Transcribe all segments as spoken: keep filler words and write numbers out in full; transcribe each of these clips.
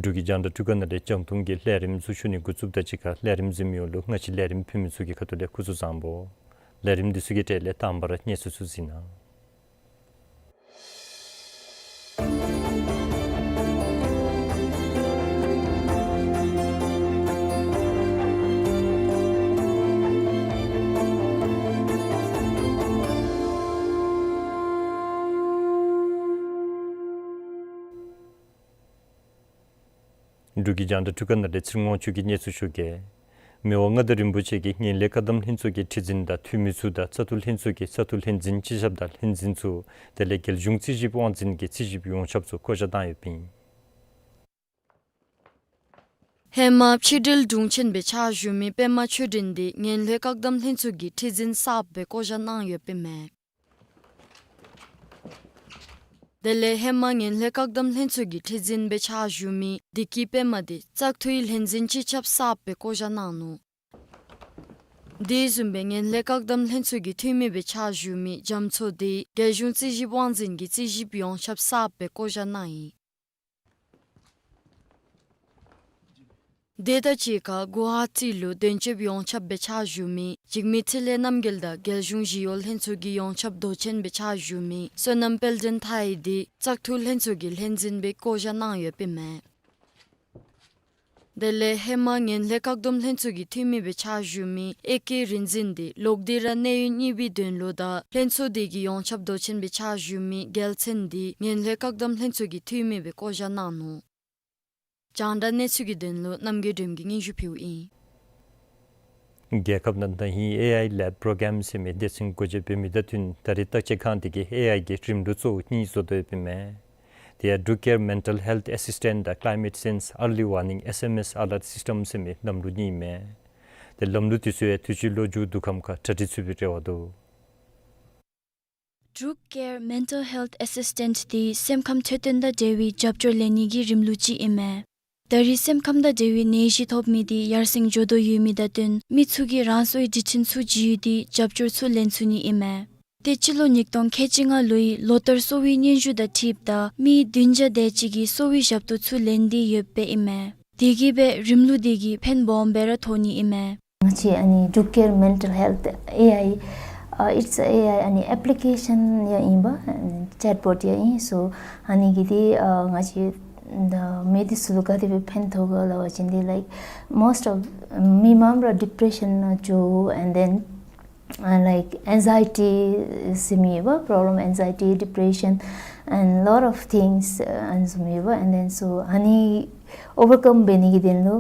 འབྲུག་གི་རྒྱང་བསྒྲགས་འཕྲུལ་ཁང་ནང་ལས་རྒྱང་མཐོང་གི་ལས་རིམ་འཛུལ་ཞུགས་ནི་འགོ་བཙུགསཔ་དང་གཅིག་ཁར་ལས་རིམ་གཟིགས་མི་ཡོངས་ལུ་ང་བཅས་ལས་རིམ་ཕུལ་མི་ཚུ་གི་ཁ་ཐུག་ལས་སྐུ་གཟུགས་བཟང་པོ། ལས་རིམ་འདི་ཚུ་གི་གྲས་ལས་དང་པ་ར་གནས་ཚུལ་ཚུ་གཟིགས་གནང་། འབྲུག་གི་རྒྱང་བསྒྲགས་འཕྲུལ་ཁང་ནང་ལས་ཚེ་རིང་དབང་ཕྱུག་གིས་གནས་ཚུལ་ཞུ་གེ། མི་དབང་མངའ་བདག་རིན་པོ་ཆེ་གིས་ངན་ལྷད་བཀག་སྡོམ་ལྷན་ཚོགས་ཀྱི་ཁྲི་འཛིན་དང་འཐུས་མི་ཚུ་དང་བཙག་འཐུ་ལྷན་ཚོགས་ཀྱི་བཙག་འཐུ་ལྷན་འཛིན་སྤྱི་ཁྱབ་དང་ལྷན་འཛིན་ཚུ་དེ་ལས་རྒྱལ་གཞུང་རྩིས་ཞིབ་དབང་འཛིན་གྱི་རྩིས་ཞིབ་ཡོངས་ཁྱབ་ཚུ་བསྐོ་བཞག་བཏང་ཡོདཔ་ཨིན། ཧེ་མ་ཕྱི་འབྲེལ་དྲུང་ཆེན་སྦེ་ཕྱག་ཞུ་མི་པདྨ་ཆོས་སྒྲོན་འདི་ངན་ལྷད་བཀག་སྡོམ་ལྷན་ཚོགས་ཀྱི་ཁྲི་འཛིན་གསརཔ་སྦེ་བསྐོ་བཞག་གནང་ཡོདཔ་ཨིན་མས། དེ་ལས་ཧེ་མ་ངན་ལྷད་བཀག་སྡོམ་ལྷན་ཚོགས་ཀྱི་ཁྲི་འཛིན་སྦེ་ཕྱག་ཞུ་མི་བདེ་སྐྱིད་པདྨ་འདི་བཙག་འཐུའི་ལྷན་འཛིན་སྤྱི་ཁྱབ་གསརཔ་སྦེ་བསྐོ་བཞག་གནང་ནུག། དེ་བཟུམ་སྦེ་ངན་ལྷད་བཀག་སྡོམ་ལྷན་ཚོགས་ཀྱི་འཐུས་མི་སྦེ་ཕྱག་ཞུ་མི་རྒྱ་མཚོ་འདི་རྒྱལ་གཞུང་རྩིས་ཞིབ་དབང་འཛིན་གྱི་རྩིས་ཞིབ་ཡོངས་ཁྱབ་གསརཔ་སྦེ་བསྐོ་བཞག་གནང་ཡི། དེ་དང་གཅིག་ཁར་གུ་ཝ་ཧ་ཊི་ལུ་དོན་གཅོད་ཡོངས་ཁྱབ་སྦེ་ཕྱག་ཞུ་མི་འཇིགས་མེད་འཕྲིན་ལས་རྣམ་རྒྱལ་དང་རྒྱལ་གཞུང་ཞི་གཡོག་ལྷན་ཚོགས་ཀྱི་ཡོངས་ཁྱབ་མདོ་ཆེན་སྦེ་ཕྱག་ཞུ་མི་བསོད་ནམས་དཔལ་ལྡན་མཐའ་ཡས་འདི་བཙག་འཐུ་ལྷན་ཚོགས་ཀྱི་ལྷན་འཛིན་སྦེ་བསྐོ་བཞག་གནང་ཡོདཔ་ཨིན་མས། དེ་ལས་ཧེ་མ་ངན་ལྷད་བཀག་སྡོམ་ལྷན་ཚོགས་ཀྱི་འཐུས་མི་སྦེ་ཕྱག་ཞུ་མི་ཨེ་ཀེ་རིག་འཛིན་འདི་ལོག་སྟེ་ར་གནས་ཡུན་གཉིས་པའི་དོན་ལུ་དང་ལྷན་ཚོགས་དེ་གི་ཡོངས་ཁྱབ་མདོ་ཆེན་སྦེ་ཕྱག་ཞུ་མི་རྒྱལ་མཚན་འདི་ངན་ལྷད་བཀག་སྡོམ་ལྷན་ཚོགས་ཀྱི་འཐུས་མི་སྦེ་བསྐོ་བཞག་གནང་ནུག། རྒྱང་བསྒྲགས་གནས་ཚུལ་གྱི་དོན་ལུ་རྣམ་རྒྱལ་སྒྲོལམ་གྱིས་སྙན་ཞུ་ཕུལཝ་ཨིན། རྒྱལ་ཁབ་ནང་ད་ཧིང་ཨེ་ཨའི་ལེབ་པྲོ་གརམ་ཟེར་མི་སྡེ་ཚན་སྒོ་འབྱེད་འབད་མི་དང་བསྟུན་ད་རེས་བརྟག་དཔྱད་ཁང་དེ་གིས་ཨེ་ཨའི་གི་རིམ་ལུགས་གཙོ་བོ་གཉིས་བཟོ་དོ་ཡོདཔ་ཨིན་མས། དེ་ཡང་འབྲུག་ཀེར་མེན་ཊལ་ཧེལཐ་ཨེ་སིས་ཊེནཊ་དང་ཀ་ལའི་མེཊ་ཅེནཇ་ཨར་ལི་ཝར་ནིང་ཨེས་ཨེམ་ཨེས་ཨ་ལརཊ་སིསི་ཊེམ་ཟེར་མི་ལམ་ལུགས་གཉིས་ཨིན་མས། དེ་ལམ་ལུགས་དེ་ཚུ་ཡང་དུས་ཅི་ལོ་མཇུག་བསྡུ་ཁམས་ཁར་གྲ་སྒྲིག་ཚུད་པའི་རེ་བ་འདུག། འབྲུག་ཀེར་མེན་ཊལ་ཧེལཐ་ཨེ་སིས་ཊེནཊ་འདི་སེམས་ཁམས་འཕྲོད་བསྟེན་དང་འབྲེལ་བའི་རྒྱབ་སྐྱོར་ལེན་ནི་གི་རིམ་ལུགས་ཅིག་ཨིན་མས། ད་རེས་སེམས་ཁམས་དང་འབྲེལ་བའི་ནད་གཞི་ཐོབ་མི་འདི་ཡར་སེང་འགྱོ་དོ་ཡོད་མི་དང་བསྟུན་མི་ཚུ་གིས་རང་སོའི་འབྲི་འཕྲིན་ཚུ་བརྒྱུད་དེ་རྒྱབ་སྐྱོར་ཚུ་ལེན་ཚུགས་ནི་ཨིན་མས། ཏེ་སྤྱི་ལོ་ཉིས་སྟོང་ཁལ་གཅིག་ལྔ་ལོའི་ལོ་ལྟར་གསོ་བའི་སྙན་ཞུ་དང་འཁྲིལཝ་ད་མི་བདུན་བརྒྱ་དེ་ཅིག་གིས་གསོ་བའི་ཞབས་ཏོག་ཚུ་ལེན་ཏེ་ཡོདཔ་ཨིན་མས། དེ་གིས་སྦེ་རིམ་ལུགས་དེ་གིས་ཕན་སྦོམ་སྦེ་ར་ཐོགས་ནི་ཨིན་མས། ང་བཅས་ཨ་ནི་འབྲུག་ཀེར་མེན་ཊལ་ཧེལཐ་ཨེ་ཨའི་ཨ་it's a ཨེ་ཨའི་ཨ་ནི་ཨེཔ་ལི་ཀེ་ཤཱན་ཡང་ཨིན་པས། ཅེཊ་བོཊ་ཡང་ཨིན། སོ་ཨ་ནི་གི་དེ་ཨ་ང་བཅས་ད་མི་དེ་ཚུ་ལུ་ག་དེ་སྦེ་ཕན་ཐོགས་ག་ལ་བ་ཅིན་དེ་like most of མི་མངམ་ར་ཌི་པི་རེ་ཤཱན་ནང་འགྱོ། And then uh, like anxiety ཟེར་མི་ཡོད་པ། པྲོབ་ལེམ་ཨེན་ཛའི་ཊི་ཌི་པི་རེ་ཤཱན་and lot of things uh, ཨ་ནི་བཟུམ་ཡོད་པ། And then so ཨ་ནི་ཨོ་བར་ཀམ་འབད་ནི་གི་དོན་ལུ་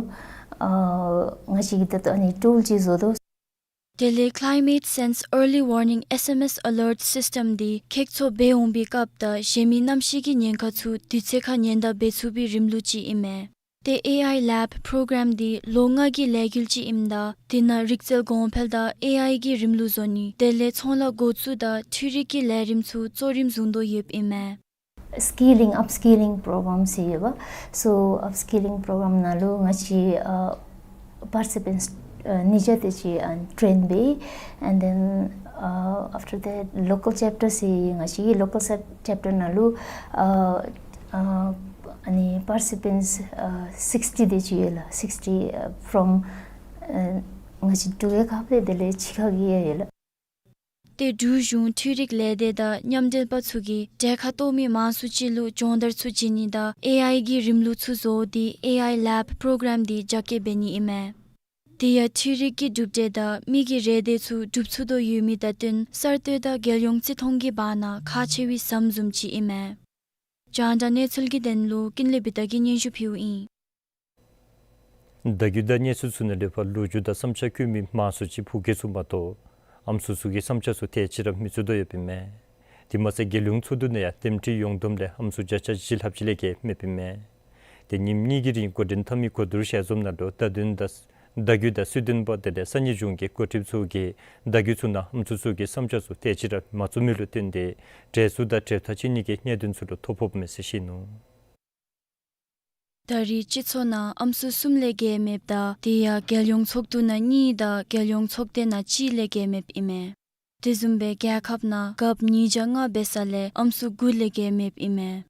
ཨ་ང་བཅས་ཀྱིས་ད་ལྟོ་ཨ་ནི་ཊུལ་ཅིག་བཟོ་དོ། དེ་ལས་Climate Sense Early Warning ཨེས་ཨེམ་ཨེས་ཨ་ལརཊ་སིསི་ཊེམ་འདི་ཁེག་ཚོར་འབད་འོང་པའི་སྐབས་དང་གཞན་མི་གནམ་གཤིས་ཀྱི་ཉེན་ཁ་ཚུ་དུས་ཚོད་ཁར་ཉེན་བརྡ་འབད་ཚུགས་པའི་རིམ་ལུགས་ཅིག་ཨིན་མས། ཏེ་ཨེ་ཨའི་ལེབ་པྲོ་གརམ་འདི་ལོ་ལྔ་གི་ལས་འགུལ་ཅིག་ཨིནམ་ད་དེ་ནང་རིག་རྩལ་གོང་འཕེལ་དང་ཨེ་ཨའི་གི་རིམ་ལུགས་བཟོ་ནི་དེ་ལས་ཚོང་ལཱ་འགོ་བཙུགས་དང་འཕྲུལ་རིག་གི་ལས་རིམ་ཚུ་གཙོ་རིམ་བཟུང་དོ་ཡོདཔ་ཨིན་མས། Skilling upskilling program ཟེར་ཡོདཔ། So upskilling program ནང་ལུ་ང་བཅས་ཨ་པར་ཊི་སི་པེནཊསི་ཨ་ཉིས་བརྒྱ་དེ་ཅིག་ཨ་ཊེན་འབད། And then uh, after that local chapter ཟེར་ང་བཅས་ཀྱི་ལོ་ཀཱལ་ཅེབ་ཊར་ནང་ལུ་ཨ་ཨ་ཨ་ནི་པར་ཊི་སི་པེནཊསི་ཨ་སིགསི་ཊི་དེ་ཅིག་ཡོད་ལགས། སིགསི་ཊི་ཨ་ཕྲོམ་ཨ་ང་བཅས་འབྲུག་རྒྱལ་ཁབ་ལས་དེ་ལས་ཕྱི་ཁ་གི་ཡང་ཡོད་ལགས། ཏེ་འབྲུག་གཞུང་འཕྲུལ་རིག་ལས་སྡེ་དང་མཉམ་འབྲེལ་པ་ཚུ་གིས་གྲལ་ཁར་གཏོགས་མི་མང་སུ་ཅིག་ལུ་སྦྱོང་བརྡར་ཚུ་བྱིན་ནི་དང་ཨེ་ཨའི་གི་རིམ་ལུགས་ཚུ་བཟོ་སྟེ་ཨེ་ཨའི་ལེབ་པྲོ་གརམ་འདི་རྒྱ་སྐྱེད་འབད་ནི་ཨིན་མས། དེ་ཡང་འཕྲུལ་རིག་གི་གྲུབ་འབྲས་དང་མི་གི་རེ་འདོད་ཚུ་འགྲུབ་ཚུགས་དོ་ཡོད་མི་དང་བསྟུན་གསར་གཏོད་དང་རྒྱལ་ཡོངས་བརྩི་མཐོང་གི་བར་ན་ཁག་ཆེ་བའི་ཟམ་བཟུམ་ཅིག་ཨིན་མས། རྒྱང་བསྒྲགས་གནས་ཚུལ་གྱི་དོན་ལུ་ཀུན་ལེགས་བི་ཏ་གིས་སྙན་ཞུ་ཕུལཝ་ཨིན། བརྡ་བརྒྱུད་དང་གནས་ཚུལ་ཚུ་ནང་ལས་ཕར་ལོ་རྒྱུས་དང་བསམ་འཆར་བཀོད་མི་མང་སུ་ཅིག་ཕོ་སྐྱེས་ཚུ་མ་གཏོགས་ཨམ་སྲུ་ཚུ་གི་བསམ་འཆར་ཚུ་དེ་ཅིག་ར་མི་བཙུགས་དོ་ཡོདཔ་ཨིན་མས། དེ་མ་ཚད་རྒྱལ་ཡོངས་ཚོགས་འདུ་ནང་ཡང་འདེམས་ཁྲི་ཡོངས་བསྡོམས་ལས་ཨམ་སྲུ་བརྒྱ་ཆ་བཞི་ལྷགཔ་ཅིག་ལས་བརྒལ་མེདཔ་ཨིན་མས། ཏེ་ཉིནམ་གཉིས་ཀྱི་རིང་འགོ་འདྲེན་འཐབ་མི་གོ་བསྡུར་ཞལ་འཛོམས་ནང་ལུ་བརྡ་དོན་དང་བརྡ་བརྒྱུད་དང་སྲོལ་རྒྱུན་པ་དེ་ལས་ས་གནས་གཞུང་གི་འགོ་ཁྲིདཔ་ཚུ་གིས་བརྡ་བརྒྱུད་ཚུ་ནང་ཨམ་སྲུ་ཚུ་གི་བསམ་འཆར་ཚུ་དེ་ཅིག་ར་མ་བཙུགས་མི་ལུ་བརྟེན་ཏེ་གྲལ་ཚུགས་དང་གྲལ་མཐའ་ཕྱེ་ནི་གི་གནད་དོན་ཚུ་ལུ་ཐོ་ཕོགཔ་མས་ཟེར་བཤད་ནུག། ད་རེས་སྤྱི་ཚོགས་ནང་ཨམ་སྲུ་གསུམ་ལས་བརྒལ་མེདཔ་དང་དེ་ཡང་རྒྱལ་ཡོངས་ཚོགས་འདུ་ནང་གཉིས་དང་རྒྱལ་ཡོངས་ཚོགས་སྡེ་ནང་གཅིག་ལས་བརྒལ་མེདཔ་ཨིན་མས། དེ་བཟུམ་སྦེ་རྒྱལ་ཁབ་ནང་རྒཔོ་ཉིས་བརྒྱ་ལྔ་འབད་ས་ལས་ཨམ་སྲུ་དགུ་ལས་བརྒལ་མེདཔ་ཨིན་མས།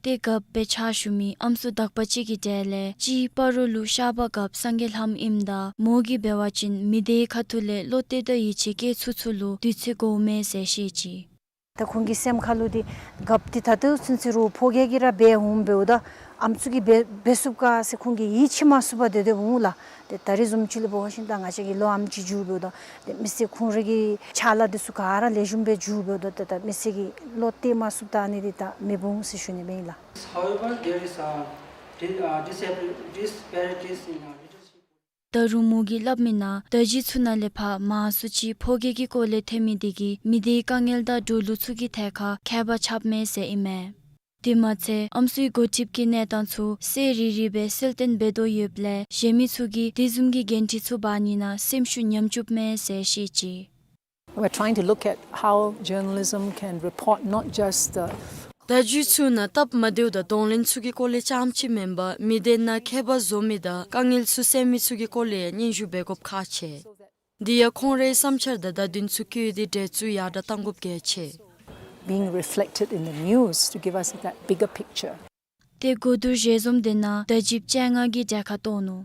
ཏེ་རྒཔོ་སྦེ་ཕྱག་ཞུ་མི་ཨམ་སྲུ་དག་པ་ཅིག་གི་གྲས་ལས་གཅིག་སྤ་རོ་ལུ་ཤར་པ་རྒཔོ་སངས་རྒྱས་ལྷམོ་ཨིནམ་ད་མོ་གིས་འབད་བ་ཅིན་མི་སྡེའི་ཁ་ཐུག་ལས་བློ་གཏད་དང་ཡིད་ཆེས་བསྐྱེད་ཚུགས་ཚུགས་ལུ་དུས་ཚོད་དགོ་མས་ཟེར་བཤད་ཅི། ད་ཁོང་གི་སེམས་ཁ་ལུ་འདི་རྒཔོ་འདི་ད་ལྟོ་ཚུན་ཚོད་རུང་ཕོ་སྐྱེས་ཀྱིས་ར་འབད་འོང་འབདཝ་ད་ཨམ་སྲུ་གིས་འབད་འབད་ཚུགས་ག་ཟེར་ཁོང་གིས་ཡིད་ཆེས་མ་ཚུགས་པར་སྡོད་སྡོདཔ་འོང་ལགས། ཏེ་ད་རེས་བཟུམ་ཅིག་ལུ་འབད་བ་ཅིན་ད་ང་བཅས་ཀྱི་ལོ་ཨམ་ཅིག་འགྱོཝ་འབདཝ་ད་ཏེ་མི་སེར་ཁོང་རའི་གི་ཕྱག་ལཱ་འདི་ཚུ་ག་ར་ལེགས་ཤོམ་སྦེ་འགྱོཝ་འབདཝ་ད་ཏེ་ད་མི་སེར་གྱིས་བློ་གཏད་མ་ཚུགསཔ་ད་ཨ་ནི་འདི་ད་མི་འོང་ཟེར་ཞུ་ནི་ཨིན་ལགས། However, there is a di- uh, disab- disparities in uh, leadership. ད་རུང་མོ་གིས་སླབ་མི་ནང་བརྡ་བརྒྱུད་ཚུ་ནང་ལས་ཕར་མང་སུ་ཅིག་ཕོ་སྐྱེས་ཀྱི་སྐོར་ལས་ཐོན་མི་འདི་གིས་མི་སྡེའི་དཀའ་ངལ་དང་འགྲོ་ལུགས་ཚུ་གི་ཐད་ཁར་ཁྱད་པར་ཆགསཔ་མས་ཟེར་ཨིན་མས། དེ་མ་ཚད་ཨམ་སྲུའི་འགོ་ཁྲིདཔ་ཀྱི་གནས་སྟངས་ཚུ་སེ་རི་རི་སྦེ་གསལ་སྟོན་འབད་དོ་ཡོདཔ་ལས་གཞན་མི་ཚུ་གིས་དེ་བཟུམ་གྱི་འགན་འཁྲི་ཚུ་འབག་ནི་ནང་སེམས་ཤུགས་ཉམས་བཅུགཔ་མས་ཟེར་བཤད་ཅི། We're trying to look at how journalism can report not just the བརྡ་བརྒྱུད་ཚུ་ནང་སྟབས་མ་བདེཝ་དང་གདོང་ལེན་ཚུ་གི་སྐོར་ལས་རྐྱངམ་ཅིག་མེན་པར་མི་སྡེ་ནང་ཁྱད་པར་བཟོ་མི་དང་དཀའ་ངལ་ཚུ་སེལ་མི་ཚུ་གི་སྐོར་ལས་ཡང་སྙན་ཞུ་འབད་དགོཔ་ཁག་ཆེ། དེ་ཡང་ཁོང་རའི་བསམ་འཆར་དང་བརྡ་དོན་ཚུ་བཀོད་དེ་གྲལ་ཚུགས་ཡར་དྲགས་གཏང་དགོཔ་གལ་ཆེ། Being reflected in the news to give us that bigger picture. ཏེ་གོ་བསྡུར་ཞལ་འཛོམས་དེ་ནང་བརྡ་བརྒྱུདཔ་བཅོ་ལྔ་གིས་གྲལ་ཁར་གཏོགས་ནུག།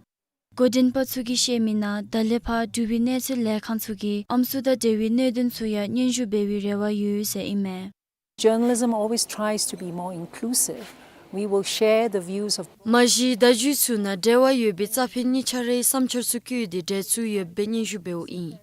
འགོ་འདྲེན་པ་ཚུ་གིས་བཤད་མི་ནང་ད་ལས་ཕར་འབྲུག་པའི་གནས་ཚུལ་ལས་ཁང་ཚུ་གིས་ཨམ་སྲུ་དང་འབྲེལ་བའི་གནད་དོན་ཚུ་ཡང་སྙན་ཞུ་འབད་བའི་རེ་བ་ཡོད་ཟེར་ཨིན་མས། Journalism always tries to be more inclusive. We will share the views of མ་གཞི་བརྡ་བརྒྱུད་ཚུ་ནང་འབྲེལ་བ་ཡོད་པའི་རྩ་ཕན་གཉིས་ཆ་རའི་བསམ་འཆར་ཚུ་བཀོད་དེ་གྲལ་ཚུགས་ཡོདཔ་སྦེ་སྙན་ཞུ་འབདཝ་ཨིན།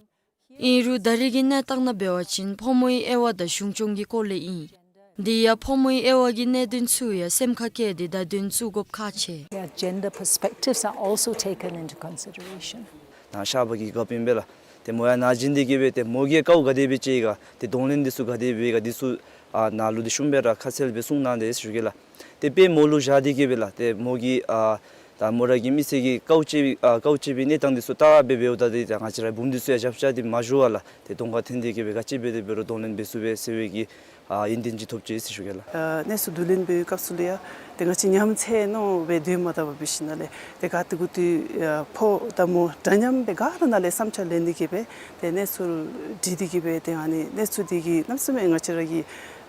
ཨིན་རུང་ད་རེས་ཀྱི་གནས་སྟངས་ནང་འབད་བ་ཅིན་ཕོ་མོའི་དབྱེ་བ་དང་གཞུང་སྐྱོང་གི་སྐོར་ལས་ཨིན། དེ་ཡང་ཕོ་མོའི་དབྱེ་བ་གི་གནད་དོན་ཚུ་ཡང་སེམས་ཁར་བཀལ་ཏེ་བརྡ་དོན་བཙུགས་དགོཔ་ཁག་ཆེ། There are gender perspectives are also taken into consideration. ནཱ་ཤར་པ་གི་རྒཔོ་ཨིན་པས་ལགས། ཏེ་མོ་ཡང་ནཱ་བྱོན་ཏེ་གིས་སྦེ་ཏེ་མོ་གིས་དཀའཝ་ག་དེ་སྦེ་སྤྱད་ག་ཏེ་གདོང་ལེན་འདི་ཚུ་ག་དེ་སྦེ་འབད་ག་འདི་ཚུ་ཨ་ནཱ་ལུ་འདི་ཤུལ་མ་ར་ཁ་གསལ་སྦེ་གསུངས་གནང་དེས་ཟེར་ཞུ་གེ་ལགས། ཏེ་དཔེ་མོ་ལུ་བཞག་སྟེ་གིས་སྦེ་ལགས། ཏེ་མོ་གིས་ཨ་ད་མོ་ར་གི་མི་སེར་གྱི་དཀའཝ་སྤྱད་པའི་ཨ་དཀའཝ་སྤྱད་པའི་གནས་སྟངས་འདི་ཚུ་བལྟ་སྦེ་འབདཝ་ད་ཏེ་ང་བཅས་ར་བུམོ་འདི་ཚུ་ཡང་ཞབས་ཆ་འདི་མ་ཞུ་བར་ལགས། ཏེ་གདོང་ཁར་འཐོན་ཏེ་གིས་སྦེ་ག་ཅི་འབད་དེ་འབད་རུང་གདོང་ལེན་འབད་ཚུགས་པས་ཟེར་བའི་གི་ཨ་ཡོན་ཏན་ཅིག་ཐོབ་ཅི་ཟེར་ཞུ་གེ་ལགས། ཨ་གནས་ཚུལ་བསྡུ་ལེན་འབད་བའི་སྐབས་སུ་ལུ་ཡང་ཏེ་ང་བཅས་ཉམས་ཚད་མནོ་སྦེ་སྡོད་མ་ད་པར་འབད་ཞིནམ་ལས་ཏེ་ག་ཏེ་གུ་ཏེ་ཨ་ཕོ་དང་མོ་འདྲ་མཉམ་སྦེ་ག་ར་ནང་ལས་བསམ་འཆར་ལེན་ཏེ་གིས་སྦེ་ཏེ་གནས་ཚུལ་བསྡུ་སྟེ་གིས་སྦེ་ཏེ་ཨ་ནི་གནས་ཚུལ་འདི་གིས་གནམ་མེད་ས་མེད་ང་བཅས་ར་གི་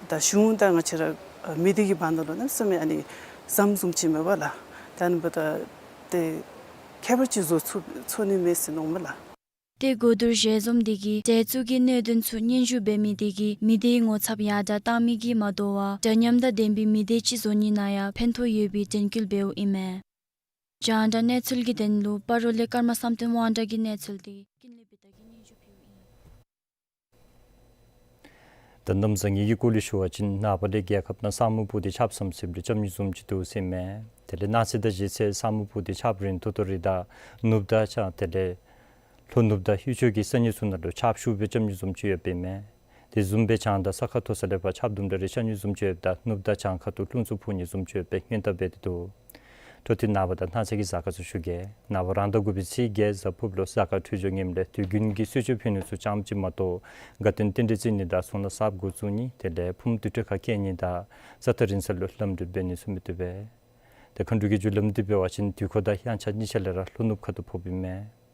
ད་གཞུང་དང་ང་བཅས་ར་ཨ་མི་སྡེ་གི་བར་ན་ལུ་གནམ་མེད་ས་མེད་ཨ་ནི་ཟམ་བཟུམ་ཅིག་མེད་པས་ལགས། ད་ཨ་ནི་འབདཝ་ད་ཏེ་ཁྱད་པར་ཅིག་བཟོ་ཚུགས་ཚུགས་ནི་མས་ཟེར་མནོཝ་མས་ལགས། ཏེ་གོ་བསྡུར་ཞལ་འཛོམས་དེ་གིས་གྲལ་ཚུགས་ཀྱི་གནད་དོན་ཚུ་སྙན་ཞུ་འབད་མི་དེ་གིས་མི་སྡེའི་ངོ་ཚབ་ཡར་དྲགས་གཏང་མི་གིས་མ་དོ་བར་འདྲ་མཉམ་དང་ལྡན་པའི་མི་སྡེ་ཅིག་བཟོ་ནི་ནང་ཡང་ཕན་ཐོགས་ཡོད་པའི་དྲན་སྐུལ་འབདཝ་ཨིན་མས། རྒྱང་བསྒྲགས་གནས་ཚུལ་གྱི་དོན་ལུ་སྤ་རོ་ལས་ཀརྨ་བསམ་གཏན་དབང་གྲགས་ཀྱི་གནས་ཚུལ་དེ་ཀུན་ལེགས་བི་ཏ་གིས་སྙན་ཞུ་ཕུལཝ་ཨིན། ད་གནམ་བཟང་ངན་གྱི་སྐོར་ལས་ཞུ་བ་ཅིན་ནངས་པ་ལས་རྒྱལ་ཁབ་ནང་ས་སྨུག་སྤུབས་ཏེ་ཆརཔ་ཟམ་ཟིམ་རེ་རྐྱབ་ནི་བཟུམ་ཅིག་འདུག་ཟེར་མས། དེ་ལས་གནངས་ཚེ་དང་གཞེས་ཚེ་ས་སྨུག་སྤུབས་ཏེ་ཆརཔ་རན་ཏོག་ཏོ་རེ་དང་ནུབ་ད་ཆ་དེ་ལས་ལྷོ་ནུབ་དང་ཡུལ་ཕྱོགས་ཀྱི་ས་གནས་ཚུ་ནང་ལུ་ཆརཔ་ཤུགས་སྦེ་རྐྱབ་ནི་བཟུམ་ཅིག་ཡོདཔ་ཨིན་མས། དེ་བཟུམ་སྦེ་བྱང་དང་ས་ཁ་མཐོ་ས་ལས་ཕར་ཆརཔ་དུམ་གྲ་རེ་ཤར་ནི་བཟུམ་ཅིག་ཡོདཔ་ད་ནུབ་དང་བྱང་ཁ་ཐུག་རླུང་འཚུབ་འཕུ་ནི་བཟུམ་ཅིག་ཡོདཔ་སྦེ་སྔོན་བརྡ་འབད་དེ་འདུག། འཕྲོ་མཐུད་ནངས་པ་དང་གནངས་ཚེ་གི་གཟའ་སྐར་ཚུ་ཞུ་གེ། ནངས་པ་རང་ཟླ་དགུ་པའི་ཚེས་བརྒྱད་གཟའ་ཕུར་བུ་ལུ་གཟའ་སྐར་འཕྲོད་སྦྱོར་ངནམ་ལས་དུས་རྒྱུན་གྱི་གསོལ་མཆོད་ཕུལ་ནི་ཚུ་ཙམ་ཅིག་མ་གཏོགས་དགའ་སྟོན་རྟེན་འབྲེལ་བརྩི་ནི་དང་གཟུངས་སྔགས་གསརཔ་འགོ་བཙུགས་ནི་དེ་ལས་ཕུངམ་དུར་ཁྲོད་ཁར་བསྐྱལ་ནི་དང་ས་ཐག་རིང་ས་ལུ་ལམ་འགྲུལ་འབད་ནི་ཚུ་མི་བཏུབ་པས། ཏེ་མཁའ་འགྲོ་གི་རྒྱུ་ལམ་འདི་འབད་བ་ཅིན་དུས་འཁོར་དང་དབྱངས་འཆར་གཉིས་ཆ་ལས་ར་ལྷོ་ནུབ་ཁ་ཐུག་ཕོགཔ་ཨིན་མས།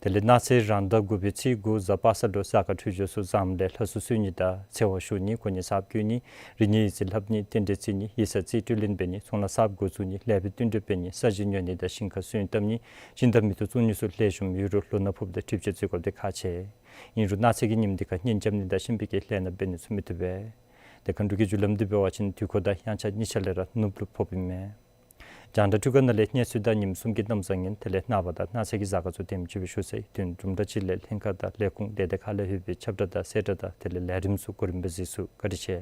དེ་ལས་གནངས་ཚེ་རང་ཟླ་དགུ་པའི་ཚེས་དགུ་གཟའ་པ་སངས་ལུ་གཟའ་སྐར་འཕྲོད་སྦྱོར་ཚུ་བཟངམ་ལས་ལྷ་སྲུང་གསོལ་ནི་དང་ཚེ་དབང་ཞུ་ནི་གོ་གནས་གསརཔ་བསྐོ་ནི་རིག་གནས་ཡིག་རྩིས་ལྷབ་ནི་རྟེན་འབྲེལ་བརྩི་ནི་ཡིག་ཚང་རྩིས་སྤྲོད་ལེན་འབད་ནི་གཟུངས་སྔགས་གསརཔ་འགོ་བཙུགས་ནི་ལེགས་པའི་བསྟུན་གྲོས་འབད་ནི་ས་གཞི་ཉོ་ནི་དང་ཞིང་ཁར་སོན་བཏབ་ནི་སྦྱིན་བདག་མི་ཐོབ་བཙོང་ནི་ཚུ་ལེགས་ཤོམ་ཡོད་རུང་ལོ་ན་ཕོགཔ་ད་གྲིབ་ཆ་འཛེམ་དགོཔ་འདི་ཁག་ཆེ། ཨིན་རུང་གནངས་ཚེ་གི་ཉིནམ་འདི་ཁར་གཉེན་རྐྱབ་ནི་དང་གཤིན་པོའི་གི་ལས་སྣ་འབད་ནི་ཚུ་མི་བཏུབ་པས། ཏེ་མཁའ་འགྲོ་གི་རྒྱུ་ལམ་འདི་འབད་བ་ཅིན་དུས་འཁོར་དང་དབྱངས་འཆར་གཉིས་ཆ་ལས་ར་ནུབ་ལུ་ཕོགཔ་ཨིན་མས། རྒྱང་བསྒྲགས་འཕྲུལ་ཁང་ནང་ལས་གནས་ཚུལ་དང་ཉིནམ་གསུམ་གྱི་གནམ་བཟང་ངན་དེ་ལས་ནངས་པ་དང་གནངས་ཚེ་གི་གཟའ་སྐར་ཚུ་དེམ་ཅིག་སྦེ་ཞུ་ཚར་ཡི། དོན་དུམ་གྲ་ཅིག་ལས་ལྷན་ཁག་དང་ལས་ཁུངས་དེ་དེ་ཁ་ལས་ཡོད་པའི་ཁྱབ་བསྒྲགས་དང་གསལ་བསྒྲགས་དང་དེ་ལས་ལས་རིམ་ཚུ་གོ་རིམ་སྦེ་གཟིགས་ཚུགས། བཀའ་དྲིན་ཆེ།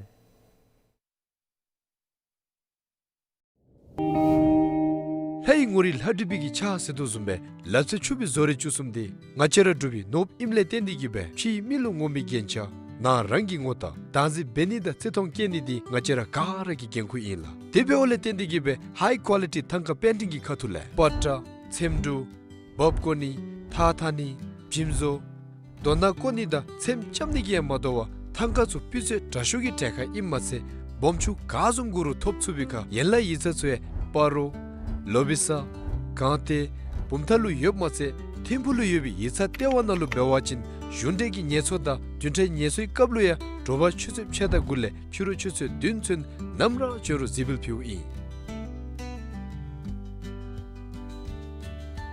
ལྷ་ཡི་ངོ་རིས་ལྷ་བྲིས་པའི་གི་ཕྱག་ཟེར་དོ་བཟུམ་སྦེ་ལ་རྩེ་ཆུ་བོའི་བཟོ་རིག་བཅུ་གསུམ་འདི་ང་བཅས་ར་འབྲུག་པའི་ནོར་བུ་ཨིནམ་ལས་བརྟེན་ཏེ་གིས་སྦེ་ཕྱིའི་མི་ལུ་ངོམ་པའི་རྒྱན་ཆ་ནང་རང་གི་ངོ་རྟགས་བདག་འཛིན་འབད་ནི་དང་བརྩི་མཐོང་བསྐྱེད་ནི་འདི་ང་བཅས་ར་ག་ར་གི་འགན་ཁུར་ཨིན་ལགས། དེ་འབདཝ་ལས་བརྟེན་ཏེ་གིས་སྦེ་ཧའི་ཀོ་ལི་ཊི་ཐང་ཀ་པེན་ཊིང་གི་ཁ་ཐུག་ལས་པ་ཏྲ་ཚེམ་དྲུབ་འབག་བཀོ་ནི་ཐགས་འཐག་ནི་འཇིམ་བཟོ་རྡོ་ནག་བརྐོ་ནི་དང་ཚེམ་རྐྱབ་ནི་གིས་ཡང་མ་དོ་བར་ཐང་ཀ་ཚུ་སྤུས་ཚད་དྲག་ཤོས་ཀྱི་གྲལ་ཁར་ཨིནམ་མ་ཚད་སྦོམ་ཆུང་ག་བཟུམ་དགོ་རུང་ཐོབ་ཚུགས་པའི་ཁར་ཡན་ལག་ཡིག་ཚང་ཚུ་ཡང་སྤ་རོ་ལོ་བི་ས་སྒང་སྟེང་བུམ་ཐང་ལུ་ཡོདཔ་མ་ཚད་ཐིམ་ཕུག་ལུ་ཡོད་པའི་ཡིག་ཚང་ལྟེ་བ་ནང་ལུ་འབད་བ་ཅིན་གཞུང་འབྲེལ་གྱི་ངལ་གསོ་དང་བདུན་ཕྲག་ངལ་གསོའི་སྐབས་ལུ་ཡང་དྲོ་པ་ཆུ་ཚོད་ཕྱེད་དང་དགུ་ལས་ཕྱི་རུ་ཆུ་ཚོད་བདུན་ཚུན་ནམ་ར་བྱོན་རུང་གཟིགས་འབུལ་ཕུལཝ་ཨིན།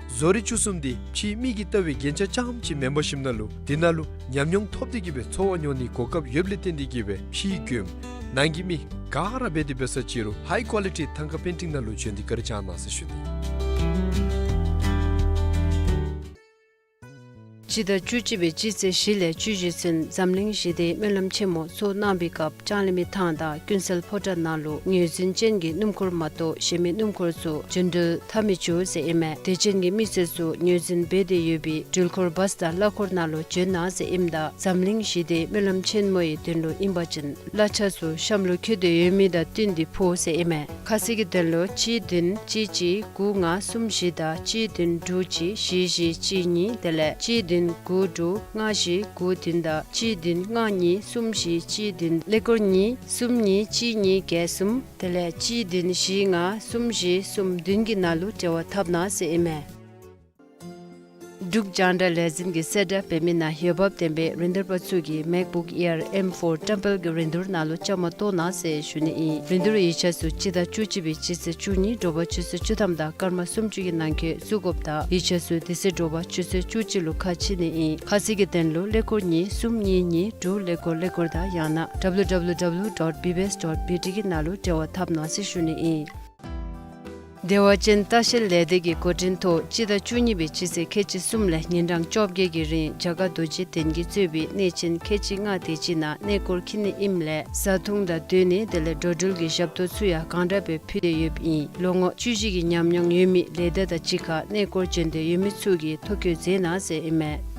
བཟོ་རིག་བཅུ་གསུམ་འདི་ཕྱིའི་མི་གིས་བལྟ་བའི་རྒྱན་ཆ་རྐྱངམ་ཅིག་མེན་པར་ཞིནམ་ལས་འདི་ནང་ལུ་ཉམས་མྱོང་ཐོབ་སྟེ་གིས་སྦེ་འཚོ་བ་མྱོང་ནིའི་གོ་སྐབས་ཡོདཔ་ལས་བརྟེན་ཏེ་གིས་སྦེ་ཕྱིའི་མགྱོནམ་ནང་གི་མི་ག་ར་འབད་དེ་འབད་ས་ཅིག་རུང་ཧའི་ཀོ་ལི་ཊི་ཐང་ཀ་པེན་ཊིང་ནང་ལུ་བྱོན་ཏེ་བཀའ་དྲིན་བསྐྱང་གནང་ཟེར་ཞུ་ནི། སྤྱི་ཟླ་བཅུ་གཅིག་པའི་སྤྱི་ཚེས་བཞི་ལས་བཅུ་བཞི་ཚུན་འཛམ་གླིང་ཞི་བདེའི་སྨོན་ལམ་ཆེན་མོ་ཚོགས་གནང་བའི་སྐབས་ལྕང་གླིང་མི་ཐང་དང་ཀུན་གསལ་ཕོ་བྲང་ནང་ལུ་ངོས་འཛིན་ཅན་གྱི་སྣུམ་འཁོར་མ་གཏོགས་གཞན་མི་སྣུམ་འཁོར་ཚུ་འགྲོ་འགྲུལ་འཐབ་མི་ཆོག་ཟེར་ཨིན་མས། དད་ཅན་གྱི་མི་སེར་ཚུ་ངོས་འཛིན་འབད་དེ་ཡོད་པའི་འགྲུལ་འཁོར་བཱས་དང་གླ་འཁོར་ནང་ལུ་འབྱོན་གནང་ཟེར་ཨིནམ་ད་འཛམ་གླིང་ཞི་བདེའི་སྨོན་ལམ་ཆེན་མོའི་དོན་ལུ་ཨིན་པ་ཅིན་གླ་ཆ་ཚུ་གཤམ་ལུ་བཀོད་དེ་ཡོད་མི་དང་བསྟུན་ཏེ་ཕོག་ཟེར་ཨིན་མས། ཁ་གསལ་གྱི་དོན་ལུ་གཅིག་བདུན་གཅིག་གཅིག་དགུ་ལྔ་གསུམ་བཞི་དང་གཅིག་བདུན་དྲུག་གཅིག་བཞི་བཞི་གཅིག་གཉིས་དེ་ལས་གཅིག་བདུན་དགུ་དྲུག་ལྔ་བཞི་དགུ་བདུན་དང་གཅིག་བདུན་ལྔ་གཉིས་གསུམ་བཞི་གཅིག་བདུན་ཀླད་ཀོར་གཉིས་གསུམ་གཉིས་གཅིག་གཉིས་བརྒྱད་གསུམ་དེ་ལས་གཅིག་བདུན་བཞི་ལྔ་གསུམ་བཞི་གསུམ་བདུན་གྱི་ནང་ལུ་འབྲེལ་བ་འཐབ་གནང་ཟེར་ཨིན་མས། འབྲུག་རྒྱང་བསྒྲགས་ལས་འཛིན་གྱིས་གསལ་བསྒྲགས་འབད་མི་ནང་འོས་འབབ་ལྡན་པའི་རིན་བསྡུར་པ་ཚུ་གིས་མེཀ་བུཀ་ཨེར་ཨེམ་ཕོར་བཀྲམ་སྤེལ་གྱི་རིན་བསྡུར་ནང་ལུ་བཅའ་མར་གཏོགས་གནང་ཟེར་ཞུ་ནི་ཨིན། རིན་བསྡུར་ཡིག་ཆ་ཚུ་སྤྱི་ཟླ་བཅུ་གཅིག་པའི་སྤྱི་ཚེས་བཅུ་གཉིས་དྲོ་པ་ཆུ་ཚོད་བཅུ་ཐམ་དང་སྐར་མ་སུམ་ཅུ་གི་ནང་འཁོད་བཙུགས་དགོཔ་དང་ཡིག་ཆ་ཚུ་དེ་ཚེ་དྲོ་པ་ཆུ་ཚོད་བཅུ་གཅིག་ལུ་ཁ་ཕྱེ་ནི་ཨིན། ཁ་གསལ་གྱི་དོན་ལུ་ཀླད་ཀོར་གཉིས་གསུམ་གཉིས་གཉིས་དྲུག་ཀླད་ཀོར་ཀླད་ཀོར་དང་ཡང་ན་ཌབ་ལུ་ཌབ་ལུ་ཌབ་ལུ་ཌོཊ་བི་བི་ཨེསི་ཌོཊ་བི་ཊི་གི་ནང་ལུ་འབྲེལ་བ་འཐབ་གནང་ཟེར་ཞུ་ནི་ཨིན། བདེ་བ་ཅན་ལྟ་བཤལ་ལས་སྡེ་གི་འགོ་འདྲེན་ཐོག་སྤྱི་ཟླ་བཅུ་གཉིས་པའི་སྤྱི་ཚེས་ཁལ་གཅིག་གསུམ་ལས་ཉིན་གྲངས་བཅོ་བརྒྱད་ཀྱི་རིང་རྒྱ་གར་རྡོ་རྗེ་གདན་གྱིས་གཙོས་པའི་གནས་ཆེན་ཁལ་གཅིག་ལྔ་དེ་ཅིག་ནང་གནས་སྐོར་འཁྱིད་ནི་ཨིནམ་ལས་བཟའ་འཐུང་དང་སྡོད་གནས་དེ་ལས་འགྲོ་འགྲུལ་གྱི་ཞབས་ཏོག་ཚུ་ཡང་གང་དྲག་སྦེ་ཕུལ་ཏེ་ཡོདཔ་ཨིན། ལོ་ངོ་བཅུ་བཞི་གི་ཉམས་མྱོང་ཡོད་མི་ལས་སྡེ་དང་གཅིག་ཁར་གནས་སྐོར་འབྱོན་འདོད་ཡོད་མི་ཚུ་གིས་ཐོ་བཀོད་མཛད་གནང་ཟེར་ཨིན་མས།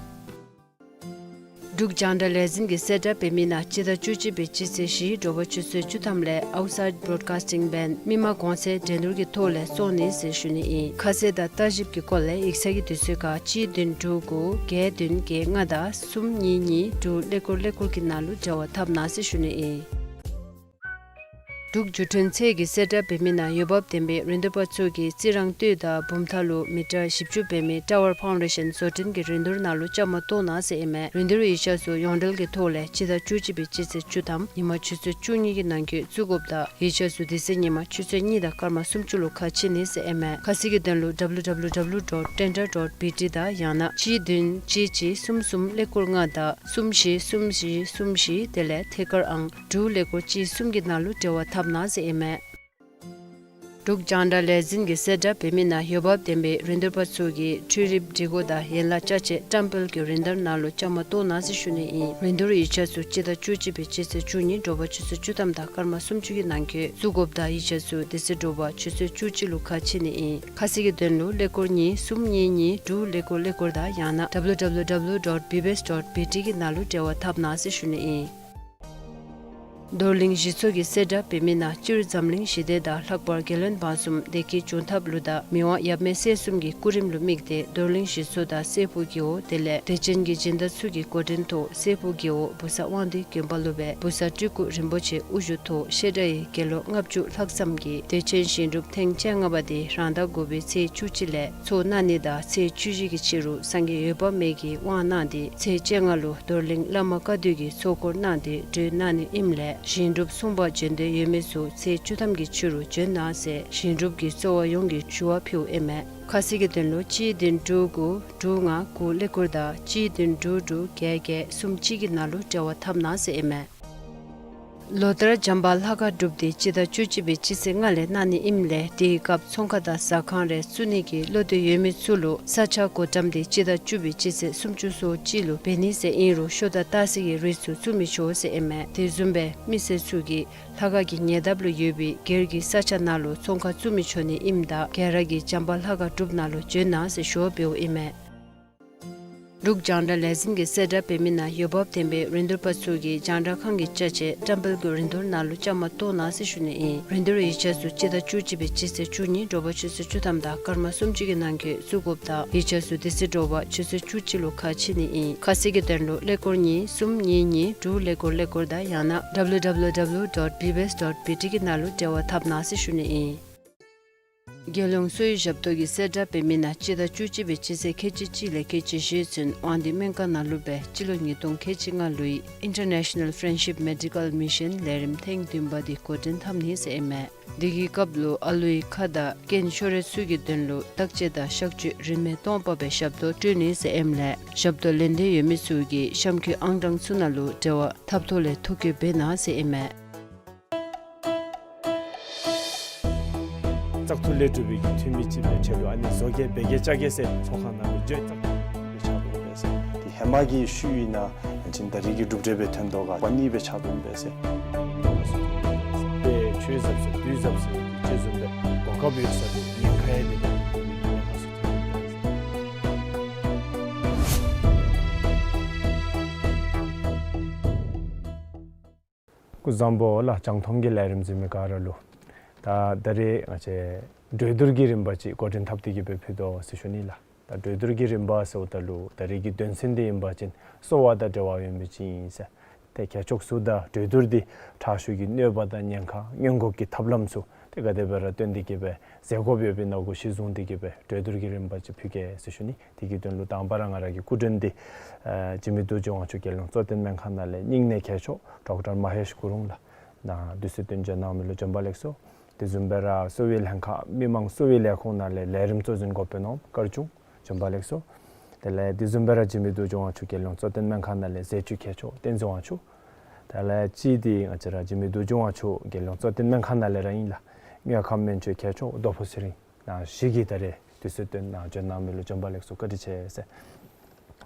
འབྲུག་རྒྱང་བསྒྲགས་ལས་འཛིན་གྱིས་གསལ་བསྒྲགས་འབད་མི་ནང་སྤྱི་ཟླ་བཅུ་གཅིག་པའི་སྤྱི་ཚེས་བཞི་དྲོ་པ་ཆུ་ཚོད་བཅུ་ཐམ་ལས་ཨའུཊ་སའིཌ་བྲོཌ་ཀཱསི་ཊིང་བྷེནཌ་མི་མང་གོང་ཚད་འགྲན་བསྡུར་གྱི་ཐོག་ལས་བཙོང་ནི་ཟེར་ཞུ་ནི་ཨིན། ཁ་གསལ་དང་ལྟ་ཞིབ་ཀྱི་སྐོར་ལས་ཡིག་ཚང་གི་དུས་ཚོད་ཁར་གཅིག་བདུན་དྲུག་དགུ་བརྒྱད་བདུན་བརྒྱད་ལྔ་དང་གསུམ་གཉིས་གཉིས་དྲུག་ཀླད་ཀོར་ཀླད་ཀོར་གྱི་ནང་ལུ་འབྲེལ་བ་འཐབ་གནང་ཟེར་ཞུ་ནི་ཨིན། འབྲུག་བརྒྱུད་འཕྲིན་ཚད་ཀྱིས་གསལ་བསྒྲགས་འབད་མི་ནང་འོས་འབབ་ལྡན་པའི་རིན་བསྡུར་པ་ཚུ་གིས་རྩི་རང་སྟོད་དང་བུམ་ཐང་ལུ་མི་ཊར་བཞི་བཅུ་འབད་མི་ཊ་ཝར་ཕའུན་ཌེ་ཤཱན་བཟོ་སྐྲུན་གྱི་རིན་བསྡུར་ནང་ལུ་བཅའ་མར་གཏོགས་གནང་ཟེར་ཨིན་མས། རིན་བསྡུར་ཡིག་ཆ་ཚུ་ཡོངས་འབྲེལ་གྱི་ཐོག་ལས་སྤྱི་ཟླ་བཅུ་གཅིག་པའི་སྤྱི་ཚེས་བཅུ་ཐམ་ཉིན་མ་ཆུ་ཚོད་བཅུ་གཉིས་ཀྱི་ནང་འཁོད་བཙུགས་དགོཔ་དང་ཡིག་ཆ་ཚུ་དེ་ཚེ་ཉིན་མ་ཆུ་ཚོད་གཉིས་དང་སྐར་མ་སུམ་ཅུ་ལུ་ཁ་ཕྱེ་ནི་ཟེར་ཨིན་མས། ཁ་གསལ་གྱི་དོན་ལུ་ཌབ་ལུ་ཌབ་ལུ་ཌབ་ལུ་ཌོཊ་ཊེན་ཌར་ཌོཊ་བི་ཊི་དང་ཡང་ན་གཅིག་བདུན་གཅིག་གཅིག་གསུམ་གསུམ་ཀླད་ཀོར་ལྔ་དང་གསུམ་བཞི་གསུམ་བཞི་གསུམ་བཞི་དེ་ལས་ཐད་ཀར་ཨང་དྲུག་ཀླད་ཀོར་གཅིག་གསུམ་གྱི་ནང་ལུ་འབྲེལ་བ་འཐབ་གནང་ཟེར་ཨིན་མས། འབྲུག་རྒྱང་བསྒྲགས་ལས་འཛིན་གྱིས་གསལ་བསྒྲགས་འབད་མི་ནང་འོས་འབབ་ལྡན་པའི་རིན་བསྡུར་པ་ཚུ་གིས་འཕྲུལ་རིག་སྒྲིག་གོ་དང་ཡན་ལག་ཅ་ཆས་བཀྲམ་སྤེལ་གྱི་རིན་བསྡུར་ནང་ལུ་བཅའ་མར་གཏོགས་གནང་ཟེར་ཞུ་ནི་ཨིན། རིན་བསྡུར་ཡིག་ཆ་ཚུ་སྤྱི་ཟླ་བཅུ་གཅིག་པའི་སྤྱི་ཚེས་བཅུ་གཉིས་དྲོ་པ་ཆུ་ཚོད་བཅུ་ཐམ་དང་སྐར་མ་སུམ་ཅུ་གི་ནང་འཁོད་བཙུགས་དགོཔ་དང་ཡིག་ཆ་ཚུ་དེ་ཚེ་དྲོ་པ་ཆུ་ཚོད་བཅུ་གཅིག་ལུ་ཁ་ཕྱེ་ནི་ཨིན། ཁ་གསལ་གྱི་དོན་ལུ་ཀླད་ཀོར་གཉིས་གསུམ་གཉིས་གཉིས་དྲུག་ཀླད་ཀོར་ཀླད་ཀོར་དང་ཡང་ན་ཌབ་ལུ་ཌབ་ལུ་ཌབ་ལུ་ཌོཊ་བི་བི་ཨེསི་ཌོཊ་བི་ཊི་གི་ནང་ལུ་འབྲེལ་བ་འཐབ་གནང་ཟེར་ཞུ་ནི་ཨིན། རྡོར་གླིང་གཞི་ཚོགས་ཀྱིས་གསལ་བསྒྲགས་འབད་མི་ནང་སྤྱིར་འཛམ་གླིང་ཞི་བདེ་དང་ལྷག་པར་རྒྱལ་བློན་འབངས་གསུམ་བདེ་སྐྱིད་འབྱུང་ཐབས་ལུ་དང་མི་དབང་ཡབ་མེས་སྲས་གསུམ་གྱི་སྐུ་རིམ་ལུ་དམིགས་ཏེ་རྡོར་གླིང་གཞི་ཚོགས་དང་སྲས་ཕུག་རྒེད་འོག་དེ་ལས་དད་ཅན་གྱི་སྦྱིན་བདག་ཚུ་གི་འགོ་འདྲེན་ཐོག་སྲས་ཕུག་རྒེད་འོག་བུ་གསར་དབང་འདུས་དགོན་པ་ལུ་སྦེ་བུ་གསར་སྤྲུལ་སྐུ་རིན་པོ་ཆེ་དབུ་བཞུགས་ཐོག་བཤད་གྲྭ་ཡི་དགེ་སློང་ལྔ་བཅུ་ལྷག་ཙམ་གྱིས་དད་ཅན་གཞན་སྒྲུབ་ཐེངས་བཅོ་ལྔ་པ་དེ་རང་ཟླ་དགུ་པའི་ཚེས་བཅུ་གཅིག་ལས་ཚོགས་གནང་ནི་དང་ཚེས་བཅུ་བཞི་གི་ཕྱི་རུ་སངས་རྒྱས་འོད་དཔག་མེད་ཀྱིས་དབང་གནང་སྟེ་ཚེས་བཅོ་ལྔ་ལུ་རྡོར་གླིང་བླ་མ་བཀའ་བསྡུ་གིས་ཚོགས་འཁོར་གནང་སྟེ་གྲོལ་གནང་ནི་ཨིནམ་ལས་གཞན་སྒྲུབ་སྲུང་པར་འབྱོན་འདོད་ཡོད་མི་ཚུ་ཚེས་བཅུ་ཐམ་གྱི་ཕྱི་རུ་འབྱོན་གནང་ཟེར་གཞན་སྒྲུབ་ཀྱི་གཙོ་བ་ཡོངས་ཀྱིས་ཞུ་བ་ཕུལཝ་ཨིན་མས། ཁ་གསལ་གྱི་དོན་ལུ་གཅིག་བདུན་དྲུག་དགུ་དྲུག་ལྔ་དགུ་ཀླད་ཀོར་དང་གཅིག་བདུན་དྲུག་དྲུག་བརྒྱད་བརྒྱད་གསུམ་གཅིག་གི་ནང་ལུ་འབྲེལ་བ་འཐབ་གནང་ཟེར་ཨིན་མས། ལོ་ལྟར་བྱམས་པ་ལྷ་ཁང་སྒྲུབ་སྡེ་སྤྱི་ཟླ་བཅུ་གཅིག་པའི་སྤྱི་ཚེས་ལྔ་ལས་གནང་ནི་ཨིནམ་ལས་དེའི་སྐབས་ཚོང་ཁང་དང་ཟ་ཁང་རེ་བཙུགས་ནི་གི་བློ་འདོད་ཡོད་མི་ཚུ་ལུ་ས་ཆ་བགོ་བཀྲམ་དེ་སྤྱི་ཟླ་བཅུ་པའི་སྤྱི་ཚེས་སུམ་ཅུ་སོ་གཅིག་ལུ་འབད་ནི་ཟེར་ཨིན་རུང་ཤོ་དང་སྟག་གཟིག་གི་རིགས་ཚུ་བཙུགས་མི་ཆོག་ཟེར་ཨིན་མས། དེ་བཟུམ་སྦེ་མི་སེར་ཚུ་གིས་ལྷ་ཁང་གི་ཉེ་འདབས་ལུ་ཡོད་པའི་སྒེར་གྱི་ས་ཆ་ནང་ལུ་ཚོང་ཁང་བཙུགས་མི་ཆོག་ནི་ཨིནམ་ད་ག་ར་གིས་བྱམས་པ་ལྷ་ཁང་སྒྲུབ་ནང་ལུ་འབྱོན་གནང་ཟེར་ཞུ་བ་འབདཝ་ཨིན་མས། འབྲུག་རྒྱང་བསྒྲགས་ལས་འཛིན་གྱིས་གསལ་བསྒྲགས་འབད་མི་ནང་འོས་འབབ་ལྡན་པའི་རིན་བསྡུར་པ་ཚུ་གིས་རྒྱང་བསྒྲགས་ཁང་གི་ཅ་ཆས་བཀྲམ་སྤེལ་གྱི་རིན་བསྡུར་ནང་ལུ་བཅའ་མར་གཏོགས་གནང་ཟེར་ཞུ་ནི་ཨིན། རིན་བསྡུར་ཡིག་ཆ་ཚུ་སྤྱི་ཟླ་བཅུ་གཅིག་པའི་སྤྱི་ཚེས་བཅུ་གཉིས་དྲོ་པ་ཆུ་ཚོད་བཅུ་ཐམ་དང་སྐར་མ་སུམ་ཅུ་གི་ནང་འཁོད་བཙུགས་དགོཔ་དང་ཡིག་ཆ་ཚུ་དེ་ཚེ་དྲོ་པ་ཆུ་ཚོད་བཅུ་གཅིག་ལུ་ཁ་ཕྱེ་ནི་ཨིན། ཁ་གསལ་གྱི་དོན་ལུ་ཀླད་ཀོར་གཉིས་གསུམ་གཉིས་གཉིས་དྲུག་ཀླད་ཀོར་ཀླད་ཀོར་དང་ཡང་ན་W W W dot B B S dot B T གི་ནང་ལུ་འབྲེལ་བ་འཐབ་གནང་ཟེར་ཞུ་ནི་ཨིན། རྒྱལ་ཡོངས་གསོ་བའི་ཞབས་ཏོག་གིས་གསལ་བསྒྲགས་འབད་མི་ནང་སྤྱི་ཟླ་བཅུ་གཅིག་པའི་སྤྱི་ཚེས་ཁལ་གཅིག་གཅིག་ལས་ཁལ་གཅིག་བཞི་ཚུན་དབང་འདུས་སྨན་ཁང་ནང་ལུ་སྦེ་སྤྱི་ལོ་ཉིས་སྟོང་ཁལ་གཅིག་ལྔ་ལོའི་International Friendship Medical Mission ལས་རིམ་ཐེངས་བདུན་པ་དེ་འགོ་འདྲེན་འཐབ་ནི་ཟེར་ཨིན་མས། དེ་གི་སྐབས་ལུ་ཨ་ལུའི་ཁ་དང་རྐན་ཤོར་རིགས་ཚུ་གི་དོན་ལུ་བརྟག་དཔྱད་དང་གཤག་བཅོས་རིན་མེད་སྟོང་པ་སྦེ་ཞབས་ཏོག་སྤྲོད་ནི་ཟེར་ཨིནམ་ལས་ཞབས་ཏོག་ལེན་འདོད་ཡོད་མི་ཚུ་གིས་གཤམ་འཁོད་ཨང་གྲངས་ཚུ་ནང་ལུ་འབྲེལ་བ་འཐབ་ཐོག་ལས་ཐོ་བཀོད་འབད་གནང་ཟེར་ཨིན་མས། བཙག་འཐུ་ལས་གྲུབ་པའི་གི་འཐུས་མི་ཅིག་སྦེ་ཆགས་ཡོད། ཨ་ནི་བཟོ་གེ་འབད་གེ་ལྕགས་གེ་ཟེར་ཚོང་ཁང་ནང་ལུ་འགྱོ་བཙག་འཐུ་སྦེ་ཆགས་དོ་སྦེ་ཟེར། དེ་ཧེ་མ་གི་ཤུལ་ཨིན་ན་ཅིན་ད་རེས་ཀྱི་གྲུབ་འབྲས་སྦེ་ཐོན་དོ་ག་པ་ནི་སྦེ་ཆགས་དོ་སྦེ་ཟེར། དཔེ་ཆོས་ཟབ་ཟེར་དུས་ཟབ་ཟེར་ཅིག་བཟུམ་སྦེ་གོ་སྐབས་ཡོད་ས་དེ་ངེ་ཁ་ཡ་དེ་དེ་དེ་ངེ་ཁ་སོ་ཐོན་དོ་སྦེ་ཟེར། སྐུ་གཟུགས་བཟང་པོ་ལགས། རྒྱང་མཐོང་གི་ལས་རིམ་གཟིགས་མི་ག་ར་ལུ། ད་ད་རེས་ང་བཅས་གྲོས་བསྡུར་གྱི་རིམ་པ་ཅིག་འགོ་འདྲེན་འཐབ་སྟེ་གི་སྦེ་ཕུལ་དོ་ཟེར་ཞུ་ནི་ལགས། ད་གྲོས་བསྡུར་གྱི་རིམ་པ་ཟེརཝ་ད་ལུ་ད་རེས་ཀྱི་དོན་ཚན་འདི་ཨིན་པ་ཅིན་གསོ་བ་དང་འབྲེལ་བ་ཡོད་མི་ཅིག་ཨིན་ཟེར། ཏེ་ཁྱད་ཆོས་ཚུ་དང་གྲོས་བསྡུར་འདི་ཁྲག་ཤུགས་ཀྱི་གནོད་པ་དང་ཉེན་ཁ་སྔོན་འགོག་གི་ཐབས་ལམ་ཚུ་ཏེ་ག་དེ་སྦེ་ར་བཏོན་ཏེ་གི་སྦེ་ཟེར་དགོཔ་ཡོད་པའི་ནང་གུ་གཞི་བཟུང་སྟེ་གི་སྦེ་གྲོས་བསྡུར་གྱི་རིམ་པ་ཅིག་ཕུལ་གེ་ཟེར་ཞུ་ནི། དེ་གི་དོན་ལུ་དང་པ་ར་ང་ར་གི་སྐུ་མགྲོན་འདི་ཨ་འཇིགས་མེད་རྡོ་རྗེ་དབང་ཕྱུག་རྒྱལ་ཡོངས་གཙོ་བསྟེན་སྨན་ཁང་ནང་ལས་སྙིང་ནད་མཁས་མཆོག་ཌོག་ཊར་མ་ཧེཤ་གུ་རུང་ལགས། ནཱ་དུས་ཚོད་བཏོན་བྱོན་གནང་མི་ལུ་བྱོན་པ་ལེགས་སོ། དེ་བཟུམ་སྦེ་ར་གསོ་བའི་ལྷན་ཁག་མི་མང་གསོ་བའི་ལས་ཁུངས་ནང་ལས་ལས་རིམ་གཙོ་འཛིན་འགོ་དཔོན་ནོར་བུ་དཀར་ཆུང་བྱོན་པ་ལེགས་སོ། དེ་ལས་དེ་བཟུམ་སྦེ་ར་འཇིགས་མེད་རྡོ་རྗེ་དབང་ཕྱུག་རྒྱལ་ཡོངས་གཙོ་བསྟེན་སྨན་ཁང་ནང་ལས་ཟས་བཅུད་མཁས་མཆོག་བསྟན་འཛིན་དབང་ཕྱུག། དེ་ལས་གཅིག་འདི་ང་བཅས་ར་འཇིགས་མེད་རྡོ་རྗེ་དབང་ཕྱུག་རྒྱལ་ཡོངས་གཙོ་བསྟེན་སྨན་ཁང་ནང་ལས་ར་ཨིན་ལགས། དངོས་ཁམས་སྨན་བཅོས་མཁས་མཆོག་རྡོ་ཕུ་ཚེ་རིང་ནཱ་བཞི་གིས་ད་རེས་དུས་ཚོད་བཏོན་ནཱ་བྱོན་གནང་མི་ལུ་བྱོན་པ་ལེགས་སོ་བཀའ་དྲིན་ཆེ་ཟེར།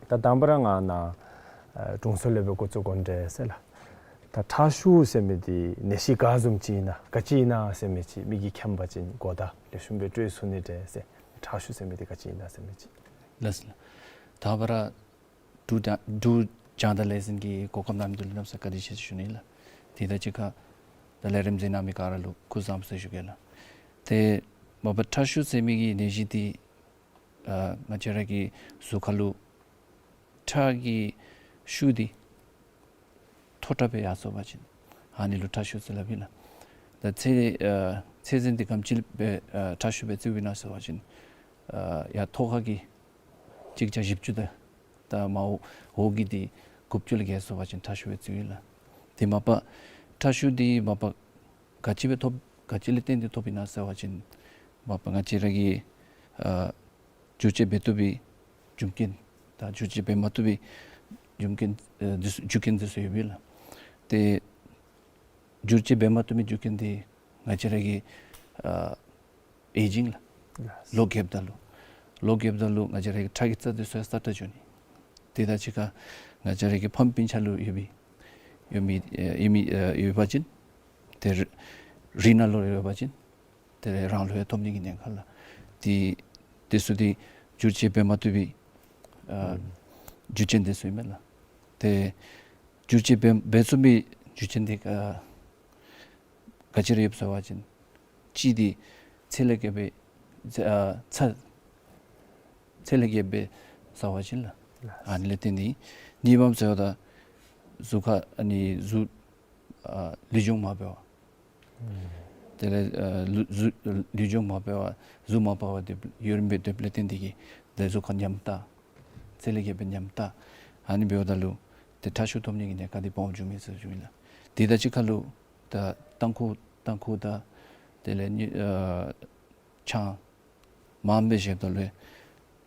ད་དང་པ་ར་ང་ནཱ་ཨ་དྲུང་འཚོ་ལས་སྦེ་འགོ་བཙུགས་དགོ་འདྲས་ཟེར་ལགས། ད་ཁྲག་ཤུགས་ཟེར་མི་འདི་ནད་གཞི་ག་བཟུམ་ཅིག་ཨིན་ན་ག་ཅི་ཨིན་ན་ཟེར་མི་ཅིག་མི་གིས་མཁྱེན་པ་ཅིན་གོ་བརྡ་ལེགས་ཤོམ་སྦེ་སྤྲོད་ཚུགས་ནི་འདྲས་ཟེར། ཁྲག་ཤུགས་ཟེར་མི་འདི་ག་ཅི་ཨིན་ན་ཟེར་མི་ཅིག། ལགས་སོ་ལགས། དང་པ་ར་འབྲུག་རྒྱང་འབྲུག་རྒྱང་བསྒྲགས་ལས་འཛིན་གྱི་གོ་སྐབས་གནང་མི་འདི་ལུ་གནམ་ས་བཀའ་དྲིན་ཆེ་ཟེར་ཞུ་ནི་ལགས། དེ་དང་གཅིག་ཁར་ད་ལས་རིམ་གཟིགས་གནང་མི་ག་ར་ལུ་སྐུ་གཟུགས་བཟང་པོ་ཟེར་ཞུ་གེ་ལགས། ཏེ་མ་པ་ཁྲག་ཤུགས་ཟེར་མི་གི་ནད་གཞི་འདི་ཨ་ང་བཅས་ར་གི་གཟུགས་ཁར་ལུ་ཁྲག་གི་ཤུགས་འདི་མཐོ་དྲགས་སྦེ་ཡར་སོང་པ་ཅིན་ཨ་ནི་ལུ་ཁྲག་ཤུགས་ཟེར་སླབ་ཨིན་ལགས། ད་ཚད་ཨ་ཚད་འཛིན་འདི་ག་དེམ་ཅིག་སྦེ་ཨ་ཁྲག་ཤུགས་སྦེ་བརྩིཝ་ཨིན་ན་ཟེར་བ་ཅིན་ཨ་ཡར་ཐོག་ཁ་གི་གཅིག་བརྒྱ་བཞི་བཅུ་དང་ད་མར་འོག་གི་འདི་དགུ་བཅུ་ལས་བརྒལ་སོང་པ་ཅིན་ཁྲག་ཤུགས་སྦེ་བརྩིཝ་ཨིན་ལགས། དེ་མ་པ་ཁྲག་ཤུགས་འདི་མ་པ་ག་ཅི་སྦེ་ཐོབ་ག་ཅི་ལས་བརྟེན་ཏེ་ཐོབ་ཨིན་ན་ཟེར་བ་ཅིན་མ་པ་ང་བཅས་ར་གི་ཨ་བསྒྱུར་བཅོས་འབད་བཏུབ་པའི་རྒྱུ་རྐྱེན་དང་བསྒྱུར་བཅོས་འབད་མ་བཏུབ་པའི་རྒྱུ་རྐྱེན་ཨ་འདི་ཚུ་རྒྱུ་རྐྱེན་འདི་ཚུ་ཡོད་པས་ལགས། ཏེ་བསྒྱུར་བཅོས་འབད་མ་བཏུབ་པའི་རྒྱུ་རྐྱེན་འདི་ང་བཅས་ར་གི་ཨ་ཨེ་ཇིང་ལགས། ལོ་རྒསཔ་ད་ལུ་ལོ་རྒསཔ་ད་ལུ་ང་བཅས་ར་གི་ཁྲག་གི་རྩ་འདི་ཚུ་ཡང་སྲ་ཀྲག་འགྱོ་ནི། དེ་དང་གཅིག་ཁར་ང་བཅས་ར་གི་ཕམ་སྤུན་ཆ་ལུ་ཡོད་པའི་ཡོད་མི་ཨེ་ཡོད་མི་ཨེ་ཡོད་པ་ཅིན་ཏེ་རི་རི་ནང་ལུ་ཡོད་པ་ཅིན་ཏེ་རང་ལུ་ཡང་ཐོབ་ནི་གི་ཉེན་ཁ་ལགས། དེ་དེ་ཚུ་འདི་བསྒྱུར་བཅོས་འབད་མ་བཏུབ་པའི་ཨ་རྒྱུ་རྐྱེན་འདི་ཚུ་ཨིན་མས་ལགས། ཏེ་བསྒྱུར་བཅོས་འབད་འབད་ཚུགས་པའི་རྒྱུ་རྐྱེན་འདི་ཨ་ ག་ཅི་ར་ཡོདཔ་ཟེར་བ་ཅིན་གཅིག་འདི་ཚད་ལས་བརྒལ་བའི་ཚད་ཨ་ཚད་ཚད་ལས་བརྒལ་བའི་ཟེར་བ་ཅིན་ལགས། ཨ་ནི་ལས་བརྟེན་ཏེ་གཉིས་པམ་ཟེརཝ་ད་གཟུགས་ཁར་ཨ་ནི་གཟུགས་ཨ་ལུས་སྦྱོང་མ་འབད་བར། དེ་ལས་ཨ་ལུ་གཟུགས་ལུས་སྦྱོང་མ་འབད་བར་གཟུགས་མ་འབད་བར་དེ་ཡུན་རིངམོ་སྦེ་སྡོདཔ་ལས་བརྟེན་ཏེ་གིས་དེ་གཟུགས་ཁར་ཉམས་ཐག་ཚད་ལས་བརྒལ་བའི་ཉམས་ཐག་ཨ་ནི་འབདཝ་ད་ལུ་ཏེ་ཁྲག་ཤུགས་ཐོབ་ནི་གི་ཉེན་ཁ་འདི་སྦོམ་འབྱུང་མས་ཟེར་ཞུ་ནི་ལགས། དེ་དང་གཅིག་ཁར་ལུ་ད་ཏམ་ཁུ་ཏམ་ཁུ་དང་དེ་ལས་ནི་ཨ་ཆང་མངམ་སྦེ་བཞེསཔ་ད་ལུ་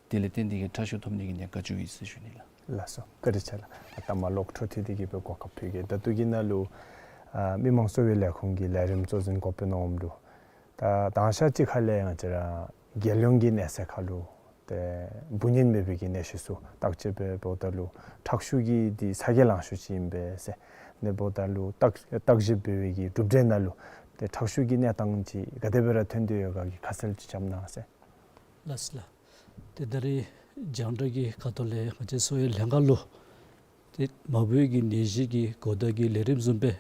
དེ་ལས་བརྟེན་ཏེ་གིས་ཁྲག་ཤུགས་ཐོབ་ནི་གི་ཉེན་ཁ་འབྱུང་ཡི་ཟེར་ཞུ་ནི་ལགས། ལགས་སོ། བཀའ་དྲིན་ཆེ་ལགས། ད་མ་ལོག་འཕྲོ་མཐུད་དེ་གིས་སྦེ་གོ་སྐབས་ཕུལ་གེ། ད་ལྟོ་གི་ནང་ལུ་ཨ་མི་དམངས་གསོ་བའི་ལས་ཁུངས་ཀྱི་ལས་རིམ་གཙོ་འཛིན་འགོ་དཔོན་འོགམ་ལུ་ད་དང་ཤ་ཅིག་ཁ་ལས་ཡང་ཅིག་ར་རྒྱལ་ཡོངས་ཀྱི་གནས་ཚད་ཁར་ལུ་ཏེ་འབུ་ནད་མེད་པའི་གི་ནད་གཞི་ཚུ་བརྟག་དཔྱད་འབད་འབདཝ་ད་ལུ་ཁྲག་ཤུགས་ཀྱི་འདི་ཚ་གྱང་ལང་ཤོས་ཅིག་ཨིན་པས་ཟེར། ཨ་ནི་འབདཝ་ད་ལུ་བརྟག་བརྟག་ཞིབ་འབད་བའི་གི་གྲུབ་འབྲས་ནང་ལུ་ཏེ་ཁྲག་ཤུགས་ཀྱི་གནས་སྟངས་ཅིག་ག་དེ་སྦེ་ར་ཐོན་ཏེ་ཡོད་ག་གི་ཁ་གསལ་ཅིག་རྐྱབ་གནང་ཟེར། ལགས་སོ་ལགས། ཏེ་ད་རིས་རྒྱང་བསྒྲགས་ཀྱི་ཁ་ཐུག་ལས་ང་བཅས་གསོ་བའི་ལྷན་ཁག་ལུ་ཏེ་མ་བུའི་གི་ནད་གཞི་གི་གོ་བརྡ་གི་ལས་རིམ་བཟུམ་སྦེ་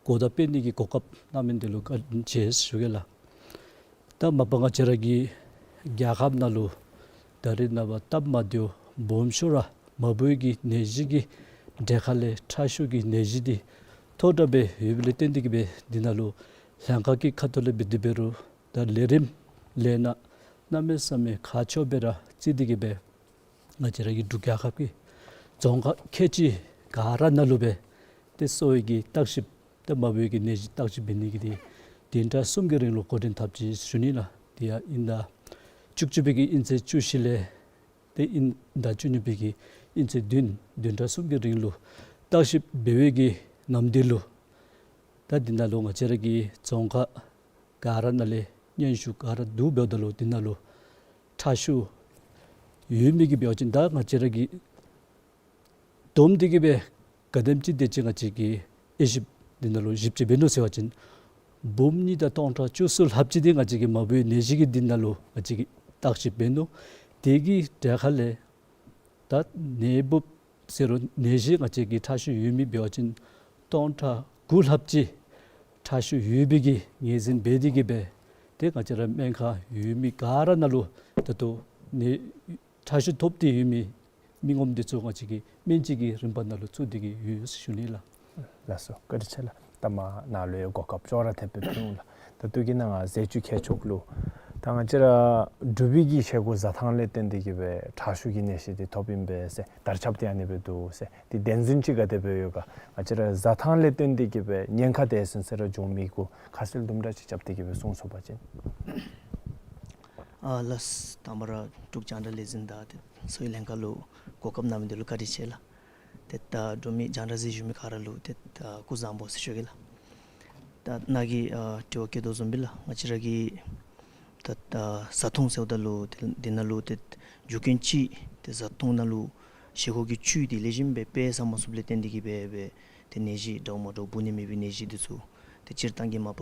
གོ་བརྡ་སྤེལ་ནི་གི་གོ་སྐབས་གནང་མི་འདི་ལུ་བཀའ་དྲིན་ཆེ་ཞུ་གེ་ལགས། ད་མ་པ་ང་བཅས་ར་གི་རྒྱལ་ཁབ་ནང་ལུ་ད་རིས་ནངས་པ་སྟབས་མ་བདེཝ་སྦོམ་ཤོས་ར་མ་བུའི་གི་ནད་གཞི་གི་གྲས་ཁ་ལས་ཁྲག་ཤུགས་ཀྱི་ནད་གཞི་འདི་མཐོ་དྲགས་སྦེ་ཡོདཔ་ལས་བརྟེན་ཏེ་གིས་སྦེ་འདི་ནང་ལུ་ལྷན་ཁག་གི་ཁ་ཐུག་ལས་འབད་དེ་འབད་རུང་ད་ལས་རིམ་ལས་སྣ་གནམ་མེད་ས་མེད་ཁག་ཆེཝ་སྦེ་ར་བརྩི་སྟེ་གིས་སྦེ་ང་བཅས་ར་གི་འབྲུག་རྒྱལ་ཁབ་ཀྱི་རྫོང་ཁག་ཁལ་གཅིག་ག་ར་ནང་ལུ་སྦེ་ཏེ་གསོ་བའི་གི་བརྟག་ཞིབ་ཏེ་མ་བུའི་གི་ནད་གཞི་བརྟག་ཞིབ་འབད་ནི་གི་འདི་བདུན་ཕྲག་གསུམ་གྱི་རིང་ལུ་འགོ་འདྲེན་འཐབ་ཅི་ཞུ་ནི་ལགས། དེ་ཡང་དབྱིན་ཟླ་བཅུ་གཅིག་པའི་གི་དབྱིན་ཚེས་བཅུ་བཞི་ལས་ཏེ་དབྱིན་ཟླ་བཅུ་གཉིས་པའི་གི་དབྱིན་ཚེས་བདུན་བདུན་ཕྲག་གསུམ་གྱི་རིང་ལུ་བརྟག་ཞིབ་འབད་བའི་གི་ནམ་དུས་ལུ་ད་འདི་ནང་ལུ་ང་བཅས་ར་གི་རྫོང་ཁག་ག་ར་ནང་ལས་སྙན་ཞུ་ག་ར་བསྡུ་འབདཝ་ད་ལུ་འདི་ནང་ལུ་ཁྲག་ཤུགས་ཡོད་མི་གི་འབད་བ་ཅིན་ད་ང་བཅས་ར་གི་བསྡོམས་ཏེ་གིས་སྦེ་ག་དེམ་ཅིག་དེ་ཅིག་ང་བཅས་ཀྱིས་དབྱེ་ཞིབ་འདི་ནང་ལུ་ཞིབ་དཔྱད་འབད་ནུག་ཟེར་བ་ཅིན་འབུམ་གཉིས་དང་སྟོང་ཕྲག་བཅུ་གསུམ་ལྷགཔ་ཅིག་འདི་ང་བཅས་ཀྱིས་མ་བུའི་ནད་གཞི་གི་འདི་ནང་ལུ་ང་བཅས་ཀྱིས་བརྟག་ཞིབ་འབད་ནུག། དེ་གི་གྲས་ཁ་ལས་ད་ནད་འབུཔ་ཟེར་རུང་ནད་གཞི་ང་བཅས་ཀྱི་ཁྲག་ཤུགས་ཡོད་མི་འབད་བ་ཅིན་སྟོང་ཕྲག་དགུ་ལྷགཔ་ཅིག་ཁྲག་ཤུགས་ཡོད་པའི་གི་ངོས་འཛིན་འབད་དེ་གིས་སྦེ་ཏེ་ང་བཅས་ར་སྨན་ཁང་ཡོད་མི་ག་ར་ནང་ལུ་ད་ལྟོ་ནད་ཁྲག་ཤུགས་ཐོབ་སྟེ་ཡོད་མི་མི་ངོམ་འདི་ཚུ་ང་བཅས་ཀྱིས་སྨན་བཅོས་ཀྱི་རིམ་པ་ནང་ལུ་བཙུགས་ཏེ་གིས་ཡོད་ཟེར་ཞུ་ནི་ལགས། ལགས་སོ། བཀའ་དྲིན་ཆེ་ལགས། ད་མ་ནཱ་ལུ་ཡང་གོ་སྐབས་ཅོག་ར་འཐདཔ་སྦེ་ཕུལ་འོང་ལགས། ད་ལྟོ་གི་ནང་ང་ཟས་བཅུད་ཁྱད་ཆོས་ལུ་ད་ང་བཅས་ར་འབྲུག་པའི་གི་བཞེས་སྒོ་བཟའ་ཐངས་ལས་བརྟེན་ཏེ་གིས་སྦེ་ཁྲག་ཤུགས་ཀྱི་ནད་གཞི་འདི་ཐོབ་ཨིན་པས་ཟེར་དར་ཁྱབ་འདི་ཨ་ནི་སྦེ་འདུག་ཟེར། འདི་བདེན་རྫུན་ཅིག་ག་དེ་སྦེ་ཡོད་ག། ང་བཅས་ར་བཟའ་ཐངས་ལས་བརྟེན་ཏེ་གིས་སྦེ་ཉེན་ཁ་དེ་ཚུན་ཚོད་ར་འབྱུང་མི་གུ་ཁ་གསལ་དུམ་གྲ་ཅིག་རྐྱབ་སྟེ་གིས་སྦེ་གསུང་ཚུགས་པ་ཅིན། ཨ་ལགས། དང་པ་ར་འབྲུག་རྒྱང་བསྒྲགས་ལས་འཛིན་དང་ཏེ་གསོ་བའི་ལྷན་ཁག་ལུ་གོ་སྐབས་གནང་མི་འདི་ལུ་བཀའ་དྲིན་ཆེ་ལགས། ཏེ་ད་འབྲུག་མི་རྒྱང་བསྒྲགས་གཟིགས་བཞུགས་མི་ག་ར་ལུ་ཏེ་ད་སྐུ་གཟུགས་བཟང་པོ་ཟེར་ཞུ་གེ་ལགས། ད་ནཱ་གིས་ཨ་དྲི་བ་བཀོད་དོ་བཟུམ་སྦེ་ལགས། ང་བཅས་ར་གི་ད་ད་བཟའ་འཐུང་ཟེརཝ་ད་ལུ་ཏེ་འདི་ནང་ལུ་ཏེ་རྒྱུ་རྐྱེན་ཅིག་ཏེ་བཟའ་འཐུང་ནང་ལུ་བཞེས་སྒོ་གི་བཅུད་འདི་ལེགས་ཤོམ་སྦེ་དཔེ་བཟའ་མ་ཚུགསཔ་ལས་བརྟེན་ཏེ་གིས་སྦེ་སྦེ་ཏེ་ནད་གཞི་འདྲཝ་མ་འདྲཝ་འབུ་ནད་མེད་པའི་ནད་གཞི་འདི་ཚུ་ཏེ་སྤྱིར་བཏང་གི་མ་པ་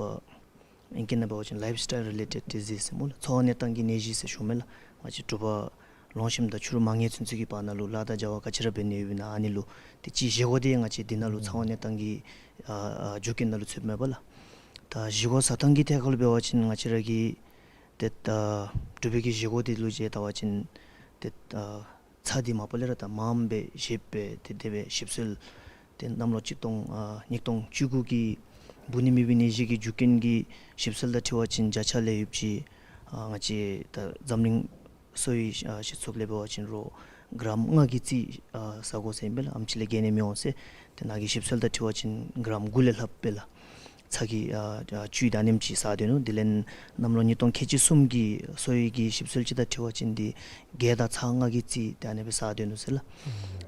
ཨིང་སྐད་ནང་འབད་བ་ཅིན་ལའིཕ་སི་ཊའིལ་རི་ལེ་ཊེཌ་ཌི་ཟིསི་ཟེར་སྨོ་ལགས། འཚོ་བ་གནས་སྟངས་ཀྱི་ནད་གཞི་ཟེར་ཞུཝ་མས་ལགས། ང་བཅས་དྲོ་པ་ལོངས་ཞིནམ་དང་ཕྱི་རུ་མ་ཉལ་ཚུན་ཚོད་ཀྱི་བར་ན་ལུ་ལཱ་དང་བྱ་བ་ག་ཅི་ར་འབད་ནི་ཡོདཔ་ཨིན་ན་ཨ་ནི་ལུ་ཏེ་ཅིག་བཞེས་སྒོ་འདི་ང་བཅས་འདི་ནང་ལུ་ཨུམ་ཚང་བ་གནས་སྟངས་ཀྱི་ཨ་ཨ་རྒྱུ་རྐྱེན་ནང་ལུ་ཚུདཔ་མས་པ་ལགས། ད་བཞེས་སྒོ་བཟའ་ཐངས་ཀྱི་ཐད་ཁར་ལུ་འབད་བ་ཅིན་ང་བཅས་ར་གི་ཏེ་ད་འབྲུག་པའི་གི་བཞེས་སྒོ་འདི་ལུ་མཇལ་བལྟ་བ་ཅིན་ཏེ་ད་ཚྭ་འདི་མ་པ་ལས་ར་ད་མངམ་སྦེ་བཞེས་སྦེ་ཏེ་དེ་སྦེ་ཞིབ་འཚོལ་ཏེ་གནམ་ལོ་གཅིག་སྟོང་ཨ་ཉིས་སྟོང་བཅུ་དགུ་གི་འབུ་ནད་མེད་པའི་ནད་གཞི་གི་རྒྱུ་རྐྱེན་གྱི་ཞིབ་འཚོལ་དང་འཁྲིལ་བ་ཅིན་བརྒྱ་ཆ་ལས་ཡོདཔ་ཅིག་ཨ་ང་བཅས་ད་འཛམ་གླིང་གསོ་བའི་ཨ་སྤྱི་ཚོགས་ལས་འབད་བ་ཅིན་རོགས་གྲམ་ལྔ་གི་རྩིས་ཨ་བཟའ་དགོ་ཟེར་ཨིན་པས་ལགས། ཨེམ་ཆི་ལས་བརྒལ་ནི་མི་འོང་ཟེར། ཏེ་ནཱ་གི་ཞིབ་འཚོལ་དང་འཁྲིལ་བ་ཅིན་གྲམ་དགུ་ལས་ལྷགཔ་སྦེ་ལགས། ཚྭ་གི་ཨ་ཨ་བཅུད་ད་ཨ་ནེམ་ཅིག་བཟའ་སྡོད་ནུག། དེ་ལས་གནམ་ལོ་ཉིས་སྟོང་ཁལ་གཅིག་གསུམ་གྱི་གསོ་བའི་གི་ཞིབ་འཚོལ་ཅིག་དང་འཁྲིལ་བ་ཅིན་འདི་གད་དང་ཚྭ་ལྔ་གི་རྩིས་ཏེ་ཨ་ནི་སྦེ་བཟའ་སྡོད་ནུག་ཟེར་ལགས།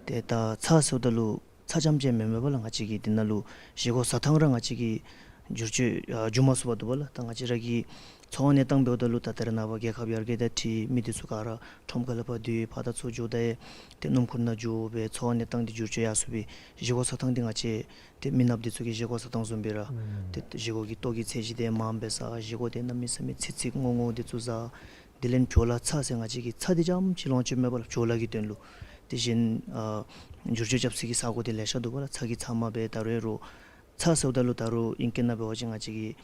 ཏེ་ད་ཚྭ་ཟེརཝ་ད་ལུ་ཚྭ་རྐྱངམ་ཅིག་མེན་མས་པ་ལགས། ང་བཅས་ཀྱི་འདི་ནང་ལུ་བཞེས་སྒོ་བཟའ་ཐངས་ར་ང་བཅས་ཀྱིས་བསྒྱུར་བཅོས་ཨ་བསྒྱུར་མ་ཚུགས་པར་འདུག་པ་ལགས། ད་ང་བཅས་ར་གི་འཚོ་བ་གནས་སྟངས་འབདཝ་ད་ལུ་ད་ད་རེས་ནངས་པ་རྒྱལ་ཁབ་ཡར་རྒྱས་དང་འཁྲིལ་མི་འདི་ཚུ་ག་ར་ཁྲོམ་ཁ་ལས་ཕར་འདུལ་ཕར་དང་ཚུར་འགྱོ་ད་ཡང་ཏེ་སྣུམ་འཁོར་ནང་འགྱོ་སྦེ་འཚོ་བ་གནས་སྟངས་འདི་བསྒྱུར་བཅོས་ཡར་སོང་སྦེ་བཞེས་སྒོ་བཟའ་ཐངས་འདི་ང་བཅས་ཏེ་མི་ནགཔ་འདི་ཚུ་གི་བཞེས་སྒོ་བཟའ་ཐངས་བཟུམ་སྦེ་ར་ཨུམ་ཏེ་བཞེས་སྒོ་གི་ལྟོ་གི་ཚད་གཞི་འདི་མངམ་སྦེ་བཟའ། བཞེས་སྒོ་འདི་གནམ་མེད་ས་མེད་ཚིག་ཚིག་རྔོག་རྔོག་འདི་ཚུ་བཟའ། དེ་ལས་བྲོ་ལ་ཚྭ་ཟེར་ང་བཅས་ཀྱིས་ཚྭ་འདི་རྐྱངམ་ཅིག་ལོངས་སྤྱོད་མེད་པ་ལགས། བྲོ་ལ་གི་དོན་ལུ། དེ་བཞིན་ཨ་བསྒྱུར་བཅོས་རྐྱབ་སའི་གི་ས་གོ་འདི་ལེ་ཤ་འདུག་པ་ལགས། ཚྭ་གི་ཚབ་མ་སྦེ་ད་རུང་རོགས་ ཚྭ་ཟེརཝ་ད་ལུ་ད་རུང་ཨིང་སྐད་ནང་འབད་བ་ཅིན་ང་བཅས་ཀྱིས་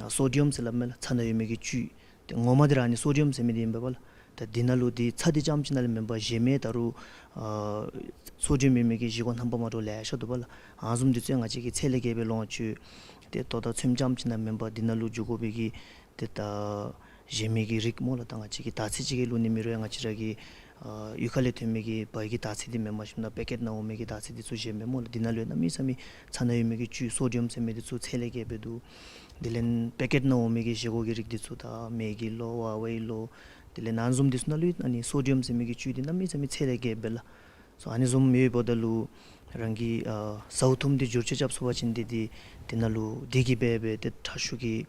ཨ་སོ་ཌི་ཡམ་ཟེར་སླབ་མས་ལགས། ཚྭ་ནང་ཡོད་མི་གི་བཅུད། ཏེ་ངོ་མ་འདི་ར་ཨ་ནི་སོ་ཌི་ཡམ་ཟེར་མི་འདི་ཨིན་པས་ལགས། ད་འདི་ནང་ལུ་འདི་ཚྭ་འདི་རྐྱངམ་ཅིག་ནང་ལས་མེན་པར་གཞན་མི་ད་རུང་ཨ་སོ་ཌི་ཡམ་ཡོད་མི་གི་བཞེས་སྒོ་རྣམ་པ་མ་འདྲཝ་ལེ་ཤ་འདུག་པ་ལགས། ཨ་ནི་བཟུམ་འདི་ཚུ་ཡང་ང་བཅས་ཀྱིས་ཚད་ལས་བརྒལ་སྦེ་ལོངས་སྤྱོད། ཏེ་ལྟོ་དང་ཚོདམ་རྐྱངམ་ཅིག་ནང་མེན་པར་འདི་ནང་ལུ་འགྱོ་དགོ་པའི་གི་ཏེ་ད་གཞན་མི་གི་རིགས་སྨོ་ལགས། ད་ང་བཅས་ཀྱིས་དར་ཚི་ཅིག་གི་ལུ་ནི་མི་རུང་ཡང་ང་བཅས་ར་གི་ཨ་གཡུས་ཁ་ལས་ཐོན་མི་གི་བལ་གྱི་དར་ཚི་འདི་མེནམ་ཞིནམ་ད་པེ་ཀེཊ་ནང་འོང་མི་གི་དར་ཚི་འདི་ཚུ་གཞན་མས་སྨོ་ལགས། འདི་ནང་ལུ་ཡང་གནམ་མེད་ས་མེད་ཚྭ་ནང་ཡོད་མི་གི་བཅུད་སོ་ཌི་ཡམ་ཟེར་མི་འདི་ཚུ་ཚད་ལས་བརྒལ་སྦེ་འདུག། དེ་ལས་པེ་ཀེཊ་ནང་འོང་མི་གི་བཞེས་སྒོ་གི་རིགས་འདི་ཚུ་ད་མེ་གི་ལོ་ཝ་ཝའི་ལོ། དེ་ལས་ཨ་ནི་བཟུམ་འདི་ཚུ་ནང་ལུ་ཡང་ཨ་ནི་སོ་ཌི་ཡམ་ཟེར་མི་གི་བཅུད་འདི་གནམ་མེད་ས་མེད་ཚད་ལས་བརྒལ་སྦེ་ལགས། སོ་ཨ་ནི་བཟུམ་ཡོདཔ་ད་ལུ་རང་གིས་ཨ་ཟཝ་འཐུངམ་འདི་བསྒྱུར་བཅོས་རྐྱབ་ཚུགས་པ་ཅིན་འདི་འདི་འདི་ནང་ལུ་འདི་གིས་འབད་འབད་ཏེ་ཁྲག་ཤུགས་ཀྱི་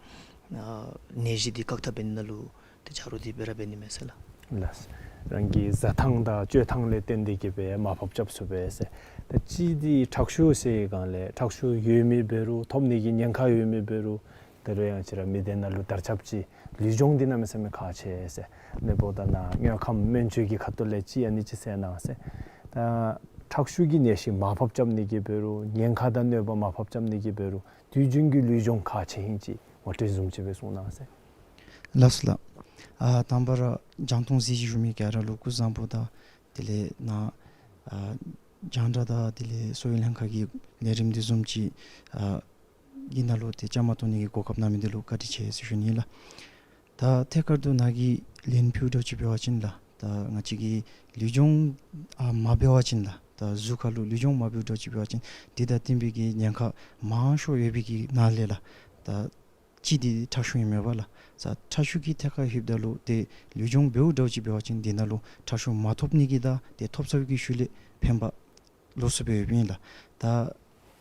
ཨ་ནད་གཞི་འདི་བཀག་ཐབས་འབད་ནི་ནང་ལུ་ཏེ་ཆ་རོགས་འདི་སྦེ་ར་འབད་ནི་མས་ཟེར་ལགས། ལགས། རང་གི་བཟའ་ཐངས་དང་སྤྱོད་ཐངས་ལས་བརྟེན་ཏེ་གིས་སྦེ་མར་ཕབ་རྐྱབ་ཚུགས་པས་ཟེར། ད་གཅིག་འདི་ཁྲག་ཤུགས་ཟེར་བའི་སྒང་ལས་ཁྲག་ཤུགས་ཡོད་མི་འབད་རུང་ཐོབ་ནི་གི་ཉེན་ཁ་ཡོད་མི་འབད་རུང་ད་རུང་ཡང་ང་བཅས་ར་མི་སྡེ་ནང་ལུ་དར་ཁྱབ་ཅིག་ལུས་སྦྱོང་འདི་གནམ་མེད་ས་མེད་ཁག་ཆེ་ཟེར། ཨ་ནི་འབདཝ་ད་ནཱ་དངོས་ཁམས་སྨན་བཅོས་ཀྱི་ཁ་ཐུག་ལས་ཅིག་ཨ་ནི་ཅིག་གསལ་གནང་ཟེར། ད་ཁྲག་ཤུགས་ཀྱི་ནད་གཞི་མར་ཕབ་རྐྱབ་ནི་གི་འབད་རུང་ཉེན་ཁ་དང་གནོད་པ་མར་ཕབ་རྐྱབ་ནི་གི་འབད་རུང་དུས་རྒྱུན་གྱི་ལུས་སྦྱོང་ཁག་ཆེ་ཧིང་ཅིག་ངོ་སྤྲོད་བཟུམ་ཅིག་སྦེ་གསུང་གནང་ཟེར། ལགས་སོ་ལགས། ཨ་དང་པ་ར་རྒྱང་མཐོང་གཟིགས་ཞུ་མི་ག་ར་ལུ་སྐུ་གཟུགས་བཟང་པོ་དང་དེ་ལས་ནཱ་ཨ་རྒྱང་བསྒྲགས་དང་དེ་ལས་གསོ་བའི་ལྷན་ཁག་གི་ལས་རིམ་འདི་བཟུམ་ཅིག་ཨ་གི་ནང་ལུ་ཏེ་བཅའ་མར་གཏོགས་ནི་གི་གོ་སྐབས་གནང་མི་འདི་ལུ་བཀའ་དྲིན་ཆེ་ཟེར་ཞུ་ནི་ལགས། ད་ཐད་ཀར་དུ་ནཱ་གིས་ལན་ཕུལཝ་འདྲཝ་ཅིག་འབད་བ་ཅིན་ལགས། ད་ང་བཅས་ཀྱི་ལུས་སྦྱོང་ཨ་མ་འབད་བ་ཅིན་ལགས། ད་གཟུགས་ཁར་ལུ་ལུས་སྦྱོང་མ་འབདཝ་འདྲཝ་ཅིག་འབད་བ་ཅིན་འདི་དང་བསྟུན་པའི་གི་ཉེན་ཁ་མང་ཤོས་ཡོད་པའི་གི་ནང་ལས་ལགས། ད་གཅིག་འདི་ཁྲག་ཤུགས་ཨིན་མས་པ་ལགས། ད་ཁྲག་ཤུགས་ཀྱི་ཐད་ཁར་ལྷོདཔ་ད་ལུ་ཏེ་ལུས་སྦྱོང་འབདཝ་འདྲཝ་ཅིག་འབད་བ་ཅིན་འདི་ནང་ལུ་ཁྲག་ཤུགས་མ་ཐོབ་ནི་གི་དང་ཏེ་ཐོབ་ཚར་བའི་གི་ཤུལ་ལས་ཕན་པ་ལོགས་སུ་སྦེ་ཡོདཔ་ཨིན་ལགས། ད་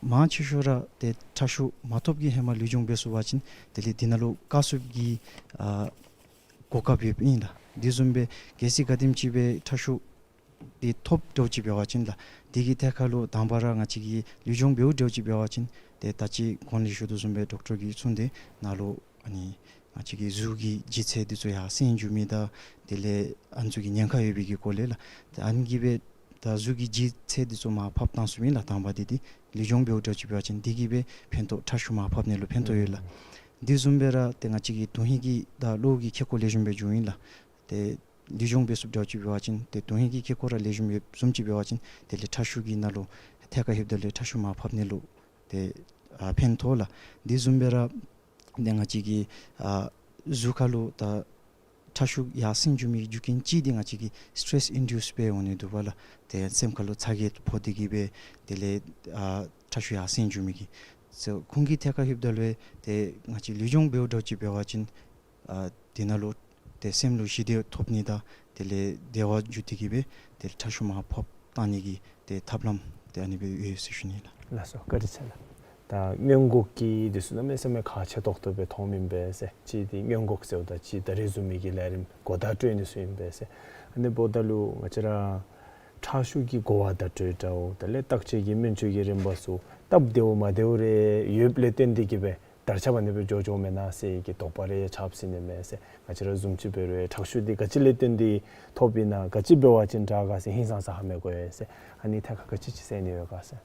མང་ཆེ་ཤོས་ར་ཏེ་ཁྲག་ཤུགས་མ་ཐོབ་ཀྱི་ཧེ་མ་ལུས་སྦྱོང་འབད་ཚུགས་པ་ཅིན་དེ་ལས་འདི་ནང་ལུ་བཀག་ཚུགསཔ་གི་ཨ་གོ་སྐབས་ཡོདཔ་ཨིན་ལགས། དེ་བཟུམ་སྦེ་གལ་སྲིད་ག་དེམ་ཅིག་སྦེ་ཁྲག་ཤུགས་འདི་ཐོབ་འདྲཝ་ཅིག་འབད་བ་ཅིན་ལགས། འདི་གི་ཐད་ཁར་ལུ་དང་པ་ར་ང་བཅས་ཀྱིས་ལུས་སྦྱོང་འབདཝ་འདྲཝ་ཅིག་འབད་བ་ཅིན་ཏེ་ད་ཅི་གོང་ལས་ཞུ་དོ་བཟུམ་སྦེ་ཌོག་ཊར་གྱིས་གསུངས་ཏེ་ནཱ་ལུ་ཨ་ནི་ང་བཅས་ཀྱི་གཟུགས་ཀྱི་ལྗིད་ཚད་འདི་ཚུ་ཡར་སེང་འགྱོ་མི་དང་དེ་ལས་ཨ་ནི་ཚུ་གི་ཉེན་ཁ་ཡོད་པའི་གི་སྐོར་ལས་ལགས། ཏེ་ཨ་ནི་གིས་སྦེ་ད་གཟུགས་ཀྱི་ལྗིད་ཚད་འདི་ཚུ་མར་ཕབ་བཏང་ཚུགས་མི་ལགས། དང་པ་འདི་འདི་ལུས་སྦྱོང་འབདཝ་འདྲཝ་ཅིག་འབད་བ་ཅིན་འདི་གིས་སྦེ་ཕན་ཐོགས་ཁྲག་ཤུགས་མར་ཕབ་ནི་ལུ་ཕན་ཐོགས་ཡོད་ལགས། དེ་བཟུམ་སྦེ་ར་ཏེ་ང་བཅས་ཀྱི་དོན་ཧིང་གི་དང་གློ་བོ་གི་ཁེ་ཀོ་ལེགས་ཤོམ་སྦེ་འགྱོཝ་ཨིན་ལགས། ཏེ་ལུས་སྦྱོང་འབད་ཚུགསཔ་འདྲཝ་ཅིག་འབད་བ་ཅིན་ཏེ་དོན་ཧིང་གི་ཁེ་ཀོ་ར་ལེགས་ཤོམ་ཡོདཔ་བཟུམ་ཅིག་འབད་བ་ཅིན་དེ་ལས་ཁྲག་ཤུགས་ཀྱི་ནང་ལུ་ཐད་ཁར་ལྷོདཔ་ད་ལུ་ཁྲག་ཤུགས་མར་ཕབ་ནི་ལུ་ཏེ་ཨ་ཕན་ཐོགས་ལགས། དེ་བཟུམ་སྦེ་ར་ཏེ་ང་བཅས་ཀྱི་ཨ་གཟུགས་ཁར་ལུ་ད་ཁྲག་ཤུགས་ཡར་སེང་འགྱོ་མི་རྒྱུ་རྐྱེན་གཅིག་འདི་ང་བཅས་ཀྱི་སི་ཊེསི་ཨིན་ཌིའུསི་སྦེ་འོང་ནི་འདུག་པ་ལགས། ཏེ་སེམས་ཁར་ལུ་ཚ་གྱང་ཕོག་སྟེ་གིས་སྦེ་དེ་ལས་ཨ་ཁྲག་ཤུགས་ཡར་སེང་འགྱོ་མི་གི། སོ་ཁོང་གི་ཐད་ཁར་ལྷོདཔ་ད་ལུ་ཏེ་ང་བཅས་ལུས་སྦྱོང་འབདཝ་འདྲཝ་ཅིག་འབད་བ་ཅིན་ཨ་འདི་ནང་ལུ་ཏེ་སེམས་ལུ་ཞི་བདེ་ཐོབ་ནི་དང་དེ་ལས་བདེ་བ་འགྱུར་ཏེ་གིས་སྦེ་དེ་ལས་ཁྲག་ཤུགས་མར་ཕབ་བཏང་ནི་གི་ཏེ་ཐབས་ལམ་ཏེ་ཨ་ནི་སྦེ་ཡོད་ཟེར་ཞུ་ནི་ལགས། ལགས་སོ། བཀའ་དྲིན་ཆེ་ལགས། ད་སྔོན་འགོག་གི་འདི་ཚུ་གནམ་མེད་ས་མེད་ཁག་ཆེ་ཏོག་ཏོ་སྦེ་མཐོངམ་ཨིན་པས་ཟེར། གཅིག་འདི་སྔོན་འགོག་ཟེརཝ་ད་གཅིག་ད་རིས་བཟུམ་མའི་གི་ལས་རིམ་གོ་བརྡ་སྤྲོད་ནི་ཚུ་ཨིན་པས་ཟེར། ཨ་ནི་འབདཝ་ད་ལུ་ང་བཅས་ར་ཁྲག་ཤུགས་ཀྱི་གོ་བརྡ་སྤྲོད་འདྲཝ་དེ་ལས་བརྟག་དཔྱད་ཀྱི་སྨན་བཅོས་ཀྱི་རིམ་པ་ཚུ་སྟབས་བདེཝ་མ་བདེཝ་རེ་ཡོདཔ་ལས་བརྟེན་ཏེ་གིས་སྦེ་དར་ཁྱབ་ཨ་ནི་སྦེ་འགྱོ་འགྱོཝ་མེན་ན་ཟེར་གྱི་དོགས་པ་རེ་ཡང་ཁྱབ་སྲིད་ནི་མས་ཟེར། ང་བཅས་ར་བཟུམ་ཅིག་འབད་རུང་ཁྲག་ཤུགས་འདི་ག་ཅི་ལས་བརྟེན་ཏེ་ཐོབ་ཨིན་ན་ག་ཅི་འབད་བ་ཅིན་དྲག་ག་ཟེར་ཧིང་སངས་ས་ཧ་མི་གོ་ཡི་ཟེར། ཨ་ནི་ཐད་ཁར་ག་ཅི་ཅིག་ཟེར་ནི་ཡོད་ག་ཟེར།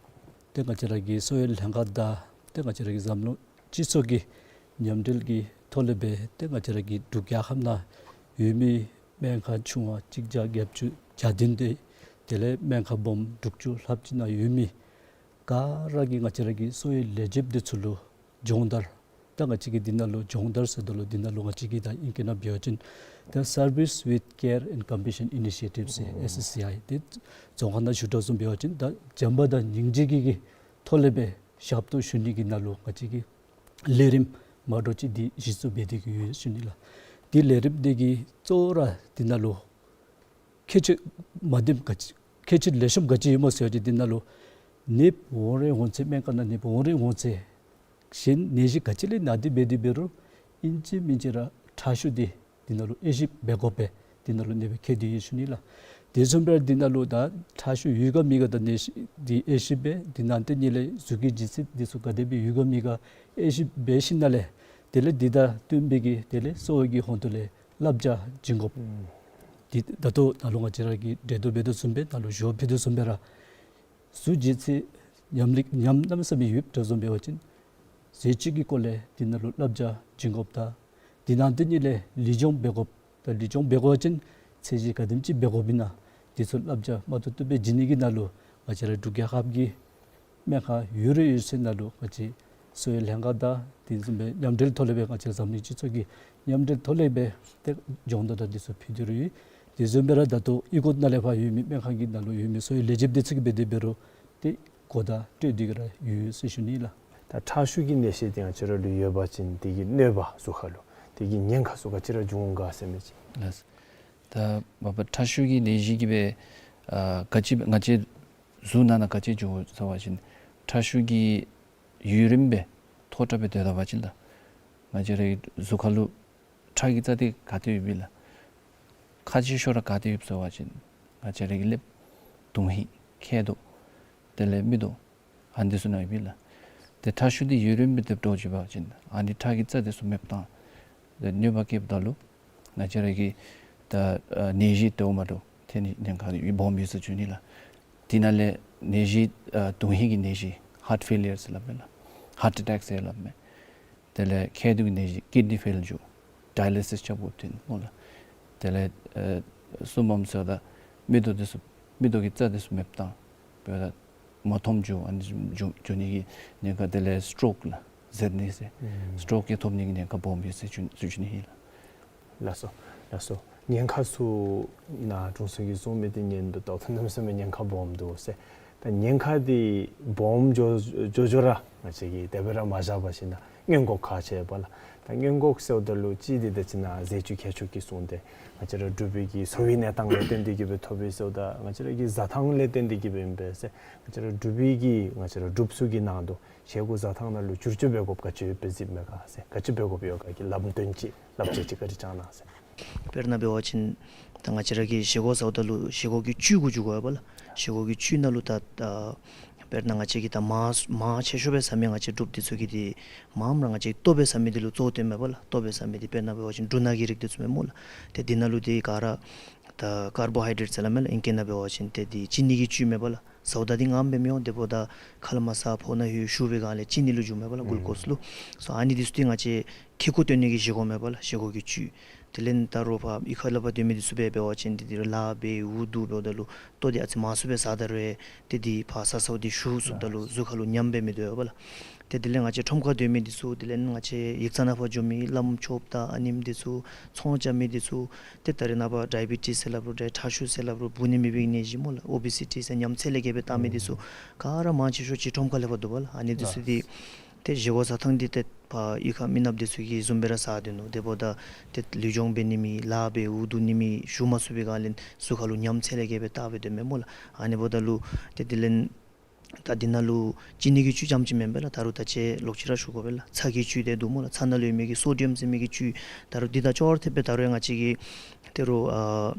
ཏེ་ང་བཅས་ར་གི་གསོ་བའི་ལྷན་ཁག་དང་ཏེ་ང་བཅས་ར་གི་འཛམ་གླིང་སྤྱི་ཚོགས་ཀྱི་མཉམ་འབྲེལ་གྱི་ཐོག་ལས་སྦེ་ཏེ་ང་བཅས་ར་གི་འབྲུག་རྒྱལ་ཁབ་ནང་ཡོད་མི་སྨན་ཁང་ཆུང་བ་གཅིག་བརྒྱ་བརྒྱད་ཅུ་གྱ་བདུན་དེ་དེ་ལས་སྨན་ཁང་སྦོམ་དྲུག་ཅུ་ལྷགཔ་ཅིག་ནང་ཡོད་མི་ག་ར་གིས་ང་བཅས་ར་གི་གསོ་བའི་ལས་བྱེདཔ་འདི་ཚུ་ལུ་སྦྱོང་བརྡར། ད་ང་བཅས་ཀྱིས་འདི་ནང་ལུ་སྦྱོང་བརྡར་ཟེརཝ་ད་ལུ་འདི་ནང་ལུ་ང་བཅས་ཀྱིས་ད་ཨིང་སྐད་ནང་འབད་བ་ཅིན་ད་Service with Care and Compassion Initiative ཟེར་ཨེསི་ཨེསི་སི་ཨའི་ཏེ་རྫོང་ཁ་ནང་ཞུ་དོ་བཟུམ་འབད་བ་ཅིན་ད་བྱམས་པ་དང་སྙིང་རྗེ་གི་གི་ཐོག་ལས་སྦེ་ཞབས་ཏོག་ཞུ་ནི་གི་ནང་ལུ་ང་བཅས་ཀྱིས་ལས་རིམ་མ་འདྲཝ་ཅིག་འདི་གཞི་བཙུགས་འབད་དེ་གིས་ཡོད་ཞུ་ནི་ལགས། འདི་ལས་རིམ་འདི་གི་གཙོ་བོ་ར་འདི་ནང་ལུ་ཁྱད་ཆོས་མ་བདེཝ་ག་ཅི་ཁྱད་ཆོས་ལེགས་ཤོམ་ག་ཅི་ཡོདཔ་སྨོ་ཟེར་བ་ཅིན་འདི་ནང་ལུ་ནདཔ་འོང་རན་འོང་ཚེ་སྨན་ཁང་ནང་ནདཔ་འོང་རན་འོང་ཚེ་གཞན་ནད་གཞི་ག་ཅི་ལས་ན་སྟེ་འབད་དེ་འབད་རུང་ཨིན་ཅི་མིན་ཅི་ར་ཁྲག་ཤུགས་འདི་འདི་ནང་ལུ་དབྱེ་ཞིབ་འབད་དགོ་པས། འདི་ནང་ལུ་ནདཔ་ཁྱད་དེ་ཡོད་ཞུ་ནི་ལགས། དེ་བཟུམ་སྦེ་འདི་ནང་ལུ་ད་ཁྲག་ཤུགས་ཡོད་ག་མེད་ག་ད་ནད་གཞི་འདི་དབྱེ་ཞིབ་འབད། འདི་ནང་དེ་ཉིད་ལས་གཟུགས་ཀྱི་ལྗིད་ཚད་འདི་ཚུ་ག་དེ་སྦེ་ཡོད་ག་མེད་ག་དབྱེ་ཞིབ་འབད་ཞིནམ་ལས་དེ་ལས་འདི་དང་བསྟུན་པའི་གི་དེ་ལས་གསོ་བའི་གི་ཧོང་ཏོ་ལས་བསླབ་བྱ་བྱིན་དགོ། ཨུམ། འདི་ད་ལྟོ་ནཱ་ལུ་ང་བཅས་ར་གིས་འགྲེལ་བརྡ་འབད་དོ་བཟུམ་སྦེ་ནཱ་ལུ་ཞུ་བ་ཕུལ་དོ་བཟུམ་སྦེ་ར་གཟུགས་ལྗིད་ཚད་ཉམས་ལི་ཉམས་གནམ་མེད་ས་མེད་ཡོདཔ་འདྲཝ་བཟུམ་འབད་བ་ཅིན་ ཟས་བཅུད་ཀྱི་སྐོར་ལས་འདི་ནང་ལུ་བསླབ་བྱ་བྱིན་དགོཔ་དང་དེ་ནང་དེ་ཉིད་ལས་ལུས་སྦྱོང་འབད་དགོཔ་དང་ལུས་སྦྱོང་འབད་དགོ་པ་ཅིན་ཚད་གཞི་ག་དེམ་ཅིག་འབད་དགོཔ་ཨིན་ན་དེ་ཚུ་བསླབ་བྱ་མ་ཏོག་ཏོ་སྦེ་བྱིན་ནི་གི་ནང་ལུ་ང་བཅས་ར་འབྲུག་རྒྱལ་ཁབ་ཀྱི་སྨན་ཁང་ཡོད་རེ་ཡོད་ས་ནང་ལུ་ང་བཅས་གསོ་བའི་ལྷན་ཁག་དང་དེ་བཟུམ་སྦེ་མཉམ་འབྲེལ་ཐོག་ལས་སྦེ་ང་བཅས་འཛམ་གླིང་སྤྱི་ཚོགས་ཀྱི་མཉམ་འབྲེལ་ཐོག་ལས་སྦེ་ཏེ་སྦྱོང་བརྡར་དང་དེ་ཚུ་ཕུལ་ཏེ་ར་ཡོད། དེ་བཟུམ་སྦེ་ར་ད་ལྟོ་ཨི་ཀོ་ནང་ལས་ཕར་ཡོད་མི་སྨན་ཁང་གི་ནང་ལུ་ཡོད་མི་གསོ་བའི་ལས་བྱེདཔ་དེ་ཚུ་གིས་འབད་དེ་འབད་རུང་ཏེ་གོ་བརྡ་སྤྲོད་དེ་གི་ར་ཡོད་ཟེར་ཞུ་ནི་ལགས། ད་ཁྲག་ཤུགས་ཀྱི་ནད་གཞི་དེ་ང་བཅས་ར་ལུ་ཡོད་པ་ཅིན་དེ་གི་གནོད་པ་གཟུགས་ཁར་ལུ་དེ་གི་ཉེན་ཁ་ཚུ་ག་ཅི་ར་འབྱུང་ག་ཟེར་མི་ཅིག། ལགས། ད་མ་པ་ཁྲག་ཤུགས་ཀྱི་ནད་གཞི་གིས་སྦེ་ཨ་ག་ཅི་ང་བཅས་གཟུགས་ནང་ན་ག་ཅི་འབྱུང་ཟེར་བ་ཅིན་ཁྲག་ཤུགས་ཀྱིས་ཡུན་རིངམོ་སྦེ་མཐོ་དྲགས་སྦེ་སྡོད་ད་པ་ཅིན་ད་ང་བཅས་རའི་གཟུགས་ཁར་ལུ་ཁྲག་གི་རྩ་དེ་ག་ཏེ་ཡོདཔ་ཨིན་ལགས། ཁག་ཆེ་ཤོས་ར་ག་ཏེ་ཡོདཔ་ཟེར་བ་ཅིན་ང་བཅས་རའི་གི་ཀླདཔ་དོན་ཧིང་མཁལ་རྡོག་དེ་ལས་མིག་ཏོ་ཨ་ནི་ཚུ་ནང་ཡོདཔ་ཨིན་ལགས། ཏེ་ཁྲག་ཤུགས་འདི་ཡུན་རིངམོ་སྦེ་སྡོད་འགྱོ་བ་ཅིན་ཨ་ནི་ཁྲག་གི་རྩ་དེ་ཚུ་མེདཔ་བཏང་། ཏེ་གནོད་པ་བཀལཝ་ད་ལུ་ང་བཅས་རའི་གི་ད་ཨ་ནད་གཞི་དེ་འོ་མ་འདྲཝ་ཐོན་ནི་ཉེན་ཁ་སྦོམ་ཡོད་ཟེར་ཞུ་ནི་ལགས། དེ་ནང་ལས་ནད་གཞི་ཨ་དོན་ཧིང་གི་ནད་གཞི་ཧཱརཊ་ཕེ་ལི་ཡར་ཟེར་སླབ་མས་ལགས། ཧཱརཊ་ཨེ་ཊེཀ་ཟེར་སླབ་མས། དེ་ལས་མཁལ་རྡོག་གི་ནད་གཞི་ཀིཌ་ནི་ཕེལ་འགྱོ། ཌའི་ལི་སིས་རྐྱབ་དགོཔ་ཐོན་སྨོ་ལགས། དེ་ལས་ཨ་གསུམ་པམ་ཟེརཝ་ད་མིག་ཏོ་དེ་ཚུ་མིག་ཏོ་གི་རྩ་དེ་ཚུ་མེདཔ་བཏང་། འབདཝ་ད་མ་མཐོངམ་འགྱོ་ཨ་ནི་འགྱོ་འགྱོ་ནི་གི་ཉེན་ཁ། དེ་ལས་སི་ཊོག་ལགས་ཟེར་ནི་ཟེར། ཨུམ་སི་ཊོག་གི་ཐོབ་ནི་གི་ཉེན་ཁ་སྦོམ་ཡོད་ཟེར་ཞུ་ཞུ་ནི་ཨིན་ལགས། ལགས་སོ་ལགས་སོ། ཉེན་ཁ་ཚུ་ནཱ་དྲུང་འཚོ་གིས་གསུངས་མི་དེ་ཉན་དོ་ད་ལྟོ་གནམ་མེད་ས་མེད་ཉེན་ཁ་སྦོམ་འདུག་ཟེར། ད་ཉེན་ཁ་དེ་སྦོམ་འགྱོ་འགྱོ་འགྱོ་ར་ང་བཅས་ཀྱིས་དེ་སྦེ་ར་མ་བཞག་པར་ཞིནམ་ན་སྔོན་འགོག་ཁག་ཆེ་བས་ལགས། ད་སྔོན་འགོག་ཟེརཝ་ད་ལུ་གཅིག་འདི་ད་ཅི་ནཱ་ཟས་བཅུད་མཁས་མཆོག་གིས་གསུངས་ཏེ་ང་བཅས་ར་འབྲུག་པའི་གི་གསོ་བའི་གནས་སྟངས་ལས་བརྟེན་ཏེ་གིས་སྦེ་ཐོབ་པས་ཟེརཝ་ད་ང་བཅས་ར་གི་བཟའ་ཐངས་ལས་བརྟེན་ཏེ་གིས་སྦེ་ཨིན་པས་ཟེར། ང་བཅས་ར་འབྲུག་པའི་གི་ང་བཅས་ར་འབྲུགཔ་ཚུ་གི་ནང་དུ་བཞེས་སྒོ་བཟའ་ཐངས་ནང་ལུ་བསྒྱུར་བཅོས་འབད་དགོཔ་ག་ཅི་ཡོདཔ་སྦེ་གཟིགསཔ་མས་ག་ཟེར། ག་ཅི་འབད་དགོཔ་ཡོད་ག་གི་ལམ་སྟོན་ཅིག་ལབ་ཅིག་ཅིག་བཀའ་དྲིན་བསྐྱང་གནང་ཟེར། དཔེར་ན་འབད་བ་ཅིན་ད་ང་བཅས་ར་གིས་བཞེས་སྒོ་བཟའཝ་ད་ལུ་བཞེས་སྒོ་གི་བཅུད་གུ་འགྱུར་དགོ་པས་ལགས། བཞེས་སྒོ་གི་བཅུད་ནང་ལུ་ད་ད་དཔེར་ན་ང་བཅས་ཀྱིས་ད་མར་མར་ཆེ་ཤོས་སྦེ་བཟའ་མི་ང་བཅས་འབྲུགཔ་འདི་ཚུ་གིས་འདི་མངམ་ར་ང་བཅས་ལྟོ་སྦེ་བཟའ་མི་འདི་ལུ་གཙོ་བོ་བཏོན་མས་པ་ལགས། ལྟོ་སྦེ་བཟའ་མི་འདི་དཔེར་ན་འབད་བ་ཅིན་འབྲུ་སྣ་གི་རིགས་འདི་ཚུ་མས་སྨོ་ལགས། ཏེ་འདི་ནང་ལུ་འདི་ག་ར་ད་ཀར་བོ་ཧའི་ཌེ་རེཊ་ཟེར་སླབ་མས་ལགས། ཨིང་སྐད་ནང་འབད་བ་ཅིན་ཏེ་འདི་ཅི་ནི་གི་བཅུད་མས་པ་ལགས། བཟའཝ་ད་འདི་མངམ་སྦེ་མི་འོང་། དེ་འབདཝ་ད་ཁ་ལས་མར་ཟ་ཕོཝ་ནང་ལྷོད་ཞུ་བའི་སྒང་ལས་ཅི་ནི་ལུ་འགྱུར་མས་པ་ལགས། གུ་ལུ་ཀོསི་ལུ། སོ་ཨ་ནི་འདི་ཚུ་འདི་ང་བཅས་ཁེ་ཀོ་སྟོན་ནི་གི་བཞེས་སྒོ་མས་པ་ལགས། བཞེས་སྒོ་གི་བཅུད། དེ་ལས་ད་རུང་ཕར་གཡུས་ཁ་ལས་ཕར་སྡོད་མི་འདི་ཚུ་འབད་འབད་བ་ཅིན་འདི་འདི་ར་ལཱ་འབད་འུ་སྡུག་འབདཝ་ད་ལུ་ལྟོ་འདི་ཨ་ཙི་མང་སུ་སྦེ་བཟའ་ད་རུང་ཏེ་འདི་ཕར་ཟ་ཟཝ་འདི་ཞུ་སོངམ་ད་ལུ་གཟུགས་ཁར་ལུ་ཉམས་སྦེ་མི་སྡོད་པ་ལགས། ཏེ་དེ་ལས་ང་བཅས་ཁྲོམ་ཁར་སྡོད་མི་འདི་ཚུ་དེ་ལས་ང་བཅས་ཡིག་ཚང་ནང་ཕར་འགྱོ་མི་བླམ་ཆོསཔ་དང་ཨ་ནེམ་འདི་ཚུ་ཚོང་རྐྱབ་མི་འདི་ཚུ་ཏེ་ད་རེས་ནངས་པ་ཌའི་བི་ཊིས་ཟེར་སླབ་རུང་ད་ཁྲག་ཤུགས་ཟེར་སླབ་རུང་འབུ་ནི་མེད་པའི་ནད་གཞི་སྨོ་ལགས། ཨོ་བི་སི་ཊི་ཟེར་ཉམས་ཚད་ལས་བརྒལ་སྦེ་བཏང་མི་འདི་ཚུ་ག་ར་མང་ཆེ་ཤོས་ཅིག་ཁྲོམ་ཁ་ལས་ཕར་འདུག་པ་ལགས། ཨ་ནི་འདི་ཚུ་འདི་ཏེ་བཞེས་སྒོ་བཟའ་ཐངས་འདི་ཏེ་ཕར་གཡུས་ཁ་མི་ནགཔ་འདི་ཚུ་གིས་བཟུམ་སྦེ་ར་བཟའ་སྡོད་ནུག། དེ་འབདཝ་ད་ཏེ་ལུས་སྦྱོང་འབད་ནི་མེད་ལཱ་འབད་འུ་སྡུག་ནི་མེད་ཞུ་མ་ཚུགས་པའི་སྒང་ལས་གཟུགས་ཁར་ལུ་ཉམས་ཚད་ལས་བརྒལ་སྦེ་བཏང་སྦེ་སྡོད་མས་སྨོ་ལགས། ཨ་ནི་འབདཝ་ད་ལུ་ཏེ་དེ་ལས་ད་འདི་ནང་ལུ་ཅི་ནི་གི་བཅུད་རྐྱངམ་ཅིག་མེན་པས་ལགས། ད་རུང་ད་ཅི་ལོག་ཅི་ར་ཞུ་དགོ་པས་ལགས། ཚྭ་གི་བཅུད་དེ་འདུག་སྨོ་ལགས། ཚྭ་ནང་ལུ་ཡོད་མི་གི་སོ་ཌི་ཡམ་ཟེར་མི་གི་བཅུད་ད་རུང་འདི་དང་ཅོག་ར་འཐདཔ་སྦེ་ད་རུང་ཡང་ང་བཅས་ཀྱིས་ད་རུང་ཨ་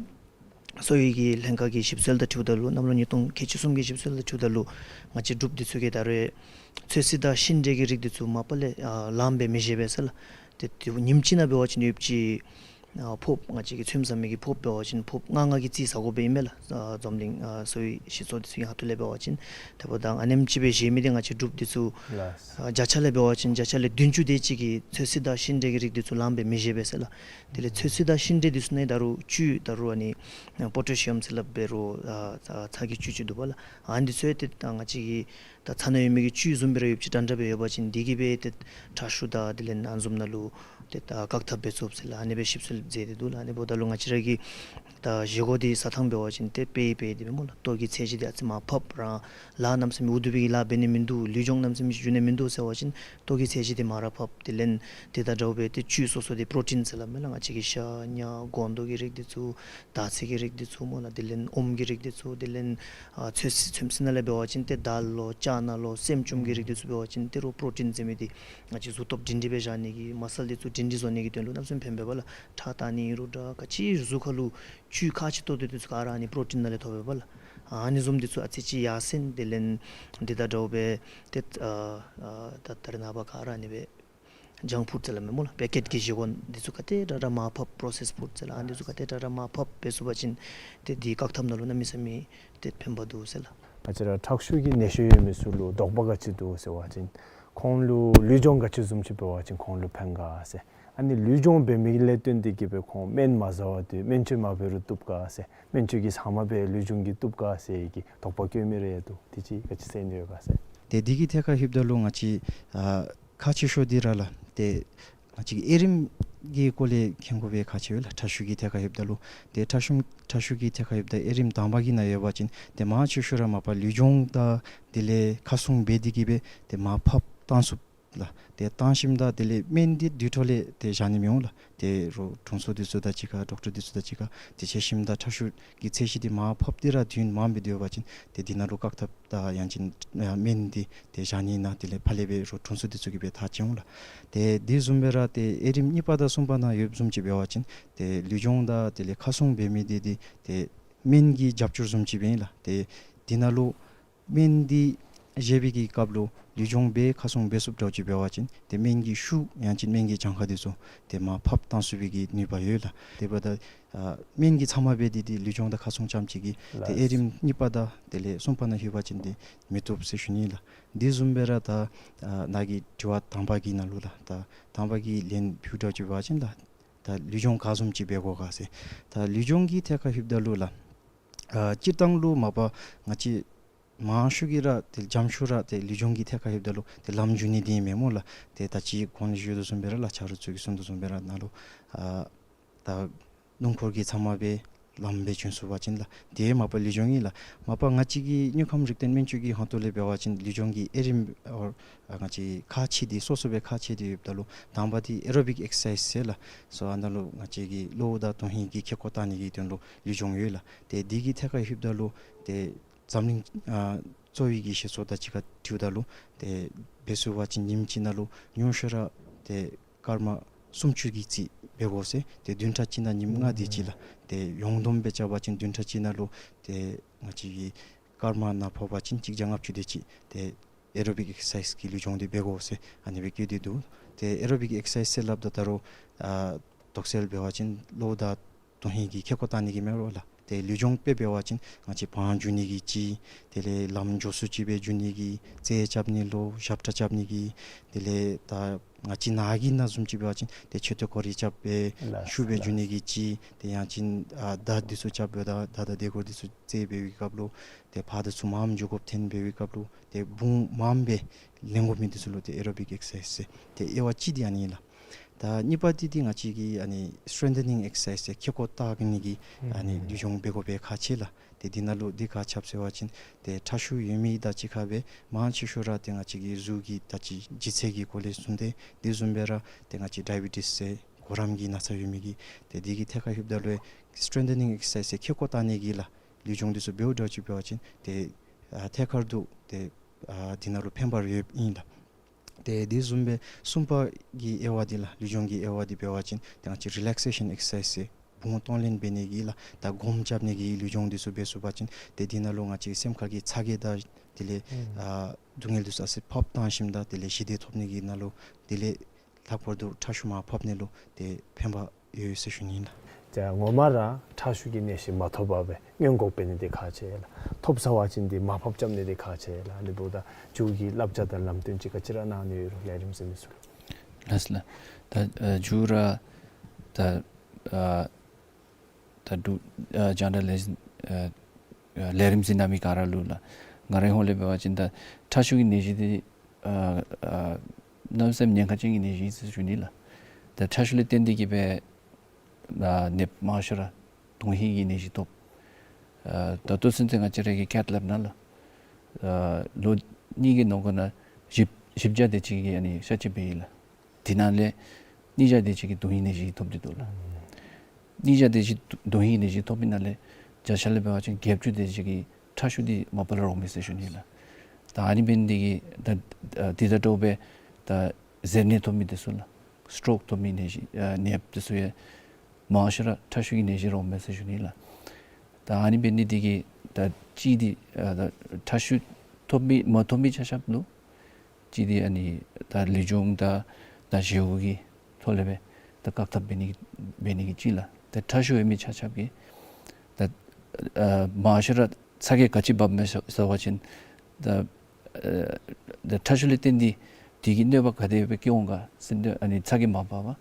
གསོ་བའི་གི་ལྷན་ཁག་གི་ཞིབ་འཚོལ་དང་འཁྲིལཝ་ད་ལུ་གནམ་ལོ་ཉིས་སྟོང་ཁལ་གཅིག་གསུམ་གྱི་ཞིབ་འཚོལ་དང་འཁྲིལཝ་ད་ལུ་ང་བཅས་འབྲུགཔ་འདི་ཚུ་གིས་ད་རུང་ཚོད་བསྲེ་དང་ཤིང་འབྲས་ཀྱི་རིགས་འདི་ཚུ་མ་པ་ལས་ཨ་ལངམ་སྦེ་མི་བཞེས་པས་ཟེར་ལགས། ཏེ་ཏེ་ཉིནམ་གཅིག་ནང་འབད་བ་ཅིན་ཡོདཔ་ཅིག་ཨ་ཕོརཔ་ང་བཅས་ཀྱིས་ཚོདམ་ཟ་མི་གི་ཕོརཔ་འབད་བ་ཅིན་ཕོརཔ་ལྔ་ལྔ་གི་རྩིས་ཟ་དགོ་པས་ཨིན་མས་ལགས། ཨ་འཛམ་གླིང་ཨ་གསོ་བའི་སྤྱི་ཚོགས་འདི་ཚུ་གི་ཁ་ཐུག་ལས་འབད་བ་ཅིན། དེ་འབདཝ་ད་ཨ་ནེམ་ཅིག་སྦེ་བཞེས་མི་འདི་ང་བཅས་འབྲུགཔ་འདི་ཚུ་ལགས། ཨ་བརྒྱ་ཆ་ལས་འབད་བ་ཅིན་བརྒྱ་ཆ་ལས་བདུན་ཅུ་དེ་ཅིག་གིས་ཚོད་བསྲེ་དང་ཤིང་འབྲས་ཀྱི་རིགས་འདི་ཚུ་ལངམ་སྦེ་མི་བཞེས་པས་ཟེར་ལགས། དེ་ལས་ཚོད་བསྲེ་དང་ཤིང་འབྲས་འདི་ཚུ་ནང་ད་རུང་བཅུད་ད་རུང་ཨ་ནི་པོ་ཊེ་ཤི་ཡམ་ཟེར་སླབ་འབད་རུང་ཨ་ཚྭ་གི་བཅུད་ཅིག་འདུག་པ་ལགས། ཨ་ནི་འདི་ཚུ་ཏེ་ད་ང་བཅས་ཀྱི་ད་ཚྭ་ནང་ཡོད་མི་གི་བཅུད་བཟུམ་སྦེ་ར་ཡོདཔ་ཅིག་འདྲན་འདྲ་སྦེ་ཡོད་པ་ཅིན་འདི་གིས་སྦེ་ཏེ་ཁྲག་ཤུགས་དང་དེ་ལས་ཨ་ནི་བཟུམ་ནང་ལུ་ཏེ་ད་བཀག་ཐབས་འབད་ཚུགས་ཟེར་ལགས། ཨ་ནི་སྦེ་ཞིབ་འཚོལ་མཛད་དེ་འདུག་ལགས། ཨ་ནི་འབདཝ་ད་ལུ་ང་བཅས་ར་གི་ད་བཞེས་སྒོ་འདི་བཟའ་ཐངས་འབད་བ་ཅིན་ཏེ་དཔེ་དཔེ་འདི་སྦེ་སྨོ་ལགས། ལྟོ་གི་ཚད་གཞི་འདི་ཨ་ཙི་མར་ཕབ་ར་ལཱ་གནམ་མེད་ས་མེད་འུ་སྡུག་པའི་གི་ལཱ་འབད་ནི་མིན་འདུག། ལུས་སྦྱོང་གནམ་མེད་ས་མེད་ཅིག་འགྱོ་ནི་མིན་འདུག་ཟེར་བ་ཅིན་ལྟོ་གི་ཚད་གཞི་འདི་མར་ར་ཕབ། དེ་ལས་འདི་དང་འདྲཝ་སྦེ་ཏེ་བཅུད་སོ་སོ་འདི་པྲོ་ཊིན་ཟེར་སླབ་མས་ལགས། ང་བཅས་ཀྱི་ཤ་ཉ་སྒོང་རྡོག་གི་རིགས་འདི་ཚུ་དར་ཚིལ་གྱི་རིགས་འདི་ཚུ་སྨོ་ལགས། དེ་ལས་ཨོམ་གྱི་རིགས་འདི་ཚུ། དེ་ལས་ཨ་ཚོད་བསྲེ་ཚོད་བསྲེ་ནང་ལས་འབད་བ་ཅིན་ཏེ་དཱལ་ལོ་ཅ་ན་ལོ་སྲནམ་ཅུམ་གྱི་རིགས་འདི་ཚུ་འབད་བ་ཅིན་ཏེ་རོགས་པྲོ་ཊིན་ཟེར་མི་འདི་ང་བཅས་གཟུགས་སྟོབས་སྒྲིང་སྒྲིང་སྦེ་བཞག་ནི་གི་མ་སཱལ་འདི་ཚུ་སྒྲིང་སྒྲིང་བཟོ་ནི་གི་དོན་ལུ་གནམ་མེད་ས་མེད་ཕན་པས་པ་ལགས། ཁྲག་བཏང་ནི་ཨིན་རུང་འདྲ་ག་ཅི་གཟུགས་ཁར་ལུ་བཅུད་ཁག་ཆེ་ཏོག་ཏོ་འདི་ཚུ་ག་ར་ཨ་ནི་པྲོ་ཊིན་ནང་ལས་ཐོབ་པས་པ་ལགས། ཨ་ནི་བཟུམ་འདི་ཚུ་ཨ་ཙི་ཅིག་ཡར་སེང་། དེ་ལས་འདི་དང་འདྲཝ་སྦེ་ཏེ་ཨ་ཨ་ད་ད་རེས་ནངས་པ་ག་ར་ཨ་ནི་སྦེ་ཇངཀ་ཕུཌ་ཟེར་སླབ་མས་སྨོ་ལགས། པེ་ཀེཊ་གི་བཞེས་སྒོ་འདི་ཚུ་ག་དེ་དྲག་དྲག་མར་ཕབ་པྲོ་སེསི་ཕུཌ་ཟེར་ལགས། ཨ་ནི་འདི་ཚུ་ག་དེ་དྲག་དྲག་མར་ཕབ་འབད་ཚུགས་པ་ཅིན་ཏེ་འདི་བཀག་ཐབས་ནང་ལུ་གནམ་མེད་ས་མེད་ཏེ་ཕན་པ་འདུག་ཟེར་ལགས། ང་བཅས་ར་ཁྲག་ཤུགས་ཀྱི་ནད་གཞི་ཡོད་མི་ཚུ་ལུ་དོགས་པ་ག་ཅི་འདུག་ཟེར་བ་ཅིན་ ཁོང་ལུ་ལུས་སྦྱོང་ག་ཅི་བཟུམ་ཅིག་འབད་བ་ཅིན་ཁོང་ལུ་ཕན་ག་ཟེར། ཨ་ནི་ལུས་སྦྱོང་འབད་མི་ལས་བརྟེན་ཏེ་གིས་སྦེ་ཁོང་སྨན་མ་བཟའ་བར་སྡོད་སྨན་བཅོས་མ་འབད་རུང་བཏུབ་ག་ཟེར། སྨན་བཅོས་ཀྱི་ཟ་མ་སྦེ་ལུས་སྦྱོང་གིས་བཏུབ་ག་ཟེར་གྱི་དོགས་པ་བཀོད་མི་རེ་ཡང་འདུག། དེ་ཅིག་ག་ཅི་ཟེར་ནི་ཡོད་ག་ཟེར། ཏེ་འདི་གི་ཐད་ཁར་ལྷོདཔ་ད་ལུ་ང་བཅས་ཨ་ཁག་ཆེ་ཤོས་འདི་ར་ལགས། ཏེ་ང་བཅས་ཀྱིས་དབྱེ་རིམ་གྱི་སྐོར་ལས་མཁྱེན་དགོ་པའི་ཁག་ཆེ་བས་ལགས། ཁྲག་ཤུགས་ཀྱི་ཐད་ཁར་ལྷོདཔ་ད་ལུ། ཏེ་ཁྲག་ཤུགས་ཁྲག་ཤུགས་ཀྱི་ཐད་ཁར་ལྷོདཔ་ད་དབྱེ་རིམ་དང་པ་གི་ནང་ཡོད་པ་ཅིན་ཏེ་མང་ཆེ་ཤོས་ར་མ་པ་ལུས་སྦྱོང་དང་དེ་ལས་ཁ་སྲུང་འབད་དེ་གིས་སྦེ་ཏེ་མར་ཕབ་བཏང་ཚུགས་ལགས། ཏེ་བཏང་ཞིནམ་ད་དེ་ལས་སྨན་འདི་དུས་ཐོག་ལས་ཏེ་བཞག་ནི་མི་འོང་ལགས། ཏེ་རོགས་དྲུང་འཚོ་འདི་ཚུ་དང་གཅིག་ཁར་ཌོག་ཊར་འདི་ཚུ་དང་གཅིག་ཁར་ཏེ་འཕྱད་ཞིནམ་ད་ཁྲག་ཤུགས་ཀྱི་ཚད་གཞི་འདི་མར་ཕབ་སྟེ་ར་དུས་མངམ་སྦེ་སྡོད་པ་ཅིན་ཏེ་འདི་ནང་ལུ་བཀག་ཐབས་དང་ཡང་ཅིན་ཨ་སྨན་འདི་ཏེ་བཞག་ནི་ནང་དེ་ལས་ཕར་ལས་སྦེ་རོགས་དྲུང་འཚོ་འདི་ཚུ་གིས་སྦེ་ཐག་བཅད་འོང་ལགས། ཏེ་དེ་བཟུམ་སྦེ་ར་ཏེ་དབྱེ་རིམ་གཉིས་པ་དང་གསུམ་པ་ནང་ཡོདཔ་བཟུམ་ཅིག་འབད་བ་ཅིན་ཏེ་ལུས་སྦྱོང་དང་དེ་ལས་ཁ་སྲུང་འབད་མི་འདི་འདི་ཏེ་སྨན་གྱི་རྒྱབ་སྐྱོར་བཟུམ་ཅིག་སྦེ་ཨིན་ལགས། ཏེ་འདི་ནང་ལུ་སྨན་འདི་བཞེས་པའི་གི་སྐབས་ལུ་ལུས་སྦྱོང་འབད་ཁ་སྲུང་འབད་ཚུགསཔ་འདྲཝ་ཅིག་འབད་བ་ཅིན་ཏེ་སྨན་གྱི་ཤུགས་ཡང་ཅིན་སྨན་གྱི་གྱངས་ཁ་འདི་ཚུ་ཏེ་མར་ཕབ་བཏང་ཚུགས་པའི་གི་ནུས་པ་ཡོད་ལགས། དེ་འབདཝ་ད་ཨ་སྨན་གྱི་ཚབ་མ་སྦེ་འདི་འདི་ལུས་སྦྱོང་དང་ཁ་སྲུང་རྐྱངམ་ཅིག་གིས་ཏེ་དབྱེ་རིམ་གཉིས་པ་དང་དེ་ལས་གསུམ་པ་ནང་ལྷོད་པ་ཅིན་ཏེ་མི་བཏུབ་ཟེར་ཞུ་ནི་ལགས། དེ་བཟུམ་སྦེ་ར་ད་ཨ་ནཱ་གི་དྲི་བ་དང་པ་གི་ནང་ལུ་ལགས། ད་དང་པ་གི་ལན་ཕུལཝ་འདྲཝ་ཅིག་འབད་བ་ཅིན་ལགས། ད་ལུས་སྦྱོང་ག་བཟུམ་ཅིག་འབད་དགོ་ག་ཟེར། ད་ལུས་སྦྱོང་གི་ཐད་ཁར་ལྷོདཔ་ད་ལུ་ལགས། ཨ་སྤྱིར་བཏང་ལུ་མ་པ་ང་བཅས་མང་ཤོས་ཀྱིས་ར་ཏེ་འཇམ་ཤོས་ར་ཏེ་ལུས་སྦྱོང་གི་ཐད་ཁར་ལྷོདཔ་ད་ལུ་ཏེ་ལམ་འཇུ་ནི་འདི་ཨིན་མས་སྨོ་ལགས། ཏེ་ད་ཅི་གོང་ལུ་ཞུ་དོ་བཟུམ་སྦེ་ར་ལགས། ཆ་རོགས་ཚུ་གིས་གསུང་དོ་བཟུམ་སྦེ་ར་ནཱ་ལུ་ཨ་ད་སྣུམ་འཁོར་གྱི་ཚབ་མ་སྦེ་ལམ་སྦེ་འཇུ་ཚུགས་པ་ཅིན་ལགས། དེ་མ་པ་ལུས་སྦྱོང་ཨིན་ལགས། མ་པ་ང་བཅས་ཀྱི་དངོས་ཁམས་རིག་སྟོང་སྨན་བཅོས་ཀྱི་ཁ་ཐུག་ལས་འབད་བ་ཅིན་ལུས་སྦྱོང་གི་དབྱེ་རིམ་ཨོ་ཨ་ང་བཅས་ཁག་ཆེ་འདི་སོ་སོ་སྦེ་ཁག་ཆེ་འདི་ཡོདཔ་ད་ལུ་དང་པ་འདི་ཨེ་རོ་བིག་ཨེག་སར་སའིཛ་ཟེར་ལགས། སོ་ཨ་ནཱ་ལུ་ང་བཅས་ཀྱི་གློཝ་དང་དོན་ཧིང་གི་ཁེ་ཀོ་བཏང་ནི་གི་དོན་ལུ་ལུས་སྦྱོང་ཡོད་ལགས། ཏེ་འདི་གི་ཐད་ཁར་ལྷོདཔ་ད་ལུ་ཏེ་འཛམ་གླིང་ཨ་གཙོ་བོའི་གི་བཤད་སྲོལ་དང་གཅིག་ཁར་འཁྲིལཝ་ད་ལུ་ཏེ་འབད་ཚུགས་པ་ཅིན་ཉིནམ་གཅིག་ནང་ལུ་ཉུང་ཤོས་ར་ཏེ་སྐར་མ་སུམ་ཅུ་གི་རྩིས་འབད་དགོ་ཟེར། ཏེ་བདུན་ཕྲག་གཅིག་ནང་ཉིནམ་ལྔ་དེ་ཅིག་ལགས། ཏེ་ཡོངས་བསྡོམས་སྦེ་རྐྱབ་པ་ཅིན་བདུན་ཕྲག་གཅིག་ནང་ལུ་ཏེ་ང་བཅས་ཀྱི་སྐར་མ་ནང་ཕོག་པ་ཅིན་གཅིག་བརྒྱ་ལྔ་བཅུ་དེ་ཅིག་ཏེ་ཨེ་རོ་བིག་ཨེག་སར་སའིཛ་གི་ལུས་སྦྱོང་འདི་འབད་དགོ་ཟེར་ཨ་ནི་སྦེ་བཀོད་དེ་འདུག། ཏེ་ཨེ་རོ་བིག་ཨེག་སར་སའིཛ་ཟེར་སླབ་ད་ད་རུང་ཨ་དོགས་སེལ་འབད་བ་ཅིན་གློཝ་དང་དོན་ཧིང་གི་ཁེ་ཀོ་བཏང་ནི་གི་མེན་རོ་ལགས། ཏེ་ལུས་སྦྱོང་དཔེ་འབད་བ་ཅིན་ང་བཅས་བང་འཇུ་ནི་གི་ཅིག། དེ་ལས་ལམ་མགྱོགས་སུ་ཅིག་སྦེ་འཇུ་ནི་གི། རྩེད་རྐྱབ་ནི་ལུ་ཞབས་ཁྲ་རྐྱབ་ནི་གི། དེ་ལས་ད་ང་བཅས་ནཱ་གི་ནང་བཟུམ་ཅིག་འབད་བ་ཅིན་ཏེ་མཆོད་རྟེན་སྐོར་ར་རྐྱབ་སྦེ་ལགས་ཤུགས་སྦེ་འཇུ་ལགས། ནི་གི་ཅིག། ཏེ་ཡང་ཅིན་ཨ་མདའ་འདི་ཚུ་རྐྱབ་སྦེ་ད་མདའ་དང་སྡེ་སྐོར་འདི་ཚུ་རྩེད་འབད་བའི་སྐབས་ལུ་ཏེ་ཕར་དང་ཚུར་མངམ་འགྱོ་དགོཔ་ཐོན་འབད་བའི་སྐབས་ལུ་ཏེ་བུང་མངམ་སྦེ་ལེན་དགོ་མི་འདི་ཚུ་ལུ་ཏེ་ཨེ་རོ་བིག་ཨེག་སར་སའིཛ་ཟེར། ཏེ་དབྱེ་བ་གཅིག་འདི་ཨ་ནི་ཨིན་ལགས། ད་གཉིས་པ་འདི་འདི་ང་བཅས་ཀྱི་ཨ་ནི་སི་ཊེན་ཐེ་ནིང་ཨེག་སར་སའིཛ་ཟེར་ཁེ་ཀོ་བཏགས་ནི་གི་ཨ་ནི་ལུས་སྦྱོང་འབད་དགོ་པའི་ཁག་ཆེ་ལགས། ཏེ་འདི་ནང་ལུ་འདི་ག་ཅི་འབད་ཟེར་བ་ཅིན་ཏེ་ཁྲག་ཤུགས་ཡོད་མི་དང་གཅིག་ཁར་སྦེ་མང་ཆེ་ཤོས་ར་ཏེ་ང་བཅས་ཀྱི་གཟུགས་ཀྱི་ད་ཅི་ལྗིད་ཚད་ཀྱི་སྐོར་ལས་གསུངས་ཏེ་དེ་བཟུམ་སྦེ་ར་ཏེ་ང་བཅས་ཌའི་བི་ཊིས་ཟེར་གོ་རམས་ཀྱི་ན་ཚ་ཡོད་མི་གིས་ཏེ་འདི་གི་ཐད་ཁར་ལྷོདཔ་ད་ལུ་སི་ཊེན་ཐེ་ནིང་ཨེག་སར་སའིཛ་ཟེར་ཁེ་ཀོ་བཏགས་ནི་གི་ལགས་ལུས་སྦྱོང་འདི་ཚུ་འབདཝ་འདྲཝ་ཅིག་འབད་བ་ཅིན་ཏེ་ཨ་ཐད་ཀར་དུ་ཏེ་ཨ་འདི་ནང་ལུ་ཕན་པ་ཡོདཔ་ཨིན་ལགས། ཏེ་དེ་བཟུམ་སྦེ་གསུམ་པ་གི་དབྱེ་བ་འདི་ལགས་ལུས་སྦྱོང་གི་དབྱེ་བ་འདི་འབད་བ་ཅིན་ཏེ་ང་བཅས་རི་ལེག་སེ་ཤཱན་ཨེག་སར་སའིཛ་ཟེར་བུང་གཏོང་ལེན་འབད་ནི་གི་ལགས་ད་སྒོམ་རྐྱབ་ནི་གི་ལུས་སྦྱོང་འདི་ཚུ་འབད་ཚུགས་པ་ཅིན་ཏེ་འདི་ནང་ལུ་ང་བཅས་སེམས་ཁ་གི་ཚ་གྱང་དང་དེ་ལས་ཨ་སྡུག་བསྔལ་འདི་ཚུ་ཨ་ཙི་ཕབ་བཏང་ཞིནམ་ད་དེ་ལས་ཞི་བདེ་ཐོབ་ནི་གི་ནང་ལུ་དེ་ལས་ལྷག་པར་དུ་ཁྲག་ཤུགས་མར་ཕབ་ནི་ལུ་ཏེ་ཕན་པ་ཡོད་ཟེར་ཞུ་ནི་ཨིན་ལགས། ཏེ་ངོ་མ་ར་ཁྲག་ཤུགས་ཀྱི་ནད་གཞི་མ་ཐོབ་པར་སྦེ་སྔོན་འགོག་འབད་ནི་འདི་ཁག་ཆེ་ལགས། ཐོབ་ཚར་བ་ཅིན་འདི་མར་ཕབ་རྐྱབ་ནི་འདི་ཁག་ཆེ་ལགས། ཨ་ནི་འབདཝ་ད་མཇུག་གི་བསླབ་བྱ་དང་ལམ་སྟོན་ཅིག་ག་ཅི་ར་གནང་ནི་ཡོད་རུང་ལས་རིམ་གཟིགས་མི་ཚུ་ལུ། ལགས་ལགས། ད་ཨ་མཇུག་ར་ད་ཨ་ད་འབྲུག་ཨ་རྒྱང་བསྒྲགས་ལས་ཨ་ཨ་ལས་རིམ་གཟིགས་གནང་མི་ག་ར་ལུ་ལགས་ང་རའི་ཧོང་ལས་འབད་བ་ཅིན་ད་ཁྲག་ཤུགས་ཀྱི་ནད་གཞི་འདི་ཨ་ཨ་གནམ་མེད་ས་མེད་ཉེན་ཁ་ཅན་གྱི་ནད་གཞི་ཨིན་ཟེར་ཞུ་ནི་ལགས། ད་ཁྲག་ཤུགས་ལས་བརྟེན་ཏེ་གིས་སྦེ་ཨ་ནདཔ་མང་ཤོས་ར་དོན་ཧིང་གི་ནད་གཞི་ཐོབ། ཨ་ད་ལྟོ་ཚུན་ཚོད་ང་བཅས་ར་གིས་ཁྱད་ལས་ན་ལགས་ཨ་ལོ་གཉིས་ཀྱི་ནང་འཁོད་ནང་བཞི་བཞི་བརྒྱ་དེ་ཅིག་གིས་ཨ་ནི་གཤགས་བཅོས་འབད་ཡི་ལགས། དེ་ནང་ལས་ཉིས་བརྒྱ་དེ་ཅིག་གིས་དོན་ཧིང་ནད་གཞི་ཐོབ་སྟེ་འདུག་ལགས། ཉིས་བརྒྱ་དེ་ཅིག་དོན་ཧིང་ནད་གཞི་ཐོབ་པའི་ནང་ལས་བརྒྱ་ཆ་ལས་འབད་བ་ཅིན་བརྒྱད་ཅུ་དེ་ཅིག་གིས་ཁྲག་ཤུགས་འདི་མ་པ་ལས་རོགས་མེད་ཟེར་ཞུ་ནི་ལགས། ད་ཨ་ནི་འབད་ནི་འདི་གིས་ད་ཨ་དེ་དང་འདྲཝ་སྦེ་ད་གཟེར་ནད་ཐོབ་མི་དེ་ཚུ་ལགས་སི་ཊོག་ཐོབ་མི་ནད་གཞི་ཨ་ནདཔ་དེ་ཚུ་ཡང་མང་ཤོས་ར་ཁྲག་ཤུགས་ཀྱི་ནད་གཞི་རོགས་མེད་ཟེར་ཞུ་ནི་ལགས། ད་ཨ་ནི་འབད་ནི་འདི་གིས་ད་གཅིག་འདི་ཨ་ད་ཁྲག་ཤུགས་ཐོབ་མི་མ་ཐོབ་མི་ཆ་ཁྱབ་ལུ་གཅིག་འདི་ཨ་ནི་ད་ལུས་སྦྱོང་དང་ད་བཞེས་སྒོ་གི་ཐོག་ལས་སྦེ་ད་བཀག་ཐབས་འབད་ནི་འབད་ནི་གི་གཅིག་ལགས། ད་ཁྲག་ཤུགས་ཡོད་མི་ཆ་ཁྱབ་ཀྱིས་ད་ཨ་མང་ཤོས་ར་ཚ་གྱང་ག་ཅི་འབབ་མས་ཟེར་ཟེར་བ་ཅིན་ད་ཨ་ད་ཁྲག་ཤུགས་ལས་བརྟེན་ཏེ་ དེ་གིས་གནོད་པ་ག་དེ་སྦེ་བཀལ་འོང་ག་ཟེར་ཨ་ནི་ཚ་གྱང་མ་འབར་བར་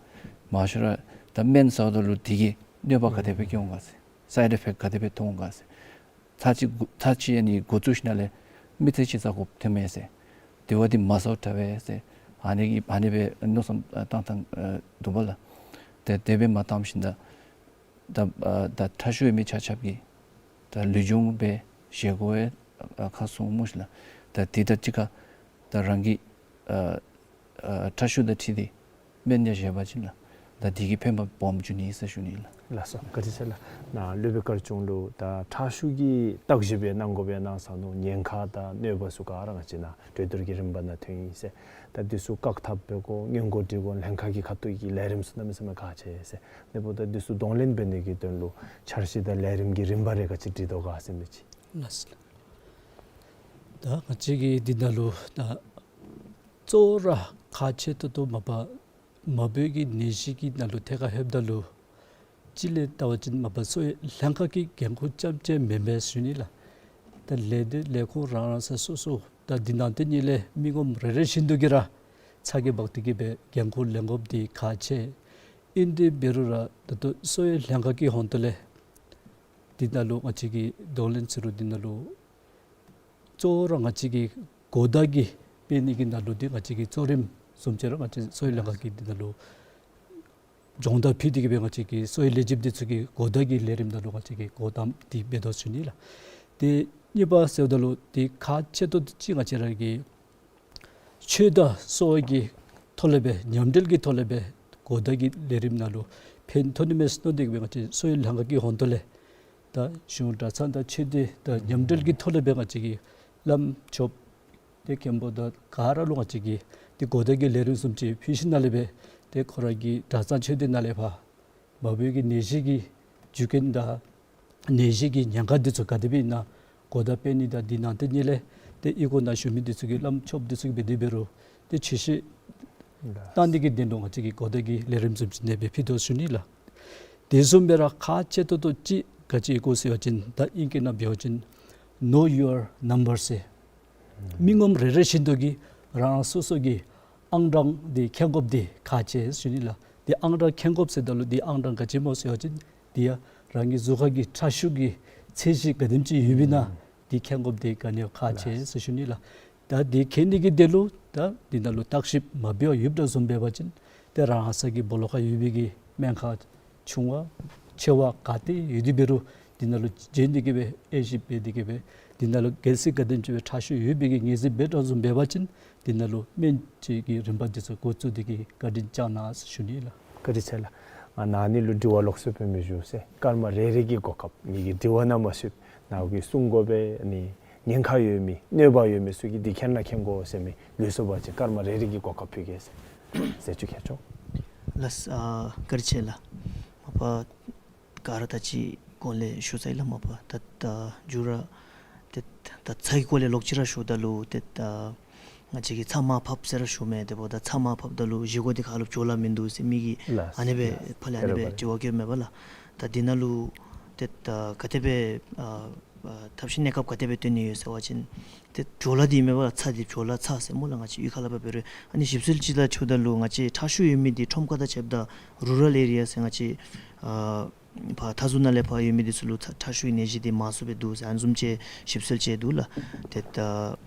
མང་ཤོས་ར་ད་སྨན་ཟཝ་ད་ལུ་དེ་གིས་གནོད་པ་ག་དེ་སྦེ་བཀལ་འོང་ག་ཟེར་སའིཌ་ཨི་ཕེཀཊ་ག་དེ་སྦེ་ཐོབ་འོང་ག་ཟེར། ཚར་གཅིག་འགོ་ཚུགས་ཞིནམ་ལས་མི་ཚེ་གཅིག་ཟ་དགོཔ་ཐོནམ་མས་ཟེར། དེ་བ་འདི་མ་ཟཝ་དྲག་པས་ཟེར། ཨ་ནི་གི་ཨ་ནི་སྦེ་མནོ་བསམ་བཏང་བཏང་འདུག་པ་ལགས། ཏེ་དེ་སྦེ་མ་བཏངམ་ཞིནམ་ད་ད་ད་ཁྲག་ཤུགས་ཡོད་མི་ཆ་ཁྱབ་ཀྱིས་ད་ལུས་སྦྱོང་སྦེ་བཞེས་དགོ་པས་ཁ་གསུངས་སྨོ་ཤིག་ལགས། ད་དེ་དང་གཅིག་ཁར་ད་རང་གི་ཨ་ཨ་ཁྲག་ཤུགས་དང་འཁྲིལ་ཏེ་སྨན་ཡང་བཞེས་པ་ཅིན་ལགས། ད་དེ་གིས་ཕན་པ་སྦོམ་འབྱུང་ནི་ཟེར་ཞུ་ནི་ལགས། ལགས་སོ། བཀའ་དྲིན་ཆེ་ལགས། ནཱ་སློབ་དཔོན་དཀར་ཆུང་ལུ་ད་ཁྲག་ཤུགས་ཀྱི་བརྟག་ཞིབ་ཡང་གནང་དགོ་པས་གནང་ས་ནུག། ཉེན་ཁ་དང་གནོད་པ་ཚུ་ག་ར་ང་བཅས་ནཱ་གྲོས་བསྡུར་གྱི་རིམ་པ་ནང་ཐོན་ཡི་ཟེར། ད་འདི་ཚུ་བཀག་ཐབས་འབད་དགོ། སྔོན་འགོག་འདྲི་དགོ། ལྷན་ཁག་གི་ཁ་ཐུག་གི་ལས་རིམ་ཚུ་གནམ་མེད་ས་མེད་ཁག་ཆེ་ཟེར། དེ་འབདཝ་ད་འདི་ཚུ་གདོང་ལེན་འབད་ནི་གི་དོན་ལུ་འཆར་གཞི་དང་ལས་རིམ་གྱི་རིམ་པ་རེ་ག་ཅི་སྒྲིག་དོ་ག་ཟེར་མི་ཅིག། ལགས་སོ། ད་ང་བཅས་ཀྱིས་འདི་ནང་ལུ་ད་གཙོ་བོ་ར་ཁག་ཆེ་ཏོག་ཏོ་མ་པ་མ་བུའི་གི་ནད་གཞི་གི་ནང་ལུ་ཐད་ཁར་ལྷོདཔ་ད་ལུ་གཅིག་ལས་བལྟ་བ་ཅིན་མ་པ་གསོ་བའི་ལྷན་ཁག་གི་འགན་ཁུར་རྐྱངམ་གཅིག་མེན་པས་ཟེར་ཞུ་ནི་ལགས། ད་ལས་སྡེ་ལས་ཁུངས་རང་རང་ས་སོ་སོ་ད་འདི་ནང་དེ་ཉིད་ལས་མི་ངོམ་རེ་རེ་བཞིན་དུ་གིས་ར་ཚ་གྱང་འབག་སྟེ་གིས་སྦེ་འགན་ཁུར་ལེན་དགོཔ་འདི་ཁག་ཆེ། ཨིན་ཏེ་འབད་རུང་ར་ད་ལྟོ་གསོ་བའི་ལྷན་ཁག་གི་ཧོངས་ཏོ་ལས་འདི་ནང་ལུ་ང་བཅས་ཀྱིས་གདོང་ལེན་ཟེར་རུང་འདི་ནང་ལུ་གཙོ་བོ་ར་ང་བཅས་ཀྱིས་གོ་བརྡ་གི་སྤེལ་ནི་གི་ནང་ལུ་འདི་ང་བཅས་ཀྱིས་གཙོ་རིམ་བཟུམ་ཅིག་ར་ང་བཅས་གསོ་བའི་ལྷན་ཁག་གིས་འདི་ནང་ལུ་སྦྱོང་བརྡར་ཕུལ་ཏེ་གིས་སྦེ་ང་བཅས་ཀྱིས་གསོ་བའི་ལས་བྱེདཔ་འདི་ཚུ་གིས་གོ་བརྡ་གི་ལས་རིམ་ནང་ལུ་ང་བཅས་ཀྱིས་གོ་བརྡ་འདི་འབད་དོ་ཟེར་ཞུ་ནི་ལགས། ཏེ་གཉིས་པ་ཟེརཝ་ད་ལུ་ཏེ་ཁག་ཆེ་ཏོག་ཏོ་ཅིག་ང་བཅས་ར་གི་ཆོས་དང་གསོ་བ་གི་ཐོག་ལས་སྦེ་མཉམ་འབྲེལ་གྱི་ཐོག་ལས་སྦེ་གོ་བརྡ་གི་ལས་རིམ་ནང་ལུ་ཕན་ཐོགས་ནི་མས་ཟེར་མནོ་སྟེ་གིས་སྦེ་ང་བཅས་གསོ་བའི་ལྷན་ཁག་གི་ཧོངས་ཏོ་ལས་ད་གཞུང་གྲྭ་ཚང་དང་ཆོས་སྡེ་དང་མཉམ་འབྲེལ་གྱི་ཐོག་ལས་སྦེ་ང་བཅས་ཀྱིས་བླམ་ཆོསཔ་ཏེ་མཁན་པོ་དང་ག་ར་ལུ་ང་བཅས་ཀྱིས་ཏེ་གོ་བརྡ་གི་ལས་རིམ་བཟུམ་ཅིག་ཕུལ་ཞིནམ་ལས་སྦེ་ཏེ་ཁོ་ར་གི་གྲྭ་ཚང་ཆོས་སྡེ་ནང་ལས་ཕར་མ་བུའི་གི་ནད་གཞི་གི་རྒྱུ་རྐྱེན་དང་ནད་གཞི་གི་ཉེན་ཁ་འདི་ཚུ་ག་དེ་སྦེ་ཨིན་ན་གོ་བརྡ་སྤེལ་ནི་དང་འདི་ནང་དེ་ཉིད་ལས་ཏེ་གཡུས་སྒོ་ནང་བཞུགས་མི་འདི་ཚུ་གིས་བླམ་ཆོསཔ་འདི་ཚུ་གིས་འབད་དེ་འབད་རུང་ཏེ་ཆོས་བཤད་གནང་ནི་གི་དོན་ལུ་ང་བཅས་ཀྱིས་གོ་བརྡ་གི་ལས་རིམ་བཟུམ་ཅིག་ཨ་ནེ་སྦེ་ཕུལ་དོ་ཟེར་ཞུ་ནི་ལགས། དེ་བཟུམ་སྦེ་ར་ཁག་ཆེ་ཏོག་ཏོ་ཅིག་ག་ཅི་ཨིན་གོ་ཟེར་བ་ཅིན་ད་ཨིང་སྐད་ནང་འབད་བ་ཅིན་Know Your Number ཟེར། མི་ངོམ་རེ་རེ་བཞིན་དུ་གིས་རང་སོ་སོ་གི་ཨང་གྲངས་འདི་མཁྱེན་དགོཔ་འདི་ཁག་ཆེ་ཟེར་ཞུ་ནི་ལགས། འདི་ཨང་གྲངས་མཁྱེན་དགོཔ་ཟེརཝ་ད་ལུ་འདི་ཨང་གྲངས་ག་ཅི་སྨོ་ཟེར་བ་ཅིན་འདི་ཡང་རང་གི་གཟུགས་ཁར་གྱི་ཁྲག་ཤུགས་ཀྱི་ཚད་གཞི་ག་དེམ་ཅིག་ཡོདཔ་ཨིན་ན་འདི་མཁྱེན་དགོཔ་འདི་ག་ནི་ཡང་ཁག་ཆེ་ཟེར་ཞུ་ནི་ལགས། ད་འདི་མཁྱེན་ནི་གི་དོན་ལུ་ད་འདི་ནང་ལུ་བརྟག་ཞིབ་མ་འབད་བར་ཡོདཔ་དྲགས་བཟུམ་འབད་བ་ཅིན་ཏེ་རང་ས་གི་སྦོ་ལོགས་ཁར་ཡོད་པའི་གི་སྨན་ཁང་ཆུང་བ་ཆེ་བ་ག་ཏེ་ཡོད་དེ་འབད་རུང་འདི་ནང་ལུ་བྱོན་ཏེ་གིས་སྦེ་དབྱེ་ཞིབ་འབད་དེ་གིས་སྦེ་འདི་ནང་ལུ་གལ་སྲིད་ག་དེམ་ཅིག་སྦེ་ཁྲག་ཤུགས་ཡོད་པའི་གི་ངེས་འཛིན་འབད་དྲགས་བཟུམ་འབད་བ་ཅིན་འདི་ནང་ལུ་སྨན་བཅོས་ཀྱི་རིམ་པ་འདི་ཚུ་འགོ་བཙུགས་ཏེ་གིས་བཀའ་དྲིན་བསྐྱང་གནང་ཟེར་ཞུ་ནི་ལགས། བཀའ་དྲིན་ཆེ་ལགས། ང་ནཱ་ནི་ལུ་དྲི་བ་ལོགས་སུ་སྦེ་མི་ཞུ་ཟེར། སྐར་མ་རེ་རེ་གི་གོ་སྐབས་ངེ་གི་དྲི་བ་ནང་མ་ཞུགས་ནཱ་གིས་གསུང་དགོ་པས། ཨ་ནི་ཉེན་ཁ་ཡོད་མི་གནོད་པ་ཡོད་མི་ཚུ་གིས་འདི་མཁྱེན་ན་མཁྱེན་དགོ་ཟེར་མི་ལུས་སོ་བ་ཅིན་སྐར་མ་རེ་རེ་གི་གོ་སྐབས་ཕུལ་གེ་ཟེར། ཟེར་ཅིག་ཁྱེད་ཆོ། ལགས། ཨ་བཀའ་དྲིན་ཆེ་ལགས། མ་པ་ག་ར་ད་ཅི་གོང་ལས་ཞུ་ཚར་ཡི་ལགས། མ་པ་ད་ད་མཇུག་ར་ཏེ་ད་ཚ་གི་སྐོར་ལས་ལོག་ཅི་ར་ཞུཝ་ད་ལུ་ཏེ་ད་ང་བཅས་ཀྱིས་ཚ་མར་ཕབ་ཟེར་ར་ཞུཝ་མས། དེ་འབདཝ་ད་ཚ་མར་ཕབ་ད་ལུ་བཞེས་སྒོ་འདི་ཁར་ལུ་བྲོ་བརླག་མིན་འདུག་ཟེར་མི་གིས་ལགས། ཨ་ནེ་སྦེ་ལགས། ཕར་ལས་ཨ་ནེ་སྦེ་དྲི་བ་བཀོདཔ་མས་པ་ལགས། ད་འདི་ནང་ལུ་ཏེ་ད་ག་དེ་སྦེ་ཨ་ཨ་ཐབས་ཤེས་གནས་སྐབས་ག་དེ་སྦེ་བཏོན་ནི་ཡོད་ཟེར་བ་ཅིན་ཏེ་བྲོ་བརླག་འདི་མེན་པ་ལགས། ཚ་འདི་བྲོ་བརླག་ཚ་ཟེར་སྨོ་ལགས། ང་བཅས་གཡུས་ཁ་ལས་ཕར་འབད་རུང་ཨ་ནི་ཞིབ་འཚོལ་ཅིག་ལུ་ཞུཝ་ད་ལུ་ང་བཅས་ཁྲག་ཤུགས་ཡོད་མི་འདི་ཁྲོམ་ཁ་དང་ཕྱདཔ་ད་རུ་རཱལ་ཨེ་རི་ཡ་ཟེར་ང་བཅས་ཨ་ཕར་མཐའ་ཟུར་ནང་ལས་ཕར་ཡོད་མི་འདི་ཚུ་ལུ་ཚ་ཁྲག་ཤུགས་ཀྱི་ནད་གཞི་འདི་མང་སུ་སྦེ་འདུག་ཟེར་ཨ་ནི་བཟུམ་ཅིག་ཞིབ་འཚོལ་ཅིག་འདུག་ལགས། ཏེ་ད་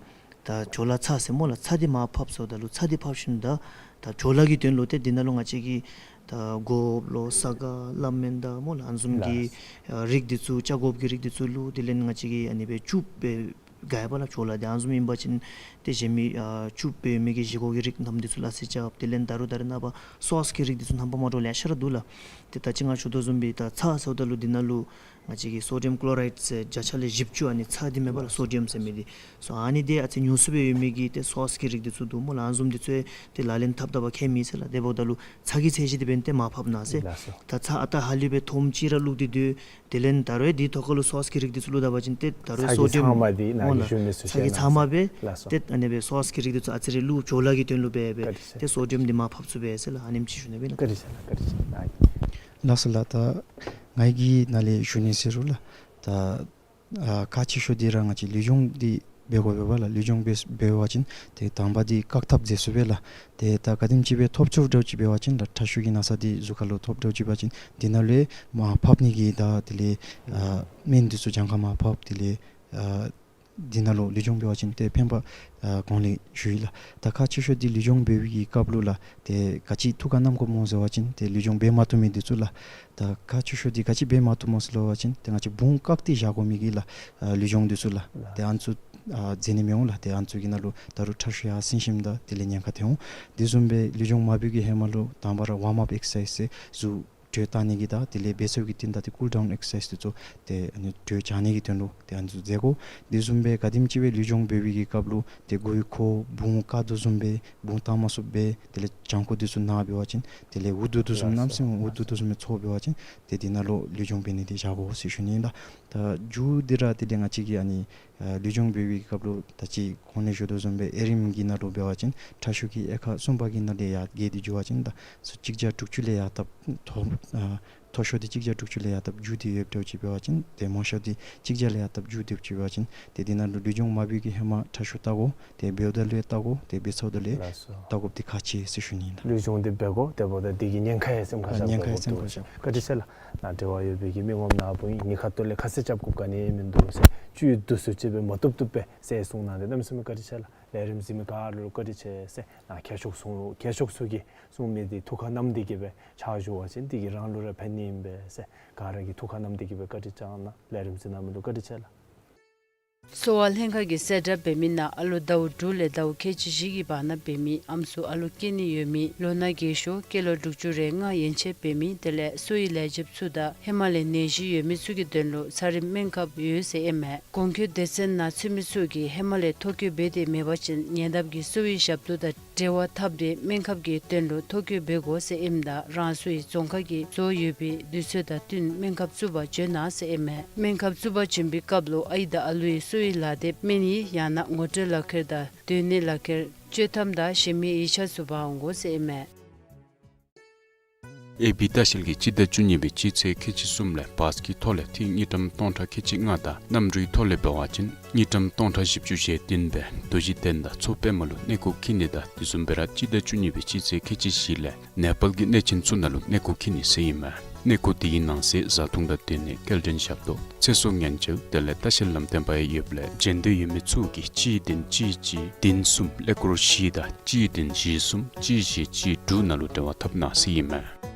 ད་བྲོ་བརླག་ཚ་ཟེར་སྨོ་ལགས། ཚ་འདི་མར་ཕབ་ཟེརཝ་ད་ལུ་ཚ་འདི་ཕབ་ཞིནམ་ད་ད་བྲོ་བརླག་གི་དོན་ལུ་ཏེ་འདི་ནང་ལུ་ང་བཅས་ཀྱིས་ད་སྒོགཔ་ལོ་ས་ག་བླ་སྨན་དང་སྨོ་ལགས། ཨ་ནི་བཟུམ་གྱི་ལགས། ཨ་རིགས་འདི་ཚུ་བཅག་དགོཔ་གི་རིགས་འདི་ཚུ་བླུགས། དེ་ལས་ང་བཅས་ཀྱིས་ཨ་ནི་སྦེ་བཅུག་སྦེ་དགའ་ཡི་པ་ལགས། བྲོ་བརླག་འདི་ཨ་ནི་བཟུམ་ཨིན་པ་ཅིན་ཏེ་གཞན་མི་ཨ་བཅུག་སྦེ་མི་གི་བཞེས་སྒོ་གི་རིགས་རྣམས་འདི་ཚུ་ལ་སེ་རྐྱབ། དེ་ལས་ད་རུང་ད་རེས་ནངས་པ་སོསི་གི་རིགས་འདི་ཚུ་རྣམ་པ་མ་འདྲཝ་ལེ་ཤ་ར་འདུག་ལགས། ཏེ་ད་ཅི་ང་ཞུ་དོ་བཟུམ་སྦེ་ད་ཚ་ཟེརཝ་ད་ལུ་འདི་ནང་ལུ་ང་བཅས་ཀྱིས་སོ་ཌི་ཡམ་ཀློ་རའིཌ་ཟེར་བརྒྱ་ཆ་ལས་བཞི་བཅུ་ཨ་ནི་ཚ་འདི་མེན་པ་ལགས། སོ་ཌི་ཡམ་ཟེར་མི་འདི་སོ་ཨ་ནི་འདི་ཨ་ཙི་ཉུང་སུ་སྦེ་ཡོད་མི་གི་ཏེ་སོསི་གི་རིགས་འདི་ཚུ་འདུག་སྨོ་ལགས། ཨ་ནི་བཟུམ་འདི་ཚུ་ཏེ་ལག་ལེན་འཐབ་ད་བར་ཁྱད་མེད་ཟེར་ལགས། དེ་འབདཝ་ད་ལུ་ཚ་གི་ཚད་གཞི་འདི་འབདན་ཏེ་མར་ཕབ་གནང་ཟེར། ལགས་སོ། ད་ཚ་ཨ་རྟག་ཧ་ལུགས་སྦེ་ཐོགམ་ཅིག་ར་བླུགས་ཏེ་སྡོད། དེ་ལས་ད་རུང་འདི་ཐོག་ཁར་ལུ་སོསི་གི་རིགས་འདི་ཚུ་བླུགས་ད་པ་ཅིན་ཏེ་ད་རུང་ཚ་གི་སོ་ཌི་ཡམ་ཚ་མ་འདི་ནཱ་སྨོ་གི་ལགས། ཞུ་མི་ཚུ་ཚ་གི་ཚ་མ་སྦེ། ལགས་སོ། ཏེ་ཨ་ནི་སྦེ་སོསི་གི་རིགས་འདི་ཚུ་ཨ་ཙི་རེ་བླུགས། བྲོ་བརླག་གི་དོན་ལུ་སྦེ་སྦེ། བཀའ་དྲིན་ཆེ། ཏེ་སོ་ཌི་ཡམ་འདི་མར་ཕབ་ཚུགས་པས་ཟེར་ལགས། ཨ་ནེམ་ཅིག་ཞུ་ནི་སྦེ་ལགས། བཀའ་དྲིན་ཆེ་ལགས། ལགས་སོ་ལགས། ད་ང་གིས་ནཱ་ལས་ཞུ་ནི་ཟེར་རུང་ལགས། ད་ཨ་ཁག་ཆེ་ཤོས་འདི་ར་ང་བཅས་ལུས་སྦྱོང་འདི་ འབད་དགོ་པས་ལགས། ལུས་སྦྱོང་འབད་འབད་བ་ཅིན་ཏེ་དང་པ་འདི་བཀག་ཐབས་མཛད་ཚུགས་པས་ལགས། ཏེ་ད་ག་དེམ་ཅིག་སྦེ་ཐོབ་ཚུགསཔ་འདྲཝ་ཅིག་འབད་བ་ཅིན་ལགས་ཁྲག་ཤུགས་ཀྱི་ན་ཚ་འདི་གཟུགས་ཁ་ལུ་ཐོབ་འདྲཝ་ཅིག་འབད་བ་ཅིན་འདི་ནང་ལུ་མར་ཕབ་ནི་གི་ད་དེ་ལས་ཨ་སྨན་འདི་ཚུ་གྱངས་ཁ་མར་ཕབ། དེ་ལས་ཨ་འདི་ནང་ལུ་ལུས་སྦྱོང་འབད་བ་ཅིན་ཏེ་ཕན་པ་ཨ་གོང་ལས་ཞུ་ཡི་ལགས། ད་ཁག་ཆེ་ཤོས་འདི་ལུས་སྦྱོང་འབད་བའི་གི་སྐབས་ལུ་ལགས་ཏེ་ག་ཅི་ཐུགས་ཁར་བསྣམ་དགོཔ་སྨོ་ཟེར་བ་ཅིན་ཏེ་ལུས་སྦྱོང་འབད་མ་བཏུབ་མི་འདི་ཚུ་ལགས། ད་ཁག་ཆེ་ཤོས་འདི་ག་ཅི་འབད་མ་བཏུབ་སྨོ་ཟེར་སླབ་པ་ཅིན་ཏེ་ང་བཅས་བུང་བཀག་སྟེ་བཞག་དགོ་མི་གི་ལགས་ཨ་ལུས་སྦྱོང་འདི་ཚུ་ལགས། ཏེ་ཨ་ནི་ཚུ་ཨ་མཛད་ནི་མི་འོང་ལགས། ཏེ་ཨ་ནི་ཚུ་གི་ནང་ལུ་ད་རུང་ཁྲག་ཤུགས་ཡར་སེང་ཞིནམ་ད་དེ་ལས་ཉེན་ཁ་ཐོན་འོང་། དེ་བཟུམ་སྦེ་ལུས་སྦྱོང་མ་འབད་བའི་གི་ཧེ་མ་ལུ་དང་པ་ར་ཝརམ་ཨཔ་ཨེག་སར་སའིཛ་ཟེར་གཟུགས་དྲོད་བཏང་ནི་གི་ད་དེ་ལས་འབད་ཚར་བའི་གི་རྟིང་བདའ་སྟེ་ཀུལ་ཌའུན་ཨེག་སར་སའིཛ་འདི་ཚུ་ཏེ་ཨ་ནི་དྲོད་བྱང་ནི་གི་དོན་ལུ་ཏེ་ཨ་ནི་ཚུ་མཛད་དགོ། དེ་བཟུམ་སྦེ་ག་དེམ་ཅིག་སྦེ་ལུས་སྦྱོང་འབད་བའི་གི་སྐབས་ལུ་ཏེ་མགུ་ཡུ་འཁོར་བུང་བཀག་དོ་བཟུམ་སྦེ་བུང་བཏང་མ་ཚུགསཔ་སྦེ་དེ་ལས་བྱང་ཁོག་འདི་ཚུ་ན་འབད་བ་ཅིན་དེ་ལས་འུ་སྡུག་དོ་བཟུམ་གནམ་མེད་ས་མེད་འུ་སྡུག་དོ་བཟུམ་སྦེ་ཚོར་འབད་བ་ཅིན་ཏེ་འདི་ནང་ལུ་ལུས་སྦྱོང་འབད་ནི་འདི་བཞག་དགོ་ཟེར་ཞུ་ནི་ཨིན་ལགས། ད་མཇུག་འདི་ར་དེ་ལས་ང་བཅས་ཀྱིས་ཨ་ནི་ཨ་ལུས་སྦྱོང་འབད་བའི་གི་སྐབས་ལུ་ད་ཅི་གོང་ལས་ཞུ་དོ་བཟུམ་སྦེ་ཨེ་རིམ་གྱི་ནང་ལུ་འབད་བ་ཅིན་ཁྲག་ཤུགས་ཀྱི་དབྱེ་ཁག་གསུམ་པ་གི་ནང་ལས་ཡར་རྒྱས་ཏེ་འགྱོ་བ་ཅིན་ད་གཅིག་བརྒྱ་དྲུག་ཅུ་ལས་ཡར་བཏབ་མཐོ་ཨ་མཐོ་ཤོས་འདི་གཅིག་བརྒྱ་དྲུག་ཅུ་ལས་ཡར་བཏབ་མཇུག་སྟེ་ཡོདཔ་འདྲཝ་ཅིག་འབད་བ་ཅིན་ཏེ་མང་ཤོས་འདི་གཅིག་བརྒྱ་ལས་ཡར་བཏབ་མཇུག་སྟེ་ཡོདཔ་ཅིག་འབད་བ་ཅིན་ཏེ་འདི་ནང་ལུ་ལུས་སྦྱོང་མ་འབད་བའི་གི་ཧེ་མ་ཁྲག་ཤུགས་བལྟ་དགོ། ཏེ་འབདཝ་ད་ལུ་ཡང་བལྟ་དགོ། ཏེ་འབད་ཚརཝ་ད་ལུ་ཡང་ལགས་སོ། བལྟ་དགོཔ་འདི་ཁག་ཆེ་ཟེར་ཞུ་ནི་ཨིན་ལགས། ལུས་སྦྱོང་འདི་འབད་དགོ། དེ་འབདཝ་ད་འདི་གི་ཉེན་ཁ་ཡང་སེམས་ཁར་བཞག་ཉེན་ཁ་ཡང་སེམས་ཁར་བཞག། བཀའ་དྲིན་ཆེ་ལགས། ནཱ་འབྲེལ་བ་ཡོད་པའི་གི་མི་ངོམ་ནཱ་བུ་ཨིན་ནི་ཁ་ཐུག་ལས་ཁ་གསལ་རྐྱབ་དགོཔ་ག་ནི་ཡང་མིན་འདུག་ཟེར། བཅུད་བསྡུ་སུ་ཅིག་སྦེ་མ་བཏུབ་བཏུབ་སྦེ་ཟེར་གསུངས་གནང་སྟེ་གནམ་མེད་ས་མེད་བཀའ་དྲིན་ཆེ་ལགས། ལས་རིམ་གཟིགས་མི་ག་ར་ལུ་བཀའ་དྲིན་ཆེ་ཟེར། ནཱ་མཁས་མཆོག་གསུང་མཁས་མཆོག་ཚུ་གིས་གསུང་མི་འདི་ཐུགས་ཁར་བསྣམས་ཏེ་གི་སྦེ་ཕྱག་ཞུ་བ་ཅིན་འདི་གིས་རང་ལུ་ར་ཕན་ནི་ཨིན་པས་ཟེར། ག་ར་གིས་ཐུགས་ཁར་བསྣམས་ཏེ་གི་སྦེ་བཀའ་དྲིན་བསྐྱང་གནང་། ལས་རིམ་གཟིགས་གནང་མི་ལུ་བཀའ་དྲིན་ཆེ་ལགས། གསོ་བ་ལྷན་ཁག་གིས་གསལ་བསྒྲགས་འབད་མི་ནང་ཨ་ལོ་ཟླཝ་དྲུག་ལས་ཟླཝ་ཁལ་གཅིག་བཞི་གི་བར་ན་འབད་མི་ཨམ་སྲུ་ཨ་ལོ་སྐྱེ་ནི་ཡོད་མི་ལོ་ན་རྒས་ཤོས་སྐྱེས་ལོ་དྲུག་ཅུ་རེ་ལྔ་ཡན་ཆད་འབད་མི་དེ་ལས་གསོ་བའི་ལས་བྱེདཔ་ཚུ་དང་ཧེ་མ་ལས་ནད་གཞི་ཡོད་མི་ཚུ་གི་དོན་ལུ་ཚ་རིམས་སྨན་ཁབ་ཡོད་ཟེར་ཨིན་མས། གོང་འཁོད་སྡེ་ཚན་ནང་ཚུད་མི་ཚུ་གིས་ཧེ་མ་ལས་ཐོ་བཀོད་འབད་དེ་མེད་པ་ཅིན་ཉེ་འདབས་ཀྱི་གསོ་བའི་ཞབས་ཏོག་དང་འབྲེལ་བ་འཐབ་སྟེ་སྨན་ཁབ་ཀྱི་དོན་ལུ་ཐོ་བཀོད་འབད་དགོ་ཟེར་ཨིནམ་ད་རང་སོའི་རྫོང་ཁག་གི་རྫོགས་ཡོད་པའི་དུས་ཚོད་དང་བསྟུན་སྨན་ཁབ་བཙུགས་པར་འབྱོན་གནང་ཟེར་ཨིན་མས། སྨན་ཁབ་བཙུགས་པར་འབྱོན་པའི་སྐབས་ལུ་ཨའི་དང་ཨ་ལུའི་གསོ་བའི་ལག་དེབ་སྨན་ཡིག་ཡང་ན་ངོ་སྤྲོད་ལག་ཁྱེར་དང་སྡོད་གནས་ལག་ཁྱེར་བཅོས་ཐམ་དང་གཞན་མི་ཡིག་ཆ་ཚུ་འབག་འོང་དགོ་ཟེར་ཨིན་མས། ཨེ་བི་ལྟ་བཤལ་གྱིས་སྤྱི་ཟླ་བཅུ་གཉིས་པའི་སྤྱི་ཚེས་ཁལ་གཅིག་གསུམ་ལས་བཱས་ཀྱི་ཐོག་ལས་ཐིག་དངུལ་ཀྲམ་སྟོང་ཕྲག་ཁལ་གཅིག་ལྔ་དང་གནམ་གྲུའི་ཐོག་ལས་འབད་བ་ཅིན་དངུལ་ཀྲམ་སྟོང་ཕྲག་བཞི་བཅུ་ཞེ་བདུན་སྦེ་རྡོ་རྗེ་གདན་དང་མཚོ་པདྨ་ལུ་གནས་སྐོར་འཁྱིད་ནི་དང་དེ་བཟུམ་སྦེ་ར་སྤྱི་ཟླ་བཅུ་གཉིས་པའི་སྤྱི་ཚེས་ཁལ་གཅིག་བཞི་ལས་ནེ་པཱལ་གྱི་གནས་ཆེན་ཚུ་ནང་ལུ་གནས་སྐོར་འཁྱིད་ནི་ཟེར་ཨིན་མས། གནས་སྐོར་འདི་གི་ནང་གསེས་བཟའ་འཐུང་དང་སྡོད་གནས་སྐྱེལ་འདྲེན་ཞབས་ཏོག་ཚེ་སྲོག་ཉེན་བཅོལ་དེ་ལས་ལྟ་བཤལ་ལམ་སྟོན་པ་ཡང་ཡོདཔ་ལས་འབྱོན་འདོད་ཡོད་མི་ཚུ་གིས་གཅིག་བདུན་གཅིག་གཅིག་བདུན་གསུམ་ཀླད་ཀོར་བཞི་དང་གཅིག་བདུན་བཞི་གསུམ་གཅིག་བཞི་གཅིག་དྲུག་ནང་ལུ་འབྲེལ་བ་འཐབ་གནང་ཟེར་ཨིན་མས།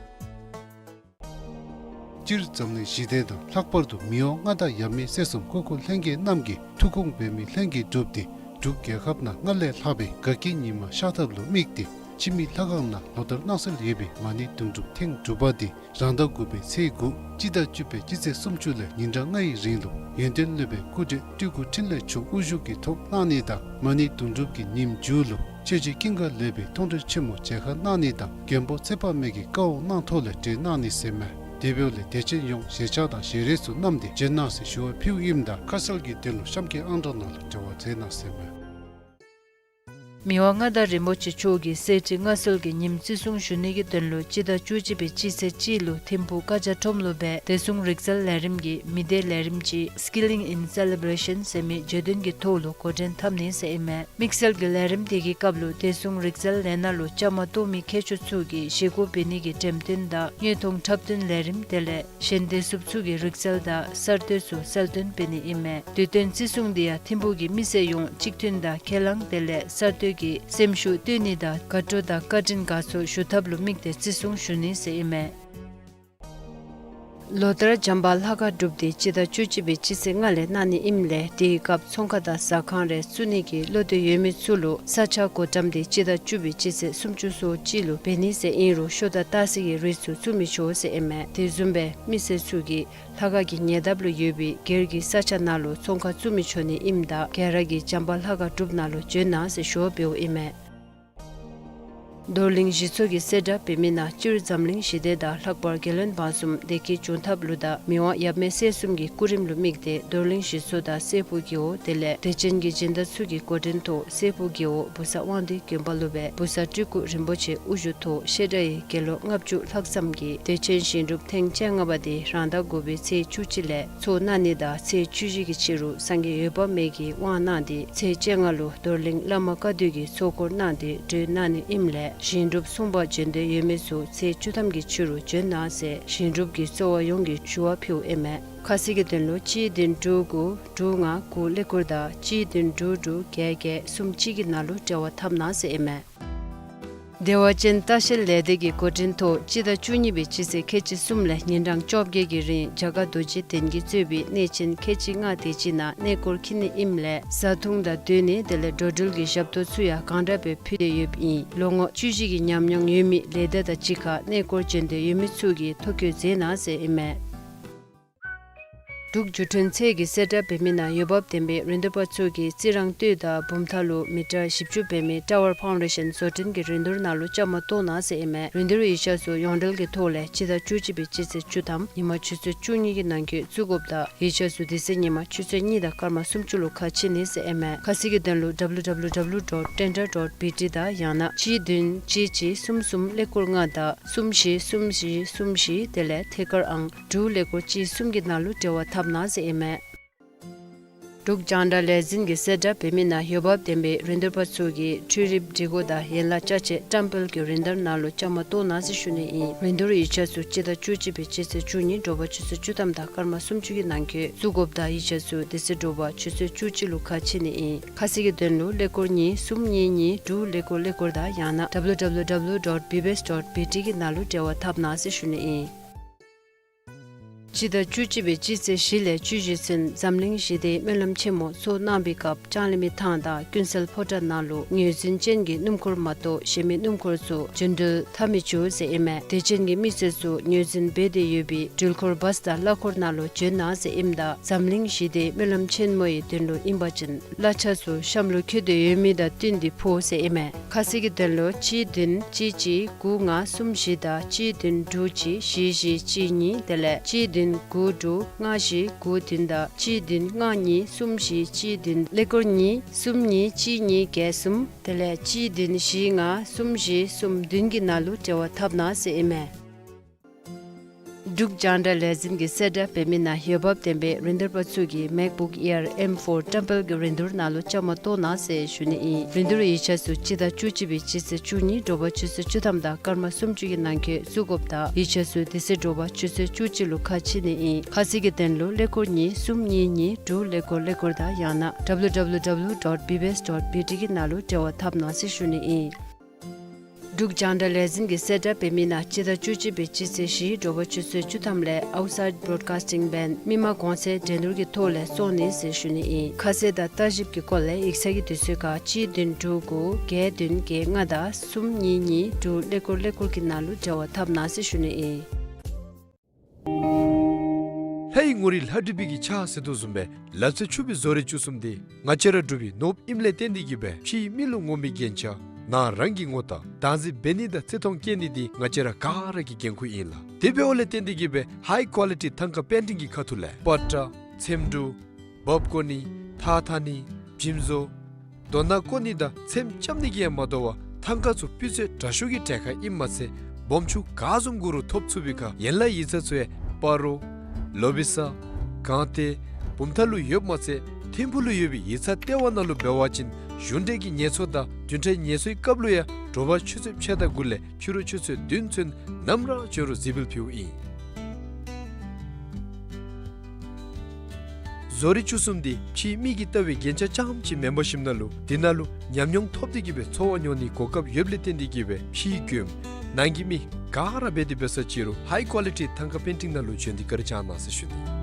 སྤྱིར་འཛམ་གླིང་ཞི་བདེ་དང་ལྷག་པར་དུ་མི་དབང་མངའ་བདག་ཡབ་མེས་སྲས་གསུམ་སྐུ་འཁོར་ལྷན་རྒྱས་རྣམས་ཀྱི་ཐུགས་དགོངས་འབད་མི་ལྷན་རྒྱས་འགྲུབ་སྟེ་འབྲུག་རྒྱལ་ཁབ་ནང་སྔར་ལས་ལྷག་པའི་དགའ་སྐྱིད་ཉི་མ་ཤར་ཐབས་ལུ་དམིགས་ཏེ་འཆི་མེད་ལྷ་ཁང་ནང་ལོ་ལྟར་གནང་སྲོལ་ཡོད་པའི་མ་ཎི་དུང་སྒྲུབ་ཐེངས་དྲུག་པ་འདི་རང་ཟླ་དགུ་པའི་ཚེས་དགུ་སྤྱི་ཟླ་བཅུ་པའི་སྤྱི་ཚེས་སུམ་ཅུ་ལས་ཉིན་གྲངས་ལྔ་ཡི་རིང་ལུ་ཡོན་ཏན་སློབ་དཔོན་སྐུ་བགྲེས་སྤྲུལ་སྐུ་འཕྲིན་ལས་མཆོག་དབུ་བཞུགས་ཀྱི་ཐོག་གནང་ནི་དང་མ་ཎི་དུང་སྒྲུབ་ཀྱི་ཉིནམ་མཇུག་ལུ་ཆོས་རྗེ་ཀུན་དགའ་ལེགས་པའི་མཐོང་གྲོལ་ཆེན་མོ་མཇལ་ཁ་གནང་ནི་དང་མགོན་པོ་ཚེ་དཔག་མེད་ཀྱི་བཀའ་དབང་གནང་ཐོག་ལས་གྲོལ་གནང་ནི་ཟེར་མས། དེ་འབདཝ་ལས་དད་ཅན་ཡོངས་ཞལ་ཕྱག་དང་ཞལ་རས་ཚུ་བསྣམས་ཏེ་འབྱོན་གནང་ཟེར་ཞུ་བ་ཕུལཝ་ཨིནམ་ད་ཁ་གསལ་གྱི་དོན་ལུ་གཤམ་གྱི་ཨང་གྲངས་ནང་ལུ་འབྲེལ་བ་མཛད་གནང་ཟེར་མས། མི་དབང་མངའ་བདག་རིན་པོ་ཆེ་མཆོག་གིས་གསེར་ཁྲི་མངའ་གསོལ་གྱི་ཉིནམ་བརྩི་སྲུང་ཞུ་ནི་གི་དོན་ལུ་སྤྱི་ཟླ་བཅུ་གཅིག་པའི་སྤྱི་ཚེས་གཅིག་ལུ་ཐིམ་ཕུག་ཀ་ཇ་ཁྲོམ་ལུ་སྦེ་བདེ་སྲུང་རིག་རྩལ་ལས་རིམ་གྱི་མི་སྡེ་ལས་རིམ་ཅིག་Skilling in Celebration ཟེར་མི་བརྗོད་དོན་གྱི་ཐོག་ལུ་འགོ་འདྲེན་འཐབ་ནི་ཟེར་ཨིན་མས། དམིགས་བསལ་གྱི་ལས་རིམ་དེ་གི་སྐབས་ལུ་བདེ་སྲུང་རིག་རྩལ་ལས་སྣ་ལུ་བཅའ་མར་གཏོགས་མི་མཁས་མཆོག་ཚུ་གིས་བཞེས་སྒོ་འབད་ནི་གི་འགྲེམས་སྟོན་དང་དངོས་མཐོང་འཁྲབ་སྟོན་ལས་རིམ་དེ་ལས་གཞན་བདེ་སྲུངཔ་ཚུ་གི་རིག་རྩལ་དང་གསར་གཏོད་ཚུ་གསལ་སྟོན་འབད་ནི་ཨིན་མས། དུས་སྟོན་བརྩི་སྲུང་འདི་ཡང་ཐིམ་ཕུག་གི་མི་སེར་ཡོངས་གཅིག་མཐུན་དང་ཁས་བླངས་དེ་ལས་གསར་གཏོད་ཀྱི་སེམས་ཤུགས་བཏོན་ནི་དང་དགའ་སྤྲོ་དང་བཀའ་དྲིན་དགའ་ཚོར་ཞུ་ཐབས་ལུ་དམིགས་ཏེ་བརྩི་སྲུང་ཞུ་ནི་ཟེར་ཨིན་མས། ལོ་ལྟར་བྱམས་པ་ལྷ་ཁང་སྒྲུབ་སྡེ་སྤྱི་ཟླ་བཅུ་གཅིག་པའི་སྤྱི་ཚེས་ལྔ་ལས་གནང་ནི་ཨིནམ་ལས་དེའི་སྐབས་ཚོང་ཁང་དང་ཟ་ཁང་རེ་བཙུགས་ནི་གི་བློ་འདོད་ཡོད་མི་ཚུ་ལུ་ས་ཆ་བགོ་བཀྲམ་དེ་སྤྱི་ཟླ་བཅུ་པའི་སྤྱི་ཚེས་སུམ་ཅུ་སོ་གཅིག་ལུ་འབད་ནི་ཟེར་ཨིན་རུང་ཤོ་དང་སྟག་གཟིག་གི་རིགས་ཚུ་བཙུགས་མི་ཆོག་ཟེར་ཨིན་མས། དེ་བཟུམ་སྦེ་མི་སེར་ཚུ་གིས་ལྷ་ཁང་གི་ཉེ་འདབས་ལུ་ཡོད་པའི་སྒེར་གྱི་ས་ཆ་ནང་ལུ་ཚོང་ཁང་བཙུགས་མི་ཆོག་ནི་ཨིནམ་ད་ག་ར་གིས་བྱམས་པ་ལྷ་ཁང་སྒྲུབ་ནང་ལུ་འབྱོན་གནང་ཟེར་ཞུ་བ་འབདཝ་ཨིན་མས། རྡོར་གླིང་གཞི་ཚོགས་ཀྱིས་གསལ་བསྒྲགས་འབད་མི་ནང་སྤྱིར་འཛམ་གླིང་ཞི་བདེ་དང་ལྷག་པར་རྒྱལ་བློན་འབངས་གསུམ་བདེ་སྐྱིད་འབྱུང་ཐབས་ལུ་དང་མི་དབང་ཡབ་མེས་སྲས་གསུམ་གྱི་སྐུ་རིམ་ལུ་དམིགས་ཏེ་རྡོར་གླིང་གཞི་ཚོགས་དང་སྲས་ཕུག་རྒེད་འོག་དེ་ལས་དད་ཅན་གྱི་སྦྱིན་བདག་ཚུ་གི་འགོ་འདྲེན་ཐོག་སྲས་ཕུག་རྒེད་འོག་བུ་གསར་དབང་འདུས་དགོན་པ་ལུ་སྦེ་བུ་གསར་སྤྲུལ་སྐུ་རིན་པོ་ཆེ་དབུ་བཞུགས་ཐོག་བཤད་གྲྭ་ཡི་དགེ་སློང་ལྔ་བཅུ་ལྷག་ཙམ་གྱིས་དད་ཅན་བཞེངས་སྒྲུབ་ཐེངས་བཅོ་ལྔ་པ་དེ་རང་ཟླ་དགུ་པའི་ཚེས་བཅུ་གཅིག་ལས་ཚོགས་གནང་ནི་དང་ཚེས་བཅུ་བཞི་གི་ཕྱི་རུ་སངས་རྒྱས་འོད་དཔག་མེད་ཀྱིས་དབང་གནང་སྟེ་ཚེས་བཅོ་ལྔ་ལུ་རྡོར་གླིང་བླ་མ་བཀའ་བསྡུ་གིས་ཚོགས་འཁོར་གནང་སྟེ་གྲོལ་གནང་ནི་ཨིནམ་ལས་བཞེངས་སྒྲུབ་གསུང་འབུམ་བྱོན་འདོད་ཡོད་མི་ཚུ་ཚེས་བཅུ་ཐམ་གྱི་ཕྱི་རུ་བྱོན་གནང་ཟེར་བཞེངས་སྒྲུབ་ཀྱི་རྩོལ་བ་ཡོངས་ཀྱིས་ཞུ་བ་ཕུལཝ་ཨིན་མས། ཁ་གསལ་གྱི་དོན་ལུ་གཅིག་བདུན་དྲུག་དགུ་དྲུག་ལྔ་དགུ་ཀླད་ཀོར་དང་གཅིག་བདུན་དྲུག་དྲུག་བརྒྱད་བརྒྱད་གསུམ་གཅིག་གི་ནང་ལུ་འབྲེལ་བ་འཐབ་གནང་ཟེར་ཨིན་མས། བདེ་བ་ཅན་ལྟ་བཤལ་ལས་སྡེ་གི་འགོ་འདྲེན་ཐོག་སྤྱི་ཟླ་བཅུ་གཉིས་པའི་སྤྱི་ཚེས་ཁལ་གཅིག་གསུམ་ལས་ཉིན་གྲངས་བཅོ་བརྒྱད་ཀྱི་རིང་རྒྱ་གར་རྡོ་རྗེ་གདན་གྱིས་གཙོས་པའི་གནས་ཆེན་ཁལ་གཅིག་ལྔ་དེ་ཅིག་ནང་གནས་སྐོར་འཁྱིད་ནི་ཨིནམ་ལས་བཟའ་འཐུང་དང་སྡོད་གནས་དེ་ལས་འགྲོ་འགྲུལ་གྱི་ཞབས་ཏོག་ཚུ་ཡང་གང་དྲག་སྦེ་ཕུལ་ཏེ་ཡོདཔ་ཨིན། ལོ་ངོ་བཅུ་བཞི་གི་ཉམས་མྱོང་ཡོད་མི་ལས་སྡེ་དང་གཅིག་ཁར་གནས་སྐོར་བྱོན་འདོད་ཡོད་མི་ཚུ་གིས་ཐོ་བཀོད་མཛད་གནང་ཟེར་ཨིན་མས། འབྲུག་བརྒྱུད་འཕྲིན་ཚད་ཀྱིས་གསལ་བསྒྲགས་འབད་མི་ནང་འོས་འབབ་ལྡན་པའི་རིན་བསྡུར་པ་ཚུ་གིས་རྩི་རང་སྟོད་དང་བུམ་ཐང་ལུ་མི་ཊར་བཞི་བཅུ་འབད་མི་ཊ་ཝར་ཕའུན་ཌེ་ཤན་བཟོ་སྐྲུན་གྱི་རིན་བསྡུར་ནང་ལུ་བཅའ་མར་གཏོགས་གནང་ཟེར་ཨིན་མས། རིན་བསྡུར་ཡིག་ཆ་ཚུ་ཡོངས་འབྲེལ་གྱི་ཐོག་ལས་སྤྱི་ཟླ་བཅུ་གཅིག་པའི་སྤྱི་ཚེས་བཅུ་ཐམ་ཉིན་མ་ཆུ་ཚོད་བཅུ་གཉིས་ཀྱི་ནང་འཁོད་བཙུགས་དགོཔ་དང་ཡིག་ཆ་ཚུ་དེ་ཚེ་ཉིན་མ་ཆུ་ཚོད་གཉིས་དང་སྐར་མ་སུམ་ཅུ་ལུ་ཁ་ཕྱེ་ནི་ཟེར་ཨིན་མས། ཁ་གསལ་གྱི་དོན་ལུ་ཌབ་ལུ་ཌབ་ལུ་ཌབ་ལུ་ཌོཊ་ཊེན་ཌར་ཌོཊ་བི་ཊི་དང་ཡང་ན་གཅིག་བདུན་གཅིག་གཅིག་གསུམ་གསུམ་ཀླད་ཀོར་ལྔ་དང་གསུམ་བཞི་གསུམ་བཞི་གསུམ་བཞི་དེ་ལས་ཐད་ཀར་ཨང་དྲུག་ཀླད་ཀོར་གཅིག་གསུམ་གྱི་ནང་ལུ་འབྲེལ་བ་འཐབ་གནང་ཟེར་ཨིན་མས། འབྲུག་རྒྱང་བསྒྲགས་ལས་འཛིན་གྱིས་གསལ་བསྒྲགས་འབད་མི་ནང་འོས་འབབ་ལྡན་པའི་རིན་བསྡུར་པ་ཚུ་གིས་འཕྲུལ་རིག་སྒྲིག་གོ་དང་ཡན་ལག་ཅ་ཆས་བཀྲམ་སྤེལ་གྱི་རིན་བསྡུར་ནང་ལུ་བཅའ་མར་གཏོགས་གནང་ཟེར་ཞུ་ནི་ཨིན། རིན་བསྡུར་ཡིག་ཆ་ཚུ་སྤྱི་ཟླ་བཅུ་གཅིག་པའི་སྤྱི་ཚེས་བཅུ་གཉིས་དྲོ་པ་ཆུ་ཚོད་བཅུ་ཐམ་དང་སྐར་མ་སུམ་ཅུ་གི་ནང་འཁོད་བཙུགས་དགོཔ་དང་ཡིག་ཆ་ཚུ་དེ་ཚེ་དྲོ་པ་ཆུ་ཚོད་བཅུ་གཅིག་ལུ་ཁ་ཕྱེ་ནི་ཨིན། ཁ་གསལ་གྱི་དོན་ལུ་ཀླད་ཀོར་གཉིས་གསུམ་གཉིས་གཉིས་དྲུག་ཀླད་ཀོར་ཀླད་ཀོར་དང་ཡང་ན་ཌབ་ལུ་ཌབ་ལུ་ཌོཊ་བི་བི་ཨེསི་ཌོཊ་བི་ཊི་གི་ནང་ལུ་འབྲེལ་བ་འཐབ་གནང་ཟེར་ཞུ་ནི་ཨིན། སྤྱི་ཟླ་བཅུ་གཅིག་པའི་སྤྱི་ཚེས་བཞི་ལས་བཅུ་བཞི་ཚུན་འཛམ་གླིང་ཞི་བདེའི་སྨོན་ལམ་ཆེན་མོ་ཚོགས་གནང་བའི་སྐབས་ལྕང་གླིང་མི་ཐང་དང་ཀུན་གསལ་ཕོ་བྲང་ནང་ལུ་ངོས་འཛིན་ཅན་གྱི་སྣུམ་འཁོར་མ་གཏོགས་གཞན་མི་སྣུམ་འཁོར་ཚུ་འགྲུལ་འཁོར་འཐབ་མི་ཆོག་ཟེར་ཨིན་མས། དད་ཅན་གྱི་མི་སེར་ཚུ་ངོས་འཛིན་འབད་དེ་ཡོད་པའི་འགྲུལ་འཁོར་བཱས་དང་གླ་འཁོར་ནང་ལུ་འབྱོན་གནང་ཟེར་ཨིནམ་ད་འཛམ་གླིང་ཞི་བདེའི་སྨོན་ལམ་ཆེན་མོའི་དོན་ལུ་ཨིན་པ་ཅིན་གླ་ཆ་ཚུ་གཤམ་ལུ་འཁོད་དེ་ཡོད་མི་དང་བསྟུན་ཏེ་ཕོག་ཟེར་ཨིན་མས། ཁ་གསལ་གྱི་དོན་ལུ་གཅིག་བདུན་གཅིག་གཅིག་དགུ་ལྔ་གསུམ་བཞི་དང་གཅིག་བདུན་དྲུག་གཅིག་བཞི་བཞི་གཅིག་གཉིས་དེ་ལས་གཅིག་བདུན་དགུ་དྲུག་ལྔ་བཞི་དགུ་བདུན་དང་གཅིག་བདུན་ལྔ་གཉིས་གསུམ་བཞི་གཅིག་བདུན་ཀླད་ཀོར་གཉིས་གསུམ་གཉིས་གཅིག་གཉིས་བརྒྱད་གསུམ་དེ་ལས་གཅིག་བདུན་བཞི་ལྔ་གསུམ་བཞི་གསུམ་བདུན་གྱི་ནང་ལུ་འབྲེལ་བ་འཐབ་གནང་ཟེར་ཨིན་མས། འབྲུག་རྒྱང་བསྒྲགས་ལས་འཛིན་གྱིས་གསལ་བསྒྲགས་འབད་མི་ནང་འོས་འབབ་ལྡན་པའི་རིན་བསྡུར་པ་ཚུ་གིས་མེཀ་བུཀ་ཨེར་ཨེམ་ཕོར་བཀྲམ་སྤེལ་གྱི་རིན་བསྡུར་ནང་ལུ་བཅའ་མར་གཏོགས་གནང་ཟེར་ཞུ་ནི་ཨིན། རིན་བསྡུར་ཡིག་ཆ་ཚུ་སྤྱི་ཟླ་བཅུ་གཅིག་པའི་སྤྱི་ཚེས་བཅུ་གཉིས་དྲོ་པ་ཆུ་ཚོད་བཅུ་ཐམ་དང་སྐར་མ་སུམ་ཅུ་གི་ནང་འཁོད་བཙུགས་དགོཔ་དང་ཡིག་ཆ་ཚུ་དེ་ཚེ་དྲོ་པ་ཆུ་ཚོད་བཅུ་གཅིག་ལུ་ཁ་ཕྱེ་ནི་ཨིན། ཁ་གསལ་གྱི་དོན་ལུ་ཀླད་ཀོར་གཉིས་གསུམ་གཉིས་གཉིས་དྲུག་ཀླད་ཀོར་ཀླད་ཀོར་དང་ཡང་ན་ཌབ་ལུ་ཌབ་ལུ་ཌོཊ་བི་བི་ཨེསི་ཌོཊ་བི་ཊི་གི་ནང་ལུ་འབྲེལ་བ་འཐབ་གནང་ཟེར་ཞུ་ནི་ཨིན། འབྲུག་རྒྱང་བསྒྲགས་ལས་འཛིན་གྱིས་གསལ་བསྒྲགས་འབད་མི་ནང་སྤྱི་ཟླ་བཅུ་གཅིག་པའི་སྤྱི་ཚེས་བཞི་དྲོ་པ་ཆུ་ཚོད་བཅུ་ཐམ་ལས་ཨའུཊ་སའིཌ་བྲོཌ་ཀཱསི་ཊིང་བེནཌ་མི་མང་གོང་ཚད་འགྲན་བསྡུར་གྱི་ཐོག་ལས་བཙོང་ནི་ཟེར་ཞུ་ནི་ཨིན། ཁ་གསལ་དང་བརྟག་ཞིབ་ཀྱི་སྐོར་ལས་ཡིག་ཚང་གི་དུས་ཚོད་ཁར་གཅིག་བདུན་དྲུག་དགུ་བརྒྱད་བདུན་བརྒྱད་ལྔ་དང་གསུམ་གཉིས་གཉིས་དྲུག་ཀླད་ཀོར་ཀླད་ཀོར་གྱི་ནང་ལུ་འབྲེལ་བ་འཐབ་གནང་ཟེར་ཞུ་ནི་ཨིན། ལྷ་ཡི་ངོ་རིས་ལྷ་བྲིས་པའི་གི་ཕྱག་ཟེར་དོ་བཟུམ་སྦེ་ལ་རྩེ་ཕྱུག་པའི་བཟོ་རིག་བཅུ་གསུམ་འདི་ང་བཅས་ར་འབྲུག་པའི་ནོར་བུ་ཨིནམ་ལས་བརྟེན་ཏེ་གིས་སྦེ་ཕྱིའི་མི་ལུ་ངོམ་པའི་རྒྱན་ཆ་ནང་རང་གི་ངོ་རྟགས་བདག་འཛིན་འབད་ནི་དང་བརྩི་མཐོང་བསྐྱེད་ནི་འདི་ང་བཅས་ར་ག་ར་གི་འགན་ཁུར་ཨིན་ལགས། དེ་འབདཝ་ལས་བརྟེན་ཏེ་གིས་སྦེ་ཧའི་ཀོ་ལི་ཊི་ཐང་ཀ་པེན་ཊིང་གི་ཁ་ཐུག་ལས་པ་ཏྲ་ཚེམ་དྲུབ་འབག་བཀོ་ནི་ཐགས་འཐག་ནི་བྱིམ་བཟོ་རྡོ་ནང་བཀོ་ནི་དང་ཚེམ་རྐྱབ་ནི་གིས་ཡང་མ་དོ་བར་ཐང་ཀ་ཚུ་སྤུས་ཚད་དྲག་ཤོས་ཀྱི་གྲལ་ཁར་ཨིནམ་མ་ཚད་སྦོམ་ཆུང་ག་བཟུམ་དགོ་རུང་ཐོབ་ཚུགས་པའི་ཁར་ཡན་ལག་ཡིག་ཚང་ཚུ་ཡང་སྤ་རོ་ལོ་བི་ས་སྒང་སྟེང་བུམ་ཐང་ལུ་ཡོདཔ་མ་ཚད་ཐིམ་ཕུག་ལུ་ཡོད་པའི་ཡིག་ཚང་ལྟེ་བ་ནང་ལུ་འབད་བ་ཅིན་གཞུང་འབྲེལ་གྱི་ངལ་གསོ་དང་བདུན་ཕྲག་ངལ་གསོའི་སྐབས་ལུ་ཡང་དྲོ་པ་ཆུ་ཚོད་ཕྱེད་དང་དགུ་ལས་ཕྱི་རུ་ཆུ་ཚོད་བདུན་ཚུན་ནམ་ར་བྱོན་རུང་གཟིགས་འབུལ་ཕུལཝ་ཨིན། བཟོ་རིག་བཅུ་གསུམ་འདི་ཕྱིའི་མིག་གིས་ལྟ་བའི་རྒྱན་ཆ་རྐྱངམ་ཅིག་མེན་པར་ཞིནམ་ན་ལུ་དེ་ནང་ལུ་ཉམས་མྱོང་ཐོབ་སྟེ་གིས་སྦེ་འཚོ་བ་མྱོང་ནིའི་གོ་སྐབས་ཡོདཔ་ལས་བརྟེན་ཏེ་གིས་སྦེ་ཕྱིའི་མགྱོནམ་ནང་གི་མི་ག་ར་འབད་དེ་འབད་ས་ཅིག་རུང་ཧའི་ཀོ་ལི་ཊི་ཐང་ཀ་པེན་ཊིང་ནང་ལུ་བྱོན་ཏེ་བཀའ་དྲིན་བསྐྱང་གནང་ཟེར་ཞུ་ནི།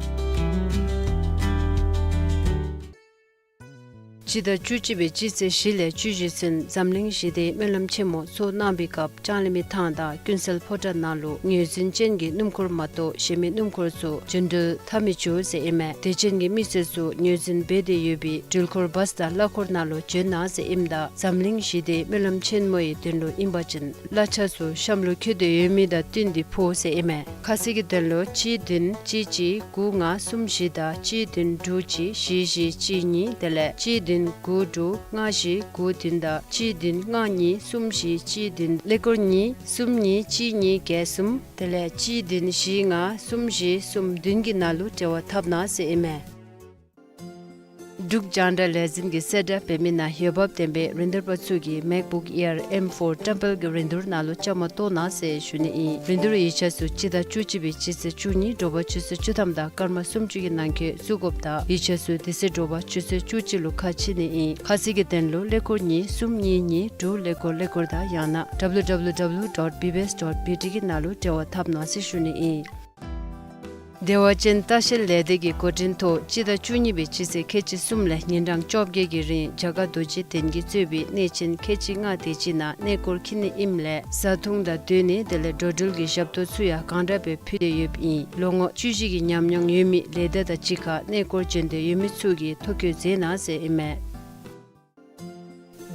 སྤྱི་ཟླ་བཅུ་གཅིག་པའི་སྤྱི་ཚེས་བཞི་ལས་བཅུ་བཞི་ཚུན་འཛམ་གླིང་ཞི་བདེའི་སྨོན་ལམ་ཆེན་མོ་ཚོགས་གནང་བའི་སྐབས་ལྕང་གླིང་མི་ཐང་དང་ཀུན་གསལ་ཕོ་བྲང་ནང་ལུ་ངོས་འཛིན་ཅན་གྱི་སྣུམ་འཁོར་མ་གཏོགས་གཞན་མི་སྣུམ་འཁོར་ཚུ་འགྲིམ་འགྲུལ་འཐབ་མི་ཆོག་ཟེར་ཨིན་མས། དད་ཅན་གྱི་མི་སེར་ཚུ་ངོས་འཛིན་འབད་དེ་ཡོད་པའི་འགྲུལ་འཁོར་བཱས་དང་གླ་འཁོར་ནང་ལུ་འབྱོན་གནང་ཟེར་ཨིནམ་ད་འཛམ་གླིང་ཞི་བདེའི་སྨོན་ལམ་ཆེན་མོའི་དོན་ལུ་ཨིན་པ་ཅིན་གླ་ཆ་ཚུ་གཤམ་ལུ་འཁོད་དེ་ཡོད་མི་དང་བསྟུན་ཏེ་ཕོག་ཟེར་ཨིན་མས། ཁ་གསལ་གྱི་དོན་ལུ་གཅིག་བདུན་གཅིག་གཅིག་དགུ་ལྔ་གསུམ་བཞི་དང་གཅིག་བདུན་དྲུག་གཅིག་བཞི་བཞི་གཅིག་གཉིས་དེ་ལས་གཅིག་བདུན་དགུ་དྲུག་ལྔ་བཞི་དགུ་བདུན་དང་གཅིག་བདུན་ལྔ་གཉིས་གསུམ་བཞི་གཅིག་བདུན་ཀླད་ཀོར་གཉིས་གསུམ་གཉིས་གཅིག་གཉིས་བརྒྱད་གསུམ་དེ་ལས་གཅིག་བདུན་བཞི་ལྔ་གསུམ་བཞི་གསུམ་བདུན་གྱི་ནང་ལུ་འབྲེལ་བ་འཐབ་གནང་ཟེར་ཨིན་མས། འབྲུག་རྒྱང་བསྒྲགས་ལས་འཛིན་གྱིས་གསལ་བསྒྲགས་འབད་མི་ནང་འོས་འབབ་ལྡན་པའི་རིན་བསྡུར་པ་ཚུ་གིས་MacBook Air M four ཊམ་པེལ་གྱི་རིན་བསྡུར་ནང་ལུ་བཅའ་མར་གཏོགས་གནང་ཟེར་ཞུ་ནི་ཨིན། རིན་བསྡུར་ཡིག་ཆ་ཚུ་སྤྱི་ཟླ་བཅུ་གཅིག་པའི་སྤྱི་ཚེས་བཅུ་གཉིས་དྲོ་པ་ཆུ་ཚོད་བཅུ་ཐམ་དང་སྐར་མ་སུམ་ཅུ་གི་ནང་འཁོད་བཙུགས་དགོཔ་དང་ཡིག་ཆ་ཚུ་དེ་ཚེ་དྲོ་པ་ཆུ་ཚོད་བཅུ་གཅིག་ལུ་ཁ་ཕྱེ་ནི་ཨིན། ཁ་གསལ་གྱི་དོན་ལུ་ཀླད་ཀོར་གཉིས་གསུམ་གཉིས་གཉིས་དྲུག་ཀླད་ཀོར་ཀླད་ཀོར་དང་ཡང་ན་W W W dot B B S dot B T གི་ནང་ལུ་འབྲེལ་བ་འཐབ་གནང་ཟེར་ཞུ་ནི་ཨིན། བདེ་བ་ཅན་ལྟ་བཤལ་ལས་སྡེ་གི་འགོ་འདྲེན་ཐོག་སྤྱི་ཟླ་བཅུ་གཉིས་པའི་སྤྱི་ཚེས་ཁལ་གཅིག་གསུམ་ལས་ཉིན་གྲངས་བཅོ་བརྒྱད་ཀྱི་རིང་རྒྱ་གར་རྡོ་རྗེ་གདན་གྱིས་གཙོས་པའི་གནས་ཆེན་ཁལ་གཅིག་ལྔ་དེ་ཅིག་ནང་གནས་སྐོར་འཁྱིད་ནི་ཨིནམ་ལས་བཟའ་འཐུང་དང་སྡོད་གནས་དེ་ལས་འགྲོ་འགྲུལ་གྱི་ཞབས་ཏོག་ཚུ་ཡང་གང་དྲག་སྦེ་ཕུལ་ཏེ་ཡོདཔ་ཨིན། ལོ་ངོ་བཅུ་བཞི་གི་ཉམས་མྱོང་ཡོད་མི་ལས་སྡེ་དང་གཅིག་ཁར་གནས་སྐོར་འབྱོན་འདོད་ཡོད་མི་ཚུ་གིས་ཐོ་བཀོད་མཛད་གནང་ཟེར་ཨིན་མས།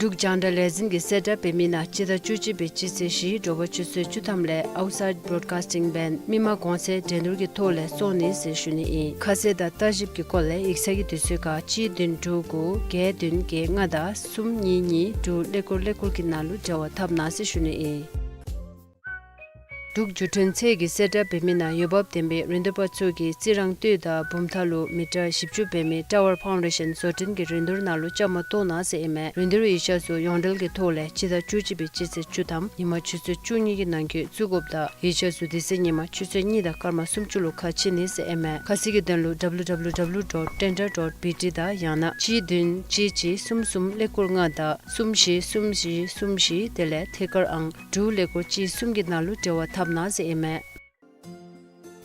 འབྲུག་རྒྱང་བསྒྲགས་ལས་འཛིན་གྱིས་གསལ་བསྒྲགས་འབད་མི་ནང་སྤྱི་ཟླ་བཅུ་གཅིག་པའི་སྤྱི་ཚེས་བཞི་དྲོ་པ་ཆུ་ཚོད་བཅུ་ཐམ་ལས་Outside Broadcasting Band མི་མང་གོང་ཚད་འགྲན་བསྡུར་གྱི་ཐོག་ལས་བཙོང་ནི་ཟེར་ཞུ་ནི་ཨིན། ཁ་གསལ་དང་ལྟ་ཞིབ་ཀྱི་སྐོར་ལས་ཡིག་ཚང་གི་དུས་ཚོད་ཁར་གཅིག་བདུན་དྲུག་དགུ་བརྒྱད་བདུན་བརྒྱད་ལྔ་དང་གསུམ་གཉིས་གཉིས་དྲུག་ཀླད་ཀོར་ཀླད་ཀོར་གྱི་ནང་ལུ་འབྲེལ་བ་འཐབ་གནང་ཟེར་ཞུ་ནི་ཨིན། འབྲུག་བརྒྱུད་འཕྲིན་ཚད་ཀྱིས་གསལ་བསྒྲགས་འབད་མི་ནང་འོས་འབབ་ལྡན་པའི་རིན་བསྡུར་པ་ཚུ་གིས་རྩི་རང་སྟོད་དང་བུམ་ཐང་ལུ་མི་ཊར་བཞི་བཅུ་འབད་མི་ཊ་ཝར་ཕའུན་ཌེ་ཤན་བཟོ་སྐྲུན་གྱི་རིན་བསྡུར་ནང་ལུ་བཅའ་མར་གཏོགས་གནང་ཟེར་ཨིན་མས། རིན་བསྡུར་ཡིག་ཆ་ཚུ་ཡོངས་འབྲེལ་གྱི་ཐོག་ལས་སྤྱི་ཟླ་བཅུ་གཅིག་པའི་སྤྱི་ཚེས་བཅུ་ཐམ་ཉིན་མ་ཆུ་ཚོད་བཅུ་གཉིས་ཀྱི་ནང་འཁོད་བཙུགས་དགོཔ་དང་ཡིག་ཆ་ཚུ་དེ་ཚེ་ཉིན་མ་ཆུ་ཚོད་གཉིས་དང་སྐར་མ་སུམ་ཅུ་ལུ་ཁ་ཕྱེ་ནི་ཟེར་ཨིན་མས། ཁ་གསལ་གྱི་དོན་ལུ W W W dot tendra dot B T དང་ཡང་ན་གཅིག་བདུན་གཅིག་གཅིག་གསུམ་གསུམ་ཀླད་ཀོར་ལྔ་དང་གསུམ་བཞི་གསུམ་བཞི་གསུམ་བཞི་དེ་ལས་ཐད་ཀར་ཨང་དྲུག་ཀླད་ཀོར་གཅིག་གསུམ་གྱི་ནང་ལུ་འབྲེལ་བ་འཐབ་གནང་ཟེར་ཨིན་མས།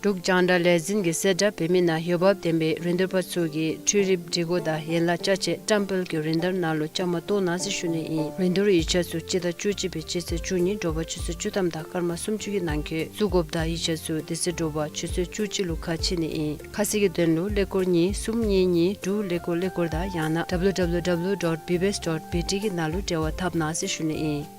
འབྲུག་རྒྱང་བསྒྲགས་ལས་འཛིན་གྱིས་གསལ་བསྒྲགས་འབད་མི་ནང་འོས་འབབ་ལྡན་པའི་རིན་བསྡུར་པ་ཚུ་གིས་འཕྲུལ་རིག་སྒྲིག་གོ་དང་ཡན་ལག་ཅ་ཆས་ཊམ་པེལ་གྱི་རིན་བསྡུར་ནང་ལུ་བཅའ་མར་གཏོགས་གནང་ཟེར་ཞུ་ནི་ཨིན། རིན་བསྡུར་ཡིག་ཆ་ཚུ་སྤྱི་ཟླ་བཅུ་གཅིག་པའི་སྤྱི་ཚེས་བཅུ་གཉིས་དྲོ་པ་ཆུ་ཚོད་བཅུ་ཐམ་དང་སྐར་མ་སུམ་ཅུ་གི་ནང་འཁོད་བཙུགས་དགོཔ་དང་ཡིག་ཆ་ཚུ་དེ་ཚེ་དྲོ་པ་ཆུ་ཚོད་བཅུ་གཅིག་ལུ་ཁ་ཕྱེ་ནི་ཨིན། ཁ་གསལ་གྱི་དོན་ལུ་ཀླད་ཀོར་གཉིས་གསུམ་གཉིས་གཉིས་དྲུག་ཀླད་ཀོར་ཀླད་ཀོར་དང་ཡང་ན་W W W dot B B S dot B T གི་ནང་ལུ་འབྲེལ་བ་འཐབ་གནང་ཟེར་ཞུ་ནི་ཨིན།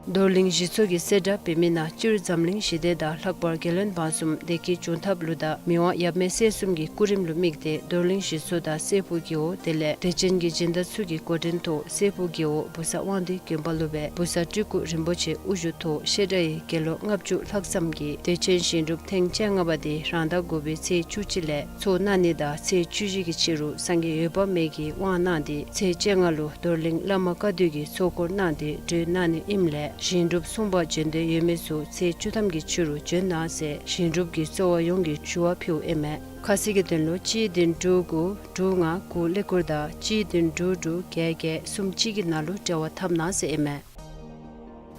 རྡོར་གླིང་གཞི་ཚོགས་ཀྱིས་གསལ་བསྒྲགས་འབད་མི་ནང་སྤྱིར་འཛམ་གླིང་ཞི་བདེ་དང་ལྷག་པར་རྒྱལ་བློན་འབངས་གསུམ་བདེ་སྐྱིད་འབྱུང་ཐབས་ལུ་དང་མི་དབང་ཡབ་མེས་སྲས་གསུམ་གྱི་སྐུ་རིམ་ལུ་དམིགས་ཏེ་རྡོར་གླིང་གཞི་ཚོགས་དང་སྲས་ཕུག་རྒེད་འོག་དེ་ལས་དད་ཅན་གྱི་སྦྱིན་བདག་ཚུ་གི་འགོ་འདྲེན་ཐོག་སྲས་ཕུག་རྒེད་འོག་བུ་གསར་དབང་འདུས་དགོན་པ་ལུ་སྦེ་བུ་གསར་སྤྲུལ་སྐུ་རིན་པོ་ཆེ་དབུ་བཞུགས་ཐོག་བཤད་གྲྭ་ཡི་དགེ་སློང་ལྔ་བཅུ་ལྷག་ཙམ་གྱིས་དད་ཅན་ཞིང་སྒྲུབ་ཐེངས་བཅོ་ལྔ་པ་དེ་རང་ཟླ་དགུ་པའི་ཚེས་བཅུ་གཅིག་ལས་ཚོགས་གནང་ནི་དང་ཚེས་བཅུ་བཞི་གི་ཕྱི་རུ་སངས་རྒྱས་འོད་དཔག་མེད་ཀྱིས་དབང་གནང་སྟེ་ཚེས་བཅོ་ལྔ་ལུ་རྡོར་གླིང་བླ་མ་བཀའ་བསྡུ་གིས་ཚོགས་འཁོར་གནང་སྟེ་གྲོལ་གནང་ནི་ཨིནམ་ལས་ཞིང་སྒྲུབ་སྲུང་པར་འབྱོན་འདོད་ཡོད་མི་ཚུ་ཚེས་བཅུ་ཐམ་གྱི་ཕྱི་རུ་འབྱོན་གནང་ཟེར་ཞིང་སྒྲུབ་ཀྱི་གཙོ་བ་ཡོངས་ཀྱིས་ཞུ་བ་ཕུལཝ་ཨིན་མས། ཁ་གསལ་གྱི་དོན་ལུ་གཅིག་བདུན་དྲུག་དགུ་དྲུག་ལྔ་དགུ་ཀླད་ཀོར་དང་གཅིག་བདུན་དྲུག་དྲུག་བརྒྱད་བརྒྱད་གསུམ་གཅིག་གི་ནང་ལུ་འབྲེལ་བ་འཐབ་གནང་ཟེར་ཨིན་མས།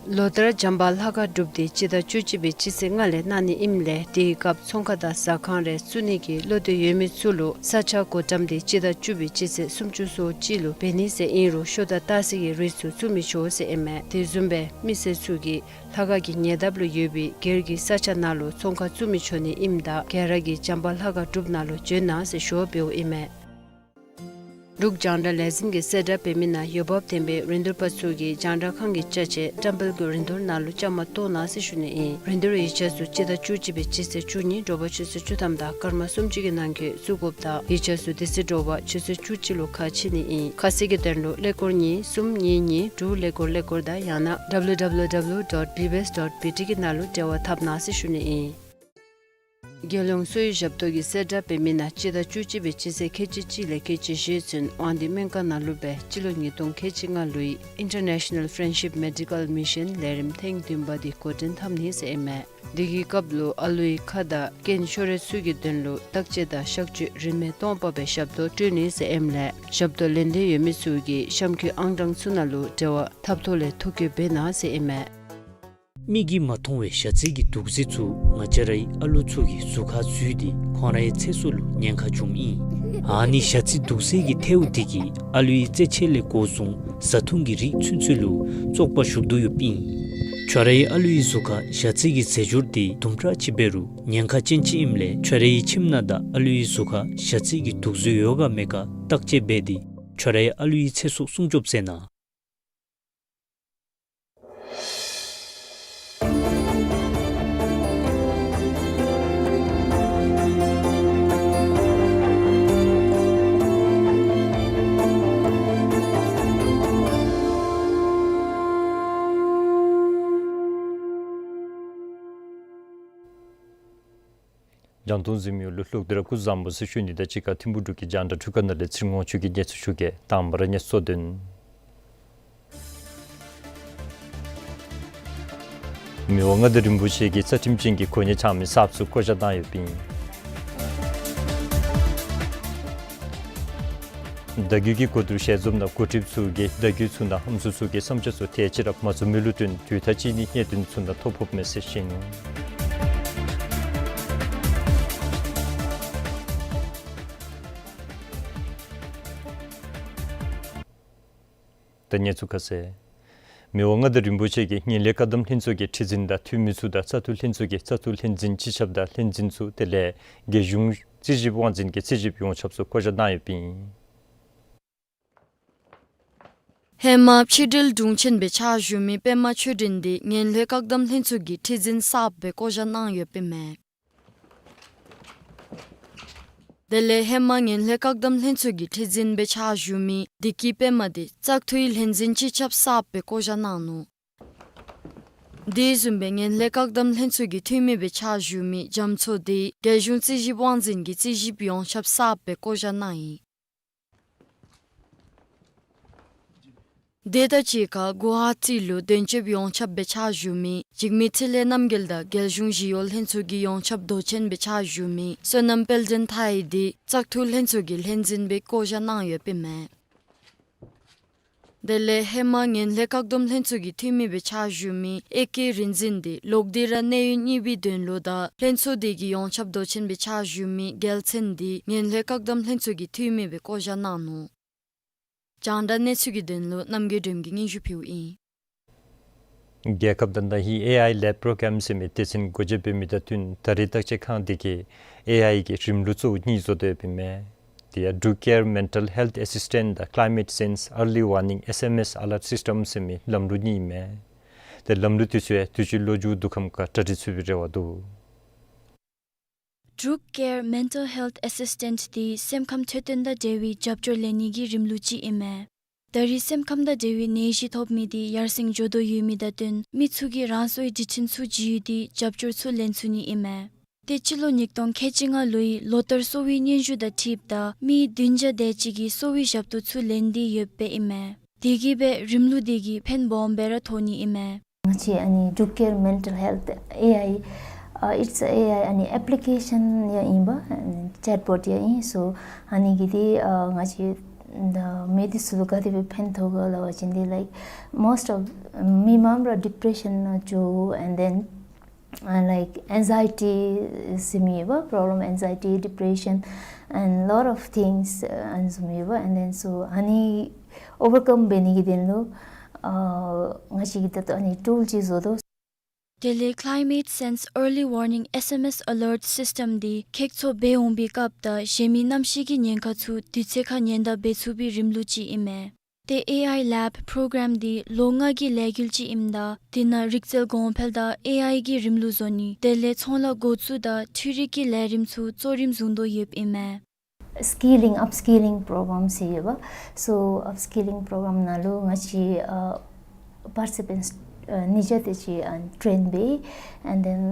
ལོ་ལྟར་བྱམས་པ་ལྷ་ཁང་སྒྲུབ་སྡེ་སྤྱི་ཟླ་བཅུ་གཅིག་པའི་སྤྱི་ཚེས་ལྔ་ལས་གནང་ནི་ཨིནམ་ལས་དེའི་སྐབས་ཚོང་ཁང་དང་ཟ་ཁང་རེ་བཙུགས་ནི་གི་བློ་འདོད་ཡོད་མི་ཚུ་ལུ་ས་ཆ་བགོ་བཀྲམ་དེ་སྤྱི་ཟླ་བཅུ་པའི་སྤྱི་ཚེས་སུམ་ཅུ་སོ་གཅིག་ལུ་འབད་ནི་ཟེར་ཨིན་རུང་ཤོ་དང་སྟག་གཟིག་གི་རིགས་ཚུ་བཙུགས་མི་ཆོག་ཟེར་ཨིན་མས། དེ་བཟུམ་སྦེ་མི་སེར་ཚུ་གིས་ལྷ་ཁང་གི་ཉེ་འདབས་ལུ་ཡོད་པའི་སྒེར་གྱི་ས་ཆ་ནང་ལུ་ཚོང་ཁང་བཙུགས་མི་ཆོག་ནི་ཨིནམ་ད་ག་ར་གིས་བྱམས་པ་ལྷ་ཁང་སྒྲུབ་ནང་ལུ་འབྱོན་གནང་ཟེར་ཞུ་བ་འབདཝ་ཨིན་མས། འབྲུག་རྒྱང་བསྒྲགས་ལས་འཛིན་གྱིས་གསལ་བསྒྲགས་འབད་མི་ནང་འོས་འབབ་ལྡན་པའི་རིན་བསྡུར་པ་ཚུ་གིས་རྒྱང་བསྒྲགས་ཁང་གི་ཅ་ཆས་བཀྲམ་སྤེལ་གྱི་རིན་བསྡུར་ནང་ལུ་བཅའ་མར་གཏོགས་གནང་ཟེར་ཞུ་ནི་ཨིན། རིན་བསྡུར་ཡིག་ཆ་ཚུ་སྤྱི་ཟླ་བཅུ་གཅིག་པའི་སྤྱི་ཚེས་བཅུ་གཉིས་དྲོ་པ་ཆུ་ཚོད་བཅུ་ཐམ་དང་སྐར་མ་སུམ་ཅུ་གི་ནང་འཁོད་བཙུགས་དགོཔ་དང་ཡིག་ཆ་ཚུ་དེ་ཚེ་དྲོ་པ་ཆུ་ཚོད་བཅུ་གཅིག་ལུ་ཁ་ཕྱེ་ནི་ཨིན། ཁ་གསལ་གྱི་དོན་ལུ་ཀླད་ཀོར་གཉིས་གསུམ་གཉིས་གཉིས་དྲུག་ཀླད་ཀོར་ཀླད་ཀོར་དང་ཡང་ན་W W W dot B B S dot B T གི་ནང་ལུ་འབྲེལ་བ་འཐབ་གནང་ཟེར་ཞུ་ནི་ཨིན། རྒྱལ་ཡོངས་གསོ་བའི་ཞབས་ཏོག་གིས་གསལ་བསྒྲགས་འབད་མི་ནང་སྤྱི་ཟླ་བཅུ་གཅིག་པའི་སྤྱི་ཚེས་ཁལ་གཅིག་གཅིག་ལས་ཁལ་གཅིག་བཞི་ཚུན་དབང་འདུས་སྨན་ཁང་ནང་ལུ་སྦེ་སྤྱི་ལོ་ཉིས་སྟོང་ཁལ་གཅིག་ལྔ་ལོའི་International Friendship Medical Mission ལས་རིམ་ཐེངས་བདུན་པ་དེ་འགོ་འདྲེན་འཐབ་ནི་ཟེར་ཨིན་མས། དེ་གི་སྐབས་ལུ་ཨ་ལུའི་ཁ་དང་རྐན་ཤོར་རིགས་ཚུ་གི་དོན་ལུ་བརྟག་དཔྱད་དང་གཤག་བཅོས་རིན་མེད་སྟོང་པ་སྦེ་ཞབས་ཏོག་སྤྲོད་ནི་ཟེར་ཨིནམ་ལས་ཞབས་ཏོག་ལེན་འདོད་ཡོད་མི་ཚུ་གིས་གཤམ་འཁོད་ཨང་གྲངས་ཚུ་ནང་ལུ་འབྲེལ་བ་འཐབ་ཐོག་ལས་ཐོ་བཀོད་འབད་གནང་ཟེར་ཨིན་མས། མིག་གིས་མ་མཐོང་བའི་ཞ་རྩི་གི་དུག་རྫས་ཚུ་ང་བཅས་རའི་ཨ་ལུ་ཚུ་གི་གཟུགས་ཁར་འཛུལ་ཏེ་ཁོང་རའི་ཚེ་སྲོག་ལུ་ཉེན་ཁ་བྱུངམ་ཨིན། ཨ་ནི་ཞ་རྩི་དུག་སེལ་གྱི་ཐལཝ་དེ་གིས་ཨ་ལུའི་རྩེད་ཆས་ལས་འགོ་བཟུང་བཟའ་འཐུང་གི་རིགས་ཚུན་ཚོད་ལུ་བཙོག་པ་ཞུགས་དོ་ཡོདཔ་ཨིན། ཁྱོད་རའི་ཨ་ལུའི་གཟུགས་ཁར་ཞ་རྩི་གི་རྫས་སྦྱོར་དེ་དུམ་གྲ་ཅིག་འབད་རུང་ཉེན་ཁ་ཅན་ཅིག་ཨིནམ་ལས་ཁྱོད་རའི་ཁྱིམ་ནང་དང་ཨ་ལུའི་གཟུགས་ཁར་ཞ་རྩི་གི་དུག་རྫས་ཡོད་ག་མེད་ག་བརྟག་དཔྱད་འབད་དེ་ཁྱོད་རའི་ཨ་ལུའི་ཚེ་སྲོག་སྲུང་སྐྱོབ་མཛད་གནང་། རྒྱང་མཐོང་གཟིགས་མི་ཡོངས་ལུ་ལྷག་དེ་ར་སྐུ་གཟུགས་བཟང་པོ་ཟེར་ཞུ་ནི་དང་གཅིག་ཁར་ཐིམ་ཕུག་འབྲུག་གི་རྒྱང་བསྒྲགས་འཕྲུལ་ཁང་ནང་ལས་ཚེ་རིང་དབང་ཕྱུག་གིས་སྙན་སེང་ཞུ་གེ། དང་པ་ར་སྙན་སེང་དོན། མི་དབང་མངའ་བདག་རིན་པོ་ཆེ་གིས་རྩ་ཁྲིམས་ཅན་གྱི་གོ་གནས་འཆང་མི་གསརཔ་ཚུ་བསྐོ་བཞག་གནང་ཡོདཔ་ཨིན། བརྡ་བརྒྱུད་ཀྱི་གོ་བསྡུར་ཞལ་འཛོམས་ནང་འགོ་ཁྲིདཔ་ཚུ་གིས་བརྡ་བརྒྱུད་ཚུ་དང་ཧམ་སྲུ་ཚུ་གི་བསམ་འཆར་ཚུ་ཐད་ཅིག་ར་མ་བཟོ་མི་ལུ་བསྟུན་དུས་མཐའ་ཅིག་ནི་གནད་དོན་ཚུ་དང་ཐོ་ཕོགཔ་མས་ཟེར་བཤད་ནུག། ད་གནས་ཚུལ་ཁ་གསལ། མི་དབང་མངའ་བདག་རིན་པོ་ཆེ་གིས་ངན་ལྷད་བཀག་སྡོམ་ལྷན་ཚོགས་ཀྱི་ཁྲི་འཛིན་དང་འཐུས་མི་ཚུ་དང་བཙག་འཐུ་ལྷན་ཚོགས་ཀྱི་བཙག་འཐུ་ལྷན་འཛིན་སྤྱི་ཁྱབ་དང་ལྷན་འཛིན་ཚུ་དེ་ལས་རྒྱལ་གཞུང་རྩིས་ཞིབ་དབང་འཛིན་གྱི་རྩིས་ཞིབ་ཡོངས་ཁྱབ་ཚུ་བསྐོ་བཞག་གནང་ཡོདཔ་ཨིན། ཧེ་མ་ཕྱི་འབྲེལ་དྲུང་ཆེན་སྦེ་ཕྱག་ཞུ་མི་པདྨ་ཆོས་སྒྲོན་འདི་ངན་ལྷད་བཀག་སྡོམ་ལྷན་ཚོགས་ཀྱི་ཁྲི་འཛིན་གསརཔ་སྦེ་བསྐོ་བཞག་གནང་ཡོདཔ་ཨིན་མས། དེ་ལས་ཧེ་མ་ངན་ལྷད་བཀག་སྡོམ་ལྷན་ཚོགས་ཀྱི་ཁྲི་འཛིན་སྦེ་ཕྱག་ཞུ་མི་བདེ་སྐྱིད་པདྨ་འདི་བཙག་འཐུའི་ལྷན་འཛིན་སྤྱི་ཁྱབ་གསརཔ་སྦེ་བསྐོ་བཞག་གནང་ནུག། དེ་བཟུམ་སྦེ་ངན་ལྷད་བཀག་སྡོམ་ལྷན་ཚོགས་ཀྱི་འཐུས་མི་སྦེ་ཕྱག་ཞུ་མི་རྒྱ་མཚོ་འདི་རྒྱལ་གཞུང་རྩིས་ཞིབ་དབང་འཛིན་གྱི་རྩིས་ཞིབ་ཡོངས་ཁྱབ་གསརཔ་སྦེ་བསྐོ་བཞག་གནང་ཡི། དེ་དང་གཅིག་ཁར་གུ་ཝ་ཧ་ཊི་ལུ་དོན་གཅོད་ཡོངས་ཁྱབ་སྦེ་ཕྱག་ཞུ་མི་འཇིགས་མེད་འཕྲིན་ལས་རྣམ་རྒྱལ་དང་རྒྱལ་གཞུང་ཞི་གཡོག་ལྷན་ཚོགས་ཀྱི་ཡོངས་ཁྱབ་མདོ་ཆེན་སྦེ་ཕྱག་ཞུ་མི་བསོད་ནམས་དཔལ་ལྡན་མཐའ་ཡས་འདི་བཙག་འཐུ་ལྷན་ཚོགས་ཀྱི་ལྷན་འཛིན་སྦེ་བསྐོ་བཞག་གནང་ཡོདཔ་ཨིན་མས། དེ་ལས་ཧེ་མ་ངན་ལྷད་བཀག་སྡོམ་ལྷན་ཚོགས་ཀྱི་འཐུས་མི་སྦེ་ཕྱག་ཞུ་མི་ཨེ་ཀེ་རིག་འཛིན་འདི་ལོག་སྟེ་ར་གནས་ཡུན་གཉིས་པའི་དོན་ལུ་དང་ལྷན་ཚོགས་དེ་གི་ཡོངས་ཁྱབ་མདོ་ཆེན་སྦེ་ཕྱག་ཞུ་མི་རྒྱལ་མཚན་འདི་ངན་ལྷད་བཀག་སྡོམ་ལྷན་ཚོགས་ཀྱི་འཐུས་མི་སྦེ་བསྐོ་བཞག་གནང་ནུག། རྒྱང་བསྒྲགས་གནས་ཚུལ་གྱི་དོན་ལུ་རྣམ་རྒྱལ་སྒྲོལམ་གྱིས་སྙན་ཞུ་ཕུལཝ་ཨིན། རྒྱལ་ཁབ་དང་ད་ཧིང་ཨེ་ཨའི་ལེབ་པྲོ་གྲམ་ཟེར་མི་སྡེ་ཚན་སྒོ་འབྱེད་འབད་མི་དང་བསྟུན་ད་རེས་བརྟག་དཔྱད་ཁང་དེ་གིས་ཨེ་ཨའི་གི་རིམ་ལུགས་གཙོ་བོ་གཉིས་བཟོ་སྟེ་ཡོདཔ་ཨིན་མས། དེ་ཡང་Druk Care Mental Health Assistant དང་Climate Sense Early Warning S M S Alert System ཟེར་མི་ལམ་ལུགས་གཉིས་ཨིན་མས། དེ་ལམ་ལུགས་དེ་ཚུ་ཡང་དུས་ཅི་ལོ་མཇུག་བསྡུ་ཁམས་ཁར་གྲ་སྒྲིག་ཚུགས་པའི་རེ་བ་འདུག། Druk Care Mental Health Assistant འདི་སེམས་ཁམས་འཕྲོད་བསྟེན་དང་འབྲེལ་བའི་རྒྱབ་སྐྱོར་ལེན་ནི་གི་རིམ་ལུགས་ཅིག་ཨིན་མས། ད་རེས་སེམས་ཁམས་དང་འབྲེལ་བའི་ནད་གཞི་ཐོབ་མི་འདི་ཡར་སེང་འགྱོ་དོ་ཡོད་མི་དང་བསྟུན་མི་ཚུ་གིས་རང་སོའི་སྒྲིག་ཁྲིམས་ཚུ་བརྒྱུད་དེ་རྒྱབ་སྐྱོར་ཚུ་ལེན་ཚུགས་ནི་ཨིན་མས། དེ་སྤྱི་ལོ་ཉིས་སྟོང་ཁལ་གཅིག་ལྔ་ལོའི་ལོ་བསྟར་གསོ་བའི་སྙན་ཞུ་དང་འཁྲིལཝ་ད་མི་བདུན་བརྒྱ་དེ་ཅིག་གིས་གསོ་བའི་ཞབས་ཏོག་ཚུ་ལེན་ཏེ་ཡོདཔ་ཨིན་མས། དེ་གིས་སྦེ་རིམ་ལུགས་དེ་གིས་ཕན་སྦོམ་སྦེ་ར་ཐོགས་ནི་ཨིན་མས། ང་བཅས་ཨ་ནི་Druk Care Mental Health ཨེ་ཨའི་ཨ་it's a ཨེ་ཨའི་ཨ་ནི་ཨེཔ་ལི་ཀེ་ཤཱན་ཡང་ཨིན་པས། ཨ་ནི་ཅེཊ་བོཊ་ཡང་ཨིན། སོ་ཨ་ནི་གིས་འདི་ཨ་ང་བཅས་ད་མི་འདི་ཚུ་ལུ་ག་དེ་སྦེ་ཕན་ཐོགས་ག་ལ་བ་ཅིན་འདི་like most of མི་མངམ་ར་ཌི་པི་རེ་ཤཱན་ནང་འགྱོ། And then uh, like anxiety ཟེར་མི་ཡོདཔ་problem, anxiety, depression and lot of things uh, ཨ་ནི་བཟུམ་ཡོདཔ། And then so ཨ་ནི་ཨོ་བར་ཀམ་འབད་ནི་གི་དོན་ལུ་ཨ་ང་བཅས་ཀྱིས་ད་ལྟོ་ཨ་ནི་ཊུལ་ཅིག་བཟོ་དོ། དེ་ལས་Climate Sense Early Warning S M S Alert System འདི་ཁྱེག་ཚོགས་འབད་འོང་པའི་སྐབས་དང་གཞན་མི་གནམ་གཤིས་ཀྱི་ཉེན་ཁ་ཚུ་དུས་ཚོད་ཁར་ཉེན་བརྡ་འབད་ཚུགས་པའི་རིམ་ལུགས་ཅིག་ཨིན་མས། ཏེ་ཨེ་ཨའི་ལེབ་པྲོ་གྲམ་འདི་ལོ་ལྔ་གི་ལས་འགུལ་ཅིག་ཨིནམ་ད་དེ་ནང་རིག་རྩལ་གོང་འཕེལ་དང་ཨེ་ཨའི་གི་རིམ་ལུགས་བཟོ་ནི་དེ་ལས་ཚོང་ལཱ་འགོ་བཙུགས་དང་འཕྲུལ་རིག་གི་ལས་རིམ་ཚུ་གཙོ་རིམ་བཟུང་དོ་ཡོདཔ་ཨིན་མས། སི་ཀི་ལིང་ཨཔ་སི་ཀི་ལིང་པྲོ་གྲམ་ཟེར་ཡོདཔ། སོ་ཨཔ་སི་ཀི་ལིང་པྲོ་གྲམ་ནང་ལུ་ང་བཅས་ཨ་པར་ཊི་སི་པེནཊ་ཨ་ཉིས་བརྒྱ་དེ་ཅིག་ཨ་ཊེན་འབད། And then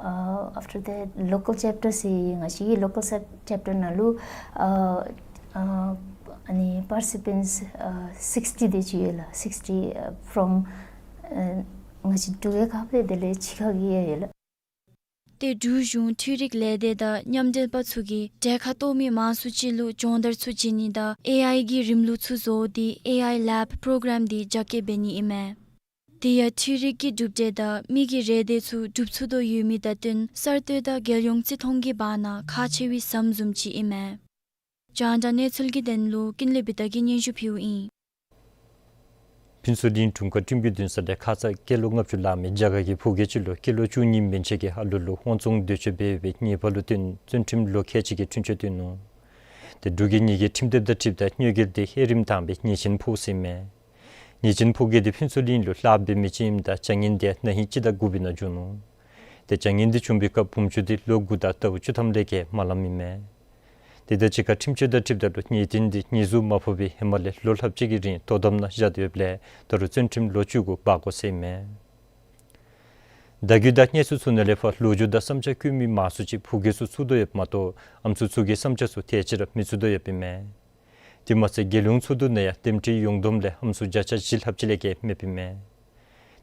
uh, after that local chapter ཟེར་ང་བཅས་ཀྱི་ལོ་ཀལ་ཅེཔ་ཊར་ནང་ལུ་ཨ་ཨ་ཨ་ནི་པར་ཊི་སི་པེནཊ་ཨ་སིགསི་ཊི་དེ་ཅིག་ཡོད་ལགས། སིགསི་ཊི་ཨ་ཕྲོམ་ཨ་ང་བཅས་འབྲུག་རྒྱལ་ཁབ་ལས་དེ་ལས་ཕྱི་ཁ་གི་ཡང་ཡོད་ལགས། ཏེ་འབྲུག་གཞུང་འཕྲུལ་རིག་ལས་སྡེ་དང་མཉམ་འབྲེལ་པ་ཚུ་གིས་གྲལ་ཁར་གཏོགས་མི་མང་སུ་ཅིག་ལུ་སྦྱོང་བརྡར་ཚུ་བྱིན་ནི་དང་ཨེ་ཨའི་གི་རིམ་ལུགས་ཚུ་བཟོ་སྟེ་ཨེ་ཨའི་ལེབ་པྲོ་གྲམ་འདི་རྒྱ་སྐྱེད་འབད་ནི་ཨིན་མས། དེ་ཡང་འཕྲུལ་རིག་གི་གྲུབ་འབྲས་དང་མི་གི་རེ་འདོད་ཚུ་འགྲུབ་ཚུགས་དོ་ཡོད་མི་དང་བསྟུན་གསར་གཏོད་དང་རྒྱལ་ཡོངས་བརྩི་མཐོང་གི་བར་ན་ཁག་ཆེ་བའི་ཟམ་བཟུམ་ཅིག་ཨིན་མས། རྒྱང་བསྒྲགས་གནས་ཚུལ་གྱི་དོན་ལུ་ཀུན་ལེགས་བི་དྷ་གིས་སྙན་ཞུ་ཕུལཝ་ཨིན། ཕུན་ཚོགས་གླིང་དྲུང་ཁག་ཁྲིམས་ཀྱི་འདུན་ས་ལས་ཁ་ཙ་སྐྱེས་ལོ་ལྔ་བཅུ་ལང་མི་རྒྱ་གར་གྱི་ཕོ་སྐྱེས་ཅིག་ལུ་སྐྱེས་ལོ་བཅུ་གཉིས་མན་ཆད་ཀྱི་ཨ་ལུ་ལུ་དབང་བཙོང་འདོད་སྤྱོད་འབད་བའི་ཉེས་པ་ལུ་བརྟེན་བཙོན་ཁྲིམས་ལོ་ཁལ་གཅིག་གི་འཁྲུན་ཆོད་བཏོན་ནུག། ཏེ་འབྲུག་རྒྱལ་གཉིས་ཀྱིས་ཁྲིམས་དེབ་དང་འཁྲིལཝ་ད་གནོད་འགེལ་དེ་ཧེ་རིམ་དང་པའི་ཉེས་ཅན་ཕོ་ཟེར་ཨིན་མས། ཉེས་ཅན་ཕོ་སྐྱེས་དེ་ཕུན་ཚོགས་གླིང་ལུ་ལཱ་འབད་མི་ཅིག་ཨིནམ་ད་བྱ་ངན་དེ་ན་ཧིང་སྤྱི་ཟླ་དགུ་པའི་ནང་བྱུང་ནུག། ཏེ་བྱ་ངན་དེ་བྱུང་བའི་སྐབས་བུམོ་ཆུང་དེ་ལོ་དགུ་དང་ཟླཝ་བཅུ་ཐམ་ལས་བརྒལ་མ་ལང་མི་མས། དེ་དང་གཅིག་ཁར་ཁྲིམས་གཅོད་དང་འཁྲིལཝ་ད་ལུ་ཉེས་དོན་དེ་ཉེས་འཛུགས་མ་ཕོག་པའི་ཧེ་མ་ལས་ལོ་ལྷགཔ་ཅིག་གི་རིང་དོ་དམ་ནང་བཞག་སྟེ་ཡོདཔ་ལས་ད་རུང་བཙོན་ཁྲིམས་ལོ་བཅུ་དགུ་འབག་དགོ་ཟེར་ཨིན་མས། བརྡ་བརྒྱུད་དང་གནས་ཚུལ་ཚུ་ནང་ལས་ཕར་ལོ་རྒྱུས་དང་བསམ་འཆར་བཀོད་མི་མང་སུ་ཅིག་ཕོ་སྐྱེས་ཚུ་ཚུད་དོ་ཡོདཔ་མ་གཏོགས་ཨམ་སྲུ་ཚུ་གི་བསམ་འཆར་ཚུ་དེ་ཅིག་ར་མི་ཚུད་དོ་ཡོདཔ་ཨིན་མས། དེ་མ་ཚད་རྒྱལ་ཡོངས་ཚོགས་འདུ་ནང་ཡང་འདེམས་ཁྲི་ཡོངས་བསྡོམས་ལས་ཨམ་སྲུ་བརྒྱ་ཆ་བཞི་ལྷགཔ་ཅིག་ལས་བརྒལ་མེདཔ་ཨིན་མས།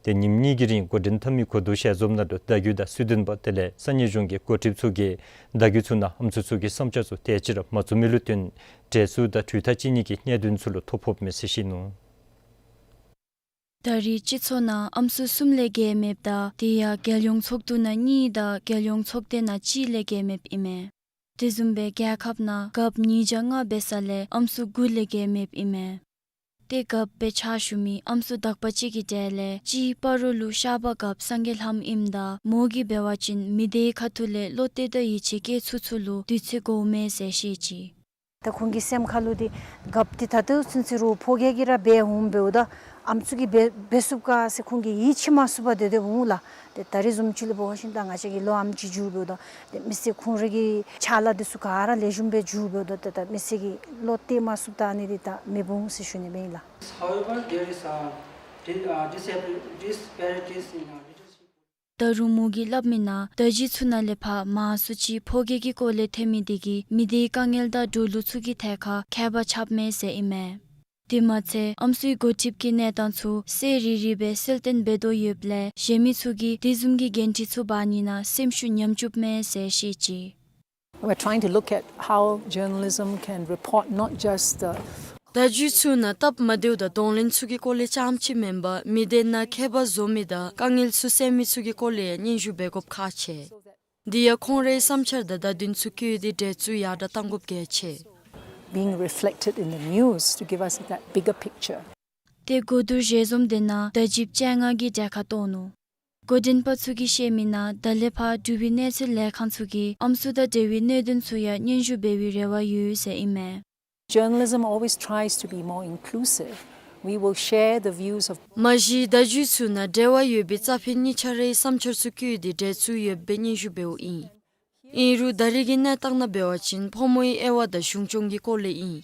ཏེ་ཉིནམ་གཉིས་ཀྱི་རིང་འགོ་འདྲེན་འཐབ་མི་གོ་བསྡུར་ཞལ་འཛོམས་ནང་ལུ་བརྡ་བརྒྱུད་དང་སྲིད་དོན་པ་དེ་ལས་ས་གནས་གཞུང་གི་འགོ་ཁྲིདཔ་ཚུ་གིས་བརྡ་བརྒྱུད་ཚུ་ནང་ཨམ་སྲུ་ཚུ་གི་བསམ་འཆར་ཚུ་དེ་ཅིག་ར་མ་ཚུད་མི་ལུ་བརྟེན་དྲག་རྩུབ་དང་གྲོས་ཐག་བཅད་ནིའི་གནད་དོན་ཚུ་ལུ་ཐོ་ཕོགཔ་མས་ཟེར་བཤད་ནུག། ད་རེས་སྤྱི་ཚོགས་ནང་ཨམ་སྲུ་གསུམ་ལས་བརྒལ་མེདཔ་ད་དེ་ཡང་རྒྱལ་ཡོངས་ཚོགས་འདུ་ནང་གཉིས་དང་རྒྱལ་ཡོངས་ཚོགས་སྡེ་ནང་གཅིག་ལས་བརྒལ་མེདཔ་ཨིན་མས། དེ་བཟུམ་སྦེ་རྒྱལ་ཁབ་ནང་རྒཔོ་ཉིས་བརྒྱ་ལྔ་འབད་ས་ལས་ཨམ་སྲུ་དགུ་ལས་བརྒལ་མེདཔ་ཨིན་མས། ཏེ་རྒཔོ་སྦེ་ཕྱག་ཞུ་མི་ཨམ་སྲུ་དག་པ་ཅིག་གི་གྲས་ལས་གཅིག་སྤ་རོ་ལུ་ཤར་པ་རྒཔོ་སངས་རྒྱས་ལྷམོ་ཨིནམ་ད་མོ་གིས་འབད་བ་ཅིན་མི་སྡེའི་ཁ་ཐུག་ལས་བློ་གཏད་དང་ཡིད་ཆེས་བསྐྱེད་ཚུགས་ཚུགས་ལུ་དུས་ཚོད་དགོཔ་མས་ཟེར་བཤད་ཅི། ད་ཁོང་གི་སེམས་ཁ་ལུ་འདི་རྒཔོ་འདི་ད་ལྟོ་ཚུན་ཚོད་རུང་ཕོ་སྐྱེས་ཀྱིས་ར་འབད་འོང་འབདཝ་ད་ཨམ་སྲུ་གིས་འབད་འབད་ཚུགས་ག་ཟེར་ཁོང་གིས་ཡིད་ཆེས་མ་ཚུགས་པར་སྡོད་སྡོདཔ་འོང་ལགས། ཏེ་ད་རེས་བཟུམ་ཅིག་ལུ་འབད་བ་ཅིན་ད་ང་བཅས་ཀྱི་ལོ་ཨམ་ཅིག་འགྱོཝ་འབདཝ་ད་ཏེ་མི་སེར་ཁོང་རའི་གི་ཕྱག་ལཱ་འདི་ཚུ་ག་ར་ལེགས་ཤོམ་སྦེ་འགྱོཝ་འབདཝ་ད་ཏེ་ད་མི་སེར་གྱིས་བློ་གཏད་མ་ཚུགསཔ་ད་ཨ་ནི་འདི་ད་མེདཔ་འོང་ཟེར་ཞུ་ནི་ཨིན་ལགས། However, there is a di- uh, disab- disparities in uh, leadership. ད་རུང་མོ་གིས་སླབ་མི་ནང་བརྡ་བརྒྱུད་ཚུ་ནང་ལས་ཕར་མང་སུ་ཅིག་ཕོ་སྐྱེས་ཀྱི་སྐོར་ལས་ཐོན་མི་དེ་གིས་མི་སྡེའི་དཀའ་ངལ་དང་འགྲོ་ལུགས་ཚུ་གི་ཐད་ཁར་ཁྱད་པར་ཆགསཔ་མས་ཟེར་ཨིན་མས། དེ་མ་ཚད་ཨམ་སྲུའི་འགོ་ཁྲིདཔ་གི་གནས་སྟངས་ཚུ་སེལ་རི་རི་སྦེ་སེལ་ཏེ་འབད་དོ་ཡོདཔ་ལས་གཞན་མི་ཚུ་གིས་དེ་བཟུམ་གྱི་འགན་འཁྲི་ཚུ་འབག་ནི་ནང་སེམས་ཤུགས་ཉམས་བཅུགཔ་མས་ཟེར་བཤད་ཅི། We're trying to look at how journalism can report not just the བརྡ་བརྒྱུད་ཚུ་ནང་སྟབས་མ་བདེཝ་དང་གདོང་ལེན་ཚུ་གི་སྐོར་ལས་རྐྱངམ་ཅིག་མེན་པར་མི་སྡེ་ནང་ཁྱད་པར་བཟོ་མི་དང་དཀའ་ངལ་ཚུ་སེལ་མི་ཚུ་གི་སྐོར་ལས་ཡང་སྙན་ཞུ་འབད་དགོཔ་ཁག་ཆེ། དེ་ཡང་ཁོང་རའི་བསམ་འཆར་དང་བརྡ་དོན་ཚུ་བཀོད་དེ་དྲག་རྩུབ་ཡར་དྲག་གཏང་དགོཔ་གལ་ཆེ། Being reflected in the news to give us that bigger picture. ཏེ་གོ་བསྡུར་ཞལ་འཛོམས་དེ་ནང་བརྡ་བརྒྱུདཔ་བཅོ་ལྔ་གིས་གྲལ་ཁར་གཏོགས་ནུག། འགོ་འདྲེན་པ་ཚུ་གིས་བཤད་མི་ནང་ད་ལས་ཕར་འབྲུག་པའི་གནས་ཚུལ་ལས་ཁང་ཚུ་གིས་ཨམ་སྲུ་དང་འབྲེལ་བའི་གནད་དོན་ཚུ་ཡང་སྙན་ཞུ་འབད་བའི་རེ་བ་ཡོད་ཟེར་ཨིན་མས། Journalism always tries to be more inclusive. We will share the views of མ་གཞི་བརྡ་བརྒྱུད་ཚུ་ནང་འབྲེལ་བ་ཡོད་པའི་རྩ་ཕན་གཉིས་ཆ་རའི་བསམ་འཆར་ཚུ་བཀོད་དེ་དྲག་རྩུབ་ཡོདཔ་སྦེ་སྙན་ཞུ་འབདཝ་ཨིན། ཨིན་རུང་ད་རེས་ཀྱི་གནས་སྟངས་ནང་འབད་བ་ཅིན་ཕོ་མོའི་དབྱེ་བ་དང་གཞུང་སྐྱོང་གི་སྐོར་ལས་ཨིན།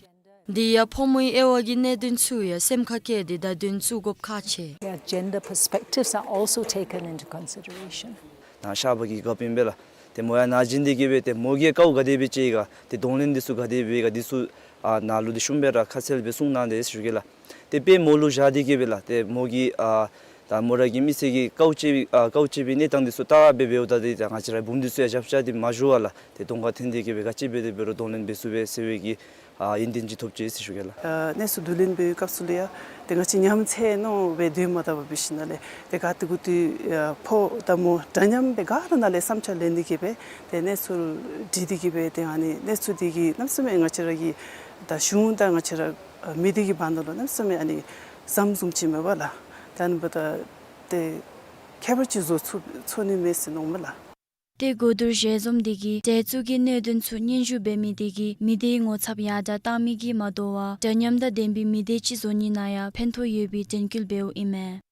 དེ་ཡང་ཕོ་མོའི་དབྱེ་བ་གི་གནད་དོན་ཚུ་ཡང་སེམས་ཁར་བཀལ་ཏེ་བརྡ་དོན་བཙུགས་དགོཔ་ཁག་ཆེ། Their gender perspectives are also taken into consideration. ནཱ་ཤར་པ་གི་རྒཔོ་ཨིན་པས་ལགས། ཏེ་མོ་ཡང་ནཱ་བྱོན་ཏེ་གིས་སྦེ་ཏེ་མོ་གིས་དཀའཝ་ག་དེ་སྦེ་སྤྱད་ག་ཏེ་གདོང་ལེན་འདི་ཚུ་ག་དེ་སྦེ་ག་འདི་ཚུ་ཨ་ནཱ་ལུ་ཏེ་ཤུམ་སྦེ་ར་ཁ་གསལ་སྦེ་གསུང་གནང་དེས་ཟེར་ཞུ་གེ་ལགས། ཏེ་དཔེ་མོ་ལུ་བཞག་སྟེ་གིས་སྦེ་ལགས། ཏེ་མོ་གིས་ཨ་ད་མོ་ར་གི་མི་ཚེ་གི་དཀའཝ་སྤྱད་པའི་ཨ་དཀའཝ་སྤྱད་པའི་གནས་སྟངས་འདི་ཚུ་ལྟ་སྦེ་འབདཝ་ད་ཏེ་ད་ང་བཅས་ར་བུམོ་འདི་ཚུ་ཡང་བཞག་བཞག་སྟེ་མ་བཞུགས་པར་ལགས། ཏེ་གདོང་ཁར་འཐོན་ཏེ་གིས་སྦེ་ག་ཅི་འབད་དེ་འབད་རུང་གདོང་ལེན་འབད་ཚུགས་པས་ཟེར་བའི་གི་ཨ་ཡོན་ཏན་ཅིག་ཐོབ་ཅི་ཟེར་ཞུ་གེ་ལགས། ཨ་གནས་ཚུལ་བསྡུ་ལེན་འབད་བའི་སྐབས་སུ་ལུ་ཡང་ཏེ་ང་བཅས་ཉམས་ཚད་མནོ་སྦེ་སྡོད་མ་ད་པར་འབད་ཞིནམ་ལས་ཏེ་ག་ཏེ་གུ་ཏེ་ཨ་ཕོ་དང་མོ་འདྲ་མཉམ་སྦེ་ག་ར་ནཱ་ལས་བསམ་འཆར་ལེན་ཏེ་གིས་སྦེ་ཏེ་གནས་ཚུལ་འདྲི་སྟེ་གིས་སྦེ་ཏེ་ཨ་ནི་གནས་ཚུལ་འདི་གིས་གནམ་མེད་ས་མེད་ང་བཅས་ར་གི་ད་གཞུང་དང་ང་བཅས་ར་མི་སྡེ་གི་བར་ན་ལུ་གནམ་མེད་ས་མེད་ཨ་ནི་ཟམ་བཟུམ་ཅིག་མས་པ་ལགས། ད་ཨ་ནི་འབདཝ་ད་ཏེ་ཁྱད་པར་ཅིག་བཟོ་ཚུགས་ཚུགས་ནི་མས་ཟེར་མནོཝ་མས་ལགས། ཏེ་གོ་བསྡུར་ཞལ་འཛོམས་འདི་གིས་དྲག་རྩུབ་ཀྱི་གནད་དོན་ཚུ་སྙན་ཞུ་འབད་མི་དེ་གིས་མི་སྡེའི་ངོ་ཚབ་ཡར་དྲག་གཏང་མི་གིས་མ་དོ་བར་འདྲ་མཉམ་དང་ལྡན་པའི་མི་སྡེ་ཅིག་བཟོ་ནི་ནང་ཡང་ཕན་ཐོགས་ཡོད་པའི་དྲན་སྐུལ་འབདཝ་ཨིན་མས།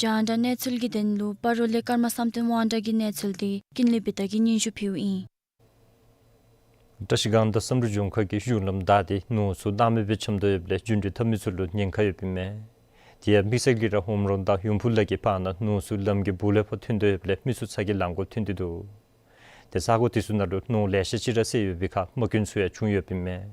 རྒྱང་བསྒྲགས་གནས་ཚུལ་གྱི་དོན་ལུ་སྤ་རོ་ལས་ཀརྨ་བསམ་གཏན་དབང་གྲགས་ཀྱི་གནས་ཚུལ་དེ་ཀུན་ལེགས་བི་ཏ་གིས་སྙན་ཞུ་ཕུལཝ་ཨིན། བཀྲ་ཤིས་སྒང་དང་བསམ་གྲུབ་ལྗོངས་མཁར་གྱི་གཞུང་ལམ་བདའ་སྟེ་ནོར་ཚུ་བདག་མེད་སྦེ་འཁྱམས་དོ་ཡོདཔ་ལས་རྒྱུན་འགྲུལ་འཐབ་མི་ཚུ་ལུ་ཉེན་ཁ་ཡོདཔ་ཨིན་མས། དེ་ཡང་དམིགས་བསལ་གྱིས་ར་ཧོམ་རོང་དང་ཡུམ་ཕུག་ལ་གི་བར་ན་ནོར་ཚུ་ལམ་གྱི་སྦུག་ལས་ཕར་ཐོན་དོ་ཡོདཔ་ལས་མི་ཚུ་ཚ་གྱང་ལང་དགོཔ་ཐོན་ཏེ་འདུག། ཏེ་ས་གོ་དེ་ཚུ་ནང་ལུ་ནོར་ལེ་ཤ་ཅིག་ར་བསད་ཡོད་པའི་ཁར་རྨ་སྐྱོན་ཚུ་ཡང་བྱུང་ཡོདཔ་ཨིན་མས།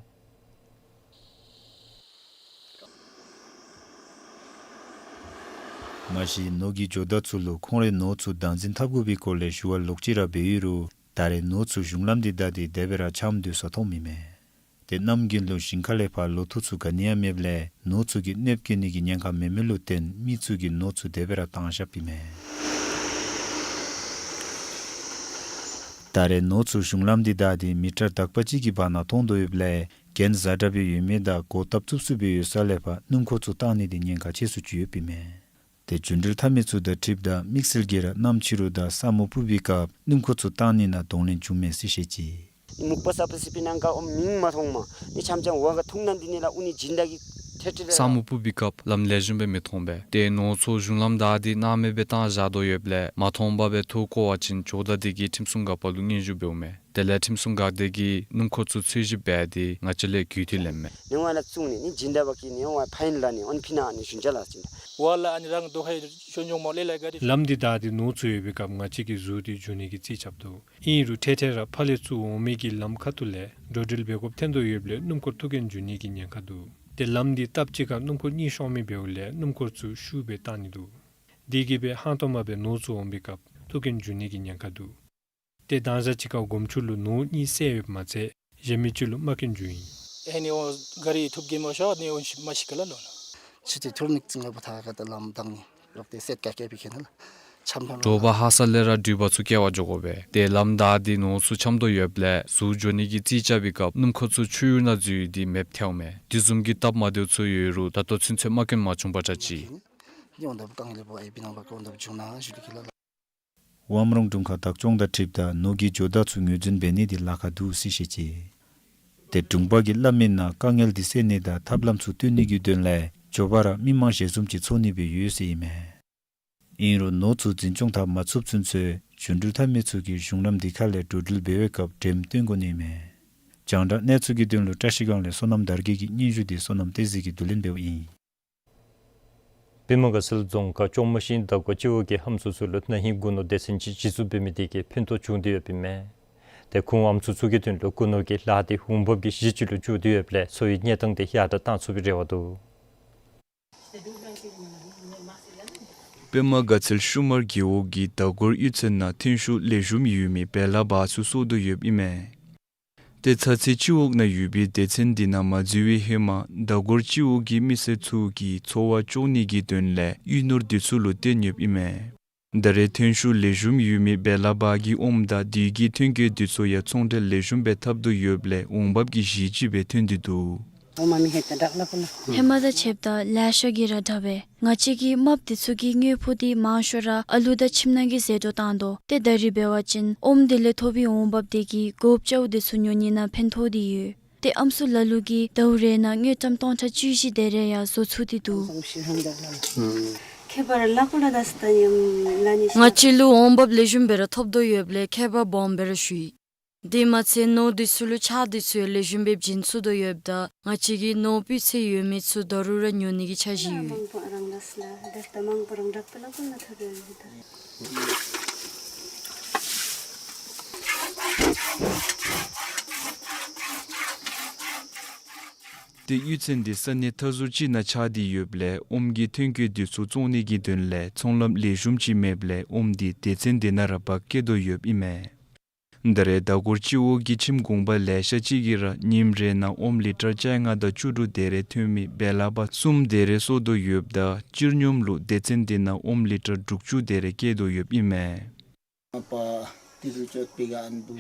མ་གཞི་ནོར་གྱི་ཇོ་བདག་ཚུ་ལུ་ཁོང་རའི་ནོར་ཚུ་བདག་འཛིན་འཐབ་དགོ་པའི་སྐོར་ལས་ཞུ་བ་ལོག་ཅི་ར་འབད་ཡོད་རུང་ད་རེས་ནོར་ཚུ་གཞུང་ལམ་འདི་བདའ་སྟེ་དེ་སྦེ་ར་འཁྱམས་སྡོད་ས་མཐོངམ་ཨིན་མས། ཏེ་གནམ་དགུན་ལུ་ཞིང་ཁ་ལས་ཕར་ལོ་ཐོག་ཚུ་ག་ནི་ཡང་མེདཔ་ལས་ནོར་ཚུ་གིས་གནོདཔ་བཀལ་ནིའི་ཉེན་ཁ་མེད་མི་ལུ་བརྟེན་མི་ཚུ་གིས་ནོར་ཚུ་དེ་སྦེ་ར་བཏང་བཞགཔ་ཨིན་མས། ད་རེས་ནོར་ཚུ་གཞུང་ལམ་འདི་བདའ་སྟེ་མི་ཊར་དག་པ་ཅིག་གི་བར་ན་ཐོན་དོ་ཡོདཔ་ལས་ གྱེན་བཟའ་དྲགས་སྦེ་ཡོད་མི་དང་གོ་བརྡ་བཙུགས་ཚུགས་སྦེ་ཡོད་ས་ལས་ཕར་སྣུམ་འཁོར་ཚུ་བཏང་ནི་འདི་ཉེན་ཁ་ཆེ་སུ་ཅིག་ཡོདཔ་ཨིན་མས། ཏེ་རྒྱུན་འགྲུལ་འཐབ་མི་ཚུ་དང་འཁྲིལཝ་ད་དམིགས་བསལ་གྱིས་ར་གནམ་ཕྱི་རུ་དང་ས་སྨུག་ཕུབ་པའི་སྐབས་སྣུམ་འཁོར་ཚུ་བཏང་ནི་ནང་གདོང་ལེན་བྱུངམ་མས་ཟེར་བཤད་ཅི། སྨུག་པ་སྲབ་པ་སྲིབ་པའི་ནང་ག་ཨོམ་མིང་མ་མཐོངམ། ནི་ཆམ་ཆམ་ཝ་ག་འཐུང་ན་འདི་ནི་ལ་ཨུ་ནི་སྦྱིན་བདག་གི་ཐེ་ཐེ་རེ། ས་སྨུག་ཕུབ་པའི་སྐབས་ལམ་ལེགས་ཤོམ་སྦེ་མི་མཐོང་པས། ཏེ་ནོར་ཚུ་གཞུང་ལམ་བདའ་སྟེ་སྣང་མེད་སྦེ་བཏང་བཞག་དོ་ཡོདཔ་ལས་མ་མཐོང་པར་སྦེ་ཐུག་བཀོ་བ་ཅིན་ཇོ་བདག་འདི་གིས་ཁྲིམས་སྲུང་འགག་པ་ལུ་སྙན་ཞུ་འབདཝ་མས། དེ་ལས་ཁྲིམས་སྲུང་འགག་སྡེ་གིས་སྣུམ་འཁོར་ཚུ་འཚོལ་ཞིབ་འབད་དེ་ང་བཅས་ལས་རྒུད་འཐུས་ལེན་མས། ནི་ཝ་ལ་བཙུགས་ནི་ནི་སྦྱིན་བདག་པ་གིས་ནི་ཝ་ཕའིན་ལ་ནི་ཨོན་ཕི་ན་ནི་ཞུན་ཅ་ལ་ཅིན། ཝ་ལ་ཨ་ནི་རང་དོ་ཧའི་ཞོ་ཉོག་མོ་ལེ་ལ་ག་རི། ལམ་འདི་བདའ་སྟེ་ནོར་ཚུ་ཡོད་པའི་སྐབས་ང་བཅས་ཀྱིས་ཟུར་ཏེ་འགྱོ་ནི་གི་རྩིས་རྐྱབ་དོ། ཨིན་རུང་ཐེ་ཐེ་ར་ཕར་ལས་ཚུར་འོང་མི་གི་ལམ་ཁ་ཐུག་ལས་འགྲོ་འགྲུལ་འབད་དགོཔ་ཐོན་དོ་ཡོདཔ་ལས་སྣུམ་འཁོར་ཐུག་རྐྱེན་འབྱུང་ནི་གི་ཉེན་ཁ་འདུག། ཏེ་ལམ་འདི་སྟབས་གཅིག་ཁར་སྣུམ་འཁོར་གཉིས་ཤོང་མི་འབདཝ་ལས་སྣུམ་འཁོར་ཚུ་ཤུགས་སྦེ་བཏང་ནི་འདུག། དེ་གིས་སྦེ་ཧང་སྟོང་མ་སྦེ་ནོར་ཚུ་འོང་པའི་སྐབས་ཐུག་རྐྱེན་འབྱུང་ནི་གི་ཉེན་ཁ་འདུག། ཏེ་དང་ཞག་གཅིག་ཁར་སྒོམ་ཆུ་ལུ་ནོར་གཉིས་བསལ་ཡོདཔ་མ་ཚད་གཞན་མི་ཅིག་ལུ་རྨ་སྐྱོན་བྱུང་ཡི། ཨེ་ནི་ཨོ་ག་རི་ཐུག་གེ་མ་ཤོ་ནི་ཨོ་ཤི་མ་ཤི་ཀ་ལ་ལོ་ན། ཕྱི་ཏེ་ཐུར་ནིག་ཙིང་ལ་བུ་ཐ་ག་ད་ལམ་དང་ནི་ལོག་སྟེ་སེད་ཀ་ཀེ་པི་ཁེ་ན་ལ་ཆམ་ཕམ་དྲོ་པ་ཧ་སག་ལས་ར་དྲོ་པ་ཚུ་བསྐྱལ་བར་འགྱོ་དགོ་པས། ཏེ་ལམ་བདའ་སྟེ་ནོར་ཚུ་འཁྱམ་དོ་ཡོདཔ་ལས་ཟུར་འགྱོ་ནི་གི་རྩིས་རྐྱབ་པའི་སྐབས་སྣུམ་འཁོར་ཚུ་ཆུ་ཡུར་ནང་འཛུལ་ཏེ་མེདཔ་ཐལཝ་མས། དེ་བཟུམ་གྱི་སྟབས་མ་བདེཝ་ཚུ་ཡོད་རུང་ད་ལྟོ་ཚུན་ཚོད་རྨ་སྐྱོན་མ་བྱུང་པར་བཞག་ཅི། ཝམ་རོང་དྲུང་ཁག་བདག་སྐྱོང་དང་འཁྲིལཝ་ད་ནོར་གྱི་ཇོ་བདག་ཚུ་ངོས་འཛིན་འབད་ནི་འདི་ལཱ་ཁག་འདུག་ཟེར་བཤད་ཅི། ཏེ་དྲུང་པ་གིས་སླབ་མིའི་ནང་དཀའ་ངལ་འདི་སེལ་ནི་དང་ཐབས་ལམ་ཚུ་སྟོན་ནི་གི་དོན་ལས་ཇོ་བདག་ར་མི་མང་ཞལ་འཛོམས་ཅིག་ཚོགས་ནི་སྦེ་ཡོད་ཟེར་ཨིན་མས། ཨིན་རུང་ནོར་ཚུ་འཛིན་སྐྱོང་འཐབ་མ་ཚུགསཔ་ཚུན་ཚོད་རྒྱུན་འགྲུལ་འཐབ་མི་ཚུ་གིས་གཞུང་ལམ་འདི་ཁ་ལས་འགྲོ་འགྲུལ་འབད་བའི་སྐབས་འགྲེམས་སྟོན་དགོ་ནི་མས། རྒྱང་བསྒྲགས་གནས་ཚུལ་གྱི་དོན་ལུ་བཀྲ་ཤིས་སྒང་ལས་བསོད་ནམས་དར་རྒྱས་ཀྱི་སྙན་ཞུ་འདི་བསོད་ནམས་བསྟན་འཛིན་གྱིས་བསྡུ་ལེན་འབདཝ་ཨིན། པདྨ་དགའ་ཚལ་རྫོང་ཁག་ལྕོག་མ་ཤིང་མདའ་སྒོར་སྤྱི་འོག་གི་ཧམ་སྲུ་ཚུ་ལུ་ན་ཧིང་སྒོ་ནོར་སྡེ་ཚན་ཅིག་གཞི་བཙུགས་འབད་མི་དེ་གིས་ཕན་ཐོགས་བྱུང་སྟེ་ཡོདཔ་ཨིན་མས། ཏེ་ཁོང་ཧམ་སྲུ་ཚུ་གི་དོན་ལུ་སྒོ་ནོར་གྱི་ལཱ་དེ་འོང་འབབ་ཀྱི་གཞི་ཅིག་ལུ་འགྱུར་ཏེ་ཡོདཔ་ལས་འཚོ་བའི་གནས་སྟངས་དེ་ཡར་དྲག་གཏང་ཚུགས་པའི་རེ་བ་འདུག། པདྨ་དགའ་ཚལ་ཤུ་མར་རྒེད་འོག་གི་མདའ་སྒོར་གཡུས་ཚན་ནང་ཐོན་ཤུགས་ལེགས་ཤོམ་ཡོད་མི་བེ་ལ་བ་ཚུ་གསོ་དོ་ཡོདཔ་ཨིན་མས། ཏེ་ཚ་ཚེ་སྤྱི་འོག་ནང་ཡོད་པའི་སྡེ་ཚན་འདི་ནང་མ་འཛུལ་བའི་ཧེ་མ་མདའ་སྒོར་སྤྱི་འོག་གི་མི་སེར་ཚུ་གིས་འཚོ་བ་སྐྱོང་ནི་གི་དོན་ལས་གཡུས་ནོར་འདི་ཚུ་ལུ་བརྟེན་ཡོདཔ་ཨིན་མས། ད་རེས་ཐོན་ཤུགས་ལེགས་ཤོམ་ཡོད་མི་བེ་ལ་བ་གི་ཨོམ་དང་དེ་གི་ཐོན་སྐྱེད་འདི་ཚུ་ཡང་ཚོང་འབྲེལ་ལེགས་ཤོམ་སྦེ་འཐབ་དོ་ཡོདཔ་ལས་འོང་འབབ་ཀྱི་གཞི་ཅིག་སྦེ་ཐོན་ཏེ་འདུག། ཧེ་མ་དང་ཕྱདཔ་ད་ལེ་ཤ་གིས་ར་དྲག་པས། ང་བཅས་ཀྱི་རྨགཔ་འདི་ཚུ་གིས་དངུལ་ཕོགས་འདི་མང་ཤོས་ར་ཨ་ལུ་དང་ཁྱིམ་ནང་གི་ཟད་འགྲོ་བཏང་དོ། ཏེ་ད་རིས་འབད་བ་ཅིན་ཨོམ་འདི་ལས་ཐོབ་པའི་འོང་འབབ་དེ་གིས་གོ་བཅའ་བོ་འདི་ཚུ་ཉོ་ནི་ནང་ཕན་ཐོགས་ཏེ་ཡོད། ཏེ་ཨམ་སྲུ་ལ་ལུ་གིས་ཟླཝ་རེ་ནང་དངུལ་ཀྲམ་སྟོང་ཕྲག་བཅུ་བཞི་དེ་རེ་ཡང་བཟོ་ཚུགས་ཏེ་འདུག། ཁྱད་པར་ལ་ཀུ་ལ་དང་སི་ཏ་ཉམ་ལ་ནི་ང་བཅས་ལུ་འོང་འབབ་ལེགས་ཤོམ་སྦེ་ར་ཐོབ་དོ་ཡོདཔ་ལས་ཁྱད་པར་སྦོམ་སྦེ་ར་ཞུ་ཡི། དེ་མ་ཚད་ནོར་འདི་ཚུ་ལུ་ཆག་འདི་ཚུ་ཡང་ལེགས་ཤོམ་སྦེ་བྱིན་ཚུགས་དོ་ཡོདཔ་ད་ང་བཅས་ཀྱིས་ནོར་སྤུས་ཚད་ཡོད་མི་ཚུ་ད་རུང་ར་ཉོ་ནི་གི་འཆར་གཞི་ཡོད། ཏེ་གཡུས་ཚན་འདི་ས་གནས་མཐའ་ཟུར་ཅིག་ནང་ཆགས་ཏེ་ཡོདཔ་ལས་ཨོམ་གྱི་ཐོན་སྐྱེད་འདི་ཚུ་བཙོང་ནི་གི་དོན་ལས་ཚོང་ལམ་ལེགས་ཤོམ་ཅིག་མེདཔ་ལས་ཨོམ་འདི་སྡེ་ཚན་འདི་ནང་ར་འབག་སྐྱེལ་དོ་ཡོདཔ་ཨིན་མས། ད་རེས་མདའ་སྒོར་སྤྱི་འོག་གི་ཁྱིམ་གུང་པ་ལེ་ཤ་ཅིག་གིས་ར་ཉིནམ་རེ་ནང་ཨོམ་ལི་ཊར་བཅོ་ལྔ་དང་བཅུ་དྲུག་དེ་རེ་ཐོན་མི་བེ་ལ་བ་གསུམ་དེ་རེ་གསོ་དོ་ཡོདཔ་ད་སྤྱིར་སྙོམས་ལུ་སྡེ་ཚན་འདི་ནང་ཨོམ་ལི་ཊར་དྲུག་ཅུ་དེ་རེ་སྐྱེལ་དོ་ཡོདཔ་ཨིན་མས།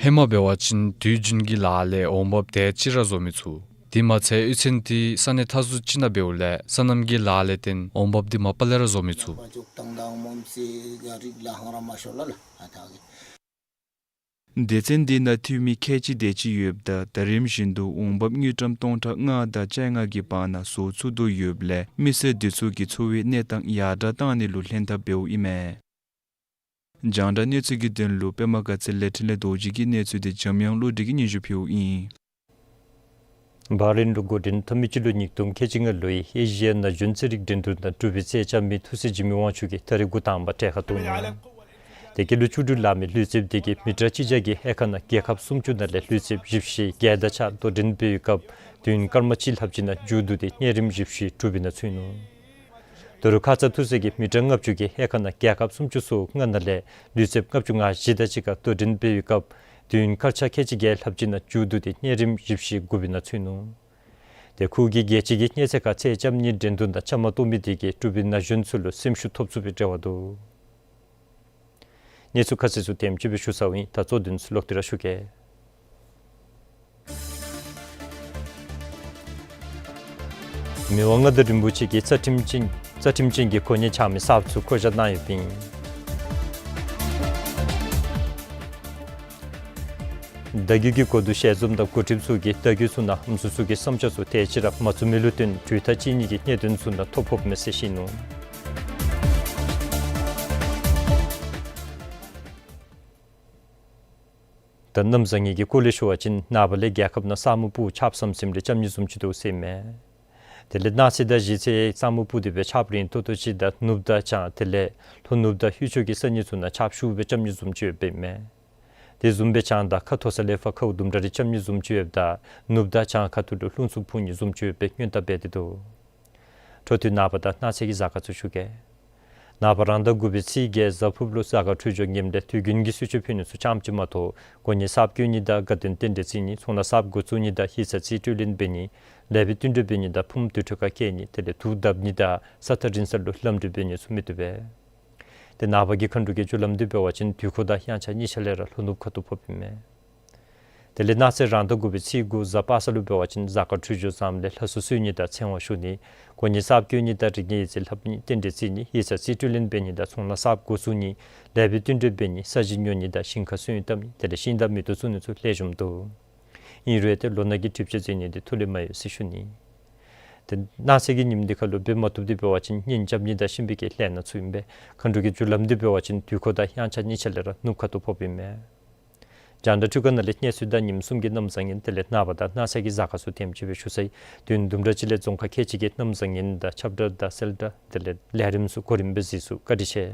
ཧེ་མ་འབད་བ་ཅིན་དུས་རྒྱུན་གྱི་ལཱ་ལས་འོང་འབབ་དེ་ཅིག་ར་བཟོ་མི་ཚུགས། དེ་མ་ཚད་གཡུས་ཚན་འདི་ས་གནས་མཐའ་ཟུར་ཅིག་ནང་འབདཝ་ལས་སོ་ནམ་གྱི་ལཱ་ལས་བརྟེན་འོང་འབབ་འདི་མ་པ་ལས་ར་བཟོ་མི་ཚུགས། སྡེ་ཚན་འདི་ནང་ཐོན་མི་ཁལ་གཅིག་དེ་ཅིག་ཡོདཔ་ད་ད་རིམ་བཞིན་དུ་འོང་འབབ་དངུལ་ཀྲམ་སྟོང་ཕྲག་ལྔ་དང་བཅོ་ལྔ་གི་བར་ན་བཟོ་ཚུགས་དོ་ཡོདཔ་ལས་མི་སེར་འདི་ཚུ་གི་འཚོ་བའི་གནས་སྟངས་ཡར་དྲག་གཏང་ནི་ལུ་ལྷན་ཐབས་འབདཝ་ཨིན་མས། རྒྱང་བསྒྲགས་གནས་ཚུལ་གྱི་དོན་ལུ་པདྨ་དགའ་ཚལ་ལས་འཕྲིན་ལས་རྡོ་རྗེ་གི་གནས་ཚུལ་འདི་འཇམ་དབྱངས་བློ་གྲོས་ཀྱིས་སྙན་ཞུ་ཕུལཝ་ཨིན། བྷ་རེན་ལུ་འགོ་འདྲེན་འཐབ་མི་ཅིག་ལུ་ཉིས་སྟོང་ཁལ་གཅིག་ལྔ་ལོའི་ཨེ་ཤི་ཡ་ན་གཞོན་རྩེད་རིགས་འགྲན་བསྡུར་ནང་གྲུབ་པའི་རྩེད་འཇམ་མི་ཐུགས་སྲས་འཇིགས་མེད་དབང་ཕྱུག་གིས་ད་རིས་འགོ་དང་པ་གྲལ་ཁར་གཏོགས་ནུག། དེ་གི་ལོ་བཅུ་དྲུག་ལང་མི་ལུས་རྩལཔ་དེ་གིས་མི་ཊར་གཅིག་བརྒྱ་གི་ཧེ་ཁ་ནང་རྒྱལ་ཁབ་སུམ་ཅུ་ནང་ལས་ལུས་རྩལཔ་བཞི་བཅུ་ཞེ་བརྒྱད་དང་གཅིག་ཁར་དོ་འགྲན་འབད་བའི་སྐབས་དུས་ཡུན་སྐར་མ་གཅིག་ལྷགཔ་ཅིག་ནང་མཇུག་བསྡུ་སྟེ་གཉན་རིམས་བཞི་བཅུ་གྲུབ་པའི་ནང་ཚུད་ནུག། ད་རུང་ཁ་ཙ་ཐུགས་སྲས་ཀྱིས་མི་ཊར་ལྔ་བཅུ་གི་ཧེ་ཁ་ནང་རྒྱལ་ཁབ་སུམ་ཅུ་སོ་ལྔ་ནང་ལས་ལུས་རྩལཔ་ལྔ་བཅུ་ང་བཞི་དང་གཅིག་ཁར་དོ་འགྲན་འབད་བའི་སྐབས་དུས་ཡུན་སྐར་ཆ་ཁལ་གཅིག་བརྒྱད་ལྷགཔ་ཅིག་ནང་མཇུག་བསྡུ་སྟེ་གཉན་རིམས་བཞི་བཅུ་ཞེ་དགུ་པའི་ནང་ཚུད་ནུག། དེ་ཁོ་གིས་རྒྱལ་སྤྱི་གི་སྙན་ཚད་ཁར་རྩེད་འཇམ་གཉིས་འགྲན་བསྡུར་ནང་བཅའ་མར་གཏོགས་མི་དེ་གིས་འབྲུག་པའི་ན་གཞོན་ཚུ་ལུ་སེམས་ཤུགས་ཐོབ་ཚུགས་པའི་རེ་བ་འདུག། གནས་ཚུལ་ཁ་གསལ་ཚུ་དེམ་ཅིག་སྦེ་ཞུ་ཚརཝ་ཨིན། ད་གཙོ་དོན་ཚུ་ལོག་སྟེ་ར་ཞུ་གེ། མི་དབང་མངའ་བདག་རིན་པོ་ཆེ་གིས་རྩ་ཁྲིམས་ཅན་རྩ་ཁྲིམས་ཅན་གྱི་གོ་གནས་འཆང་མི་གསརཔ་ཚུ་བསྐོ་བཞག་གནང་ཡོདཔ་ཨིན། བརྡ་བརྒྱུད་ཀྱི་གོ་བསྡུར་ཞལ་འཛོམས་དང་འགོ་ཁྲིདཔ་ཚུ་གིས་བརྡ་བརྒྱུད་ཚུ་ནང་ཨམ་སྲུ་ཚུ་གི་བསམ་འཆར་ཚུ་དེ་ཅིག་ར་མ་བཙུགས་མི་ལུ་བརྟེན་གྲོས་ཐག་བཅད་ནི་གི་གནད་དོན་ཚུ་ནང་ཐོ་ཕོགཔ་མས་ཟེར་བཤད་ནུག། ད་གནམ་བཟང་ངན་གྱི་སྐོར་ལས་ཞུ་བ་ཅིན་ནངས་པ་ལས་རྒྱལ་ཁབ་ནང་ས་སྨུག་སྤུབས་ཆརཔ་ཟམ་ཟིམ་རེ་རྐྱབ་ནི་བཟུམ་ཅིག་འདུག་ཟེར་མས། དེ་ལས་གནངས་ཚེ་དང་གཞེས་ཚེ་ས་སྨུག་སྤུབས་ཏེ་སྦེ་ཆརཔ་རན་ཏོག་ཏོ་ཅིག་དང་ནུབ་དང་བྱང་དེ་ལས་ལྷོ་ནུབ་དང་ལྷོ་ཕྱོགས་ཀྱི་ས་གནས་ཚུ་ནང་ཆརཔ་ཤུགས་སྦེ་རྐྱབ་ནི་བཟུམ་ཅིག་ཡོདཔ་ཨིན་མས། དེ་བཟུམ་སྦེ་བྱང་དང་ཁ་མཐོ་ས་ལས་ཕར་ཁཝ་ལྡུམ་ར་རེ་རྐྱབ་ནི་བཟུམ་ཅིག་ཡོདཔ་དང་ནུབ་དང་བྱང་ཁ་ཐུག་ལུ་རླུང་འཚུབ་འཕུ་ནི་བཟུམ་ཅིག་ཡོདཔ་སྦེ་སྔོན་བརྡ་འབད་དེ་འདུག། འཕྲོ་མཐུད་ནངས་པ་དང་གནངས་ཚེ་གི་གཟའ་སྐར་ཚུ་ཞུ་གེ། ནངས་པ་རང་ཟླ་དགུ་པའི་ཚེས་བརྒྱད་གཟའ་ཕུརཔ་ལུ་གཟའ་སྐར་འཕྲོད་སྦྱོར་ངནམ་ལས་དུས་རྒྱུན་གྱི་གསོལ་མཆོད་ཕུལ་ནི་ཚུ་རྐྱངམ་ཅིག་མ་གཏོགས་གོ་གནས་གསརཔ་བསྐོ་ནི་དང་དགའ་སྟོན་རྟེན་འབྲེལ་བརྩི་ནི་ཚོང་ལཱ་གསརཔ་འགོ་བཙུགས་ནི་དང་ཡིག་ཚང་རྩིས་སྤྲོད་ལེན་འབད་ནི་ལེགས་པའི་བསྟུན་གྲོས་འབད་ནི་དང་ཕུངམ་དུར་ཁྲོད་ཁར་བསྐྱལ་ནི་དེ་ལས་དུག་བརྡབ་ནི་དང་ས་ཐག་རིང་ས་ལུ་ལམ་འགྲུལ་འབད་ནི་ཚུ་མི་བཏུབ་པས། དེ་ནངས་པ་གི་མཁའ་འགྲོ་གི་རྒྱུ་ལམ་འདི་འབད་བ་ཅིན་དུས་འཁོར་དང་དབྱངས་འཆར་གཉིས་ཆ་ལས་ར་ལྷོ་ནུབ་ཁ་ཐུག་ཕོགཔ་ཨིན་མས། དེ་ལས་གནངས་ཚེ་རང་ཟླ་དགུ་པའི་ཚེས་དགུ་གཟའ་པ་སངས་ལུ་འབད་བ་ཅིན་གཟའ་སྐར་འཕྲོད་སྦྱོར་བཟངམ་ལས་ལྷ་གསོལ་གསོལ་ནི་དང་ཚེ་དབང་ཞུ་ནི་གོ་གནས་གསརཔ་བསྐོ་ནི་དང་རིག་གནས་ཡིག་རྩིས་ལྷབ་ནི་རྟེན་འབྲེལ་བརྩི་ནི་ཡིག་ཚང་རྩིས་སྤྲོད་ལེན་འབད་ནི་དང་ཚོང་ལཱ་གསརཔ་འགོ་བཙུགས་ནི་ལེགས་པའི་བསྟུན་གྲོས་འབད་ནི་ས་གཞི་ཉོ་ནི་དང་ཞིང་ཁ་སོན་བཏབ་ནི་དེ་ལས་ཤིང་དང་མེ་ཏོག་བཙུགས་ནི་ཚུ་ལེགས་ཤོམ་འདུག། ཨིན་རུང་ཏེ་ལོ་ནག་གི་གྲིབ་ཆ་འཛེམ་ནི་འདི་ཐུགས་ལས་མ་ཡལ་ཟེར་ཞུ་ནི། ཏེ་གནངས་ཚེ་གི་ཉིནམ་འདི་ཁ་ལུ་འབད་མ་བཏུབ་འདི་འབད་བ་ཅིན་གཉེན་རྐྱབ་ནི་དང་གཤིན་པོའི་གི་ལས་སྣ་ཚུ་ཨིན་པས། མཁའ་འགྲོ་གི་རྒྱུ་ལམ་འདི་འབད་བ་ཅིན་དུས་འཁོར་དང་དབྱངས་འཆར་གཉིས་ཆ་ལས་ར་ནུབ་ཁ་ཐུག་ཕོགཔ་ཨིན་མས། རྒྱང་བསྒྲགས་འཕྲུལ་ཁང་ནང་ལས་གནས་ཚུལ་དང་ཉིནམ་གསུམ་གྱི་གནམ་བཟང་ངན་དེ་ལས་ནངས་པ་དང་གནངས་ཚེ་གི་གཟའ་སྐར་ཚུ་དེམ་ཅིག་སྦེ་ཞུ་ཚར་ཡི། དུས་ཡུན་དུམ་གྲ་ཅིག་ལས་རྫོང་ཁག་ཁལ་གཅིག་གི་གནམ་བཟང་ངན་དང་ཁྱབ་བསྒྲགས་དང་གསལ་བསྒྲགས་དེ་ལས་ལས་རིམ་ཚུ་གོ་རིམ་སྦེ་གཟིགས་ཚུགས། བཀའ་དྲིན་ཆེ།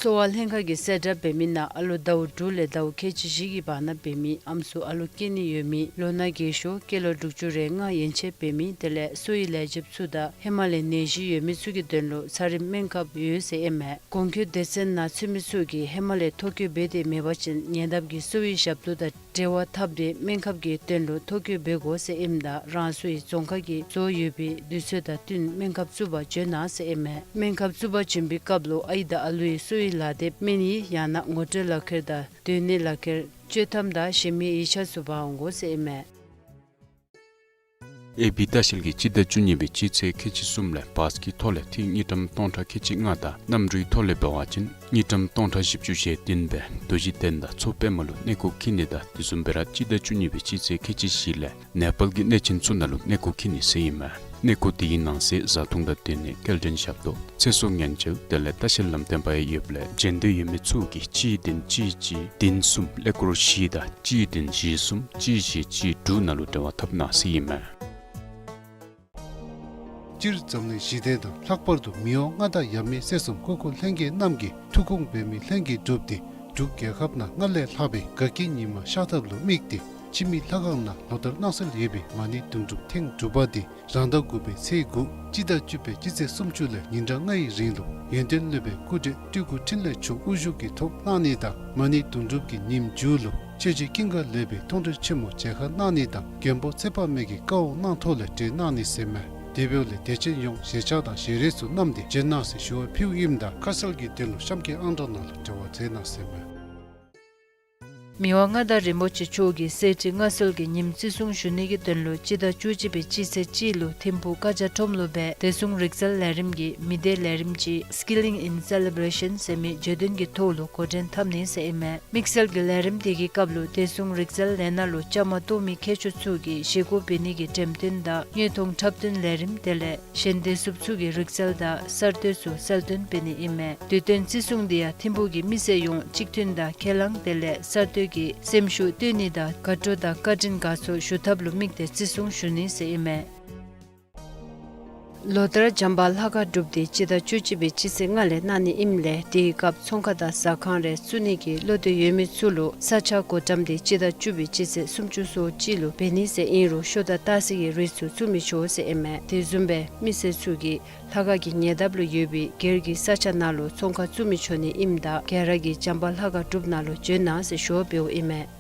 གསོ་བ་ལྷན་ཁག་གིས་གསལ་བསྒྲགས་འབད་མི་ནང་ཨ་ལོ་ཟླཝ་དྲུག་ལས་ཟླཝ་ཁལ་གཅིག་བཞི་གི་བར་ན་འབད་མི་ཨམ་སྲུ་ཨ་ལོ་སྐྱེ་ནི་ཡོད་མི་ལོ་ན་རྒས་ཤོས་སྐྱེས་ལོ་དྲུག་ཅུ་རེ་ལྔ་ཡན་ཆད་འབད་མི་དེ་ལས་གསོ་བའི་ལས་བྱེདཔ་ཚུ་དང་ཧེ་མ་ལས་ནད་གཞི་ཡོད་མི་ཚུ་གི་དོན་ལུ་འཚར་རིམ་སྨན་ཁབ་ཡོད་ཟེར་ཨིན་མས། གོང་འཁོད་སྡེ་ཚན་ནང་ཚུད་མི་ཚུ་གིས་ཧེ་མ་ལས་ཐོ་བཀོད་འབད་དེ་མེད་པ་ཅིན་ཉེ་འདབས་ཀྱི་གསོ་བའི་ཞབས་ཏོག་དང་འབྲེལ་བ་འཐབ་སྟེ་སྨན་ཁབ་ཀྱི་དོན་ལུ་ཐོ་བཀོད་འབད་དགོ་ཟེར་ཨིནམ་ད་རང་སོའི་རྫོང་ཁག་གིས་བཟོ་ཡོད་པའི་དུས་ཚོད་དང་བསྟུན་སྨན་ཁབ་བཙུགས་པར་བྱོན་གནང་ཟེར་ཨིན་མས། སྨན་ཁབ་བཙུགས་པར་བྱོན་པའི་སྐབས་ལུ་ཨའི་དང་ཨ་ལུའི་གསོ་བའི་ལག་དེབ་སྨན་ཡིག་ཡང་ན་ངོ་སྤྲོད་ལག་ཁྱེར་དང་སྡོད་གནས་ལག་ཁྱེར་གཅོད་ཐམ་དང་གཞན་མི་ཡིག་ཆ་ཚུ་འབག་འོང་དགོ་ཟེར་ཨིན་མས། ཨེ་བི་ལྟ་བཤལ་གྱིས་སྤྱི་ཟླ་བཅུ་གཉིས་པའི་སྤྱི་ཚེས་ཁལ་གཅིག་གསུམ་ལས་བཱས་ཀྱི་ཐོག་ལས་ཐིག་དངུལ་ཀྲམ་སྟོང་ཕྲག་ཁལ་གཅིག་ལྔ་དང་གནམ་གྲུའི་ཐོག་ལས་འབད་བ་ཅིན་དངུལ་ཀྲམ་སྟོང་ཕྲག་བཞི་བཅུ་ཞེ་བདུན་སྦེ་རྡོ་རྗེ་གདན་དང་མཚོ་པདྨ་ལུ་གནས་སྐོར་འཁྱིད་ནི་དང་དེ་བཟུམ་སྦེ་ར་སྤྱི་ཟླ་བཅུ་གཉིས་པའི་སྤྱི་ཚེས་ཁལ་གཅིག་བཞི་ལས་ནེ་པཱལ་གྱི་གནས་ཆེན་ཚུ་ནང་ལུ་གནས་སྐོར་འཁྱིད་ནི་ཟེར་ཨིན་མས། གནས་སྐོར་དེའི་ནང་གསེས་བཟའ་འཐུང་དང་སྡོད་གནས་སྐྱེལ་འདྲེན་ཞབས་ཏོག་ཚེ་སྲོག་ཉེན་བཅོལ་དེ་ལས་ལྟ་བཤལ་ལམ་སྟོན་པ་ཡང་ཡོདཔ་ལས་འབྱོན་འདོད་ཡོད་མི་ཚུ་གིས་གཅིག་བདུན་གཅིག་གཅིག་བདུན་གསུམ་ཀླད་ཀོར་བཞི་དང་གཅིག་བདུན་བཞི་གསུམ་གཅིག་བཞི་གཅིག་དྲུག་ནང་ལུ་འབྲེལ་བ་འཐབ་གནང་ཟེར་ཨིན་མས། སྤྱིར་འཛམ་གླིང་ཞི་བདེ་དང་ལྷག་པར་དུ་མི་དབང་མངའ་བདག་ཡབ་མེས་སྲས་གསུམ་སྐུ་འཁོར་ལྷན་རྒྱས་རྣམས་ཀྱིས་ཐུགས་དགོངས་འབད་མི་ལྷན་རྒྱས་འགྲུབ་སྟེ་འབྲུག་རྒྱལ་ཁབ་ནང་སྔར་ལས་ལྷག་པའི་དགའ་སྐྱིད་ཉི་མ་ཤར་ཐབས་ལུ་དམིགས་ཏེ་ཕྱི་མི་ལྷ་ཁང་ནང་ལོ་ལྟར་གནང་སྲོལ་ཡོད་པའི་མ་ཎི་དུང་སྒྲུབ་ཐེངས་དྲུག་པ་འདི་རང་ཟླ་དགུ་པའི་ཚེས་དགུ་སྤྱི་ཟླ་བཅུ་པའི་སྤྱི་ཚེས་སུམ་ཅུ་ལས་ཉིན་གྲངས་ལྔའི་རིང་ལུ་ཡོན་ཏན་སློབ་དཔོན་སྐུ་བགྲེས་སྤྲུལ་སྐུ་འཕྲིན་ལས་མཆོག་དབུ་བཞུགས་ཀྱི་ཐོག་གནང་ནི་དང་མ་ཎི་དུང་སྒྲུབ་ཀྱི་ཉིནམ་མཇུག་ལུ་ཆོས་རྗེ་ཀུན་དགའ་ལེགས་པའི་མཐོང་གྲོལ་ཆེན་མོ་མཇལ་ཁ་གནང་ནི་དང་མགོན་པོ་ཚེ་དཔག་མེད་ཀྱི་བཀའ་དབང་གནང་ཐོག་ལས་གྲོལ་གནང་ནི་ཟེར་མས། དེ་འབདཝ་ལས་དད་ཅན་ཡོངས་ཞལ་ཆད་དང་ཞལ་རས་ཚུ་བསྣམས་ཏེ་བྱོན་གནང་ཟེར་ཞུ་བ་ཕུལཝ་ཨིནམ་ད་ཁ་གསལ་གྱི་དོན་ལུ་གཤམ་གྱི་ཨང་གྲངས་ནང་ལུ་འབྲེལ་བ་མཛད་གནང་ཟེར་མས། མི་དབང་མངའ་བདག་རིན་པོ་ཆེ་མཆོག་གིས་གསེར་ཁྲི་མངའ་གསོལ་གྱི་ཉིནམ་བརྩི་སྲུང་ཞུ་ནི་གི་དོན་ལུ་སྤྱི་ཟླ་བཅུ་གཅིག་པའི་སྤྱི་ཚེས་གཅིག་ལུ་ཐིམ་ཕུག་ཀ་ཇ་ཁྲོམ་ལུ་སྦེ་བདེ་སྲུང་རིག་རྩལ་ལས་རིམ་གྱི་མི་སྡེ་ལས་རིམ་ཅིག་Skilling in Celebration ཟེར་མི་བརྗོད་དོན་གྱི་ཐོག་ལུ་འགོ་འདྲེན་འཐབ་ནི་ཟེར་ཨིན་མས། དམིགས་བསལ་གྱི་ལས་རིམ་དེ་གི་སྐབས་ལུ་བདེ་སྲུང་རིག་རྩལ་ལས་སྣ་ལུ་བཅའ་མར་གཏོགས་མི་མཁས་མཆོག་ཚུ་གིས་བཞེས་སྒོ་འབད་ནི་གི་འགྲེམས་སྟོན་དང་དངོས་མཐོང་འཁྲབ་སྟོན་ལས་རིམ་དེ་ལས་གཞན་བདེ་སྲུངཔ་ཚུ་གི་རིག་རྩལ་དང་གསར་གཏོད་ཚུ་གསལ་སྟོན་འབད་ནི་ཨིན་མས། དུས་སྟོན་བརྩི་སྲུང་དེ་ཡང་ཐིམ་ཕུག་གི་མི་སེར་ཡོངས་གཅིག་མཐུན་དང་ཁས་བླངས་དེ་ལས་གསར་གཏོད་ཀྱི་སེམས་ཤུགས་བཏོན་ནི་དང་དགའ་སྤྲོ་དང་བཀའ་དྲིན་དགའ་ཚོར་ཞུ་ཐབས་ལུ་དམིགས་ཏེ་བརྩི་སྲུང་ཞུ་ནི་ཟེར་ཨིན་མས། ལོ་ལྟར་བྱམས་པ་ལྷ་ཁང་སྒྲུབ་སྡེ་སྤྱི་ཟླ་བཅུ་གཅིག་པའི་སྤྱི་ཚེས་ལྔ་ལས་གནང་ནི་ཨིནམ་ལས་དེའི་སྐབས་ཚོང་ཁང་དང་ཟ་ཁང་རེ་བཙུགས་ནི་གི་བློ་འདོད་ཡོད་མི་ཚུ་ལུ་ས་ཆ་བགོ་བཀྲམ་དེ་སྤྱི་ཟླ་བཅུ་པའི་སྤྱི་ཚེས་སུམ་ཅུ་སོ་གཅིག་ལུ་འབད་ནི་ཟེར་ཨིན་རུང་ཤོ་དང་སྟག་གཟིག་གི་རིགས་ཚུ་བཙུགས་མི་ཆོག་ཟེར་ཨིན་མས། དེ་བཟུམ་སྦེ་མི་སེར་ཚུ་གིས་ལྷ་ཁང་གི་ཉེ་འདབས་ལུ་ཡོད་པའི་སྒེར་གྱི་ས་ཆ་ནང་ལུ་ཚོང་ཁང་བཙུགས་མི་ཆོག་ནི་ཨིནམ་ད་ག་ར་གིས་བྱམས་པ་ལྷ་ཁང་སྒྲུབ་ནང་ལུ་འབྱོན་གནང་ཟེར་ཞུ་བ་འབདཝ་ཨིན་མས།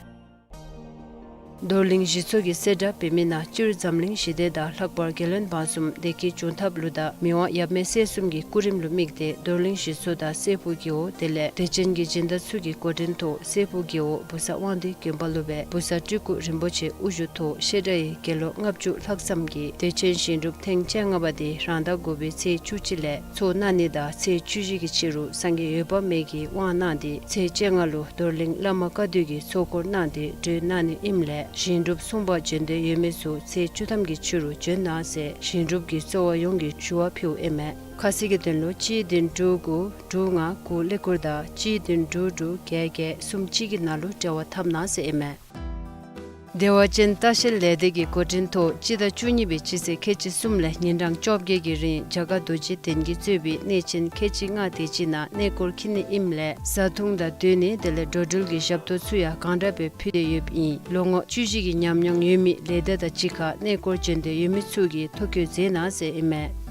རྡོར་གླིང་གཞི་ཚོགས་ཀྱིས་གསལ་བསྒྲགས་འབད་མི་ནང་སྤྱིར་འཛམ་གླིང་ཞི་བདེ་དང་ལྷག་པར་རྒྱལ་བློན་འབངས་གསུམ་བདེ་སྐྱིད་འབྱུང་ཐབས་ལུ་དང་མི་དབང་ཡབ་མེས་སྲས་གསུམ་གྱི་སྐུ་རིམ་ལུ་དམིགས་ཏེ་རྡོར་གླིང་གཞི་ཚོགས་དང་སྲས་ཕུག་རྒེད་འོག་དེ་ལས་དད་ཅན་གྱི་སྦྱིན་བདག་ཚུ་གི་འགོ་འདྲེན་ཐོག་སྲས་ཕུག་རྒེད་འོག་བུ་ཚ་དབང་འདུས་དགོན་པ་ལུ་སྦེ་བུ་ཚ་སྤྲུལ་སྐུ་རིན་པོ་ཆེ་དབུ་བཞུགས་ཐོག་བཤད་གྲྭ་ཡི་དགེ་སློང་ལྔ་བཅུ་ལྷག་ཙམ་གྱིས་དད་ཅན་ཞིང་སྒྲུབ་ཐེངས་བཅོ་ལྔ་པ་དེ་རང་ཟླ་དགུ་པའི་ཚེས་བཅུ་གཅིག་ལས་ཚོགས་གནང་ནི་དང་ཚེས་བཅུ་བཞི་གི་ཕྱི་རུ་སངས་རྒྱས་འོད་དཔག་མེད་ཀྱིས་དབང་གནང་སྟེ་ཚེས་བཅོ་ལྔ་ལུ་རྡོར་གླིང་བླ་མ་བཀའ་འདུས་ཀྱིས་ཚོགས་འཁོར་གནང་སྟེ་གྲོལ་གནང་ནི་ཨིནམ་ལས་ཞིང་སྒྲུབ་སྲུང་པར་འབྱོན་འདོད་ཡོད་མི་ཚུ་ཚེས་བཅུ་ཐམ་གྱི་ཕྱི་རུ་འབྱོན་གནང་ཟེར་ཞིང་སྒྲུབ་ཀྱི་གཙོ་བ་ཡོངས་ཀྱིས་ཞུ་བ་ཕུལཝ་ཨིན་མས། ཁ་གསལ་གྱི་དོན་ལུ་གཅིག་བདུན་དྲུག་དགུ་དྲུག་ལྔ་དགུ་ཀླད་ཀོར་དང་གཅིག་བདུན་དྲུག་དྲུག་བརྒྱད་བརྒྱད་གསུམ་གཅིག་གི་ནང་ལུ་འབྲེལ་བ་འཐབ་གནང་ཟེར་ཨིན་མས། བདེ་བ་ཅན་ལྟ་བཤལ་ལས་སྡེ་གི་འགོ་འདྲེན་ཐོག་སྤྱི་ཟླ་བཅུ་གཉིས་པའི་སྤྱི་ཚེས་ཁལ་གཅིག་གསུམ་ལས་ཉིན་གྲངས་བཅོ་བརྒྱད་ཀྱི་རིང་རྒྱ་གར་རྡོ་རྗེ་གདན་གྱིས་གཙོས་པའི་གནས་ཆེན་ཁལ་གཅིག་ལྔ་དེ་ཅིག་ནང་གནས་སྐོར་འཁྱིད་ནི་ཨིནམ་ལས་བཟའ་འཐུང་དང་སྡོད་གནས་དེ་ལས་འགྲོ་འགྲུལ་གྱི་ཞབས་ཏོག་ཚུ་ཡང་གང་དྲག་སྦེ་ཕུལ་ཏེ་ཡོདཔ་ཨིན། ལོ་ངོ་བཅུ་བཞི་གི་ཉམས་མྱོང་ཡོད་མི་ལས་སྡེ་དང་གཅིག་ཁར་གནས་སྐོར་འབྱོན་འདོད་ཡོད་མི་ཚུ་གིས་ཐོ་བཀོད་མཛད་གནང་ཟེར་ཨིན་མས།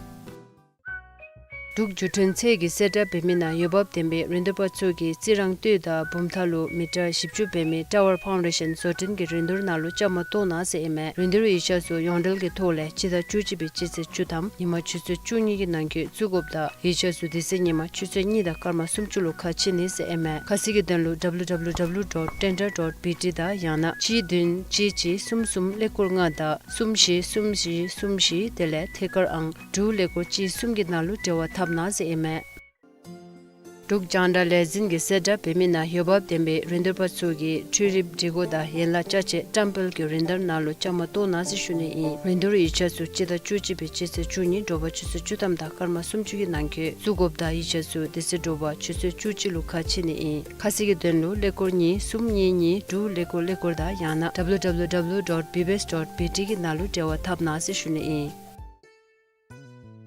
འབྲུག་བརྒྱུད་འཕྲིན་ཚད་ཀྱིས་གསལ་བསྒྲགས་འབད་མི་ནང་འོས་འབབ་ལྡན་པའི་རིན་བསྡུར་པ་ཚུ་གིས་རྩི་རང་སྟོད་དང་བུམ་ཐང་ལུ་མི་ཊར་བཞི་བཅུ་འབད་མི་ཊ་ཝར་ཕའུན་ཌེ་ཤཱན་བཟོ་སྐྲུན་གྱི་རིན་བསྡུར་ནང་ལུ་བཅའ་མར་གཏོགས་གནང་ཟེར་ཨིན་མས། རིན་བསྡུར་ཡིག་ཆ་ཚུ་ཡོངས་འབྲེལ་གྱི་ཐོག་ལས་སྤྱི་ཟླ་བཅུ་གཅིག་པའི་སྤྱི་ཚེས་བཅུ་ཐམ་ཉིན་མ་ཆུ་ཚོད་བཅུ་གཉིས་ཀྱི་ནང་འཁོད་བཙུགས་དགོཔ་དང་ཡིག་ཆ་ཚུ་དེ་ཚེ་ཉིན་མ་ཆུ་ཚོད་གཉིས་དང་སྐར་མ་སུམ་ཅུ་ལུ་ཁ་ཕྱེ་ནི་ཟེར་ཨིན་མས། ཁ་གསལ་གྱི་དོན་ལུ་W W W dot tendra dot B T དང་ཡང་ན་གཅིག་བདུན་གཅིག་གཅིག་གསུམ་གསུམ་ཀླད་ཀོར་ལྔ་དང་གསུམ་བཞི་གསུམ་བཞི་གསུམ་བཞི་དེ་ལས་ཐད་ཀར་ཨང་དྲུག་ཀླད་ཀོར་གཅིག་གསུམ་གྱི་ནང་ལུ་འབྲེལ་བ་འཐབ་གནང་ཟེར་ཨིན་མས། འབྲུག་རྒྱང་བསྒྲགས་ལས་འཛིན་གྱིས་གསལ་བསྒྲགས་འབད་མི་ནང་འོས་འབབ་ལྡན་པའི་རིན་བསྡུར་པ་ཚུ་གིས་འཕྲུལ་རིག་སྒྲིག་གོ་དང་ཡན་ལག་ཅ་ཆས་བཀྲམ་སྤེལ་གྱི་རིན་བསྡུར་ནང་ལུ་བཅའ་མར་གཏོགས་གནང་ཟེར་ཞུ་ནི་ཨིན། རིན་བསྡུར་ཡིག་ཆ་ཚུ་སྤྱི་ཟླ་བཅུ་གཅིག་པའི་སྤྱི་ཚེས་བཅུ་གཉིས་དྲོ་པ་ཆུ་ཚོད་བཅུ་ཐམ་དང་སྐར་མ་སུམ་ཅུ་གི་ནང་འཁོད་བཙུགས་དགོཔ་དང་ཡིག་ཆ་ཚུ་དེ་ཚེ་དྲོ་པ་ཆུ་ཚོད་བཅུ་གཅིག་ལུ་ཁ་ཕྱེ་ནི་ཨིན། ཁ་གསལ་གྱི་དོན་ལུ་ཀླད་ཀོར་གཉིས་གསུམ་གཉིས་གཉིས་དྲུག་ཀླད་ཀོར་ཀླད་ཀོར་དང་ཡང་ན་W W W dot B B S dot B T གི་ནང་ལུ་འབྲེལ་བ་འཐབ་གནང་ཟེར་ཞུ་ནི་ཨིན།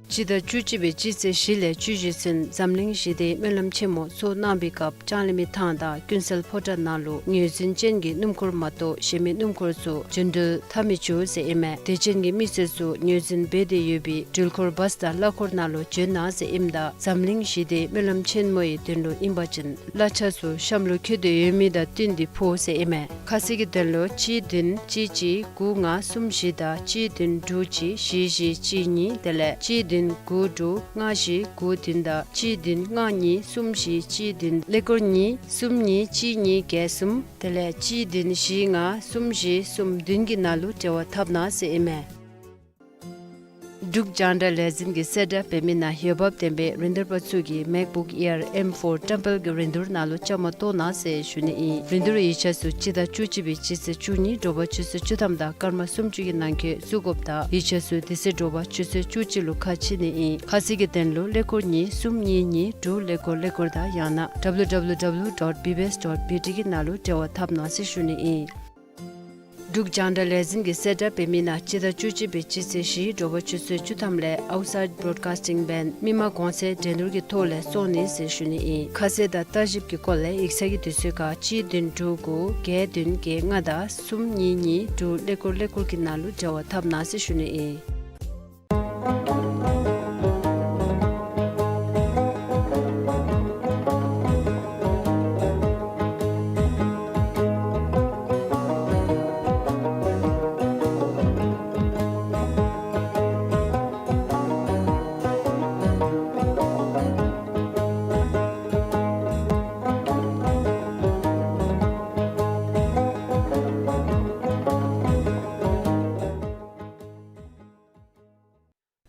སྤྱི་ཟླ་བཅུ་གཅིག་པའི་སྤྱི་ཚེས་བཞི་ལས་བཅུ་བཞི་ཚུན་འཛམ་གླིང་ཞི་བདེའི་སྨོན་ལམ་ཆེན་མོ་ཚོགས་གནང་བའི་སྐབས་ལྕང་གླིང་མི་ཐང་དང་ཀུན་གསལ་ཕོ་བྲང་ནང་ལུ་ངོས་འཛིན་ཅན་གྱི་སྣུམ་འཁོར་མ་གཏོགས་གཞན་མི་སྣུམ་འཁོར་ཚུ་འགྲོ་འགྲུལ་འཐབ་མི་ཆོག་ཟེར་ཨིན་མས། དད་ཅན་གྱི་མི་སེར་ཚུ་ངོས་འཛིན་འབད་དེ་ཡོད་པའི་འགྲུལ་འཁོར་བཱས་དང་གླ་འཁོར་ནང་ལུ་འབྱོན་གནང་ཟེར་ཨིནམ་ད་འཛམ་གླིང་ཞི་བདེའི་སྨོན་ལམ་ཆེན་མོའི་དོན་ལུ་ཨིན་པ་ཅིན་གླ་ཆ་ཚུ་གཤམ་ལུ་བཀོད་དེ་ཡོད་མི་དང་བསྟུན་ཏེ་ཕོག་ཟེར་ཨིན་མས། ཁ་གསལ་གྱི་དོན་ལུ་གཅིག་བདུན་གཅིག་གཅིག་དགུ་ལྔ་གསུམ་བཞི་དང་གཅིག་བདུན་དྲུག་གཅིག་བཞི་བཞི་གཅིག་གཉིས་དེ་ལས་གཅིག་བདུན་དགུ་དྲུག་ལྔ་བཞི་དགུ་བདུན་དང་གཅིག་བདུན་ལྔ་གཉིས་གསུམ་བཞི་གཅིག་བདུན་ཀླད་ཀོར་གཉིས་གསུམ་གཉིས་གཅིག་གཉིས་བརྒྱད་གསུམ་དེ་ལས་གཅིག་བདུན་བཞི་ལྔ་གསུམ་བཞི་གསུམ་བདུན་གྱི་ནང་ལུ་འབྲེལ་བ་འཐབ་གནང་ཟེར་ཨིན་མས། འབྲུག་རྒྱང་བསྒྲགས་ལས་འཛིན་གྱིས་གསལ་བསྒྲགས་འབད་མི་ནང་འོས་འབབ་ལྡན་པའི་རིན་བསྡུར་པ་ཚུ་གིས་MacBook Air M four བཀྲམ་སྤེལ་གྱི་རིན་བསྡུར་ནང་ལུ་བཅའ་མར་གཏོགས་གནང་ཟེར་ཞུ་ནི་ཨིན། རིན་བསྡུར་ཡིག་ཆ་ཚུ་སྤྱི་ཟླ་བཅུ་གཅིག་པའི་སྤྱི་ཚེས་བཅུ་གཉིས་དྲོ་པ་ཆུ་ཚོད་བཅུ་ཐམ་དང་སྐར་མ་སུམ་ཅུ་གི་ནང་འཁོད་བཙུགས་དགོཔ་དང་ཡིག་ཆ་ཚུ་དེ་ཚེ་དྲོ་པ་ཆུ་ཚོད་བཅུ་གཅིག་ལུ་ཁ་ཕྱེ་ནི་ཨིན། ཁ་གསལ་གྱི་དོན་ལུ་ཀླད་ཀོར་གཉིས་གསུམ་གཉིས་གཉིས་དྲུག་ཀླད་ཀོར་ཀླད་ཀོར་དང་ཡང་ན་W W W dot B B S dot B T གི་ནང་ལུ་འབྲེལ་བ་འཐབ་གནང་ཟེར་ཞུ་ནི་ཨིན། འབྲུག་རྒྱང་བསྒྲགས་ལས་འཛིན་གྱིས་གསལ་བསྒྲགས་འབད་མི་ནང་སྤྱི་ཟླ་བཅུ་གཅིག་པའི་སྤྱི་ཚེས་བཞི་དྲོ་པ་ཆུ་ཚོད་བཅུ་ཐམ་ལས་Outside Broadcasting Band མི་མང་གོང་ཚད་འགྲན་བསྡུར་གྱི་ཐོག་ལས་བཙོང་ནི་ཟེར་ཞུ་ནི་ཨིན། ཁ་གསལ་དང་ལྟ་ཞིབ་ཀྱི་སྐོར་ལས་ཡིག་ཚང་གི་དུས་ཚོད་ཁར་གཅིག་བདུན་དྲུག་དགུ་བརྒྱད་བདུན་བརྒྱད་ལྔ་དང་གསུམ་གཉིས་གཉིས་དྲུག་ཀླད་ཀོར་ཀླད་ཀོར་གྱི་ནང་ལུ་འབྲེལ་བ་འཐབ་གནང་ཟེར་ཞུ་ནི་ཨིན།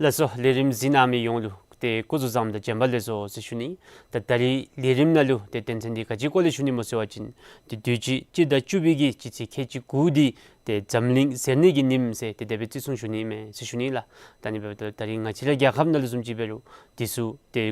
ལགས་སོ། ལས་རིམ་གཟིགས་གནང་མི་ཡོངས་ལུ་ཏེ་སྐུ་གཟུགས་བཟང་དང་བྱོན་པ་ལེགས་སོ་ཟེར་ཞུ་ནི། ད་ད་རིས་ལས་རིམ་ནང་ལུ་ཏེ་དོན་ཚན་འདི་ག་ཅིའི་སྐོར་ལས་ཞུ་ནི་སྨོ་ཟེར་བ་ཅིན་ཏེ་དུས་ཅི་སྤྱི་ཟླ་བཅུ་པའི་གི་སྤྱི་ཚེས་ཁལ་གཅིག་དགུ་འདི་ཏེ་འཛམ་གླིང་ཟེར་ནི་གི་ཉིནམ་ཟེར་ཏེ་དེ་སྦེ་བརྩི་སྲུང་ཞུ་ནི་མས་ཟེར་ཞུ་ནི་ལགས། ད་ཨ་ནི་འབདཝ་ད་ད་རིས་ང་བཅས་ར་རྒྱལ་ཁབ་ནང་ལུ་བཟུམ་ཅིག་འབད་རུང་འདི་ཚུ་ཏེ་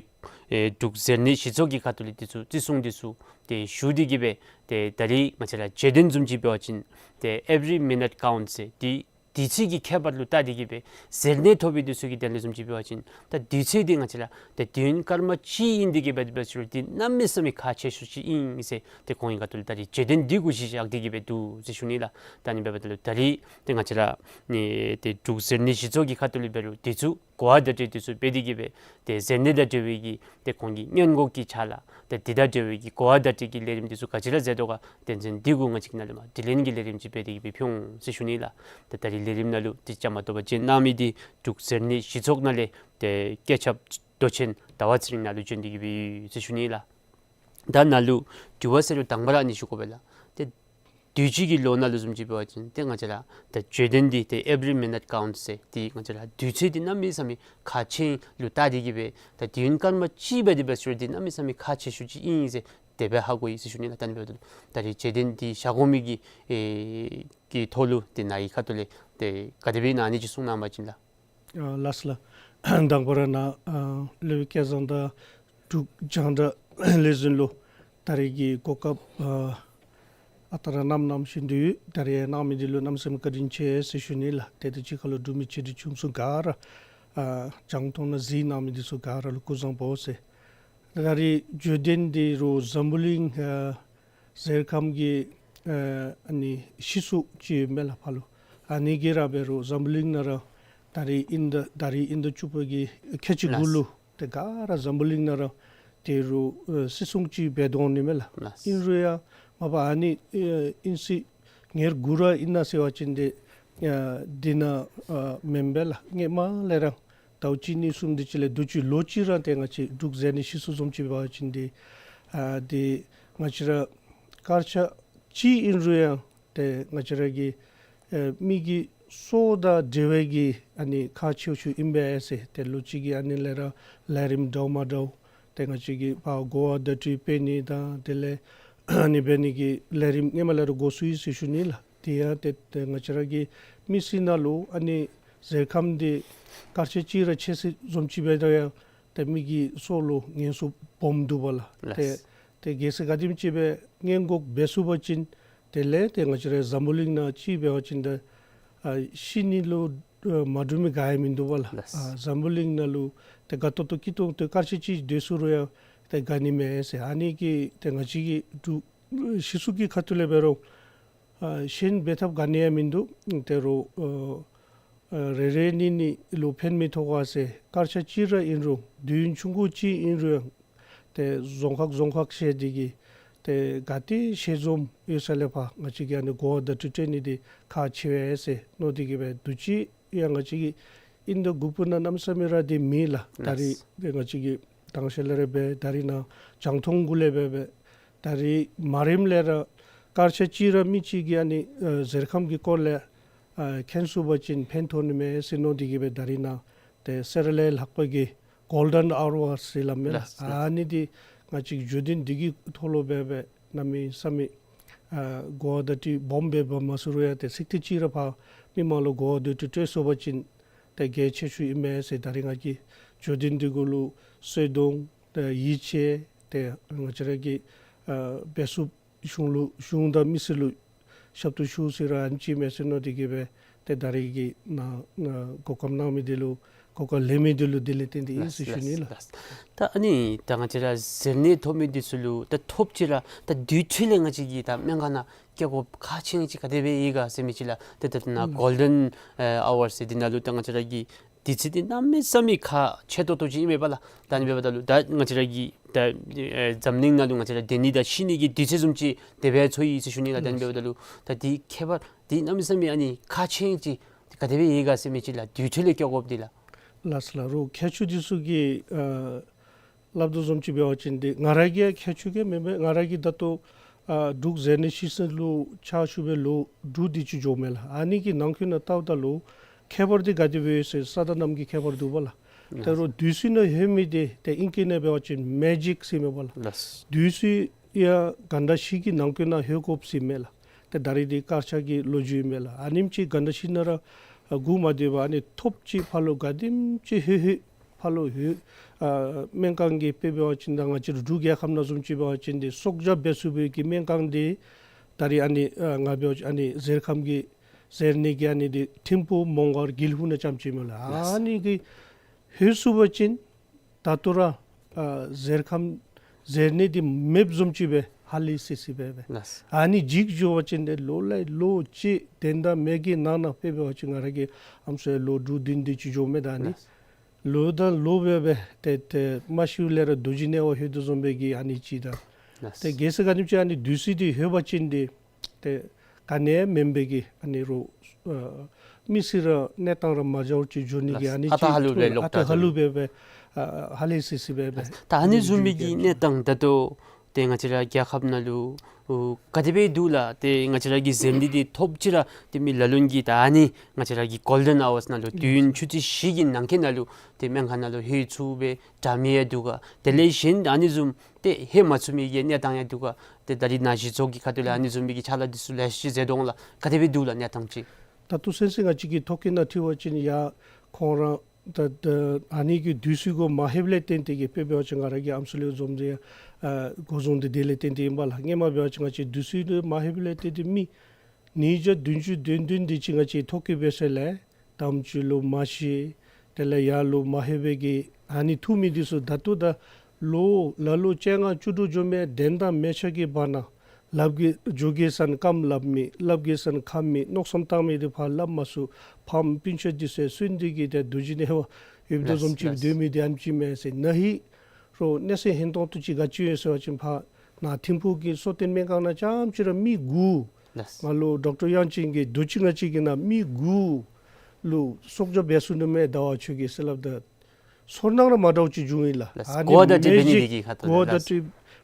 ཨེ་འབྲུག་ཟེར་ནི་གཞི་ཚོགས་ཀྱི་ཁ་ཐུག་ལས་འདི་ཚུ་བརྩི་སྲུང་འདི་ཚུ་ཏེ་ཞུ་སྟེ་གི་སྦེ་ཏེ་ད་རིས་ང་བཅས་ར་བརྗོད་དོན་བཟུམ་ཅིག་འབད་བ་ཅིན་ཏེ་every minute counts ཟེར་ཏེ་དུས་ཚོད་ཀྱི་ཁྱད་པར་ལུ་བལྟ་སྟེ་གི་སྦེ་ཟེར་ནི་ཐོབ་པའི་འདི་ཚུ་གི་དོན་ལས་བཟུམ་ཅིག་འབད་བ་ཅིན་ད་དུས་ཚོད་འདི་ང་བཅས་ར་ཏེ་དུས་ཡུན་སྐར་མ་གཅིག་ཨིན་ཏེ་གི་སྦེ་འདི་སྦེ་ཞུ་རུང་འདི་གནམ་མེད་ས་མེད་ཁག་ཆེ་ཤོས་ཅིག་ཨིན་ཟེར་ཏེ་ཁོང་གི་ཁ་ཐུག་ལས་ད་རིས་བརྗོད་དོན་འདི་གུ་གཞི་བཞག་སྟེ་གི་སྦེ་འདུག་ཟེར་ཞུ་ནི་ལགས། ད་ཨ་ནི་འབདཝ་ད་ལུ་ད་རིས་ཏེ་ང་བཅས་ར་ནི་ཏེ་འབྲུག་ཟེར་ནི་གཞི་ཚོགས་ཀྱི་ཁ་ཐུག་ལས་འབད་རུང་འདི་ཚུ་གོ་བ་བརྡ་སྤྲོད་འདི་ཚུ་འབད་དེ་གི་སྦེ་ཏེ་ཟེར་ནི་དང་འབྲེལ་བའི་གི་ཏེ་ཁོང་གི་སྔོན་འགོག་གི་ཕྱག་ལཱ་ཏེ་འདི་དང་འབྲེལ་བའི་གི་གོ་བ་བརྡ་སྤྲོད་ཀྱི་ལས་རིམ་འདི་ཚུ་ག་ཅི་ར་མཛད་དོ་ག་དོན་ཚན་འདི་གུ་ང་བཅས་ཀྱིས་ནཱ་ལས་མར་དྲི་ལན་གྱི་ལས་རིམ་ཅིག་འབད་དེ་གི་སྦེ་ཕུལ་འོང་ཟེར་ཞུ་ནི་ལགས། ཏེ་ད་རིས་ལས་རིམ་ནང་ལུ་ཏེ་བཅའ་མར་གཏོགས་པ་བྱོན་གནང་མི་འདི་འབྲུག་ཟེར་ནི་གཞི་ཚོགས་ནང་ལས་ཏེ་བཀོད་ཁྱབ་མདོ་ཆེན་ཟླ་བ་ཚེ་རིང་ནཱ་ལུ་བྱོན་ཏེ་གི་སྦེ་ཡོད་ཟེར་ཞུ་ནི་ལགས། ད་ནཱ་ལུ་དྲི་བ་ཟེར་རུང་དང་པ་ར་ཨ་ནི་ཞུ་དགོ་པས་ལགས། ཏེ་དུས་ཅི་གི་ལོ་ནང་ལུ་བཟུམ་ཅིག་འབད་བ་ཅིན་ཏེ་ང་བཅས་ར་ད་བརྗོད་དོན་འདི་ཏེ་every minute counts ཟེར་ཏེ་ང་བཅས་ར་དུས་ཚོད་འདི་གནམ་མེད་ས་མེད་ཁག་ཆེ་ལུ་བལྟ་སྟེ་གི་སྦེ་ད་དུས་ཡུན་སྐར་མ་གཅིག་འབད་དེ་འབད་ཞུ་རུང་འདི་གནམ་མེད་ས་མེད་ཁག་ཆེ་ཤོས་ཅིག་ཨིན་ཟེར་དེ་སྦེ་ཧ་གོ་ཡི་ཟེར་ཞུ་ནི་ལགས། ད་ཨ་ནི་འབདཝ་ད་ད་རིས་བརྗོད་དོན་འདི་བཞག་དགོ་མི་གི་ཨེ་གི་ཐོག་ལུ་ཏེ་ནཱ་གི་ཁ་ཐུག་ལས་ཏེ་ག་དེ་སྦེ་ཨིན་ན་ཨ་ནི་ཅིག་གསུང་གནང་བ་ཅིན་ལགས། ཨ་ལགས་སོ་ལགས། དང་པ་ར་ནཱ་ཨ་སློབ་དཔོན་སྐལ་བཟང་དང་འབྲུག་རྒྱང་བསྒྲགས་ལས་འཛིན་ལུ་ད་རིས་ཀྱི་གོ་སྐབས་ཨ་ཨ་རྟག་ར་གནངམ་གནམ་བཞིན་དུ་ད་རིས་གནང་མི་འདི་ལུ་གནམ་མེད་ས་མེད་བཀའ་དྲིན་ཆེ་ཟེར་ཞུ་ནི་ལགས། ཏེ་དེ་གཅིག་ཁར་ལུ་འབྲུག་མི་ཆེ་འབྲིང་ཆུང་གསུམ་ག་ར་ཨ་རྒྱང་མཐོང་ནང་གཟིགས་གནང་མི་འདི་ཚུ་ག་ར་ལུ་སྐུ་གཟུགས་བཟང་པོ་ཟེར། ད་རིས་བརྗོད་དོན་འདི་རུང་འཛམ་བུ་གླིང་ཨ་གཟེར་ཁམས་ཀྱི་ཨ་ཨ་ནི་གཞི་ཚོགས་ཅིག་ཡོད་མས་ལགས་ཕར་ལུ། ཨ་ནི་གིས་ར་འབད་རུང་འཛམ་བུ་གླིང་ནང་ར་ད་རིས་དབྱིན་ཟླ་ད་རིས་དབྱིན་ཟླ་བཅུ་པ་གི་ཁལ་གཅིག་དགུ་ལགས། ལུ་ཏེ་ག་ར་འཛམ་བུ་གླིང་ནང་ར་ཏེ་རུང་ཨེ་བརྩི་སྲུང་ཅིག་འབད་དོ་འོང་ནི་མས་ལགས། ལགས། ཨིན་རུང་ཡང་མ་པ་ཨ་ནི་ཨེ་དབྱིན་ཚེས་ཉེར་དགུ་ར་ཨིན་ན་ཟེར་བ་ཅིན་ཏེ་ཨ་འདི་ནང་ཨ་མེན་པས་ལགས། སྔོན་མ་ལས་ར་ཟླཝ་གཅིག་གཉིས་གསུམ་འདི་ཅིག་ལས་དུས་ཅི་ལོ་གཅིག་ར་ཏེ་ང་བཅས་འབྲུག་ཟེར་ནི་གཞི་ཚོགས་བཟུམ་ཅིག་འབད་བ་ཅིན་ཏེ་ཨ་ཏེ་ང་བཅས་ར་དཀར་ཆག་གཅིག་ཨིན་རུང་ཡང་ཏེ་ང་བཅས་ར་གི་ཨེ་མི་གི་སྲོག་དང་འབྲེལ་བའི་གི་ཨ་ནི་ཁག་ཆེ་ཤོས་ཨིན་པས་ཟེར། ཏེ་ལོ་གཅིག་གི་ཨ་ནི་ལས་ར་ལས་རིམ་འདྲཝ་མ་འདྲཝ་ཏེ་ང་བཅས་ཀྱིས་ཕར་གོ་བ་བརྡ་སྤྲོད་འབད་ནི་དང་དེ་ལས་ཨ་ནི་འབད་ནི་གི་ལས་རིམ་སྔོན་མ་ལས་ར་འགོ་བཙུགས་ཡི་ཟེར་ཞུ་ནི་ལགས། དེ་ཡང་ཏེ་ཏེ་ང་བཅས་ར་གི་མི་སེར་ནང་ལུ་ཨ་ནི་གཟེར་ཁམས་འདི་དཀར་ཆག་གཅིག་ར་ཆད་ཟེར་བཟུམ་ཅིག་འབདཝ་ད་ཡང་ཏེ་མི་གི་སྲོག་ལུ་ཉེན་སྲུང་སྦོམ་འདུག་པ་ལགས། ལགས། ཏེ་ཏེ་གལ་སྲིད་ག་དེམ་ཅིག་སྦེ་སྔོན་འགོག་འབད་ཚུགས་པ་ཅིན་དེ་ལས་ཏེ་ང་བཅས་ར་འཛམ་བུ་གླིང་ནང་ཅིག་འབད་བ་ཅིན་ཏེ་ཨ་ཤི་ནི་ལུ་ཨ་མ་འདྲུད་མི་ག་ཡང་མིན་འདུག་པ་ལགས། ལགས། ཨ་འཛམ་བུ་གླིང་ནང་ལུ་ཏེ་དགའ་ཏོག་ཏོ་སྐྱིད་ཏོང་ཏོ་དཀར་ཆག་གཅིག་སྡོད་ཚུགས་རུང་ཡང་ཏེ་དགའ་ནི་མས་ཟེར། ཨ་ནི་གིས་ཏེ་ང་བཅས་ཀྱི་འབྲུག་གཞི་ཚོགས་ཀྱི་ཁ་ཐུག་ལས་འབད་རུང་ཨ་གཞན་འབད་ཐབས་ག་ནི་ཡང་མིན་འདུག། དེ་རུང་ཨ་ཨ་རེ་རེ་གཉིས་གཉིས་ལུ་ཕན་མི་ཐོགས་ག་ཟེར་དཀར་ཆག་གཅིག་ར་ཨིན་རུང་དུས་ཡུན་ཆུང་ཀུ་ཅིག་ཨིན་རུང་ཡང་ཏེ་རྫོང་ཁག་རྫོང་ཁག་བཤལ་ཏེ་གིས་ཏེ་ག་ཏེ་ཞལ་འཛོམས་ཡོད་ས་ལས་ཕར་ང་བཅས་ཀྱིས་ཨ་ནི་གོ་བ་བརྡ་སྤྲོད་སྤྲོད་ནི་འདི་ཁག་ཆེ་བས་ཟེར་མནོ་སྟེ་གིས་སྦེ་དུས་ཅི་ཡང་ང་བཅས་ཀྱིས་དབྱིན་ཟླ་དགུ་པ་ནང་གནམ་མེད་ས་མེད་ར་འདི་མེད་ལགས། ད་རིས་ལགས། ཏེ་ང་བཅས་ཀྱིས་དང་ཤེས་ལས་ར་འབད་ད་རིས་ནཱ་རྒྱང་མཐོང་གུ་ལས་འབད་འབད་ད་རིས་མ་རིམ་ལས་ར་དཀར་ཆག་གཅིག་ར་མི་གཅིག་གིས་ཨ་ནི་ཨ་གཟེར་ཁམས་ཀྱི་སྐོར་ལས་ཨ་མཁྱེན་ཚུགས་པ་ཅིན་ཕན་ཐོགས་ནི་མས་ཟེར་མནོ་སྟེ་གིས་སྦེ་ད་རིས་ནཱ་ཏེ་གསོལ་རས་ལྷག་པ་གི་གོལ་ཌེན་ཨ་ཝར་ཟེར་སླབ་མས་ལགས། ལགས། ཨ་ནི་འདི་ང་བཅས་བརྗོད་དོན་འདི་གི་ཐོག་ལུ་འབད་འབད་གནམ་མེད་ས་མེད་ཨ་གོ་བ་བརྡ་སྤྲོད་སྦོམ་སྦེ་འབད་མ་ཚུགས་རུང་ཡང་ཏེ་ཚིག་ཐེངས་གཅིག་ར་ཕར་མི་མང་ལུ་གོ་བ་བརྡ་སྤྲོད་སྤྲོད་ཚུགས་པ་ཅིན་ཏེ་གལ་ཆེ་ཤོས་ཨིན་མས་ཟེར། ད་རིས་ང་གིས་བརྗོད་དོན་འདི་གུ་ལུ་གསོལ་སྡོང་ཏེ་ཡིད་ཆེས་ཏེ་ང་བཅས་ར་གི་ཨ་འབད་ཚུགསཔ་གཞུང་ལུ་གཞུང་དང་མི་སེར་ལུ་ཞབས་ཏོག་ཞུ་ཟེར་ར་ཨ་ནི་ཅིག་མས་ཟེར་མནོ་སྟེ་གིས་སྦེ་ཏེ་ད་རིས་ཀྱི་ནཱ་ཨ་གོ་སྐབས་གནང་མི་འདི་ལུ་གོ་སྐབས་ལེན་མི་འདི་ལུ་དེ་ལས་བརྟེན་ཏེ་ཨིན་ཟེར་ཞུ་ནི་ལགས། ལགས། ད་ཨ་ནི་ད་ང་བཅས་ར་གཟེར་ནད་ཐོབ་མི་འདི་ཚུ་ལུ་ད་ཐོབ་ཅི་ར་ད་དུས་ཚོད་ལས་ང་བཅས་ཀྱིས་ད་སྨན་ཁང་ནང་བསྐྱལ་དགོཔ་ཁག་ཆེ་ཅིག་ག་དེ་སྦེ་ཡོད་ག་ཟེར་མི་ཅིག་ལགས། ཏེ་ད་ནཱ་གོལ་ཌེན་ཨ་ཝར་ཟེར་འདི་ནང་ལུ་ད་ང་བཅས་ར་གི་དུས་ཚོད་འདི་གནམ་མེད་ས་མེད་ཁག་ཆེ་ཏོག་ཏོ་ཅིག་ཨིན་མས་པ་ལགས། ད་ཨ་ནི་འབདཝ་ད་ལུ་ད་ང་བཅས་ར་གི་ད་ཨེ་འཛམ་གླིང་ནང་ལུ་ང་བཅས་ར་སྡོད་ནི་དང་ཤི་ནི་གི་དུས་ཚོད་བཟུམ་ཅིག་དེ་སྦེ་ཚོར་ཡི་ཟེར་ཞུ་ནི་ལགས། ད་ཨ་ནི་འབདཝ་ད་ལུ་ད་འདི་ཁྱད་པར་འདི་གནམ་མེད་ས་མེད་ཨ་ནི་ཁག་ཆེ་ཅིག་ག་དེ་སྦེ་ཡོད་ག་ཟེར་མི་ཅིག་ལགས། དུས་ཚོད་ལས་བསྐྱལ་དགོཔ་འདི་ལགས། ལགས་སོ་ལགས། རོགས་མཁས་མཆོག་འདི་ཚུ་གིས་ཨ་སླབ་དོ་བཟུམ་ཅིག་འབད་བ་ཅིན་འདི་ང་ར་གིས་མཁས་མཆོག་གིས་མེན་པས། ང་ར་གིས་ད་ལྟོ་ཨ་འབྲུག་གཟེར་ནད་གཞི་ཚོགས་ལུ་ཕྱག་ཞུ་བའི་ལོ་དྲུག་དེ་ཅིག་འགྱོཝ་མས་ལགས། ཨ་ནི་གི་ནང་འཁོད་ནང་བལྟཝ་ད་ལུ་ ཁྱད་པར་འདི་ག་དེ་སྦེ་ཡོད་ཟེར་ས་དང་གནམ་གྱི་ཁྱད་པར་འདུག་པ་ལགས། ད་རུང་བདུད་རྩི་ནང་ལྷོད་མི་འདི་ཏེ་ཨིང་སྐད་ནང་འབད་བ་ཅིན་མེ་ཇིག་ཟེར་མས་པ་ལགས། ལགས། བདུད་རྩི་ཡང་གྷན་དྷ་ཤིང་གི་ནང་འཁོད་ནང་ལྷོད་དགོཔ་ཟེར་མས་ལགས། ཏེ་ད་རེས་འདི་དཀར་ཆག་གི་ལོ་རྒྱུས་མས་ལགས། ཨ་ནེམ་ཅིག་གྷན་དྷ་ཤིང་ནང་ར་ཨ་སྒུག་མ་སྡོད་པར་ཨ་ནི་ཐོབ་ཅིག་ཕར་ལུ་ག་དེམ་ཅིག་ལྷོད་ལྷོད་ཕར་ལུ་ལྷོད། ཨ་སྨན་ཁང་གི་དཔེ་འབད་བ་ཅིན་ད་ང་བཅས་ར་འབྲུག་རྒྱལ་ཁབ་ནང་བཟུམ་ཅིག་འབད་བ་ཅིན་འདི་སྲོག་སྐྱབས་འབད་ཚུགས་པའི་གི་སྨན་ཁང་འདི་ད་རེས་ཨ་ནི་ཨ་ང་འབད་བ་ཅིན་ཨ་ནི་གཟེར་ཁམ་གྱི་གཟེར་ནད་ཀྱི་ཨ་ནི་འདི་ཐིམ་ཕུག་མོང་སྒར་དགེ་ལེགས་ཕུག་ནང་རྐྱངམ་ཅིག་མས་ལགས། ལགས། ཨ་ནི་གིས་ལྷོད་ཚུགས་པ་ཅིན་ད་ལྟོ་ར་ཨ་གཟེར་ཁམ་གཟེར་ནད་འདི་མེདཔ་བཟུམ་ཅིག་སྦེ་ཧ་ལས་སི་སི་སྦེ་སྦེ། ལགས། ཨ་ནི་འཇིག་འགྱོ་བ་ཅིན་འདི་ལོ་ལས་ལོ་ཅིག་དོན་དག་མེད་གི་ནང་ན་དཔེ་འབད་བ་ཅིན་ང་ར་གི་ཨམ་སྲུ་ལོ་དྲུག་བདུན་དེ་ཅིག་འགྱོཝ་མས། ད་ཨ་ནི་ལགས། ལོ་དང་ལོ་སྦེ་སྦེ་ཏེ་ཏེ་མ་ཤིཝ་ལས་ར་རྡོ་རྗེ་ནད་འབད་ལྷོད་དོ་བཟུམ་སྦེ་གི་ཨ་ནི་ཅིག་དང་། ལགས། ཏེ་གལ་སྲིད་ག་ནི་ཅིག་ཨ་ནི་བདུད་རྩི་འདི་ལྷོད་པ་ཅིན་འདི་ཏེ་ག་ནི་མེན་པའི་གི་ཨ་ནི་རོགས་ཨ་མི་སེར་ར་གནས་སྟངས་ར་མ་འདྲཝ་ཅིག་འགྱོ་ནི་གི། ལགས། ཨ་ནི་ཨ་ད་ཅིག་ཧ་ལུགས་སྦེ་ལོག་ཨ་ད་ད་ཧ་ལུགས་སྦེ་སྦེ་ཨ་ཧ་ལས་སི་སི་སྦེ་སྦེ། ད་ཨ་ནི་བཟུམ་མའི་གི་གནས་སྟངས་ད་ལྟོ་ཏེ་ང་བཅས་ར་རྒྱལ་ཁབ་ནང་ལུ་ཨོ་ག་དེ་སྦེ་འདུག་ལགས། ཏེ་ང་བཅས་ར་གི་གཟེར་ནད་འདི་ཐོབ་ཅི་ར་ཏེ་མི་ལ་ལུ་གིས་ད་ཨ་ནི་ང་བཅས་ར་གི་གོལ་ཌེན་ཨ་ཝརསི་ནང་ལུ་དུས་ཡུན་ཆུ་ཚོད་བཞི་གི་ནང་འཁོད་ནང་ལུ་ཏེ་སྨན་ཁང་ནང་ལུ་ལྷོད་ཚུགས་པའི་འདྲ་མི་ཡང་འདུག་ག། དེ་ལས་གཞན་ཨ་ནི་བཟུམ་ཏེ་ལྷོད་མ་ཚུགས་མི་གི་གནས་སྟངས་ཡང་འདུག་ག། ཏེ་ད་རེས་ནང་གཞི་ཚོགས་ཀྱི་ཁ་ཐུག་ལས་ཨ་ནི་བཟུམ་མའི་གི་ཕྱག་ལཱ་འདི་ཚུ་ལེ་ཤ་ཅིག་མཛད་དོ་འོང་ལགས། ག་དེ་སྦེ་འདུག་ལགས་གནས་སྟངས་ཅིག། ད་ལྟོ་ཚུན་ཚོད་ང་བཅས་ཀྱི་ཐོ་བཀོད་ནང་འཁྲིལ་བ་ཅིན་ཡང་ཁོང་ར་ད་ད་ཨ་ནི་གི་བདུད་རྩི་གུ་མ་ལྷོདཔ་ལས་བརྟེན་ཏེ་གི་དཔེ་འབད་བ་ཅིན་ང་ར་གི་ཨམ་སྲུ་ལུ་འཛོམས་ཏེ་ཨ་འགོ་བཟུང་སྟེ་དེ་ལས་བརྟེན་ཏེ་ཨིན་པ་ལགས། སྔོན་མ་འབད་བ་ཅིན་ང་བཅས་བདུད་རྩི་གུ་མ་ལྷོདཔ་ལས་བརྟེན་ཏེ་མི་ཉིས་བརྒྱ་བདུན་ཅུ་དོན་བདུན་དེ་ཅིག་ང་བཅས་ཐོ་བཀོད་འབད་ས་ལས་དམ་ཅིག་ལུ་མ་ཤི། དེ་ལས་ཡར་ལུ་མ་ལྷོད་པའི་གི་ཨ་ནི་ཐུག་མི་འདི་ཚུ་ད་ལྟོ་ད་ལོ་ལ་ལོ་བཅོ་ལྔ་བཅུ་དྲུག་འགྱོ་མི་དོན་དག་མེད་ཆ་གི་བར་ན་ལགཔ་གིས་འགྱོ་གེ་ཟེར་ན་རྐངམ་ལགཔ་མེད། ལགཔ་གེ་ཟེར་ན་ཁ་མེད། མནོ་བསམ་བཏང་མི་འདི་ཕར་ལགཔ་མ་ཚུགས། ཕམ་སྤུན་ཆ་འདི་ཚུ་སུན་འདི་གིས་ཏེ་རྡོ་རྗེ་ནད་འབད་ཡོདཔ་དོ་བཟུམ་ཅིག་སྦེ་སྡོད་མི་འདི་ཨ་ནེམ་ཅིག་མས་ཟེར། ན་ཧིང་རོགས་གནས་ཚུལ་ཧན་ཏོང་ཏོ་ཅིག་ག་ཅི་ཡོད་ཟེར་བ་ཅིན་ཕར་ནཱ་ཐིམ་ཕུག་གི་གསོ་རྟེན་སྨན་ཁང་ནང་རྐྱངམ་ཅིག་ར་མི་དགུ། ལགས། ང་ལུ་ཌོག་ཊར་དབྱངས་ཅན་གྱིས་དུས་ཅི་ང་བཅས་ཀྱི་ནང་མི་དགུ་ལུ་སྲོག་སྐྱབས་འབད་ཚུགས་ནུག་མེན་ཟླ་བ་ཆོས་རྒྱལ་ཟེར་སླབ་ད་ཚོར་སྣང་ར་མ་འདྲཝ་ཅིག་བྱུང་ཡི་ལགས། ལགས། ཨ་ནི་གོ་བརྡ་ཅིག་འབད་ནི་འདི་གིས་ཁ་ཐུག་གོ་བརྡ་ལགས། ཅིག་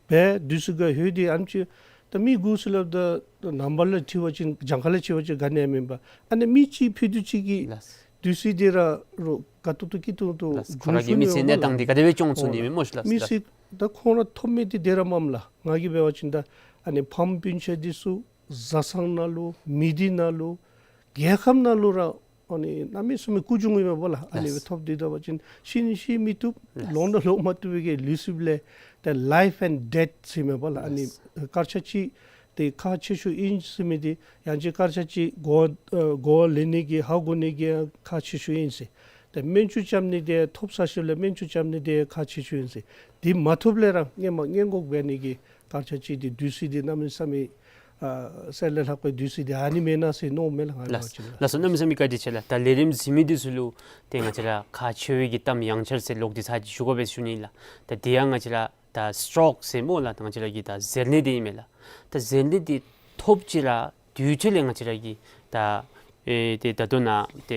འབད་དུས་སུ་ག་ལྷོད་དེ་ཨ་ནེམ་ཅིག་ད་མི་དགུ་ཟེར་སླབ་ད་ནང་པ་ལུ་འཁྲིལ་བ་ཅིན་གྱངས་ཁ་ལུ་འཁྲིལ་བ་ཅིན་ག་ནི་ཡང་མེན་པ། ཨ་ནི་མི་གཅིག་ཕུད་རྡོག་གཅིག་གི་ལགས། བདུད་རྩི་འདི་ར་རོགས་དགའ་ཏོག་ཏོ་སྐྱིད་ཏོང་ཏོ་ལགས། ཁོ་ར་གི་མི་ཚེ་གནས་སྟངས་འདི་ག་དེ་སྦེ་སྐྱོང་ཚུགས་ནི་མས་སྨོ་ཤིག་ལགས། མི་ཚེ་ད་ཁོང་ར་ཐོབ་མི་འདི་དེ་ར་མས་ལགས། ང་གིས་འབད་བ་ཅིན་ད་ཨ་ནི་ཕམ་སྤུན་ཆ་འདི་ཚུ་བཟའ་ཚང་ནང་ལུ་མི་སྡེ་ནང་ལུ་རྒྱལ་ཁབ་ནང་ལུ་ར་ཨ་ནི་གནམ་མེད་ས་མེད་སྐུ་གྱོང་ཡོད་མས་པ་ལགས། ཨ་ནི་ལགས། སྦེ་ཐོབ་སྟེ་ད་འབད་བ་ཅིན་ཤི་ནི་ཤི་མི་བཏུབ། ལགས། ལོང་ནི་ལོང་མ་བཏུབ་པའི་གི་ལུས་སྲིད་ལས་ཏེ་ལའིཕ་ཨེནཌ་ཌེཐ་ཟེར་མས་པ་ལགས། ཨ་ནི་ལགས། སྐར་ཆ་གཅིག་འདི་ཁག་ཆེ་ཤོས་ཨིན་ཟེར་མི་འདི་ཡང་ཅིན་སྐར་ཆ་གཅིག་གོ་ཨ་གོ་བ་ལེན་ནི་གི་ཧ་གོ་ནི་གི་ཁག་ཆེ་ཤོས་ཨིན་ཟེར། ཏེ་སྨན་བཅོས་རྐྱབ་ནི་འདི་ཐོབ་ཚར་ཞིནམ་ལས་སྨན་བཅོས་རྐྱབ་ནི་འདི་ཁག་ཆེ་ཤོས་ཨིན་ཟེར། འདི་མ་ཐོབ་ལས་ར་སྔོན་མ་སྔོན་འགོག་འབད་ནི་གི་སྐར་ཆ་གཅིག་འདི་བདུད་རྩི་འདི་གནམ་མེད་ས་མེད་ཨ་གསེར་ལས་ལྷག་པའི་བདུད་རྩི་འདི་ཨ་ནི་མེན་ན་ཟེར་མནོཝ་མས་ལགས། ང་ལགས། ལགས་སོ། གནམ་མེད་ས་མེད་བཀའ་དྲིན་ཆེ་ལགས། ད་ལས་རིམ་གཟིགས་མི་འདི་ཚུ་ལུ་ཏེ་ང་བཅས་ར་ཁག་ཆེ་བའི་གི་གཏམ་ཡང་བསྐྱར་ཟེར་ལོག་སྟེ་ཚར་ཅིག་ཞུ་དགོ་པས་ཞུ་ནི་ལགས། ད་འདི་ཡང་ང་བཅས་ར་ད་སི་ཊོག་ཟེར་སྨོ་ལགས། ད་ང་བཅས་ར་གི་ད་གཟེར་ནད་འདི་ཨིན་མས་ལགས། ད་གཟེར་ནད་འདི་ཐོབ་ཅི་ར་དུས་ཚོད་ལས་ང་བཅས་ར་གི་ད་ཨེ་ཏེ་ད་ལྟོ་ནཱ་ཏེ་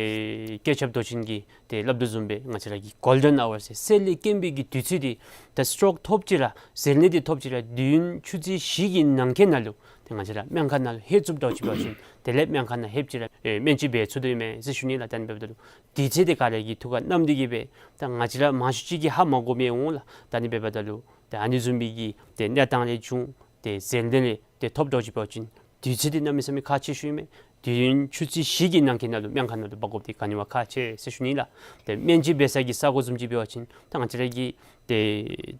སྐྱེས་ཆབ་མདོ་ཆེན་གྱིས་ཏེ་སླབ་དོ་བཟུམ་སྦེ་ང་བཅས་ར་གི་གོལ་ཌེན་ཨ་ཝར་ཟེར་གསེར་ལས་དཀོན་པའི་གི་དུས་ཚོད་འདི་ད་སི་ཊོག་ཐོབ་ཅི་ར་གཟེར་ནད་འདི་ཐོབ་ཅི་ར་དུས་ཡུན་ཆུ་ཚོད་བཞི་གི་ནང་འཁོད་ནང་ལུ་ཏེ་ང་བཅས་ར་སྨན་ཁང་ནང་ལུ་ལྷོད་ཚུགསཔ་འདྲཝ་ཅིག་འབད་བ་ཅིན་དེ་ལས་སྨན་ཁང་ནང་ལྷོད་ཅི་ར་ཨེ་སྨན་བཅོས་འབད་ཚུགས་དོ་ཨིན་མས་ཟེར་ཞུ་ནི་ལགས། ད་ཨ་ནི་འབདཝ་ད་ལུ་དུས་ཚོད་འདི་ག་ར་གིས་ཐུགས་ཁར་བསྣམས་ཏེ་གི་སྦེ་ད་ང་བཅས་ར་མང་ཤོས་ཅིག་གིས་ཧ་མ་གོ་མི་འོང་ལགས། ད་ཨ་ནི་འབདཝ་ད་ལུ་ད་ཨ་ནི་བཟུམ་མའི་གི་ཏེ་གནས་སྟངས་ལས་བྱུང་སྟེ་གཟེར་ནད་ལས་ཏེ་ཐོབ་འདྲཝ་ཅིག་འབད་བ་ཅིན་དུས་ཚོད་འདི་གནམ་མེད་ས་མེད་ཁག་ཆེ་ཤོས་ཨིན་མས། དུས་ཡུན་ཆུ་ཚོད་བཞི་གི་ནང་འཁོད་ནང་ལུ་སྨན་ཁང་ནང་ལུ་འབག་དགོཔ་འདི་ག་ནི་བ་ཁག་ཆེ་ཟེར་ཞུ་ནི་ལགས། ཏེ་སྨན་བཅོས་འབད་ས་གི་ས་གོ་བཟུམ་ཅིག་འབད་བ་ཅིན་ད་ང་བཅས་ར་གི་ཏེ་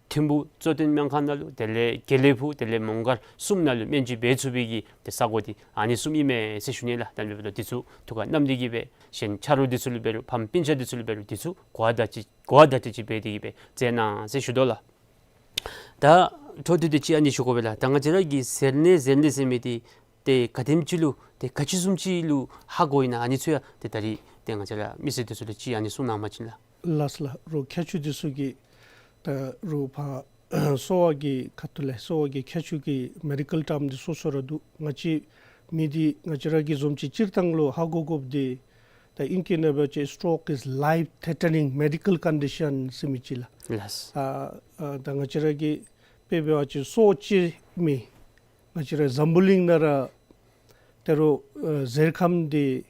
ཐིམ་ཕུག་གཙོ་བསྟེན་སྨན་ཁང་ནང་ལུ་དེ་ལས་དགེ་ལེགས་ཕུག་དེ་ལས་མོང་སྒར་གསུམ་ནང་ལུ་སྨན་བཅོས་འབད་ཚུགས་པའི་གི་ཏེ་ས་གོ་འདི་ཨ་ནི་གསུམ་ཨིན་མས་ཟེར་ཞུ་ནི་ལགས། ད་ཨ་ནི་འབདཝ་ད་འདི་ཚུ་ཐུགས་ཁར་བསྣམས་ཏེ་གི་སྦེ་གཞན་ཆ་རོགས་འདི་ཚུ་ལུ་འབད་རུང་ཕམ་སྤུན་ཆ་འདི་ཚུ་ལུ་འབད་རུང་འདི་ཚུ་གོ་བརྡ་ཅིག་གོ་བརྡ་ཅིག་འབད་དེ་གི་སྦེ་བརྩི་གནང་ཟེར་ཞུ་དོ་ལགས། ད་འཕྲོ་མཐུད་དེ་ཅིག་ཨ་ནི་ཞུ་དགོ་པས་ལགས། ད་ང་བཅས་ར་གི་གཟེར་ནད་གཟེར་ནད་ཟེར་མི་འདི་ཏེ་ག་དེམ་ཅིག་ལུ་ཏེ་ག་ཅི་བཟུམ་ཅིག་ལུ་ཧ་གོ་ཡི་ན་ཨ་ནི་ཚུ་ཡང་ཏེ་ད་རིས་ཏེ་ང་བཅས་ར་མི་སེར་འདི་ཚུ་ལུ་ཅིག་ཨ་ནི་གསུང་གནང་བ་ཅིན་ལགས། ལགས་ལགས། རོགས་མཁས་མཆོག་འདི་ཚུ་གིས་ད་རོགས་ཕར་གསོ་བ་གི་ཁ་ཐུག་ལས་གསོ་བ་གི་མཁས་མཆོག་གི་མེ་ཌི་ཀཱལ་ཊརམ་འདི་སོ་སོ་ར་འདུག། ང་བཅས་མི་འདི་ང་བཅས་ར་གི་བཟུམ་ཅིག་སྤྱིར་བཏང་ལུ་ཧ་གོ་དགོཔ་འདི་ད་ཨིང་སྐད་ནང་འབད་བ་ཅིན་stroke is life threatening medical condition ཟེར་མི་ཅིག་ལགས། ལགས། ཨ་ཨ་ད་ང་བཅས་ར་གི་དཔེ་འབད་བ་ཅིན་སྲོག་བཅད་མི་ང་བཅས་ར་འཛམ་བུ་གླིང་ནང་ར་ད་རུང་ཨ་གཟེར་ཁམས་འདི་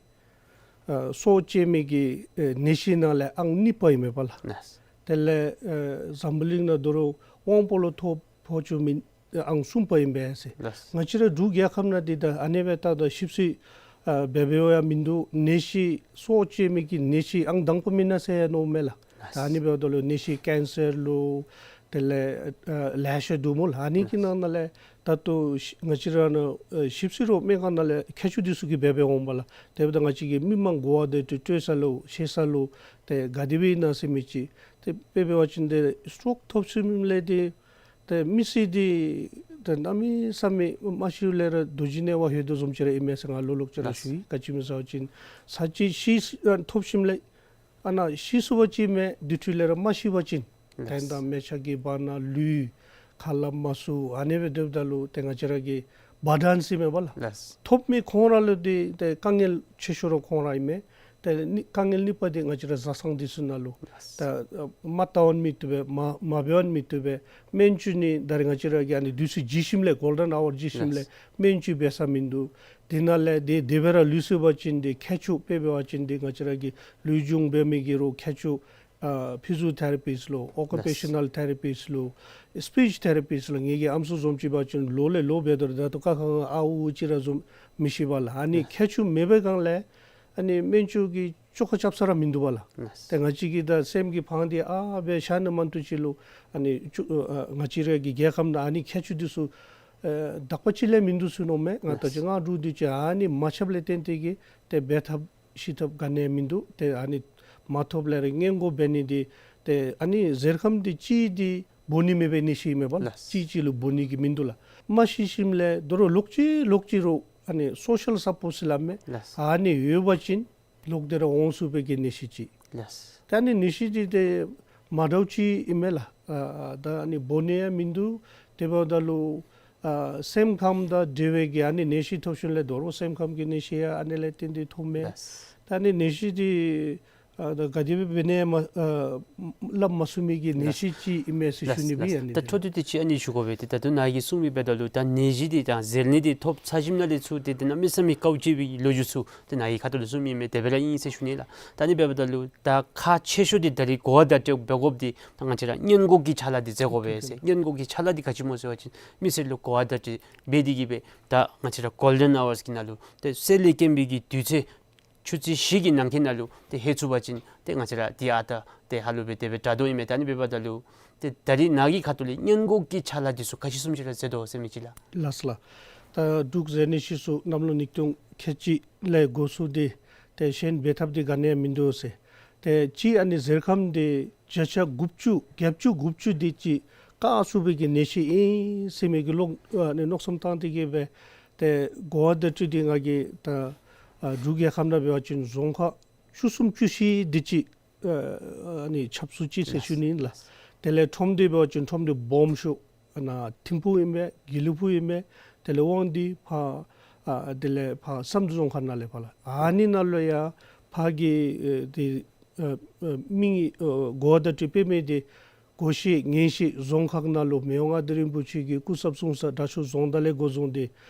ཨ་སྲོག་བཅད་མི་གི་ཨེ་ནད་གཞི་ནང་ལས་ཨང་གཉིས་པ་ཨིན་མས་པ་ལགས། ལགས། དེ་ལས་ཨེ་འཛམ་བུ་གླིང་ནང་དོ་རུང་དབང་པོ་ལུ་ཐོ་ཕོག་བཅུག་མི་ཨང་གསུམ་པ་ཨིན་པས་ཟེར། ལགས། ང་བཅས་ར་འབྲུག་རྒྱལ་ཁབ་ནང་འདི་ད་ཨ་ནི་སྦེ་ད་ད་ཞིབ་འཚོལ་ཨ་འབད་འབདཝ་ཡང་མིན་འདུག། ནད་གཞི་སྲོག་བཅད་མི་གི་ནད་གཞི་ཨང་དང་པ་མེན་ན་ཟེར་ཡང་མནོཝ་མས་ལགས། ད་ཨ་ནི་འབདཝ་ད་ལུ་ནད་གཞི་ཀེན་སར་ལུ་དེ་ལས་ཨ་ལེ་ཤ་འདུག་སྨོ་ལགས། ཨ་ནི་གི་ནང་ན་ལས་ད་ལྟོ་ང་བཅས་ར་ནཱ་ཨ་ཞིབ་འཚོལ་རོགས་སྨན་ཁང་ནང་ལས་མཁས་མཆོག་འདི་ཚུ་གིས་འབད་འབདཝ་འོང་པ་ལགས། དེ་འབདཝ་ད་ང་བཅས་ཀྱིས་མི་མང་གོ་བ་དེ་ཏེ་སྤྲོད་ས་ལུ་ཤེས་ས་ལུ་ཏེ་ག་དེ་སྦེ་ཨིན་ན་ཟེར་མི་ཅིག། ཏེ་དཔེ་འབད་བ་ཅིན་ཏེ་སི་ཊོག་ཐོབ་ཞིནམ་ལས་ཏེ་ཏེ་མི་སེར་འདི་ཏེ་གནམ་མེད་ས་མེད་མ་ཤིཝ་ལས་ར་རྡོ་རྗེ་ནད་པ་ཡོད་དོ་བཟུམ་ཅིག་ར་ཨིན་མས་ཟེར་ང་ལོག་ལོག་ཅིག་ར་ཞུ་ཡི། ག་ཅི་སྨོ་ཟེར་བ་ཅིན་ཚར་གཅིག་ཤི་ཨ་ཐོབ་ཞིནམ་ལས་ཨ་ནཱ་ཤི་སོང་པ་ཅིན་མེན། དེ་འཕྲོ་ལས་ར་མ་ཤི་བ་ཅིན་ཏེ་ད་མལ་ཆ་གི་བར་ན་ལུས་ཁ་སླབ་མ་ཚུགས། ཨ་ནི་སྦེ་སྡོདཔ་ད་ལུ་ཏེ་ང་བཅས་ར་གི་བར་ཌེན་ཟེར་མས་པ་ལགས། ལགས། ཐོབ་མི་ཁོང་ར་ལུ་འདི་ཏེ་དཀའ་ངལ་ཆེ་ཤོས་ར་ཁོང་ར་ཨིན་མས། ཏེ་ནི་དཀའ་ངལ་གཉིས་པ་འདི་ང་བཅས་ར་བཟའ་ཚང་འདི་ཚུ་ནང་ལུ། ལགས། ཏེ་མ་བལྟ་བ་ནི་མི་བཏུབ་པས། མ་མ་འབད་བ་ནི་མི་བཏུབ་པས། སྨན་བཅོས་ནི་ད་རེས་ང་བཅས་ར་གི་ཨ་ནི་དུས་ཚོད་བརྗེ་ཞིནམ་ལས་གོལ་ཌེན་ཨ་ཝར་བརྗེ་ཞིནམ་ལས་ལགས། སྨན་བཅོས་འབད་ས་མིན་འདུག། དེ་ནང་ལས་དེ་དེ་སྦེ་ར་ལུས་སོང་པ་ཅིན་ཏེ་མཁས་མཆོག་དཔེ་འབད་བ་ཅིན་ཏེ་ང་བཅས་ར་གི་ལུས་སྦྱོང་འབད་མི་གི་རོགས་མཁས་མཆོག་ཨ་ཕི་ཟི་ཡོ་ཐེ་ར་པིསཊ་ལོ་ཨོ་ཀུ་པེ་ཤ་ནཱལ་ཐེ་ར་པིསཊ་ལོ་སི་པིཆ་ཐེ་ར་པིསཊ་ལོ། ངེ་གི་ཨམ་སྲུ་བཟུམ་ཅིག་འབད་བ་ཅིན་ལོ་ལས་ལོ་འབད་དོ་རུང་ད་ལྟོ་ཀ་ཁ་ཨ་ཨུ་ཨུ་ཅིག་ར་བཟུམ་མི་ཤེས་པ་ལགས། ཨ་ནི་ལགས། མཁས་མཆོག་མེད་པའི་སྒང་ལས་ཨ་ནི་སྨན་བཅོས་ཀྱི་བཅོ་ཁ་རྐྱབ་ས་ར་མིན་འདུག་པ་ལགས། ལགས། ཏེ་ང་བཅས་ཀྱི་ད་སེམས་ཀྱི་ཕངས་ཏེ་ཨ་སྦེ་བཞག་ནི་མ་གཏོགས་ཅིག་ལུ་ཨ་ནི་བཅོ་ཨ་ང་བཅས་ར་གི་རྒྱལ་ཁབ་ནང་ཨ་ནི་མཁས་མཆོག་འདི་ཚུ་ཨ་དག་པ་ཅིག་ལས་མིན་འདུག་ཟེར་མནོཝ་མས། ང་ལྟ་ཅི་ང་འབྲུག་འདི་ཅིག་ཨ་ནི་མ་ཁྱབ་ལས་བརྟེན་ཏེ་གིས་ཏེ་འབད་ཐབས་ཤེས་ཐབས་ག་ནི་ཡང་མིན་འདུག། ཏེ་ཨ་ནི་མ་ཐོབ་ལས་ར་སྔོན་འགོག་འབད་ནི་འདི་ཏེ་ཨ་ནི་གཟེར་ཁམ་འདི་གཅིག་འདི་འབོ་ནི་མེད་པའི་ནད་གཞི་ཨིན་མས་པ་ལགས། ལགས། གཅིག་གཅིག་ལུ་འབོ་ནི་གི་མིན་འདུག་ལགས། མ་ཤི་ཞིནམ་ལས་དོ་རུང་ལོག་ཅི་ལོག་ཅི་རུང་ཨ་ནི་སོ་ཤལ་སཔོརཊ་ཟེར་སླབ་མས། ལགས། ཨ་ནི་ཡོད་པ་ཅིན་ལོག་སྟེ་ར་འོང་ཚུགས་པའི་གི་ནད་གཞི་ཅིག། ལགས། ད་ཨ་ནི་ནད་གཞི་འདི་ཏེ་མ་འདྲཝ་ཅིག་ཨིན་མས་ལགས། ཨ་ད་ཨ་ནི་འབོ་ནི་ཡང་མིན་འདུག། དེ་འབདཝ་ད་ལུ་ཨ་སེམས་ཁམས་དང་འབྲེལ་བའི་གི་ཨ་ནི་ནད་གཞི་ཐོབ་ཞིནམ་ལས་དོ་རུང་སེམས་ཁམས་ཀྱི་ནད་གཞི་ཡང་ཨ་ནི་ལས་བརྟེན་ཏེ་ཐོབ་མས། ལགས། ད་ཨ་ནི་ནད་གཞི་འདི་ཨ་ད་ག་དེ་སྦེ་འབད་ནི་ཡང་མ་ཨ་སླབ་མ་ཚུགས་མི་གི་ནད་གཞི་ཅིག་ཨིན་མས་ཟེར་ཞུ་ནི་སྦེ་ཨིན། ཨ་ནི་ད་འཕྲོ་མཐུད་དེ་ཅིག་ཨ་ནི་ཞུ་དགོ་པས། ཏེ་ད་ལྟོ་ནཱ་གིས་གསུངས་མི་འབདཝ་ད་ལུ་ད་ནད་གཞི་འདི་དང་གཟེར་ནད་འདི་ཐོབ་ཚར་ཞིནམ་ལས་ཚུར་ཏེ་ཏེ་གནམ་མེད་ས་མེད་དཀའཝ་སྤྱད་པའི་ལོ་རྒྱུས་ཚུ་ཏེ་ནཱ་གི་ཁ་ཐུག་ལས་གསུངས་མི་མས། དེ་སྦེ་ར་ཨིན་ཟེར་ཞུ་ནི་ལགས། ད་ཨ་ནི་འབདཝ་ད་ལུ་ད་ཁག་ཆེ་ཤོས་འདི་ད་རིས་གོ་བ་བརྡ་སྤྲོད་འབད་དགོཔ་འདི་ད་ང་བཅས་ར་སྔོན་འགོག་གི་ཕྱག་ལཱ་འདི་མཛད་དགོ་པས་ཟེར། སྔོན་འགོག་གི་ཕྱག་ལཱ་འདི་ག་ཅི་སྨོ་ཟེར་བ་ཅིན་མི་སེར་ལུ་གོ་བ་བརྡ་སྤྲོད་འབད་དེ་གིས་སྦེ་ད་ང་བཅས་ར་གོལ་ཌེན་ཨ་ཝརསི་གི་ནང་ལུ་ཏེ་གསེར་ལས་སྐྱེན་པའི་གི་དུས་ཚོད་ཆུ་ཚོད་བཞི་གི་ནང་འཁོད་ནང་ལུ་ཏེ་ལྷོད་ཚུགས་པ་ཅིན་ཏེ་ང་བཅས་ར་འདི་ཨ་རྟག་ཏེ་ཧ་ལུགས་སྦེ་དེ་སྦེ་དྲག་དོ་ཨིན་མས། ད་ཨ་ནི་འབདཝ་ད་ལུ་ཏེ་ད་རིས་ནཱ་གི་ཁ་ཐུག་ལས་སྔོན་འགོག་གི་ཕྱག་ལཱ་འདི་ཚུ་ག་ཅི་བཟུམ་ཅིག་ར་མཛད་དོ་ཟེར་མི་ཅིག་ལགས། ལགས་ལགས། ད་འབྲུག་གཟེར་ནད་གཞི་ཚུ་གནམ་ལོ་ཉིས་སྟོང་ཁལ་གཅིག་ལས་འགོ་བཙུགས་ཏེ་ཏེ་གཞན་འབད་ཐབས་འདི་ག་ནི་ཡང་མིན་འདུག་ཟེར། ཏེ་གཅིག་ཨ་ནི་གཟེར་ཁམ་འདི་བརྒྱ་ཆ་དགུ་བཅུ་བརྒྱད་ཅུ་དགུ་བཅུ་འདི་ཅིག་བཀག་ཚུགས་པའི་གི་ནད་གཞི་ཨིན་ཟེར་མི་གི་ལོག་ཨ་ནི་མནོ་བསམ་བཏང་སྟེ་གིས་སྦེ་ཏེ་གོ་བ་བརྡ་སྤྲོད་འདི་ང་གིས་ད་ཨ་འབྲུག་རྒྱལ་ཁབ་ནང་འབད་བ་ཅིན་རྫོང་ཁག་བཅུ་གསུམ་བཅུ་བཞི་འདི་ཅིག་ཨ་ཨ་ནི་ཁྱབ་ཚུགས་ཅི་ཟེར་ཞུ་ནི་ཨིན་ལགས། དེ་ལས་ཁྲོམ་སྡེ་འབད་བ་ཅིན་ཁྲོམ་སྡེ་སྦོམ་ཤོས་ཨ་ནཱ་ཐིམ་ཕུག་ཨིན་པས། དགེ་ལེགས་ཕུག་ཨིན་པས། དེ་ལས་དབང་འདུས་ཕར་ཨ་དེ་ལས་ཕར་བསམ་གྲུབ་རྫོང་ཁག་ནང་ལས་ཕར་ལགས། ཨ་ནི་ནང་ལུ་ཡང་ཕར་གྱི་ཨེ་དེ་ཨ་ཨ་མི་ཨ་གོ་བ་བརྡ་སྤྲོད་འབད་མི་འདི་གོ་ཤེས་ཉན་ཤེས་རྫོང་ཁག་ནང་ལུ་མི་དབང་མངའ་བདག་རིན་པོ་ཆེ་གི་སྐུ་ཚབ་གསུང་ས་དྲག་ཤོས་རྫོང་བདག་ལས་འགོ་བཟུང་སྟེ་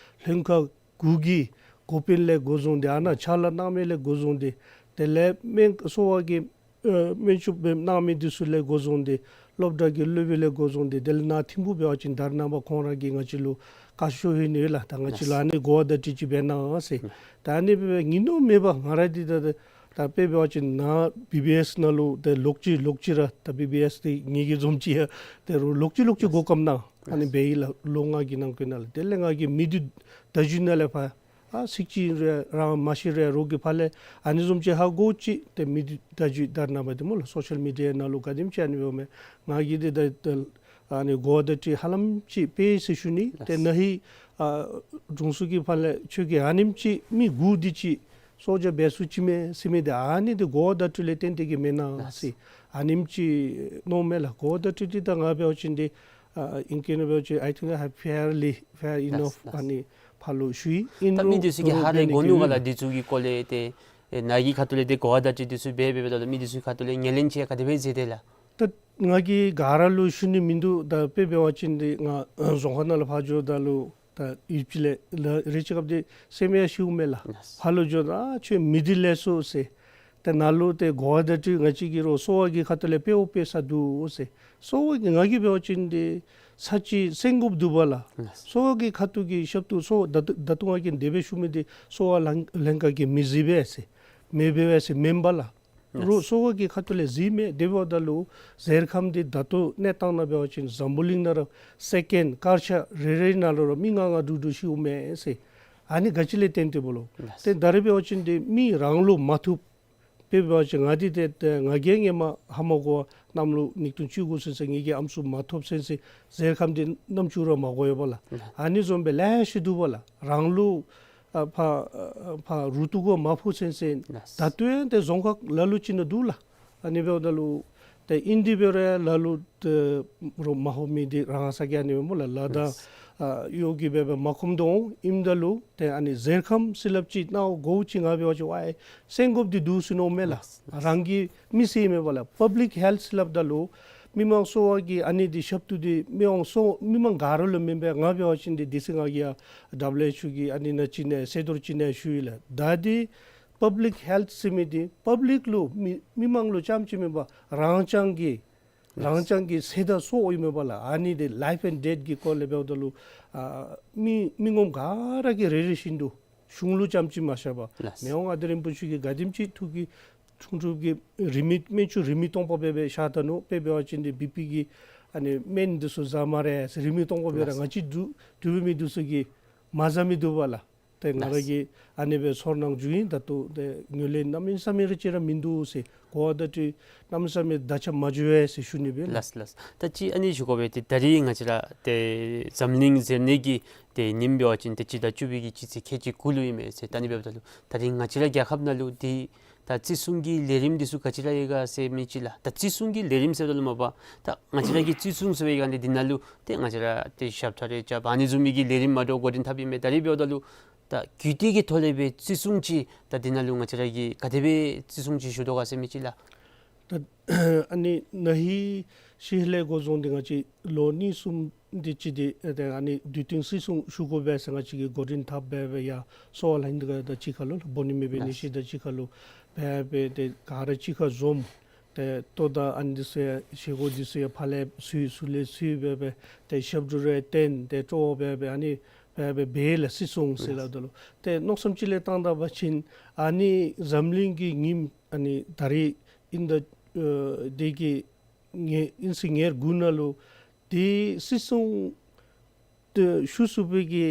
ལྷན་ཁག་དགུ་གི་འགོ་དཔོན་ལས་འགོ་བཟུང་སྟེ་ཨ་ནཱ་ཕྱག་ལཱ་གནང་མི་ལས་འགོ་བཟུང་སྟེ་དེ་ལས་སྨན་གསོ་བ་གི་ཨ་སྨན་བཅོས་འབད་གནང་མི་འདི་ཚུ་ལས་འགོ་བཟུང་སྟེ་སློབ་གྲྭ་གི་སློབ་དཔོན་ལས་འགོ་བཟུང་སྟེ་དེ་ལས་ནཱ་ཐིམ་ཕུག་འབད་བ་ཅིན་ད་རེས་ནངས་པ་ཁོང་ར་གིས་ང་བཅས་ལུ་བཀའ་ཤོག་ལྷོད་ནི་ཡོད་ལགས། ད་ང་བཅས་ལུ་ཨ་ནི་གོ་བ་བརྡ་སྤྲོད་ཅིག་འབད་གནང་ཟེར། ད་ཨ་ནི་སྦེ་ཉིན་ནུབ་མེད་པར་ང་ར་འདི་ད་ད་ད་དཔེ་འབད་བ་ཅིན་ནཱ་བི་བི་ཨེསི་ནང་ལུ་ཏེ་ལོག་ཅི་ལོག་ཅི་ར་ད་བི་བི་ཨེསི་འདི་ངེ་གི་བཟུམ་ཅིག་ཡང་ཏེ་རུང་ལོག་ཅི་ལོག་ཅི་སྒོ་སྐམ་ནང་ཨ་ནི་སྦེ་ཡི་ལགས། ལོ་ལྔ་གི་ནང་འཁོད་ནང་ལུ་དེ་ལས་ང་གིས་མི་སྡུག་བརྡ་བརྒྱུད་ནང་ལས་ཕར་ཨ་ཚིག་གཅིག་རེ་རང་མ་ཤེས་རུང་རོགས་ཀྱི་ཕར་ལས་ཨ་ནི་བཟུམ་ཅིག་ཧ་གོ་ཅི། ཏེ་མི་སྡུག་བརྡ་བརྒྱུད་ད་རེས་ནངས་པ་འདི་སྨོ་ལགས་སོ་ཤལ་མི་ཌི་ཡ་ནང་ལུ་ག་དེམ་ཅིག་ཨ་ནི་འབདཝ་མས། ང་གིས་འདི་ད་ད་ཨ་ནི་གོ་བ་བརྡ་སྤྲོད་ཧ་ལམ་ཅིག་འབད་ཡི་ཟེར་ཞུ་ནི། ཏེ་ན་ཧིང་ཨ་དྲུང་འཚོ་གི་ཕར་ལས་ཁྱོད་ཀྱིས་ཨ་ནེམ་ཅིག་མི་དགུ་འདི་ཅིག་གསོ་བྱ་འབད་ཚུགས་ཅི་མས་ཟེར་མི་འདི་ཨ་ནི་འདི་གོ་བ་བརྡ་སྤྲོད་ལས་བརྟེན་ཏེ་གིས་མེན་ན་ཟེར་ཨ་ནེམ་ཅིག་མནོཝ་མས་ལགས། གོ་བ་བརྡ་སྤྲོད་འདི་ད་ང་འབད་བ་ཅིན་འདི་ཨ་ཨིང་སྐད་ནང་འབད་བ་ཅིན་I think I have fairly fair enough ཨ་ནི་ཕར་ལུ་ཞུ་ཡི། ཨིན་ད་མི་རུང་འདི་ཚུ་གིས་ཧ་ལས་གོ་ནུག་ག་ལགས། འདི་ཚུ་གི་སྐོར་ལས་ཏེ་ཨེ་ནཱ་གི་ཁ་ཐུག་ལས་ཏེ་གོ་བ་བརྡ་སྤྲོད་འདི་ཚུ་འབད་འབདཝ་ད་ལུ་མི་འདི་ཚུ་གི་ཁ་ཐུག་ལས་ཉན་ལེན་ཅིག་ག་དེ་སྦེ་མཛད་དེས་ལགས། ད་ང་གིས་ག་ར་ལུ་ཞུ་ནི་མིན་འདུག། ད་དཔེ་འབད་བ་ཅིན་འདི་ང་རྫོང་ཁག་ནང་ལུ་ཕར་འགྱོཝ་ད་ལུ་ ད་ཡུདཔ་ཅིག་ལས་ལ་རེ་ཅིག་སྐབས་འདི་སེམས་ཡང་ཤིཝ་མས་ལགས། ལགས། ཕར་ལུ་འགྱོ་ད་ཁྱོད་མི་འདི་ལེགས་སོ་ཟེར། ཏེ་ནཱ་ལུ་ཏེ་གོ་བ་བརྡ་སྤྲོད་ང་བཅས་ཀྱི་རོགས་གསོ་བ་གི་ཁ་ཐུག་ལས་དཔེ་འོང་དཔེ་ས་འདུག་ཟེར། གསོ་བ་གི་ང་གིས་འབད་བ་ཅིན་འདི་ས་ཅིག་སེང་དགོཔ་འདུག་པ་ལགས། ལགས། གསོ་བ་གི་ཁ་ཐུག་གི་ཞབས་ཏོག་གསོ་བ་ད་ལྟོ་ད་ལྟོ་ང་གིས་དེ་སྦེ་ཞུ་མི་འདི་གསོ་བ་ལྷན་ལྷན་ཁག་གི་མི་གཟིགས་པས་ཟེར་མེད་པས་ཟེར་མེན་པ་ལགས། རོགས་གསོ་བ་གི་ཁ་ཐུག་ལས་གཟིགས་མས། དེ་འབདཝ་ད་ལུ་ཟེར་ཁམས་འདི་ད་ལྟོ་གནས་སྟངས་ནང་འབད་བ་ཅིན་འཛམ་བུ་གླིང་ནང་ར་སེ་ཀེནཌ་དཀར་ཆག་རེ་རེ་ནང་ལུ་ར་མི་ལྔ་ལྔ་དྲུག་དྲུག་ཤིཝ་མས་ཟེར། ཨ་ནི་ག་ཅི་ལས་བརྟེན་ཏེ་འབད་ལོ། ལགས། ཏེ་ད་རེས་འབད་བ་ཅིན་འདི་མི་རང་ལུ་མ་ཐུབ། དཔེ་འབད་བ་ཅིན་ང་འདི་ཏེ་ཏེ་ང་གིས་ཧེ་མ་ཧ་མ་གོ་བར་གནམ་ལོ་ཉིས་སྟོང་བཅུ་དགུ་ཚུན་ཚོད་ངེ་གི་ཨམ་སྲུ་མ་ཐོབ་ཚུན་ཚོད་ཟེར་ཁམས་འདི་རྣམ་ཅོ་ར་མ་གོ་ཡོད་པ་ལགས། ལགས། ཨ་ནི་བཟུམ་སྦེ་ལེ་ཤ་འདུག་པ་ལགས། རང་ལུ་ཨ་ཕར་ཨ་ཕར་རུ་ཏོག་གུ་མ་ཕོག་ཚུན་ཚོད། ལགས། ད་ལྟོ་ཡང་ཏེ་རྫོང་ཁག་ལ་ལུ་ཅིག་ནང་འདུག་ལགས། ཨ་ནི་འབདཝ་ད་ལུ་ཏེ་ཨིན་དེ་འབད་རུང་ལ་ལུ་ཏེ་རོགས་མ་ཕོག་མི་འདི་རང་ས་གི་ཨ་ནི་སྦེ་སྨོ་ལགས། ལ་དྭགས། ལགས། ཨ་གཡོག་གི་སྦེ་སྦེ་མ་ཁོམ་དོ་ཨིནམ་ད་ལུ་ཏེ་ཨ་ནི་ཟེར་ཁམས་ཟེར་སླབ་ཅིག་ནཱ་གོཝ་ཅིག་ང་འབད་བ་ཅིན་ཝའི་སེང་དགོཔ་འདི་འདུག་ཟེར་མནོཝ་མས་ལགས། ལགས། རང་གི་མི་ཚེ་མེན་པ་ལགས། པབ་ལིཀ་ཧེལཐ་ཟེར་སླབ་ད་ལུ་མི་མང་གསོ་བ་གི་ཨ་ནི་འདི་ཞབས་ཏོག་འདི་མི་ཡོང་གསོ་མི་མང་ག་ར་ལུ་མེན་པས། ང་འབད་བ་ཅིན་འདི་དེ་ཚེ་ང་གིས་ཡ་ཌབ་ལུ་ཨེཆ་ཨོ་གི་ཨ་ནི་ནང་ཅིག་ནང་སེ་དོར་ཅིག་ནང་ཞུ་ཡི་ལགས། ད་འདི་པབ་ལིཀ་ཧེལཐ་ཟེར་མི་འདི་པབ་ལིཀ་ལུ་མི་མི་མང་ལུ་རྐྱངམ་ཅིག་མེན་པར་རང་རྐྱང་གི་རང་རྐྱང་གི་ཚེ་དང་སྲོག་ཨིན་མས་པ་ལགས། ཨ་ནི་འདི་ལའིཕ་ཨེནཌ་ཌེཐ་གི་སྐོར་ལས་འབདཝ་ད་ལུ་ཨ་མི་མི་ངོམ་ག་ར་གིས་རེ་རེ་བཞིན་དུ་གཞུང་ལུ་རྐྱངམ་ཅིག་མ་བཞག་པར། ལགས། མི་དབང་མངའ་བདག་རིན་པོ་ཆེ་གིས་ག་དེམ་ཅིག་ཐུགས་ཀྱི་འཁྲུངས་སྐར་གྱི་རིན་མེད་སྨན་བཅོས་རིན་མེད་སྟོང་པ་སྦེ་སྦེ་བཞག་ད་ནུག། དཔེ་འབད་བ་ཅིན་འདི་བི་པི་གི་ཨ་ནི་སྨན་འདི་ཚུ་ཟ་སྨ་རེ་ཟེར་རིན་མེད་སྟོང་པ་སྦེ་ར། ལགས། ང་བཅས་འབྲུག་འབྲུག་པའི་མི་འདི་ཚུ་གིས་མ་ཟ་མི་འདུག་པ་ལགས། ཏེ་ང་ར་གིས་ཨ་ནི་སྦེ་ཚོར་སྣང་བྱུང་ཡི། ད་ལྟོ་ཏེ་ངོས་ལེན་གནམ་མེད་ས་མེད་ར་ཅིག་ར་མིན་འདུག་ཟེར། གོ་བ་བརྡ་སྤྲོད་གནམ་མེད་ས་མེད་ད་ཆ་མ་འགྱོ་བས་ཟེར་ཞུ་ནི་སྦེ་ལགས། ལགས་ལགས། ད་ཅི་ཨ་ནི་ཞུ་དགོ་པས། ཏེ་ད་རིས་ང་བཅས་ར་ཏེ་འཛམ་གླིང་ཟེར་ནི་གི་ཏེ་ཉིནམ་འབད་བ་ཅིན་ཏེ་སྤྱི་ཟླ་བཅུ་པའི་གི་སྤྱི་ཚེས་ཁལ་གཅིག་དགུ་ལུ་ཨིན་མས་ཟེར། ད་ཨ་ནི་འབདཝ་ད་ལུ་ད་རིས་ང་བཅས་ར་རྒྱལ་ཁབ་ནང་ལུ་ཏེ་ད་བརྩི་སྲུང་གི་ལས་རིམ་འདི་ཚུ་ག་ཅི་ར་ཡོད་ག་ཟེར་མི་ཅིག་ལགས། ད་བརྩི་སྲུང་གི་ལས་རིམ་ཟེརཝ་ད་ལུ་མ་པ་ད་ང་བཅས་ར་གིས་བརྩི་སྲུང་ཟེར་བའི་སྒང་འདི་འདི་ནང་ལུ་ཏེ་ང་བཅས་ར་ཏེ་ཞབས་ཁྲ་རེ་རྐྱབ་ཨ་ནི་བཟུམ་མའི་གི་ལས་རིམ་མ་འདྲཝ་འགོ་འདྲེན་འཐབ་ཨིན་མས། ད་རིས་འབདཝ་ད་ལུ་ད་རྒྱུད་སྟོད་ཀྱི་ཐོག་ལས་སྦེ་བརྩི་སྲུང་ཅིག་ད་འདི་ནང་ལུ་ང་བཅས་ར་གིས་ག་དེ་སྦེ་བརྩི་སྲུང་ཅིག་ཞུ་དོ་ག་ཟེར་མི་ཅིག་ལགས། ད་ཨ་ནི་ན་ཧིང་ཤི་ཧ་ལས་འགོ་བཟུང་སྟེ་ང་བཅས་ལོ་གཉིས་གསུམ་དེ་ཅིག་འདི་ཨ་ཏེ་ཨ་ནི་དུས་མཐུན་བརྩི་སྲུང་ཞུ་དགོ་པས་ཟེར་ང་བཅས་ཀྱིས་འགོ་འདྲེན་འཐབ་སྦེ་སྦེ་ཡར་གསོ་བ་ལྷན་ཁག་དང་གཅིག་ཁར་ལུ་སྦོ་ནི་མེད་པའི་ནད་གཞི་དང་གཅིག་ཁར་ལུ་སྦེ་སྦེ་ཏེ་ག་ར་གཅིག་ཁར་འཛོམས། ཏེ་ལྟོ་དང་ཨ་ནི་འདི་ཚུ་ཡང་བཞེས་སྒོ་འདི་ཚུ་ཡང་ཕར་ལས་ཚུད་ཚུར་ལས་ཚུད་སྦེ་སྦེ་ཏེ་ཞབས་བྲོ་རེ་བཏོན་ཏེ་སྤྲོ་བ་སྦེ་སྦེ་ཨ་ནི་སྦེ་སྦེ་འབད་ལགས། བརྩི་སྲུང་ཟེར་སླབ་ད་ལུ་ཏེ་མནོ་བསམ་ཅིག་ལས་བཏང་ད་པ་ཅིན་ཨ་ནི་འཛམ་གླིང་གི་ཉིནམ་ཨ་ནི་ད་རིས་ཨིན་ད་ཨ་དེ་གི་ཉེ་ཨིན་ཚེས་ཉེར་དགུ་ནང་ལུ་ཏེ་བརྩི་སྲུང་ཏེ་ཞུ་ཚུགས་པའི་གི་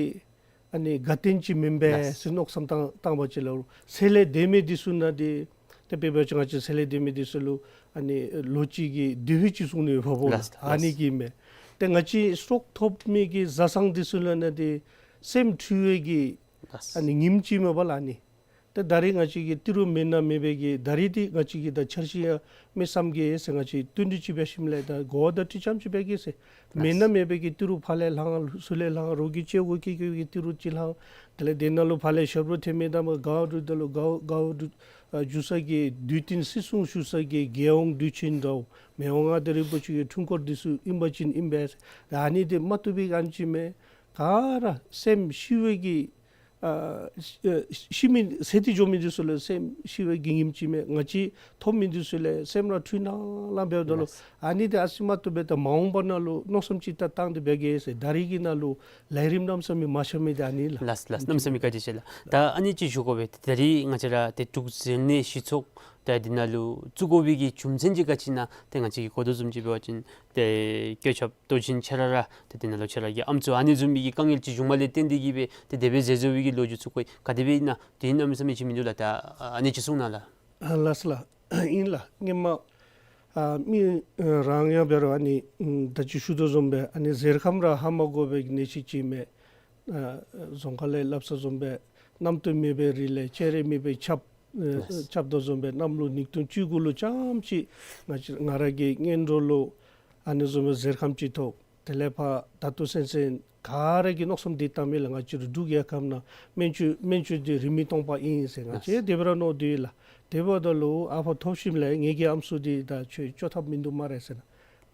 ཨ་ནི་དགའ་སྟོན་ཅིག་མེན་པས་ལགས། ཟེར་མནོ་བསམ་བཏང་བཏང་བ་ཅིན་ལགས། ཚེ་ལས་འདས་མི་འདི་ཚུ་ནང་འདི་ཏེ་དཔེ་འབད་བ་ཅིན་ང་བཅས་ཚེ་ལས་འདས་མི་འདི་ཚུ་ལུ་ཨ་ནི་ལོ་གཅིག་གི་དུས་ཚོད་ཅིག་གསུང་ནི་ཡོདཔ་འོང་ལགས། ལགས། ཨ་ནི་གིས་མས། ཏེ་ང་བཅས་སྲོག་ཐོབ་མི་གི་བཟའ་ཚང་འདི་ཚུ་ལུ་ནང་འདི་སེམས་འཁྲུལ་བའི་གི་ལགས། ཨ་ནི་ཉིནམ་ཅིག་མས་པ་ལགས་ཨ་ནི། ཏེ་ད་རིས་ང་བཅས་ཀྱི་ཏི་རུ་མེད་ན་མེད་པའི་གི་ད་རིས་འདི་ང་བཅས་ཀྱི་ད་འཆར་གཞི་ཡང་མི་བསམ་གི་ཟེར་ང་བཅས་བསྟུན་གྲོས་ཅིག་འབད་ཞིནམ་ལས་ད་གོ་བ་བརྡ་སྤྲོད་རྐྱངམ་ཅིག་འབད་གེ་ཟེར། མེད་ན་མེད་པའི་གི་ཏི་རུ་ཕར་ལས་ལྷང་ཚུར་ལས་ལྷང་རོགས་ཀྱིས་བཅད་དགོ་ཀི་ཀི་གི་ཏི་རུ་ཅིག་ལྷང་། དེ་ལས་དེ་ནང་ལུ་ཕར་ལས་ཞབས་བྲོ་འཐེན་མི་དང་མ་དགའ་བ་སྒྲུབ་ད་ལུ་དགའ་བ་དགའ་བ་སྒྲུབ་ཨ་ཞུ་ས་གི་དུས་མཐུན་བརྩི་སྲུང་ཞུ་ས་གི་རྒྱལ་ཡོངས་དུས་ཆེན་འདྲཝ་མི་དབང་མངའ་བདག་རིན་པོ་ཆེ་གི་འཁྲུངས་སྐར་འདི་ཚུ་ཨིན་པ་ཅིན་ཨིན་པས། ཨ་ནི་འདི་མ་བཏུབ་པའི་ཨ་ནི་ཅིག་མས། ག་ར་སེམས་ཤི་བའི་གི་ཨ་ཤི་ཨ་ཤི་མི་ཚེ་འདི་འགྱོ་མི་འདི་ཚུ་ལུ་སེམས་ཤི་བའི་གི་ཉིནམ་ཅིག་མས། ང་བཅས་ཐོབ་མི་འདི་ཚུ་ལས་སེམས་ར་འཁྲུལ་སྣང་ལང་འབདཝ་ད་ལུ་ལགས། ཨ་ནི་འདི་ཨ་ཙི་མ་བཏུབ་པས། ད་མ་འོངས་པ་ནང་ལུ་མནོ་བསམ་ཅིག་ད་བཏང་སྟེ་འབད་གེ་ཟེར། ད་རིས་ཀྱི་ནང་ལུ་ལས་རིམ་གནམ་མེད་ས་མེད་མ་ཤར་མི་འདི་ཨ་ནི་ལགས། ལགས་ལགས། གནམ་མེད་ས་མེད་བཀའ་དྲིན་ཆེ་ལགས། ད་ཨ་ནི་ཅིག་ཞུ་དགོ་པས། ད་རིས་ང་བཅས་ར་ཏེ་འབྲུག་ཟེར་ནི་གཞི་ཚོགས་ད་འདི་ནང་ལུ་བཙུགས་དགོ་པའི་གི་རྒྱུ་མཚན་ཅིག་ག་ཅི་ཨིན་ན། ཏེ་ང་བཅས་ཀྱིས་གོ་དོ་བཟུམ་ཅིག་འབད་བ་ཅིན་ཏེ་བཀོད་ཁྱབ་ལྟོ་ཆེན་ཁྱེད་ར་ར་ཏེ་འདི་ནང་ལུ་ཁྱེད་ར་གི་ཨམ་སྲུ་ཨ་ནི་བཟུམ་མའི་གི་དཀའ་ངལ་ཅིག་བྱུངམ་ལས་བརྟེན་ཏེ་གིས་སྦེ་ཏེ་དེ་སྦེ་མཛད་བཟོ་བའི་གི་ལོ་རྒྱུས་ཚུ་གོ་ག་དེ་སྦེ་ཨིན་ན། དེ་གནམ་མེད་ས་མེད་ཅིག་མིན་འདུག་ལགས། ད་ཨ་ནི་ཅིག་གསུང་གནང་ལགས། ཨ་ལགས་སོ་ལགས། ཨིན་ལགས། སྔོན་མ་ཨ་མི་ཨ་རང་ཡང་འབད་རུང་ཨ་ནི་ཨམ་ད་ཅི་ཞུ་དོ་བཟུམ་སྦེ་ཨ་ནི་གཟེར་ཁམས་ར་ཧ་མ་གོ་བའི་གནས་ཤིག་ཅིག་མས། ཨ་རྫོང་ཁ་ལས་སླབ་ས་བཟུམ་སྦེ་གནམ་སྟོད་མེད་པའི་རི་ལས་སྤྱན་རས་གཟིགས་དཔལ་ཁྱབ་ཨ་ལགས། ཁྱབ་དོ་བཟུམ་སྦེ་གནམ་ལོ་ཉིས་སྟོང་བཅུ་དགུ་ལུ་རྐྱངམ་ཅིག་ང་བཅས་ང་ར་གི་སྔོན་འགྲོ་ལུ་ཨ་ནི་བཟུམ་སྦེ་གཟེར་ཁམས་ཅིག་ཐོབ། དེ་ལས་ཕར་ད་ལྟོ་སེམས་ཅན་ག་ར་གིས་མནོ་བསམ་འདི་བཏངམ་མས་ལགས། ང་བཅས་ར་འབྲུག་རྒྱལ་ཁབ་ནང་སྨན་བཅོས་སྨན་བཅོས་འདི་རིན་མེད་སྟོང་པ་ཨིན་ཟེར་ང་བཅས་ལགས། དེ་སྦེ་ར་མནོ་སྡོད་ཡི་ལགས། དེ་འབདཝ་ད་ལུ་ཨ་ཕར་ཐོབ་ཞིནམ་ལས་ངེ་གི་ཨམ་སྲུ་འདི་ད་ཁྱོད་བཅོ་ཐབས་མིན་འདུག་སྨ་རེ་ཟེར་ན།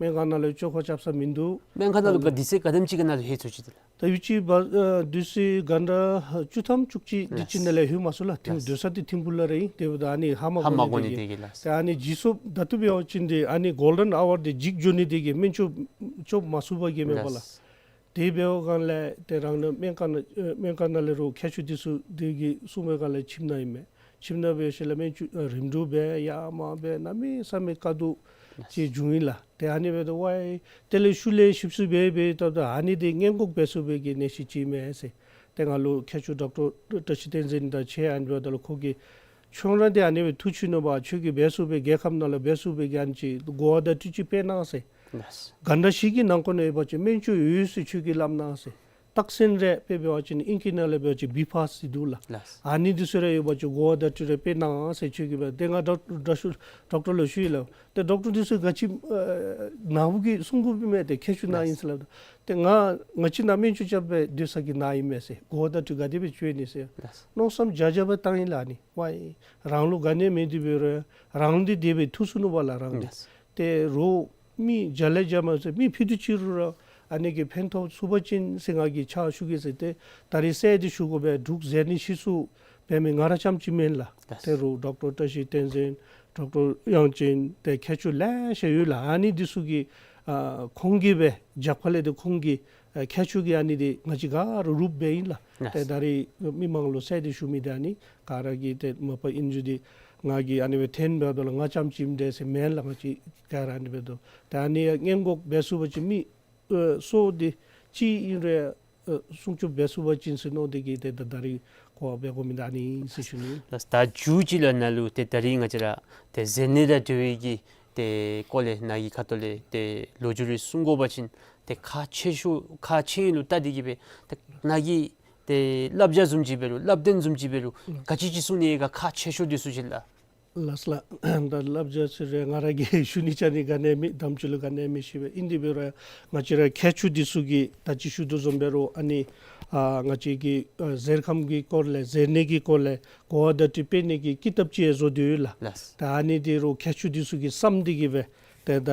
སྨན་ཁང་ནང་ལུ་བཅོ་ཁ་རྐྱབ་ས་མིན་འདུག། སྨན་ཁང་ནང་ལུ་ག་དུས་ཚོད་ག་དེམ་ཅིག་གི་ནང་ལུ་ལྷོད་ཚུགས་ཅི་ཏེ་ལགས། ད་ཡུལ་གྱི་བ་ཨ་དུས་ཚོད་ག་འདྲ་བཅུ་ཐམ་བཅུ་གཅིག་དེ་ཅིག་ནང་ལས་ལྷོད་མ་ཚུགས་ལགས། ཐིམ་ལགས། སྡོད་ས་དེ་ཐིམ་ཕུག་ལུ་ར་ཨིན། དེ་འབདཝ་ད་ཨ་ནི་ཧ་མ་ཧ་མ་གོ་ནི་གོ་ནི་དེ་གིས། དེ་གིས་ལགས། ཏེ་ཨ་ནི་རྗེས་སུ་ད་ལྟོ་འབད་བ་ཅིན་དེ་ཨ་ནི་གོལ་ཌེན་ཨ་ཝར་དེ་འཇིག་འགྱོ་ནི་དེ་གིས་སྨན་བཅོས་བཅོས་མ་ཚུགས་པ་གིས་མས་པ་ལགས། ལགས། དེ་འབདཝ་ག་ལས་ཏེ་རང་ནི་སྨན་ཁང་ནང་ཨེ་སྨན་ཁང་ནང་ལས་རོགས་མཁས་མཆོག་དེ་ཚུ་དེ་གིས་གསུངས་པའི་སྒང་ལས་ཁྱིམ་ནང་ཨིན་མས། ཁྱིམ་ནང་འབད་ཞིནམ་ལས་སྨན་བཅོས་ཨ་རིམ་གྲོ་འབད་ཡ་མ་འབད་གནམ་མེད་ས་མེད་དཀའ་སྡུག་ཅིག་བྱུང་ཡི་ལགས། ཏེ་ཨ་ནི་འབདཝ་ད་ཝའི་དེ་ལས་ཤུལ་ལས་ཞིབ་འཚོལ་འབད་འབད་ད་ད་ཨ་ནི་དེ་སྔོན་འགོག་འབད་ཚུགས་པའི་གི་ནད་གཞི་ཅིག་མས་ཟེར། ཏེ་ང་ལུ་མཁས་མཆོག་ཌོག་ཊར་བཀྲ་ཤིས་བསྟན་འཛིན་དང་ཕྱད། ཨ་ནི་འབདཝ་ད་ལུ་ཁོ་གིས་ཁྱོད་ར་འདི་ཨ་ནི་སྦེ་ཐུགས་ཆུ་ནོར་བ་ཁྱོད་ཀྱིས་འབད་ཚུགས་པའི་རྒྱལ་ཁབ་ནང་ལུ་འབད་ཚུགས་པའི་གི་ཨ་ནི་ཅིག་གོ་བརྡ་ཅིག་ཅིག་སྤེལ་གནང་ཟེར། ལགས། ག་འདྲ་ཞིག་གི་ནང་འཁོད་ནང་ཡོད་པ་ཅིན་སྨན་བཅོས་ཡོད་ཟེར་ཁྱོད་ཀྱིས་སླབ་གནང་ཟེར། རྟགས་མཚན་རེ་དཔེ་འབད་བ་ཅིན་ཨིང་སྐད་ནང་ལས་འབད་བ་ཅིན་བི་ཕཱསི་ཟེར་འདུག་ལགས། ལགས། ཨ་ནི་འདི་ཚུ་རེ་ཡོད་པ་ཅིན་གོ་བརྡ་ཅིག་རེ་སྤེལ་གནང་ཟེར་ཁྱོད་ཀྱིས་འབད། ཏེ་ང་ཌོག་ཌོག་ཌོག་ཌོག་ཊར་ལུ་ཞུ་ཡི་ལགས། ཏེ་ཌོག་ཊར་འདི་ཚུ་ག་ཅི་ཨ་ནཱ་བུ་གིས་གསུང་དགོཔ་མས། ཏེ་མཁས་མཆོག་ནཱ་ཨིན་ཟེར་སླབ་ད། ཏེ་ང་ང་བཅས་ནཱ་སྨན་བཅོས་རྐྱབ་སྦེ་སྡོད་ས་གི་ནཱ་ཨིན་མས་ཟེར། གོ་བརྡ་ཅིག་ག་དེ་སྦེ་བཅོལ་ནི་ཟེར། ལགས། མནོ་བསམ་བརྒྱ་བརྒྱ་སྦེ་བཏང་ཡི་ལགས། ཨ་ནི་ཝའི་རང་ལུ་ག་ནི་མེད་དེ་འབད་རུང་རང་འདི་དེ་སྦེ་ཐུགས་སུ་ནོར་བ་ལགས་རང་འདི། ལགས། ཏེ་རོགས་མི་བརྒྱ་ལས་བརྒྱ་མ་ཚད་མི་ཕུད་རྡོག་ཅིག་རུང་ར་ཨ་ནི་གིས་ཕན་ཐོགས་ཚུགས་པ་ཅིན་ཟེར་ང་གིས་ཕྱག་ཞུ་གེ་ཟེར། ཏེ་ད་རིས་གསལ་ཏེ་ཞུ་དགོ་པས། འབྲུག་ཟེར་ནི་ཤེས་སུ་འབད་མི་ང་ར་རྐྱངམ་ཅིག་མེན་ལགས། ལགས། ཏེ་རོགས་ཌོག་ཊར་བཀྲ་ཤིས་བསྟན་འཛིན་ཌོག་ཊར་དབྱངས་ཅན་ཏེ་མཁས་མཆོག་ལེ་ཤ་ཡོད་ལགས། ཨ་ནི་འདི་ཚུ་གིས་ཨ་ཁོང་གིས་སྦེ་རྒྱབ་ཁ་ལས་ཏེ་ཁོང་གིས་ཨ་མཁས་མཆོག་གིས་ཨ་ནི་འདི་ང་བཅས་ག་ར་རུབ་སྦེ་ཨིན་ལགས། ལགས། ཏེ་ད་རིས་མི་མང་ལུ་གསལ་ཏེ་ཞུ་མི་འདི་ཨ་ནི་ག་ར་གིས་ཏེ་མ་པ་ཨིན་རུང་འདི་ང་གིས་ཨ་ནི་སྦེ་འཐེན་འབདཝ་ད་ལུ་ང་རྐྱངམ་ཅིག་ཨིནམ་འདྲས་ཟེར་མེན་ལགས། ང་བཅས་ག་ར་ཨ་ནི་འབད་དོ། ཏེ་ཨ་ནི་སྔོན་འགོག་འབད་ཚུགས་པ་ཅིན་མི་ཨ་སོ་འདི་གཅིག་ཨིན་རུང་ཨ་སྲུང་སྐྱོབ་འབད་ཚུགས་པ་ཅིན་ཟེར་མནོ་སྟེ་གིས་ཏེ་ད་ད་རིས་གོ་བ་འབད་དགོ་མི་འདི་ཨ་ནི་ཨིན་ཟེར་ཞུ་ནི། ལགས། ད་མཇུག་ཅིག་ལུ་ནཱ་ལུ་ཏེ་ད་རིས་ང་བཅས་ར་ཏེ་ཟེར་ནི་དང་འབྲེལ་བའི་གི་ཏེ་སྐོར་ལས་ནཱ་གི་ཁ་ཐུག་ལས་ཏེ་ལོ་རྒྱུས་རེ་གསུང་དགོ་པ་ཅིན་ཏེ་ཁག་ཆེ་ཤོས་ཁག་ཆེ་ལུ་བལྟ་སྟེ་གིས་སྦེ་ཏེ་ནཱ་གི་ཏེ་བསླབ་བྱ་བཟུམ་ཅིག་འབད་རུང་བསླབ་སྟོན་བཟུམ་ཅིག་འབད་རུང་ག་ཅི་ཅིག་གསུང་ནི་ག་ཁག་ཆེ་ཤོས་འདི་ཚུ་ཅིག་ལགས། ལགས་ལགས། ད་བསླབ་བྱ་ཟེར་རུང་ང་ར་གིས་ཞུ་ནི་ཅ་ནི་ག་ནི་མེད། དམ་ཚིག་ལུ་ག་ནི་མེད་ཤེས་པས། ཨིན་དེ་འབད་རུང་ང་བཅས་ར་མཁས་མཆོག་འདི་ཚུ་གིས་ད་ཅི་ཞུ་དོ་བཟུམ་འབད་རུང་ཨ་ནི་ཨ་ང་བཅས་ཀྱི་ཨ་གཟེར་ཁམས་ཀྱི་སྐོར་ལས་ཟེར་ནི་གི་སྐོར་ལས་གོ་བ་བརྡ་སྤྲོད་སྤེལ་ནི་གི་ཀི་ཏབ་ཅིག་ཡང་བཟོ་སྟེ་ཡོད་ལགས། ལགས། ད་ཨ་ནི་འདི་རོགས་མཁས་མཆོག་འདི་ཚུ་གིས་བསམ་སྟེ་གིས་སྦེ་ཏེ་ད་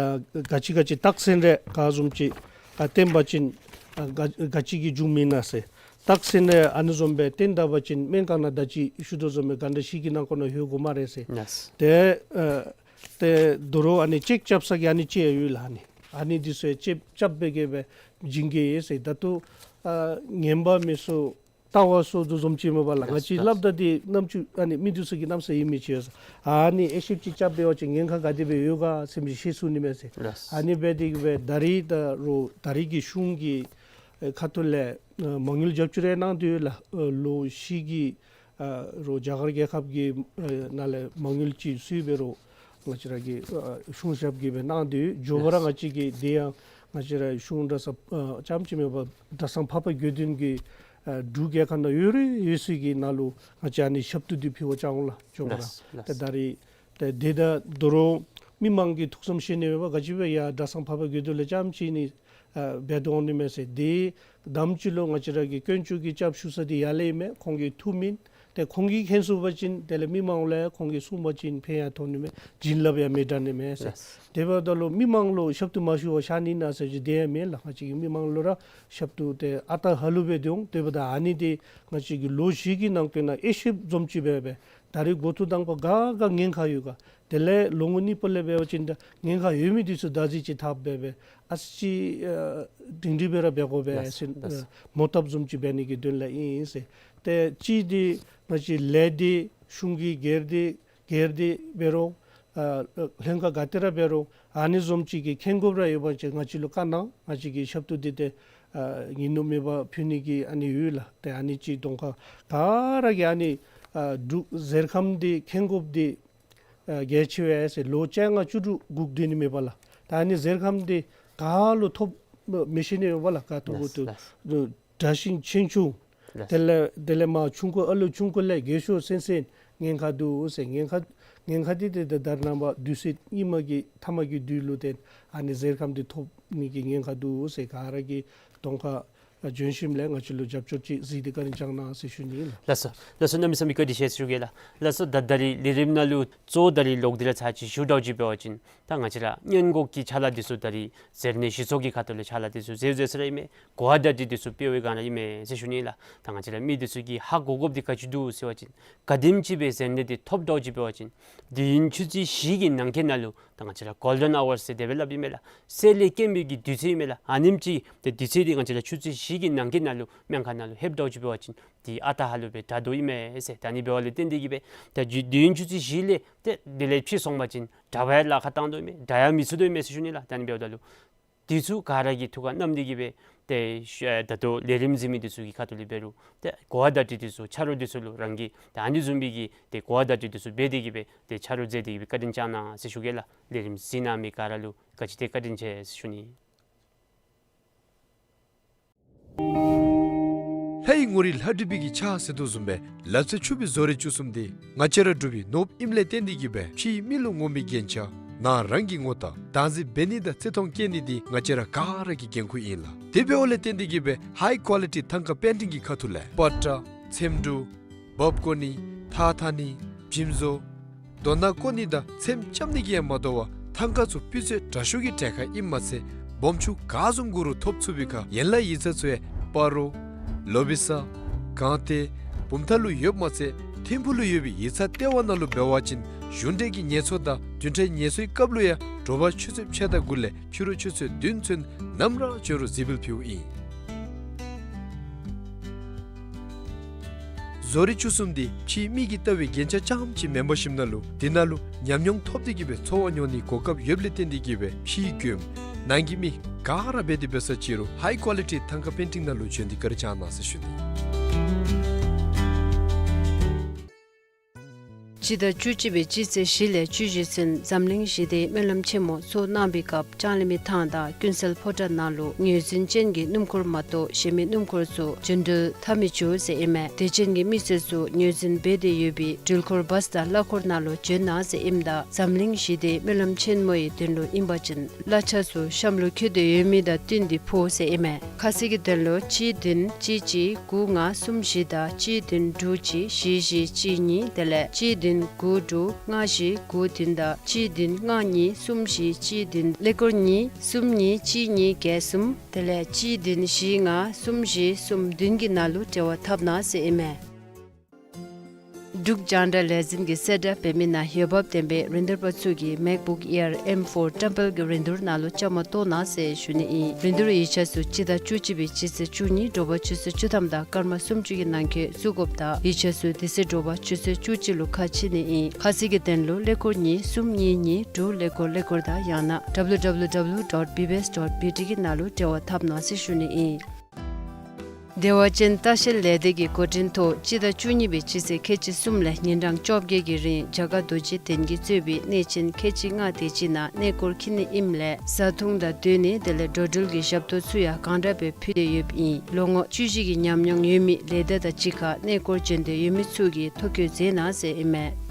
ག་ཅི་ག་ཅི་རྟགས་མཚན་རེ་ག་བཟུམ་ཅིག་ཨ་བསྟན་པ་ཅིན་ཨ་ག་ག་ཅི་གིས་འབྱུང་མི་ན་ཟེར། རྟགས་མཚན་རེ་ཨ་ནི་བཟུམ་སྦེ་བསྟན་ད་པ་ཅིན་སྨན་ཁང་ནང་ད་ཅི་ཞུ་དོ་བཟུམ་སྦེ་ག་འདྲ་ཞིག་གི་ནང་འཁོད་ནང་ལྷོད་དགོ་སྨ་རེ་ཟེར། ལགས། ཏེ་ཨ་ཏེ་དོ་རུང་ཨ་ནི་ཅེཀ་རྐྱབ་ས་གི་ཨ་ནི་ཅིག་ཡོད་ལགས། ཨ་ནི་ཨ་ནི་འདི་ཚུ་ཅེཀ་རྐྱབ་སྦེ་གིས་སྦེ་བྱིན་གེ་ཟེར། ད་ལྟོ་ཨ་ངན་པ་མི་སོ་ལྟ་བ་སོ་དོ་བཟུམ་ཅིག་མས་པ་ལགས། ང་བཅས་ལགས། སླབ་ད་འདི་རྣམ་ཅོ་ཨ་ནི་མི་འདི་ཚུ་གིས་གནམ་ས་ཡིད་མི་ཆེས་ཟེར། ཨ་ནི་དབྱེ་ཞིབ་ཅིག་རྐྱབ་འབད་བ་ཅིན་ཉེན་ཁ་ག་དེ་སྦེ་ཡོད་ག་ཟེར་མི་ཤེས་ཚུགས་ནི་མས་ཟེར། ལགས། ཨ་ནི་འབད་དེ་གིས་སྦེ་ད་རིས་ད་རོགས་ད་རིས་ཀྱི་གཞུང་གི་ཨེ་ཁ་ཐུག་ལས་ཨ་མ་དངུལ་རྒྱབ་སྐྱོར་རེ་གནང་སྟེ་ཡོད་ལགས། ཨ་ལོ་བཞི་གི་ཨ་རོགས་རྒྱ་གར་རྒྱལ་ཁབ་ཀྱི་ཨ་ནང་ལས་མ་དངུལ་ཅིག་བསུ་འབད་རོགས་ང་བཅས་ར་གི་ཨ་གཞུང་ཞབས་ཀྱིས་སྦེ་གནང་སྟེ་ཡོད། མགྱོགས་པ་ར་ལགས། ང་བཅས་ཀྱིས་དེ་ཡང་ང་བཅས་ར་གཞུང་གྲྭ་ཚང་ཨ་རྐྱངམ་ཅིག་མེན་པར་གྲྭ་ཚང་འཕགས་པ་དགེ་འདུན་གྱི་ཨ་འབྲུག་རྒྱལ་ཁབ་ནང་ཡོད་རིགས་ཡོད་ཚད་ཀྱི་ནང་ལུ་ང་བཅས་ཨ་ནི་ཞབས་ཏོག་འདི་ཕུལ་བར་བྱ་འོང་ལགས། མགྱོགས་པ་ར། ལགས། ལགས། ཏེ་ད་རིས་ཏེ་དེ་ད་དོ་རུང་མི་མང་གིས་ཐུགས་བསམ་བཞེས་ནི་མེད་པར་ག་ཅི་སྦེ་ཡར་གྲྭ་ཚང་འཕགས་པ་དགེ་འདུན་ལས་རྐྱངམ་ཅིག་ནི་ཨ་འབད་དོ་འོང་ནི་མས་ཟེར། དེ་དམ་ཚིག་ལུ་ང་བཅས་ར་གི་དཀོན་མཆོག་གི་སྐྱབས་ཞུ་ས་འདི་ཡར་ལས་ཨིན་མས། ཁོང་གིས་ཐུགས་སྨོན་ཏེ་ཁོང་གིས་མཁྱེན་ཚུགས་པ་ཅིན་དེ་ལས་མི་མང་ལུ་ཡང་ཁོང་གིས་གསུངས་པ་ཅིན་ཕན་ཡང་ཐོགས་ནི་མས། བྱིན་རླབས་ཡང་མི་འདྲ་ནི་མས་ཟེར། ལགས། དེ་འབདཝ་ད་ལུ་མི་མང་ལུ་ཞབས་ཏོག་མ་ཞུ་བར་བཞག་ནི་ན་ཟེར་ཅིག་དེ་ཡང་མེན་ལགས། ང་བཅས་ཀྱིས་མི་མང་ལུ་ར་ཞབས་ཏོག་ཏེ་ཨ་རྟག་ཧ་ལུགས་སྦེ་སྡོད་འོང་། དེ་འབདཝ་ད་ཨ་ནི་འདི་ང་བཅས་ཀྱིས་ལོ་བཞི་གི་ནང་འཁོད་ནང་དབྱེ་ཞིབ་བཟུམ་ཅིག་འབད་སྦེ་ད་རིས་འགོ་ཐོག་དང་པ་ག་ག་ཉེན་ཁ་ཡོད་ག། དེ་ལས་ལོ་ངོ་གཉིས་པ་ལས་འབད་བ་ཅིན་ད་ཉེན་ཁ་ཡོད་མི་འདི་ཚུ་བདག་འཛིན་ཅིག་འཐབ་སྦེ་སྦེ་ཨ་ཙི་ཅིག་ཨ་སྒྲིང་སྒྲིང་སྦེ་ར་འབད་དགོ་པས་ལགས། ཟེར་ལགས། ཨ་མོ་བཏབ་བཟུམ་ཅིག་འབད་ནི་གི་དོན་ལས་ཨིན་ཟེར། ཏེ་གཅིག་འདི་ང་བཅས་ལས་འདི་གཞུང་གི་སྒེར་འདི་སྒེར་འདི་འབད་རུང་ཨ་ལྷན་ཁག་ག་ཏེ་ར་འབད་རུང་ཨ་ནི་བཟུམ་ཅིག་གི་མཁྱེན་དགོཔ་ར་ཡོད་པ་ཅིན་ང་བཅས་ལུ་བཀའ་གནང་། ང་བཅས་ཀྱིས་ཞབས་ཏོག་འདི་ཏེ་ཨ་ཉིན་ནུབ་མེད་པར་ཕུལ་ནི་གི་ཨ་ནི་ཡོད་ལགས། ཏེ་ཨ་ནི་ཅིག་གདོང་ཁར་ག་ར་གིས་ཨ་ནི་ཨ་འབྲུག་གཟེར་ཁམས་འདི་མཁྱེན་དགོཔ་འདི་ཨ་གལ་ཆེ་བས་ཟེར། ལོ་བཅོ་ལྔ་བཅུ་དྲུག་སྒུག་སྡོད་ནི་མེད་པ་ལགས། ད་ཨ་ནི་གཟེར་ཁམས་འདི་ག་ལུ་ཐོབ་མི་ཤེས་ནི་མེད་པ་ལགས། ག་ཐོབ་ལགས། དགོ་ལགས། འདུག། དྲག་ཞན་ཆེ་ཆུང་། ལགས། དེ་ལས་དེ་ལས་མ་ཆུང་ཀུ་ཨ་ལུ་ཆུང་ཀུ་ལས་རྒས་ཤོས་སེང་སེང་ཉེན་ཁ་འདུག་ཟེར། ཉེན་ཁ་ཉེན་ཁ་འདི་ཏེ་ད་ད་རེས་ནངས་པ་དུས་ཚོད་སྔོན་མ་གི་མཐའ་མ་གི་དུས་ལུ་ཏེ་ཨ་ནི་གཟེར་ཁམས་འདི་ཐོབ་ནི་གི་ཉེན་ཁ་འདུག་ཟེར། ག་ར་གི་གདོང་ཁར་ ཨ་བྱོན་ཞིནམ་ལས་ང་བཅས་ལུ་རྒྱབ་སྐྱོར་ཅིག་གཟིགས་ཏེ་བཀའ་དྲིན་བསྐྱང་གནང་ཟེར་ཞུ་ནི་ཨིན་ལགས། ལགས་སོ། ལགས་སོ། གནམ་མེད་ས་མེད་བཀའ་དྲིན་ཆེ་ཟེར་ཞུ་གེ་ལགས། ལགས་སོ། ད་ད་རིས་ལས་རིམ་ནང་ལུ་གཙོ་བོ་ད་རིས་ལོག་སྟེ་ར་ཚར་ཅིག་ཞུ་དོ་ཅིག་འབད་བ་ཅིན་ད་ང་བཅས་ར་སྔོན་འགོག་གི་ཕྱག་ལཱ་འདི་ཚུ་ད་རིས་ཟེར་ནི་གཞི་ཚོགས་ཀྱི་ཁ་ཐུག་ལས་ཕྱག་ལཱ་འདི་ཚུ་མཛད་མཛད་ས་ར་ཨིན་མས། གོ་བ་བརྡ་སྤྲོད་འདི་ཚུ་སྤེལ་བའི་སྒང་ར་ཨིན་མས་ཟེར་ཞུ་ནི་ལགས། ད་ང་བཅས་ར་མི་འདི་ཚུ་གིས་ཧ་གོ་དགོཔ་འདི་ག་ཅི་འདུག་ཟེར་བ་ཅིན་ག་དེམ་ཅིག་སྦེ་ཟེར་ནི་འདི་ཐོབ་དོ་ཅིག་འབད་བ་ཅིན་དུས་ཡུན་ཆུ་ཚོད་བཞི་གི་ནང་འཁོད་ནང་ལུ་ད་ང་བཅས་ར་གོལ་ཌེན་ཨ་ཝརསི་ཟེར་དེ་སྦེ་སླབ་ཨིན་མས་ལགས། གསེར་ལས་སྐྱེམས་པའི་གི་དུས་ཚོད་ཨིན་མས་ལགས། ཨ་ནེམ་ཅིག་ཏེ་དུས་ཚོད་འདི་ང་བཅས་ར་ཆུ་ཚོད་བཞི་གི་ནང་འཁོད་ནང་ལུ་སྨན་ཁང་ནང་ལུ་ལྷོདཔ་ད་ཅིག་འབད་བ་ཅིན་དེ་ཨ་རྟག་ཧ་ལུགས་སྦེ་དྲག་དོ་ཨིན་མས་ཟེར། ད་ཨ་ནི་འབདཝ་ལས་བརྟེན་ཏེ་གིས་སྦེ་ད་དུས་ཡུན་ཆུ་ཚོད་བཞི་ལས་ཏེ་དེ་ལས་ཕྱི་སོང་པ་ཅིན་དྲག་པའི་ལཱ་ཁག་བཏང་དོ་ཨིན་མས། དྲག་ཡང་མི་ཚུགས་དོ་ཨིན་མས་ཟེར་ཞུ་ནི་ལགས། ད་ཨ་ནི་འབདཝ་ད་ལུ་དེ་ཚུ་ག་ར་གིས་ཐུགས་ཁར་བསྣམས་ཏེ་གིས་སྦེ་ཏེ་ད་ལྟོ་ལས་རིམ་གཟིགས་མི་འདི་ཚུ་གི་ཁ་ཐུག་ལས་འབད་རུང་ཏེ་གོ་བ་བརྡ་སྤྲོད་འདི་ཚུ་ཆ་རོགས་འདི་ཚུ་ལུ་རང་གིས་ད་ཨ་ནི་བཟུམ་སྦེ་གི་ཏེ་གོ་བ་བརྡ་སྤྲོད་འདི་ཚུ་འབད་དེ་གིས་སྦེ་ཏེ་ཆ་རོགས་མཛད་དེ་གིས་སྦེ་བཀའ་དྲིན་བསྐྱང་གནང་ཟེར་ཞུ་གེ་ལགས། ལས་རིམ་གཟིགས་གནང་མི་ག་ར་ལུ་ག་ཅི་ཏེ་བཀའ་དྲིན་ཆེ་ཟེར་ཞུ་ནི། ལྷའི་ངོ་རིས་ལྷ་བྲིས་པའི་གི་ཕྱག་ཟེར་དོ་བཟུམ་སྦེ་ལག་རྩལ་ཕྱུག་པའི་བཟོ་རིག་བཅུ་གསུམ་འདི་ང་བཅས་ར་འབྲུག་པའི་ནོར་བུ་ཨིནམ་ལས་བརྟེན་ཏེ་གིས་སྦེ་ཕྱིའི་མི་ལུ་ངོམ་པའི་རྒྱན་ཆ་ནང་རང་གི་ངོ་རྟགས་བདག་འཛིན་འབད་ནི་དང་བརྩི་མཐོང་བསྐྱེད་ནི་འདི་ང་བཅས་ར་ག་ར་གི་འགན་ཁུར་ཨིན་ལགས། དེ་འབདཝ་ལས་བརྟེན་ཏེ་གིས་སྦེ་ཧའི་ཀོ་ལི་ཊི་ཐང་ཀ་པེན་ཊིང་གི་ཁ་ཐུག་ལས་པ་ཏྲ་ཚེམ་དྲུབ་འབག་བརྐོ་ནི་ཐགས་འཐག་ནི་འཇིམ་བཟོ་རྡོ་ནང་བརྐོ་ནི་དང་ཚེམ་རྐྱབ་ནི་གིས་ཡང་མ་དོ་བར་ཐང་ཀ་ཚུ་སྤུས་ཚད་དྲག་ཤོས་ཀྱི་གྲལ་ཁར་ཨིནམ་མ་ཚད་སྦོམ་ཆུང་ག་བཟུམ་དགོ་རུང་ཐོབ་ཚུགས་པའི་ཁར་ཡན་ལག་ཡིག་ཚང་ཚུ་ཡང་སྤ་རོ་ལོ་བི་ས་སྒང་སྟེང་བུམ་ཐང་ལུ་ཡོདཔ་མ་ཚད་ཐིམ་ཕུག་ལུ་ཡོད་པའི་ཡིག་ཚང་ལྟེ་བ་ནང་ལུ་འབད་བ་ཅིན་གཞུང་འབྲེལ་གྱི་ངལ་གསོ་དང་བདུན་ཕྲག་ངལ་གསོའི་སྐབས་ལུ་ཡང་དྲོ་པ་ཆུ་ཚོད་ཕྱེད་དང་དགུ་ལས་ཕྱི་རུ་ཆུ་ཚོད་བདུན་ཚུན་ནམ་ར་བྱོན་རུང་གཟིགས་འབུལ་ཕུལཝ་ཨིན། བཟོ་རིག་བཅུ་གསུམ་འདི་ཕྱིའི་མི་གིས་བལྟ་བའི་རྒྱན་ཆ་རྐྱངམ་ཅིག་མེན་པར་ཞིནམ་ན་ལུ་དེ་ནང་ལུ་ཉམས་མྱོང་ཐོབ་སྟེ་གིས་སྦེ་འཚོ་བ་མྱོང་ནིའི་གོ་སྐབས་ཡོདཔ་ལས་བརྟེན་ཏེ་གིས་སྦེ་ཕྱིའི་མགྱོནམ་ནང་གི་མི་ག་ར་འབད་དེ་འབད་ས་ཅིག་རུང་ཧའི་ཀོ་ལི་ཊི་ཐང་ཀ་པེན་ཊིང་ནང་ལུ་བྱོན་ཏེ་བཀའ་དྲིན་བསྐྱང་གནང་ཟེར་ཞུ་ནི། སྤྱི་ཟླ་བཅུ་གཅིག་པའི་སྤྱི་ཚེས་བཞི་ལས་བཅུ་བཞི་ཚུན་འཛམ་གླིང་ཞི་བདེའི་སྨོན་ལམ་ཆེན་མོ་ཚོགས་གནང་བའི་སྐབས་ལྕང་གླིང་མི་ཐང་དང་ཀུན་གསལ་ཕོ་བྲང་ནང་ལུ་ངོས་འཛིན་ཅན་གྱི་སྣུམ་འཁོར་མ་གཏོགས་གཞན་མི་སྣུམ་འཁོར་ཚུ་འགྲོ་འགྲུལ་འཐབ་མི་ཆོག་ཟེར་ཨིན་མས། དད་ཅན་གྱི་མི་སེར་ཚུ་ངོས་འཛིན་འབད་དེ་ཡོད་པའི་འགྲུལ་འཁོར་བཱསི་དང་གླ་འཁོར་ནང་ལུ་བྱོན་གནང་ཟེར་ཨིནམ་ད་འཛམ་གླིང་ཞི་བདེའི་སྨོན་ལམ་ཆེན་མོའི་དོན་ལུ་ཨིན་པ་ཅིན་གླ་ཆ་ཚུ་གཤམ་ལུ་བཀོད་དེ་ཡོད་མི་དང་བསྟུན་ཏེ་ཕོག་ཟེར་ཨིན་མས། ཁ་གསལ་གྱི་དོན་ལུ་གཅིག་བདུན་གཅིག་གཅིག་དགུ་ལྔ་གསུམ་བཞི་དང་གཅིག་བདུན་དྲུག་གཅིག་བཞི་བཞི་གཅིག་གཉིས་དེ་ལས་གཅིག་བདུན་དགུ་དྲུག་ལྔ་བཞི་དགུ་བདུན་དང་གཅིག་བདུན་ལྔ་གཉིས་གསུམ་བཞི་གཅིག་བདུན་ཀླད་ཀོར་གཉིས་གསུམ་གཉིས་གཅིག་གཉིས་བརྒྱད་གསུམ་དེ་ལས་གཅིག་བདུན་བཞི་ལྔ་གསུམ་བཞི་གསུམ་བདུན་གྱི་ནང་ལུ་འབྲེལ་བ་འཐབ་གནང་ཟེར་ཨིན་མས། འབྲུག་རྒྱང་བསྒྲགས་ལས་འཛིན་གྱི་གསལ་བསྒྲགས་འབད་མི་ནང་འོས་འབབ་ལྡན་པའི་རིན་བསྡུར་པ་ཚུ་གིས་མེཀ་བུཀ་ཨེར་ཨེམ་ཕོར་བཀྲམ་སྤེལ་གྱི་རིན་བསྡུར་ནང་ལུ་བཅའ་མར་གཏོགས་གནང་ཟེར་ཞུ་ནི་ཨིན། རིན་བསྡུར་ཡིག་ཆ་ཚུ་སྤྱི་ཟླ་བཅུ་གཅིག་པའི་སྤྱི་ཚེས་བཅུ་གཉིས་དྲོ་པ་ཆུ་ཚོད་བཅུ་ཐམ་དང་སྐར་མ་སུམ་ཅུ་གི་ནང་འཁོད་བཙུགས་དགོཔ་དང་ཡིག་ཆ་ཚུ་དེ་ཚེ་དྲོ་པ་ཆུ་ཚོད་བཅུ་གཅིག་ལུ་ཁ་ཕྱེ་ནི་ཨིན། ཁ་གསལ་གྱི་དོན་ལུ་ཀླད་ཀོར་གཉིས་གསུམ་གཉིས་གཉིས་དྲུག་ཀླད་ཀོར་ཀླད་ཀོར་དང་ཡང་ན་W W W dot B B S dot B T གི་ནང་ལུ་འབྲེལ་བ་འཐབ་གནང་ཟེར་ཞུ་ནི་ཨིན། བདེ་བ་ཅན་ལྟ་བཤལ་ལས་སྡེ་གི་འགོ་འདྲེན་ཐོག་སྤྱི་ཟླ་བཅུ་གཉིས་པའི་སྤྱི་ཚེས་ཁལ་གཅིག་གསུམ་ལས་ཉིན་གྲངས་བཅོ་བརྒྱད་ཀྱི་རིང་རྒྱ་གར་རྡོ་རྗེ་གདན་གྱིས་གཙོས་པའི་གནས་ཆེན་ཁལ་གཅིག་ལྔ་དེ་ཅིག་ནང་གནས་སྐོར་འཁྱིད་ནི་ཨིནམ་ལས་བཟའ་འཐུང་དང་སྡོད་གནས་དེ་ལས་འགྲོ་འགྲུལ་གྱི་ཞབས་ཏོག་ཚུ་ཡང་གང་དྲག་སྦེ་ཕུལ་ཏེ་ཡོདཔ་ཨིན། ལོ་ངོ་བཅུ་བཞི་གི་ཉམས་མྱོང་ཡོད་མི་ལས་སྡེ་དང་གཅིག་ཁར་གནས་སྐོར་བྱོན་འདོད་ཡོད་མི་ཚུ་གིས་ཐོ་བཀོད་མཛད་གནང་ཟེར་ཨིན་མས།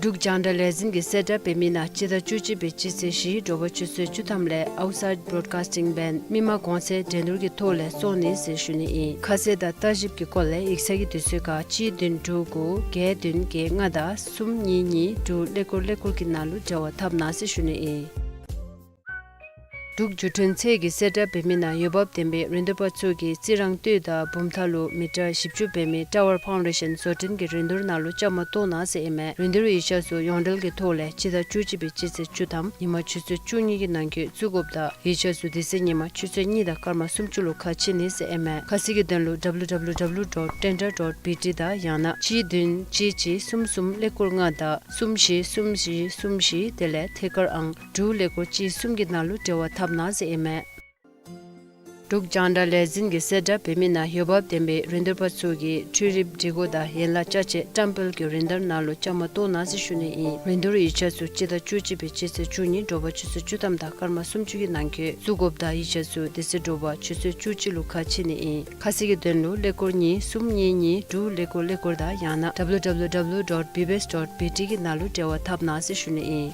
འབྲུག་རྒྱང་བསྒྲགས་ལས་འཛིན་གྱི་གསལ་བསྒྲགས་འབད་མི་ནང་སྤྱི་ཟླ་བཅུ་གཅིག་པའི་སྤྱི་ཚེས་བཞི་དྲོ་པ་ཆུ་ཚོད་བཅུ་ཐམ་ལས་Outside Broadcasting Band མི་མང་གོང་ཚད་འགྲན་བསྡུར་གྱི་ཐོག་ལས་བཙོང་ནི་ཟེར་ཞུ་ནི་ཨིན། ཁ་གསལ་དང་ལྟ་ཞིབ་ཀྱི་སྐོར་ལས་ཡིག་ཚང་གི་དུས་ཚོད་ཁར་གཅིག་བདུན་དྲུག་དགུ་བརྒྱད་བདུན་བརྒྱད་ལྔ་དང་གསུམ་གཉིས་གཉིས་དྲུག་ཀླད་ཀོར་ཀླད་ཀོར་གྱི་ནང་ལུ་འབྲེལ་བ་འཐབ་གནང་ཟེར་ཞུ་ནི་ཨིན། འབྲུག་བརྒྱུད་འཕྲིན་ཚད་ཀྱི་གསལ་བསྒྲགས་འབད་མི་ནང་འོས་འབབ་ལྡན་པའི་རིན་བསྡུར་པ་ཚུ་གིས་རྩི་རང་སྟོད་དང་བུམ་ཐང་ལུ་མི་ཊར་བཞི་བཅུ་འབད་མི་ཊ་ཝར་ཕའུན་ཌེ་ཤན་བཟོ་སྐྲུན་གྱི་རིན་བསྡུར་ནང་ལུ་བཅའ་མར་གཏོགས་གནང་ཟེར་ཨིན་མས། རིན་བསྡུར་ཡིག་ཆ་ཚུ་ཡོངས་འབྲེལ་གྱི་ཐོག་ལས་སྤྱི་ཟླ་བཅུ་གཅིག་པའི་སྤྱི་ཚེས་བཅུ་ཐམ་ཉིན་མ་ཆུ་ཚོད་བཅུ་གཉིས་ཀྱི་ནང་འཁོད་བཙུགས་དགོཔ་དང་ཡིག་ཆ་ཚུ་དེ་ཚེ་ཉིན་མ་ཆུ་ཚོད་གཉིས་དང་སྐར་མ་སུམ་ཅུ་ལུ་ཁ་ཕྱེ་ནི་ཟེར་ཨིན་མས། ཁ་གསལ་གྱི་དོན་ལུ་W W W dot tender dot B T དང་ཡང་ན་གཅིག་བདུན་གཅིག་གཅིག་གསུམ་གསུམ་ཀླད་ཀོར་ལྔ་དང་གསུམ་བཞི་གསུམ་བཞི་གསུམ་བཞི་དེ་ལས་ཐད་ཀར་ཨང་དྲུག་ཀླད་ཀོར་གཅིག་གསུམ་གྱི་ནང་ལུ་འབྲེལ་བ་འཐབ་གནང་ཟེར་ཨིན་མས། འབྲུག་རྒྱང་བསྒྲགས་ལས་འཛིན་གྱི་གསལ་བསྒྲགས་འབད་མི་ནང་འོས་འབབ་ལྡན་པའི་རིན་བསྡུར་པ་ཚུ་གིས་འཕྲུལ་རིག་སྒྲིག་གོ་དང་ཡན་ལག་ཅ་ཆས་བཀྲམ་སྤེལ་གྱི་རིན་བསྡུར་ནང་ལུ་བཅའ་མར་གཏོགས་གནང་ཟེར་ཞུ་ནི་ཨིན། རིན་བསྡུར་ཡིག་ཆ་ཚུ་སྤྱི་ཟླ་བཅུ་གཅིག་པའི་སྤྱི་ཚེས་བཅུ་གཉིས་དྲོ་པ་ཆུ་ཚོད་བཅུ་ཐམ་དང་སྐར་མ་སུམ་ཅུ་གི་ནང་འཁོད་བཙུགས་དགོཔ་དང་ཡིག་ཆ་ཚུ་དེ་ཚེ་དྲོ་པ་ཆུ་ཚོད་བཅུ་གཅིག་ལུ་ཁ་ཕྱེ་ནི་ཨིན། ཁ་གསལ་གྱི་དོན་ལུ་ཀླད་ཀོར་གཉིས་གསུམ་གཉིས་གཉིས་དྲུག་ཀླད་ཀོར་ཀླད་ཀོར་དང་ཡང་ན་W W W dot B B S dot B T གི་ནང་ལུ་འབྲེལ་བ་འཐབ་གནང་ཟེར་ཞུ་ནི་ཨིན།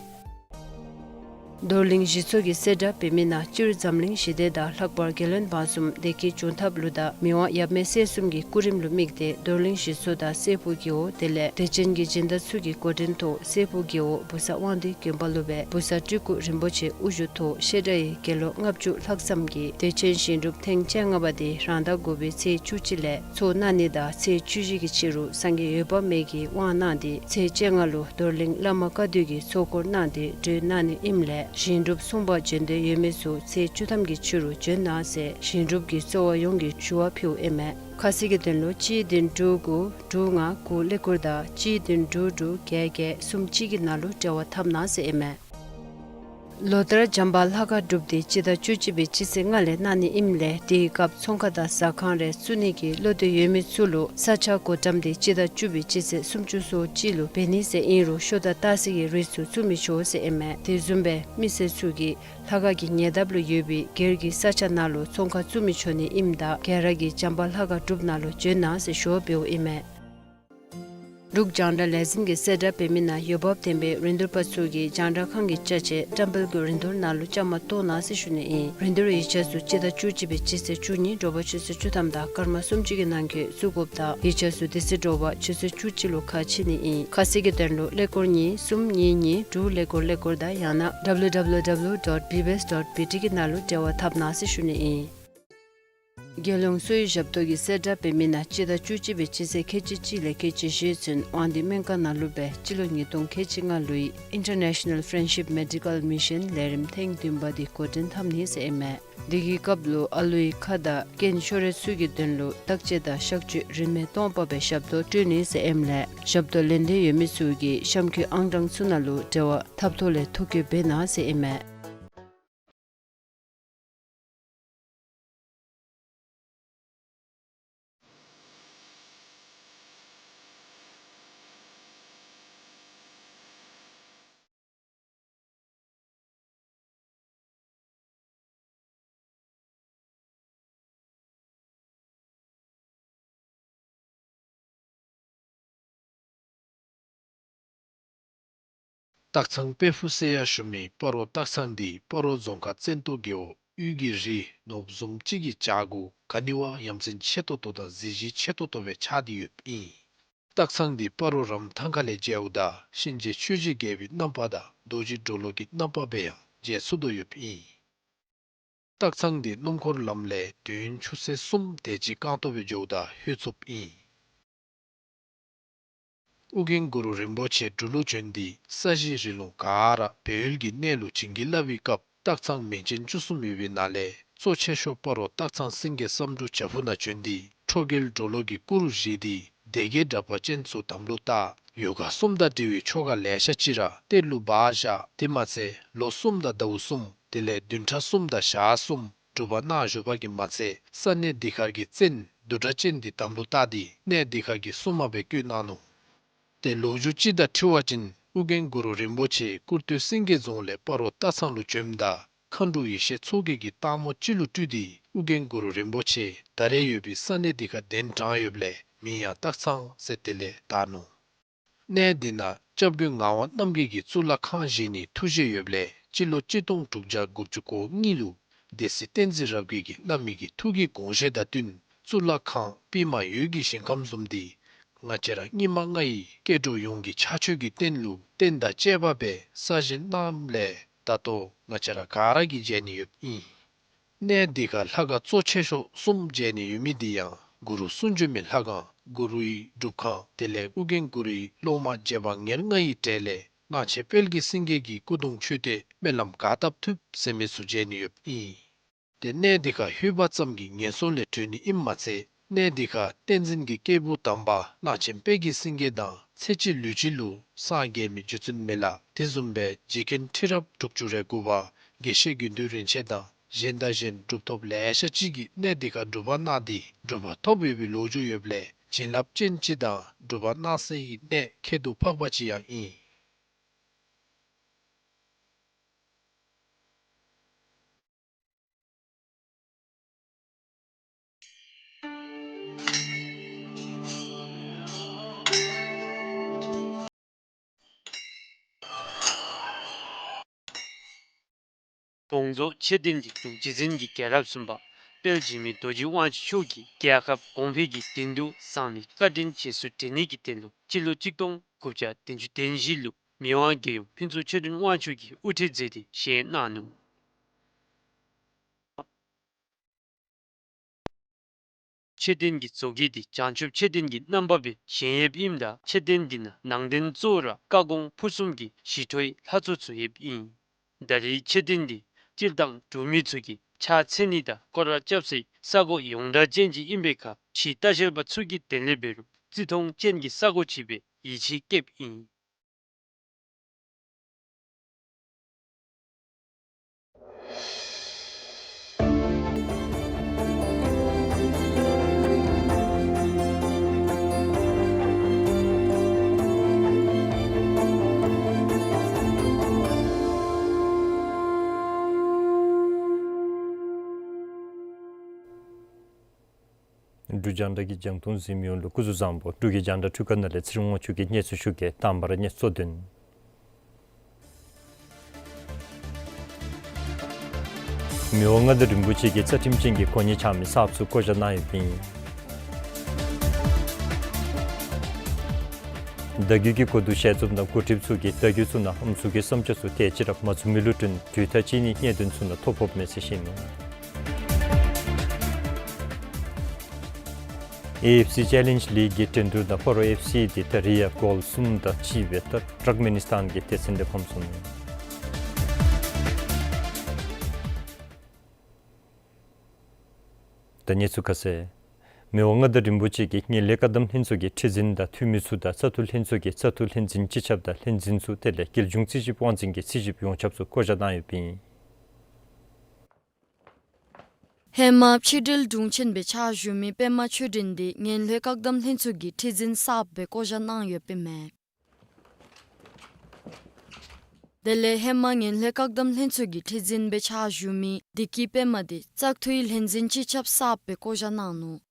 རྡོར་གླིང་གཞི་ཚོགས་ཀྱིས་གསལ་བསྒྲགས་འབད་མི་ནང་སྤྱིར་འཛམ་གླིང་ཞི་བདེ་དང་ལྷག་པར་རྒྱལ་བློན་འབངས་གསུམ་བདེ་སྐྱིད་འབྱུང་ཐབས་ལུ་དང་མི་དབང་ཡབ་མེས་སྲས་གསུམ་གྱི་སྐུ་རིམ་ལུ་དམིགས་ཏེ་རྡོར་གླིང་གཞི་ཚོགས་དང་སྲས་ཕུག་རྒེད་འོག་དེ་ལས་དད་ཅན་གྱི་སྦྱིན་བདག་ཚུ་གི་འགོ་འདྲེན་ཐོག་སྲས་ཕུག་རྒེད་འོག་བུ་གསར་དབང་འདུས་དགོན་པ་ལུ་སྦེ་བུ་གསར་སྤྲུལ་སྐུ་རིན་པོ་ཆེ་དབུ་བཞུགས་ཐོག་བཤད་གྲྭ་ཡི་དགེ་སློང་ལྔ་བཅུ་ལྷག་ཙམ་གྱིས་དད་ཅན་ཞིང་སྒྲུབ་ཐེངས་བཅོ་ལྔ་པ་དེ་རང་ཟླ་དགུ་པའི་ཚེས་བཅུ་གཅིག་ལས་ཚོགས་གནང་ནི་དང་ཚེས་བཅུ་བཞི་གི་ཕྱི་རུ་སངས་རྒྱས་འོད་དཔག་མེད་ཀྱིས་དབང་གནང་སྟེ་ཚེས་བཅོ་ལྔ་ལུ་རྡོར་གླིང་བླ་མ་བཀའ་བསྡུ་གིས་ཚོགས་འཁོར་གནང་སྟེ་གྲོལ་གནང་ནི་ཨིནམ་ལས་ཞིང་སྒྲུབ་སྲུང་པར་འབྱོན་འདོད་ཡོད་མི་ཚུ་ཚེས་བཅུ་ཐམ་གྱི་ཕྱི་རུ་འབྱོན་གནང་ཟེར་ཞིང་སྒྲུབ་ཀྱི་གཙོ་བ་ཡོངས་ཀྱིས་ཞུ་བ་ཕུལཝ་ཨིན་མས། ཁ་གསལ་གྱི་དོན་ལུ་གཅིག་བདུན་དྲུག་དགུ་དྲུག་ལྔ་དགུ་ཀླད་ཀོར་དང་གཅིག་བདུན་དྲུག་དྲུག་བརྒྱད་བརྒྱད་གསུམ་གཅིག་གི་ནང་ལུ་འབྲེལ་བ་འཐབ་གནང་ཟེར་ཨིན་མས། ལོ་ལྟར་བྱམས་པ་ལྷ་ཁང་སྒྲུབ་སྡེ་སྤྱི་ཟླ་བཅུ་གཅིག་པའི་སྤྱི་ཚེས་ལྔ་ལས་གནང་ནི་ཨིནམ་ལས་དེའི་སྐབས་ཚོང་ཁང་དང་ཟ་ཁང་རེ་བཙུགས་ནི་གི་བློ་འདོད་ཡོད་མི་ཚུ་ལུ་ས་ཆ་བགོ་བཀྲམ་དེ་སྤྱི་ཟླ་བཅུ་པའི་སྤྱི་ཚེས་སུམ་ཅུ་སོ་གཅིག་ལུ་འབད་ནི་ཟེར་ཨིན་རུང་ཤོ་དང་སྟག་གཟིག་གི་རིགས་ཚུ་བཙུགས་མི་ཆོག་ཟེར་ཨིན་མས། དེ་བཟུམ་སྦེ་མི་སེར་ཚུ་གིས་ལྷ་ཁང་གི་ཉེ་འདབས་ལུ་ཡོད་པའི་སྒེར་གྱི་ས་ཆ་ནང་ལུ་ཚོང་ཁང་བཙུགས་མི་ཆོག་ནི་ཨིནམ་ད་ག་ར་གིས་བྱམས་པ་ལྷ་ཁང་སྒྲུབ་ནང་ལུ་འབྱོན་གནང་ཟེར་ཞུ་བ་འབདཝ་ཨིན་མས། འབྲུག་རྒྱང་བསྒྲགས་ལས་འཛིན་གྱིས་གསལ་བསྒྲགས་འབད་མི་ནང་འོས་འབབ་ལྡན་པའི་རིན་བསྡུར་པ་ཚུ་གིས་རྒྱང་བསྒྲགས་ཁང་གི་ཅ་ཆས་བཀྲམ་སྤེལ་གྱི་རིན་བསྡུར་ནང་ལུ་བཅའ་མར་གཏོགས་གནང་ཟེར་ཞུ་ནི་ཨིན། རིན་བསྡུར་ཡིག་ཆ་ཚུ་སྤྱི་ཟླ་བཅུ་གཅིག་པའི་སྤྱི་ཚེས་བཅུ་གཉིས་དྲོ་པ་ཆུ་ཚོད་བཅུ་ཐམ་དང་སྐར་མ་སུམ་ཅུ་གི་ནང་འཁོད་བཙུགས་དགོཔ་དང་ཡིག་ཆ་ཚུ་དེ་ཚེ་དྲོ་པ་ཆུ་ཚོད་བཅུ་གཅིག་ལུ་ཁ་ཕྱེ་ནི་ཨིན། ཁ་གསལ་གྱི་དོན་ལུ་ཀླད་ཀོར་གཉིས་གསུམ་གཉིས་གཉིས་དྲུག་ཀླད་ཀོར་ཀླད་ཀོར་དང་ཡང་ན་W W W dot B B S dot B T གི་ནང་ལུ་འབྲེལ་བ་འཐབ་གནང་ཟེར་ཞུ་ནི་ཨིན། རྒྱལ་ཡོངས་གསོ་བའི་ཞབས་ཏོག་གིས་གསལ་བསྒྲགས་འབད་མི་ནང་སྤྱི་ཟླ་བཅུ་གཅིག་པའི་སྤྱི་ཚེས་ཁལ་གཅིག་གཅིག་ལས་ཁལ་གཅིག་བཞི་ཚུན་དབང་འདུས་སྨན་ཁང་ནང་ལུ་སྦེ་སྤྱི་ལོ་ཉིས་སྟོང་ཁལ་གཅིག་ལྔ་ལོའི་International Friendship Medical Mission ལས་རིམ་ཐེངས་བདུན་པ་དེ་འགོ་འདྲེན་འཐབ་ནི་ཟེར་ཨིན་མས། དེ་གི་སྐབས་ལུ་ཨ་ལུའི་ཁ་དང་རྐན་ཤོར་རེ་ཚུ་གི་དོན་ལུ་བརྟག་དཔྱད་དང་གཤག་བཅོས་རིན་མེད་སྟོང་པ་སྦེ་ཞབས་ཏོག་སྤྲོད་ནི་ཟེར་ཨིནམ་ལས་ཞབས་ཏོག་ལེན་འདོད་ཡོད་མི་ཚུ་གིས་གཤམ་འཁོད་ཨང་གྲངས་ཚུ་ནང་ལུ་འབྲེལ་བ་འཐབ་ཐོག་ལས་ཐོ་བཀོད་འབད་གནང་ཟེར་ཨིན་མས། སྟག་ཚང་དཔལ་ཕུག་ཟེར་ཡང་ཞུ་མི་སྤ་རོ་སྟག་ཚང་འདི་སྤ་རོ་རྫོང་ཁག་བཙན་ཏོ་རྒེད་འོག་དབུས་ཀྱི་རི་ནོར་བུ་བཟུམ་ཅིག་གི་བྱག་གུ་ག་ནི་བ་ཡ་མཚན་ཆེ་ཏོག་ཏོ་དང་གཟི་བརྗིད་ཆེ་ཏོག་ཏོ་སྦེ་ཆགས་ཏེ་ཡོདཔ་ཨིན། སྟག་ཚང་འདི་སྤ་རོ་རམ་ཐང་ཁ་ལས་མཇལཝ་ད་གཤིན་རྗེ་ཆོས་ཀྱི་རྒྱལ་པོའི་རྣམ་པ་དང་རྡོ་རྗེ་གྲོ་ལོད་ཀྱི་རྣམ་པ་སྦེ་ཡང་མཇལ་ཚུགས་དོ་ཡོདཔ་ཨིན། སྟག་ཚང་འདི་སྣུམ་འཁོར་ལམ་ལས་དུས་ཡུན་ཆུ་ཚོད་གསུམ་དེ་ཅིག་རྐང་སྟོང་སྦེ་འགྱོཝ་ད་ལྷོད་ཚུགསཔ་ཨིན། ཨོ་རྒྱན་གུ་རུ་རིན་པོ་ཆེ་འབྲུག་ལུ་བྱོན་ཏེ་ས་གཞི་རི་ལུང་ག་ར་སྦས་ཡུལ་གྱི་གནས་ལུ་བྱིན་གྱིས་བརླབས་པའི་སྐབས་སྟག་ཚང་མིང་ཅན་བཅུ་གསུམ་ཡོད་པའི་ནང་ལས་གཙོ་ཆེ་ཤོས་སྤ་རོ་སྟག་ཚང་སེང་གེ་བསམ་འགྲུབ་བྱག་ཕུག་ནང་བྱོན་ཏེ་ཁྲོ་རྒྱལ་གྲོ་ལོད་ཀྱི་སྐུ་རུ་བཞེངས་ཏེ་སྡེ་བརྒྱད་དྲེགས་པ་ཅན་ཚུ་དམ་ལུ་བཏགས། ཡོ་ག་གསུམ་དང་འབྲེལ་བའི་ཆོ་ག་ལེ་ཤ་ཅིག་ར་གཏེར་ལུ་སྦ་བཞག། དེ་མ་ཚད་ལོ་གསུམ་དང་ཟླཝ་གསུམ་དེ་ལས་བདུན་ཕྲག་གསུམ་དང་ཞག་གསུམ་སྒྲུབ་པ་གནང་བཞུགས་པ་གིས་མ་ཚད་ས་གནས་འདི་ཁར་གྱི་བཙན་བདུད་སྒྲ་ཅན་འདི་དམ་ལུ་བཏགས་ཏེ་གནས་འདི་ཁར་གྱི་སྲུང་མ་སྦེ་བསྐོས་གནང་ནུག། ཏེ་ལོ་རྒྱུས་ཅིག་དང་འཁྲིལ་བ་ཅིན་ཨོ་རྒྱན་གུ་རུ་རིན་པོ་ཆེ་སྐུར་སྟོད་སེང་གེ་རྫོང་ལས་སྤ་རོ་སྟག་ཚང་ལུ་བྱོནམ་ད་མཁའ་འགྲོ་ཡེ་ཤེས་མཚོ་རྒྱལ་གྱིས་སྟག་མོ་ཅིག་ལུ་སྤྲུལ་ཏེ་ཨོ་རྒྱན་གུ་རུ་རིན་པོ་ཆེ་ད་རེས་ཡོད་པའི་ས་གནས་འདི་ཁར་གདན་དྲངས་ཡོདཔ་ལས་མིང་ཡང་སྟག་ཚང་ཟེར་དེ་ལས་བཏགས་ནུག། གནས་འདི་ནང་སྐྱབས་མགོན་ངག་དབང་རྣམ་རྒྱལ་གྱིས་གཙུག་ལག་ཁང་བཞེངས་ནིའི་ཐུགས་བཞེད་ཡོདཔ་ལས་སྤྱི་ལོ་གཅིག་སྟོང་དྲུག་བརྒྱ་དགུ་བཅུ་གོ་གཉིས་ལུ་སྡེ་སྲིད་བསྟན་འཛིན་རབ་རྒྱས་ཀྱིས་བླ་མའི་གི་ཐུགས་ཀྱི་དགོངས་བཞེད་དང་བསྟུན་གཙུག་ལག་ཁང་པདྨ་འོད་ཀྱི་ཞིང་ཁམས་བཟུམ་འདི་ང་བཅས་ར་སྙིགས་མ་ལྔ་ཡི་སྐྱེ་འགྲོ་ཡོངས་ཀྱི་ཕྱག་མཆོད་ཀྱི་རྟེན་ལུ་རྟེན་དང་བཅས་པ་སྦེ་གསར་བཞེངས་གནངམ་ལས་ད་ལྟོ་ང་བཅས་ར་ག་ར་གིས་མཇལ་ནི་ཡོདཔ་ཨིན། གནས་འདི་ཁར་ལྷ་ཁང་གཙོ་ཆེ་ཤོས་གསུམ་མཇལ་ནི་ཡོད་མི་འདི་ཡང་གུ་རུ་གསུང་བྱོན་མའི་ལྷ་ཁང་གུ་རུའི་སྒྲུབ་ཁང་དེ་ལས་ཨོ་རྒྱན་གུ་རུའི་སློབ་མ་རྗེ་འབངས་ཉེར་ལྔ་ཡི་གྲས་ལས་གླང་ཆེན་དཔལ་གྱི་སེང་གེ་གི་སྐུ་གདུང་མཆོད་རྟེན་སྨོན་ལམ་ག་བཏབ་ཐུབ་ཟེར་མི་ཚུ་མཇལ་ནི་ཡོདཔ་ཨིན། ཏེ་གནས་འདི་ཁར་ལྷོད་པ་ཙམ་གྱིས་ངན་སོང་ལས་གྲོལ་ནི་ཨིནམ་མ་ཚད་གནས་འདི་ཁར་བསྟན་འཛིན་གྱི་སྐྱེས་བུ་དམ་པ་གླང་ཆེན་དཔལ་གྱི་སེང་གེ་དང་ཚེ་གཅིག་ལུས་གཅིག་ལུ་སངས་རྒྱས་མི་རྗེ་བཙུན་མི་ལ་དེ་བཟུམ་སྦེ་རྗེ་མཁན་ཁྲི་རབས་དྲུག་ཅུ་རེ་དགུ་པ་དགེ་བཤེས་དགེ་འདུན་རིན་ཆེན་དང་གཞན་དང་གཞན་གྲུབ་ཐོབ་ལེ་ཤ་ཅིག་གིས་གནས་འདི་ཁར་སྒྲུབ་པ་གནང་སྟེ་གྲུབ་པ་ཐོབ་ཡོད་པའི་ལོ་རྒྱུས་ཡོདཔ་ལས་བྱིན་རླབས་ཅན་ཅིག་དང་སྒྲུབ་པ་གནང་སའི་གནས་ཁྱད་དུ་འཕགས་པ་ཅིག་ཡང་ཨིན། དགོངས་རྫོགས་མཆོད་རྟེན་གྱི་དྲུང་རྗེ་འཛིན་གྱི་རྒྱལ་རབས་གསུམ་པ་དཔལ་འཇིགས་མེད་རྡོ་རྗེ་དབང་ཕྱུག་མཆོག་གིས་རྒྱལ་ཁབ་གོང་འཕེལ་གྱི་དོན་དུ་གསང་བའི་བཀའ་དྲིན་རྗེས་སུ་དྲན་ནི་གི་དོན་ལུ་སྤྱི་ལོ་གཅིག་སྟོང་དགུ་བརྒྱ་བདུན་ཅུ་དོན་བཞི་ལུ་མི་དབང་རྒྱལ་ཡུམ་ཕུན་ཚོགས་ཆོས་སྒྲོན་དབང་ཕྱུག་གིས་དབུ་ཁྲིད་མཛད་དེ་བཞེངས་གནང་ནུག། མཆོད་རྟེན་གྱི་བཟོ་བཀོད་འདི་བྱང་ཆུབ་མཆོད་རྟེན་གྱི་རྣམ་པ་སྦེ་བཞེངས་ཡོདཔ་ཨིནམ་ད་མཆོད་རྟེན་འདི་ནང་ནང་རྟེན་གཙོ་བོ་ར་བཀའ་དགོངས་ཕུར་གསུམ་གྱི་ཞི་ཁྲོའི་ལྷ་ཚོགས་ཚུ་ཡོདཔ་ཨིན། ད་རེས་མཆོད་རྟེན་འདི་སྤྱིར་བཏང་འབྲུག་མི་ཚུ་གིས་ཕྱག་འཚལ་ནི་དང་སྐོར་ར་རྐྱབ་སའི་ས་གོ་ཡོངས་གྲགས་ཅན་ཅིག་ཨིན་པའི་ཁར་ཕྱིའི་ལྟ་བཤལ་པ་ཚུ་གིས་དེ་ལས་འབད་རུང་བརྩི་མཐོང་ཅན་གྱི་ས་གོ་ཅིག་སྦེ་ཡིད་ཆེས་བསྐྱེདཔ་ཨིན། འབྲུག་རྒྱང་བསྒྲགས་ཀྱི་རྒྱང་མཐོང་གཟིགས་མི་ཡོངས་ལུ་སྐུ་གཟུགས་བཟང་པོ། འབྲུག་གི་རྒྱང་བསྒྲགས་འཕྲུལ་ཁང་ནང་ལས་ཚེ་རིང་དབང་ཕྱུག་གིས་གནས་ཚུལ་ཞུ་གེ། དང་པ་ར་གནས་ཚུལ་གཙོ་དོན། མི་དབང་མངའ་བདག་རིན་པོ་ཆེ་གིས་རྩ་ཁྲིམས་ཅན་གྱི་གོ་གནས་འཆང་མི་གསརཔ་ཚུ་བསྐོ་བཞག་གནང་ཡོདཔ་ཨིན། བརྡ་བརྒྱུད་ཀྱི་གོ་བསྡུར་ཞལ་འཛོམས་ནང་འགོ་ཁྲིདཔ་ཚུ་གིས་བརྡ་བརྒྱུད་ཚུ་ནང་ཨམ་སྲུ་གི་བསམ་འཆར་ཚུ་དེ་ཅིག་ར་མ་ཚུད་མི་ལུ་བསྐྲུན་དུས་མཐའ་ཅིག་ནི་གནད་དོན་ཚུ་ནང་ཐོ་ཕོགཔ་མས་ཟེར་བཤད་ནུག། ཨེ་ཨེཕ་སི་ཅེ་ལེནཇ་ལིག་གི་འགྲན་བསྡུར་ནང་སྤ་རོ་ཨེཕ་སི་འདི་ད་རེས་ཡང་གོལ་གསུམ་དང་གཅིག་སྦེ་ད་ཊརཀ་མེ་ནི་སི་ཐན་གྱི་སྡེ་ཚན་ལས་ཕམ་སོང་ནུག། ད་གནས་ཚུལ་ཁ་གསལ། མི་དབང་མངའ་བདག་རིན་པོ་ཆེ་གིས་ངན་ལྷད་བཀག་སྡོམ་ལྷན་ཚོགས་ཀྱི་ཁྲི་འཛིན་དང་འཐུས་མི་ཚུ་དང་བཙག་འཐུ་ལྷན་ཚོགས་ཀྱི་བཙག་འཐུ་ལྷན་འཛིན་སྤྱི་ཁྱབ་དང་ལྷན་འཛིན་ཚུ་དེ་ལས་རྒྱལ་གཞུང་རྩིས་ཞིབ་དབང་འཛིན་གྱི་རྩིས་ཞིབ་ཡོངས་ཁྱབ་ཚུ་བསྐོ་བཞག་གནང་ཡོདཔ་ཨིན། ཧེ་མ་ཕྱི་འབྲེལ་དྲུང་ཆེན་སྦེ་ཕྱག་ཞུ་མི་པདྨ་ཆོས་སྒྲོན་འདི་ངན་ལྷད་བཀག་སྡོམ་ལྷན་ཚོགས་ཀྱི་ཁྲི་འཛིན་གསརཔ་སྦེ་བསྐོ་བཞག་གནང་ཡོདཔ་ཨིན་མས། དེ་ལས་ཧེ་མ་ངན་ལྷད་བཀག་སྡོམ་ལྷན་ཚོགས་ཀྱི་ཁྲི་འཛིན་སྦེ་ཕྱག་ཞུ་མི་བདེ་སྐྱིད་པདྨ་འདི་བཙག་འཐུའི་ལྷན་འཛིན་སྤྱི་ཁྱབ་གསརཔ་སྦེ་བསྐོ་བཞག་གནང་ནུག།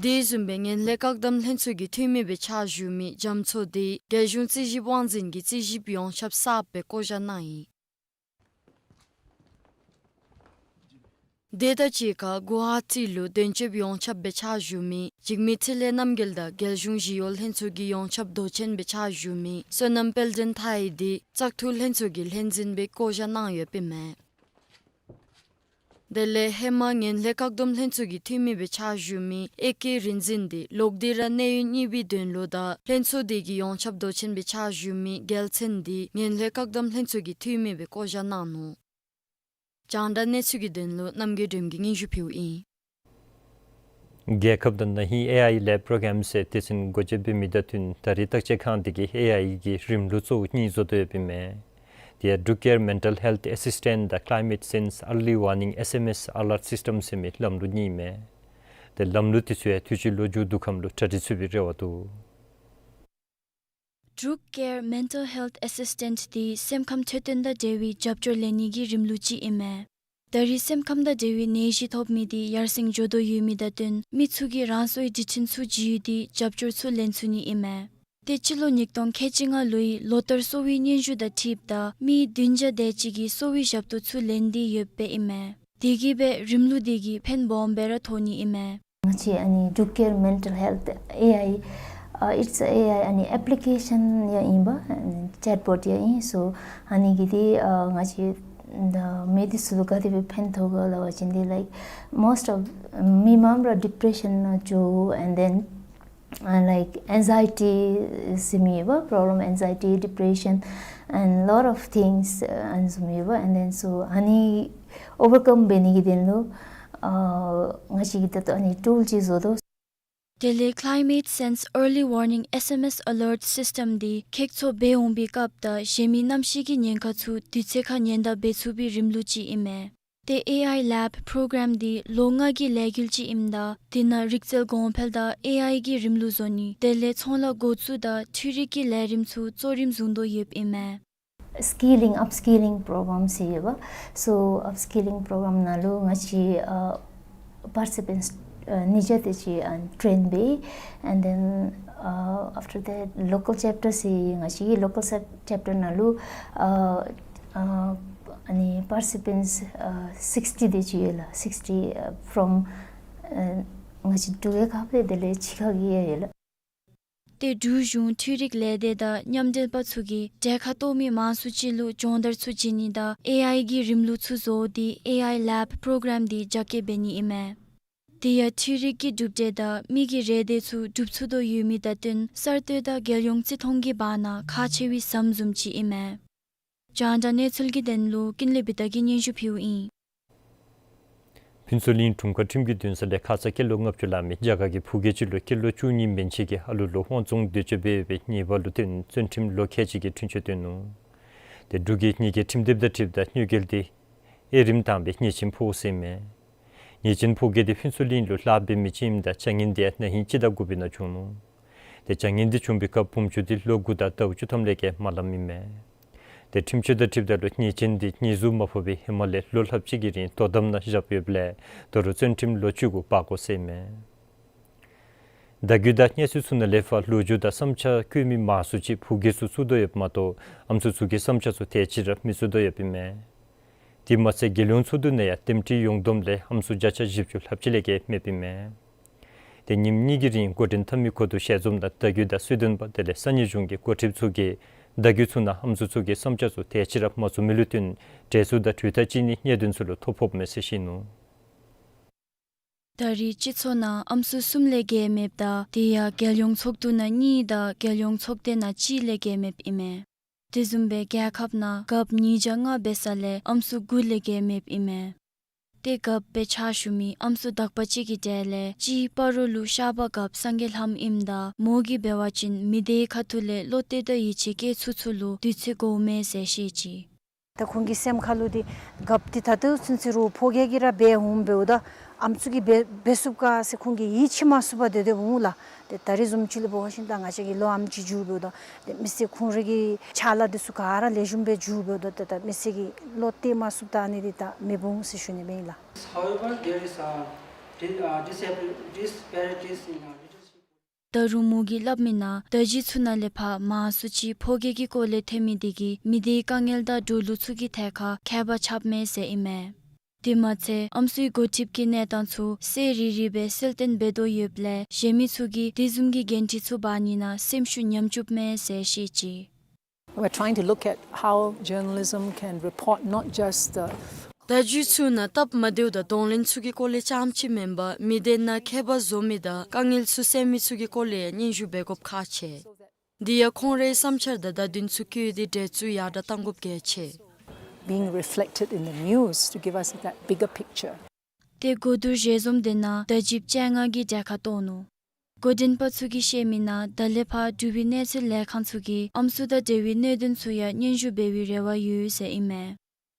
དེ་བཟུམ་སྦེ་ངན་ལྷད་བཀག་སྡོམ་ལྷན་ཚོགས་ཀྱི་འཐུས་མི་སྦེ་ཕྱག་ཞུ་མི་རྒྱ་མཚོ་འདི་རྒྱལ་གཞུང་རྩིས་ཞིབ་དབང་འཛིན་གྱི་རྩིས་ཞིབ་ཡོངས་ཁྱབ་གསརཔ་སྦེ་བསྐོ་བཞག་གནང་ཡི། དེ་དང་གཅིག་ཁར་གུ་ཝ་ཧ་ཊི་ལུ་དོན་གཅོད་ཡོངས་ཁྱབ་སྦེ་ཕྱག་ཞུ་མི་འཇིགས་མེད་འཕྲིན་ལས་རྣམ་རྒྱལ་དང་རྒྱལ་གཞུང་ཞི་གཡོག་ལྷན་ཚོགས་ཀྱི་ཡོངས་ཁྱབ་མདོ་ཆེན་སྦེ་ཕྱག་ཞུ་མི་བསོད་ནམས་དཔལ་ལྡན་མཐའ་ཡས་འདི་བཙག་འཐུ་ལྷན་ཚོགས་ཀྱི་ལྷན་འཛིན་སྦེ་བསྐོ་བཞག་གནང་ཡོདཔ་ཨིན་མས། དེ་ལས་ཧེ་མ་ངན་ལྷད་བཀག་སྡོམ་ལྷན་ཚོགས་ཀྱི་འཐུས་མི་སྦེ་ཕྱག་ཞུ་མི་ཨེ་ཀེ་རིག་འཛིན་འདི་ལོག་སྟེ་ར་གནས་ཡུན་གཉིས་པའི་དོན་ལུ་དང་ལྷན་ཚོགས་དེ་གི་ཡོངས་ཁྱབ་མདོ་ཆེན་སྦེ་ཕྱག་ཞུ་མི་རྒྱལ་མཚན་འདི་ངན་ལྷད་བཀག་སྡོམ་ལྷན་ཚོགས་ཀྱི་འཐུས་མི་སྦེ་བསྐོ་བཞག་གནང་ནུག། རྒྱང་བསྒྲགས་གནས་ཚུལ་གྱི་དོན་ལུ་རྣམ་རྒྱལ་སྒྲོལམ་གྱིས་སྙན་ཞུ་ཕུལཝ་ཨིན། རྒྱལ་ཁབ་དང་ན་ཧིང་ཨེ་ཨའི་ལེབ་པྲོ་གྲམ་ཟེར་སྡེ་ཚན་སྒོ་འབྱེད་འབད་མི་དང་བསྟུན་ད་རེས་བརྟག་དཔྱད་ཁང་དེ་གིས་ཨེ་ཨའི་གི་རིམ་ལུགས་གཙོ་བོ་གཉིས་བཟོ་དོ་ཡོདཔ་ཨིན་མས། དེ་ཡང་འབྲུག་ཀེར་མེན་ཊལ་ཧེལཐ་ཨེ་སིས་ཊེནཊ་དང་ཀ་ལའི་མེཊ་སེནསི་ཨར་ལི་ཝར་ནིང་ཨེས་ཨེམ་ཨེས་ཨ་ལརཊ་སིསི་ཊེམ་ཟེར་མི་ལམ་ལུགས་གཉིས་ཨིན་མས། དེ་ལམ་ལུགས་དེ་ཚུ་ཡང་དུས་ཅི་ལོ་མཇུག་བསྡུ་ཁམས་ལུ་གྲ་སྒྲིག་ཚུད་པའི་རེ་བ་འདུག། འབྲུག་ཀེར་མེན་ཊལ་ཧེལཐ་ཨེ་སིས་ཊེནཊ་འདི་སེམས་ཁམས་འཕྲོད་བསྟེན་དང་འབྲེལ་བའི་རྒྱབ་སྐྱོར་ལེན་ནི་གི་རིམ་ལུགས་ཅིག་ཨིན་མས། ད་རེས་སེམས་ཁམས་དང་འབྲེལ་བའི་ནད་གཞི་ཐོབ་མི་འདི་ཡར་སེང་འགྱོ་དོ་ཡོད་མི་དང་བསྟུན་མི་ཚུ་གིས་རང་སོའི་འབྲི་འཕྲིན་ཚུ་བརྒྱུད་དེ་རྒྱབ་སྐྱོར་ཚུ་ལེན་ཚུགས་ནི་ཨིན་མས། ཏེ་སྤྱི་ལོ་ཉིས་སྟོང་ཁལ་གཅིག་ལྔ་ལོའི་ལོ་ལྟར་གསོ་བའི་སྙན་ཞུ་དང་འཁྲིལཝ་ད་མི་བདུན་བརྒྱ་དེ་ཅིག་གིས་གསོ་བའི་ཞབས་ཏོག་ཚུ་ལེན་ཏེ་ཡོདཔ་ཨིན་མས། དེ་གིས་སྦེ་རིམ་ལུགས་དེ་གིས་ཕན་སྦོམ་སྦེ་ར་ཐོགས་ནི་ཨིན་མས། ང་བཅས་ཨ་ནི་འབྲུག་ཀེར་མེན་ཊལ་ཧེལཐ་ཨེ་ཨའི་ཨ་ཨིཊས་ཨེ་ཨའི་ཨ་ནི་ཨེཔ་ལི་ཀེ་ཤཱན་ཡང་ཨིན་པ་ཨ་ནི་ཅེཊ་བོཊ་ཡང་ཨིན། སོ་ཨ་ནི་གི་དེ་ཨ་ང་བཅས་ད་མི་དེ་ཚུ་ལུ་ག་དེ་སྦེ་ཕན་ཐོགས་ག་ལབ་པ་ཅིན་དེ་ལའིཀ་མོསཊ་ཨོཕ་མི་མངམ་ར་ཌི་པི་རེ་ཤཱན་ནང་འགྱོ་ཨེནཌ་དེན་ཨ་ལའིཀ་ཨེང་ཛའི་ཊི་ཟེར་མི་ཡོདཔ་པྲོབ་ལེམ་ཨེང་ཛའི་ཊི་ཌི་པི་རེ་ཤཱན་and lot of things ཨ་ནི་བཟུམ་ཡོདཔ། ཨེནཌ་དེན་སོ་ཨ་ནི་ཨོ་བར་ཀམ་འབད་ནི་གི་དོན་ལུ་ཨ་ང་བཅས་ཀྱིས་ད་ལྟོ་ཨ་ནི་ཊུལ་ཅིག་བཟོ་དོ། དེ་ལས་ཀ་ལའི་མེཊ་སེནསི་ཨར་ལི་ཝར་ནིང་ཨེས་ཨེམ་ཨེས་ཨ་ལརཊ་སིསི་ཊེམ་འདི་ཁེགས་ཚོར་འབད་འོང་པའི་སྐབས་དང་གཞན་མི་གནམ་གཤིས་ཀྱི་ཉེན་ཁ་ཚུ་དུས་ཚོད་ཁར་ཉེན་བརྡ་འབད་ཚུགས་པའི་རིམ་ལུགས་ཅིག་ཨིན་མས། ཏེ་ཨེ་ཨའི་ལེབ་པྲོ་གྲམ་འདི་ལོ་ལྔ་གི་ལས་འགུལ་ཅིག་ཨིནམ་ད་དེ་ནང་རིག་རྩལ་གོང་འཕེལ་དང་ཨེ་ཨའི་གི་རིམ་ལུགས་བཟོ་ནི་དེ་ལས་ཚོང་ལཱ་འགོ་བཙུགས་དང་འཕྲུལ་རིག་གི་ལས་རིམ་ཚུ་གཙོ་རིམ་བཟུང་དོ་ཡོདཔ་ཨིན་མས། སི་ཀི་ལིང་ཨཔ་སི་ཀི་ལིང་པྲོ་གྲམ་ཟེར་ཡོདཔ། སོ་ཨཔ་སི་ཀི་ལིང་པྲོ་གྲམ་ནང་ལུ་ང་བཅས་ཨ་པར་ཊི་སི་པེནཊས་ཨ་ཉིས་བརྒྱ་དེ་ཅིག་ཨ་ཊེན་འབད། ཨེནཌ་དེན་ཨ་ཨཕ་ཊར་དེཊ་ལོ་ཀལ་ཅེཔ་ཊར་ཟེར་ང་བཅས་ལོ་ཀལ་ཅེཔ་ཊར་ནང་ལུ་ཨ་ཨ་ ཨ་ནི་པར་ཊི་སི་པེནཊསི་ཨ་སིགསི་ཊི་དེ་ཅིག་ཡོད་ལགས། སིགསི་ཊི་ཨ་ཕོརམ་ཨ་ང་བཅས་འབྲུག་གི་ཁབ་ལས་དེ་ལས་ཕྱི་ཁ་གི་ཡང་ཡོད་ལགས། ཏེ་འབྲུག་གཞུང་འཕྲུལ་རིག་ལས་སྡེ་དང་མཉམ་འབྲེལ་པ་ཚུ་གིས་གྲལ་ཁར་གཏོགས་མི་མང་སུ་ཅིག་ལུ་སྦྱོང་བརྡར་ཚུ་བྱིན་ནི་དང་ཨེ་ཨའི་གི་རིམ་ལུགས་ཚུ་བཟོ་སྟེ་ཨེ་ཨའི་ལེབ་པྲོ་གརམ་དེ་རྒྱ་སྐྱེད་འབད་ནི་ཨིན་མས། དེ་ཡང་འཕྲུལ་རིག་གི་གྲུབ་འབྲས་དང་མི་གི་རེ་འདོད་ཚུ་འགྲུབ་ཚུགས་དོ་ཡོད་མི་དང་བསྟུན་གསར་གཏོད་དང་རྒྱལ་ཡོངས་བརྩི་མཐོང་གི་བར་ན་ཁག་ཆེ་བའི་ཟམ་བཟུམ་ཅིག་ཨིན་མས། རྒྱང་བསྒྲགས་གནས་ཚུལ་གྱི་དོན་ལུ་ཀུན་ལེགས་བི་ཏ་གིས་སྙན་ཞུ་ཕུལཝ་ཨིན། ཕུན་ཚོགས་གླིང་དྲུང་ཁག་ཁྲིམས་ཀྱི་འདུན་ས་ལས་ཁ་ཙ་སྐྱེས་ལོ་ལྔ་བཅུ་ལང་མི་རྒྱ་གར་གྱི་ཕོ་སྐྱེས་ཅིག་ལུ་སྐྱེས་ལོ་བཅུ་གཉིས་མན་ཆད་ཀྱི་ཨ་ལུ་ལུ་དབང་བཙོང་འདོད་སྤྱོད་འབད་བའི་ཉེས་པ་ལུ་བརྟེན་བཙོན་ཁྲིམས་ལོ་ཁལ་གཅིག་གི་འཁྲུན་ཆོད་བཏོན་ནུག། ཏེ་འབྲུག་གི་ཉེས་སྐྱོན་ཁྲིམས་དེབ་དང་འཁྲིལཝ་ད་གནོད་འགེལ་དེ་ཨེ་རིམ་དང་པའི་ཉེས་ཅན་ཕོ་ཟེར་མས། ཉེས་ཅན་ཕོ་སྐྱེས་དེ་ཕུན་ཚོགས་གླིང་ལུ་ལཱ་འབད་མི་ཅིག་ཨིནམ་ད་བྱ་ངན་དེ་ན་ཧིང་སྤྱི་ཟླ་དགུ་པའི་ནང་བྱུང་ནུག། ཏེ་བྱ་ངན་དེ་བྱུང་བའི་སྐབས་བུམོ་ཅུང་དེ་ལོ་དགུ་དང་ཟླཝ་བཅུ་ཐམ་ལས་བརྒལ་མ་ལངམ་ཨིན་མས། ཏེ་ཁྲིམས་གཅོད་དང་འཁྲིལཝ་ད་ལུ་ཉེས་ཅན་དེ་ཉེས་འཛུགས་མ་ཕོག་པའི་ཧེ་མ་ལས་ལོ་ལྷགཔ་ཅིག་གི་རིང་དོ་དམ་ནང་བཞགཔ་ཡོདཔ་ལས་ད་རུང་བཙོན་ཁྲིམས་ལོ་བཅུ་དགུ་འབག་དགོ་ཟེར་མས། བརྡ་བརྒྱུད་དང་གནས་ཚུལ་ཚུ་ནང་ལས་ཕར་ལོ་རྒྱུས་དང་བསམ་འཆར་བཀོད་མི་མང་སུ་ཅིག་ཕོ་སྐྱེས་ཚུ་ཚུད་དོ་ཡོདཔ་མ་གཏོགས་ཨམ་སྲུ་ཚུ་གི་བསམ་འཆར་ཚུ་དེ་ཅིག་ར་མི་ཚུད་དོ་ཡོདཔ་ཨིན་མས། དེ་མ་ཚད་རྒྱལ་ཡོངས་ཚོགས་འདུ་ནང་ཡང་འདེམས་སྒྲིག་ཡོངས་བསྡོམས་ལས་ཨམ་སྲུ་བརྒྱ་ཆ་བཞི་བཅུ་ལྷགཔ་ཅིག་ལས་བརྒལ་མེདཔ་ཨིན་མས། ཏེ་ཉིནམ་གཉིས་ཀྱི་རིང་འགོ་འདྲེན་འཐབ་མི་གོ་བསྡུར་ཞལ་འཛོམས་དང་བརྡ་བརྒྱུད་དང་སྲིད་དོན་པ་དེ་ལས་ས་གནས་གཞུང་གི་འགོ་ཁྲིདཔ་ཚུ་གིས་བརྡ་བརྒྱུད་ཚུ་ནང་ཨམ་སྲུ་ཚུ་གི་བསམ་འཆར་ཚུ་དེ་ཅིག་ར་མ་ཚུད་མི་ལུ་བསྟུན་གྲལ་ཚུད་དང་གྲོས་ཐག་བཅད་ནིའི་གནད་དོན་ཚུ་ལུ་ཐོ་ཕོགཔ་མས་ཟེར་བཤད་ནུག། ད་རེས་སྤྱི་ཚོགས་ནང་ཨམ་སྲུ་གསུམ་ལས་བརྒལ་མེདཔ་ད་དེ་ཡང་རྒྱལ་ཡོངས་ཚོགས་འདུ་ནང་གཉིས་དང་རྒྱལ་ཡོངས་ཚོགས་སྡེ་ནང་གཅིག་ལས་བརྒལ་མེདཔ་ཨིན་མས། དེ་བཟུམ་སྦེ་རྒྱལ་ཁབ་ནང་རྒཔོ་ཉིས་བརྒྱ་ལྔ་འབད་ས་ལས་ཨམ་སྲུ་དགུ་ལས་བརྒལ་མེདཔ་ཨིན་མས། ཏེ་རྒཔོ་སྦེ་ཕྱག་ཞུ་མི་ཨམ་སྲུ་དག་པ་ཅིག་གི་གྲས་ལས་གཅིག་སྤ་རོ་ལུ་ཤར་པ་རྒཔོ་སངས་རྒྱས་ལྷམོ་ཨིནམ་ད་མོ་གིས་འབད་བ་ཅིན་མི་སྡེའི་ཁ་ཐུག་ལས་བློ་གཏད་དང་ཡིད་ཆེས་བསྐྱེད་ཚུགས་ཚུགས་ལུ་དུས་ཚོད་དགོཔ་མས་ཟེར་བཤད་ཅི། ད་ཁོང་གི་སེམས་ཁ་ལུ་འདི་རྒཔོ་འདི་ད་ལྟོ་ཚུན་ཚོད་རུང་ཕོ་སྐྱེས་ཀྱིས་ར་འབད་འོངམ་འབདཝ་ད་ཨམ་སྲུ་གིས་འབད་འབད་ཚུགས་ག་ཟེར་ཁོང་གིས་ཡིད་ཆེས་མ་ཚུགས་པར་སྡོད་སྡོདཔ་འོང་ལགས། ཏེ་ད་རེས་བཟུམ་ཅིག་ལུ་འབད་བ་ཅིན་ད་ང་བཅས་ཀྱི་ལོ་ཨམ་ཅིག་འགྱོཝ་འབདཝ་ད་ཏེ་མི་སེར་ཁོང་རའི་གི་ཕྱག་ལཱ་འདི་ཚུ་ག་ར་ལེགས་ཤོམ་སྦེ་འགྱོཝ་འབདཝ་ད་ཏེ་ད་མི་སེར་གྱིས་བློ་གཏད་མ་ཚུགསཔ་ད་ཨ་ནི་འདི་ད་མེདཔ་འོང་ཟེར་ཞུ་ནི་མས་ལགས། However, there is a di- uh, disab- disparities in our leadership. ད་རུང་མོ་གིས་སླབ་མི་ནང་བརྡ་བརྒྱུད་ཚུ་ནང་ལས་ཕར་མང་སུ་ཅིག་ཕོ་སྐྱེས་ཀྱི་སྐོར་ལས་ཐོན་མི་དེ་གིས་མི་སྡེའི་དཀའ་ངལ་དང་འགྲོ་ལུགས་ཚུ་གི་ཐད་ཁར་ཁྱད་པར་ཆགསཔ་མས་ཟེར་ཨིན་མས། དེ་མ་ཚད་ཨམ་སྲུའི་འགོ་ཁྲིདཔ་ཀྱི་གནས་སྟངས་ཚུ་སེལ་རི་རི་སྦེ་སེལ་ཏེ་འབད་དོ་ཡོདཔ་ལས་གཞན་མི་ཚུ་གིས་དེ་བཟུམ་གྱི་འགན་འཁྲི་ཚུ་འབག་ནི་ནང་སེམས་ཤུགས་ཉམས་བཅུགཔ་མས་ཟེར་བཤད་ཅི། We're trying to look at how journalism can report not just the བརྡ་བརྒྱུད་ཚུ་ནང་སྟབས་མ་བདེཝ་དང་གདོང་ལེན་ཚུ་གི་སྐོར་ལས་རྐྱངམ་ཅིག་མེན་པར་མི་སྡེ་ནང་ཁྱད་པར་བཟོ་མི་དང་དཀའ་ངལ་ཚུ་སེལ་མི་ཚུ་གི་སྐོར་ལས་ཡང་སྙན་ཞུ་འབད་དགོཔ་ཁག་ཆེ། དེ་ཡང་ཁོང་རའི་བསམ་འཆར་དང་བརྡ་དོན་ཚུ་བཀོད་དེ་གྲལ་ཚུད་ཡར་དྲགས་གཏང་དགོཔ་གལ་ཆེ། Being reflected in the news to give us that bigger picture. ཏེ་གོ་བསྡུར་ཞལ་འཛོམས་དེ་ནང་བརྡ་བརྒྱུདཔ་བཅོ་ལྔ་གིས་གྲལ་ཁར་གཏོགས་ནུག། འགོ་འདྲེན་པ་ཚུ་གིས་བཤད་མི་ནང་ད་ལས་ཕར་འབྲུག་པའི་གནས་ཚུལ་ལས་ཁང་ཚུ་གིས་ཨམ་སྲུ་དང་འབྲེལ་བའི་གནད་དོན་ཚུ་ཡང་སྙན་ཞུ་འབད་བའི་རེ་བ་ཡོད་ཟེར་ཨིན་མས།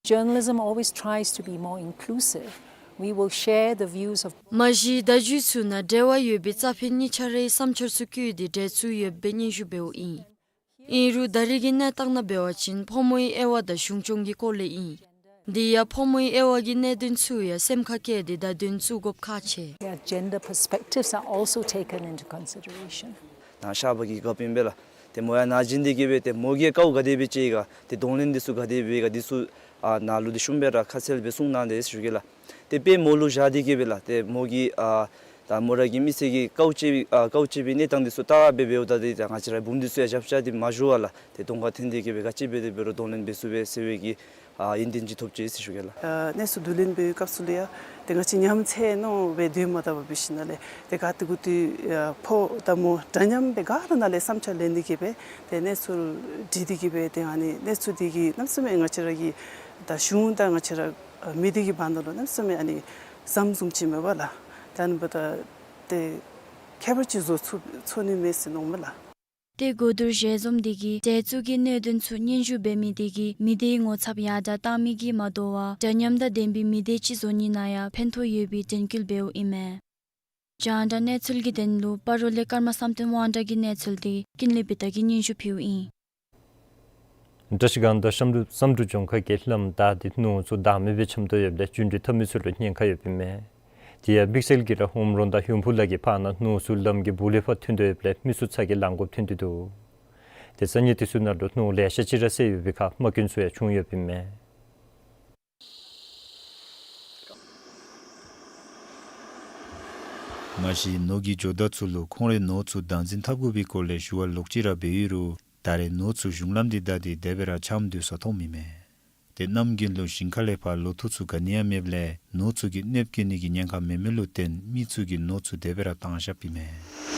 Journalism always tries to be more inclusive. We will share the views of མ་གཞི་བརྡ་བརྒྱུད་ཚུ་ནང་འབྲེལ་བ་ཡོད་པའི་རྩ་ཕན་གཉིས་ཆ་རའི་བསམ་འཆར་ཚུ་བཀོད་དེ་གྲལ་ཚུད་ཡོདཔ་སྦེ་སྙན་ཞུ་འབདཝ་ཨིན། ཨིན་རུང་ད་རེས་ཀྱི་གནས་སྟངས་ནང་འབད་བ་ཅིན་ཕོ་མོའི་དབྱེ་བ་དང་གཞུང་སྐྱོང་གི་སྐོར་ལས་ཨིན། དེ་ཡང་ཕོ་མོའི་དབྱེ་བ་གི་གནད་དོན་ཚུ་ཡང་སེམས་ཁར་བཀལ་ཏེ་བརྡ་དོན་བཙུགས་དགོཔ་ཁག་ཆེ། Yeah, gender perspectives are also taken into consideration. ནཱ་ཤར་པ་གི་རྒཔོ་ཨིན་པས་ལགས། ཏེ་མོ་ཡང་ནཱ་བྱོན་ཏེ་གིས་སྦེ་ཏེ་མོ་གིས་དཀའཝ་ག་དེ་སྦེ་སྤྱད་ག་ཏེ་གདོང་ལེན་འདི་ཚུ་ག་དེ་སྦེ་ག་འདི་ཚུ་ཨ་ནཱ་ལུ་ཏེ་ཤུལ་མ་སྦེ་ར་ཁ་གསལ་སྦེ་གསུང་གནང་དེས་ཟེར་ཞུ་གེ་ལགས། ཏེ་དཔེ་མོ་ལུ་བཞག་སྟེ་གིས་སྦེ་ལགས་ཏེ་མོ་གིས་ཨ་ད་མོ་ར་གི་མི་ཚེ་གི་དཀའཝ་སྤྱད་པའི་ཨ་དཀའཝ་སྤྱད་པའི་གནས་སྟངས་འདི་ཚུ་བལྟ་སྦེ་འབདཝ་ད་ཏེ་ད་ང་བཅས་ར་བུམོ་འདི་ཚུ་ཡང་བཞག་བཞགཔ་འདི་མ་ཞུ་བར་ལགས་ཏེ་གདོང་ཁར་འཐོན་ཏེ་གིས་སྦེ་ག་ཅི་འབད་དེ་འབད་རུང་གདོང་ལེན་འབད་ཚུགས་པས་ཟེར་བའི་གི་ཨ་ཡོན་ཏན་ཅིག་ཐོབ་ཅི་ཟེར་ཞུ་གེ་ལགས། ཨ་གནས་ཚུལ་བསྡུ་ལེན་འབད་བའི་སྐབས་སུ་ལུ་ཡང་ཏེ་ང་བཅས་ཉམས་ཚད་ནང་སྦེ་སྡོད་མ་ད་པར་འབད་ཞིནམ་ལས་ཏེ་ག་ཏེ་གུ་ཏེ་ཨ་ཕོ་དང་མོ་འདྲ་མཉམ་སྦེ་ག་ར་ནཱ་ལས་བསམ་འཆར་ལེན་ཏེ་གིས་སྦེ་ཏེ་གནས་ཚུལ་འདྲི་སྟེ་གིས་སྦེ་ཏེ་ཨ་ནི་གནས་ཚུལ་འདི་གིས་གནམ་མེད་ས་མེད་ང་བཅས་ར་གི་ད་གཞུང་དང་ང་བཅས་ར་ཨ་མི་སྡེ་གི་བར་ན་ལུ་གནམ་མེད་ས་མེད་ཨ་ནི་ཟམ་བཟུམ་ཅིག་མེད་པས་ལགས། ད་ཨ་ནི་འབདཝ་ད་ཏེ་ཁྱད་པར་ཅིག་བཟོ་ཚུགས་ཚུགས་ནི་མས་ཟེར་མནོཝ་མས་ལགས། ཏེ་གོ་བསྡུར་ཞལ་འཛོམས་འདི་གིས་གྲལ་ཚུད་ཀྱི་གནད་དོན་ཚུ་སྙན་ཞུ་འབད་མི་དེ་གིས་མི་སྡེའི་ངོ་ཚབ་ཡར་དྲགས་གཏང་མི་གིས་མ་དོ་བར་འདྲ་མཉམ་དང་ལྡན་པའི་མི་སྡེ་ཅིག་བཟོ་ནི་ནང་ཡང་ཕན་ཐོགས་ཡོད་པའི་དྲན་སྐུལ་འབདཝ་ཨིན་མས། རྒྱང་བསྒྲགས་གནས་ཚུལ་གྱི་དོན་ལུ་སྤ་རོ་ལས་ཀརྨ་བསམ་གཏན་དབང་གྲགས་ཀྱི་གནས་ཚུལ་དེ་ཀུན་ལེགས་བི་ཏ་གིས་སྙན་ཞུ་ཕུལཝ་ཨིན། བཀྲིས་སྒང་དང་བསམ་འགྲུབ་བསམ་འགྲུབ་ལྗོངས་མཁར་གྱི་ལམ་བདའ་སྟེ་ནོར་ཚུ་བདག་མེད་སྦེ་འཁྱམས་དོ་ཡོདཔ་ལས་རྒྱུན་འགྲུལ་འཐབ་མི་ཚུ་ལུ་ཉེན་ཁ་ཡོདཔ་ཨིན་མས། དེ་ཡང་དམིགས་བསལ་གྱིས་ར་ཧོམ་རོང་དང་ཡུམ་ཕུག་ལ་གི་བར་ན་ནོར་ཚུ་ལམ་གྱི་སྦུག་ལས་ཕར་ཐོན་དོ་ཡོདཔ་ལས་མི་ཚུ་ཚ་གྱང་ལང་དགོཔ་ཐོན་ཏེ་འདུག། ཏེ་ས་གནས་དེ་ཚུ་ནང་ལུ་ནོར་ལེ་ཤ་ཅིག་ར་བསད་ཡོད་པའི་ཁར་རྨ་སྐྱོན་ཚུ་ཡང་བྱུང་ཡོདཔ་ཨིན་མས། མ་གཞི་ནོར་གྱི་ཇོ་བདག་ཚུ་ལུ་ཁོང་རའི་ནོར་ཚུ་བདག་འཛིན་འཐབ་དགོ་པའི་སྐོར་ལས་ཞུ་བ་ལོག་ཅི་ར་འབད་ཡོད་རུང་ད་རེས་ནོར་ཚུ་གཞུང་ལམ་འདི་བདའ་སྟེ་དེ་སྦེ་ར་འཁྱམས་སྡོད་ས་མཐོངམ་ཨིན་མས། ཏེ་གནམ་དགུན་ལུ་ཞིང་ཁ་ལས་ཕར་ལོ་ཐོག་ཚུ་ག་ནི་ཡང་མེདཔ་ལས་ནོར་ཚུ་གིས་གནོདཔ་བཀལ་ནི་གི་ཉེན་ཁ་མེད་མི་ལུ་བརྟེན་མི་ཚུ་གིས་ནོར་ཚུ་དེ་སྦེ་ར་བཏང་བཞགཔ་ཨིན་མས།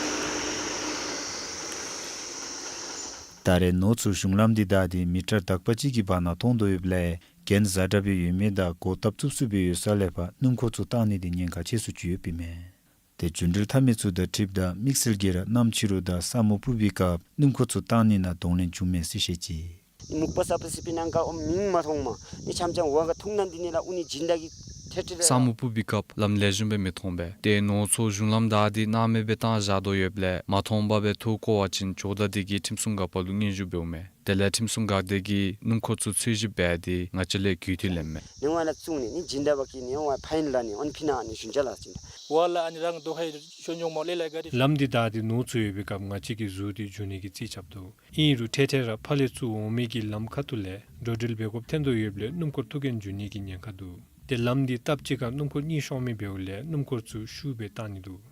ད་རེས་ནོར་ཚུ་གཞུང་ལམ་འདི་བདའ་སྟེ་མི་ཊར་དག་པ་ཅིག་གི་བར་ན་མཐོང་དོ་ཡོདཔ་ལས་གྱེན་བཟའ་དྲགས་སྦེ་ཡོད་མི་དང་སྒོ་བཏབ་བཙུགས་བཙུགསཔ་སྦེ་ཡོད་ས་ལས་ཕར་སྣུམ་འཁོར་ཚུ་བཏང་ནི་འདི་ཉེན་ཁ་ཆེ་སུ་ཅིག་ཡོདཔ་ཨིན་མས། ཏེ་རྒྱུན་འགྲུལ་འཐབ་མི་ཚུ་དང་འཁྲིལཝ་ད་དམིགས་བསལ་གྱིས་ར་གནམ་ཕྱི་རུ་དང་ས་སྨུག་ཕུབ་པའི་སྐབས་སྣུམ་འཁོར་ཚུ་བཏང་ནི་ནང་གདོང་ལེན་བྱུང་མས་ཟེར་བཤད་ཅི། མུག་པ་ས་པ་སི་པི་ནང་ག་ཨོ་མིང་མ་མཐོང་མས། ནི་འཁྱམ་འཁྱམ་ཝ་ག་ཐུང་ནང་འདི་ནི་ལ་ཨུ་ནི་སྦྱིན་བདག་གི་ཐེ་ཐེ་རེ་ས་སྨུག་ཕུབ་པའི་སྐབས་ལམ་ལེགས་ཤོམ་སྦེ་མི་མཐོང་པས། ཏེ་ནོར་ཚུ་གཞུང་ལམ་བདའ་སྟེ་སྣང་མེད་སྦེ་བཏང་བཞག་དོ་ཡོདཔ་ལས་མ་མཐོངམ་སྦེ་ཐུག་བཀོ་བ་ཅིན་ཇོ་བདག་དེ་གིས་ཁྲིམས་སྲུང་འགག་པ་ལུ་སྙན་ཞུ་འབདཝ་མས། དེ་ལས་ཁྲིམས་སྲུང་འགག་སྡེ་གིས་སྣུམ་འཁོར་ཚུ་འཚོལ་ཞིབ་འབད་དེ་ང་བཅས་ལས་གུས་བཏུད་ལེནམ་མས། ནི་ཝ་ལ་བཙུགས་ནི་ནི་སྦྱིན་བདག་པ་གིས་ནི་ཝ་ཕ་ཡིན་ལ་ནི་ཨོ་ནི་ཕི་ནང་ནི་ཞུན་ཅ་ལ་ཅིན་ཝ་ལ་ཨ་ནི་རང་དོ་ཧའི་ཞོན་ཇོང་མོ་ལེ་ལ་ག་རི། ལམ་འདི་བདའ་སྟེ་ནོར་ཚུ་ཡོད་པའི་སྐབས་ང་བཅས་ཀྱིས་ཟུར་ཏེ་འགྱོ་ནི་གི་རྩིས་རྐྱབ་དོ། ཨིན་རུང་ཐེངས་ཐེངས་ར་ཕར་ལས་ཚུར་འོང་མི་གི་ལམ་ཁ་ཐུག་ལས་འགྲོ་འགྲུལ་འབད་དགོཔ་ཐོན་དོ་ཡོདཔ་ལས་སྣུམ་འཁོར་ཐུག་གྱེན་འགྱོ་ནི་གི་ཉེན་ཁ་འདུག། ཏེ་ལམ་འདི་སྟབས་གཅིག་ཁར་སྣུམ་འཁོར་གཉིས་ཤོང་མི་འབདཝ་ལས་སྣུམ་འཁོར་ཚུ་ཤུགས་སྦེ་བཏང་ནི་འདུག།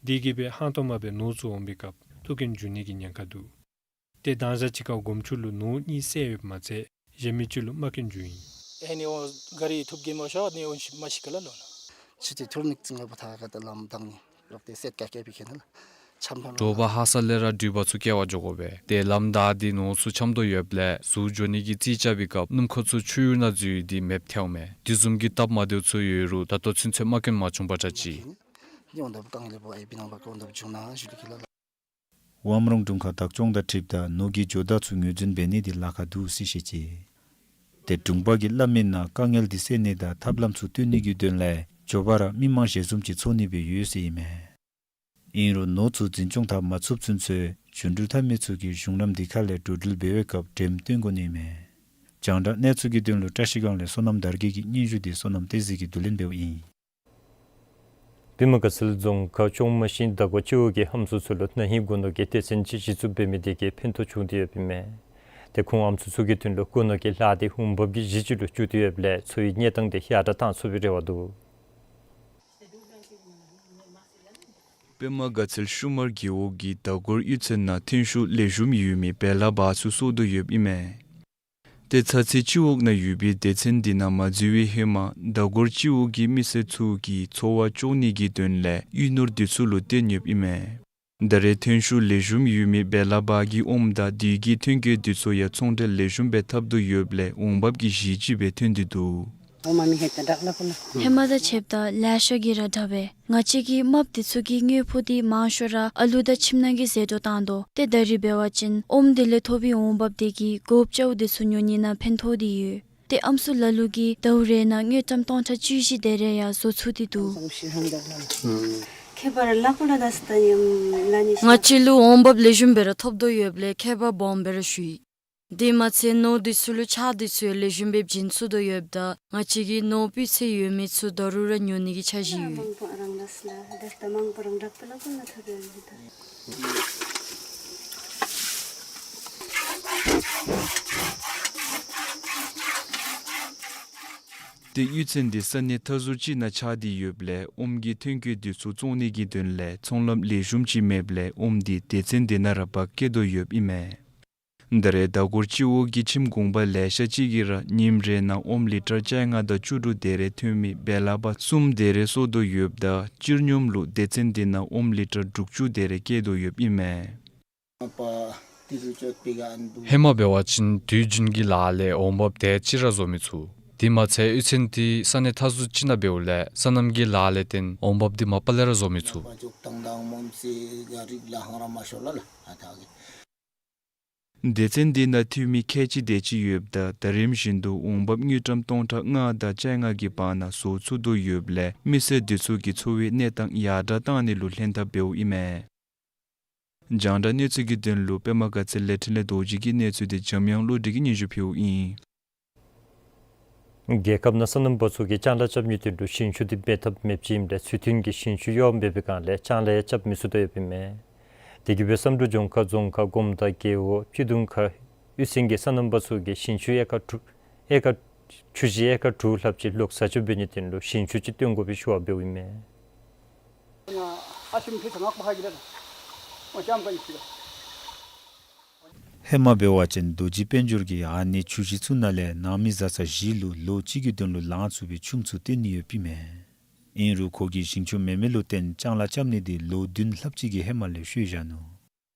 དེ་གིས་སྦེ་ཧང་སྟོང་མ་སྦེ་ནོར་ཚུ་འོང་པའི་སྐབས་ཐུག་གྱེན་འགྱོ་ནི་གི་ཉེན་ཁ་འདུག། ཏེ་དང་ཞག་གཅིག་ཁར་དགོང་ཕྱི་ལུ་ནོར་གཉིས་བསད་ཡོདཔ་མ་ཚད་གཞན་མི་ཅིག་ལུ་རྨ་སྐྱོན་བྱུང་ཡི། ཨེ་ནི་འོ་ག་རི་ཐུག་གྱེན་མ་ཤོར་ནི་འོ་མ་ཤི་ཀ་ལ་ལོ་ན། ཕྱི་ཏེ་ཐུར་ནིག་ཙིང་ལ་བ་ཐ་ག་ཏེ་ལམ་དང་ནི་རོག་ཏེ་སེད་ཀ་ཀེ་པི་ཁེ་ན་ལ་འཁྱམ་ཕམ་དྲོ་པ་ཧ་སག་ལས་ར་འགྲུལ་པ་ཚུ་སྐྱེལ་བར་འགྱོ་དགོ་པས། ཏེ་ལམ་བདའ་སྟེ་ནོར་ཚུ་འཁྱམ་དོ་ཡོདཔ་ལས་ཟུར་འགྱོ་ནི་གི་རྩིས་རྐྱབ་པའི་སྐབས་སྣུམ་འཁོར་ཚུ་ཆུ་ཡུར་ནང་འཛུལ་ཏེ་མེདཔ་ཐལཝ་མས། དེ་བཟུམ་གྱི་སྟབས་མ་བདེཝ་ཚུ་ཡོད་རུང་ད་ལྟོ་ཚུན་ཚོད་རྨ་སྐྱོན་མ་བྱུང་པར་གྲགས་ཅི། ནི་འོང་ད་བུ་ཀང་ལེ་བུ་ཨའི་བི་ནང་བ་ཀ་འོང་ད་བུ་བྱུང་ན་ཞུ་ལི་ཁེ་ལ་ལ། ཝམ་རོང་དྲུང་ཁག་བདག་སྐྱོང་དང་འཁྲིལཝ་ད་ནོར་གྱི་ཇོ་བདག་ཚུ་ངོས་འཛིན་འབད་ནི་འདི་ལཱ་ཁག་འདུག་ཟེར་བཤད་ཅི། ཏེ་དྲུང་པ་གིས་སླབ་མི་ནང་དཀའ་ངལ་འདི་སེལ་ནི་དང་ཐབས་ལམ་ཚུ་བཏོན་ནི་གི་དོན་ལས་མགྱོགས་པ་ར་མི་མང་ཞལ་འཛོམས་ཅིག་ཚོགས་ནི་སྦེ་ཡོད་ཟེར་ཨིན་མས། ཨིན་རུང་ནོར་ཚུ་འཛིན་སྐྱོང་འཐབ་མ་ཚུགསཔ་ཚུན་ཚོད་རྒྱུན་འགྲུལ་འཐབ་མི་ཚུ་གིས་གཞུང་ལམ་འདི་ཁ་ལས་འགྲོ་འགྲུལ་འབད་བའི་སྐབས་འགྲེམས་སྟོན་དགོ་ནི་མས། རྒྱང་བསྒྲགས་གནས་ཚུལ་གྱི་དོན་ལུ་བཀྲ་ཤིས་སྒང་ལས་བསོད་ནམས་དར་རྒྱས་ཀྱི་སྙན་ཞུ་འདི་བསོད་ནམས་བསྟན་འཛིན་གྱིས་བསྡུ་ལེན་འབདཝ་ཨིན། པདྨ་དགའ་ཚལ་རྫོང་ཁག་ཅོང་མ་ཞིང་མདའ་སྒོར་སྤྱི་འོག་གི་ཧམ་སུ་ཚུ་ལུ་ན་ཧིང་སྒོ་ནོར་གྱི་སྡེ་ཚན་ཅིག་གཞི་བཙུགས་འབད་མི་དེ་གིས་ཕན་ཐོགས་བྱུང་སྟེ་ཡོདཔ་ཨིན་མས། ཏེ་ཁོང་ཧམ་སུ་ཚུ་གི་དོན་ལུ་སྒོ་ནོར་གྱི་ལཱ་དེ་འོང་འབབ་ཀྱི་གཞི་ཅིག་ལུ་བཅུག་སྟེ་ཡོདཔ་ལས་འཚོ་བའི་གནས་སྟངས་དེ་ཡར་དྲགས་བཏང་ཚུགས་པའི་རེ་བ་འདུག། པདྨ་དགའ་ཚལ་ཤུ་མར་རྒེད་འོག་གི་མདའ་སྒོར་གཡུས་ཚན་ནང་ཐོན་ཤུགས་ལེགས་ཤོམ་ཡོད་མི་བེ་ལ་བ་ཚུ་གསོ་དོ་ཡོདཔ་ཨིན་མས། ཏེ་ཚ་ཚེ་སྤྱི་འོག་ནང་ཡོད་པའི་སྡེ་ཚན་འདི་ནང་མ་འཛུལ་བའི་ཧེ་མ་མདའ་སྒོར་སྤྱི་འོག་གི་མི་སེར་ཚུ་གིས་འཚོ་བ་སྐྱོང་ནི་གི་དོན་ལས་གཡུས་ནོར་འདི་ཚུ་ལུ་བརྟེན་ཡོདཔ་ཨིན་མས། ད་རེས་ཐོན་ཤུགས་ལེགས་ཤོམ་ཡོད་མི་བེ་ལ་བ་གི་ཨོམ་དང་དེ་གི་ཐོན་སྐྱེད་འདི་ཚུ་ཡང་ཚོང་འབྲེལ་ལེགས་ཤོམ་སྦེ་འཐབ་དོ་ཡོདཔ་ལས་འོང་འབབ་ཀྱི་གཞི་ཅིག་སྦེ་ཐོན་ཏེ་འདུག། ཨོ་མ་མི་ཧེ་ཏ་དྲག་ལ་ཁོ་ལ། ཧེ་མ་དང་ཕྱདཔ་ད་ལེ་ཤ་གིས་ར་དྲག་པས། ང་བཅས་ཀྱིས་རྨགཔ་འདི་ཚུ་གི་དངུལ་ཕོགས་འདི་མང་ཤོས་ར་ཨ་ལུ་དང་ཁྱིམ་ནང་གི་ཟད་འགྲོ་བཏང་དོ། ཏེ་ད་རིས་འབད་བ་ཅིན་ཨོམ་འདི་ལས་ཐོབ་པའི་འོང་འབབ་དེ་གིས་གོ་བཅའ་བོ་འདི་ཚུ་ཉོ་ནི་ནང་ཕན་ཐོགས་ཏེ་ཡོད། ཏེ་ཨམ་སྲུ་ལ་ལུ་གིས་ཟླཝ་རེ་ནང་དངུལ་ཀྲམ་སྟོང་ཕྲག་བཅུ་བཞི་དེ་རེ་ཡང་བཟོ་ཚུགས་ཏེ་འདུག། ཁྱད་པར་ལ་ཁོ་ལ་དང་སི་ཏ་ཡམ་ལ་ནི་ང་བཅས་ལུ་འོང་འབབ་ལེགས་ཤོམ་སྦེ་ར་ཐོབ་དོ་ཡོདཔ་ལས་ཁྱད་པར་སྦོམ་སྦེ་ར་ཞུ་ཡི། དེ་མ་ཚད་ནོར་འདི་ཚུ་ལུ་ཆག་འདི་ཚུ་ཡང་ལེགས་ཤོམ་སྦེ་བྱིན་ཚུགས་དོ་ཡོདཔ་ད་ང་བཅས་ཀྱིས་ནོར་སྤུས་ཚད་ཡོད་མི་ཚུ་ད་རུང་ར་ཉོ་ནི་གི་འཆར་གཞི་ཡོད། མང་པོ་རང་ལ་སླ་དེ་ལྟ་མང་པོ་རང་རག་པ་ལ་ཁོ་ན་ཐོབ་ཡོད་མི་ད། ཏེ་གཡུས་ཚན་འདི་ས་གནས་མཐའ་ཟུར་ཅིག་ནང་ཆགས་ཏེ་ཡོདཔ་ལས་ཨོམ་གྱི་ཐོན་སྐྱེད་འདི་ཚུ་བཙོང་ནི་གི་དོན་ལས་ཚོང་ལམ་ལེགས་ཤོམ་ཅིག་མེདཔ་ལས་ཨོམ་འདི་སྡེ་ཚན་འདི་ནང་ར་འབག་སྐྱེལ་དོ་ཡོདཔ་ཨིན་མས། ད་རེས་མདའ་སྒོར་སྤྱི་འོག་གི་ཁྱིམ་གུང་པ་ལེ་ཤ་ཅིག་གིས་ར་ཉིནམ་རེ་ནང་ཨོམ་ལི་ཊར་བཅོ་ལྔ་དང་བཅུ་དྲུག་དེ་རེ་ཐོན་མི་བེ་ལ་བ་གསུམ་དེ་རེ་གསོ་དོ་ཡོདཔ་ད་སྤྱིར་སྙོམས་ལུ་སྡེ་ཚན་འདི་ནང་ཨོམ་ལི་ཊར་དྲུག་ཅུ་དེ་རེ་སྐྱེལ་དོ་ཡོདཔ་ཨིན་མས། ཧེ་མ་འབད་བ་ཅིན་དུས་རྒྱུན་གྱི་ལཱ་ལས་འོང་འབབ་དེ་ཅིག་ར་བཟོ་མི་ཚུགས། དེ་མ་ཚད་གཡུས་ཚན་འདི་ས་གནས་མཐའ་ཟུར་ཅིག་ནང་འབདཝ་ལས་སོ་ནམ་གྱི་ལཱ་ལས་བརྟེན་འོང་འབབ་འདི་མ་པ་ལས་ར་བཟོ་མི་ཚུགས། སྡེ་ཚན་འདི་ནང་ཐོན་མི་ཁལ་གཅིག་དེ་ཅིག་ཡོདཔ་ད་ད་རིམ་བཞིན་དུ་འོང་འབབ་དངུལ་ཀྲམ་སྟོང་ཕྲག་ལྔ་དང་བཅོ་ལྔ་གི་བར་ན་བཟོ་ཚུགས་དོ་ཡོདཔ་ལས་མི་སེར་འདི་ཚུ་གི་འཚོ་བའི་གནས་སྟངས་ཡར་དྲགས་བཏང་ནི་ལུ་ལྷན་ཐབས་འབདཝ་ཨིན་མས། རྒྱང་བསྒྲགས་གནས་ཚུལ་གྱི་དོན་ལུ་པདྨ་དགའ་ཚལ་ལས་འཕྲིན་ལས་རྡོ་རྗེ་གི་གནས་ཚུལ་འདི་འཇམ་དབྱངས་བློ་གྲོས་ཀྱིས་སྙན་ཞུ་ཕུལཝ་ཨིན། རྒྱལ་ཁབ་ནང་སོ་ནམ་པ་ཚུ་གིས་ལྕང་ལཱ་རྐྱབ་ནིའི་དོན་ལུ་ཞིང་ཆུ་འདི་འབད་ཐབས་མེདཔ་ཅིག་ཨིནམ་ལས་ཚུལ་མཐུན་གྱི་ཞིང་ཆུ་གཡོགམ་འབད་བའི་སྒང་ལས་ལྕང་ལཱ་ཡང་རྐྱབ་མི་ཚུགས་དོ་ཡོདཔ་ཨིན་མས། དེ་གིས་སྦེ་བསམ་གྲུབ་ལྗོངས་མཁར་རྫོང་ཁག་སྒོམ་ཐང་རྒེད་འོག་སྤྱི་གདུང་མཁར་གཡུས་ཚན་གྱི་སོ་ནམ་པ་ཚུ་གིས་ཞིང་ཆུ་ཨེ་ཀར་དྲུག་ཨེ་ཀར་ཆུ་བཞི་ཨེ་ཀར་དྲུག་ལྷགཔ་ཅིག་ལོག་བཟའ་སྤྱོད་འབད་ནིའི་དོན་ལུ་ཞིང་ཆུ་ཅིག་བཏོན་དགོ་པའི་ཞུ་བ་འབདཝ་ཨིན་མས། ཨ་ཤིམ་ཕི་ཐང་ཨག་པ་ཧ་གི་ལ་ད། ཨོ་ཅམ་ཀ་ཡི་ཤི་ལ། ཧེ་མ་འབད་བ་ཅིན་རྡོ་རྗེ་དཔལ་འབྱོར་གྱིས་ཨ་ནི་ཆུ་ཞིང་ཚུ་ནང་ལས་ནང་མི་བཟའ་ཚང་བཞི་ལུ་ལོ་གཅིག་གི་དོན་ལུ་ལང་ཚུགས་པའི་ཆུམ་ཚུ་བཏོན་ནི་ཡོདཔ་ཨིན་མས། ཨིན་རུང་ཁོ་གིས་ཞིང་ཆུ་མེད་མི་ལུ་བརྟེན་ལྕང་ལཱ་རྐྱབ་ནི་འདི་ལོ་བདུན་ལྷགཔ་ཅིག་གི་ཧེ་མ་ལས་ཤོར་བཞག་ནུག།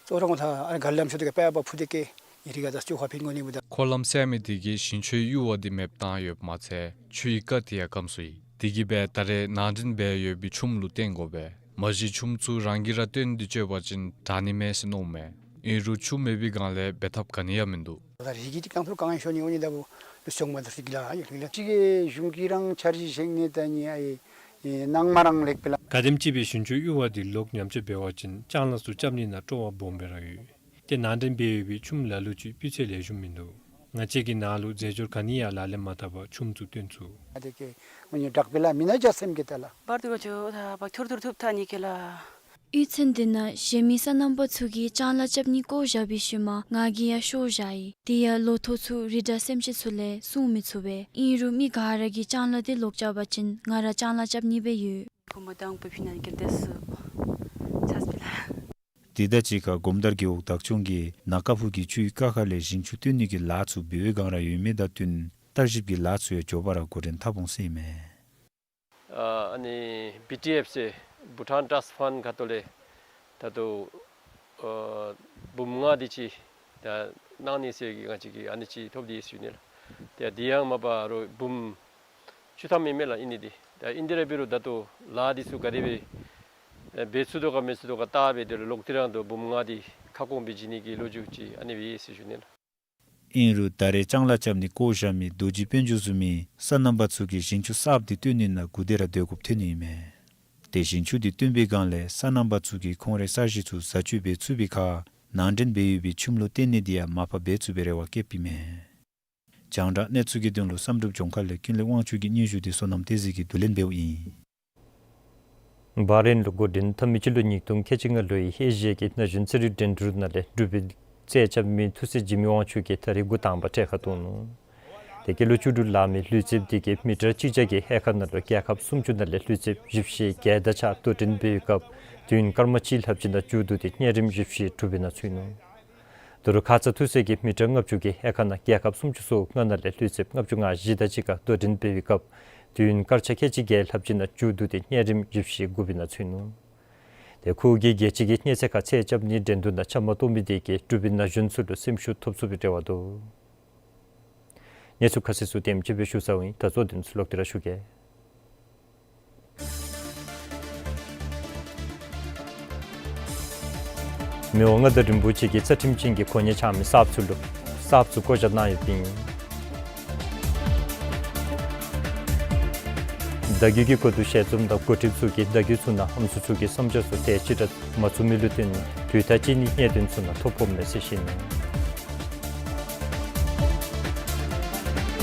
ཙོག་ར་ངོ་ཐ་ཨ་ནི་ག་ལམ་ཤོར་དེ་ཀ་པ་པ་ཕུ་དེ་ཀེ་ཡི་རི་ག་ད་ཅོ་ཁ་ཕིན་གོ་ནི་བུ་ད། ཁོ་ལམ་སེལ་མི་དེ་གིས་ཞིང་ཆུའི་གཡུར་བ་དེ་མེདཔ་བཏང་ཡོདཔ་མ་ཚད་ཆུའི་རྐ་དེ་ཡང་སྐམ་སོ་ཡི། དེ་གིས་སྦེ་ད་རེས་ནང་འདྲེན་འབད་ཡོད་པའི་ཆུམ་ལུ་བརྟེན་དགོ་པས། མ་གཞི་ཆུམ་ཚུ་རང་གིས་ར་བཏོན་ཏེ་སྤྱོད་པ་ཅིན་དྲག་ནི་མས་ཟེར་མནོཝ་མས། ཨིན་རུང་ཆུ་མེད་པའི་སྒང་ལས་འབད་ཐབས་ག་ནི་ཡང་མིན་འདུག། ད་རིགས་ཀྱི་ཅིག་ཀྱང་ཐུར་གང་ཡང་ཤོར་ནི་འོང་ནི་ད་བུ་ལུ་སོང་མ་ད་རིགས་ལ་ཡོད་རིགས་ལ། ཅིག་གི་གཞུང་གི་རང་འཆར་གཞི་བཞེངས་ནི་ད་ནི་ཨའི་ཨེ་ནང་མ་རང་ལེགས་པས་ལ། ག་དེམ་ཅིག་སྦེ་ཞིང་ཆུའི་གཡུར་བ་འདི་ལོག་ཉམས་བཅོས་འབད་བ་ཅིན་ལྕང་ལཱ་ཚུ་རྐྱབ་ནི་ནང་སྤྲོ་བ་སྦོམ་སྦེ་ར་ཡོད། ཏེ་ནང་འདྲེན་འབད་ཡོད་པའི་ཆུམ་ལ་ལུ་ཅིག་སྤུས་ཚད་ལེགས་ཤོམ་མིན་འདུག། ང་བཅས་ཀྱི་ནང་ལུ་རྫས་སྦྱོར་ག་ནི་ཡང་ལག་ལེན་མ་འཐབ་པར་ཆུམ་ཚུ་བཏོན་ཚུགས། ཨ་དེ་ཀེ་ངོ་ཉེ་དྲག་པས་ལ་མི་ན་འཇའ་སེམས་ཀྱི་ད་ལ། བར་དུ་ག་ཅོ་ད་བག་ཐུར་ཐུར་ཐུབ་ཐ་ནི་ཀེ་ལ། གཡུས་ཚན་འདི་ནང་གཞན་མི་སོ་ནམ་པ་ཚུ་གིས་ལྕང་ལཱ་རྐྱབ་ནི་བཀོ་བཞག་པའི་ཤུལ་མ་ང་གིས་ཡང་ཤོར་བཞག་ཡི། དེ་ཡང་ལོ་ཐོག་ཚུ་རི་དྭགས་སེམས་ཅན་ཚུ་ལས་སྲུང་མི་ཚུགས་པས། ཨིན་རུང་མི་ག་ར་གིས་ལྕང་ལཱ་དེ་ལོག་རྐྱབ་པ་ཅིན་ང་ར་ལྕང་ལཱ་རྐྱབ་ནི་སྦེ་ཡོད། བུམོ་དང་བུ་ཕི་ན་གིར་དེ་སུ་ཆས་པི་ལ། དེ་དང་གཅིག་ཁར་སྒོམ་དར་རྒེད་འོག་བདག་སྐྱོང་གིས་ན་ཀ་ཕུ་གི་ཆུའི་རྐ་ཁ་ལས་ཞིང་ཆུ་བཏོན་ནི་གི་ལཱ་ཚུ་འབད་བའི་སྒང་ར་ཡོད་མི་དང་བསྟུན་བརྟག་ཞིབ་ཀྱི་ལཱ་ཚུ་ཡང་མགྱོགས་པ་ར་འགོ་འདྲེན་འཐབ་འོང་ཟེར་ཨིན་མས། ཨ་ཨ་ནི་བི་ཊི་ཨེཕ་ཟེར་བྷུ་ཊཱན་ཊཱསཊ་ཕཱན་ཁ་ཐུག་ལས་ད་ལྟོ་ཨ་འབུམ་ལྔ་དེ་ཅིག་ད་གནང་ནི་ཟེར་གི་ང་བཅས་ཀྱིས་ཨ་ནི་ཅིག་ཐོབ་སྟེ་ཡོད་ཟེར་ཞུ་ནི་ལགས། ཏེ་དེ་ཡང་མ་པ་རོགས་འབུམ་བཅུ་ཐམ་ཨིན་མས་ལགས། ཨིན་ནི་དེ་ད་ཨིན་དེ་ར་འབད་རུང་ད་ལྟོ་ལཱ་དེ་ཚུ་ག་དེ་སྦེ་འབད་ཚུགས་དོ་ག་མི་ཚུགས་དོ་ག་བལྟ་སྦེ་དེ་ལུ་ལོག་སྟེ་རང་དུ་འབུམ་ལྔ་དེ་ཁ་སྐོང་སྦེ་བྱིན་ནི་གི་ལོ་རྒྱུས་ཅིག་ཨ་ནི་སྦེ་ཡོད་ཟེར་ཞུ་ནི་ལགས། ཨིན་རུང་ད་རེས་ལྕང་ལཱ་རྐྱབ་ནི་བཀོ་བཞག་མི་རྡོ་རྗེ་དཔལ་འབྱོར་བཟུམ་མའི་སོ་ནམ་པ་ཚུ་གིས་ཞིང་ཆུ་གསརཔ་དེ་བཏོན་ནི་ནང་སྒུག་སྡོད་ར་སྡོད་དགོཔ་ཐོན་ནི་ཨིན་མས། ཏེ་ཞིང་ཆུ་དེ་བཏོན་པའི་སྒང་ལས་སོ་ནམ་པ་ཚུ་གིས་ཁོང་རའི་ས་གཞི་ཚུ་བཟའ་སྤྱོད་འབད་ཚུགས་པའི་ཁར་ནང་འདྲེན་འབད་ཡོད་པའི་ཆུམ་ལུ་བརྟེན་ནི་དེ་ཡང་མ་པ་འབད་ཚུགས་པའི་རེ་བ་བསྐྱེདཔ་ཨིན་མས། རྒྱང་བསྒྲགས་གནས་ཚུལ་གྱི་དོན་ལུ་བསམ་གྲུབ་ལྗོངས་མཁར་ལས་ཀུན་ལེགས་དབང་ཕྱུག་གི་སྙན་ཞུ་དེ་བསོད་ནམས་བསྟན་འཛིན་གྱིས་བསྡུ་ལེན་འབདཝ་ཨིན། བྷ་རེན་ལུ་འགོ་འདྲེན་འཐབ་མི་སྤྱི་ལོ་ཉིས་སྟོང་ཁལ་གཅིག་ལྔ་ལོའི་ཨེ་ཤི་ཡ་གི་ན་གཞོན་རྩེད་རིགས་འགྲན་བསྡུར་ནང་ལས་འབྲུག་པའི་རྩེད་འཇགས་མི་ཐུགས་སྲས་འཇིགས་མེད་དབང་ཕྱུག་གིས་ད་རེས་འགོ་དང་པ་ཐད་ཁར་གཏོགས་ནུག། དེ་སྐབས་ལོ་བཅུ་དྲུག་ལང་མི་ལུས་རྩལཔ་དེ་གིས་མི་ཊར་གཅིག་བརྒྱ་གི་ཧེ་ཁག་ནང་ལུ་རྒྱལ་ཁབ་སུམ་ཅུ་ནང་ལས་ལུས་རྩལཔ་བཞི་བཅུ་ཞེ་བརྒྱད་དང་གཅིག་དོ་འགྲན་འབད་བའི་སྐབས་དུས་ཡུན་སྐར་མ་གཅིག་ལྷགཔ་ཅིག་ནང་མཇུག་བསྡུ་སྟེ་གཉན་རིམས་བཞི་བཅུ་ཞེ་དྲུག་པའི་ནང་ཚུད་ནུག། ད་རུང་ཁ་ཙ་ཐུགས་སྲས་ཀྱིས་མི་ཊར་ལྔ་བཅུ་གི་ཧེ་ཁག་ནང་རྒྱལ་ཁབ་སུམ་ཅུ་སོ་ལྔ་ནང་ལས་ལུས་རྩལཔ་ལྔ་བཅུ་ང་བཞི་དང་གཅིག་ཁར་དོ་འགྲན་འབད་བའི་སྐབས་དུས་ཡུན་སྐར་ཆ་ཁལ་གཅིག་བརྒྱད་ལྷགཔ་ཅིག་ནང་མཇུག་བསྡུ་སྟེ་གཉན་རིམས་བཞི་བཅུ་ཞེ་དགུ་པའི་ནང་ཚུད་ནུག། ཏེ་ཁོ་གིས་རྒྱལ་སྤྱི་གི་རྩེད་འཇགས་ཁར་རྩེད་འཇགས་ནི་འགྲན་བསྡུར་ནང་བཅའ་མར་གཏོགས་མི་དེ་གིས་འབྲུག་པའི་ན་གཞོན་ཚུ་ལུ་སེམས་ཤུགས་ཐོབ་ཚུགས་པའི་རེ་བ་འདུག། གནས་ཚུལ་ཁ་གསལ་ཚུ་དེམ་ཅིག་སྦེ་ཞུ་ཚརཝ་ཨིན། ད་གཙོ་དོན་ཚུ་ལོག་སྟེ་ར་ཞུ་གེ། མི་དབང་མངའ་བདག་རིན་པོ་ཆེ་གིས་རྩ་ཁྲིམས་ཅན་གྱི་གོ་གནས་འཆང་མི་གསརཔ་ཚུ་ལུ་གསརཔ་ཚུ་བསྐོ་བཞག་གནང་ཡོདཔ་ཨིན། བརྡ་བརྒྱུད་ཀྱི་གོ་བསྡུར་ཞལ་འཛོམས་དང་འགོ་ཁྲིདཔ་ཚུ་གིས་བརྡ་བརྒྱུད་ཚུ་ནང་ཨམ་སྲུ་ཚུ་གི་བསམ་འཆར་ཚུ་དེ་ཅིག་ར་མ་ཚུད་མི་ལུ་བརྟེན་དུས་ཐག་བཅད་ནིའི་གནད་དོན་ཚུ་ནང་ཐོ་ཕོགཔ་མས་ཟེར་བཤད་ནུག།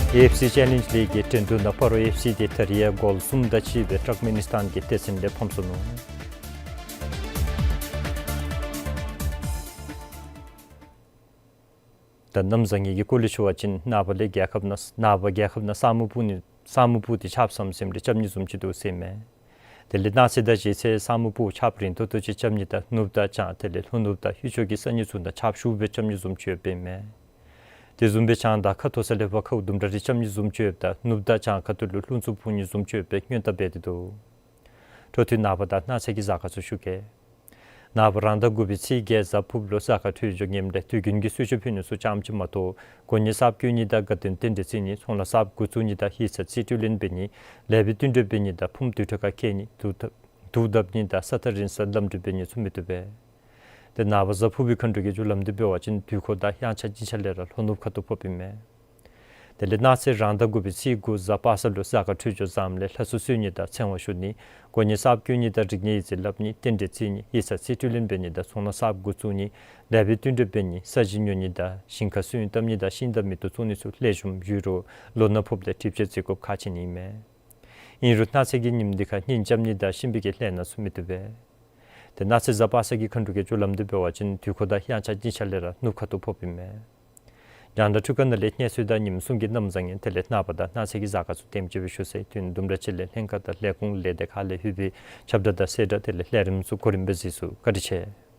ཨེ་ཨེཕ་སི་ཅེ་ལེནཇ་ལིག་གི་འགྲན་བསྡུར་ནང་སྤ་རོ་ཨེཕ་སི་དེ་ད་རིས་ཡང་གོལ་གསུམ་དང་གཅིག་སྦེ་ཊརཀ་མེ་ནི་སི་ཐཱན་གྱི་སྡེ་ཚན་ལས་ཕམ་སོ་ནུག། ད་གནམ་བཟང་ངན་གྱི་སྐོར་ལས་ཞུ་བ་ཅིན་ནངས་པ་ལས་རྒྱལ་ཁབ་ནང་ནངས་པ་རྒྱལ་ཁབ་ནང་ས་སྨུག་སྤུབ་ནི་ས་སྨུག་སྤུབ་སྟེ་ཆརཔ་ཟམ་ཟིམ་རེ་རྐྱབ་ནི་བཟུམ་ཅིག་འདུག་ཟེར་མས། དེ་ལས་གནངས་ཚེ་དང་གཞེས་ཚེ་ས་སྨུག་སྤུབ་ཆརཔ་རན་ཏོག་ཏོ་ཅིག་རྐྱབ་ནི་དང་ནུབ་དང་བྱང་དེ་ལས་ལྷོ་ནུབ་དང་ཡུལ་ཕྱོགས་ཀྱི་ས་གནས་ཚུ་ནང་ཆརཔ་ཤུགས་སྦེ་རྐྱབ་ནི་བཟུམ་ཅིག་ཡོདཔ་ཨིན་མས། དེ་བཟུམ་སྦེ་བྱང་དང་ཁ་ཐུག་ས་ལས་བ་ཁའུ་དུམ་གྲ་རེ་རྐྱབ་ནི་བཟུམ་ཅིག་ཡོདཔ་དང་ནུབ་དང་བྱང་ཁ་ཐུག་ལུ་རླུང་འཚུབ་འཕུ་ནི་བཟུམ་ཅིག་ཡོདཔ་སྦེ་སྔོན་བརྡ་འབད་དེ་འདུག། འཕྲོ་མཐུད་ནངས་པ་དང་གནངས་ཚེ་གི་གཟའ་སྐར་ཚུ་ཞུ་གེ། ནངས་པ་རང་ཟླ་དགུ་པའི་ཚེས་བརྒྱད་གཟའ་ཕུརཔ་ལུ་གཟའ་སྐར་འཕྲོད་སྦྱོར་ངནམ་ལས་དུས་རྒྱུན་གྱི་གསོལ་མཆོད་ཕུལ་ནི་ཚུ་ཙམ་ཅིག་མ་གཏོགས་གོ་གནས་གསརཔ་བསྐོ་ནི་དང་དགའ་སྟོན་རྟེན་འབྲེལ་བརྩི་ནི་ཚོང་ལཱ་གསརཔ་འགོ་བཙུགས་ནི་དང་ཡིག་ཚང་རྩིས་སྤྲོད་ལེན་འབད་ནི་ལེགས་པའི་བསྟུན་གྲོས་འབད་ནི་དང་ཕུངམ་དུར་ཁྲོད་ཁར་འཁྱིད་ནི་དུག་བཏབ་དུག་བཏབ་ནི་དང་ས་ཐག་རིང་སར་ལམ་འགྲུལ་འབད་ནི་ཚུ་མི་བཏུབ་པས། དེ་ནངས་པ་གཟའ་ཕུར་བུའི་མཁའ་འགྲོ་གི་རྒྱུ་ལམ་དུ་འབད་བ་ཅིན་དུས་འཁོར་དང་དབྱངས་འཆར་སྦྱིན་འཆར་ལས་ར་ལྷོ་ནུབ་ཁ་ཐུག་ཕོགཔ་ཨིན་མས། དེ་ལས་གནངས་ཚེ་རང་ཟླ་དགུ་པའི་ཚེས་དགུ་གཟའ་པ་སངས་ལུ་གཟའ་སྐར་འཕྲོད་སྦྱོར་བཟངམ་ལས་ལྷ་གསོལ་གསོལ་ནི་དང་ཚེ་དབང་ཞུ་ནི་གོ་གནས་གསརཔ་བསྐོ་ནི་དང་རིག་གནས་ཡིག་རྩིས་སླབ་ནི་རྟེན་འབྲེལ་བརྩི་ནི་ཡིག་ཚང་རྩིས་སྤྲོད་ལེན་འབད་ནི་དང་ཚོང་ལཱ་གསརཔ་འགོ་བཙུགས་ནི་ལེགས་པའི་བསྟུན་གྲོས་འབད་ནི་ས་གཞི་ཉོ་ནི་དང་ཞིང་ཁར་སོན་བཏབ་ནི་དང་ཤིང་དང་མེ་ཏོག་བཙུགས་ནི་ཚུ་ལེགས་ཤོམ་ཡོད་རུང་ལོ་ན་ཕོགཔ་ལས་གྲིབ་ཆ་བརྩི་དགོཔ་ཁག་ཆེ་ནི་ཨིན་མས། ཨིན་རུང་གནངས་ཚེ་གི་ཉིནམ་འདི་ཁར་གཉེན་རྐྱབ་ནི་དང་གཤིན་པོའི་གི་ལས་སྣ་ཚུ་མི་བཏུབ་པས། དེ་གནངས་ཚེ་གཟའ་པ་སངས་ཀྱི་མཁའ་འགྲོ་གི་རྒྱུ་ལམ་དུ་འབད་བ་ཅིན་དུས་འཁོར་དང་དབྱངས་འཆར་སྦྱིན་འཆར་ལས་ར་ནུབ་ཁ་ཐུག་ཕོགཔ་ཨིན་མས། རྒྱང་བསྒྲགས་འཕྲུལ་ཁང་ནང་ལས་གནས་ཚུལ་དང་ཉིནམ་གསུམ་གྱི་གནམ་བཟང་ངན་དེ་ལས་ནངས་པ་དང་གནངས་ཚེ་གི་གཟའ་སྐར་ཚུ་དེམ་ཅིག་སྦེ་ཞུ་ཚར་ཡི། དུས་ཡུན་དུམ་གྲ་ཅིག་ལས་ལྷན་ཁག་དང་ལས་ཁུངས་ལས་སྡེ་ཁག་ལས་ལྷོད་པའི་ཁྱབ་བསྒྲགས་དང་གསལ་བསྒྲགས་དེ་ལས་ལས་རིམ་ཚུ་གོ་རིམ་སྦེ་གཟིགས་ཚུགས། བཀའ་དྲིན་ཆེ།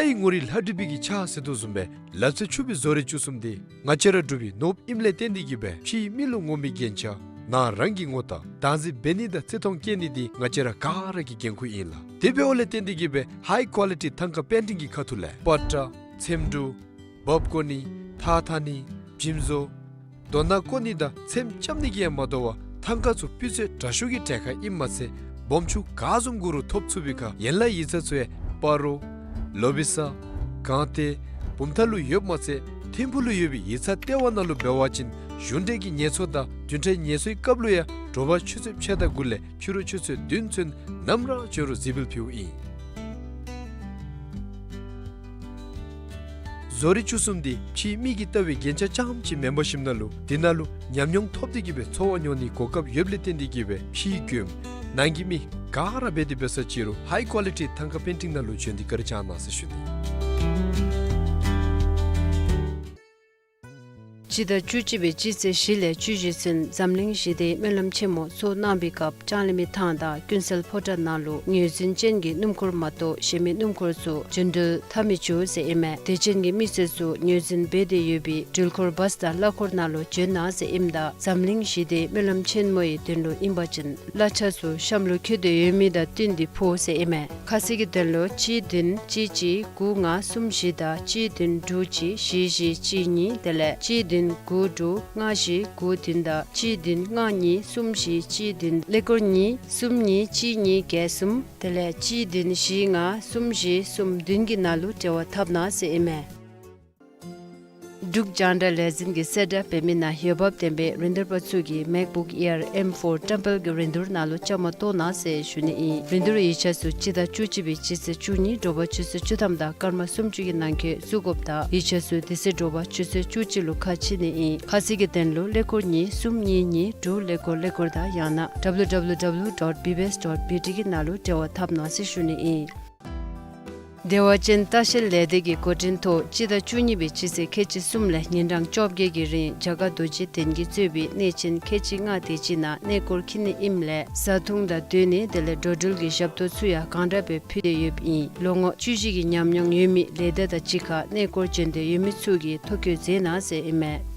ལྷའི་ངོ་རིས་ལྷ་བྲིས་པའི་གི་ཕྱག་ཟེར་དོ་བཟུམ་སྦེ་ལག་རྩལ་ཕྱུག་པའི་བཟོ་རིག་བཅུ་གསུམ་འདི་ང་བཅས་ར་འབྲུག་པའི་ནོར་བུ་ཨིནམ་ལས་བརྟེན་ཏེ་གིས་སྦེ་ཕྱིའི་མི་ལུ་ངོམ་པའི་རྒྱན་ཆ་ནང་རང་གི་ངོ་རྟགས་བདག་འཛིན་འབད་ནི་དང་བརྩི་མཐོང་བསྐྱེད་ནི་འདི་ང་བཅས་ར་ག་ར་གི་འགན་ཁུར་ཨིན་ལགས། དེ་འབདཝ་ལས་བརྟེན་ཏེ་གིས་སྦེ་ཧའི་ཀོ་ལི་ཊི་ཐང་ཀ་པེན་ཊིང་གི་ཁ་ཐུག་ལས་པ་ཏྲ་ཚེམ་དྲུབ་འབག་བརྐོ་ནི་ཐགས་འཐག་ནི་འཇིམ་བཟོ་རྡོ་ནང་བརྐོ་ནི་དང་ཚེམ་རྐྱབ་ནི་གིས་ཡང་མ་དོ་བར་ཐང་ཀ་ཚུ་སྤུས་ཚད་དྲག་ཤོས་ཀྱི་གྲལ་ཁར་ཨིནམ་མ་ཚད་སྦོམ་ཆུང་ག་བཟུམ་དགོ་རུང་ཐོབ་ཚུགས་པའི་ཁར་ཡན་ལག་ཡིག་ཚང་ཚུ་ཡང་སྤ་རོ་ལོ་བི་ས་སྒང་སྟེང་བུམ་ཐང་ལུ་ཡོདཔ་མ་ཚད་ཐིམ་ཕུག་ལུ་ཡོད་པའི་ཡིག་ཚང་ལྟེ་བ་ནང་ལུ་འབད་བ་ཅིན་གཞུང་འབྲེལ་གྱི་ངལ་གསོ་དང་བདུན་ཕྲག་ངལ་གསོའི་སྐབས་ལུ་ཡང་དྲོ་པ་ཆུ་ཚོད་ཕྱེད་དང་དགུ་ལས་ཕྱི་རུ་ཆུ་ཚོད་བདུན་ཚུན་ནམ་ར་བྱོན་རུང་གཟིགས་འབུལ་ཕུལཝ་ཨིན། བཟོ་རིག་བཅུ་གསུམ་འདི་ཕྱིའི་མི་གིས་བལྟ་བའི་རྒྱན་ཆ་རྐྱངམ་ཅིག་མེན་པར་ཞིནམ་ལས་འདི་ནང་ལུ་ཉམས་མྱོང་ཐོབ་སྟེ་གིས་སྦེ་འཚོ་བ་མྱོང་ནིའི་གོ་སྐབས་ཡོདཔ་ལས་བརྟེན་ཏེ་གིས་སྦེ་ཕྱིའི་མགྱོནམ་ནང་གི་མི་ག་ར་འབད་དེ་འབད་ས་ཅི་རུང་ཧའི་ཀོ་ལི་ཊི་ཐང་ཀ་པེན་ཊིང་ནང་ལུ་བྱོན་ཏེ་བཀའ་དྲིན་བསྐྱང་གནང་ཟེར་ཞུ་ནི། སྤྱི་ཟླ་བཅུ་གཅིག་པའི་སྤྱི་ཚེས་བཞི་ལས་བཅུ་བཞི་ཚུན་འཛམ་གླིང་ཞི་བདེའི་སྨོན་ལམ་ཆེན་མོ་ཚོགས་གནང་བའི་སྐབས་ལྕང་གླིང་མི་ཐང་དང་ཀུན་གསལ་ཕོ་བྲང་ནང་ལུ་ངོས་འཛིན་ཅན་གྱི་སྣུམ་འཁོར་མ་གཏོགས་གཞན་མི་སྣུམ་འཁོར་ཚུ་རྒྱུན་འགྲུལ་འཐབ་མི་ཚུགས་ཟེར་ཨིན་མས། དད་ཅན་གྱི་མི་སེར་ཚུ་ངོས་འཛིན་འབད་དེ་ཡོད་པའི་འགྲུལ་འཁོར་བཱས་དང་གླ་འཁོར་ནང་ལུ་བྱོན་གནང་ཟེར་ཨིནམ་ད་འཛམ་གླིང་ཞི་བདེའི་སྨོན་ལམ་ཆེན་མོའི་དོན་ལུ་ཨིན་པ་ཅིན་གླ་ཆ་ཚུ་གཤམ་ལུ་བཀོད་དེ་ཡོད་མི་དང་བསྟུན་ཏེ་ཕུལ་ཟེར་ཨིན་མས། ཁ་གསལ་གྱི་དོན་ལུ་གཅིག་བདུན་གཅིག་གཅིག་དགུ་ལྔ་གསུམ་བཞི་དང་གཅིག་བདུན་དྲུག་གཅིག་བཞི་བཞི་གཅིག་གཉིས་དེ་ལས་གཅིག་བདུན་དགུ་དྲུག་ལྔ་བཞི་དགུ་བདུན་དང་གཅིག་བདུན་ལྔ་གཉིས་གསུམ་བཞི་གཅིག་བདུན་ཀླད་ཀོར་གཉིས་གསུམ་གཉིས་གཅིག་གཉིས་བརྒྱད་གསུམ་དེ་ལས་གཅིག་བདུན་བཞི་ལྔ་གསུམ་བཞི་གསུམ་བདུན་གྱི་ནང་ལུ་འབྲེལ་བ་འཐབ་གནང་ཟེར་ཨིན་མས། འབྲུག་རྒྱང་བསྒྲགས་ལས་འཛིན་གྱིས་གསལ་བསྒྲགས་འབད་མི་ནང་འོས་འབབ་ལྡན་པའི་རིན་བསྡུར་པ་ཚུ་གིས་མེཀ་བུཀ་ཨེར་ཨེམ་ཕོར་བཀྲམ་སྤེལ་གྱི་རིན་བསྡུར་ནང་ལུ་བཅའ་མར་གཏོགས་གནང་ཟེར་ཞུ་ནི་ཨིན། རིན་བསྡུར་ཡིག་ཆ་ཚུ་སྤྱི་ཟླ་བཅུ་གཅིག་པའི་སྤྱི་ཚེས་བཅུ་གཉིས་དྲོ་པ་ཆུ་ཚོད་བཅུ་ཐམ་དང་སྐར་མ་སུམ་ཅུ་གི་ནང་འཁོད་བཙུགས་དགོཔ་དང་ཡིག་ཆ་ཚུ་དེ་ཚེ་དྲོ་པ་ཆུ་ཚོད་བཅུ་གཅིག་ལུ་ཁ་ཕྱེ་ནི་ཨིན། ཁ་གསལ་གྱི་དོན་ལུ་ཀླད་ཀོར་གཉིས་གསུམ་གཉིས་གཉིས་དྲུག་ཀླད་ཀོར་ཀླད་ཀོར་དང་ཡང་ན་ཌབ་ལུ་ཌབ་ལུ་ཌབ་ལུ་ཌོཊ་བི་བི་ཨེསི་ཌོཊ་བི་ཊི་གི་ནང་ལུ་འབྲེལ་བ་འཐབ་གནང་ཟེར་ཞུ་ནི་ཨིན། བདེ་བ་ཅན་ལྟ་བཤལ་ལས་སྡེ་གི་འགོ་འདྲེན་ཐོག་སྤྱི་ཟླ་བཅུ་གཉིས་པའི་སྤྱི་ཚེས་ཁལ་གཅིག་གསུམ་ལས་ཉིན་གྲངས་བཅོ་བརྒྱད་ཀྱི་རིང་རྒྱ་གར་རྡོ་རྗེ་གདན་གྱིས་གཙོས་པའི་གནས་ཆེན་ཁལ་གཅིག་ལྔ་དེ་ཅིག་ནང་གནས་སྐོར་འཁྱིད་ནི་ཨིནམ་ལས་བཟའ་འཐུང་དང་སྡོད་གནས་དེ་ལས་འགྲོ་འགྲུལ་གྱི་ཞབས་ཏོག་ཚུ་ཡང་གང་དྲག་སྦེ་ཕུལ་ཏེ་ཡོདཔ་ཨིན། ལོ་ངོ་བཅུ་བཞི་གི་ཉམས་མྱོང་ཡོད་མི་ལས་སྡེ་དང་གཅིག་ཁར་གནས་སྐོར་འབྱོན་འདོད་ཡོད་མི་ཚུ་གིས་ཐོ་བཀོད་མཛད་གནང་ཟེར་ཨིན་མས།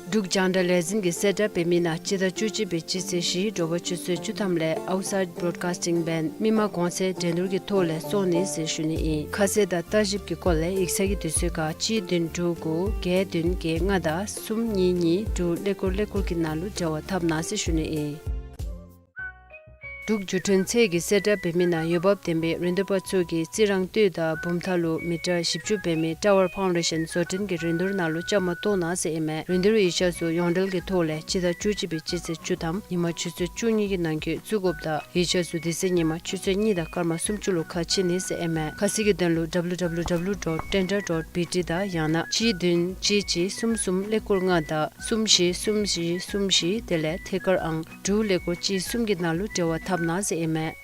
འབྲུག་རྒྱང་བསྒྲགས་ལས་འཛིན་གྱིས་གསལ་བསྒྲགས་འབད་མི་ནང་སྤྱི་ཟླ་བཅུ་གཅིག་པའི་སྤྱི་ཚེས་བཞི་དྲོ་པ་ཆུ་ཚོད་བཅུ་ཐམ་ལས་Outside Broadcasting Band མི་མང་གོང་ཚད་འགྲན་བསྡུར་གྱི་ཐོག་ལས་སོང་ནི་ཟེར་ཞུ་ནི་ཨིན། ཁ་གསལ་དང་ལྟ་ཞིབ་ཀྱི་སྐོར་ལས་ཡིག་ཚང་གི་དུས་ཚོད་ཁར་གཅིག་བདུན་དྲུག་དགུ་བརྒྱད་བདུན་བརྒྱད་ལྔ་དང་གསུམ་གཉིས་གཉིས་དྲུག་ཀླད་ཀོར་ཀླད་ཀོར་གྱི་ནང་ལུ་འབྲེལ་བ་འཐབ་གནང་ཟེར་ཞུ་ནི་ཨིན། འབྲུག་བརྒྱུད་འཕྲིན་ཚད་ཀྱིས་གསལ་བསྒྲགས་འབད་མི་ནང་འོས་འབབ་ལྡན་པའི་རིན་བསྡུར་པ་ཚུ་གིས་རྩི་རང་སྟོད་དང་བུམ་ཐང་ལུ་མི་ཊར་བཞི་བཅུ་འབད་མི་Tower Foundation བཟོ་སྐྲུན་གྱི་རིན་བསྡུར་ནང་ལུ་བཅའ་མར་གཏོགས་གནང་ཟེར་ཨིན་མས། རིན་བསྡུར་ཡིག་ཆ་ཚུ་ཡོངས་འབྲེལ་གྱི་ཐོག་ལས་སྤྱི་ཟླ་བཅུ་གཅིག་པའི་སྤྱི་ཚེས་བཅུ་ཐམ་ཉིན་མ་ཆུ་ཚོད་བཅུ་གཉིས་ཀྱི་ནང་འཁོད་བཙུགས་དགོཔ་དང་ཡིག་ཆ་ཚུ་དེ་ཚེ་ཉིན་མ་ཆུ་ཚོད་གཉིས་དང་སྐར་མ་སུམ་ཅུ་ལུ་ཁ་ཕྱེ་ནི་ཟེར་ཨིན་མས། ཁ་གསལ་གྱི་དོན་ལུ་W W W dot tender dot B T དང་ཡང་ན་གཅིག་བདུན་གཅིག་གཅིག་གསུམ་གསུམ་ཀླད་ཀོར་ལྔ་དང་གསུམ་བཞི་གསུམ་བཞི་གསུམ་བཞི་དེ་ལས་ཐད་ཀར་ཨང་དྲུག་ཀླད་ཀོར་གཅིག་གསུམ་གྱི་ནང་ལུ་འབྲེལ་བ་འཐབ་གནང་ཟེར་ཨིན་མས།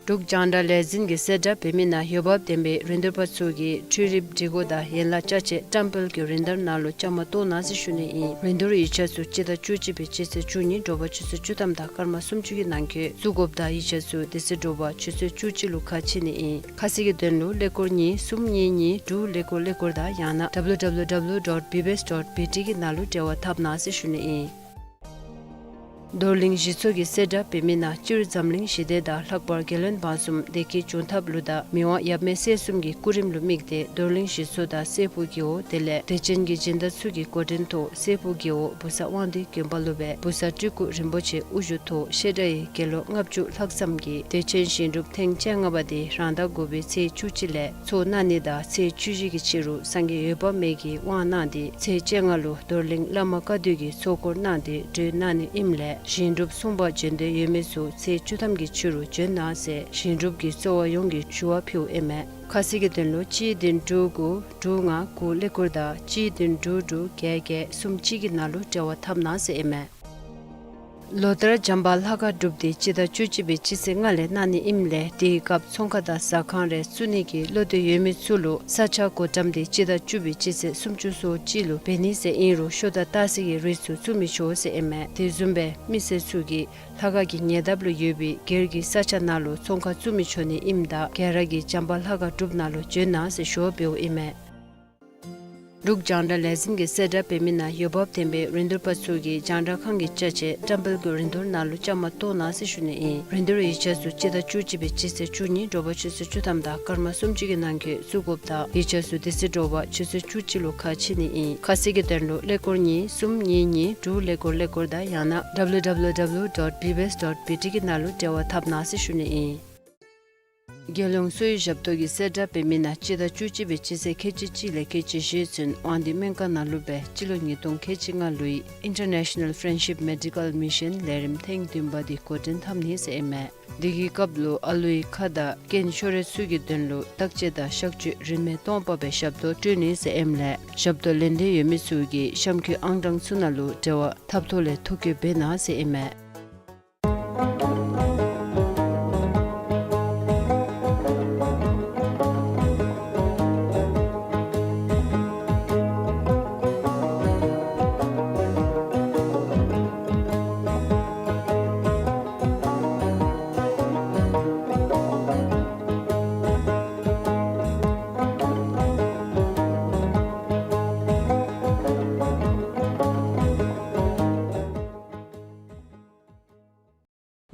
འབྲུག་རྒྱང་བསྒྲགས་ལས་འཛིན་གྱིས་གསལ་བསྒྲགས་འབད་མི་ནང་འོས་འབབ་ལྡན་པའི་རིན་བསྡུར་པ་ཚུ་གིས་འཕྲུལ་རིག་སྒྲིག་གོ་དང་ཡན་ལག་ཅ་ཆས་བཀྲམ་སྤེལ་གྱི་རིན་བསྡུར་ནང་ལུ་བཅའ་མར་གཏོགས་གནང་ཟེར་ཞུ་ནི་ཨིན། རིན་བསྡུར་ཡིག་ཆ་ཚུ་སྤྱི་ཟླ་བཅུ་གཅིག་པའི་སྤྱི་ཚེས་བཅུ་གཉིས་དྲོ་པ་ཆུ་ཚོད་བཅུ་ཐམ་དང་སྐར་མ་སུམ་ཅུ་གི་ནང་འཁོད་བཙུགས་དགོཔ་དང་ཡིག་ཆ་ཚུ་དེ་ཚེ་དྲོ་པ་ཆུ་ཚོད་བཅུ་གཅིག་ལུ་ཁ་ཕྱེ་ནི་ཨིན། ཁ་གསལ་གྱི་དོན་ལུ་ཀླད་ཀོར་གཉིས་གསུམ་གཉིས་གཉིས་དྲུག་ཀླད་ཀོར་ཀླད་ཀོར་དང་ཡང་ན་W W W dot B B S dot B T གི་ནང་ལུ་འབྲེལ་བ་འཐབ་གནང་ཟེར་ཞུ་ནི་ཨིན། རྡོར་གླིང་གཞི་ཚོགས་ཀྱིས་གསལ་བསྒྲགས་འབད་མི་ནང་སྤྱིར་འཛམ་གླིང་ཞི་བདེ་དང་ལྷག་པར་རྒྱལ་བློན་འབངས་གསུམ་བདེ་སྐྱིད་འབྱུང་ཐབས་ལུ་དང་མི་དབང་ཡབ་མེས་སྲས་གསུམ་གྱི་སྐུ་རིམ་ལུ་དམིགས་ཏེ་རྡོར་གླིང་གཞི་ཚོགས་དང་སྲས་ཕུག་རྒེད་འོག་དེ་ལས་དད་ཅན་གྱི་སྦྱིན་བདག་ཚུ་གི་འགོ་འདྲེན་ཐོག་སྲས་ཕུག་རྒེད་འོག་བུ་གསར་དབང་འདུས་དགོན་པ་ལུ་སྦེ་བུ་གསར་སྤྲུལ་སྐུ་རིན་པོ་ཆེ་དབུ་བཞུགས་ཐོག་བཤད་གྲྭ་ཡི་དགེ་སློང་ལྔ་བཅུ་ལྷག་ཙམ་གྱིས་དད་ཅན་གཞན་སྒྲུབ་ཐེངས་བཅོ་ལྔ་པ་དེ་རང་ཟླ་དགུ་པའི་ཚེས་བཅུ་གཅིག་ལས་ཚོགས་གནང་ནི་དང་ཚེས་བཅུ་བཞི་གི་ཕྱི་རུ་སངས་རྒྱས་འོད་དཔག་མེད་ཀྱིས་དབང་གནང་སྟེ་ཚེས་བཅོ་ལྔ་ལུ་རྡོར་གླིང་བླ་མ་བཀའ་བསྡུ་གིས་ཚོགས་འཁོར་གནང་སྟེ་གྲོལ་གནང་ནི་ཨིནམ་ལས་གཞན་སྒྲུབ་སྲུང་པར་འབྱོན་འདོད་ཡོད་མི་ཚུ་ཚེས་བཅུ་ཐམ་གྱི་ཕྱི་རུ་འབྱོན་གནང་ཟེར་གཞན་སྒྲུབ་ཀྱི་གཙོ་བ་ཡོངས་ཀྱིས་ཞུ་བ་ཕུལཝ་ཨིན་མས། ཁ་གསལ་གྱི་དོན་ལུ་གཅིག་བདུན་དྲུག་དགུ་དྲུག་ལྔ་དགུ་ཀླད་ཀོར་དང་གཅིག་བདུན་དྲུག་དྲུག་བརྒྱད་བརྒྱད་གསུམ་གཅིག་གི་ནང་ལུ་འབྲེལ་བ་འཐབ་གནང་ཟེར་ཨིན་མས། ལོ་ལྟར་བྱམས་པ་ལྷ་ཁང་སྒྲུབ་སྡེ་སྤྱི་ཟླ་བཅུ་གཅིག་པའི་སྤྱི་ཚེས་ལྔ་ལས་གནང་ནི་ཨིནམ་ལས་དེའི་སྐབས་ཚོང་ཁང་དང་ཟ་ཁང་རེ་བཙུགས་ནི་གི་བློ་འདོད་ཡོད་མི་ཚུ་ལུ་ས་ཆ་བགོ་བཀྲམ་དེ་སྤྱི་ཟླ་བཅུ་པའི་སྤྱི་ཚེས་སུམ་ཅུ་སོ་གཅིག་ལུ་འབད་ནི་ཟེར་ཨིན་རུང་ཤོ་དང་ཏ་སི་གི་རིགས་ཚུ་བཙུགས་མི་ཆོག་ཟེར་ཨིན་མས། དེ་བཟུམ་སྦེ་མི་སེར་ཚུ་གིས་ལྷ་ཁང་གི་ཉེ་འདབས་ལུ་ཡོད་པའི་སྒེར་གྱི་ས་ཆ་ནང་ལུ་ཚོང་ཁང་བཙུགས་མི་ཆོག་ནི་ཨིནམ་ད་ག་ར་གིས་བྱམས་པ་ལྷ་ཁང་སྒྲུབ་ནང་ལུ་འབྱོན་གནང་ཟེར་ཞུ་བ་འབདཝ་ཨིན་མས། འབྲུག་རྒྱང་བསྒྲགས་ལས་འཛིན་གྱིས་གསལ་བསྒྲགས་འབད་མི་ནང་འོས་འབབ་ལྡན་པའི་རིན་བསྡུར་པ་ཚུ་གིས་རྒྱང་བསྒྲགས་ཁང་གི་ཅ་ཆས་བཀྲམ་སྤེལ་གྱི་རིན་བསྡུར་ནང་ལུ་བཅའ་མར་གཏོགས་གནང་ཟེར་ཞུ་ནི་ཨིན། རིན་བསྡུར་ཡིག་ཆ་ཚུ་སྤྱི་ཟླ་བཅུ་གཅིག་པའི་སྤྱི་ཚེས་བཅུ་གཉིས་དྲོ་པ་ཆུ་ཚོད་བཅུ་ཐམ་དང་སྐར་མ་སུམ་ཅུ་གི་ནང་འཁོད་བཙུགས་དགོཔ་དང་ཡིག་ཆ་ཚུ་དེ་ཚེ་དྲོ་པ་ཆུ་ཚོད་བཅུ་གཅིག་ལུ་ཁ་ཕྱེ་ནི་ཨིན། ཁ་གསལ་གྱི་དོན་ལུ་ཀླད་ཀོར་གཉིས་གསུམ་གཉིས་གཉིས་དྲུག་ཀླད་ཀོར་ཀླད་ཀོར་དང་ཡང་ན་W W W dot B B S dot B T གི་ནང་ལུ་འབྲེལ་བ་འཐབ་གནང་ཟེར་ཞུ་ནི་ཨིན། རྒྱལ་ཡོངས་གསོ་བའི་ཞབས་ཏོག་གིས་གསལ་བསྒྲགས་འབད་མི་ནང་སྤྱི་ཟླ་བཅུ་གཅིག་པའི་སྤྱི་ཚེས་ཁལ་གཅིག་གཅིག་ལས་ཁལ་གཅིག་བཞི་ཚུན་དབང་འདུས་སྨན་ཁང་ནང་ལུ་སྦེ་སྤྱི་ལོ་ཉིས་སྟོང་ཁལ་གཅིག་ལྔ་ལོའི་International Friendship Medical Mission ལས་རིམ་ཐེངས་བདུན་པ་དེ་འགོ་འདྲེན་འཐབ་ནི་ཟེར་ཨིན་མས། དེ་གི་སྐབས་ལུ་ཨ་ལུའི་ཁ་དང་སྐྱེན་ཤོར་རི་ཚུ་གི་དོན་ལུ་བརྟག་དཔྱད་དང་གཤག་བཅོས་རིན་མེད་སྟོང་པ་སྦེ་ཞབས་ཏོག་སྤྲོད་ནི་ཟེར་ཨིནམ་ལས་ཞབས་ཏོག་ལེན་འདོད་ཡོད་མི་ཚུ་གིས་གཤམ་འཁོད་ཨང་གྲངས་ཚུ་ནང་ལུ་འབྲེལ་བ་འཐབ་ཐོག་ལས་ཐོ་བཀོད་འབད་གནང་ཟེར་ཨིན་མས།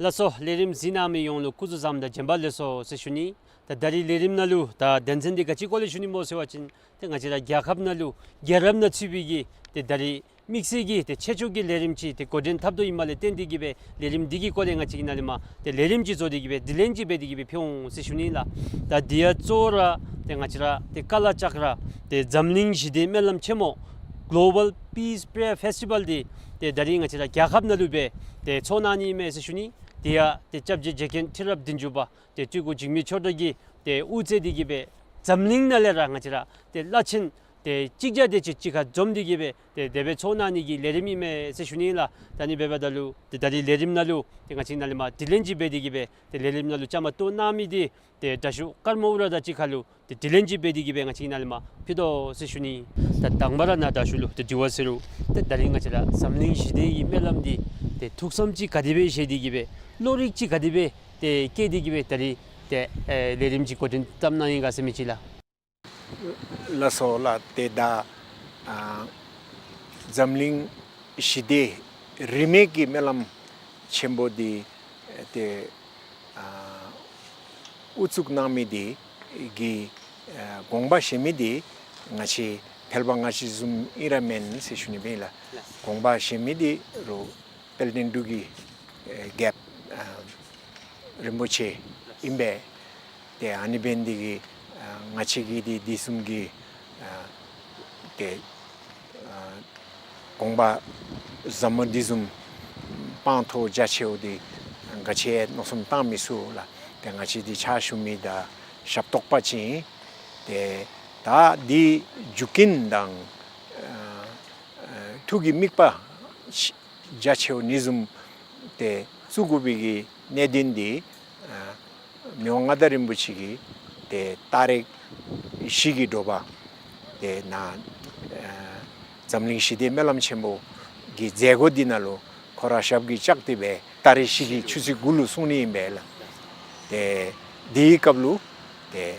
ལགས་སོ། ལས་རིམ་གཟིགས་གནང་མི་ཡོངས་ལུ་སྐུ་གཟུགས་བཟང་དང་བྱོན་པ་ལེགས་སོ་ཟེར་ཞུ་ནི། ད་ད་རིས་ལས་རིམ་ནང་ལུ་ད་དོན་ཚན་འདི་ག་ཅི་སྐོར་ལས་ཞུ་ནི་སྨོ་ཟེར་བ་ཅིན་ཏེ་ང་བཅས་ར་རྒྱལ་ཁབ་ནང་ལུ་རྒྱལ་རབས་ནང་ཚུད་པའི་གི་ཏེ་ད་རིས་དམིགས་བསལ་གྱི་ཏེ་ཆེ་མཆོག་གི་ལས་རིམ་ཅིག་ཏེ་འགོ་འདྲེན་འཐབ་དོ་ཨིནམ་ལས་བརྟེན་ཏེ་གི་སྦེ་ལས་རིམ་འདི་གི་སྐོར་ལས་ང་བཅས་ཀྱིས་ནཱ་ལས་མར་ཏེ་ལས་རིམ་ཅིག་བཟོ་སྟེ་གི་སྦེ་དྲི་ལན་ཅིག་འབད་དེ་གི་སྦེ་ཕུལ་འོང་ཟེར་ཞུ་ནི་ལགས། ད་འདི་ཡང་གཙོ་བོ་ར་ཏེ་ང་བཅས་ར་ཏེ་ཀ་ལ་ལྕགས་ར་ཏེ་འཛམ་གླིང་ཞི་བདེའི་སྨོན་ལམ་ཆེན་མོ་Global Peace Prayer Festival འདི་ཏེ་ད་རིས་ང་བཅས་ར་རྒྱལ་ཁབ་ནང་ལུ་སྦེ་ཏེ་ཚོགས་གནང་ནི་ཨིན་མས་ཟེར་ཞུ་ནི། དེ་ཡང་ཏེ་སྐྱབས་རྗེ་རྗེ་མཁན་ཁྲི་རབས་བདུན་ཅུ་པ་ཏེ་སྤྲུལ་སྐུ་འཇིགས་མེད་ཆོས་གྲགས་ཀྱིས་ཏེ་དབུ་མཛད་དེ་གི་སྦེ་འཛམ་གླིང་ནང་ལས་ར་ང་བཅས་ར་ཏེ་བླ་ཆེན་ ཏེ་གཅིག་བརྒྱ་དེ་ཅིག་གཅིག་ཁར་འཛོམས་ཏེ་གི་སྦེ་ཏེ་དེ་སྦེ་ཚོགས་གནང་ནི་གི་ལས་རིམ་ཨིན་མས་ཟེར་ཞུ་ནི་ལགས། ད་ཨ་ནི་འབདཝ་ད་ལུ་ཏེ་ད་རིས་ལས་རིམ་ནང་ལུ་ཏེ་ང་བཅས་ནཱ་ལས་མར་དྲི་ལན་ཅིག་འབད་དེ་གི་སྦེ་ཏེ་ལས་རིམ་ནང་ལུ་བཅའ་མར་གཏོགས་གནང་མི་འདི་ཏེ་དྲག་ཤོས་ཀརྨ་ཨུ་ར་དང་གཅིག་ཁར་ལུ་ཏེ་དྲི་ལན་ཅིག་འབད་དེ་གི་སྦེ་ང་བཅས་ནཱ་ལས་མར་ཕུལ་དོ་ཟེར་ཞུ་ནི། ད་དང་པ་ར་ནཱ་དྲག་ཤོས་ལུ་ཏེ་དྲི་བ་ཟེར་རུང་ཏེ་ད་རིས་ང་བཅས་ར་འཛམ་གླིང་ཞི་བདེ་གི་སྨོན་ལམ་འདི་ཏེ་ཐུགས་བསམ་ཅིག་ག་དེ་སྦེ་བཞེས་ཏེ་གི་སྦེ་བློ་རིག་ཅིག་ག་དེ་སྦེ་ཏེ་བསྐྱེད་དེ་གི་སྦེ་ད་རིས་ཏེ་ཨེ་ལས་རིམ་ཅིག་འགོ་འདྲེན་བཏབ་གནང་ཡི་ག་ཟེར་མི་ཅིག་ལགས། ལགས་སོ་ལགས། ཏེ་ད་ཨ་འཛམ་གླིང་ཞི་བདེ་རིས་མེད་ཀྱི་སྨོན་ལམ་ཆེན་པོ་འདི་ཏེ་ཨ་དབུ་བཙུགས་གནང་མི་འདི་གི་ཨ་དགོངས་པ་བཞེས་མི་འདི་ང་བཅས་ཕལ་པ་ང་བཅས་བཟུམ་ཨིན་ར་མེན་ཟེར་ཞུ་ནི་སྦེ་ལགས། དགོངས་པ་བཞེས་མི་འདི་རུང་དཔལ་ལྡན་འབྲུག་གི་ཨེ་རྒྱལཔོ་ཨ་རིན་པོ་ཆེ་ཨིན་པས། ཏེ་ཨ་ནི་འབད་ནི་འདི་གིས་ཨ་ང་བཅས་ཀྱིས་འདི་འདི་བཟུམ་གྱི་ཨ་ཏེ་ཨ་དགོངས་པ་ཟབ་མོ་འདི་བཟུམ་སྤངས་ཐོག་རྒྱ་ཆེཝ་འདི་ག་ཅི་ཡང་མནོ་བསམ་བཏང་མི་ཚུགས་ལགས། ཏེ་ང་བཅས་འདི་ཕྱག་ཞུ་མི་དང་ཞབས་ཏོག་པ་ཅིག་ཨིན། ཏེ་ད་འདི་རྒྱུ་རྐྱེན་དང་ཨ་ཨ་ཐུགས་ཀྱི་དམིགས་པ་རྒྱ་ཆེཝ་འདི་བཟུམ་ཏེ་བཙུགས་དགོ་པའི་གི་གནད་དོན་འདི་ཨ་མི་དབང་མངའ་བདག་རིན་པོ་ཆེ་གིས་ཏེ་ད་རེས་ཞི་གི་དྲོ་པ་ཏེ་ནཱ་ཨ་འཛམ་གླིང་ཞི་བདེ་སྨོན་ལམ་ཆེན་པོ་གི་མཛད་སྒོ་འདི་ནང་ལུ་ཁོ་ར་ཞབས་ཀྱིས་བཅགས་ཏེ་སྦེ་ད་རེས་ཞི་གི་ཆུ་ཚོད་དགུ་ལུ་གསུང་ནི་ཨིན་པས་ལགས། ཏེ་འདིའི་སྐབས་ལུ་ཏེ་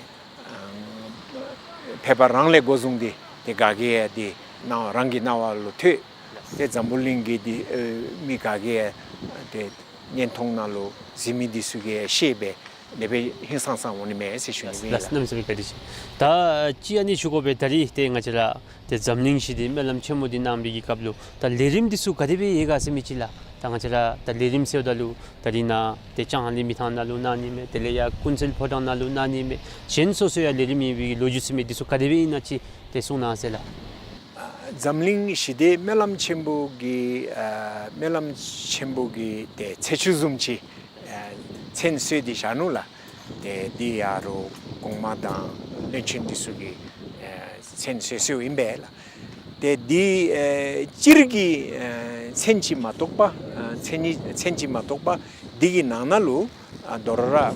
ཨ་ཕལ་པ་རང་ལས་འགོ་བཟུང་སྟེ་ཏེ་ག་གིས་ཡང་འདི་སྣང་བ་རང་གི་སྣང་བ་ལུ་ཐོས། ཏེ་འཛམ་བུ་གླིང་གི་འདི་ཨེ་མི་ག་གིས་ཡང་ཏེ་བརྙན་ཐུང་ནང་ལུ་གཟིགས་མི་འདི་ཚུ་གིས་ཤེས་པས། དེ་སྦེ་ཧིང་སངས་ས་འོང་ནི་མས་ཟེར་ཞུ་ནི་ཨིན་ལགས། ལགས་གནམ་མེད་ས་མེད་བཀའ་དྲིན་ཆེ། ད་ཅི་ཨ་ནི་ཞུ་དགོ་པས། ད་རིས་ཏེ་ང་བཅས་ར་ཏེ་འཛམ་གླིང་ཞི་བདེ་སྨོན་ལམ་ཆེན་མོ་འདི་གནང་བའི་གི་སྐབས་ལུ་ད་ལས་རིམ་འདི་ཚུ་ག་དེ་སྦེ་ཡོད་ག་ཟེར་མི་ཅིག་ལགས། ད་ང་བཅས་ར་ད་ལས་རིམ་ཟེརཝ་ད་ལུ་ད་རིས་ནཱ་ཏེ་ལྕང་གླིང་མི་ཐང་ནང་ལུ་གནང་ནི་མས། དེ་ལས་ཡར་ཀུན་གསལ་ཕོ་བྲང་ནང་ལུ་གནང་ནི་མས། གཞན་སོ་སོ་ཡང་ལས་རིམ་ཡོད་པའི་གི་ལོ་རྒྱུས་ཟེར་མི་འདི་ཚུ་ག་དེ་སྦེ་ཨིན་ན་ཅིག་ཏེ་གསུང་གནང་ཟེར་ལགས། འཛམ་གླིང་ཞི་བདེ་སྨོན་ལམ་ཆེན་པོ་གི་ཨ་སྨོན་ལམ་ཆེན་པོ་གི་ཏེ་ཚེས་བཅུ་བཟུམ་ཅིག་ཨ་མཚན་གསོལ་ཏེ་བཞག་ནུག་ལགས། ཏེ་འདི་ཡང་རུང་གོང་མ་དང་བློན་ཆེན་འདི་ཚུ་གིས་ཨ་མཚན་གསོལ་གསོལཝ་ཨིན་པས་ལགས། ཏེ་འདི་ཨ་སྤྱིར་གྱི་ཨ་མཚན་ཅིག་མ་གཏོགས་པ་ཨ་མཚན་ཉིད་མཚན་ཅིག་མ་གཏོགས་པ་འདི་གི་ནང་ན་ལུ་ཨ་དོ་རུང་ར་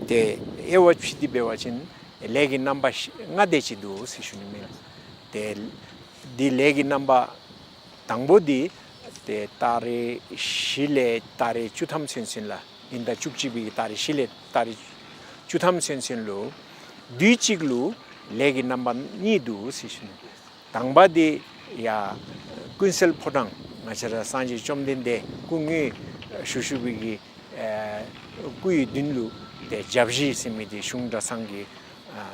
ཏེ་དབྱེ་བ་ཕྱེ་སྟེ་འབད་བ་ཅིན་ལས་ཀྱི་རྣམ་པ་ལྔ་དེ་ཅིག་འདུག་ཟེར་ཞུ་ནི་མས། ཏེ་འདི་ལས་ཀྱི་རྣམ་པ་དང་པོ་འདི་ཏེ་ཏ་རིག་བཞི་ལས་ཏ་རིག་བཅུ་ཐམ་ཚུན་ཚོད་ལགས། ཉིན་ཟླ་བཅུ་གཅིག་པའི་ཏ་རིག་བཞི་ལས་ཏ་རིག་བཅུ་ཐམ་ཚུན་ཚོད་ལུ་དུས་གཅིག་ལུ་ལས་ཀྱི་རྣམ་པ་གཉིས་འདུག་ཟེར་ཞུ་ནི། དང་པ་འདི་ཡར་ཀུན་གསལ་ཕོ་བྲང་ང་བཅས་ར་སངས་རྒྱས་བཅོམ་ལྡན་འདས་སྐུ་དངོས་བཞུགས་བཞུགས་པའི་གི་ཨེ་སྐུ་ཡི་མདུན་ལུ་ཏེ་བརྒྱ་བཞི་ཟེར་མི་འདི་གཞུང་གྲྭ་ཚང་གི་ཨ་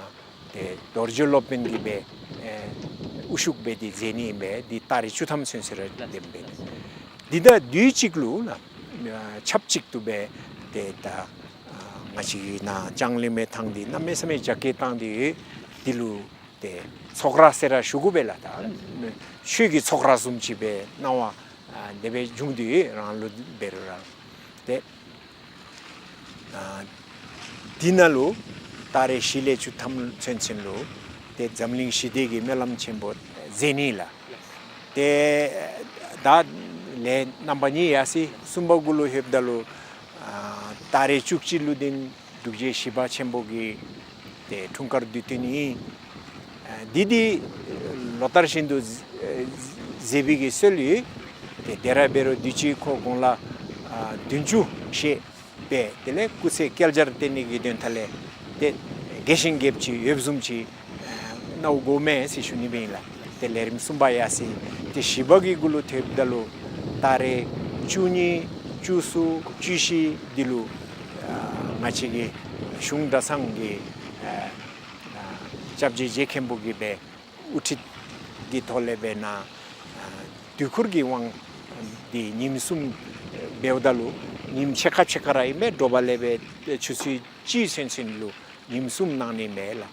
ཏེ་རྡོ་རྗེ་སློབ་དཔོན་གྱིས་སྦེ་ཨེ་དབུ་བཞུགས་འབད་དེ་མཛད་ནི་ཨིན་པས། འདི་ཏ་རིག་བཅུ་ཐམ་ཚུན་ཚོད་ར་འདེམས་པས། འདི་དང་དུས་གཅིག་ལུ་ལགས་ཨ་ཆབས་ཅིག་ཏུ་སྦེ་ཏེ་ད་ཨ་ང་བཅས་ཀྱི་ནཱ་ལྕང་གླིང་མི་ཐང་འདི་གནམ་མེད་ས་མེད་རྒྱ་སྐྱེད་བཏང་སྟེ་ཡོད། འདི་ལུ་ཏེ་ཚོགས་ར་ཟེར་ར་ཞུ་དགོ་པས་ལགས། ད་ཆོས་ཀྱི་ཚོགས་ར་བཟུམ་ཅིག་སྦེ་སྣང་བ་ཨ་དེ་སྦེ་བྱུང་སྟེ་ཡོད། རང་ལུ་འབད་རུང་ར་ཏེ་ཨ་འདི་ནང་ལུ་ཏ་རིག་བཞི་ལས་བཅུ་ཐམ་ཚུན་ཚོད་ལུ་ཏེ་འཛམ་གླིང་ཞི་བདེ་གི་སྨོན་ལམ་ཆེན་པོ་མཛད་ནི་ལགས། ཏེ་ད་ལས་རྣམ་པ་གཉིས་ཡར་སོ་ཡི། གསུམ་པ་གུ་ལུ་ལྷོདཔ་ད་ལུ་ཨ་ཏ་རིག་བཅུ་གཅིག་ལུ་འདི་འབྲུག་རྗེ་ཞི་བ་ཆེན་པོ་གི་ཏེ་འཁྲུངས་སྐར་དུས་སྟོན་ཨིན། ཨ་འདི་འདི་ལོ་ལྟར་བཞིན་དུ་ཨ་མཛད་པའི་གི་སྲོལ་ཡོད། ཏེ་དེ་ར་འབད་རུང་དུས་ཅི་ཁོ་དགུང་ལོ་ཨ་བདུན་ཅུ་བཞེས་པས། དེ་ལས་སྐུ་ཚེ་བསྐལ་བརྒྱར་བརྟན་ནི་གི་དོན་དག་ལས་ཏེ་རྒྱས་ཤིང་རྒྱསཔ་ཅིག་ཡོདཔ་བཟུམ་ཅིག་ཨ་མནོ་དགོ་མས་ཟེར་ཞུ་ནི་སྦེ་ཨིན་ལགས། ཏེ་ལས་རིམ་གསུམ་པ་ཡར་སོ་ཡི། ཏེ་བཞི་པ་གི་གུ་ལུ་ལྷོདཔ་ད་ལུ་ཏ་རིག་བཅུ་གཉིས་བཅུ་གསུམ་བཅུ་བཞི་འདི་ལུ་ཨ་ང་བཅས་ཀྱི་གཞུང་གྲྭ་ཚང་གི་ཨ་ཨ་སྐྱབས་རྗེ་རྗེ་མཁན་པོ་གིས་སྦེ་དབུ་ཁྲིད་ཀྱི་ཐོག་ལས་སྦེ་ནཱ་ཨ་དུས་འཁོར་གྱི་དབང་འདི་ཉིནམ་གསུམ་འབདཝ་ད་ལུ་ཉིནམ་ཕྱེད་ཀ་ཕྱེད་ཀ་ར་ཨིན་པས། དྲོ་པ་ལས་སྦེ་ཆུ་ཚོད་གཅིག་ཚུན་ཚོད་ལུ་ཉིནམ་གསུམ་གནང་ནི་མས་ལགས།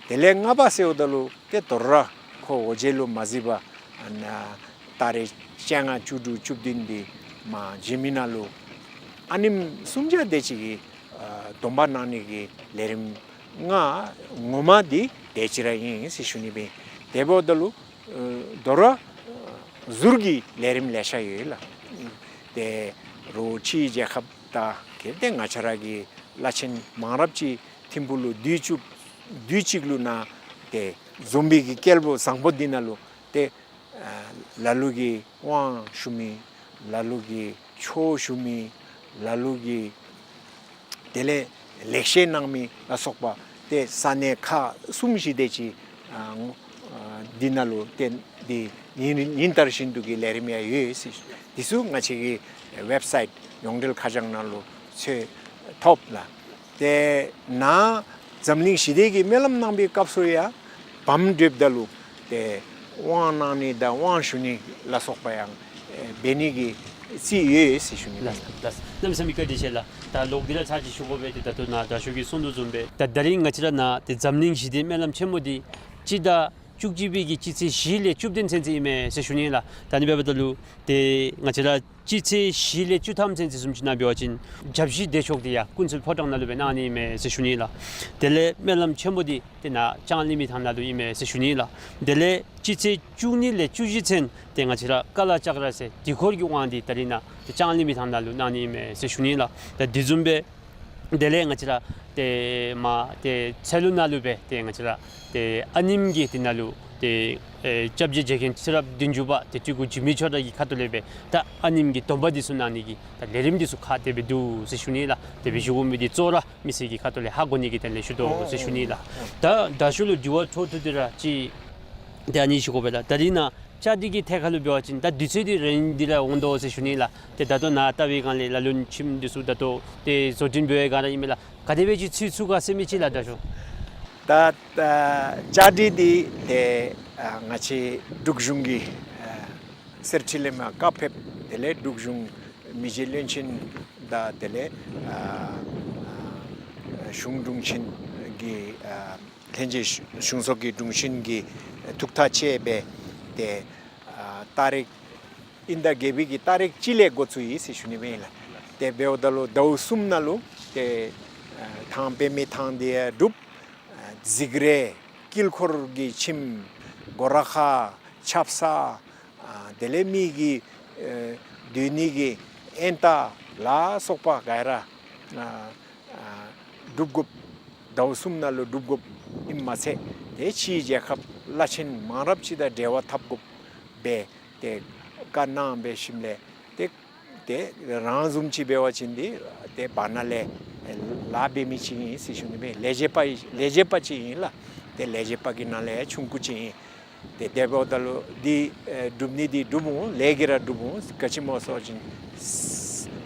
དེ་ལས་ལྔ་པ་ཟེརཝ་ད་ལུ་ཏེ་དོ་རུང་ར་ཁོ་འོ་བརྒྱལ་ལུ་མ་གཟིགས་པར་ཨ་ནཱ་ཏ་རིག་བཅོ་ལྔ་བཅུ་དྲུག་བཅུ་བདུན་འདི་མར་འཇིགས་མེད་ནང་ལུ་ཨ་ནེམ་གསུམ་བརྒྱ་དེ་ཅིག་གི་ཨ་སྡོམ་པ་གནང་ནི་གི་ལས་རིམ་ལྔ་ངོ་མ་འདི་དེ་ཅིག་ར་ཨིན་ཟེར་ཞུ་ནི་སྦེ། དེ་འབདཝ་ད་ལུ་ཨ་དོ་རུང་ཟུར་གྱི་ལས་རིམ་ལེ་ཤ་ཡོད་ལགས། དེ་རུང་ཕྱིའི་རྒྱལ་ཁབ་དང་གལ་ཏེ་ང་བཅས་ར་གི་བླ་ཆེན་མང་རབས་ཅིག་ཐིམ་ཕུག་ལུ་དུས་ཅིག་དུས་ཅིག་ལུ་ནཱ་ཏེ་འཛོམས་པའི་གི་སྐལ་བ་བཟང་པོ་འདི་ནང་ལུ་ཏེ་ཨ་ལ་ལུ་གིས་དབང་ཞུ་མི་ལ་ལུ་གིས་ཆོས་ཞུ་མི་ལ་ལུ་གིས་དེ་ལས་ལེགས་བཤད་གནང་མི་ལ་སོགས་པ་ཏེ་ས་གནས་ཁག་གསུམ་བཞི་དེ་ཅིག་ཨ་ཨ་འདི་ནང་ལུ་ཏེ་འདི་ཉིན་ཉིན་ལྟར་བཞིན་དུ་གི་ལས་རིམ་ཡང་ཡོད་ཟེར། འདི་ཚུ་ང་བཅས་ཀྱི་ཝེབ་སའིཊ་ཡོངས་འབྲེལ་ཁ་བྱང་ནང་ལུ་འཚོལ་ཐོབ་ལགས། ཏེ་ནཱ་འཛམ་གླིང་ཞི་བདེ་གི་སྨོན་ལམ་གནང་བའི་སྐབས་སུ་ཡང་བམ་སྒྲུབ་ད་ལུ་ཏེ་དབང་གནང་ནི་དང་དབང་ཞུ་ནི་ལ་སོགས་པ་ཡང་ཨེ་འབད་ནི་གི་རྩིས་ཡོད་ཟེར་ཞུ་ནི། ལགས་ལགས། གནམ་མེད་ས་མེད་བཀའ་དྲིན་ཆེ་ལགས། ད་ལོག་སྟེ་ར་ཚར་ཅིག་ཞུ་དགོ་པས། ཏེ་ད་ལྟོ་ནཱ་དྲག་ཤོས་ཀྱིས་གསུངས་དོ་བཟུམ་སྦེ་ད་ད་རིས་ང་བཅས་ར་ནཱ་ཏེ་འཛམ་གླིང་ཞི་བདེ་སྨོན་ལམ་ཆེན་མོ་འདི་སྤྱི་ཟླ་བཅུ་གཅིག་པའི་གི་སྤྱི་ཚེས་བཞི་ལས་བཅུ་བདུན་ཚུན་ཚོད་ཨིན་མས་ཟེར་ཞུ་ནི་ལགས། ད་ཨ་ནི་འབདཝ་ད་ལུ་ཏེ་ང་བཅས་ར་སྤྱི་ཚེས་བཞི་ལས་བཅུ་ཐམ་ཚུན་ཚོད་བཟུམ་ཅིག་ནང་འབད་བ་ཅིན་བརྒྱ་བཞི་བདེ་མཆོག་འདི་ཡང་ཀུན་གསལ་ཕོ་བྲང་ནང་ལུ་སྦེ་གནང་ནི་ཨིན་མས་ཟེར་ཞུ་ནི་ལགས། དེ་ལས་སྨོན་ལམ་ཆེན་མོ་འདི་ཏེ་ནཱ་ལྕང་གླིང་མི་ཐང་ནང་ལུ་ཨིན་མས་ཟེར་ཞུ་ནི་ལགས། དེ་ལས་སྤྱི་ཚེས་བཅུ་གཉིས་ལས་བཅུ་བཞི་ཚུན་ཏེ་ང་བཅས་ར་ཀ་ལ་ཙཀྲ་ཟེར་དུས་འཁོར་གྱི་དབང་འདི་ད་རིས་ནཱ་ཏེ་ལྕང་གླིང་མི་ཐང་ནང་ལུ་གནང་ནི་ཨིན་མས་ཟེར་ཞུ་ནི་ལགས། ད་དེ་བཟུམ་སྦེ་དེ་ལས་ང་བཅས་ར་ཏེ་མ་ཏེ་ཚལ་ལུ་ནང་ལུ་སྦེ་ཏེ་ང་བཅས་ར་ཏེ་ཨ་ནེམོ་གི་དེ་ནང་ལུ་ཏེ་ཨེ་སྐྱབས་རྗེ་རྗེ་མཁན་ཚེ་རབས་བདུན་ཅུ་པ་ཏེ་སྤྲུལ་སྐུ་འཇིགས་མེད་ཆོས་གྲགས་ཀྱི་ཁ་ཐུག་ལས་སྦེ་ད་ཨ་ནེམོ་གི་སྡོམ་པ་འདི་ཚུ་གནང་ནི་གི་ད་ལས་རིམ་འདི་ཚུ་ཁག་དེ་སྦེ་འདུག་ཟེར་ཞུ་ནི་ལགས། དེ་སྦེ་ཞུ་དགོ་མི་འདི་གཙོ་བོ་ར་མི་སེར་གྱི་ཁ་ཐུག་ལས་ཧ་གོ་ནི་གི་དོན་ལས་ཞུ་དོ་ཟེར་ཞུ་ནི་ལགས། ད་དྲག་ཤོས་ལུ་དྲི་བ་འཕྲོ་མཐུད་དེ་ར་ཅིག་ཏེ་ཨ་ནི་ཞུ་དགོ་པས་ལགས། ད་རིས་ནཱ་བཅའ་སྒྲིག་གི་ཐད་ཁར་ལུ་འབད་བ་ཅིན་ད་དུས་ཚོད་འདི་རན་འདི་ར་འོང་དོ་ཟེར་ཞུ་ནི་ལགས། ཏེ་ད་ལྟོ་ནཱ་བལྟ་བའི་སྒང་ལས་ལ་ལུ་ཁྱིམ་འདི་ཚུ་ད་ལྟོ་ཏེ་བཟོ་སྐྲུན་འབད་བའི་སྒང་ར་ཨིན་མས་ལགས། ག་དེ་སྦེ་ཅིག་ཚུད་ཚུགས་ག་ཟེར་མི་ཅིག་ལགས་དྲག་ཤོས། ད་ད་བཅའ་སྒྲིག་འདི་ཏེ་ཨ་ང་བཅས་འབྲུག་གཞུང་གི་ཨ་གསེར་ཁྲི་ལས་མར་བཀའ་ཕེབས། དེ་ལས་འབྲུག་གཞུང་མི་རྗེ་བློན་ཆེན་དང་དེ་ལས་ཨ་ཨ་གཞུང་དྲུང་ཆེན་གྱི་ཨ་ལྷན་རྒྱས་གཞུང་ཚོགས་ཀྱི་དྲུང་ཆེན་གྱི་ཐུགས་ཐག་བཅད་སྦེ་ཏེ་ཨ་ཏ་རིག་དབྱིན་ཟླ་བརྒྱད་པའི་གི་ཏ་རིག་གཅིག་ལས་འགོ་བཙུགས་ཡི་ཟེར་ཞུ་ནི་སྦེ་ཨིན་ལགས། ཏེ་འབདཝ་ད་ལུ་ཟླཝ་གསུམ་ནང་ལུ་ཏེ་ཨ་ཐང་པདྨའི་ཐང་འདི་ཡང་སྒྲུབ། ཨ་འཇིགས་རས་དཀྱིལ་འཁོར་གྱི་ཁྱིམ་སྒོ་ར་ཁ་ཆབ་གསང་ཨ་དེ་ལས་མི་གི་ཨེ་སྡོད་ནི་གི་ཨེན་ཏ་ལ་སོགས་པ་ག་ར་ཨ་ཨ་སྒྲུབ་དགོཔ། ཟླཝ་གསུམ་ནང་ལུ་སྒྲུབ་དགོཔ་ཨིནམ་མ་ཚད་ཏེ་ཕྱིའི་རྒྱལ་ཁབ་བླ་ཆེན་མང་རབས་ཅིག་དང་འབྲེལ་བ་འཐབ་དགོཔ་སྦེ་ཏེ་བཀའ་གནང་སྦེ་ཞིནམ་ལས་ཏེ་ཏེ་རང་བཟུམ་ཅིག་འབད་བ་ཅིན་འདི་ཏེ་བར་ན་ལས་ལཱ་འབད་མི་ཅིག་ཨིན་ཟེར་ཞུ་ནི་སྦེ་ལས་བྱེད་པ་ལས་བྱེད་པ་ཅིག་ཨིན་ལགས། ཏེ་ལས་བྱེད་པ་གི་ནང་ལས་ཆུང་ཀུ་ཅིག་ཨིན། ཏེ་དེ་འབདཝ་ད་ལུ་འདི་ཨེ་སྒྲུབ་ནི་འདི་སྒྲུབ་འོང་། ལས་ཀྱི་ར་སྒྲུབ་འོང་། ག་ཅི་སྨོ་ཟེར་བ་ཅིན་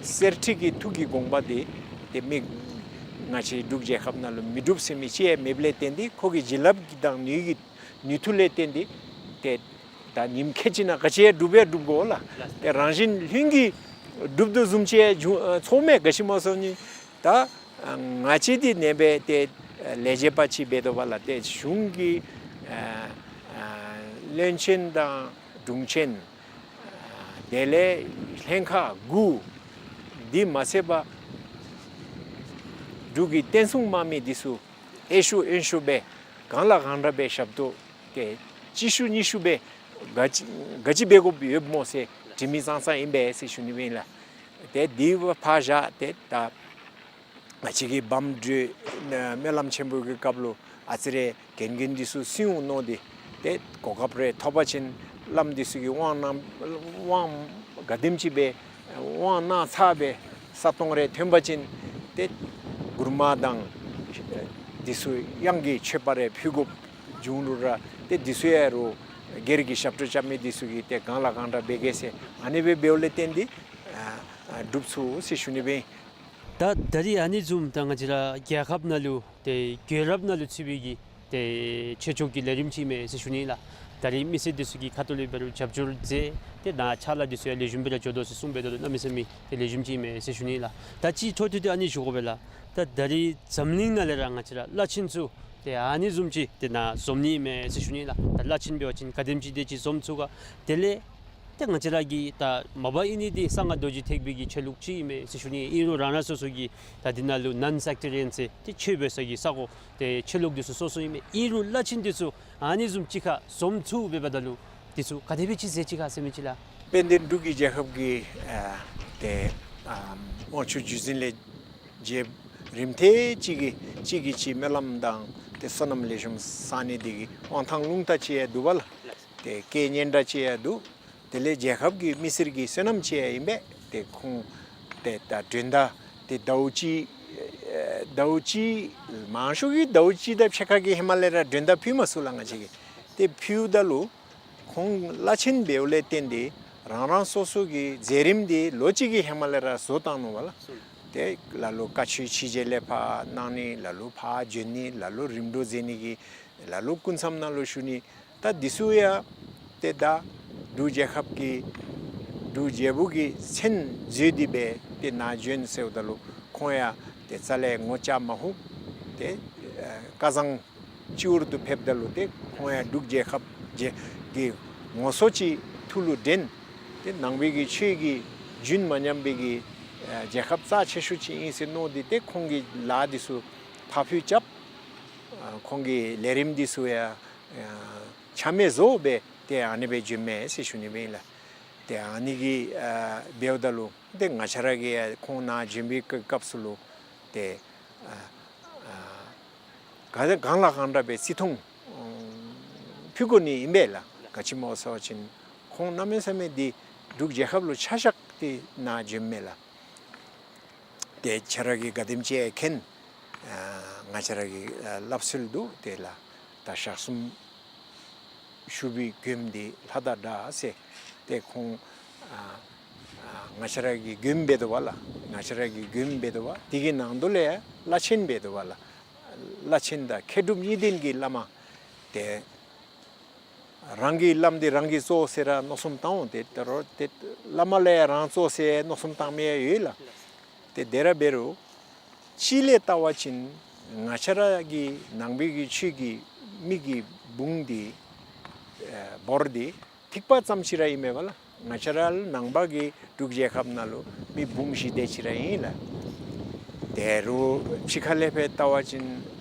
གསེར་ཁྲི་གི་ཐུགས་ཀྱི་དགོངས་པ་འདི་ཏེ་མི་ང་བཅས་འབྲུག་རྒྱལ་ཁབ་ནང་ལུ་མི་སྒྲུབ་ཟེར་མི་ཅིག་ཡང་མེདཔ་ལས་བརྟེན་ཏེ་ཁོ་གི་བྱིན་རླབས་ཀྱི་དང་ནུས་ཀྱི་ནུས་མཐུ་ལས་བརྟེན་ཏེ་ཏེ་ད་ཉིནམ་ཁལ་གཅིག་ནང་ག་ཅི་ཡང་སྒྲུབ་ཡང་སྒྲུབ་དགོ་ལགས། ཏེ་རང་བཞིན་ལྷུན་གྱིས་སྒྲུབ་དོ་བཟུམ་ཅིག་ཡང་འབྱུང་ཨ་ཚོརཝ་མས། ག་ཅི་སྨོ་ཟེར་བ་ཅིན་ད་ཨ་ང་བཅས་འདི་ནེམ་སྦེ་ཏེ་ཨ་ལས་བྱེད་པ་ཅིག་འབད་དོ་བ་ལགས། ཏེ་གཞུང་གི་ཨ་ཨ་བློན་ཆེན་དང་དྲུང་ཆེན་ཨ་དེ་ལས་ལྷན་ཁག་དགུ་འདི་མ་ཚད་པར་འབྲུག་གི་བསྟན་སྲུང་དམག་མི་འདི་ཚུ་ཨེ་ཤུ་ཨེན་ཤུ་སྦེ་གང་ལ་གང་འདྲ་སྦེ་ཞབས་ཏོག་ཏེ་གཅིག་ཤུ་གཉིས་ཤུ་སྦེ་ག་ཅི་ག་ཅི་འབད་དགོཔ་ཡོདཔ་སྨོ་ཟེར་དྲི་མི་ཙང་ཙང་ཨིན་པས་ཟེར་ཞུ་ནི་སྦེ་ཨིན་ལགས། ཏེ་འདི་ཕར་བཞག་སྟེ་ད་ང་བཅས་ཀྱི་བམ་སྒྲུབ་སྨོན་ལམ་ཆེན་པོ་གི་སྐབས་ལུ་ཨ་ཙི་རེ་རྒན་རྒོན་འདི་ཚུ་སེམས་ནང་འདི་ཏེ་གོ་སྐབས་རེ་ཐོབ་པ་ཅིན་བླམ་འདི་ཚུ་གིས་དབང་གནང་དབང་ག་དེམ་ཅིག་སྦེ་དབང་གནང་ཚར་སྦེ་ས་སྟོང་རེ་ཐོན་པ་ཅིན་ཏེ་མགུར་མ་དང་འདི་ཚུ་དབྱངས་ཀྱི་མཆོད་པ་རེ་ཕུལ་དགོཔ་བྱུང་རུང་ར་ཏེ་འདི་ཚུ་ཡང་རུང་སྒེར་གྱི་ཞབས་ཏོག་རྐྱབ་མི་འདི་ཚུ་གིས་ཏེ་གང་ལ་གང་འདྲ་འབད་གེ་ཟེར་ཨ་ནི་སྦེ་འབདཝ་ལས་བརྟེན་ཏེ་ཨ་ཨ་སྒྲུབ་ཚུགས་ཟེར་ཞུ་ནི་སྦེ་ཨིན། ད་ད་རིས་ཨ་ནི་བཟུམ་ད་ང་བཅས་ར་རྒྱལ་ཁབ་ནང་ལུ་ཏེ་རྒྱལ་རབས་ནང་ལུ་ཚུད་པའི་གི་ཏེ་ཆོས་ཕྱོགས་ཀྱི་ལས་རིམ་ཅིག་ཨིན་མས་ཟེར་ཞུ་ནི་ལགས། ད་རིས་མི་སེར་འདི་ཚུ་གི་ཁ་ཐུག་ལས་འབད་རུང་རྒྱབ་སྐྱོར་མཛད་དེ་ནཱ་ཕྱག་ལཱ་འདི་ཚུ་ཡང་ལེགས་ཤོམ་སྦེ་ར་འགྱོ་དོ་ཟེར་གསུངས་འབད་དོ། གནམ་མེད་ས་མེད་ཏེ་ལེགས་ཤོམ་ཅིག་ཨིན་མས་ཟེར་ཞུ་ནི་ལགས། ད་ཅིག་འཕྲོ་མཐུད་དེ་ཨ་ནི་ཞུ་དགོ་པས་ལགས། ད་ད་རིས་འཛམ་གླིང་ནང་ལས་ར་ང་བཅས་ར་བླ་ཆེན་ཚུ་ཏེ་ཨ་ནི་བཟུམ་ཅིག་ཏེ་ནཱ་འཛོམས་ནི་ཨིན་མས་ཟེར་ཞུ་ནི་ལགས། ད་བླ་ཆེན་འབད་བ་ཅིན་ག་དེམ་ཅིག་དེ་ཅིག་འཛོམས་ཚུགས་ག། དེ་ལས་ ཏེ་ང་བཅས་ར་གི་ད་མ་པ་ཨིན་ནི་འདི་གསང་སྔགས་རྡོ་རྗེ་ཐེག་པའི་གི་ཆོས་ལུགས་ཅིག་ཨིན་མས་ཟེར་ཞུ་ནི། ཨིན་རུང་རང་རང་སོ་སོ་གི་ད་འདི་ནང་ལུ་non sectarian ཟེར་ཏེ་ཆོས་འབད་ས་གི་ས་གོ་ཏེ་ཆོས་ལུགས་འདི་ཚུ་སོ་སོ་ཨིན་མས། ཨིན་རུང་བླ་ཆེན་འདི་ཚུ་ཨ་ནི་བཟུམ་ཅིག་ཁར་འཛོམས་ཚུགས་འབདཝ་ད་ལུ་འདི་ཚུ་ག་དེ་སྦེ་ཅིག་ཟེར་ཅི་ག་ཟེར་མི་ཅིག་ལགས། དཔལ་ལྡན་འབྲུག་གི་རྒྱལ་ཁབ་ཀྱི་ཨ་ཏེ་ཨ་དབང་ཕྱུག་བརྒྱུད་འཛིན་ལས་རྗེ་རིམ་ཐེངས་གཅིག་གིས་གཅིག་གིས་གཅིག་སྨོན་ལམ་དང་ཏེ་བསོད་ནམས་ལེགས་ཤོམ་བསག་ནི་འདི་གི་དབང་ཐང་རླུང་རྟ་ཅིག་ཡང་འདུག་པ་ལགས། ཏེ་སྐད་སྙན་གྲགས་ཅིག་ཡང་འདུག། དེ་ལས་རྒྱལ་ཁབ་ཀྱི་མི་སེར་གྱི་བསོད་ནམས་ཅིག་ཡང་ཨིན་པས། ཏེ་ཁོང་ཏེ་ད་མགྲོན་བརྡ་ཏེ་ཟླཝ་གཅིག་ཨེ་ཟླཝ་གཅིག་མང་ཤོས་ཀྱིས་ཟླཝ་གཅིག་དང་ཕྱེད་ཀ་གི་ཧེ་མ་ལས་ར་མགྲོན་བརྡ་ཕུལ་མ་ཚུགས་ལགས་ང་བཅས་ཀྱིས། ཏེ་ཕུལཝ་ད་ལུ་ཁོང་བླ་ཆེན་འབདཝ་ལས་བརྟེན་ཏེ་རང་རང་སོ་སོ་གི་མཛད་རིམ་འདི་ལོ་གཅིག་གི་ཧེ་མ་ལས་ར་བཟོ་བཏང་ནུག་པ་ལགས། ཏེ་ལ་ལུ་བཀའ་ཆོས་ཕྱི་རྒྱལ་ལས་ཕར་གནང་ནི། ལ་ལུ་ཕར་བྱོན་ནི། ལ་ལུ་རིམ་གྲོ་མཛད་ནི་གི། ལ་ལུ་སྐུ་མཚམས་ནང་ལུ་བཞུགས་ནི། ད་འདི་ཚུ་ཡང་ཏེ་ད་འབྲུག་རྒྱལ་ཁབ་ཀྱི་འབྲུག་རྒྱལ་པོ་གི་མཚན་བརྗོད་དེ་སྦེ་ཏེ་ནཱ་བྱོན་ཟེརཝ་ད་ལུ་ཁོང་ཡང་ཏེ་རྩ་ལས་ངོ་ཅ་མ་ཧུམ། ཏེ་ཨ་བཀའ་བཟང་སྤྱི་བོར་དུ་ཕེབསཔ་ད་ལུ་ཏེ་ཁོང་ཡང་འབྲུག་རྒྱལ་ཁབ་རྗེ་གི་ངོ་སོ་ཅིག་ཐུགས་ལུ་དྲན། ཏེ་ནང་པའི་གི་ཆོས་ཀྱི་རྒྱུན་མ་ཉམས་པའི་གི་ཨ་རྒྱལ་ཁབ་རྩ་ཆེ་ཤོས་ཅིག་ཨིན་ཟེར་མནོ་སྟེ་ཏེ་ཁོང་གི་ལཱ་འདི་ཚུ་ཕར་འཕུལ་རྐྱབ། ཨ་ཁོང་གི་ལས་རིམ་འདི་ཚུ་ཡང་ཨ་ཆ་མེད་བཟོ་སྦེ་ཏེ་ཨ་ནི་སྦེ་བྱོནམ་མས་ཟེར་ཞུ་ནི་སྦེ་ཨིན་ལགས། ཏེ་ཨ་ནི་གི་ཨ་འབདཝ་ད་ལུ་ཏེ་ང་བཅས་ར་གིས་ཡང་ཁོང་ནཱ་བྱོན་པའི་སྐབས་སུ་ལུ་ཏེ་ཨ་ཨ་ག་གང་ལ་གང་འདྲ་སྦེ་བརྩི་མཐོང་ཕུལ་དགོ་ནི་ཨིན་པས་ལགས། ག་ཅི་སྨོ་ཟེར་བ་ཅིན་ཁོང་གནམ་མེད་ས་མེད་འདི་འབྲུག་རྒྱལ་ཁབ་ལུ་ཆ་བཞག་སྟེ་ནཱ་བྱོནམ་མས་ལགས། ཏེ་ཁྱེད་ར་གིས་ག་དེམ་ཅིག་མཁྱེན། ཨ་ང་བཅས་ར་གི་ཨ་སླབ་སྲོལ་འདུག། ཏེ་ལགས་ད་ཞག་གསུམ་བཞུགས་པའི་མགྱོནམ་འདི་ལྷ་དང་འདྲ་ཟེར། ཏེ་ཁོང་ཨ་ཨ་ང་བཅས་ར་གི་མགྱོནམ་འབད་དོ་བ་ལགས། ང་བཅས་ར་གི་མགྱོནམ་འབད་དོ་བ། དེ་གི་ནང་དུ་ལས་ཡང་བླ་ཆེན་འབད་དོ་བ་ལགས། བླ་ཆེན་དང་མཁས་གྲུབ་གཉིས་ལྡན་གྱི་བླ་མ། ཏེ་རང་གི་བླམ་འདི་རང་གིས་གཙོ་བོ་ཟེར་ར་མནོ་བསམ་བཏང་འོང་། ཏེ་ད་རུང་ཏེ་བླ་མ་ལས་ཡང་རང་གཙོ་བོ་ཟེར་མནོ་བསམ་བཏང་མི་ཡང་ཡོད་ལགས། ཏེ་དེ་ར་འབད་རུང་སྤྱི་ལས་བལྟ་བ་ཅིན་ང་བཅས་ར་གི་ནང་པའི་གི་ཆོས་ཀྱི་མི་གི་བུང་འདི་ཨེ་འབོར་འདི་ཐིགས་པ་ཙམ་ཅིག་ར་ཨིན་མས་པ་ལགས། ང་བཅས་ར་ནང་པ་གི་འབྲུག་རྒྱལ་ཁབ་ནང་ལུ་མི་བུང་བཞི་དེ་ཅིག་ར་ཨིན་ལགས། དེ་རུང་ཕྱི་ཁ་ལས་ཕར་བལྟ་བ་ཅིན་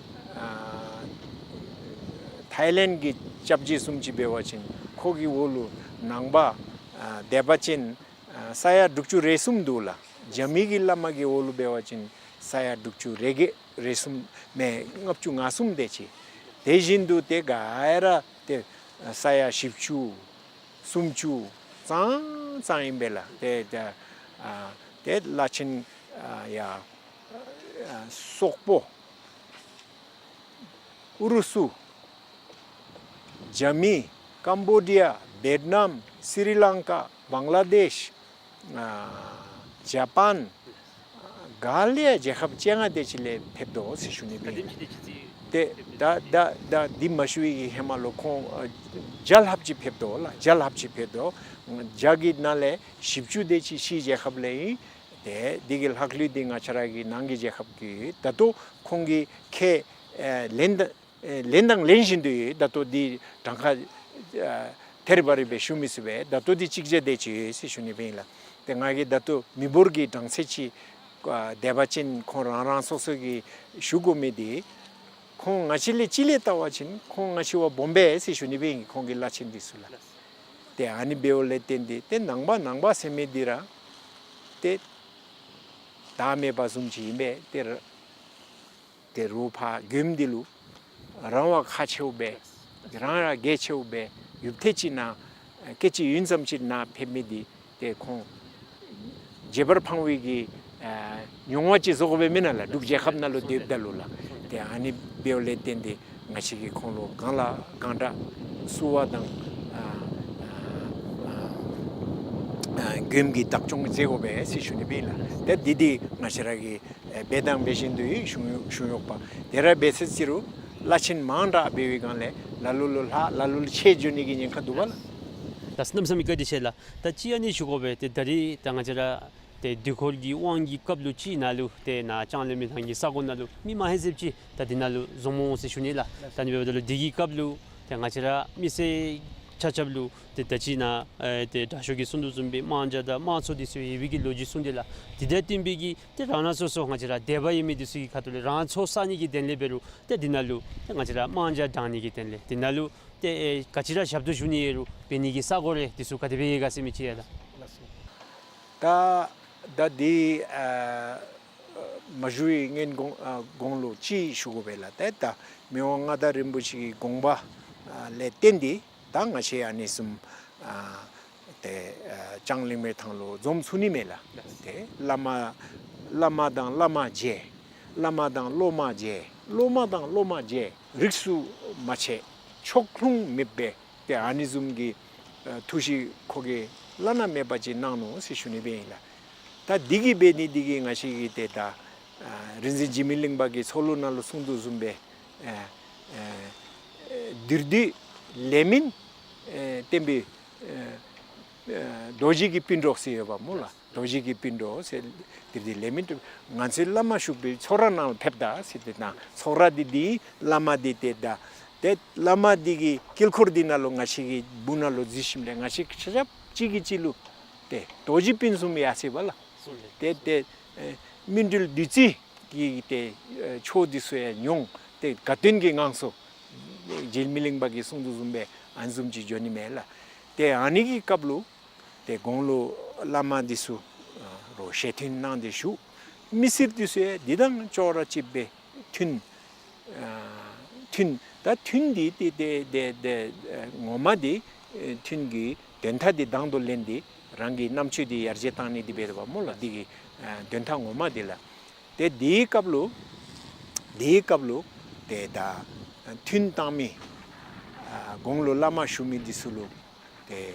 ཨ་ཐའི་ལེནཌ་གི་སྐྱབས་རྗེ་བཟུམ་ཅིག་འབད་བ་ཅིན་ཁོ་གི་འོག་ལུ་ནང་པ་ཨ་དད་པ་ཅན་ཨ་ས་ཡ་དྲུག་ཅུ་རེ་གསུམ་འདུག་ལགས། རྒྱ་མི་གི་བླ་མ་གི་འོག་ལུ་འབད་བ་ཅིན་ས་ཡ་དྲུག་ཅུ་རེ་བརྒྱད་རེ་གསུམ་མེན་ལྔ་བཅུ་ང་གསུམ་དེ་ཅིག། དེ་བཞིན་དུ་ཏེ་ག་ར་ཏེ་ས་ཡ་བཞི་བཅུ་སུམ་ཅུ་ཙང་ཙང་ཨིན་པས་ལགས། ཏེ་ཏེ་ཨ་ཏེ་བླ་ཆེན་ཨ་ཡ་ཨ་སོག་པོ་ཨུ་རུ་སུ། རྒྱ་མི། ཀམ་བོ་ཌི་ཡ། བེཊ་ནམ། སི་རི་ལང་ཀ། བང་ལ་དེཤ། ཨ་ཇ་པཱན། ག་ལས་རྒྱལ་ཁབ་བཅོ་ལྔ་དེ་ཅིག་ལས་ཕེབས་དོ་ཟེར་ཞུ་ནི་སྦེ། ཏེ་ད་ད་ད་འདི་མ་ཞུ་བའི་གི་ཧེ་མ་ལུ་ཁོང་ཨ་བརྒྱ་ལྷགཔ་ཅིག་ཕེབས་དོ་ལགས། བརྒྱ་ལྷགཔ་ཅིག་ཕེབས་དོ། བརྒྱ་གི་ནང་ལས་བཞི་བཅུ་དེ་ཅིག་ཕྱིའི་རྒྱལ་ཁབ་ལས་ཨིན། ཏེ་འདི་གི་ལྷག་ལུས་འདི་ང་བཅས་ར་གི་ནང་གི་རྒྱལ་ཁབ་ཀྱི་ད་ལྟོ་ཁོང་གིས་ཁས་ཨེ་ལེན་ད་ཨེ་ལེན་དང་ལེན་བཞིན་དུ་ཡོད། ད་ལྟོ་འདི་གྲངས་ཁ་ཨ་ཐེར་བ་རེ་སྦེ་ཞུ་མི་ཚུགས་པས། ད་ལྟོ་འདི་གཅིག་བརྒྱ་དེ་ཅིག་ཡོད་ཟེར་ཞུ་ནི་སྦེ་ཨིན་ལགས། ཏེ་ང་གིས་ད་ལྟོ་མི་འབོར་གྱི་གྲངས་ཚད་ཅིག་ཨ་དད་པ་ཅན་ཁོང་རང་རང་སོ་སོ་གིས་ཞུ་དགོ་མི་འདི་ཁོང་ང་བཅས་ལས་སྤྱི་ལས་བལྟ་བ་ཅིན་ཁོང་ང་བཅས་བ་སྦོམ་པས་ཟེར་ཞུ་ནི་སྦེ་ཨིན། ཁོང་གི་བླ་ཆེན་འདི་ཚུ་ལགས། ཏེ་ཨ་ནི་འབདཝ་ལས་བརྟེན་ཏེ་ཏེ་ནང་པ་ནང་པ་ཟེར་མི་འདི་ར་ཏེ་བདག་མེད་པ་བཟུམ་ཅིག་ཨིན་པས། ཏེ་ར་ཏེ་རོགས་ཕར་མགྱོནམ་འདི་ལུ་རང་བ་ཁག་ཆེཝ་སྦེ་རང་ར་གལ་ཆེཝ་སྦེ་ཡུདཔ་ཐེངས་ཅིག་ནཱ་སྐད་ཅིག་ཡུན་ཙམ་ཅིག་ནཱ་ཕེབས་མི་འདི་ཏེ་ཁོང་བརྗེད་པར་ཕངས་པའི་གི་ཨ་མྱོང་བ་ཅིག་བཟོ་དགོ་པས་མེན་ན་ལགས། འབྲུག་རྒྱལ་ཁབ་ནང་ལུ་སྡོདཔ་ད་ལུ་ལགས། ཏེ་ཨ་ནི་འབདཝ་ལས་བརྟེན་ཏེ་ང་བཅས་ཀྱིས་ཁོང་ལུ་གང་ལ་གང་དྲག་བསུ་བ་དང་ཨ་ཨ་ཨ་མགྱོནམ་གྱི་བདག་སྐྱོང་མཛད་དགོ་པས་ཟེར་ཞུ་ནི་སྦེ་ཨིན་ལགས། ཏེ་འདི་འདི་ང་བཅས་ར་གི་ཨེ་འབད་དང་འབད་བཞིན་དུ་ཡང་བྱུང་བྱུང་ཡོདཔ། དེ་ར་འབད་ཚར་ཅི་རུང་བླ་ཆེན་མང་དྲགས་འབད་བའི་སྒང་ལས་ལ་ལུ་ལུ་ལྷག་ལ་ལུ་ལུ་ཆད་འགྱོ་ནི་གི་ཉེན་ཁ་འདུག་པ་ལགས། ད་གནམ་མེད་ས་མེད་བཀའ་དྲིན་ཆེ་ལགས། ད་ཅི་ཨ་ནི་ཞུ་དགོ་པས། ཏེ་ད་རིས་ད་ང་བཅས་ར་ཏེ་དུས་འཁོར་གྱི་དབང་གི་སྐབས་ལུ་ཅིག་ནང་ལུ་ཏེ་ནཱ་ལྕང་གླིང་མི་ལྷན་གྱི་ས་གོ་ནང་ལུ་མི་མང་ཧེ་སེབ་ཅིག་ད་འདི་ནང་ལུ་འཛོམས་འོང་ཟེར་ཞུ་ནི་ལགས། ད་ཨ་ནི་འབདཝ་ད་ལུ་འདི་གི་སྐབས་ལུ་ཏེ་ང་བཅས་ར་མི་སེར་ ཆ་ཁྱབ་ལུ་ཏེ་ད་ཅི་ནཱ་ཨེ་ཏེ་དྲག་ཤོས་ཀྱིས་གསུང་དོ་བཟུམ་སྦེ་དམག་ཇ་དང་དམག་ཚོགས་འདི་ཚུ་ཡོད་པའི་གི་ལོ་རྒྱུས་གསུངས་ཏེ་ལགས། དེ་དང་བསྟུན་པའི་གི་ཏེ་རང་རང་སོ་སོ་ང་བཅས་ར་དད་པ་ཡོད་མི་འདི་ཚུ་གི་ཁ་ཐུག་ལས་རང་ཚོགས་བསག་ནི་གི་དོན་ལས་འབད་རུང་ཏེ་འདི་ནང་ལུ་ཏེ་ང་བཅས་ར་དམག་ཇ་དྲང་ནི་གི་དོན་ལས་འདི་ནང་ལུ་ཏེ་ཨེ་ག་ཅི་ར་ཞབས་ཏོག་ཞུ་ནི་ཡོད་རུང་འབད་ནི་གི་ས་གོ་རེ་འདི་ཚུ་ག་དེ་སྦེ་ཡོད་ག་ཟེར་མི་ཅིག་ཡ་ལགས། ད་ད་འདི་ཨ་མ་ཞུ་བའི་སྔོན་གོང་ཨ་གོང་ལུ་ཅིག་ཞུ་དགོ་པས་ལགས། ཏེ་ད་མི་དབང་མངའ་བདག་རིན་པོ་ཆེ་གི་དགོངས་པ་ཨ་ལས་བརྟེན་ཏེ་ད་ང་བཅས་ཨ་ནི་བཟུམ་ཨ་ཏེ་ཨ་ལྕང་གླིང་མའི་ཐང་ལུ་འཛོམས་ཚུགས་ནི་མས་ལགས། ཏེ་བླ་མ་བླ་མ་དང་བླ་མ་མཇལ། བླ་མ་དང་སློབ་མ་མཇལ། སློབ་མ་དང་སློབ་མ་མཇལ། རིས་སུ་མ་ཆད། ཕྱོགས་ལྷུང་མེད་པའི་ཏེ་ཨ་ནི་བཟུམ་གྱི་ཨ་ཐུགས་བཞེད་ཁོ་གིས་བླ་ན་མེད་པ་ཅིག་གནང་ནུག་ཟེར་ཞུ་ནི་སྦེ་ཨིན་ལགས། ད་འདི་གིས་འབད་ནི་འདི་གིས་ང་བཅས་ཀྱི་ཏེ་ད་ཨ་རིག་འཛིན་འཇིགས་མེད་གླིང་པ་གིས་ཚོགས་ལུ་ནང་ལུ་གསུངས་དོ་བཟུམ་སྦེ་ཨ་ཨ་ཨ་དེ་རུ་དེ་ལས་མིན་ཨ་བསྟན་པའི་ཨ་ཨ་རྡོ་རྗེ་གི་སྤུན་གྲོགས་ཟེར་ཡོདཔ་སྨོ་ལགས། རྡོ་རྗེ་གི་སྤུན་གྲོགས་ཟེར་དེ་རུ་དེ་ལས་མིན་ང་ཚོའི་བླ་མ་བཞུགས་པའི་ཚོགས་ར་ནང་ལུ་ཕེབས་ད་ཟེར་ཏེ་ད་ཚོགས་ར་འདི་འདི་བླ་མ་འདི་ཏེ་ད་ཏེ་བླ་མ་འདི་གི་དཀྱིལ་འཁོར་འདི་ནང་ལུ་ང་བཅས་ཀྱི་སྦུག་ནང་ལུ་འཛུལ་ཞིནམ་ལས་ང་བཅས་ཆ་ཁྱབ་གཅིག་གིས་གཅིག་ལུ་ཏེ་རྡོ་རྗེ་སྤུན་བཟུམ་ཡར་སོ་བ་ལགས། ཏེ་ཏེ་ཨེ་སྨིན་གྲོལ་བདུད་རྩི་གི་ཏེ་ཨེ་ཆོས་འདི་ཚུ་ཡང་མྱོང་། ཏེ་དགའ་སྟོན་གྱི་ངང་ཚུལ་འཇིགས་མེད་གླིང་པ་གིས་གསུངས་དོ་བཟུམ་སྦེ་ཨ་ནི་བཟུམ་ཅིག་འགྱོ་ནི་མས་ལགས། ཏེ་ཨ་ནི་གི་སྐབས་ལུ་ཏེ་གོང་ལུ་བླ་མ་འདི་ཚུ་ཨ་རོགས་ཞལ་མཐུན་གནང་སྟེ་བཞུགས། མི་སེར་འདི་ཚུ་ཡང་འདི་དང་ཅོག་ར་གཅིགཔ་སྦེ་མཐུན་ཨ་མཐུན་ད་མཐུན་འདི་ཏེ་ཏེ་ཏེ་ཏེ་ཨ་ངོ་མ་འདི་ཨ་མཐུན་གྱི་དོན་དག་འདི་དང་དུ་ལེན་ཏེ་རང་གི་རྣམ་དཔྱོད་འདི་ཡར་རྒྱས་བཏང་ནི་འདི་འབད་དོ་བ་སྨོ་ལགས། འདི་གི་ཨ་དོན་དག་ངོ་མ་འདི་ལགས། ཏེ་འདིའི་སྐབས་ལུ་འདིའི་སྐབས་ལུ་ཏེ་ད་མཐུན་བཏང་མི་ཨ་གོང་ལུ་བླ་མ་བཞུགས་མི་འདི་ཚུ་ལུ་ཏེ་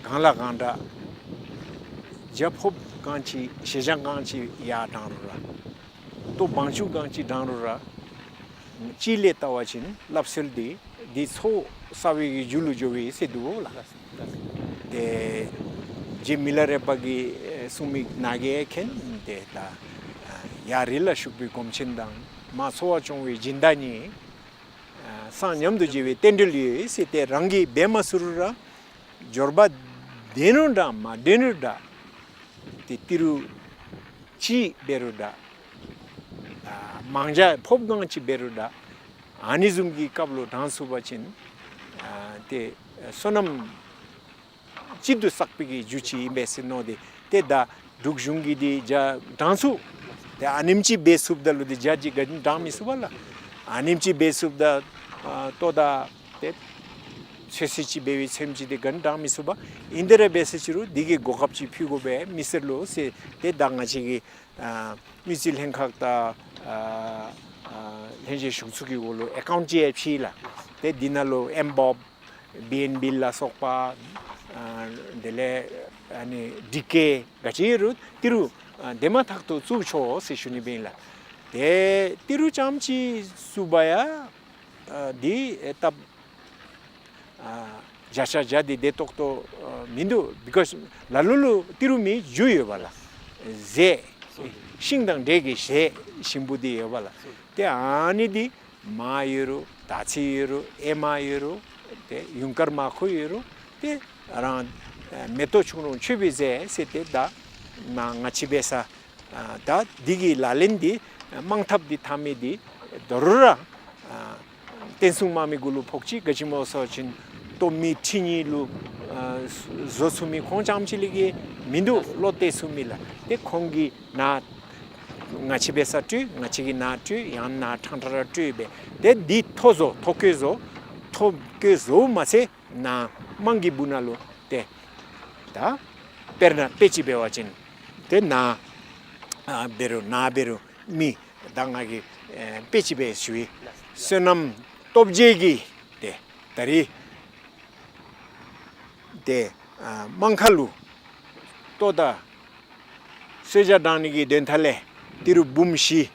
གང་ལ་གང་འདྲ་ཇ་ཕོརཔ་གང་ཅི་ཞེ་ཇ་གང་ཅི་ཡར་དྲང་རུང་ར་ལྟོ་བང་ཆུ་གང་ཅི་དྲང་རུང་ར་ཅིག་ལས་བལྟ་བ་ཅིན་སླབ་སྲོལ་འདི་འདི་ཚོགས་བསགས་པའི་གི་རྒྱུ་ལུ་འགྱོ་བས་ཟེར་འདུག་ལགས། ཏེ་རྗེ་མི་ལ་རས་པ་གིས་གསུངས་མི་ནང་གི་མཁྱེན། ཏེ་ད་ཡར་རི་ལ་བཞུགས་པའི་སྒོམ་ཆེན་དང་མར་འཚོ་བ་སྐྱོང་བའི་སྦྱིན་བདག་གཉིས། ཨ་སངས་མཉམ་དུ་བརྗེ་བའི་རྟེན་འབྲེལ་ཡོད་ཟེར་ཏེ་རང་གིས་འབད་མ་ཚུགས་རུང་ར་འབྱོར་པ་ལྡན་རུང་འདྲ་མ་ལྡན་རུང་འདྲ། ཏེ་ཏི་རུ་ཅིག་འབད་རུང་འདྲ། ཨ་མང་ཇ་ཕོརཔ་གང་ཅི་འབད་རུང་འདྲ། ཨ་ནི་བཟུམ་གྱི་སྐབས་ལུ་དྲང་ཚུགས་པ་ཅིན་ཨ་ཏེ་བསོད་ནམས་གཅིག་ཏུ་བསགས་པའི་གི་རྒྱུ་ཅིག་ཨིན་པས་ཟེར་མནོ་སྟེ། ཏེ་ད་འབྲུག་གཞུང་གིས་འདི་ཇ་དྲང་ཚུགས། ཏེ་ཨ་ནེམ་ཅིག་འབད་ཚུགསཔ་ད་ལུ་འདི་ཇ་ཅིག་ག་ནི་དྲང་མི་ཚུགས་པས་ལགས། ཨ་ནེམ་ཅིག་འབད་ཚུགསཔ་ད་ཨ་ལྟོ་དང་ཏེ་ཚོད་བསྲེ་ཅིག་འབད་བའི་ཚོདམ་ཅིག་འདི་ག་ནི་དྲང་མི་ཚུགས་པས། ཨིན་དེ་ར་འབད་ཟེར་ཅི་རུང་འདི་གི་གོ་སྐབས་ཅིག་ཕུལ་དགོ་པས་མི་སེར་ལུ་ཟེར། ཏེ་ད་ང་བཅས་ཀྱི་ཨ་དངུལ་རྩིས་ལྷན་ཁག་དང་ཨ་ཨ་ལྷན་རྒྱས་གཞུང་ཚོགས་ཀྱི་འོག་ལུ་ཨེ་ཀའུནཊ་ཅིག་ཡང་ཕྱེ་ལགས། ཏེ་འདི་ནང་ལུ་ཨེམ་བོབ་བི་ཨེན་བི་ལ་སོགས་པ་ཨ་དེ་ལས་ཨ་ནི་ཌི་ཀེ་ག་ཅི་རུང་ཏི་རུ་ཨ་དེ་མ་ཐག་ཏུ་བཙུགས་ཆོག་ཟེར་ཞུ་ནི་སྦེ་ཨིན་ལགས། ཏེ་ཏི་རུ་རྐྱངམ་ཅིག་བཙུགས་པ་ཡང་ཨ་འདི་ཨེ་སྟབས་ཨ་བརྒྱ་ཆ་བརྒྱ་འདི་བདེ་ཏོག་ཏོ་ཨ་མིན་འདུག། བི་ཀོསི་ལ་ལུ་ལུ་ཏི་རུ་མི་རྒྱུ་ཡོད་པས་ལགས། ཟས་ཤིང་དང་འབྲས་ཀྱི་ཟས་ཞིམ་པོ་འདི་ཡོད་པས་ལགས། ཏེ་ཨ་ནི་འདི་མར་ཡོད་རུང་དར་ཚིལ་ཡོད་རུང་ཨེ་མ་ཡོད་རུང་ཏེ་ཡུངས་ཀར་མར་ཁུ་ཡོད་རུང་ཏེ་རང་ཨ་མེ་ཏོག་ཆུང་རུང་མཆོད་པའི་རྫས་ཟེར་ཏེ་ད་ནཱ་ང་བཅས་འབད་ས་ཨ་ད་འདི་གི་ལག་ལེན་འདི་དམངས་འཐབ་འདི་འཐབ་མི་འདི་དོ་རུང་ར་ཨ་བསྟན་སྲུང་དམག་མི་གུ་ལུ་ཕོག་ཅི། ག་ཅི་སྨོ་ཟེར་བ་ཅིན་ལྟོ་མི་ཁྲི་གཉིས་ལུ་ཨ་བཟོ་ཚུགས་མི་ཁོང་རྐྱངམ་ཅིག་ལས་བརྒལ་མིན་འདུག། བློ་གཏད་ཚུགས་མི་ལགས། ཏེ་ཁོང་གི་ནཱ་ང་བཅས་འབད་ས་སྤྲོད། ང་བཅས་ཀྱིས་ནཱ་སྤྲོད། ཡང་ནཱ་ཕྲང་ཕྲང་ར་སྤྲོད་སྦེ་ཏེ་འདི་ཐོ་བཟོ་ཐོ་བཀོད་བཟོ་ཐོ་བཀོད་བཟོཝ་མ་ཚད་ནཱ་དམངས་ཀྱི་སྦུག་ན་ལུ་ཏེ་ད་དཔེར་ན་དཔེ་ཅིག་འབད་བ་ཅིན་ཏེ་ནཱ་ཨ་འབད་རུང་ནཱ་འབད་རུང་མི་ད་ང་གིས་ཨེ་དཔེ་ཅིག་སྦེ་ཞུ་ཡི། བསོད་ནམས་སྟོབས་རྒྱས་ཀྱིས་ཏེ་ད་རིས་ཏེ་ཨ་དམངས་ཁ་ལུ་ལྟོ་དང་གསོལ་ཇ་དྲང་ནི་གི་དོན་དག་ལས་ཏི་རུ་འབུམ་བཞི་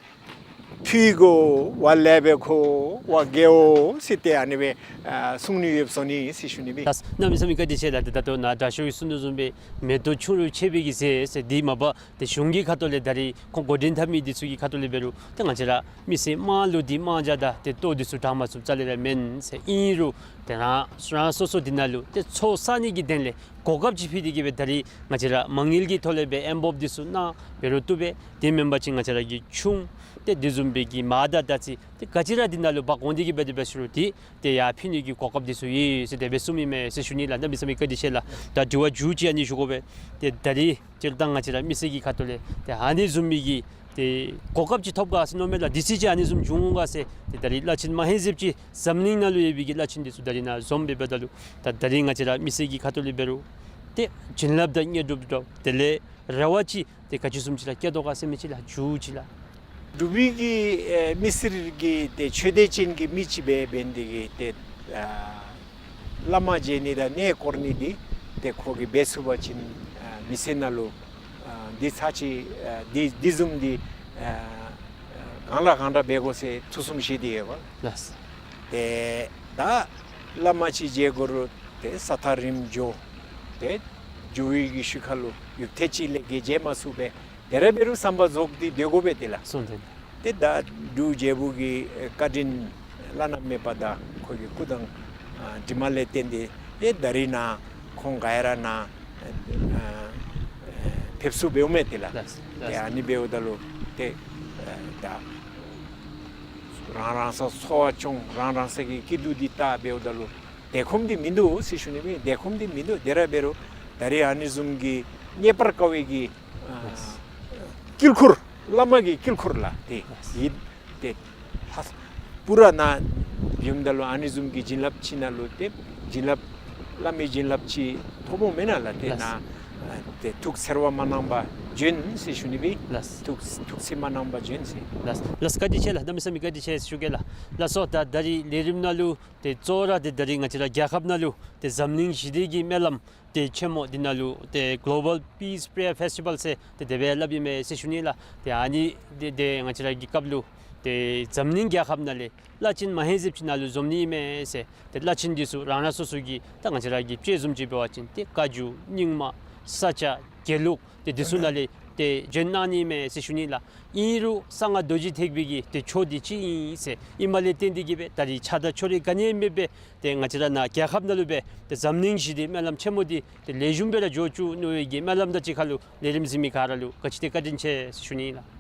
འཐུས་དགོ་བ་ལས་སྦེ་ཁོ་བ་རྒྱལ་བོ་ཟེར་ཏེ་ཨ་ནི་སྦེ་ཨ་གསུང་ནི་ཡོདཔ་སོང་ནི་ཟེར་ཞུ་ནི་སྦེ། ལགས། གནམ་མེད་ས་མེད་བཀའ་དྲིན་ཆེ་ལགས། ད་ལྟོ་ནཱ་དྲག་ཤོས་ཀྱིས་གསུང་དོ་བཟུམ་སྦེ་མེ་ཏོག་ཆུང་རུ་ཆེ་བའི་གི་ཟས་ཟེར་འདི་མ་པ་ཏེ་གཞུང་གི་ཁ་ཐུག་ལས་ད་རིས་ཁོང་འགོ་འདྲེན་འཐབ་མི་འདི་ཚུ་གི་ཁ་ཐུག་ལས་འབད་རུང་ཏེ་ང་བཅས་ར་མི་སེར་དམངས་ལུ་འདི་དམངས་ཅིག་དང་ཏེ་ལྟོ་འདི་ཚུ་དྲང་མ་ཚུགསཔ་རྩ་ལས་ར་མེན་ཟེར། ཨིན་རུང་ཏེ་རང་རང་སོ་སོ་འདི་ནང་ལུ་ཏེ་ཚོགས་བསག་ནི་གི་དོན་ལས་གོ་སྐབས་ཅིག་ཕུལ་ཏེ་གིས་སྦེ་ད་རིས་ང་བཅས་ར་མ་དངུལ་གྱི་ཐོག་ལས་སྦེ་ཨེམ་བོབ་འདི་ཚུ་གནང་འབད་རུང་བཏུབ་པས། དེ་མེན་པ་ཅིན་ང་བཅས་ར་གི་ཆུང་ཏེ་དེ་བཟུམ་སྦེ་གི་མར་དང་དར་ཚི་ཏེ་ག་ཅི་ར་འདི་ནང་ལུ་འབག་འོང་སྟེ་གིས་སྦེ་དེ་སྦེ་ཞུ་རུང་ཏེ་ཏེ་ཡར་ཕུལ་ནི་གི་གོ་སྐབས་འདི་ཚུ་ཡོད་ཟེར་དེ་སྦེ་གསུངམ་ཨིན་མས་ཟེར་ཞུ་ནི་ལགས། གནམ་མེད་ས་མེད་བཀའ་དྲིན་ཆེ་ལགས། ད་དྲི་བ་མཇུག་ཅིག་ཨ་ནི་ཞུ་དགོ་པས། ཏེ་ད་རིས་སྤྱིར་བཏང་ང་བཅས་ར་མི་སེར་གྱི་ཁ་ཐུག་ལས་ཏེ་ཨ་ནི་བཟུམ་མའི་གི་ཏེ་གོ་སྐབས་ཅིག་ཐོབ་ག་ཟེར་མནོཝ་མས་ལགས། དུས་ཚོད་ཅིག་ཨ་ནི་བཟུམ་བྱུང་འོང་ག་ཟེར། ཏེ་ད་རིས་བླ་ཆེན་མ་ཧེ་ཟེབ་ཅིག་འཛམ་གླིང་ནང་ལུ་ཡོད་པའི་གི་བླ་ཆེན་འདི་ཚུ་ད་རིས་ནཱ་འཛོམས་སྦེ་འབདཝ་ད་ལུ་ད་ད་རིས་ང་བཅས་ར་མི་སེར་གྱི་ཁ་ཐུག་ལས་འབད་རུང་ཏེ་བྱིན་རླབས་དང་དངོས་གྲུབ་དང་དེ་ལས་རེ་བ་ཅིག་ཏེ་ག་ཅི་བཟུམ་ཅིག་ར་བསྐྱེད་དོ་ག་ཟེར་མི་ཅིག་ལགས། མཇུག་ཅིག་ལགས། འབྲུག་པའི་གི་ཨེ་མི་སེར་གྱི་ཏེ་ཆོས་སྡེ་ཅན་གྱི་མི་ཅིག་སྦེ་འབད་ནི་དེ་གིས་ཏེ་ཨ་བླ་མ་མཇལ་ནི་དང་གནས་སྐོར་ནི་འདི་ཏེ་ཁོ་གིས་འབད་ཚུགས་པ་ཅིན་ཨ་མི་ཚེ་ནང་ལུ་ཨ་འདི་ཚར་ཅིག་ཨ་འདི་འདི་བཟུམ་འདི་ཨ་གང་ལ་གང་འདྲ་འབད་དགོ་ཟེར་ཐུགས་བསམ་བཞེས་ཏེ་ཡོད་པ། ལགས། ཏེ་ད་བླ་མ་ཅིག་མཇལ་དགོ་རུང་ཏེ་ས་ཐག་རིངམོ་འགྱོ། ཏེ་འགྱོ་བའི་གི་ཤུལ་ཁ་ལུ་ཡུདཔ་ཐེངས་ཅིག་ལས་བརྒལ་མཇལ་མ་ཚུགས་པས། དེ་ར་འབད་རུང་བསམ་པ་རྫོགས་ཏེ་སྡོད་དགོ་པས་ཏེ་ལགས། སོ་ཏེ་ལགས། ཏེ་ད་འབྲུག་རྒྱལ་པོ་གི་བཀའ་དྲིན་བླ་ན་མེད་པ་དང་ཁོ་གི་སྐུ་དང་ཨ་གྲིབ་མ་ལས་བརྟེན་ཏེ་ཏེ་ད་རིས་ནཱ་ཁོང་ག་ཡ་ར་ནཱ་ཨ་ཕེབས་བསུ་འབདཝ་མས་ཏེ་ལགས། ལགས། ཏེ་ལགས། ཨ་ནི་འབདཝ་ད་ལུ་ཏེ་ཨ་ད་རང་རང་སོ་སོ་འཚོ་བ་སྐྱོང་རང་རང་སོ་གི་སྐྱིད་སྡུག་འདི་བལྟ་འབདཝ་ད་ལུ་དལ་ཁོམ་འདི་མིན་འདུག་ཟེར་ཞུ་ནི་སྦེ། དལ་ཁོམ་འདི་མིན་འདུག། དེ་ར་འབད་རུང་ད་རིས་ཨ་ནི་བཟུམ་གྱི་རྙེད་པར་དཀའ་བའི་གི་ཨ་ལགས། དཀྱིལ་འཁོར་བླ་མ་གི་དཀྱིལ་འཁོར་ལགས་ཏེ་ལགས། ཡིད་ཏེ་ལྷ་ས་པུ་ར་ནཱ་ཡོདཔ་ད་ལུ་ཨ་ནི་བཟུམ་གྱི་བྱིན་རླབས་ཅིག་ནང་ལུ་ཏེ་བྱིན་རླབས་བླ་མའི་བྱིན་རླབས་ཅིག་ཐོབ་འོང་མེན་ན་ལགས། ཏེ་ལགས། ནཱ་ཏེ་ཐུགས་འཚེར་བ་མ་གནང་པར་བྱོན་ཟེར་ཞུ་ནི་སྦེ། ལགས། ཐུགས་ཐུགས་འཚེར་མ་གནང་པར་བྱོན་ཟེར། ལགས། ལགས། བཀའ་དྲིན་ཆེ་ལགས། གནམ་མེད་ས་མེད་བཀའ་དྲིན་ཆེ་ཟེར་ཞུ་གེ་ལགས། ལགས་སོ། ད་ད་རིས་ལས་རིམ་ནང་ལུ་ཏེ་གཙོ་བོ་ར་ཏེ་ད་རིས་ང་བཅས་ར་རྒྱལ་ཁབ་ནང་ལུ་ཏེ་འཛམ་གླིང་ཞི་བདེ་གི་སྨོན་ལམ་ཏེ་ཆེན་མོ་འདི་ནང་ལུ་ཏེ་Global Peace Prayer Festival ཟེར་ཏེ་དེ་སྦེ་སླབ་ཨིན་མས་ཟེར་ཞུ་ནི་ལགས། ཏེ་ཨ་ནི་ཏེ་ཏེ་ང་བཅས་ར་གི་སྐབས་ལུ་ཏེ་འཛམ་གླིང་རྒྱལ་ཁབ་ནང་ལས་བླ་ཆེན་མ་ཧེ་ཟེབ་ཅིག་ནཱ་ལུ་འཛོམས་ནི་ཨིན་མས་ཟེར། ཏེ་བླ་ཆེན་འདི་ཚུ་རང་རང་སོ་སོ་གི་ད་ང་བཅས་ར་གི་དཔྱེ་བཟུམ་ཅིག་འབད་བ་ཅིན་ཏེ་བཀའ་བརྒྱུད་རྙིང་མ་ས་སྐྱ་དགེ་ལུགས་ཏེ་འདི་ཚུ་ནང་ལས་ཏེ་བྱོན་གནང་ནི་ཨིན་མས་ཟེར་ཞུ་ནི་ལགས། ཨིན་རུང་གསང་སྔགས་རྡོ་རྗེ་ཐེག་པའི་གི་ཏེ་ཆོས་འདི་གཅིག་ཨིན་ཟེར་ཨིནམ་ལས་བརྟེན་ཏེ་གིས་སྦེ་ད་རིས་ཆགས་སྡང་ཕྱོགས་རིས་ག་ནི་ཡང་མེད་པར་ཏེ་ང་བཅས་ར་ནཱ་རྒྱལ་ཁབ་ནང་ལུ་སྦེ་ཏེ་འཛམ་གླིང་ཞི་བདེ་སྨོན་ལམ་ཆེན་མོ་འདི་ཏེ་ལེགས་ཤོམ་སྦེ་ར་འགྱོ་བཅུག་ནི་སྦེ་གི་སྨོན་ལམ་དང་གཅིག་ཁར་ལུ་ལས་རིམ་གཟིགས་མི་ག་ར་ལུ་ག་ཅི་ཏེ་བཀའ་དྲིན་ཆེ་ཟེར་ཞུ་ནི་ལགས།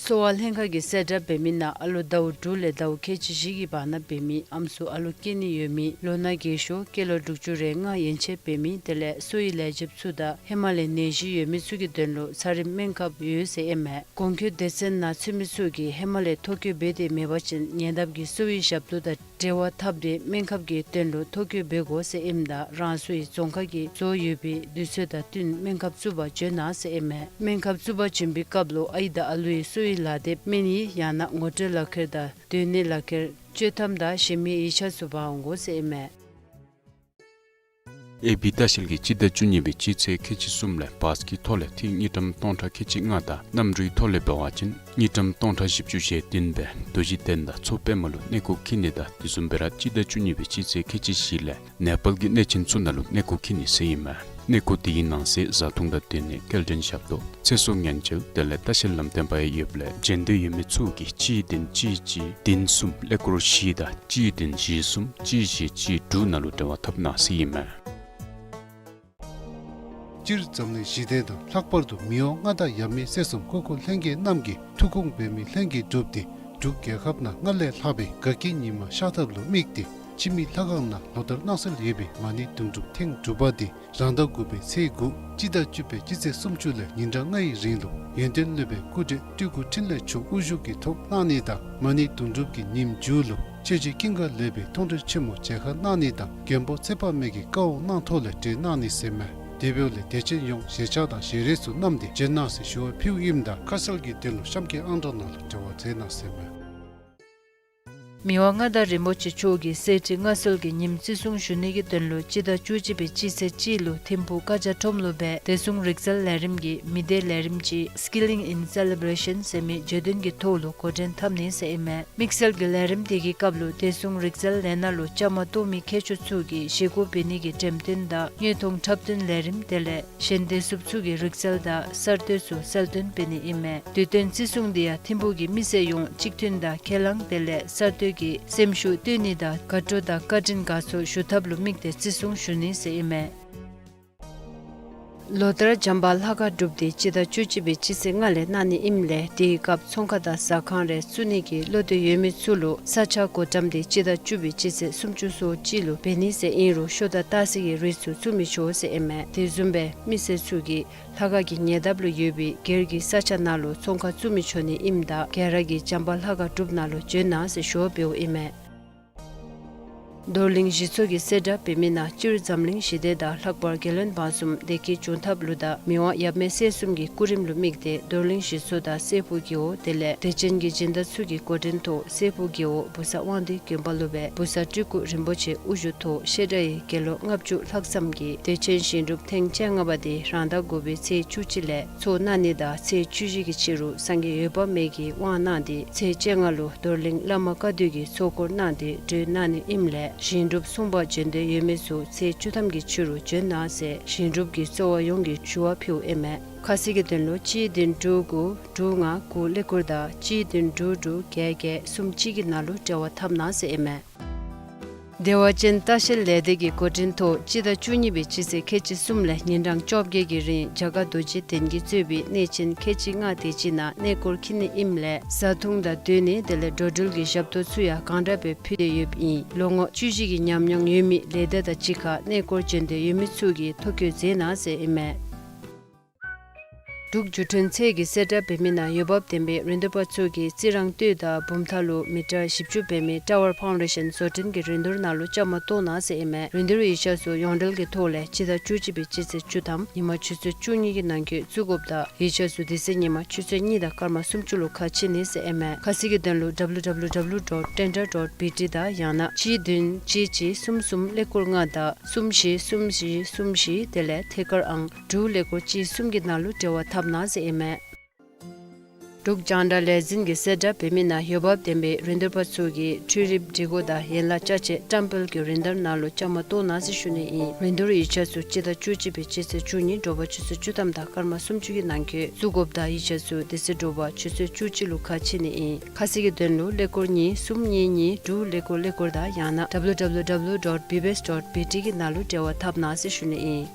གསོ་བ་ལྷན་ཁག་གིས་གསལ་བསྒྲགས་འབད་མི་ནང་ཨ་ལོ་ཟླཝ་དྲུག་ལས་ཟླཝ་ཁལ་གཅིག་བཞི་གི་བར་ན་འབད་མི་ཨམ་སྲུ་ཨ་ལོ་སྐྱེ་ནི་ཡོད་མི་ལོ་ན་རྒས་ཤོས་སྐྱེས་ལོ་དྲུག་ཅུ་རེ་ལྔ་ཡན་ཆད་འབད་མི་དེ་ལས་གསོ་བའི་ལས་བྱེདཔ་ཚུ་དང་ཧེ་མ་ལས་ནད་གཞི་ཡོད་མི་ཚུ་གི་དོན་ལུ་ཚ་རིམས་སྨན་ཁབ་ཡོད་ཟེར་ཨིན་མས། གོང་འཁོད་སྡེ་ཚན་ནང་ཚུད་མི་ཚུ་གིས་ཧེ་མ་ལས་ཐོ་བཀོད་འབད་དེ་མེད་པ་ཅིན་ཉེ་འདབས་ཀྱི་གསོ་བའི་ཞབས་ཏོག་དང་འབྲེལ་བ་འཐབ་སྟེ་སྨན་ཁབ་ཀྱི་དོན་ལུ་ཐོ་བཀོད་འབད་དགོ་ཟེར་ཨིནམ་ད་རང་སོའི་རྫོང་ཁག་གི་བཟོ་ཡོད་པའི་དུས་ཚོད་དང་བསྟུན་སྨན་ཁབ་བཙུགས་པར་བྱོན་གནང་ཟེར་ཨིན་མས། སྨན་ཁབ་བཙུགས་པར་བྱོན་པའི་སྐབས་ལུ་ཨའི་དང་ཨ་ལུའི་གསོ་བའི་ལག་དེབ་སྨན་ཡིག་ཡང་ན་ངོ་སྤྲོད་ལག་ཁྱེར་དང་སྡོད་གནས་ལག་ཁྱེར་བཅོས་ཐམ་དང་གཞན་མི་ཡིག་ཆ་ཚུ་འབག་འོང་དགོ་ཟེར་ཨིན་མས། ཨེ་བི་ལྟ་བཤལ་གྱིས་སྤྱི་ཟླ་བཅུ་གཉིས་པའི་སྤྱི་ཚེས་ཁལ་གཅིག་གསུམ་ལས་བཱས་ཀྱི་ཐོག་ལས་ཏིག་དངུལ་ཀྲམ་སྟོང་ཕྲག་ཁལ་གཅིག་ལྔ་དང་གནམ་གྲུའི་ཐོག་ལས་འབད་བ་ཅིན་དངུལ་ཀྲམ་སྟོང་ཕྲག་བཞི་བཅུ་ཞེ་བདུན་སྦེ་རྡོ་རྗེ་གདན་དང་མཚོ་པདྨ་ལུ་གནས་སྐོར་འཁྱིད་ནི་དང་དེ་བཟུམ་སྦེ་ར་སྤྱི་ཟླ་བཅུ་གཉིས་པའི་སྤྱི་ཚེས་ཁལ་གཅིག་བཞི་ལས་ནེ་པཱལ་གྱི་གནས་ཆེན་ཚུ་ནང་ལུ་གནས་སྐོར་འཁྱིད་ནི་ཟེར་ཨིན་མས། གནས་སྐོར་དེའི་ནང་གསེས་བཟའ་འཐུང་དང་སྡོད་གནས་སྐྱེལ་འདྲེན་ཞབས་ཏོག་ཚེ་སྲོག་ཉེན་བཅོལ་དེ་ལས་ལྟ་བཤལ་ལམ་སྟོན་པ་ཡང་ཡོདཔ་ལས་འབྱོན་འདོད་ཡོད་མི་ཚུ་གིས་གཅིག་བདུན་གཅིག་གཅིག་བདུན་གསུམ་ཀླད་ཀོར་བཞི་དང་གཅིག་བདུན་བཞི་གསུམ་གཅིག་བཞི་གཅིག་དྲུག་ནང་ལུ་འབྲེལ་བ་འཐབ་གནང་ཟེར་ཨིན་མས། སྤྱིར་འཛམ་གླིང་ཞི་བདེ་དང་ལྷག་པར་དུ་མི་དབང་མངའ་བདག་ཡབ་མེས་སྲས་གསུམ་སྐུ་འཁོར་ལྷན་རྒྱས་རྣམས་ཀྱིས་ཐུགས་དགོངས་འབད་མི་ལྷན་རྒྱས་སྒྲུབ་སྟེ་འབྲུག་རྒྱལ་ཁབ་ནང་སྔར་ལས་ལྷག་པའི་དགའ་སྐྱིད་ཉི་མ་ཤར་ཐབས་ལུ་དམིགས་ཏེ་འཆི་མེད་ལྷ་ཁང་ནང་ལོ་ལྟར་གནང་སྲོལ་ཡོད་པའི་མ་ཎི་དུང་སྒྲུབ་ཐེངས་དྲུག་པ་འདི་རང་ཟླ་དགུ་པའི་ཚེས་དགུ་སྤྱི་ཟླ་བཅུ་པའི་སྤྱི་ཚེས་སུམ་ཅུ་ལས་ཉིན་གྲངས་ལྔའི་རིང་ལུ་ཡོན་ཏན་སློབ་དཔོན་སྐུ་བགྲེས་སྤྲུལ་སྐུ་འཕྲིན་ལས་མཆོག་དབུ་བཞུགས་ཀྱི་ཐོག་གནང་ནི་དང་མ་ཎི་དུང་སྒྲུབ་ཀྱི་ཉིནམ་མཇུག་ལུ་ཆོས་རྗེ་ཀུན་དགའ་ལེགས་པའི་མཐོང་གྲོལ་ཆེན་མོ་མཇལ་ཁ་གནང་ནི་དང་མགོན་པོ་ཚེ་དཔག་མེད་ཀྱི་བཀའ་དབང་གནང་ཐོག་ལས་གྲོལ་གནང་ནི་ཟེར་མས། དེ་འབདཝ་ལས་དད་ཅན་ཡོངས་ཞལ་ཆས་དང་ཞལ་རས་ཚུ་བསྣམས་ཏེ་བྱོན་གནང་ཟེར་ཞུ་བ་ཕུལཝ་ཨིནམ་ད་ཁ་གསལ་གྱི་དོན་ལུ་གཤམ་གྱི་ཨང་གྲངས་ནང་ལུ་འབྲེལ་བ་མཛད་གནང་ཟེར་མས། མི་དབང་མངའ་བདག་རིན་པོ་ཆེ་མཆོག་གིས་གསེར་ཁྲི་མངའ་གསོལ་གྱི་ཉིནམ་བརྩི་སྲུང་ཞུ་ནི་གི་དོན་ལུ་སྤྱི་ཟླ་བཅུ་གཅིག་པའི་སྤྱི་ཚེས་གཅིག་ལུ་ཐིམ་ཕུག་ཀ་ཇ་ཁྲོམ་ལུ་སྦེ་བདེ་སྲུང་རིག་རྩལ་ལས་རིམ་གྱི་མི་སྡེ་ལས་རིམ་ཅིག་Skilling in Celebration ཟེར་མི་བརྗོད་དོན་གྱི་ཐོག་ལུ་འགོ་འདྲེན་འཐབ་ནི་ཟེར་ཨིན་མས། དམིགས་བསལ་གྱི་ལས་རིམ་དེ་གི་སྐབས་ལུ་བདེ་སྲུང་རིག་རྩལ་ལས་སྣ་ལུ་བཅའ་མར་གཏོགས་མི་མཁས་མཆོག་ཚུ་གིས་བཞེས་སྒོ་འབད་ནི་གི་འགྲེམས་སྟོན་དང་དངོས་མཐོང་འཁྲབ་སྟོན་ལས་རིམ་དེ་ལས་གཞན་བདེ་སྲུངཔ་ཚུ་གི་རིག་རྩལ་དང་གསར་གཏོད་ཚུ་གསལ་སྟོན་འབད་ནི་ཨིན་མས། དུས་སྟོན་བརྩི་སྲུང་དེ་ཡང་ཐིམ་ཕུག་གི་མི་སེར་ཡོངས་གཅིག་མཐུན་དང་ཁས་བླངས་དེ་ལས་གསར་གཏོད་ཀྱི་སེམས་ཤུགས་བཏོན་ནི་དང་དགའ་སྤྲོ་དང་བཀའ་དྲིན་དགའ་ཚོར་ཞུ་ཐབས་ལུ་དམིགས་ཏེ་བརྩི་སྲུང་ཞུ་ནི་ཟེར་ཨིན་མས། ལོ་ལྟར་བྱམས་པ་ལྷ་ཁང་སྒྲུབ་སྡེ་སྤྱི་ཟླ་བཅུ་གཅིག་པའི་སྤྱི་ཚེས་ལྔ་ལས་གནང་ནི་ཨིནམ་ལས་དེའི་སྐབས་ཚོང་ཁང་དང་ཟ་ཁང་རེ་བཙུགས་ནི་གི་བློ་འདོད་ཡོད་མི་ཚུ་ལུ་ས་ཆ་བགོ་བཀྲམ་དེ་སྤྱི་ཟླ་བཅུ་པའི་སྤྱི་ཚེས་སུམ་ཅུ་སོ་གཅིག་ལུ་འབད་ནི་ཟེར་ཨིན་རུང་ཤོ་དང་སྟག་གཟིག་གི་རིགས་ཚུ་བཙུགས་མི་ཆོག་ཟེར་ཨིན་མས། དེ་བཟུམ་སྦེ་མི་སེར་ཚུ་གིས་ལྷ་ཁང་གི་ཉེ་འདབས་ལུ་ཡོད་པའི་སྒེར་གྱི་ས་ཆ་ནང་ལུ་ཚོང་ཁང་བཙུགས་མི་ཆོག་ནི་ཨིནམ་ད་ག་ར་གིས་བྱམས་པ་ལྷ་ཁང་སྒྲུབ་ནང་ལུ་འབྱོན་གནང་ཟེར་ཞུ་བ་འབདཝ་ཨིན་མས། རྡོར་གླིང་གཞི་ཚོགས་ཀྱིས་གསལ་བསྒྲགས་འབད་མི་ནང་སྤྱིར་འཛམ་གླིང་ཞི་བདེ་དང་ལྷག་པར་རྒྱལ་བློན་འབངས་གསུམ་བདེ་སྐྱིད་འབྱུང་ཐབས་ལུ་དང་མི་དབང་ཡབ་མེས་སྲས་གསུམ་གྱི་སྐུ་རིམ་ལུ་དམིགས་ཏེ་རྡོར་གླིང་གཞི་ཚོགས་དང་སྲས་ཕུག་རྒེད་འོག་དེ་ལས་དད་ཅན་གྱི་སྦྱིན་བདག་ཚུ་གི་འགོ་འདྲེན་ཐོག་སྲས་ཕུག་རྒེད་འོག་བུ་ཚ་དབང་འདུས་དགོན་པ་ལུ་སྦེ་བུ་ཚ་སྤྲུལ་སྐུ་རིན་པོ་ཆེ་དབུ་བཞུགས་ཐོག་བཤད་གྲྭ་ཡི་དགེ་སློང་ལྔ་བཅུ་ལྷག་ཙམ་གྱིས་དད་ཅན་ཞིང་སྒྲུབ་ཐེངས་བཅོ་ལྔ་པ་དེ་རང་ཟླ་དགུ་པའི་ཚེས་བཅུ་གཅིག་ལས་ཚོགས་གནང་ནི་དང་ཚེས་བཅུ་བཞི་གི་ཕྱི་རུ་སངས་རྒྱས་འོད་དཔག་མེད་ཀྱིས་དབང་གནང་སྟེ་ཚེས་བཅོ་ལྔ་ལུ་རྡོར་གླིང་བླ་མ་བཀའ་བསྡུ་གིས་ཚོགས་འཁོར་གནང་སྟེ་གྲོལ་གནང་ནི་ཨིནམ་ལས་ཞིང་སྒྲུབ་སྲུང་པར་འབྱོན་འདོད་ཡོད་མི་ཚུ་ཚེས་བཅུ་ཐམ་གྱི་ཕྱི་རུ་འབྱོན་གནང་ཟེར་ཞིང་སྒྲུབ་ཀྱི་གསོ་བ་ཡོངས་ཀྱིས་ཞུ་བ་ཕུལཝ་ཨིན་མས། ཁ་གསལ་གྱི་དོན་ལུ་གཅིག་བདུན་དྲུག་དགུ་དྲུག་ལྔ་དགུ་ཀླད་ཀོར་དང་གཅིག་བདུན་དྲུག་དྲུག་བརྒྱད་བརྒྱད་གསུམ་གཅིག་གི་ནང་ལུ་འབྲེལ་བ་འཐབ་གནང་ཟེར་ཨིན་མས། བདེ་བ་ཅན་ལྟ་བཤལ་ལས་སྡེ་གི་འགོ་འདྲེན་ཐོག་སྤྱི་ཟླ་བཅུ་གཉིས་པའི་སྤྱི་ཚེས་ཁལ་གཅིག་གསུམ་ལས་ཉིན་གྲངས་བཅོ་བརྒྱད་ཀྱི་རིང་རྒྱ་གར་རྡོ་རྗེ་གདན་གྱིས་གཙོས་པའི་གནས་ཆེན་ཁལ་གཅིག་ལྔ་དེ་ཅིག་ནང་གནས་སྐོར་འཁྱིད་ནི་ཨིནམ་ལས་བཟའ་འཐུང་དང་སྡོད་གནས་དེ་ལས་འགྲོ་འགྲུལ་གྱི་ཞབས་ཏོག་ཚུ་ཡང་གང་དྲག་སྦེ་ཕུལ་ཏེ་ཡོདཔ་ཨིན། ལོ་ངོ་བཅུ་བཞི་གི་ཉམས་མྱོང་ཡོད་མི་ལས་སྡེ་དང་གཅིག་ཁར་གནས་སྐོར་འབྱོན་འདོད་ཡོད་མི་ཚུ་གིས་ཐོ་བཀོད་མཛད་གནང་ཟེར་ཨིན་མས། འབྲུག་བརྒྱུད་འཕྲིན་ཚད་ཀྱིས་གསལ་བསྒྲགས་འབད་མི་ནང་འོས་འབབ་ལྡན་པའི་རིན་བསྡུར་པ་ཚུ་གིས་རྩི་རང་སྟོད་དང་བུམ་ཐང་ལུ་མི་ཊར་བཞི་བཅུ་འབད་མི་ཊ་ཝར་ཕའུན་ཌེ་ཤཱན་བཟོ་སྐྲུན་གྱི་རིན་བསྡུར་ནང་ལུ་བཅའ་མར་གཏོགས་གནང་ཟེར་ཨིན་མས། རིན་བསྡུར་ཡིག་ཆ་ཚུ་ཡོངས་འབྲེལ་གྱི་ཐོག་ལས་སྤྱི་ཟླ་བཅུ་གཅིག་པའི་སྤྱི་ཚེས་བཅུ་ཐམ་ཉིན་མ་ཆུ་ཚོད་བཅུ་གཉིས་ཀྱི་ནང་འཁོད་བཙུགས་དགོཔ་དང་ཡིག་ཆ་ཚུ་དེ་ཚེ་ཉིན་མ་ཆུ་ཚོད་གཉིས་དང་སྐར་མ་སུམ་ཅུ་ལུ་ཁ་ཕྱེ་ནི་ཟེར་ཨིན་མས། ཁ་གསལ་གྱི་དོན་ལུ་W W W dot tendra dot B T དང་ཡང་ན་གཅིག་བདུན་གཅིག་གཅིག་གསུམ་གསུམ་ཀླད་ཀོར་ལྔ་དང་གསུམ་བཞི་གསུམ་བཞི་གསུམ་བཞི་དེ་ལས་ཐད་ཀར་ཨང་དྲུག་ཀླད་ཀོར་གཅིག་གསུམ་གྱི་ནང་ལུ་འབྲེལ་བ་འཐབ་གནང་ཟེར་ཨིན་མས། འབྲུག་རྒྱང་བསྒྲགས་ལས་འཛིན་གྱིས་གསལ་བསྒྲགས་འབད་མི་ནང་འོས་འབབ་ལྡན་པའི་རིན་བསྡུར་པ་ཚུ་གིས་འཕྲུལ་རིག་སྒྲིག་གོ་དང་ཡན་ལག་ཅ་ཆས་བཀྲམ་སྤེལ་གྱི་རིན་བསྡུར་ནང་ལུ་བཅའ་མར་གཏོགས་གནང་ཟེར་ཞུ་ནི་ཨིན། རིན་བསྡུར་ཡིག་ཆ་ཚུ་སྤྱི་ཟླ་བཅུ་གཅིག་པའི་སྤྱི་ཚེས་བཅུ་གཉིས་དྲོ་པ་ཆུ་ཚོད་བཅུ་ཐམ་དང་སྐར་མ་སུམ་ཅུ་གི་ནང་འཁོད་བཙུགས་དགོཔ་དང་ཡིག་ཆ་ཚུ་དེ་ཚེ་དྲོ་པ་ཆུ་ཚོད་བཅུ་གཅིག་ལུ་ཁ་ཕྱེ་ནི་ཨིན། ཁ་གསལ་གྱི་དོན་ལུ་ཀླད་ཀོར་གཉིས་གསུམ་གཉིས་གཉིས་དྲུག་ཀླད་ཀོར་ཀླད་ཀོར་དང་ཡང་ན་W W W dot B B S dot B T གི་ནང་ལུ་འབྲེལ་བ་འཐབ་གནང་ཟེར་ཞུ་ནི་ཨིན།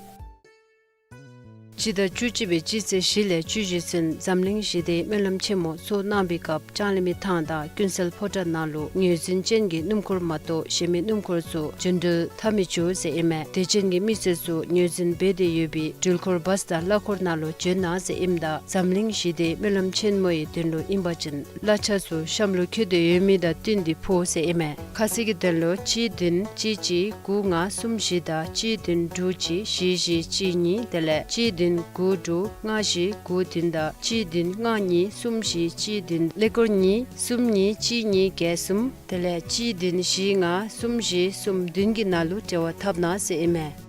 སྤྱི་ཟླ་བཅུ་གཅིག་པའི་སྤྱི་ཚེས་བཞི་ལས་བཅུ་བཞི་ཚུན་འཛམ་གླིང་ཞི་བདེའི་སྨོན་ལམ་ཆེན་མོ་ཚོགས་གནང་བའི་སྐབས་ལྕང་གླིང་མི་ཐང་དང་ཀུན་གསལ་ཕོ་བྲང་ནང་ལུ་ངོས་འཛིན་ཅན་གྱི་སྣུམ་འཁོར་མ་གཏོགས་གཞན་མི་སྣུམ་འཁོར་ཚུ་འགྲོ་འགྲུལ་འཐབ་མི་ཆོག་ཟེར་ཨིན་མས། དད་ཅན་གྱི་མི་སེར་ཚུ་ངོས་འཛིན་འབད་དེ་ཡོད་པའི་འགྲུལ་འཁོར་བཱས་དང་གླ་འཁོར་ནང་ལུ་འབྱོན་གནང་ཟེར་ཨིནམ་ད་འཛམ་གླིང་ཞི་བདེའི་སྨོན་ལམ་ཆེན་མོའི་དོན་ལུ་ཨིན་པ་ཅིན་གླ་ཆ་ཚུ་གཤམ་ལུ་འཁོད་དེ་ཡོད་མི་དང་བསྟུན་ཏེ་ཕོག་ཟེར་ཨིན་མས། ཁ་གསལ་གྱི་དོན་ལུ་གཅིག་བདུན་གཅིག་གཅིག་དགུ་ལྔ་གསུམ་བཞི་དང་གཅིག་བདུན་དྲུག་གཅིག་བཞི་བཞི་གཅིག་གཉིས་དེ་ལས་གཅིག་བདུན་དགུ་དྲུག་ལྔ་བཞི་དགུ་བདུན་དང་གཅིག་བདུན་ལྔ་གཉིས་གསུམ་བཞི་གཅིག་བདུན་ཀླད་ཀོར་གཉིས་གསུམ་གཉིས་གཅིག་གཉིས་བརྒྱད་གསུམ་དེ་ལས་གཅིག་བདུན་བཞི་ལྔ་གསུམ་བཞི་གསུམ་བདུན་གྱི་ནང་ལུ་འབྲེལ་བ་འཐབ་གནང་ཟེར་ཨིན་མས།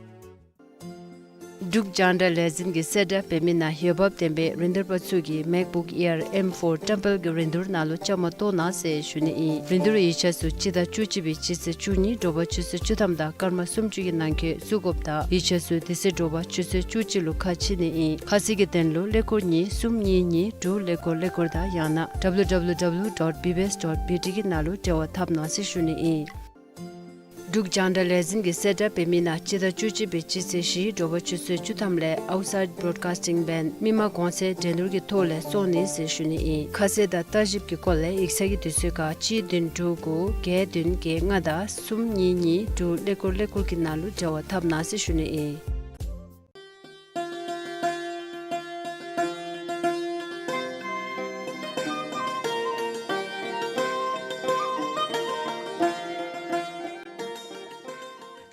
འབྲུག་རྒྱང་བསྒྲགས་ལས་འཛིན་གྱིས་གསལ་བསྒྲགས་འབད་མི་ནང་འོས་འབབ་ལྡན་པའི་རིན་བསྡུར་པ་ཚུ་གིས་MacBook Air M four བཀྲམ་སྤེལ་གྱི་རིན་བསྡུར་ནང་ལུ་བཅའ་མར་གཏོགས་གནང་ཟེར་ཞུ་ནི་ཨིན། རིན་བསྡུར་ཡིག་ཆ་ཚུ་སྤྱི་ཟླ་བཅུ་གཅིག་པའི་སྤྱི་ཚེས་བཅུ་གཉིས་དྲོ་པ་ཆུ་ཚོད་བཅུ་ཐམ་དང་སྐར་མ་སུམ་ཅུ་གི་ནང་འཁོད་བཙུགས་དགོཔ་དང་ཡིག་ཆ་ཚུ་དེ་ཚེ་དྲོ་པ་ཆུ་ཚོད་བཅུ་གཅིག་ལུ་ཁ་ཕྱེ་ནི་ཨིན། ཁ་གསལ་གྱི་དོན་ལུ་ཀླད་ཀོར་གཉིས་གསུམ་གཉིས་གཉིས་དྲུག་ཀླད་ཀོར་ཀླད་ཀོར་དང་ཡང་ན་W W W dot B B S dot B T གི་ནང་ལུ་འབྲེལ་བ་འཐབ་གནང་ཟེར་ཞུ་ནི་ཨིན། འབྲུག་རྒྱང་བསྒྲགས་ལས་འཛིན་གྱིས་གསལ་བསྒྲགས་འབད་མི་ནང་སྤྱི་ཟླ་བཅུ་གཅིག་པའི་སྤྱི་ཚེས་བཞི་དྲོ་པ་ཆུ་ཚོད་བཅུ་ཐམ་ལས་Outside Broadcasting Band མི་མང་གོང་ཚད་འགྲན་བསྡུར་གྱི་ཐོག་ལས་བཙོང་ནི་ཟེར་ཞུ་ནི་ཨིན། ཁ་གསལ་དང་ལྟ་ཞིབ་ཀྱི་སྐོར་ལས་ཡིག་ཚང་གི་དུས་ཚོད་ཁར་གཅིག་བདུན་དྲུག་དགུ་བརྒྱད་བདུན་བརྒྱད་ལྔ་དང་གསུམ་གཉིས་གཉིས་དྲུག་ཀླད་ཀོར་ཀླད་ཀོར་གྱི་ནང་ལུ་འབྲེལ་བ་འཐབ་གནང་ཟེར་ཞུ་ནི་ཨིན།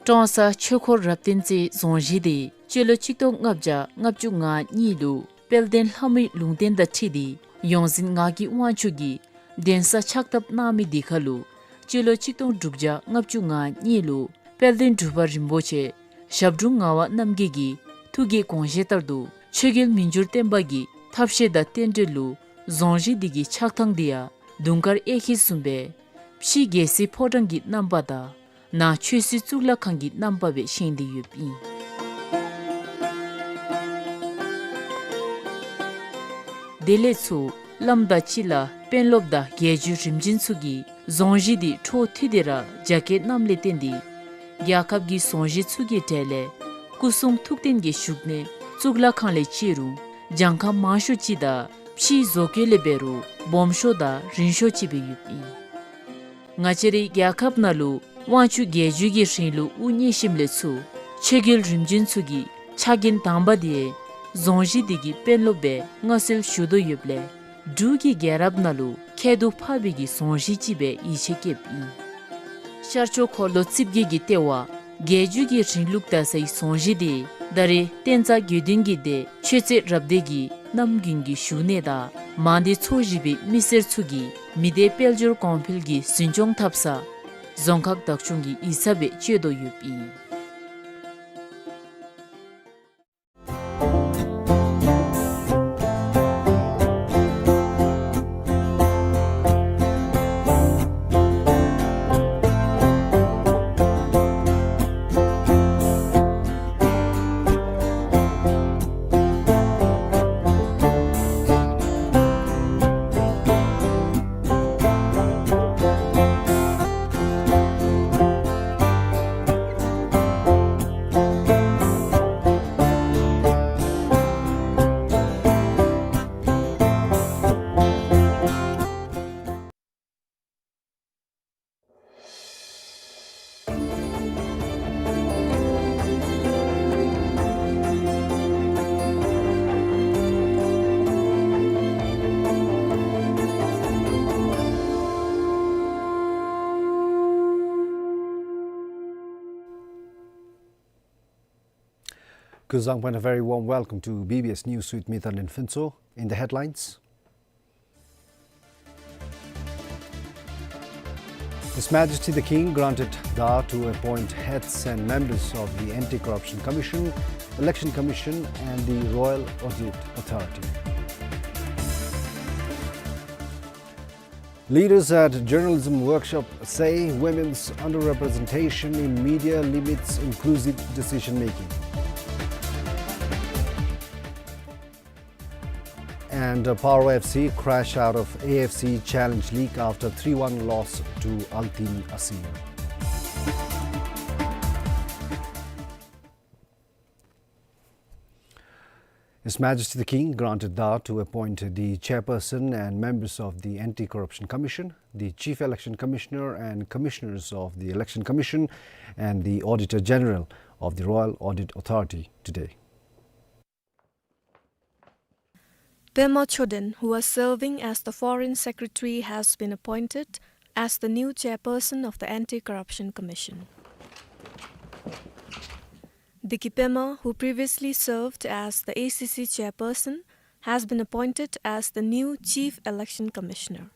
ཀྲོང་གསར་ཆོས་འཁོར་རབ་བརྟན་རྩེ་རྫོང་གཞིས་དེ་སྤྱི་ལོ་ཆིག་སྟོང་ལྔ་བརྒྱ་ལྔ་བཅུ་ང་གཉིས་ལུ་དཔལ་ལྡན་ལྷ་མོའི་ལུང་བསྟན་དང་འཁྲིལ་ཏེ་ཡོངས་འཛིན་ངག་གི་དབང་ཕྱུག་གིས་གདན་ས་ཕྱག་བཏབ་གནང་མི་དེ་ཁར་ལུ་ སྤྱི་ལོ་གཅིག་སྟོང་དྲུག་བརྒྱ་ལྔ་བཅུ་ང་གཉིས་ལུ་དཔལ་ལྡན་འབྲུག་པ་རིན་པོ་ཆེ་ཞབས་དྲུང་ངག་དབང་རྣམ་རྒྱལ་གྱི་ཐུགས་ཀྱི་དགོངས་བཞེད་ལྟར་དུ་ཆོས་རྒྱལ་མི་འགྱུར་བརྟན་པ་གི་ཐབས་ཤེས་དང་རྟེན་འབྲེལ་ལུ་རྫོང་གཞི་འདི་གི་ཆགས་ཐངས་འདི་ཡང་དུང་དཀར་གཡས་འཁྱིལ་བཟུམ་སྦེ་ཕྱི་རྒྱལ་སྲིད་ཕོ་བྲང་གི་རྣམ་པ་དང་ནང་ཆོས་སྲིད་གཙུག་ལག་ཁང་གི་རྣམ་པ་སྦེ་བཞེངས་ཏེ་ཡོདཔ་ཨིན། དེ་ལས་ཚུར་བླམ་དང་ཅིག་ལ་དཔོན་སློབ་དང་རྒྱལ་བརྒྱུད་རིམ་བྱོན་ཚུ་གིས་རྫོང་གཞི་འདི་འཕྲོ་མཐུད་དེ་ར་རྒྱ་བསྐྱེད་གནངམ་ལས་བརྟེན་ཏེ་རྒྱལ་ཁབ་ཀྱི་རྫོང་གཞི་ཚུ་གི་གྲས་ལས་སྐུ་གསུང་ཐུགས་རྟེན་གྱི་བཞུགས་གནས་གཙུག་ལག་ཁང་ལས་བརྩི་རུང་གྱངས་ཁ་མང་ཤོས་ཅིག་དང་ཕྱིའི་བཟོ་བཀོད་ལས་འབད་རུང་སྦོམ་ཤོས་དང་རིང་ཤོས་ཅིག་སྦེ་ཡོདཔ་ཨིན། ང་བཅས་རའི་རྒྱལ་ཁབ་ནང་ལུ་དབང་ཕྱུག་རྒྱལ་བརྒྱུད་ཀྱི་རིང་ལུགས་དབུ་བརྙེས་ཞིནམ་ལས་ཚུར་ཆོས་རྒྱལ་རིམ་བྱོན་ཚུ་གི་ཕྱག་འགན་དང་པ་འདི་རྫོང་གཞི་འདི་གི་དཔོན་སློབ་སྦེ་མངའ་གསོལ་ཞུ་དོ་ཡོདཔ་ལས་འབྲུག་གི་རྒྱལ་རབས་ནང་ལུ་ཁྱད་དུ་འཕགས་པའི་གི་རྫོང་གཞི་ཅིག་སྦེ་ཡིད་ཆེས་བསྐྱེདཔ་ཨིན། ཤར་ཕྱོགས་འཁོར་ལོ་རྩིབས་བརྒྱད་ཀྱི་ལྟེ་བ་རྒྱལ་བརྒྱུད་ཀྱི་རིང་ལུགས་དར་སའི་རྫོང་གཞི་འདི་ད་རེས་བསྟན་རྩ་དགེ་འདུན་གྱི་སྡེ་ཆོས་རྩེ་རབ་སྡེ་གི་རྣམ་རྒྱུན་གྱི་བཞུགས་གནས་དང་མང་སྡེ་ཚོ་བཞི་པའི་མི་སེར་ཚུ་གིས་མི་སྡེ་དཔལ་འབྱོར་གོང་འཕེལ་གྱི་འཛིན་སྐྱོང་འཐབ་ས་རྫོང་ཁག་བདག་སྐྱོང་གི་ཡིག་ཚང་སྦེ་སྤྱོད་དོ་ཡོདཔ་ཨིན། Kuzuzangpo and a very warm welcome to B B S News with me, Talen Phuntsho. In the headlines, His Majesty the King granted Dawah to appoint heads and members of the Anti-Corruption Commission, Election Commission and the Royal Audit Authority. Leaders at Journalism Workshop say women's underrepresentation in media limits inclusive decision-making. And, uh, Paro F C crash out of A F C Challenge League after three one loss to Altyn Asir. His Majesty the King granted Dawah to appoint the chairperson and members of the Anti-Corruption Commission, the Chief Election Commissioner and Commissioners of the Election Commission, and the Auditor General of the Royal Audit Authority today. Pema Choden, who was serving as the Foreign Secretary, has been appointed as the new chairperson of the Anti-Corruption Commission. Deki Pema, who previously served as the A C C chairperson, has been appointed as the new Chief Election Commissioner.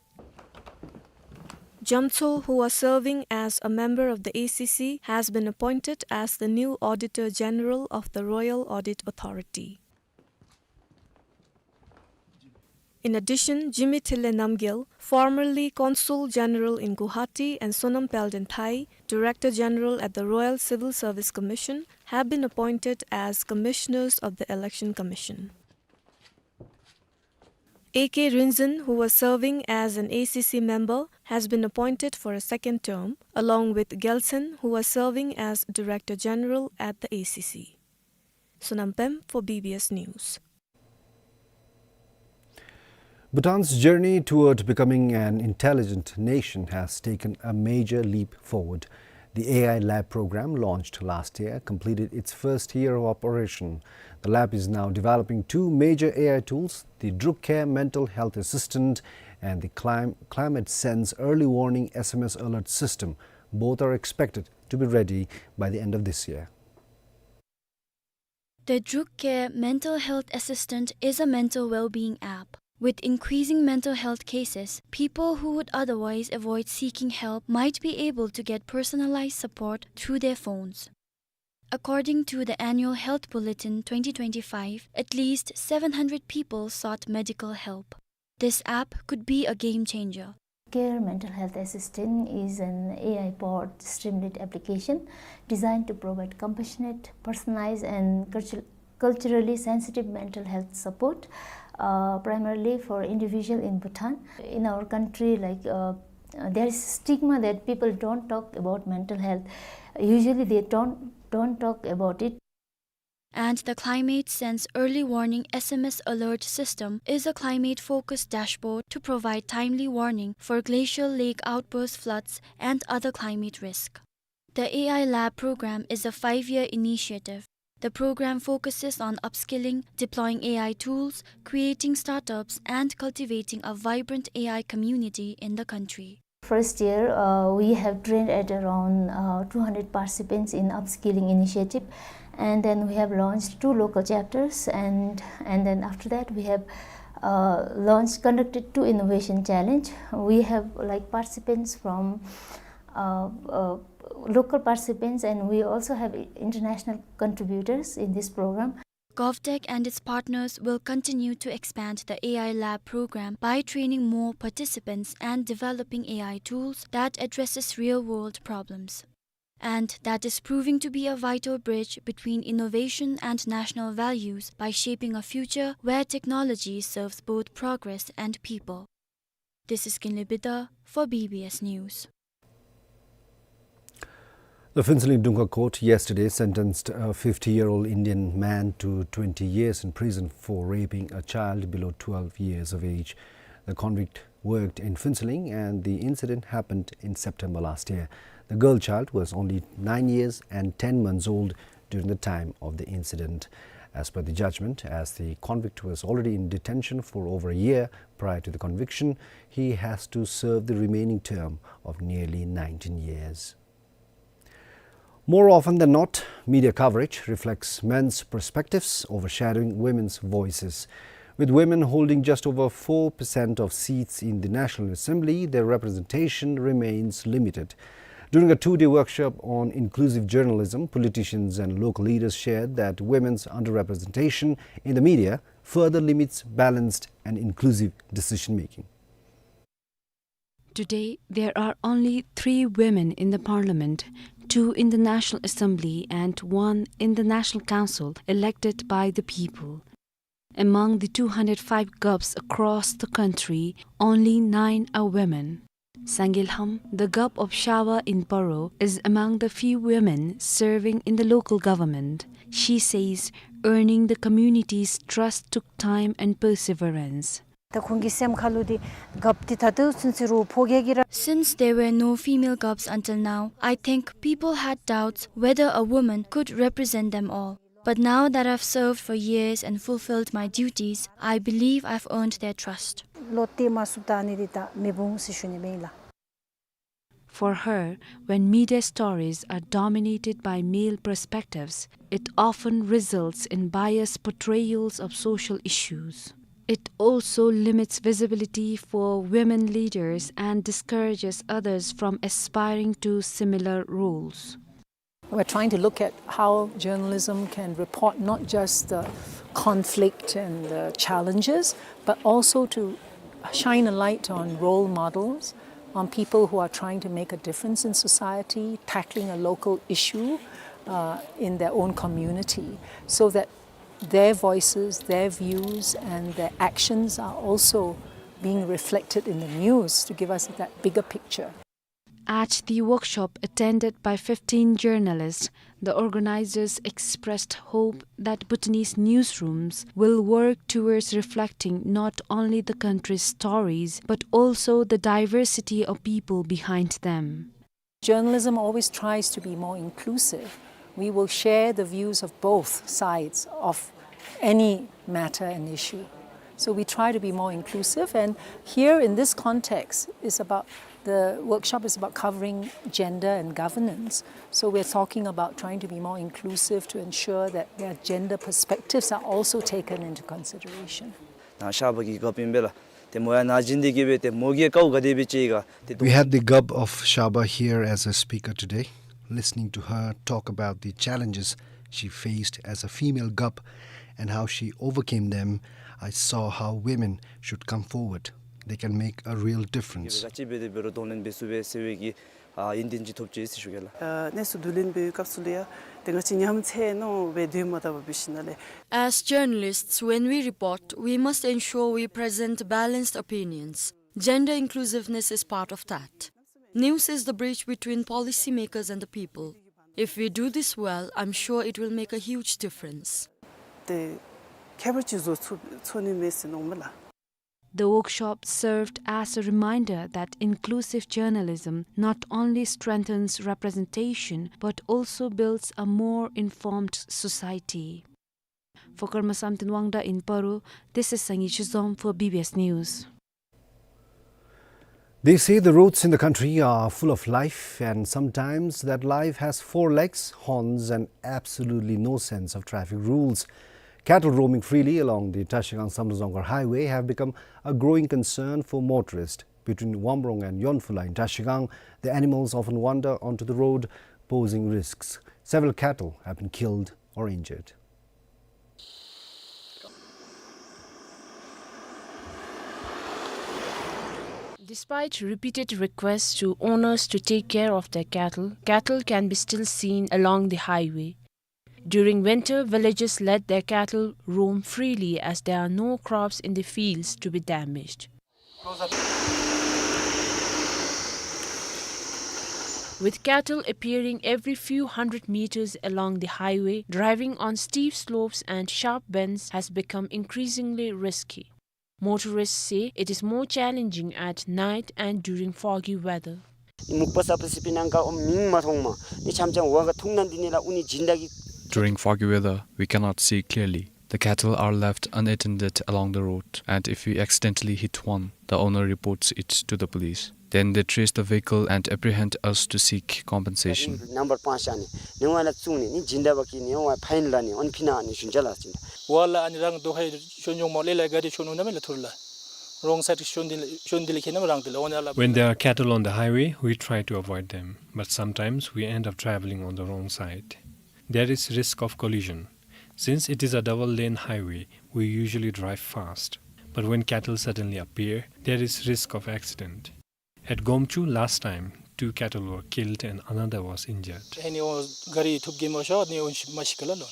Jamtsho, who was serving as a member of the A C C, has been appointed as the new Auditor General of the Royal Audit Authority. In addition, Jimmy Thille Namgyel, formerly Consul General in Guwahati, and Sonam Palden Thai, Director General at the Royal Civil Service Commission, have been appointed as Commissioners of the Election Commission. A K Rinzin, who was serving as an A C C member, has been appointed for a second term, along with Gyaltshen, who was serving as Director General at the A C C. Sonam Pem for B B S News. Bhutan's journey toward becoming an intelligent nation has taken a major leap forward. The A I Lab program, launched last year, completed its first year of operation. The lab is now developing two major A I tools, the Druk Care Mental Health Assistant and the Clim-, Climate Sense Early Warning S M S Alert System. Both are expected to be ready by the end of this year. The Druk Care Mental Health Assistant is a mental well-being app. With increasing mental health cases, people who would otherwise avoid seeking help might be able to get personalized support through their phones. According to the Annual Health Bulletin twenty twenty-five, at least seven hundred people sought medical help. This app could be a game changer. Care Mental Health Assistant is an A I-powered streamlit application designed to provide compassionate, personalized, and cultu-, culturally sensitive mental health support, uh, primarily for individual in Bhutan. In our country, like, uh, uh, there is stigma that people don't talk about mental health. Usually, they don't, don't talk about it. And the Climate Sense Early Warning S M S Alert System is a climate-focused dashboard to provide timely warning for glacial lake outburst floods and other climate risk. The A I Lab program is a five-year initiative. The program focuses on upskilling, deploying A I tools, creating startups, and cultivating a vibrant A I community in the country. First year, uh, we have trained at around, uh, two hundred participants in upskilling initiative, and then we have launched two local chapters, and, and then after that we have, uh, launched, conducted two innovation challenge. We have, like, participants from, uh, uh, local participants, and we also have i-, international contributors in this program. GovTech and its partners will continue to expand the A I Lab program by training more participants and developing A I tools that addresses real-world problems. And that is proving to be a vital bridge between innovation and national values by shaping a future where technology serves both progress and people. This is Kinley Bidha for B B S News. The Phuentsholing Dunghuar Court yesterday sentenced a fifty-year-old Indian man to twenty years in prison for raping a child below twelve years of age. The convict worked in Phuentsholing, and the incident happened in September last year. The girl child was only nine years and ten months old during the time of the incident. As per the judgment, as the convict was already in detention for over a year prior to the conviction, he has to serve the remaining term of nearly nineteen years. More often than not, media coverage reflects men's perspectives, overshadowing women's voices. With women holding just over four percent of seats in the National Assembly, their representation remains limited. During a two-day workshop on inclusive journalism, politicians and local leaders shared that women's underrepresentation in the media further limits balanced and inclusive decision-making. Today, there are only three women in the parliament, two in the National Assembly and one in the National Council, elected by the people. Among the two hundred five GOPs across the country, only nine are women. Sangay Lham, the GOP of Shawa in Paro, is among the few women serving in the local government. She says earning the community's trust took time and perseverance. ད་ཁོང་གི་སེམས་ཁ་ལུ་འདི་གབ་འདི་ད་ལྟོ་ཚུན་ཚོད་རུང་ཕོ་རྒྱས་ཀྱི་ར། Since there were no female GOPs until now, I think people had doubts whether a woman could represent them all. But now that I've served for years and fulfilled my duties, I believe I've earned their trust. བློ་གཏད་མ་ཚུགསཔ་ད་ཨ་ནི་འདི་ད་མེད་པ་འོང་ཟེར་ཞུ་ནི་ཨིན་ལགས། For her, when media stories are dominated by male perspectives, it often results in biased portrayals of social issues. It also limits visibility for women leaders and discourages others from aspiring to similar roles. We're trying to look at how journalism can report not just the conflict and the challenges, but also to shine a light on role models, on people who are trying to make a difference in society, tackling a local issue, uh, in their own community, so that their voices, their views, and their actions are also being reflected in the news to give us that bigger picture. At the workshop attended by fifteen journalists, the organizers expressed hope that Bhutanese newsrooms will work towards reflecting not only the country's stories, but also the diversity of people behind them. Journalism always tries to be more inclusive. We will share the views of both sides of any matter and issue. So we try to be more inclusive, and here in this context is about, the workshop is about covering gender and governance. So we're talking about trying to be more inclusive to ensure that their gender perspectives are also taken into consideration. ནཱ་ཤ་བ་གི་རྒཔོ་ཨིན་པས་ལགས། ཏེ་མོ་ཡང་ནཱ་བྱིན་ཏེ་གི་སྦེ་ཏེ་མོ་གིས་དཀའཝ་ག་དེ་སྦེ་སྤྱད་ག་ཏེ། We had the Gup of Shaba here as a speaker today. Listening to her talk about the challenges she faced as a female gup and how she overcame them, I saw how women should come forward. They can make a real difference. ག་ཅི་འབད་དེ་འབད་རུང་གདོང་ལེན་འབད་ཚུགས་པས་ཟེར་བའི་གི་ཨ་ཡོན་ཏན་ཅིག་ཐོབ་ཅི་ཟེར་ཞུ་གེ་ལགས། ཨ་གནས་ཚུལ་བསྡུ་ལེན་འབད་བའི་སྐབས་སུ་ལུ་ཡང་ཏེ་ང་བཅས་ཉམས་ཆག་ནོ་སྦེ་སྡོད་མ་ད་པར་འབད་ཞིནམ་ལས། As journalists, when we report, we must ensure we present balanced opinions. Gender inclusiveness is part of that. News is the bridge between policymakers and the people. If we do this well, I'm sure it will make a huge difference. ཏེ་ཁྱད་པར་ཅིག་བཟོ་ཚུགས་ཚུགས་ནི་མས་ཟེར་མནོཝ་མས་ལགས། The workshop served as a reminder that inclusive journalism not only strengthens representation but also builds a more informed society. For Karma Samten Wangda in Paro, this is Sangi Chizom for B B S News. They say the roads in the country are full of life, and sometimes that life has four legs, horns, and absolutely no sense of traffic rules. Cattle roaming freely along the Trashigang Samdrup Jongkhar Highway have become a growing concern for motorists. Between Wamrong and Yonphula in Trashigang, the animals often wander onto the road, posing risks. Several cattle have been killed or injured. Despite repeated requests to owners to take care of their cattle, cattle can be still seen along the highway. During winter, villagers let their cattle roam freely as there are no crops in the fields to be damaged. With cattle appearing every few hundred meters along the highway, driving on steep slopes and sharp bends has become increasingly risky. Motorists say it is more challenging at night and during foggy weather. ནི་མུག་པ་ས་པ་སི་པི་ནང་ག་ཨོ་མིང་མ་མཐོང་མ། ནི་འཆམ་འཆམ་བ་ག་ཐུང་ན་འདི་ནི་ལ་ཨུ་ནི་སྦྱིན་བདག་གི། During foggy weather, we cannot see clearly. The cattle are left unattended along the road, and if we accidentally hit one, the owner reports it to the police. Then they trace the vehicle and apprehend us to seek compensation. ནམ་བར་སྤང་བཞག་ནི་ནི་ཝ་ལ་བཙུགས་ནི་ནི་སྦྱིན་བདག་པ་གིས་ནི་ཝ་ཕ་ཡིན་ལ་ནི་ཨོན་ཕི་ན་ནི་ཞུན་ཅ་ལ་སྦྱིན་བདག། ཝ་ལ་ཨ་ནི་རང་དོ་ཧའི་ཤོན་ཇོང་མོ་ལེ་ལ་ག་རི་ཤོན་ནུ་ན་མེ་ལ་ཐུར་ལ། Wrong side ཤོན་དི་ལ་ཤོན་དི་ལ་ཁེ་ན་རང་དི་ལ་ཨོ་ནི་ཨ་ལ། When there are cattle on the highway, we try to avoid them, but sometimes we end up traveling on the wrong side. There is risk of collision. Since it is a double lane highway, we usually drive fast. But when cattle suddenly appear, there is risk of accident. At Gomchu last time, two cattle were killed and another was injured. ཧེ་ནི་ཨོ་ག་རི་ཐུབ་གེ་མ་ཤོ་ནི་ཨོ་ཤི་མ་ཤི་ཀ་ལ་ལོ་ན།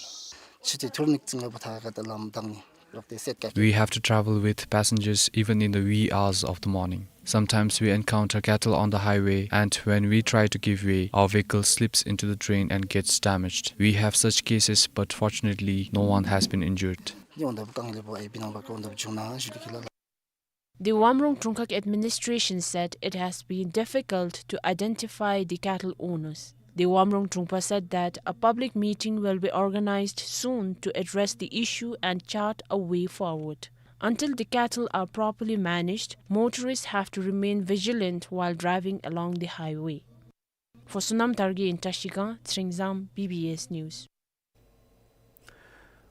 ཤི་ཏི་ཐུར་ནིག་ཙིང་ལ་བ་ཐ་ག་ཏ་ལམ་དང་ནི་རོག་ཏེ་སེད་ཀ། We have to travel with passengers even in the wee hours of the morning. Sometimes we encounter cattle on the highway, and when we try to give way, our vehicle slips into the drain and gets damaged. We have such cases, but fortunately, no one has been injured. ནི་ཨོན་དབ་ཀང་ལེ་བོ་ཨེ་བི་ནང་བ་ཀ་ཨོན་དབ་ཇུང་ན་ཞུ་ཏི་ཁེ་ལ་ལ། The Wamrong Chungkhak administration said it has been difficult to identify the cattle owners. The Wamrong Chungpa said that a public meeting will be organized soon to address the issue and chart a way forward. Until the cattle are properly managed, motorists have to remain vigilant while driving along the highway. For Sonam Targi in Trashigang, Tsringzam, B B S News.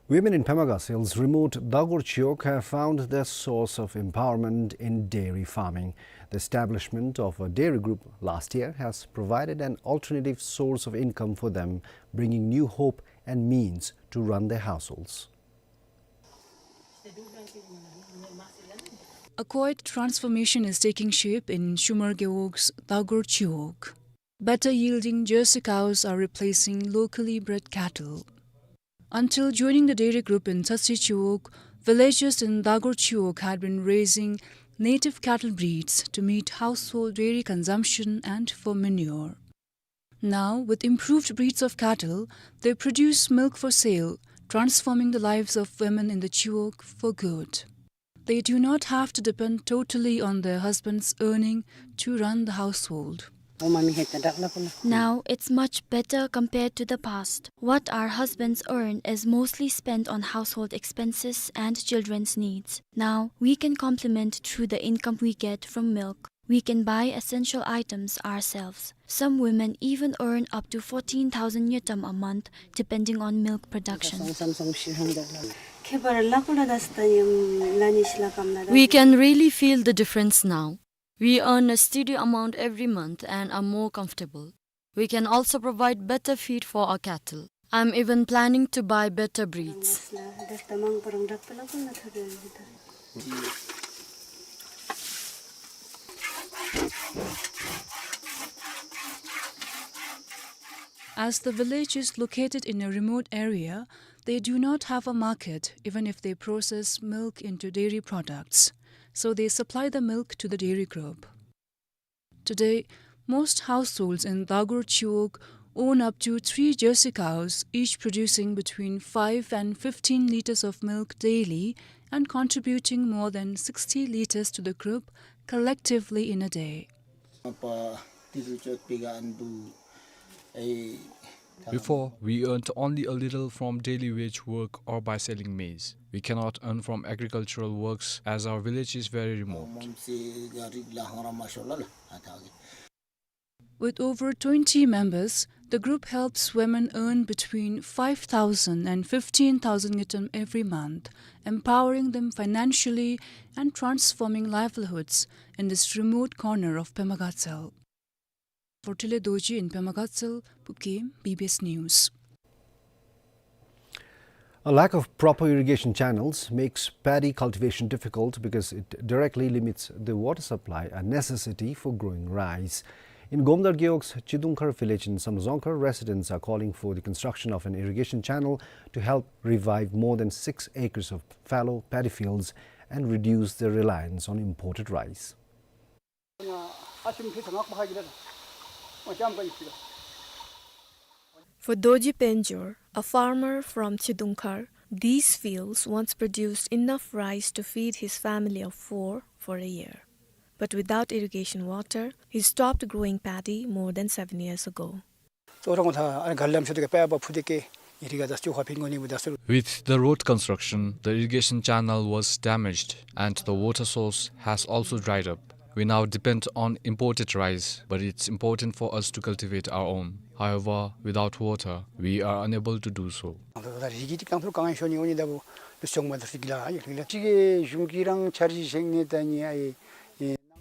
Women in Pemaga Sale's remote Dagor Chiwog have found their source of empowerment in dairy farming. The establishment of a dairy group last year has provided an alternative source of income for them, bringing new hope and means to run their households. A quiet transformation is taking shape in Shumar Gewog's Dagor Chiwog. Better yielding Jersey cows are replacing locally bred cattle. Until joining the dairy group in Tsatsi Chiwog, villagers in Dagor Chiwog had been raising native cattle breeds to meet household dairy consumption and for manure. Now, with improved breeds of cattle, they produce milk for sale, transforming the lives of women in the Chiwog for good. They do not have to depend totally on their husband's earning to run the household. Now it's much better compared to the past. What our husbands earn is mostly spent on household expenses and children's needs. Now we can complement through the income we get from milk. We can buy essential items ourselves. Some women even earn up to fourteen thousand ngultrum a month, depending on milk production. We can really feel the difference now. We earn a steady amount every month and are more comfortable. We can also provide better feed for our cattle. I'm even planning to buy better breeds. As the village is located in a remote area, they do not have a market, even if they process milk into dairy products. So they supply the milk to the dairy group. Today, most households in Dagur Chiwog own up to three jersey cows, each producing between five and fifteen liters of milk daily and contributing more than sixty liters to the group collectively in a day. Before, we earned only a little from daily wage work or by selling maize. We cannot earn from agricultural works as our village is very remote. With over twenty members, the group helps women earn between five thousand and fifteen thousand ngultrum every month, empowering them financially and transforming livelihoods in this remote corner of Pema Gatshel. For Tile Dorji in Pema Gatshel, Pupkim, B B S News. A lack of proper irrigation channels makes paddy cultivation difficult because it directly limits the water supply, a necessity for growing rice. In Gomdar Gewog's Chidungkhar village in Samdrup Dzongkhar, residents are calling for the construction of an irrigation channel to help revive more than six acres of fallow paddy fields and reduce their reliance on imported rice. For Dorji Penjor, a farmer from Chidungkhar, these fields once produced enough rice to feed his family of four for a year. But without irrigation water, he stopped growing paddy more than seven years ago. With the road construction, the irrigation channel was damaged and the water source has also dried up. We now depend on imported rice, but it's important for us to cultivate our own. However, without water, we are unable to do so.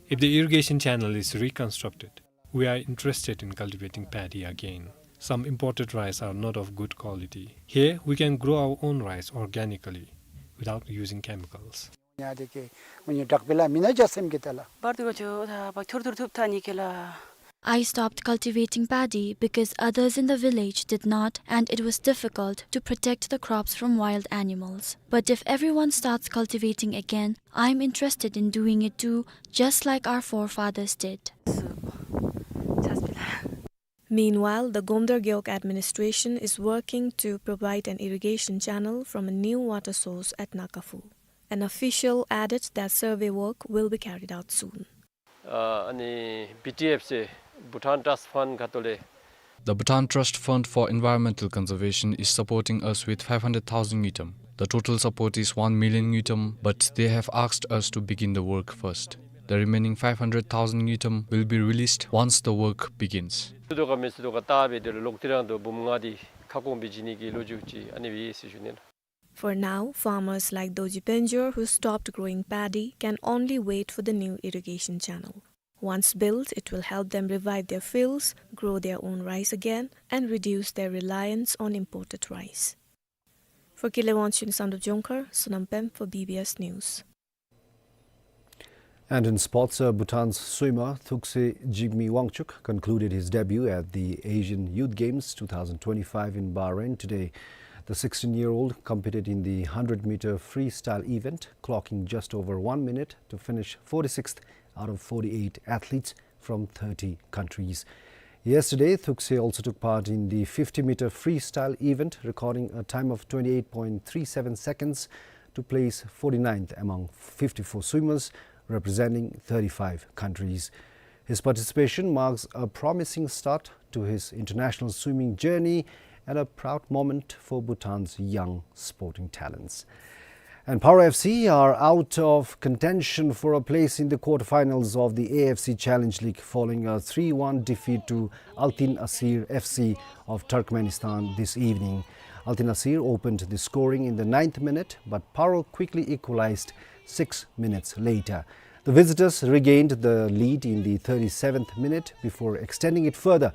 If the irrigation channel is reconstructed, we are interested in cultivating paddy again. Some imported rice are not of good quality. Here, we can grow our own rice organically, without using chemicals. I stopped cultivating paddy because others in the village did not, and it was difficult to protect the crops from wild animals. But if everyone starts cultivating again, I'm interested in doing it too, just like our forefathers did. Meanwhile, the Gomdar Gewog administration is working to provide an irrigation channel from a new water source at Nakafu. An official added that survey work will be carried out soon. ཨ་ནི་བི་ཊི་ཨེཕ་སི་Bhutan Trust Fund ག་ཏོ་ལེ། The Bhutan Trust Fund for Environmental Conservation is supporting us with five hundred thousand ngultrum. The total support is one million ngultrum, but they have asked us to begin the work first. The remaining five hundred thousand ngultrum will be released once the work begins. ཚུ་དོ་ག་མི་ཚུ་དོ་ག་ཏ་བེ་དེ་ལོག་ཏི་རང་དོ་བུམ་ང་དི་ཁ་སྐོང་བི་ཇི་ནི་གི་ལོ་རྒྱུས་ཅིག་ཨ་ནི་བི་སི་ཞུ་ནི་ལ། For now, farmers like Dorji Penjor who stopped growing paddy can only wait for the new irrigation channel. Once built, it will help them revive their fields, grow their own rice again, and reduce their reliance on imported rice. For Kile Wangchuk in Samdrup Dzongkhar, Sonam Pem for B B S News. And in sports, uh, Bhutan's swimmer Thukse Jigme Wangchuk concluded his debut at the Asian Youth Games two thousand twenty-five in Bahrain today. The sixteen-year-old competed in the hundred meter freestyle event, clocking just over one minute to finish forty-sixth out of forty-eight athletes from thirty countries. Yesterday, Thukse also took part in the fifty meter freestyle event, recording a time of twenty-eight point three seven seconds to place forty-ninth among fifty-four swimmers representing thirty-five countries. His participation marks a promising start to his international swimming journey and a proud moment for Bhutan's young sporting talents. And Paro F C are out of contention for a place in the quarterfinals of the A F C Challenge League following a three one defeat to Altyn Asir F C of Turkmenistan this evening. Altyn Asir opened the scoring in the ninth minute, but Paro quickly equalized six minutes later. The visitors regained the lead in the thirty-seventh minute before extending it further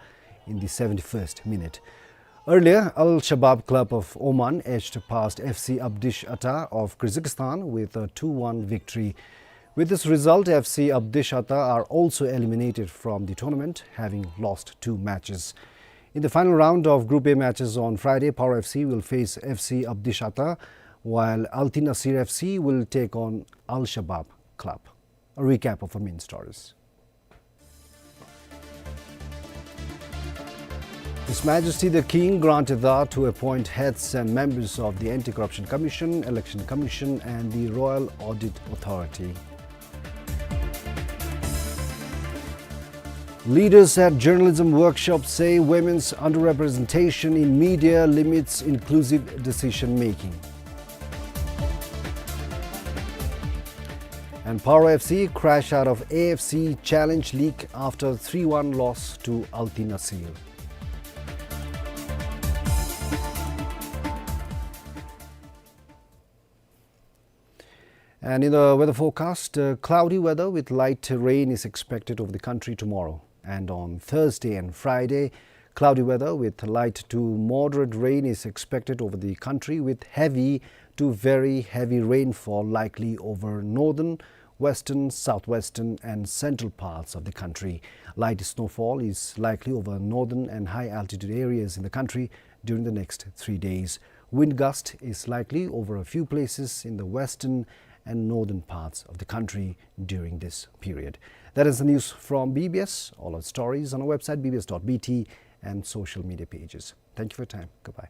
in the seventy-first minute. Earlier, Al Shabab Club of Oman edged past F C Abdish Ata of Kazakhstan with a two one victory. With this result, F C Abdish Ata are also eliminated from the tournament, having lost two matches. In the final round of Group A matches on Friday, Paro F C will face F C Abdish Ata, while Altyn Asir F C will take on Al Shabab Club. A recap of our main stories. His Majesty the King granted Ridha to appoint heads and members of the Anti-Corruption Commission, Election Commission and the Royal Audit Authority. Leaders at journalism workshop say women's underrepresentation in media limits inclusive decision making. And Paro F C crash out of A F C Challenge League after three one loss to Altyn Asir. And in the weather forecast, uh, cloudy weather with light rain is expected over the country tomorrow. And on Thursday and Friday, cloudy weather with light to moderate rain is expected over the country, with heavy to very heavy rainfall likely over northern, western, southwestern and central parts of the country. Light snowfall is likely over northern and high altitude areas in the country during the next three days. Wind gust is likely over a few places in the western and northern parts of the country during this period. That is the news from B B S. All our stories on our website, B B S dot B T, and social media pages. Thank you for your time. Goodbye.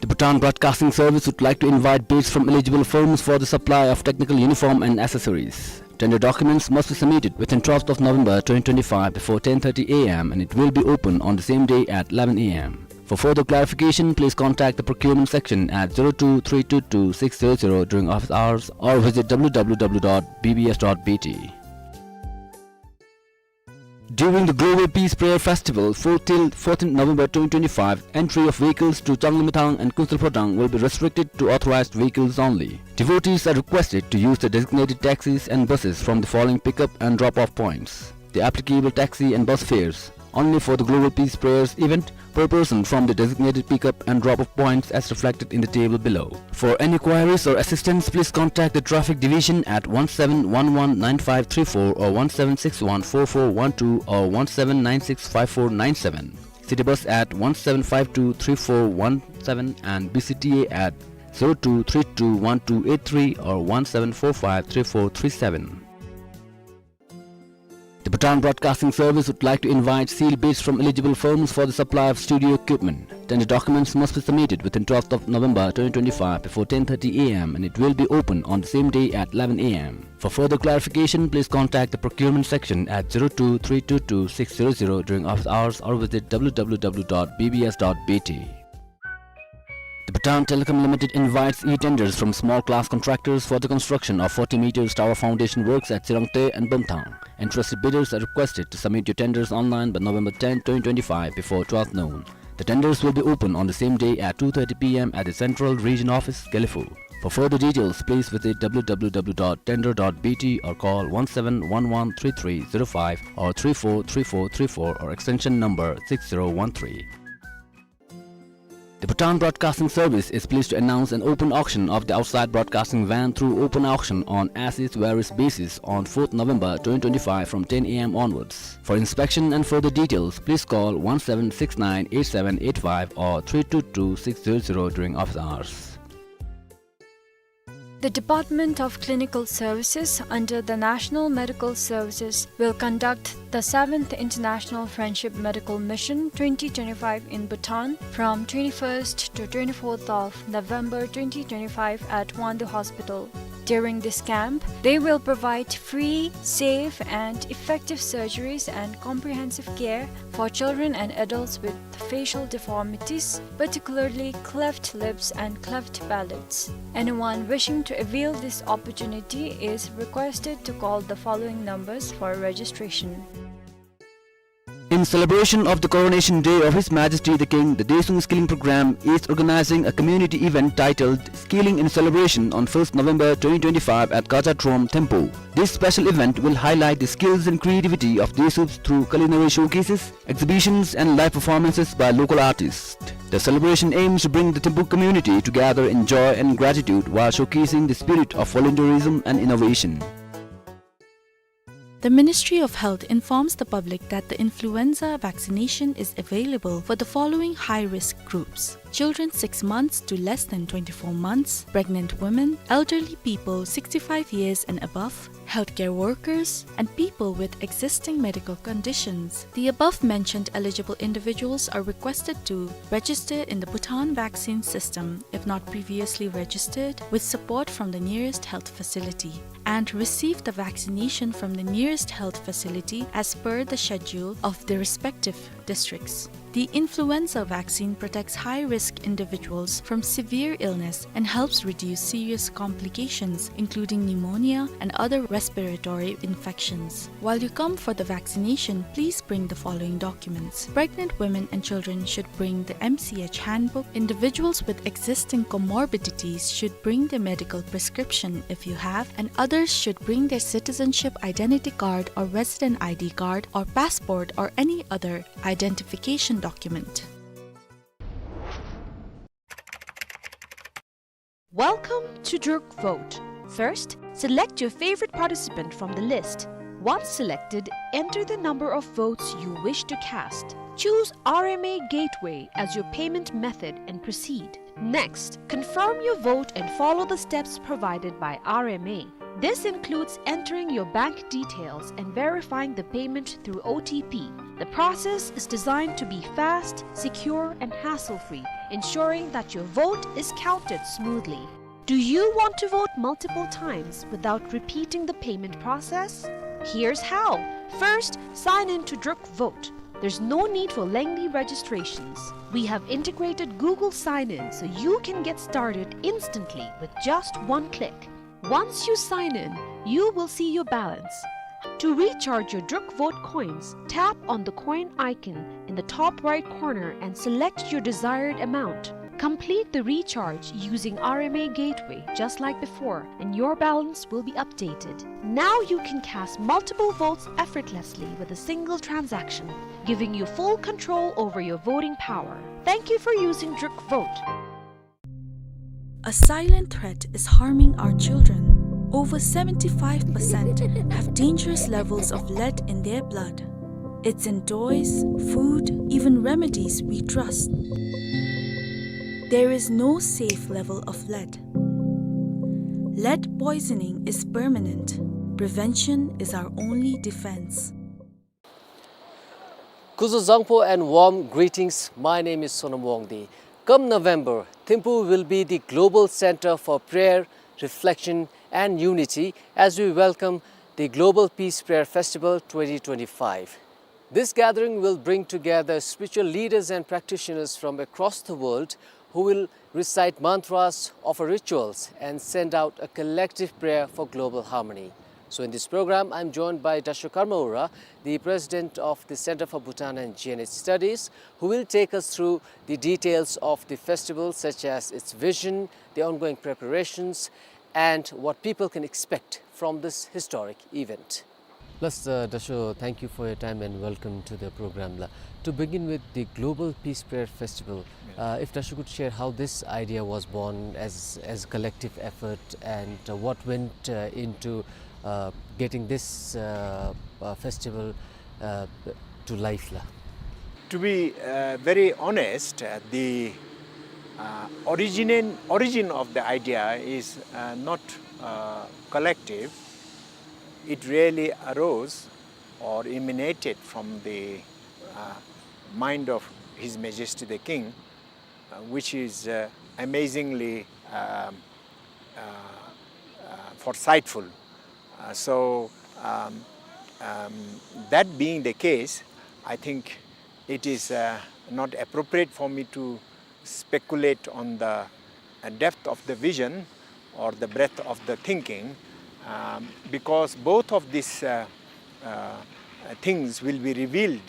The Bhutan Broadcasting Service would like to invite bids from eligible firms for the supply of technical uniform and accessories. Tender documents must be submitted within twelfth of November twenty twenty-five before ten thirty A M and it will be open on the same day at eleven A M. For further clarification, please contact the procurement section at zero two three two two six zero zero during office hours or visit W W W dot B B S dot B T. During the Global Peace Prayer Festival, fourth till fourteenth November twenty twenty-five, entry of vehicles to Changlimithang and Kunsalphodang will be restricted to authorized vehicles only. Devotees are requested to use the designated taxis and buses from the following pickup and drop-off points. The applicable taxi and bus fares only for the Global Peace Prayers event per person from the designated pickup and drop-off points as reflected in the table below. For any queries or assistance, please contact the Traffic Division at one seven one one nine five three four or one seven six one four four one two or one seven nine six five four nine seven. City Bus at one seven five two three four one seven and B C T A at zero two three two one two eight three or one seven four five three four three seven. The Bhutan Broadcasting Service would like to invite sealed bids from eligible firms for the supply of studio equipment. Tender documents must be submitted within twelfth of November twenty twenty-five before ten thirty A M and it will be open on the same day at eleven A M. For further clarification, please contact the procurement section at zero two three two two six zero zero during office hours or visit W W W dot B B S dot B T. The Bhutan Telecom Limited invites e-tenders from small class contractors for the construction of forty meters tower foundation works at Tsirangte and Bumthang. Interested bidders are requested to submit your tenders online by November tenth, twenty twenty-five, before twelve noon. The tenders will be open on the same day at two thirty P M at the Central Region Office, Gelephu. For further details, please visit W W W dot tender dot B T or call one seven one one three three zero five or three four three four three four or extension number six zero one three. The Bhutan Broadcasting Service is pleased to announce an open auction of the outside broadcasting van through open auction on as is where is basis on fourth November twenty twenty-five from ten A M onwards. For inspection and further details, please call one seven six nine eight seven eight five or three two two six zero zero during office hours. The Department of Clinical Services under the National Medical Services will conduct the seventh International Friendship Medical Mission twenty twenty-five in Bhutan from twenty-first to twenty-fourth of November twenty twenty-five at Wangdue Hospital. During this camp, they will provide free, safe, and effective surgeries and comprehensive care for children and adults with facial deformities, particularly cleft lips and cleft palates. Anyone wishing to avail this opportunity is requested to call the following numbers for registration. In celebration of the coronation day of His Majesty the King, the Dechung Skilling Program is organizing a community event titled Skilling in Celebration on first November twenty twenty-five at Kachadrom, Thimphu. This special event will highlight the skills and creativity of Dechups through culinary showcases, exhibitions and live performances by local artists. The celebration aims to bring the Thimphu community together in joy and gratitude while showcasing the spirit of volunteerism and innovation. The Ministry of Health informs the public that the influenza vaccination is available for the following high-risk groups: children six months to less than twenty-four months, pregnant women, elderly people sixty-five years and above, healthcare workers, and people with existing medical conditions. The above mentioned eligible individuals are requested to register in the Bhutan vaccine system if not previously registered, with support from the nearest health facility, and receive the vaccination from the nearest health facility as per the schedule of the respective districts. The influenza vaccine protects high-risk individuals from severe illness and helps reduce serious complications, including pneumonia and other respiratory infections. While you come for the vaccination, please bring the following documents. Pregnant women and children should bring the M C H handbook. Individuals with existing comorbidities should bring their medical prescription if you have, and others should bring their citizenship identity card or resident I D card or passport or any other identification document. Welcome to Druk Vote. First, select your favorite participant from the list. Once selected, enter the number of votes you wish to cast. Choose R M A Gateway as your payment method and proceed. Next, confirm your vote and follow the steps provided by R M A. This includes entering your bank details and verifying the payment through O T P. The process is designed to be fast, secure, and hassle-free, ensuring that your vote is counted smoothly. Do you want to vote multiple times without repeating the payment process? Here's how. First, sign in to Druk Vote. There's no need for lengthy registrations. We have integrated Google Sign-In so you can get started instantly with just one click. Once you sign in, you will see your balance, To recharge your Druk Vote coins, tap on the coin icon in the top right corner and select your desired amount. Complete the recharge using R M A Gateway just like before, and your balance will be updated. Now you can cast multiple votes effortlessly with a single transaction, giving you full control over your voting power. Thank you for using Druk Vote. A silent threat is harming our children. Over seventy-five percent have dangerous levels of lead in their blood. It's in toys, food, even remedies we trust. There is no safe level of lead. Lead poisoning is permanent. Prevention is our only defense. Kuzuzangpo and warm greetings. My name is Sonam Wangdi. Come November, Thimphu will be the global center for prayer, reflection, and unity as we welcome the Global Peace Prayer Festival twenty twenty-five. This gathering will bring together spiritual leaders and practitioners from across the world who will recite mantras, offer rituals, and send out a collective prayer for global harmony. So in this program, I'm joined by Dasho Karma Ura, the president of the Center for Bhutan and G N H Studies, who will take us through the details of the festival, such as its vision, the ongoing preparations, and what people can expect from this historic event. Plus, uh, Dasho, thank you for your time and welcome to the program la. To begin with, the Global Peace Prayer Festival. Yeah. Uh, if Dasho could share how this idea was born as, as a collective effort and, uh, what went, uh, into, uh, getting this, uh, uh, festival, uh, to life la. To be, uh, very honest, uh, the, uh, origin, origin of the idea is, uh, not, uh, collective. It really arose or emanated from the, uh, mind of His Majesty the King, uh, which is, uh, amazingly, um, uh, uh, foresightful. Uh, so, um, um, that being the case, I think it is, uh, not appropriate for me to speculate on the, uh, depth of the vision or the breadth of the thinking, um, because both of these, uh, uh, things will be revealed,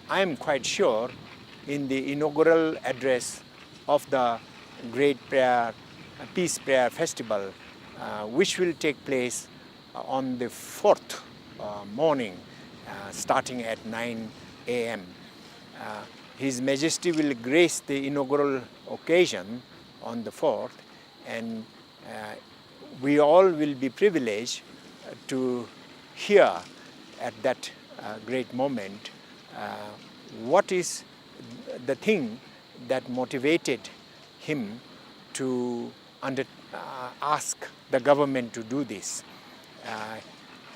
I am quite sure, in the inaugural address of the great prayer, peace prayer festival, uh, which will take place on the fourth, uh, morning, uh, starting at nine A M. Uh, His Majesty will grace the inaugural occasion on the fourth, and, uh, we all will be privileged, uh, to hear at that, uh, great moment, uh, what is the thing that motivated him to under-, uh, ask the government to do this. Uh,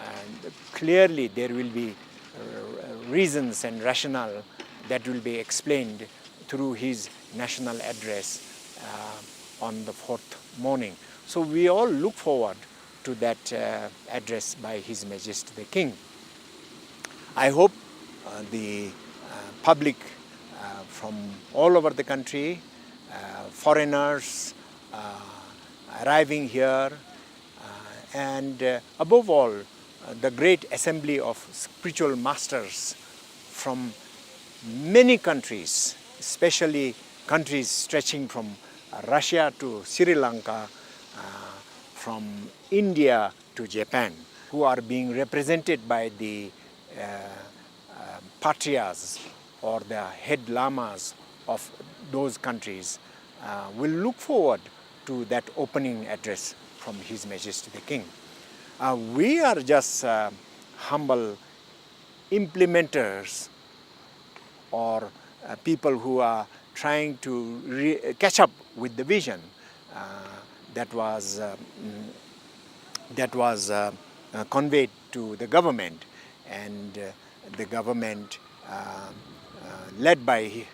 and clearly, there will be, uh, reasons and rationale that will be explained through his national address, uh, on the fourth morning. So we all look forward to that, uh, address by His Majesty the King. I hope, uh, the, uh, public, uh, from all over the country, uh, foreigners, uh, arriving here, uh, and, uh, above all, uh, the great assembly of spiritual masters from many countries, especially countries stretching from Russia to Sri Lanka, uh, from India to Japan, who are being represented by the, uh, uh, patriarchs or the head lamas of those countries, uh, will look forward to that opening address from His Majesty the King. Uh, we are just, uh, humble implementers or, uh, people who are trying to re-, catch up with the vision, uh, that was, uh, mm, that was, uh, uh, conveyed to the government, and, uh, the government, uh, uh, led by he-,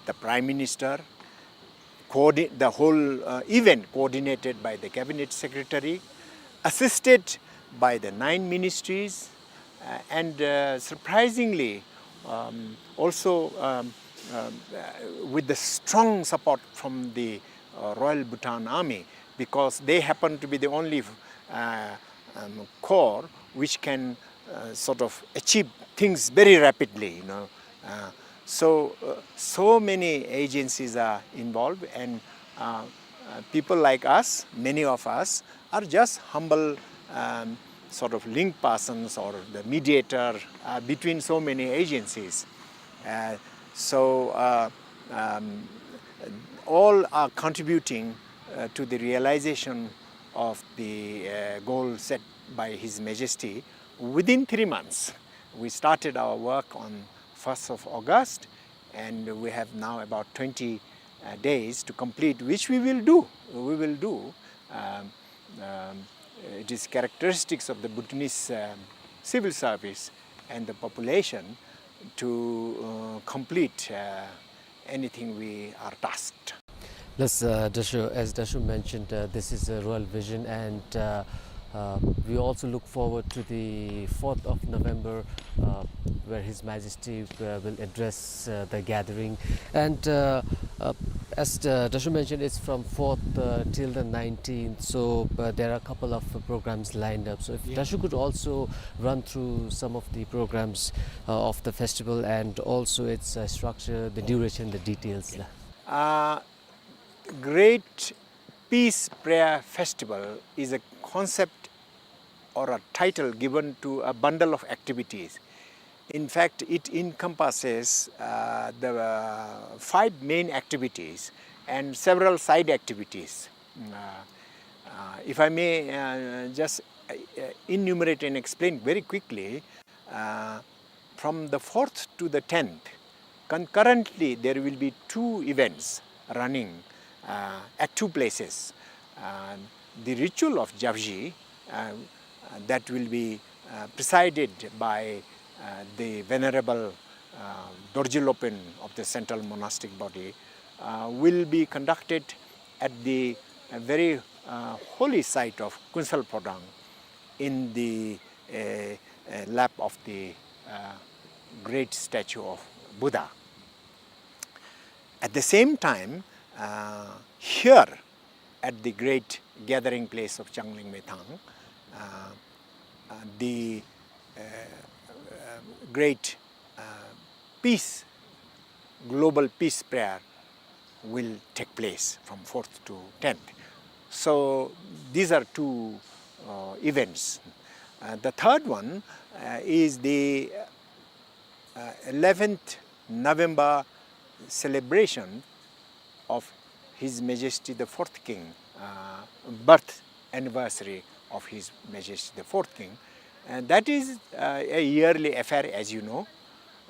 the Prime Minister, coordi-, the whole, uh, event coordinated by the Cabinet Secretary, assisted by the nine ministries, uh, and, uh, surprisingly, um, also, um, um, uh, with the strong support from the, uh, Royal Bhutan Army, because they happen to be the only, uh, um, corps which can, uh, sort of achieve things very rapidly, you know. Uh, so, uh, so many agencies are involved, and, uh, uh, people like us, many of us, are just humble, um, sort of link persons or the mediator, uh, between so many agencies. Uh, so, uh, um, all are contributing, uh, to the realization of the, uh, goal set by His Majesty within three months. We started our work on first of August, and we have now about twenty, uh, days to complete, which we will do. We will do. Um, um, it is characteristics of the Bhutanese, um, civil service and the population to, uh, complete, uh, anything we are tasked. Yes, uh, Dasho, as Dasho mentioned, uh, this is a royal vision, and, uh, uh, we also look forward to the fourth of November, uh, where His Majesty, uh, will address, uh, the gathering. And, uh, uh, as, uh, Dasho mentioned, it's from fourth, uh, till the nineteenth, so, uh, there are a couple of programs lined up. So if, yeah, Dasho could also run through some of the programs, uh, of the festival and also its, uh, structure, the duration, the details. Okay. Uh, Great Peace Prayer Festival is a concept or a title given to a bundle of activities. In fact, it encompasses, uh, the, uh, five main activities and several side activities. Uh, uh, if I may, uh, just, uh, enumerate and explain very quickly, uh, from the fourth to the tenth, concurrently there will be two events running, uh, at two places. Uh, the ritual of Japji, uh, that will be, uh, presided by, uh, the Venerable, uh, Dorji Lopen of the Central Monastic Body, uh, will be conducted at the, uh, very, uh, holy site of Kunsal Phodang in the, uh, uh, lap of the, uh, great statue of Buddha. At the same time, uh, here at the great gathering place of Changlang Methang, uh, uh, the, uh, uh, great, uh, peace, global peace prayer will take place from fourth to tenth. So these are two, uh, events. Uh, the third one, uh, is the, uh, eleventh November celebration of His Majesty the Fourth King, uh, birth anniversary of His Majesty the Fourth King. And that is, uh, a yearly affair, as you know.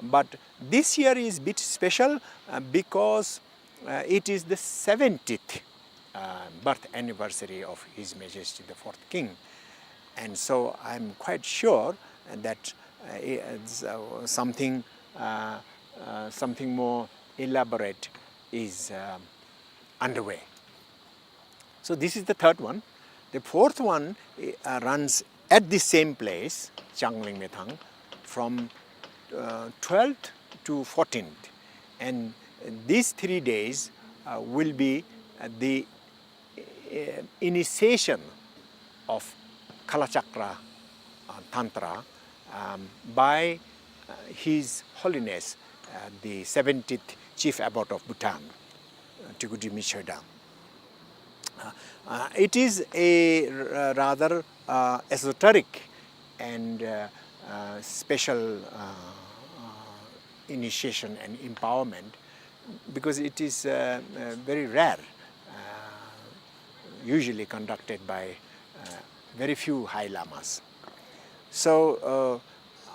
But this year is bit special, uh, because, uh, it is the seventieth, uh, birth anniversary of His Majesty the Fourth King. And so I'm quite sure that, uh, it's, uh, something, uh, uh, something more elaborate is, um, underway. So this is the third one. The fourth one, uh, runs at the same place, Changlang Methang, from, uh, twelfth to fourteenth. And these three days, uh, will be, uh, the, uh, initiation of Kalachakra, uh, Tantra, um, by, uh, His Holiness, uh, the seventieth Chief Abbot of Bhutan, uh, Tikudu Rimyi Chödam. Uh, uh, it is a r-, rather, uh, esoteric and, uh, uh, special, uh, uh, initiation and empowerment, because it is, uh, uh, very rare, uh, usually conducted by, uh, very few high lamas. So,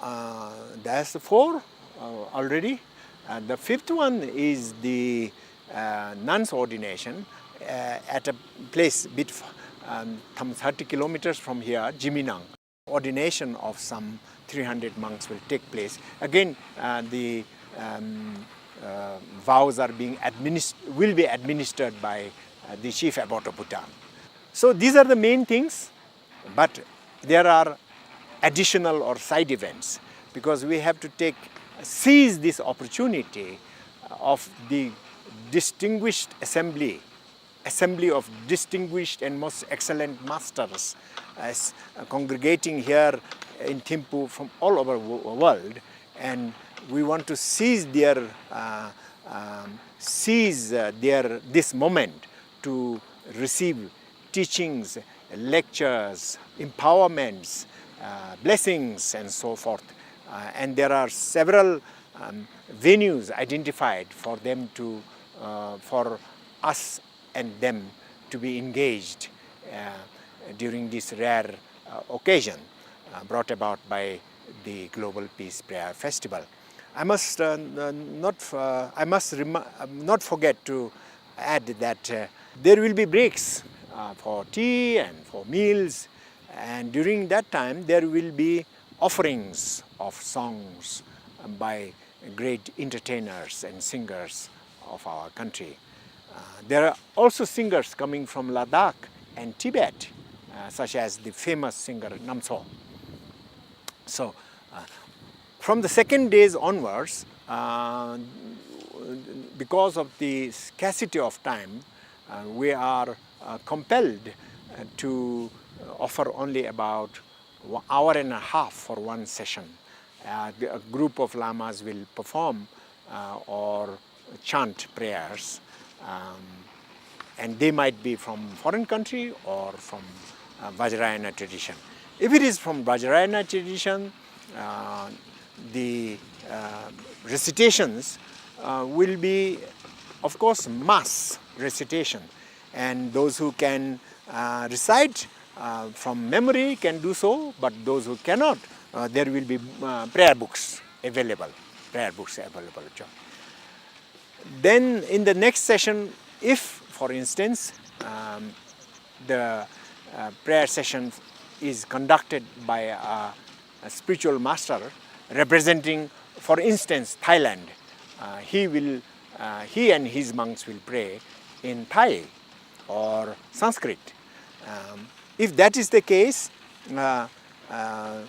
uh, uh, that's the four, uh, already. Uh, the fifth one is the, uh, nuns' ordination, uh, at a place bit, um, some thirty kilometers from here, Zhimminang. Ordination of some three hundred monks will take place. Again, uh, the, um, uh, vows are being administ-, will be administered by, uh, the Chief Abbot of Bhutan. So these are the main things, but there are additional or side events, because we have to take, seize this opportunity of the distinguished assembly assembly of distinguished and most excellent masters, as, uh, congregating here in Thimphu from all over the wo-, world, and we want to seize their, uh, um, seize, uh, their, this moment to receive teachings, lectures, empowerments, uh, blessings, and so forth. Uh, and there are several, um, venues identified for them to, uh, for us and them to be engaged, uh, during this rare, uh, occasion, uh, brought about by the Global Peace Prayer Festival. I must, uh, n-, not, uh, I must rem-, uh, not forget to add that, uh, there will be breaks, uh, for tea and for meals, and during that time there will be offerings of songs by great entertainers and singers of our country. Uh, there are also singers coming from Ladakh and Tibet, uh, such as the famous singer Namtsho. So, uh, from the second days onwards, uh, because of the scarcity of time, uh, we are, uh, compelled, uh, to offer only about one hour and a half for one session. Uh, the, a group of lamas will perform, uh, or chant prayers, um, and they might be from foreign country or from, uh, Vajrayana tradition. If it is from Vajrayana tradition, uh, the, uh, recitations, uh, will be, of course, mass recitation, and those who can, uh, recite, uh, from memory can do so, but those who cannot, uh, there will be, uh, prayer books available, prayer books available. Then in the next session, if, for instance, um, the, uh, prayer session is conducted by a, a spiritual master representing, for instance, Thailand, uh, he will, uh, he and his monks will pray in Thai or Sanskrit. Um, if that is the case, uh, uh,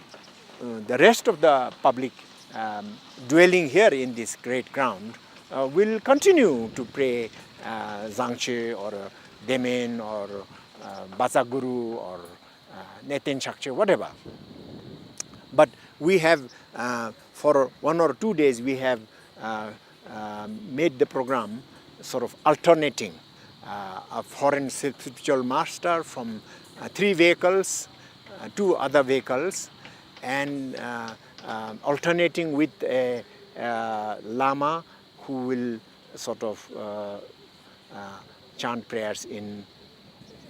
the rest of the public, um, dwelling here in this great ground, uh, will continue to pray, uh, Zangche or, uh, Demen or, uh, Batsaguru or, uh, Neten Chakche, whatever. But we have, uh, for one or two days, we have, uh, uh, made the program sort of alternating, uh, a foreign spiritual master from, uh, three vehicles, uh, two other vehicles, and, uh, uh, alternating with a, uh, lama who will sort of, uh, uh, chant prayers in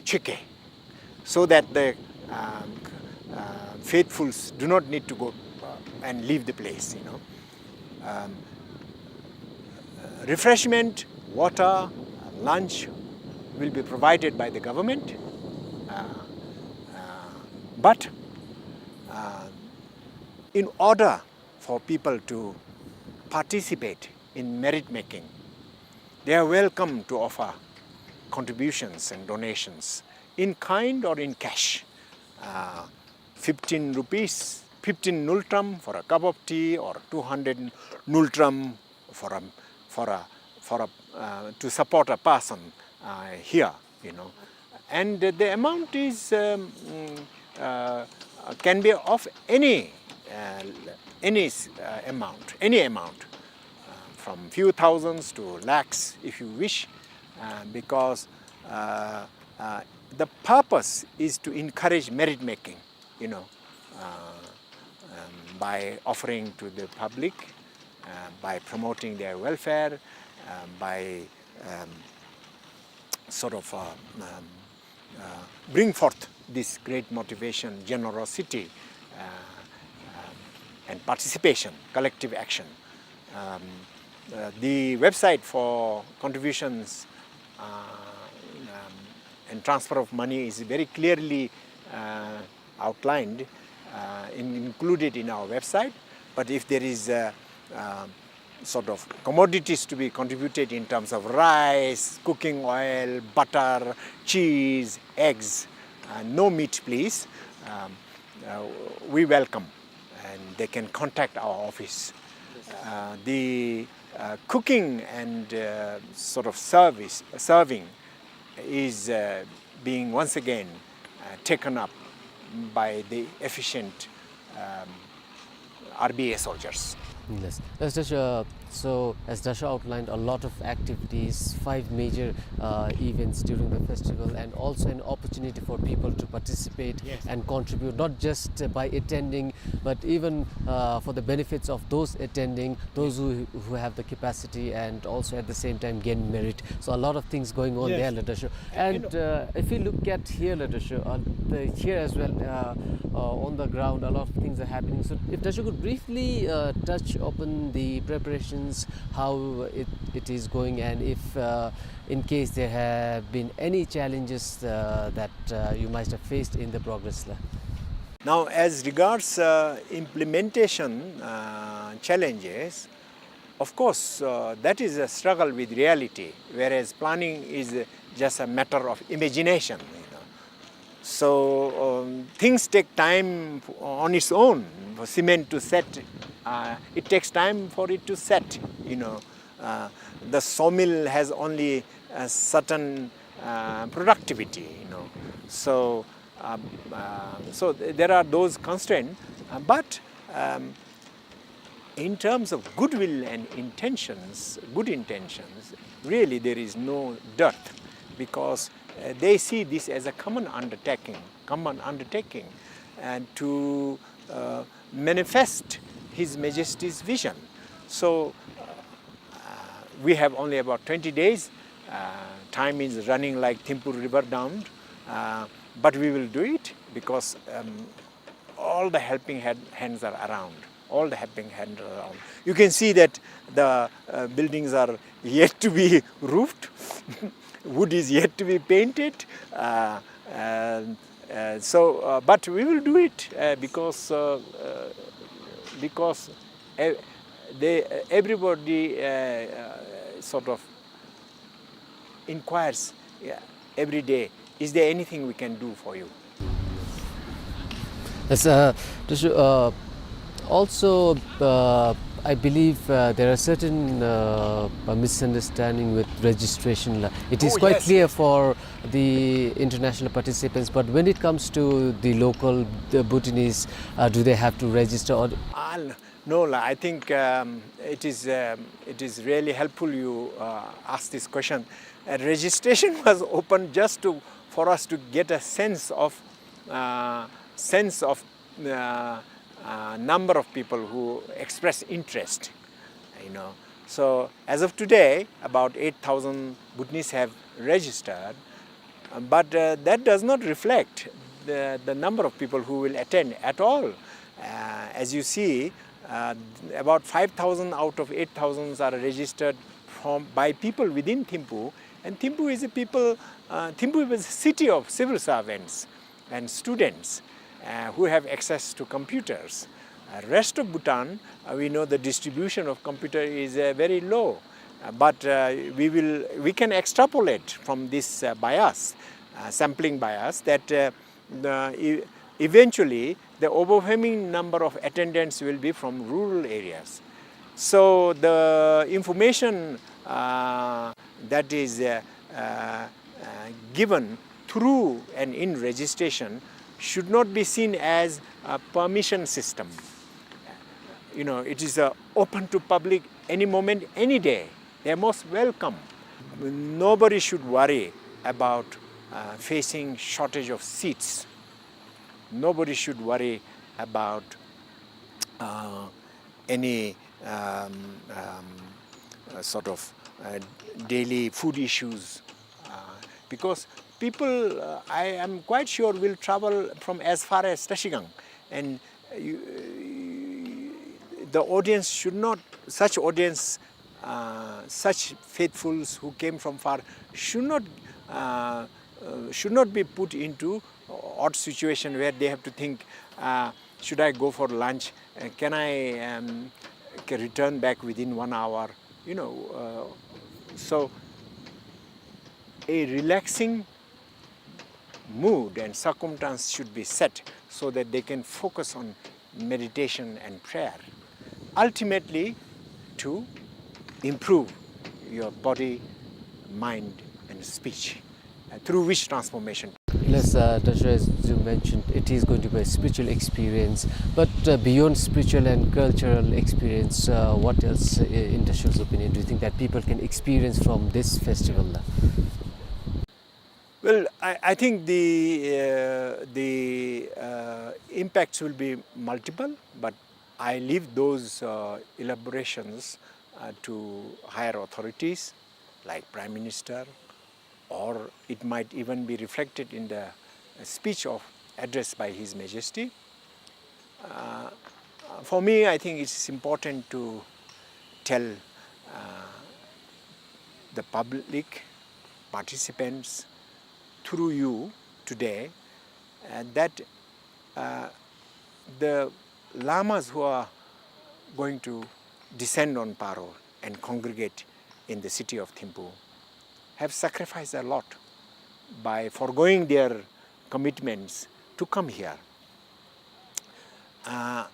Chökyi, so that the, um, uh, faithfuls do not need to go, uh, and leave the place, you know. Um, uh, refreshment, water, uh, lunch will be provided by the government, uh, uh, but, uh, in order for people to participate in merit making, they are welcome to offer contributions and donations in kind or in cash. Uh, fifteen rupees, fifteen ngultrum for a cup of tea, or two hundred ngultrum for a, for a, for a, uh, to support a person, uh, here, you know. And the amount is, um, mm, uh, can be of any, uh, any, uh, amount, any amount, uh, from few thousands to lakhs, if you wish, uh, because, uh, uh, the purpose is to encourage merit making, you know, uh, um, by offering to the public, uh, by promoting their welfare, uh, by, um, sort of, uh, um, uh, bring forth this great motivation, generosity, uh, um, and participation, collective action. Um, uh, the website for contributions, uh, um, and transfer of money is very clearly, uh, outlined, uh, in, included in our website. But if there is, uh, um, sort of commodities to be contributed in terms of rice, cooking oil, butter, cheese, eggs, uh, no meat, please, um, uh, we welcome, and they can contact our office. Uh, the, uh, cooking and, uh, sort of service, serving is uh, being once again uh, taken up by the efficient um, R B A soldiers. Yes. Yes, Dasho, uh, so, as Dasho outlined, a lot of activities, five major uh, events during the festival, and also an opportunity for people to participate, yes, and contribute, not just uh, by attending, but even uh, for the benefits of those attending, those who, who have the capacity and also at the same time gain merit. So a lot of things going on, yes, there, Ladasho. And uh, if you look at here, Ladasho, uh, the, here as well, uh, uh, on the ground, a lot of things are happening. So if Dasho could briefly uh, touch upon the preparations, how it, it is going, and if uh, in case there have been any challenges uh, that uh, you might have faced in the progress, la. Now, as regards uh, implementation uh, challenges, of course, uh, that is a struggle with reality, whereas planning is uh, just a matter of imagination. You know. So um, things take time on its own. For cement to set, uh, it takes time for it to set. You know, uh, the sawmill has only a certain uh, productivity. You know, so um, uh, so th- there are those constraints, uh, but um, in terms of goodwill and intentions, good intentions, really there is no dearth, because uh, they see this as a common undertaking, common undertaking, and to uh, manifest His Majesty's vision. So uh, we have only about twenty days. Uh, time is running like Thimphu River down, uh, but we will do it because um, all the helping hand, hands are around. All the helping hands are around. You can see that the uh, buildings are yet to be roofed. Wood is yet to be painted. Uh, and, uh, so, uh, but we will do it uh, because uh, uh, because uh, they, everybody uh, uh, sort of inquires, yeah, every day, "Is there anything we can do for you?" Yes, uh, Dasho, uh, also, uh, I believe uh, there are certain uh, uh, misunderstanding with registration. La. It is, oh, quite, yes, clear for the international participants, but when it comes to the local, the Bhutanese, uh, do they have to register or? Ah, no, la, I think um, it is um, it is really helpful you uh, ask this question. Uh, registration was open just to for us to get a sense of uh, sense of uh, uh, number of people who express interest. You know, so as of today, about eight thousand Bhutanese have registered, uh, but uh, that does not reflect the, the number of people who will attend at all. Uh, as you see, uh, about five thousand out of eight thousand are registered from by people within Thimphu, and Thimphu is a people. Uh, Thimphu is a city of civil servants and students uh, who have access to computers. Uh, rest of Bhutan, uh, we know the distribution of computer is uh, very low. Uh, but uh, we will we can extrapolate from this uh, bias, uh, sampling bias, that uh, the, e- eventually the overwhelming number of attendants will be from rural areas. So the information uh, that is uh, uh, uh, given through and in registration should not be seen as a permission system. You know, it is uh, open to public any moment, any day. They're most welcome. Nobody should worry about uh, facing shortage of seats. Nobody should worry about uh, any um, um, uh, sort of uh, daily food issues, uh, because people, uh, I am quite sure, will travel from as far as Trashigang, and uh, you, uh, the audience should not, such audience, uh, such faithfuls who came from far should not uh, uh, should not be put into odd situation where they have to think, uh, should I go for lunch? Uh, can I um, ca- return back within one hour? You know, uh, so a relaxing mood and circumstance should be set so that they can focus on meditation and prayer. Ultimately, to improve your body, mind, and speech. Uh, through which transformation. Yes, uh, Dr. As you mentioned, it is going to be a spiritual experience. But uh, beyond spiritual and cultural experience, uh, what else uh, in Dr. As opinion do you think that people can experience from this festival? Well, I, I think the, uh, the uh, impacts will be multiple, but I leave those uh, elaborations uh, to higher authorities like Prime Minister, or it might even be reflected in the speech of address by His Majesty. Uh, for me, I think it's important to tell uh, the public participants through you today uh, that uh, the lamas who are going to descend on Paro and congregate in the city of Thimphu have sacrificed a lot by foregoing their commitments to come here. Uh,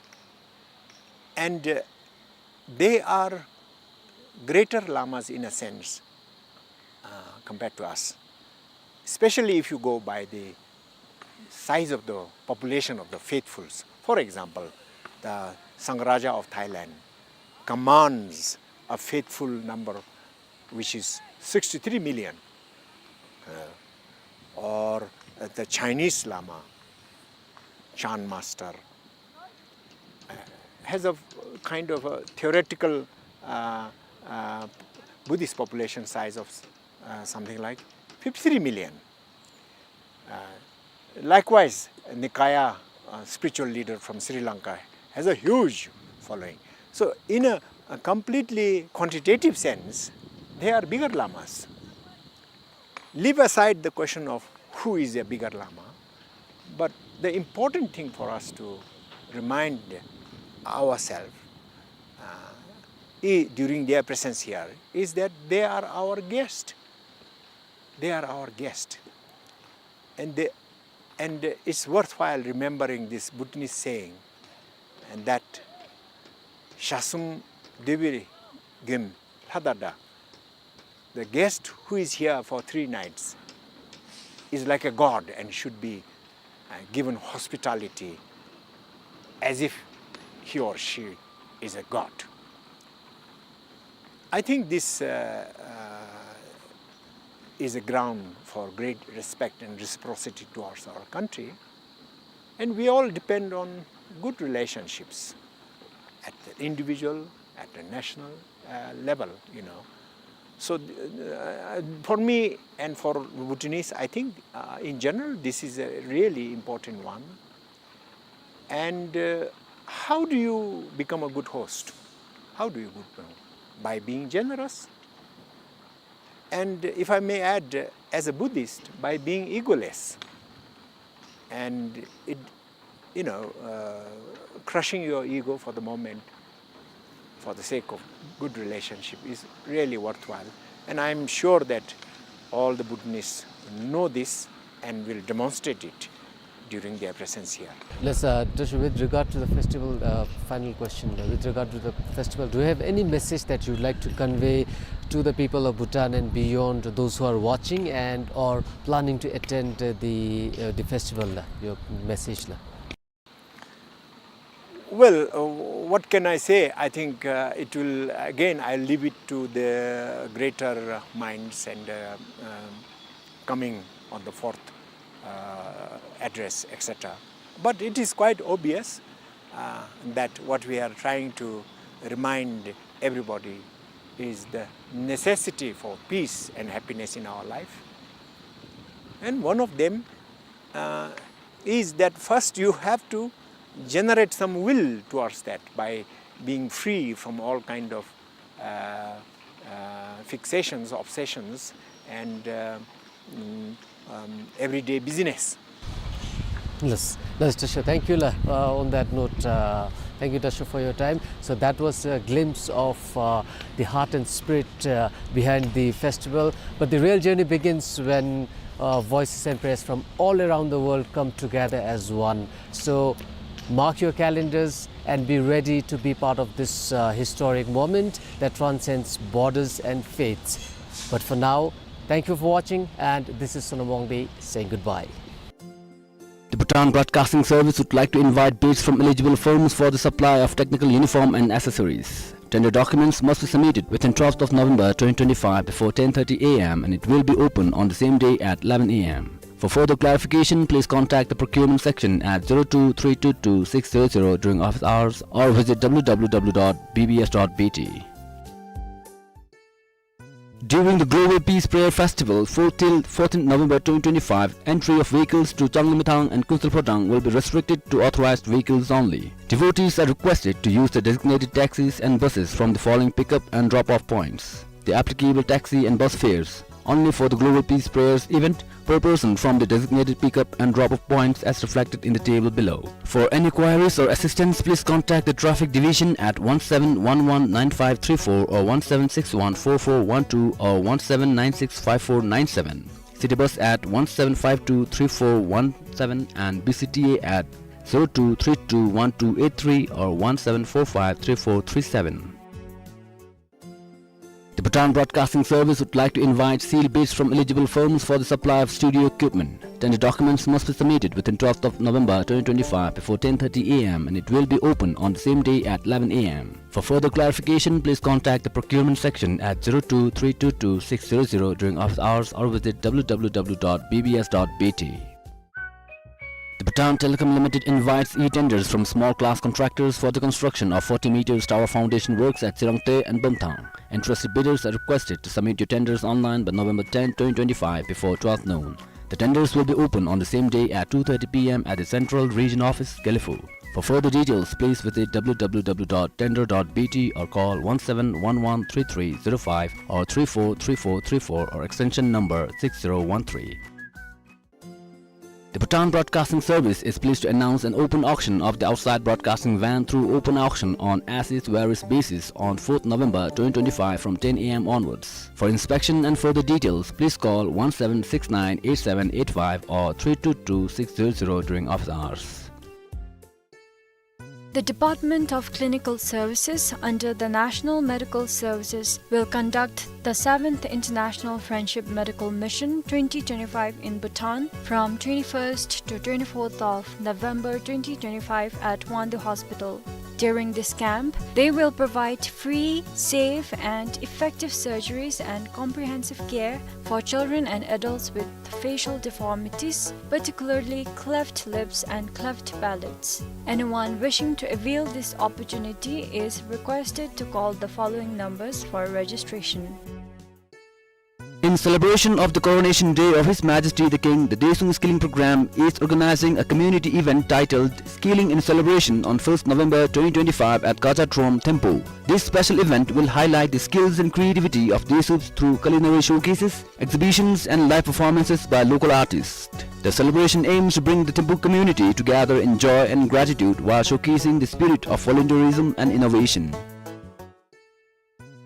and uh, they are greater lamas in a sense uh, compared to us, especially if you go by the size of the population of the faithfuls. For example, the Sangharaja of Thailand commands a faithful number which is sixty-three million, uh, or uh, the Chinese Lama, Chan Master, uh, has a kind of a theoretical uh, uh, Buddhist population size of uh, something like fifty-three million. Uh, likewise, Nikaya, uh, spiritual leader from Sri Lanka, has a huge following. So, in a, a completely quantitative sense, they are bigger lamas. Leave aside the question of who is a bigger lama, but the important thing for us to remind ourselves uh, i- during their presence here is that they are our guest. They are our guest. And, they, and it's worthwhile remembering this Bhutanese saying, and that Shasum Debiri Gem Hadada, the guest who is here for three nights is like a god and should be uh, given hospitality as if he or she is a god. I think this uh, uh, is a ground for great respect and reciprocity towards our country. And we all depend on good relationships at the individual, at the national uh, level, you know. So, uh, for me and for Bhutanese, I think uh, in general, this is a really important one. And uh, how do you become a good host? How do you good? By being generous. And if I may add, as a Buddhist, by being egoless. And it, you know, uh, crushing your ego for the moment for the sake of good relationship is really worthwhile. And I'm sure that all the Bhutanese know this and will demonstrate it during their presence here. Yes, uh, just with regard to the festival, uh, final question, uh, with regard to the festival, do you have any message that you would like to convey to the people of Bhutan and beyond, those who are watching and or planning to attend uh, the, uh, the festival, uh, your message? Uh? Well, uh, what can I say? I think uh, it will, again, I leave it to the greater minds and uh, um, coming on the fourth uh, address, et cetera. But it is quite obvious uh, that what we are trying to remind everybody is the necessity for peace and happiness in our life. And one of them uh, is that first you have to generate some will towards that by being free from all kind of uh, uh, fixations, obsessions, and uh, mm, um, everyday business. Yes, yes, Dr. Thank you, la. Uh, on that note, uh, thank you, Dr., for your time. So that was a glimpse of uh, the heart and spirit uh, behind the festival. But the real journey begins when uh, voices and prayers from all around the world come together as one. So mark your calendars and be ready to be part of this uh, historic moment that transcends borders and faiths. But for now, Thank you for watching, and this is Sonam Wangdi saying goodbye. The Bhutan Broadcasting Service would like to invite bids from eligible firms for the supply of technical uniform and accessories. Tender documents must be submitted within twelfth of November twenty twenty-five before ten thirty A M and it will be open on the same day at eleven A M. For further clarification, please contact the procurement section at zero two three two two six zero zero during office hours or visit W W W dot B B S dot B T. During the Global Peace Prayer Festival, fourth till fourteenth November twenty twenty-five, entry of vehicles to Changlimithang and Kunsil Phodrang will be restricted to authorized vehicles only. Devotees are requested to use the designated taxis and buses from the following pickup and drop-off points. The applicable taxi and bus fares only for the Global Peace Prayers event per person from the designated pickup and drop-off points as reflected in the table below. For any queries or assistance, please contact the Traffic Division at one seven one one nine five three four or one seven six one four four one two or one seven nine six five four nine seven. City Bus at one seven five two three four one seven and B C T A at zero two three two one two eight three or one seven four five three four three seven. The Bhutan Broadcasting Service would like to invite sealed bids from eligible firms for the supply of studio equipment. Tender documents must be submitted within twelfth of November twenty twenty-five before ten thirty A M and it will be open on the same day at eleven A M. For further clarification, please contact the procurement section at zero two three two two six zero zero during office hours or visit W W W dot B B S dot B T. The Bhutan Telecom Limited invites e-tenders from small class contractors for the construction of forty meters tower foundation works at Sirangte and Bumthang. Interested bidders are requested to submit your tenders online by November tenth, twenty twenty-five, before twelve noon. The tenders will be open on the same day at two thirty P M at the Central Region Office, Gelephu. For further details, please visit W W W dot tender dot B T or call one seven one one three three zero five or three four three four three four or extension number six zero one three. The Bhutan Broadcasting Service is pleased to announce an open auction of the outside broadcasting van through open auction on as is where is basis on fourth November twenty twenty-five from ten A M onwards. For inspection and further details, please call one seven six nine eight seven eight five or three two two six zero zero during office hours. The Department of Clinical Services under the National Medical Services will conduct the seventh International Friendship Medical Mission twenty twenty-five in Bhutan from twenty-first to twenty-fourth of November twenty twenty-five at Wangdue Hospital. During this camp, they will provide free, safe, and effective surgeries and comprehensive care for children and adults with facial deformities, particularly cleft lips and cleft palates. Anyone wishing to avail this opportunity is requested to call the following numbers for registration. In celebration of the coronation day of His Majesty the King, the Daesung Skilling Program is organizing a community event titled Skilling in Celebration on first November twenty twenty-five at Kaja Trom, Thimphu. This special event will highlight the skills and creativity of Daesups through culinary showcases, exhibitions and live performances by local artists. The celebration aims to bring the Thimphu community together in joy and gratitude while showcasing the spirit of volunteerism and innovation.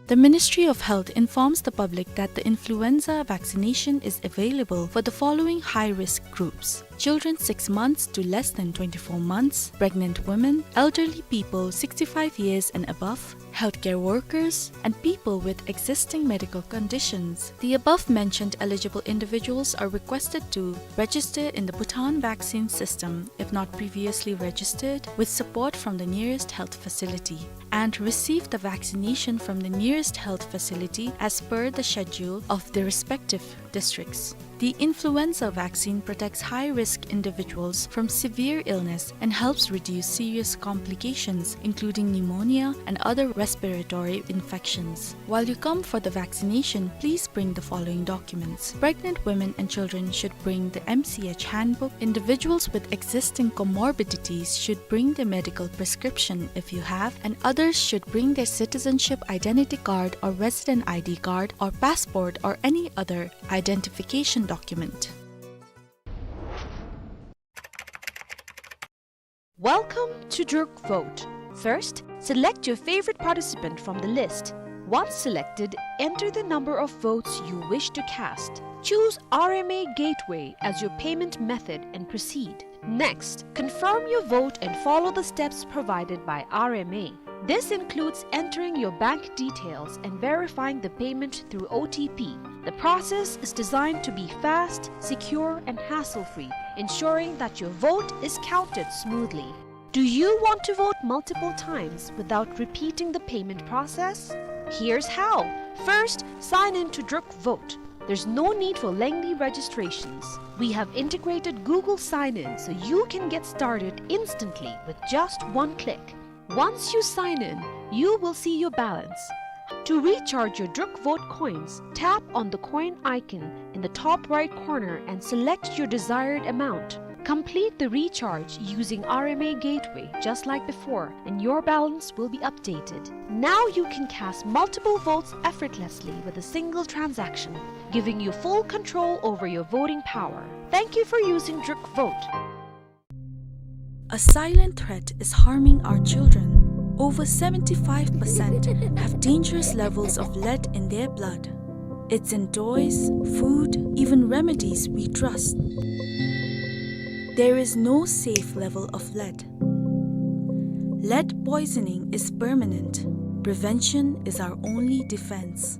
The Ministry of Health informs the public that the influenza vaccination is available for the following high-risk groups: children six months to less than twenty-four months, pregnant women, elderly people sixty-five years and above, healthcare workers, and people with existing medical conditions. The above mentioned eligible individuals are requested to register in the Bhutan Vaccine System if not previously registered, with support from the nearest health facility, and receive the vaccination from the nearest health facility as per the schedule of the respective districts. The influenza vaccine protects high-risk individuals from severe illness and helps reduce serious complications, including pneumonia and other respiratory infections. While you come for the vaccination, please bring the following documents. Pregnant women and children should bring the M C H handbook. Individuals with existing comorbidities should bring their medical prescription if you have, and others should bring their citizenship identity card or resident I D card or passport or any other identification document. Welcome to Druk Vote. First, select your favorite participant from the list. Once selected, enter the number of votes you wish to cast. Choose R M A Gateway as your payment method and proceed. Next, confirm your vote and follow the steps provided by R M A. This includes entering your bank details and verifying the payment through O T P. The process is designed to be fast, secure, and hassle-free, ensuring that your vote is counted smoothly. Do you want to vote multiple times without repeating the payment process? Here's how. First, sign in to Druk Vote. There's no need for lengthy registrations. We have integrated Google Sign-In so you can get started instantly with just one click. Once you sign in, you will see your balance. To recharge your Druk Vote coins, tap on the coin icon in the top right corner and select your desired amount. Complete the recharge using R M A Gateway just like before, and your balance will be updated. Now you can cast multiple votes effortlessly with a single transaction, giving you full control over your voting power. Thank you for using Druk Vote. A silent threat is harming our children. Over seventy-five percent have dangerous levels of lead in their blood. It's in toys, food, even remedies we trust. There is no safe level of lead. Lead poisoning is permanent. Prevention is our only defense.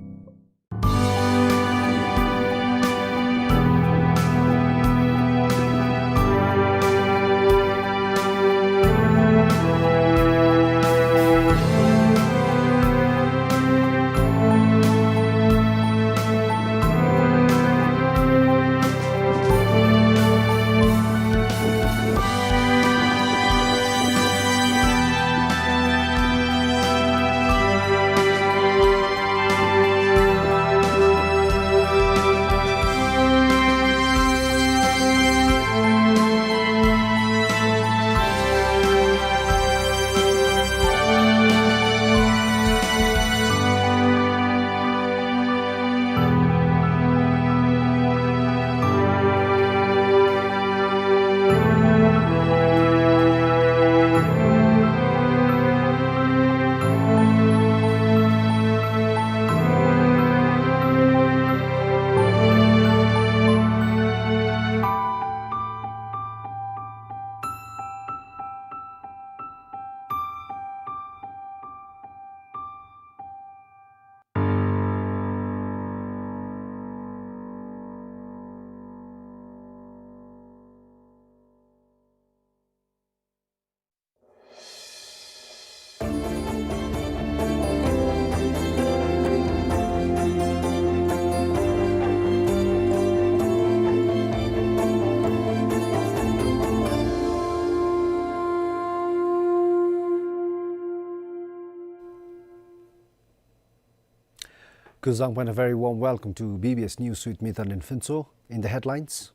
Kuzuzangpo and a very warm welcome to B B S News with me, Thanlin Phuntsho. In the headlines,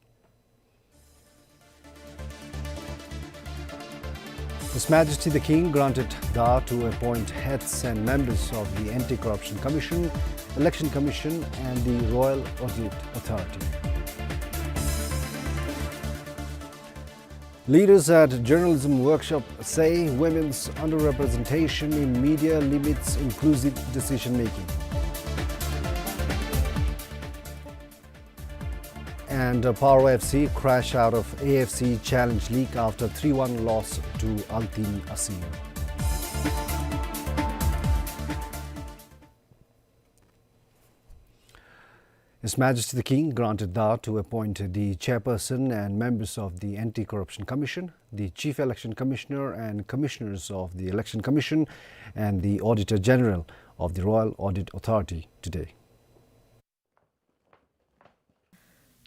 His Majesty the King granted Daa to appoint heads and members of the Anti-Corruption Commission, Election Commission and the Royal Audit Authority. Leaders at Journalism Workshop say women's underrepresentation in media limits inclusive decision-making. And, uh, Paro F C crash out of A F C Challenge League after three one loss to Altyn Asir. His Majesty the King granted Daa to appoint the chairperson and members of the Anti-Corruption Commission, the Chief Election Commissioner and Commissioners of the Election Commission, and the Auditor General of the Royal Audit Authority today.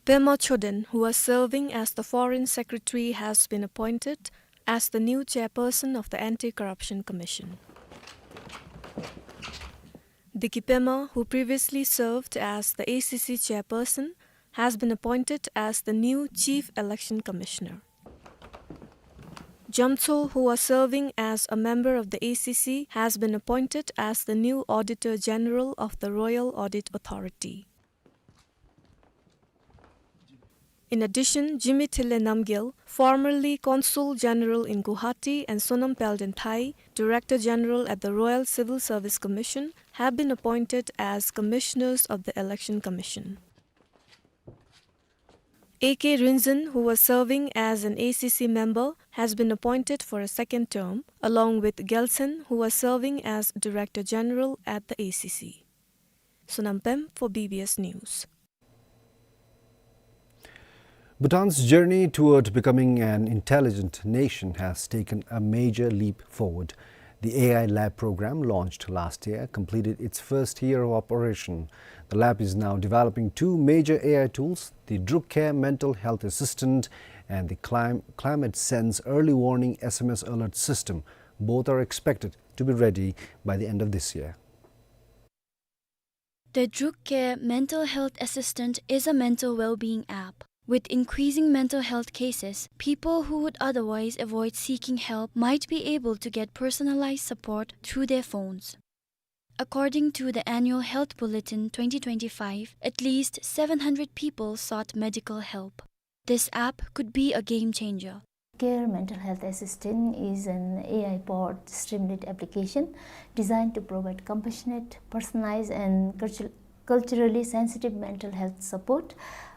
Pema Choden, who was serving as the Foreign Secretary, has been appointed as the new chairperson of the Anti-Corruption Commission. Deki Pema, who previously served as the A C C chairperson, has been appointed as the new Chief Election Commissioner. Jamtsho, who was serving as a member of the A C C, has been appointed as the new Auditor General of the Royal Audit Authority. In addition, Jimithile Namgyel, formerly Consul General in Guwahati, and Sonam Palden Thai, Director General at the Royal Civil Service Commission, have been appointed as Commissioners of the Election Commission. A K Rinzin, who was serving as an A C C member, has been appointed for a second term, along with Gyaltshen, who was serving as Director General at the A C C. Sonam Pem for B B S News. Bhutan's journey toward becoming an intelligent nation has taken a major leap forward. The A I Lab program, launched last year, completed its first year of operation. The lab is now developing two major A I tools, the Druk Care mental health assistant and the Clim-, Climate Sense early warning S M S alert system. Both are expected to be ready by the end of this year. The Druk Care mental health assistant is a mental well-being app. With increasing mental health cases, people who would otherwise avoid seeking help might be able to get personalized support through their phones. According to the Annual Health Bulletin twenty twenty-five, at least seven hundred people sought medical help. This app could be a game changer. Care mental health assistant is an A I-powered streamlit application designed to provide compassionate, personalized, and cultu-, culturally sensitive mental health support,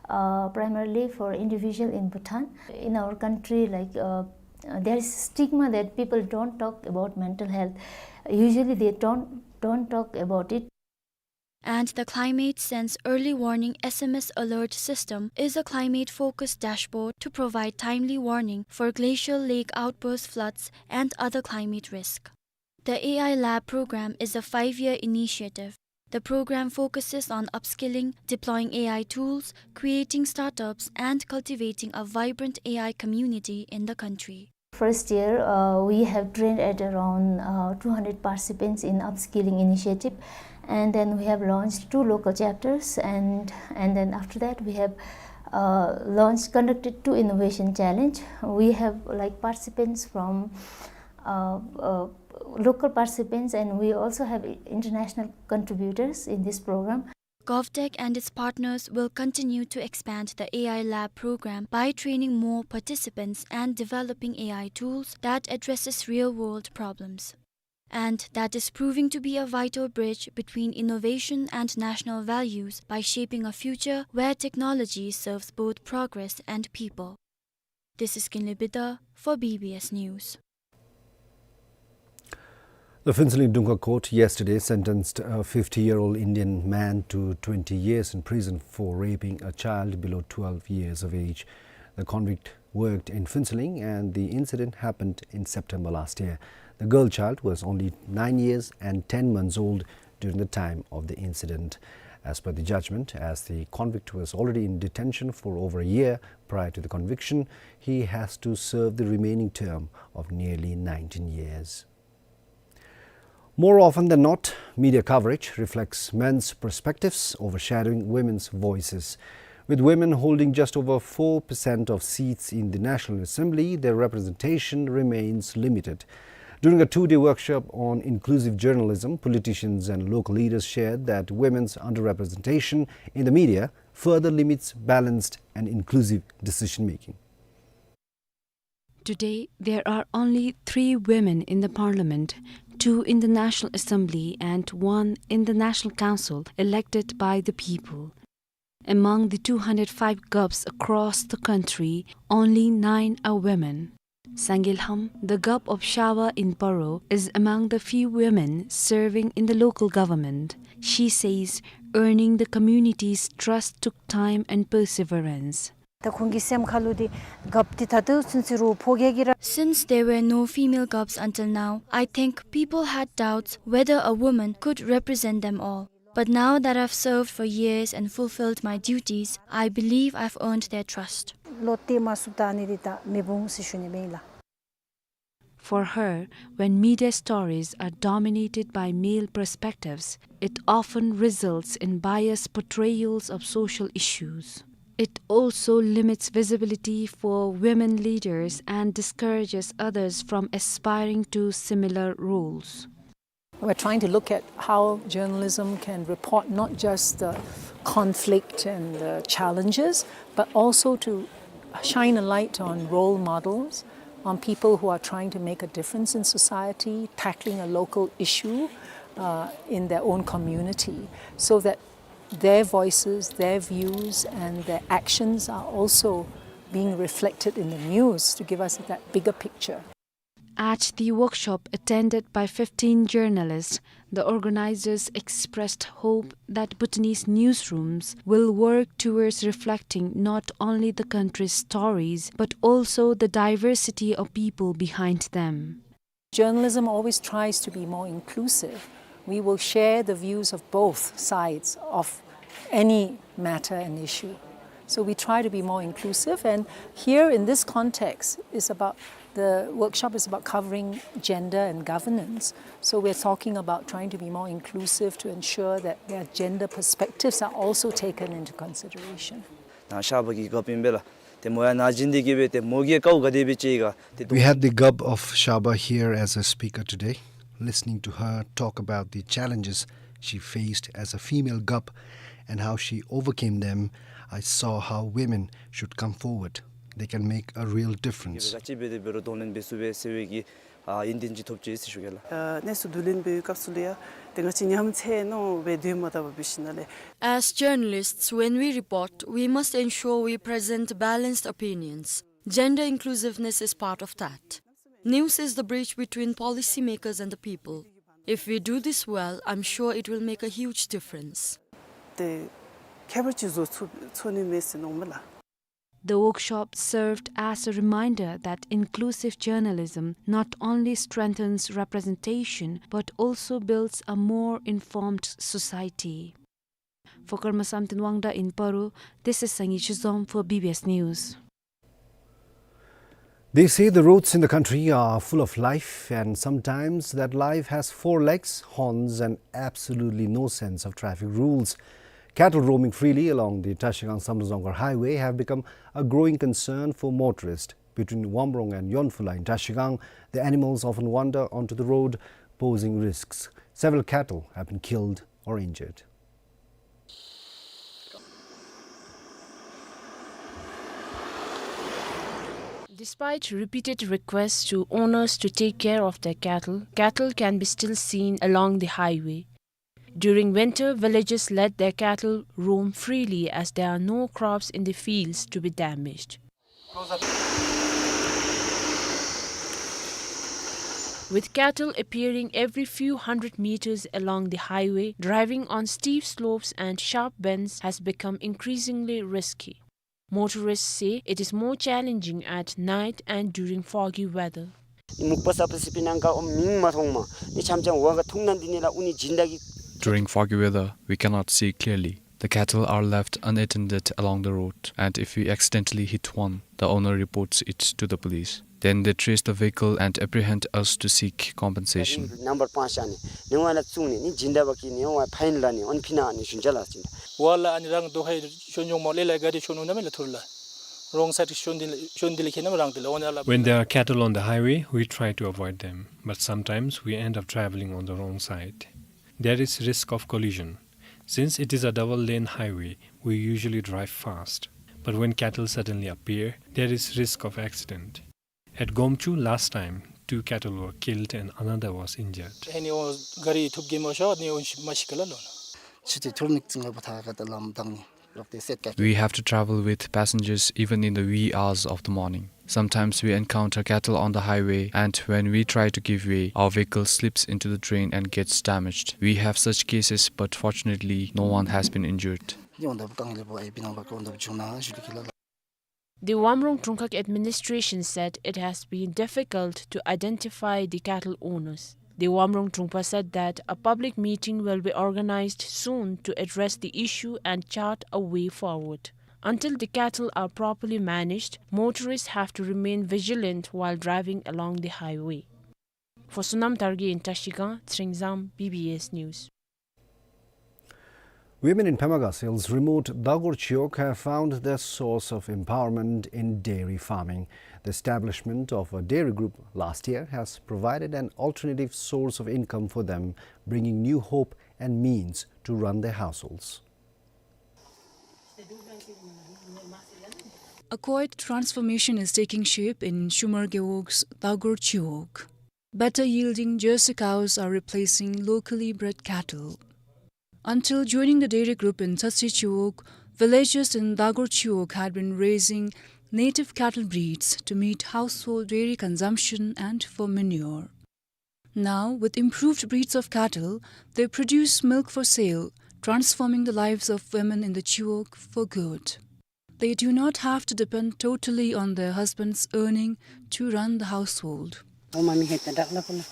uh, primarily for individual in Bhutan. In our country, like, uh, uh, there is stigma that people don't talk about mental health. Usually, they don't, don't talk about it. And the Climate Sense Early Warning S M S Alert System is a climate-focused dashboard to provide timely warning for glacial lake outburst floods and other climate risk. The A I Lab program is a five-year initiative. The program focuses on upskilling, deploying A I tools, creating startups, and cultivating a vibrant A I community in the country. First year, uh, we have trained at around, uh, two hundred participants in upskilling initiative, and then we have launched two local chapters, and, and then after that we have, uh, launched, conducted two innovation challenge. We have, like, participants from, uh, uh, local participants, and we also have i-, international contributors in this program. GovTech and its partners will continue to expand the A I Lab program by training more participants and developing A I tools that addresses real-world problems. And that is proving to be a vital bridge between innovation and national values by shaping a future where technology serves both progress and people. This is Kinley Bidha for B B S News. The Phuentsholing Dunghuar Court yesterday sentenced a fifty-year-old Indian man to twenty years in prison for raping a child below twelve years of age. The convict worked in Phuentsholing, and the incident happened in September last year. The girl child was only nine years and ten months old during the time of the incident. As per the judgment, as the convict was already in detention for over a year prior to the conviction, he has to serve the remaining term of nearly nineteen years. More often than not, media coverage reflects men's perspectives, overshadowing women's voices. With women holding just over four percent of seats in the National Assembly, their representation remains limited. During a two-day workshop on inclusive journalism, politicians and local leaders shared that women's underrepresentation in the media further limits balanced and inclusive decision-making. Today, there are only three women in the parliament, two in the National Assembly and one in the National Council elected by the people. Among the two hundred five GOPs across the country, only nine are women. Sangay Lham, the GOP of Shawa in Paro, is among the few women serving in the local government. She says earning the community's trust took time and perseverance. ད་ཁོང་གི་སེམས་ཁ་ལུ་འདི་གབ་འདི་ད་ལྟོ་ཚུན་ཚོད་རུང་ཕོ་རྒྱས་ཀྱི་ར། Since there were no female GOPs until now, I think people had doubts whether a woman could represent them all. But now that I've served for years and fulfilled my duties, I believe I've earned their trust. བློ་གཏད་མ་ཚུགསཔ་ད་ཨ་ནི་འདི་ད་མེདཔ་འོང་ཟེར་ཞུ་ནི་ཨིན་ལགས། For her, when media stories are dominated by male perspectives, it often results in biased portrayals of social issues. It also limits visibility for women leaders and discourages others from aspiring to similar roles. We're trying to look at how journalism can report not just the conflict and the challenges, but also to shine a light on role models, on people who are trying to make a difference in society, tackling a local issue, uh, in their own community, so that their voices, their views, and their actions are also being reflected in the news to give us that bigger picture. At the workshop attended by fifteen journalists, the organizers expressed hope that Bhutanese newsrooms will work towards reflecting not only the country's stories, but also the diversity of people behind them. Journalism always tries to be more inclusive. We will share the views of both sides of any matter and issue. So we try to be more inclusive, and here in this context is about, the workshop is about covering gender and governance. So we're talking about trying to be more inclusive to ensure that their gender perspectives are also taken into consideration. ནཱ་ཤར་པ་གི་རྒཔོ་ཨིན་པས་ལགས། ཏེ་མོ་ཡང་ནཱ་བྱིན་ཏེ་གི་སྦེ་ཏེ་མོ་གིས་དཀའཝ་ག་དེ་སྦེ་སྤྱད་ག་ཏེ། We had the Gub of Sharba here as a speaker today. Listening to her talk about the challenges she faced as a female Gub and how she overcame them, I saw how women should come forward. They can make a real difference. ག་ཅི་འབད་དེ་འབད་རུང་གདོང་ལེན་འབད་ཚུགས་པས་ཟེར་བའི་གི་ཨ་ཡོན་ཏན་ཅིག་ཐོབ་ཅི་ཟེར་ཞུ་གེ་ལགས། ཨ་གནས་ཚུལ་བསྡུ་ལེན་འབད་བའི་སྐབས་སུ་ལུ་ཡང་ཏེ་ང་བཅས་ཉམས་ཚད་ནང་སྦེ་སྡོད་མ་ད་པར་འབད་ཞིནམ་ལས། As journalists, when we report, we must ensure we present balanced opinions. Gender inclusiveness is part of that. News is the bridge between policymakers and the people. If we do this well, I'm sure it will make a huge difference. ཏེ་ཁྱད་པར་ཅིག་བཟོ་ཚུགས་ཚུགས་ནི་མས་ཟེར་མནོཝ་མས་ལགས། The workshop served as a reminder that inclusive journalism not only strengthens representation but also builds a more informed society. For Karma Samten Wangda in Paro, this is Sangi Chizom for B B S News. They say the roads in the country are full of life, and sometimes that life has four legs, horns, and absolutely no sense of traffic rules. Cattle roaming freely along the Trashigang Samdrup Jongkhar Highway have become a growing concern for motorists. Between Wamrong and Yonphula in Trashigang, the animals often wander onto the road, posing risks. Several cattle have been killed or injured. Despite repeated requests to owners to take care of their cattle, cattle can be still seen along the highway. During winter, villagers let their cattle roam freely as there are no crops in the fields to be damaged. With cattle appearing every few hundred meters along the highway, driving on steep slopes and sharp bends has become increasingly risky. Motorists say it is more challenging at night and during foggy weather. ནི་མུག་པ་ས་པ་སི་པི་ནང་ག་ཨོ་མིང་མ་མཐོང་མ། ནི་འཆམ་འཆམ་ཝ་ག་ཐུང་ནང་འདི་ནི་ལ་ཨུ་ནི་སྦྱིན་བདག་གི། During foggy weather, we cannot see clearly. The cattle are left unattended along the road, and if we accidentally hit one, the owner reports it to the police. Then they trace the vehicle and apprehend us to seek compensation. Number པང་ཤ་ནི་ནི་ཝ་ལ་བཙུགས་ནི་ནི་སྦྱིན་བདག་པ་གིས་ནི་ཝ་ཕ་ཡིན་ལ་ནི་ཨོན་ཕི་ན་ནི་ཞུན་ཅ་ལ་ཅིན། ཝ་ལ་ཨ་ནི་རང་དོ་ཧའི་ཤོ་ཉོག་མོ་ལེ་ལ་ག་རི་ཤོ་ནུ་ན་མེ་ལ་ཐུར་ལ། Wrong side ཤོན་དི་ལ་ཤོན་དི་ལ་ཁེ་ན་རང་དི་ལ་ཨོ་ན་ལ། When there are cattle on the highway, we try to avoid them, but sometimes we end up traveling on the wrong side. There is risk of collision. Since it is a double lane highway, we usually drive fast. But when cattle suddenly appear, there is risk of accident. At Gomchu last time, two cattle were killed and another was injured. ཧེ་ནི་ཨོ་ག་རི་ཐུབ་གེ་མོ་ཤོ་ནི་ཨོ་མ་ཤི་ཀ་ལ་ལོ་ན། ཆུ་ཏི་ཐུར་ནིག་ཙིང་ལ་བུ་ཐ་ག་ཏ་ལམ་དང་ནི་རོག་ཏེ་སེད་ཀ་ཀེ། We have to travel with passengers even in the wee hours of the morning. Sometimes we encounter cattle on the highway, and when we try to give way, our vehicle slips into the drain and gets damaged. We have such cases, but fortunately, no one has been injured. ཉོན་དབ་ཀང་ལེ་བོ་ཨེ་བི་ནང་བ་ཀོན་དབ་བྱུང་ན་ཞུ་ལི་ཁི་ལ་ལ། The Wamrong Trungkhag administration said it has been difficult to identify the cattle owners. The Wamrong Trungpa said that a public meeting will be organized soon to address the issue and chart a way forward. Until the cattle are properly managed, motorists have to remain vigilant while driving along the highway. For Sonam Targi in Trashigang, Tsringzam, B B S News. Women in Pema Gashiyal's remote Dagor Chiwog have found their source of empowerment in dairy farming. The establishment of a dairy group last year has provided an alternative source of income for them, bringing new hope and means to run their households. A quiet transformation is taking shape in Shumar Gewog's Dagor Chiwog. Better yielding Jersey cows are replacing locally bred cattle. Until joining the dairy group in Tsatsi Chiwog, villagers in Dagor Chiwog had been raising native cattle breeds to meet household dairy consumption and for manure. Now, with improved breeds of cattle, they produce milk for sale, transforming the lives of women in the Chiwog for good. They do not have to depend totally on their husband's earning to run the household.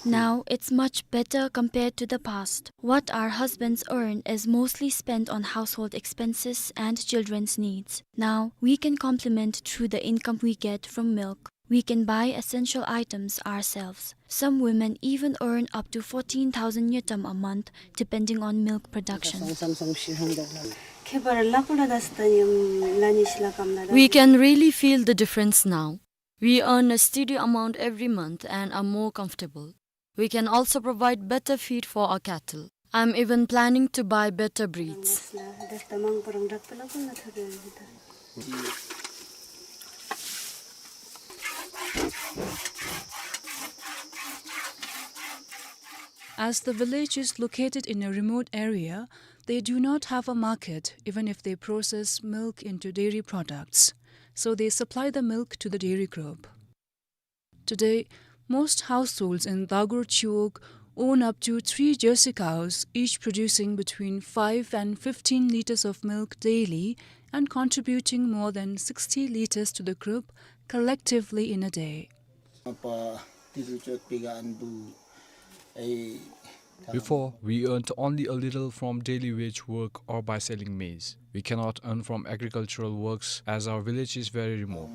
Now, it's much better compared to the past. What our husbands earn is mostly spent on household expenses and children's needs. Now, we can complement through the income we get from milk. We can buy essential items ourselves. Some women even earn up to fourteen thousand ngultrum a month, depending on milk production. We can really feel the difference now. We earn a steady amount every month and are more comfortable. We can also provide better feed for our cattle. I'm even planning to buy better breeds. As the village is located in a remote area, they do not have a market, even if they process milk into dairy products. So they supply the milk to the dairy group. Today, most households in Dagur Chiwog own up to three jersey cows, each producing between five and fifteen liters of milk daily and contributing more than sixty liters to the group collectively in a day. Before, we earned only a little from daily wage work or by selling maize. We cannot earn from agricultural works as our village is very remote.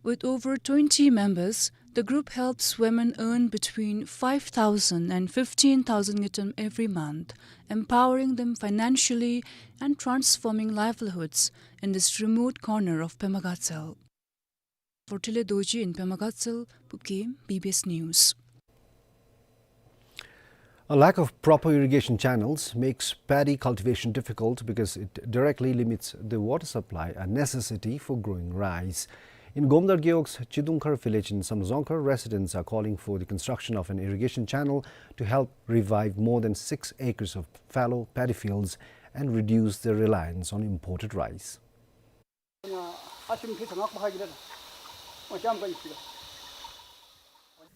With over twenty members, the group helps women earn between five thousand and fifteen thousand ngultrum every month, empowering them financially and transforming livelihoods in this remote corner of Pema Gatshel. For Tile Dorji in Pema Gatshel, Pupkim, B B S News. A lack of proper irrigation channels makes paddy cultivation difficult because it directly limits the water supply, a necessity for growing rice. In Gomdar Gewog's Chidungkhar village in Samdrup Dzongkhar, residents are calling for the construction of an irrigation channel to help revive more than six acres of fallow paddy fields and reduce their reliance on imported rice.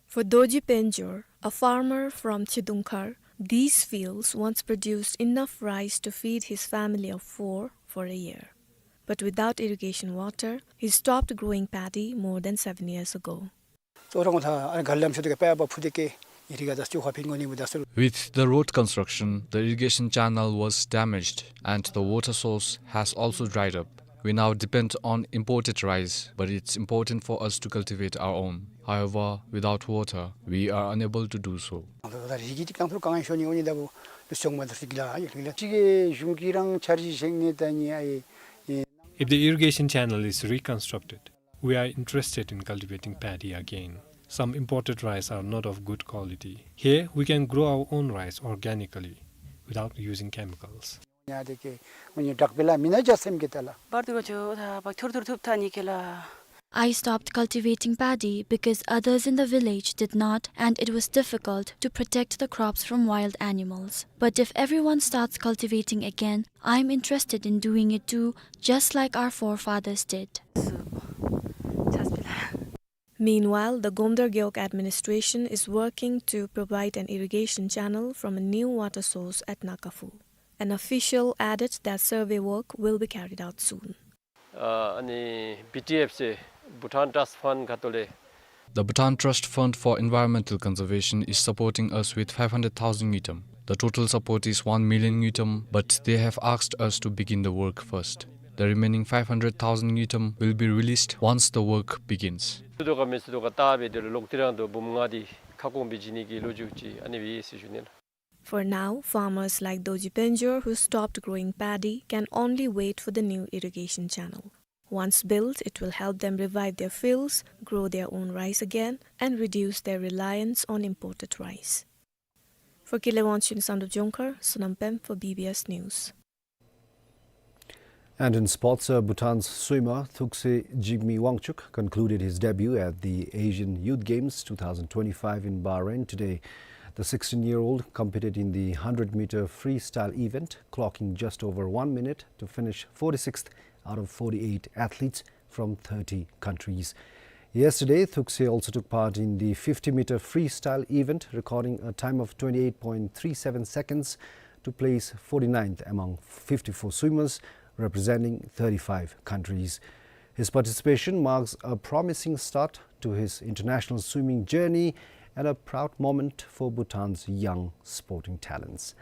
For Dorji Penjor, a farmer from Chidungkhar, these fields once produced enough rice to feed his family of four for a year. But without irrigation water, he stopped growing paddy more than seven years ago. With the road construction, the irrigation channel was damaged and the water source has also dried up. We now depend on imported rice, but it's important for us to cultivate our own. However, without water, we are unable to do so. If the irrigation channel is reconstructed, we are interested in cultivating paddy again. Some imported rice are not of good quality. Here, we can grow our own rice organically, without using chemicals. I stopped cultivating paddy because others in the village did not, and it was difficult to protect the crops from wild animals. But if everyone starts cultivating again, I'm interested in doing it too, just like our forefathers did. Meanwhile, the Gomdar Gewog administration is working to provide an irrigation channel from a new water source at Nakafu. An official added that survey work will be carried out soon. ཨ་ནི་བི་ཊི་ཨེཕ་ཟེར་Bhutan Trust Fund ཁ་ཐུག་ལས། The Bhutan Trust Fund for Environmental Conservation is supporting us with five hundred thousand ngultrum. The total support is one million ngultrum, but they have asked us to begin the work first. The remaining five hundred thousand ngultrum will be released once the work begins. ཚུ་དོ་ག་མེ་ཚུ་དོ་ག་ཏ་བེ་དེ་ལོག་ཏི་རང་དོ་བུམ་ང་དི་ཁ་སྐོང་བི་ཇི་ནི་གི་ལོ་རྒྱུས་ཅིག་ཨ་ནི་བི་སི་ཞུ་ནི་ལ། For now, farmers like Dorji Penjor who stopped growing paddy can only wait for the new irrigation channel. Once built, it will help them revive their fields, grow their own rice again, and reduce their reliance on imported rice. For Kile Wangchuk in Samdrup Dzongkhar, Sonam Pem for B B S News. And in sports, uh, Bhutan's swimmer Thukse Jigme Wangchuk concluded his debut at the Asian Youth Games two thousand twenty-five in Bahrain today. The sixteen-year-old competed in the hundred meter freestyle event, clocking just over one minute to finish forty-sixth out of forty-eight athletes from thirty countries. Yesterday, Thukse also took part in the fifty meter freestyle event, recording a time of twenty-eight point three seven seconds to place forty-ninth among fifty-four swimmers representing thirty-five countries. His participation marks a promising start to his international swimming journey and a proud moment for Bhutan's young sporting talents.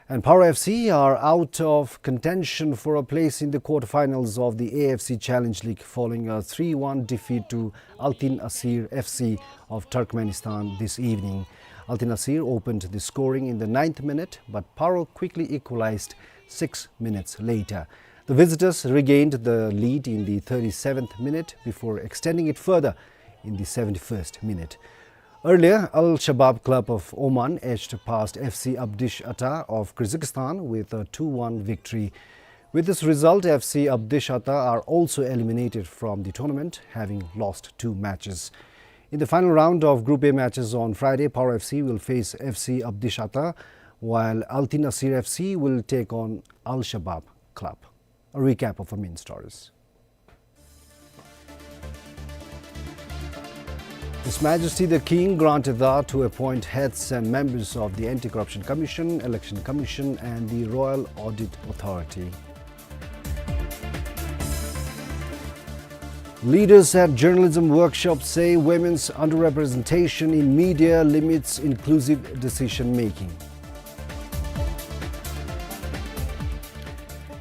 And Paro F C are out of contention for a place in the quarterfinals of the A F C Challenge League following a three one defeat to Altyn Asyr F C of Turkmenistan this evening. Altyn Asyr opened the scoring in the ninth minute, but Paro quickly equalized six minutes later. The visitors regained the lead in the thirty-seventh minute before extending it further in the seventy-first minute. Earlier, Al Shabab Club of Oman edged past F C Abdish Ata of Kazakhstan with a two one victory. With this result, F C Abdish Ata are also eliminated from the tournament, having lost two matches. In the final round of Group A matches on Friday, Paro F C will face F C Abdish Ata, while Altyn Asyr F C will take on Al Shabab Club. A recap of our main stories. His Majesty the King granted Ridha to appoint heads and members of the Anti-Corruption Commission, Election Commission and the Royal Audit Authority. Leaders at journalism workshop say women's underrepresentation in media limits inclusive decision making.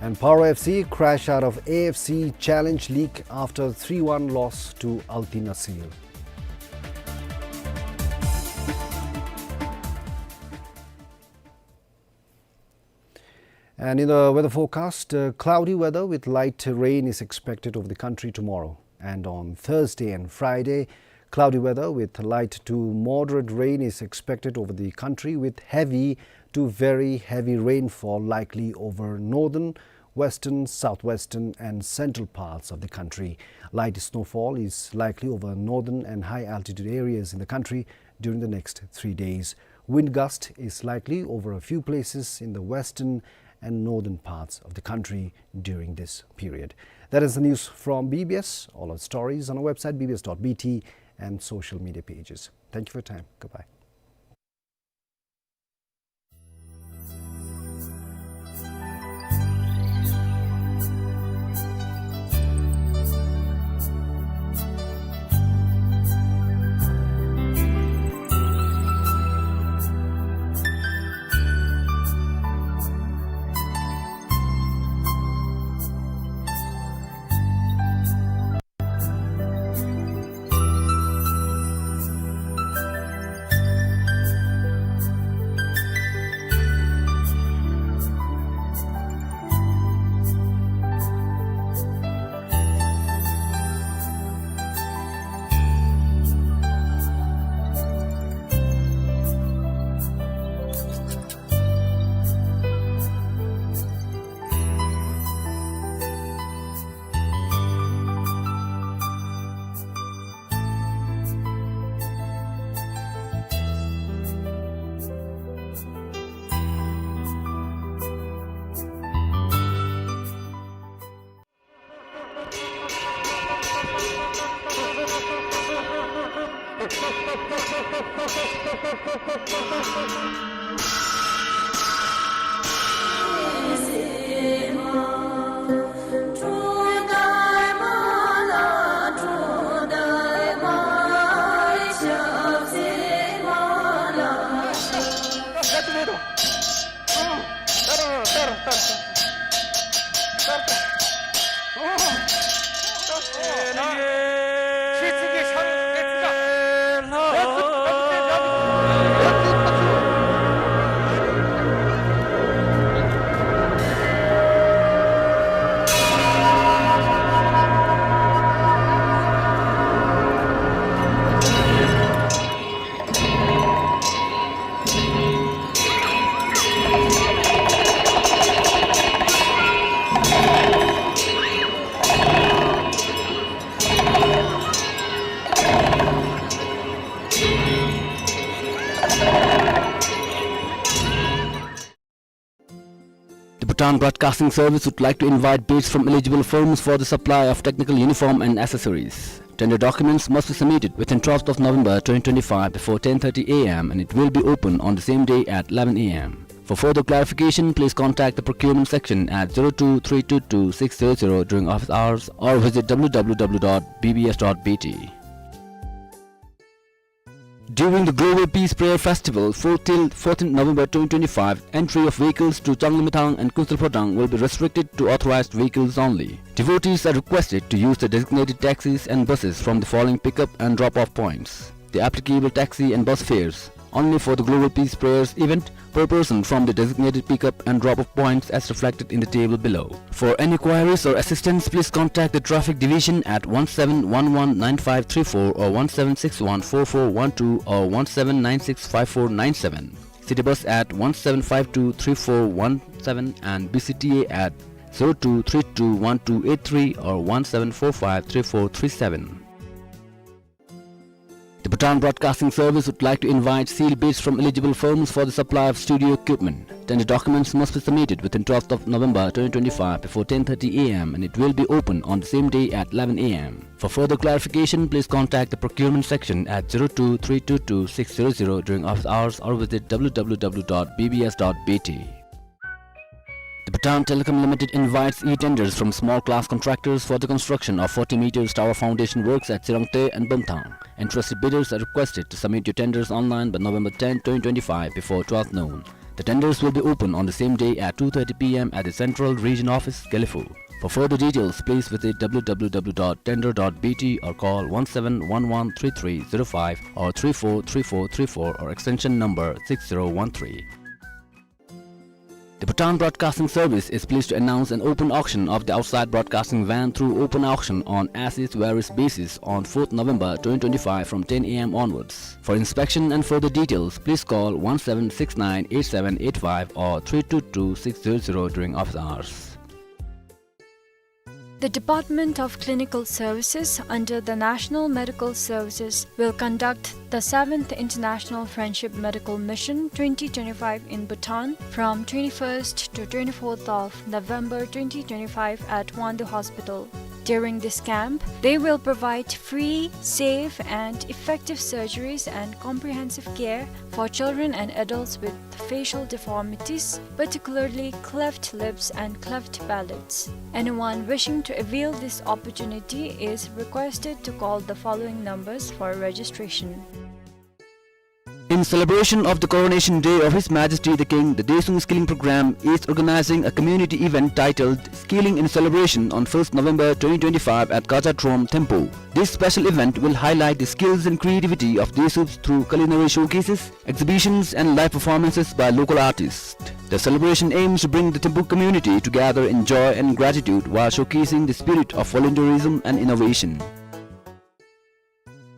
And Paro F C crash out of A F C Challenge League after three one loss to Altyn Asyr. And in the weather forecast, uh, cloudy weather with light rain is expected over the country tomorrow. And on Thursday and Friday, cloudy weather with light to moderate rain is expected over the country, with heavy to very heavy rainfall likely over northern, western, southwestern, and central parts of the country. Light snowfall is likely over northern and high altitude areas in the country during the next three days. Wind gust is likely over a few places in the western and northern parts of the country during this period. That is the news from B B S. All our stories on our website, B B S dot B T, and social media pages. Thank you for your time. Goodbye. Bhutan Broadcasting Service would like to invite bids from eligible firms for the supply of technical uniform and accessories. Tender documents must be submitted within twelfth of November twenty twenty-five before ten thirty A M and it will be open on the same day at eleven A M. For further clarification, please contact the procurement section at zero two three two two six zero zero during office hours or visit W W W dot B B S dot B T. During the Global Peace Prayer Festival, fourth till fourteenth November twenty twenty-five, entry of vehicles to Changlimithang and Kunsalphotang will be restricted to authorized vehicles only. Devotees are requested to use the designated taxis and buses from the following pickup and drop-off points. The applicable taxi and bus fares only for the Global Peace Prayers event per person from the designated pickup and drop-off points as reflected in the table below. For any queries or assistance, please contact the Traffic Division at one seven one one nine five three four or one seven six one four four one two or one seven nine six five four nine seven. City Bus at one seven five two three four one seven and B C T A at zero two three two one two eight three or one seven four five three four three seven. The Bhutan Broadcasting Service would like to invite sealed bids from eligible firms for the supply of studio equipment. Tender documents must be submitted within twelfth of November twenty twenty-five before ten thirty A M and it will be open on the same day at eleven A M. For further clarification, please contact the procurement section at zero two three two two six zero zero during office hours or visit W W W dot B B S dot B T. The Bhutan Telecom Limited invites e-tenders from small class contractors for the construction of forty meters tower foundation works at Sirangte and Bumthang. Interested bidders are requested to submit your tenders online by November tenth, twenty twenty-five, before twelve noon. The tenders will be open on the same day at two thirty P M at the Central Region Office, Gelephu. For further details, please visit W W W dot tender dot B T or call one seven one one three three zero five or three four three four three four or extension number six zero one three. The Bhutan Broadcasting Service is pleased to announce an open auction of the outside broadcasting van through open auction on as is where is basis on fourth November twenty twenty-five from ten A M onwards. For inspection and further details, please call one seven six nine eight seven eight five or three two two six zero zero during office hours. The Department of Clinical Services under the National Medical Services will conduct the seventh International Friendship Medical Mission twenty twenty-five in Bhutan from twenty-first to twenty-fourth of November twenty twenty-five at Wangdue Hospital. During this camp, they will provide free, safe, and effective surgeries and comprehensive care for children and adults with facial deformities, particularly cleft lips and cleft palates. Anyone wishing to avail this opportunity is requested to call the following numbers for registration. In celebration of the coronation day of His Majesty the King, the Dechung Skilling Program is organizing a community event titled Skilling in Celebration on first November twenty twenty-five at Kachadrom, Thimphu. This special event will highlight the skills and creativity of Dechuks through culinary showcases, exhibitions and live performances by local artists. The celebration aims to bring the Thimphu community together in joy and gratitude while showcasing the spirit of volunteerism and innovation.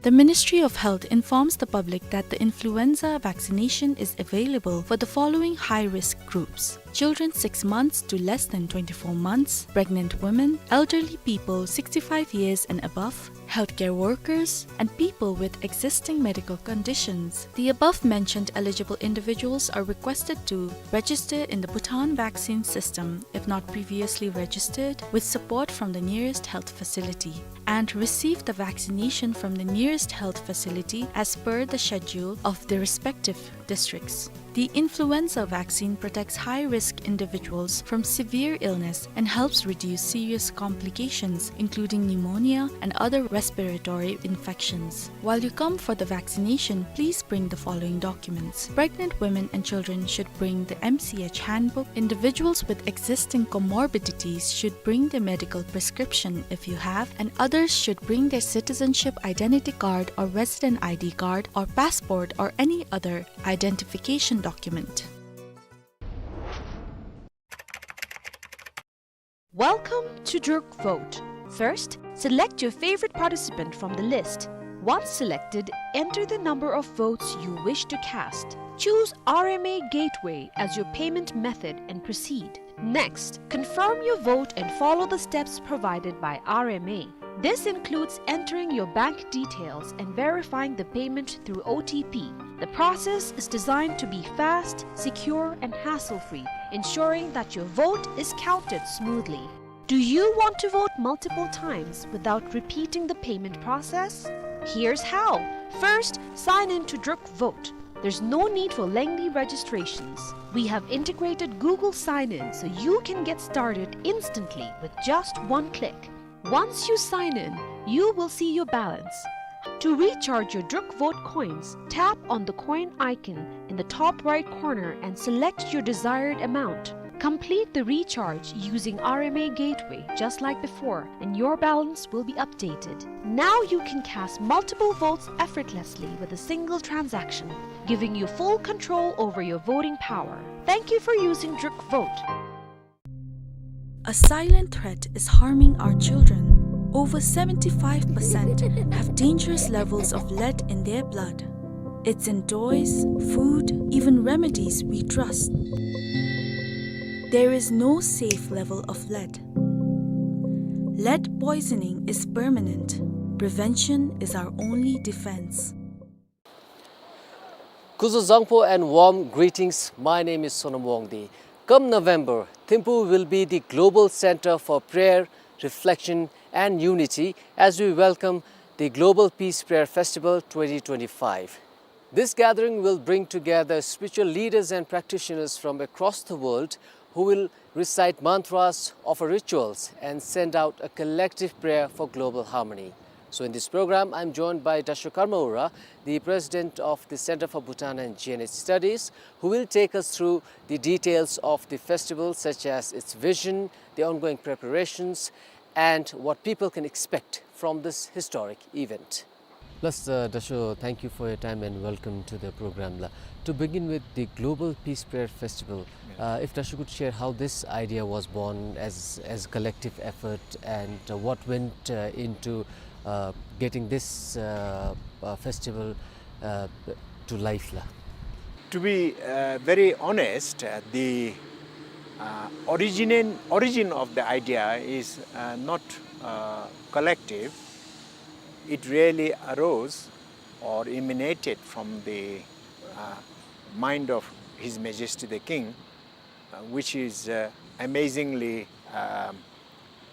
The Ministry of Health informs the public that the influenza vaccination is available for the following high-risk groups: children six months to less than twenty-four months, pregnant women, elderly people sixty-five years and above, healthcare workers, and people with existing medical conditions. The above mentioned eligible individuals are requested to register in the Bhutan vaccine system if not previously registered, with support from the nearest health facility, and receive the vaccination from the nearest health facility as per the schedule of the respective districts. The influenza vaccine protects high-risk individuals from severe illness and helps reduce serious complications, including pneumonia and other respiratory infections. While you come for the vaccination, please bring the following documents. Pregnant women and children should bring the M C H handbook. Individuals with existing comorbidities should bring their medical prescription if you have, and others should bring their citizenship identity card or resident I D card or passport or any other identification document. Welcome to Druk Vote. First, select your favorite participant from the list. Once selected, enter the number of votes you wish to cast. Choose R M A Gateway as your payment method and proceed. Next, confirm your vote and follow the steps provided by R M A. This includes entering your bank details and verifying the payment through O T P. The process is designed to be fast, secure, and hassle-free, ensuring that your vote is counted smoothly. Do you want to vote multiple times without repeating the payment process? Here's how. First, sign in to Druk Vote. There's no need for lengthy registrations. We have integrated Google Sign-In so you can get started instantly with just one click. Once you sign in, you will see your balance. To recharge your Druk Vote coins, tap on the coin icon in the top right corner and select your desired amount. Complete the recharge using R M A Gateway just like before, and your balance will be updated. Now you can cast multiple votes effortlessly with a single transaction, giving you full control over your voting power. Thank you for using Druk Vote. A silent threat is harming our children. Over seventy-five percent have dangerous levels of lead in their blood. It's in toys, food, even remedies we trust. There is no safe level of lead. Lead poisoning is permanent. Prevention is our only defense. Kuzuzangpo and warm greetings. My name is Sonam Wangdi. Come November, Thimphu will be the global center for prayer, reflection, and unity as we welcome the Global Peace Prayer Festival twenty twenty-five. This gathering will bring together spiritual leaders and practitioners from across the world who will recite mantras, offer rituals, and send out a collective prayer for global harmony. So in this program, I'm joined by Dasho Karma Ura, the president of the Center for Bhutan and G N H Studies, who will take us through the details of the festival, such as its vision, the ongoing preparations, and what people can expect from this historic event. Plus, uh, Dasho, thank you for your time and welcome to the program la. To begin with, the Global Peace Prayer Festival. Yeah. Uh, if Dasho could share how this idea was born as, as collective effort and, uh, what went, uh, into, uh, getting this, uh, uh, festival, uh, to life la. To be, uh, very honest, uh, the, uh, origin, origin of the idea is, uh, not, uh, collective. It really arose or emanated from the, uh, mind of His Majesty the King, uh, which is, uh, amazingly, um, uh,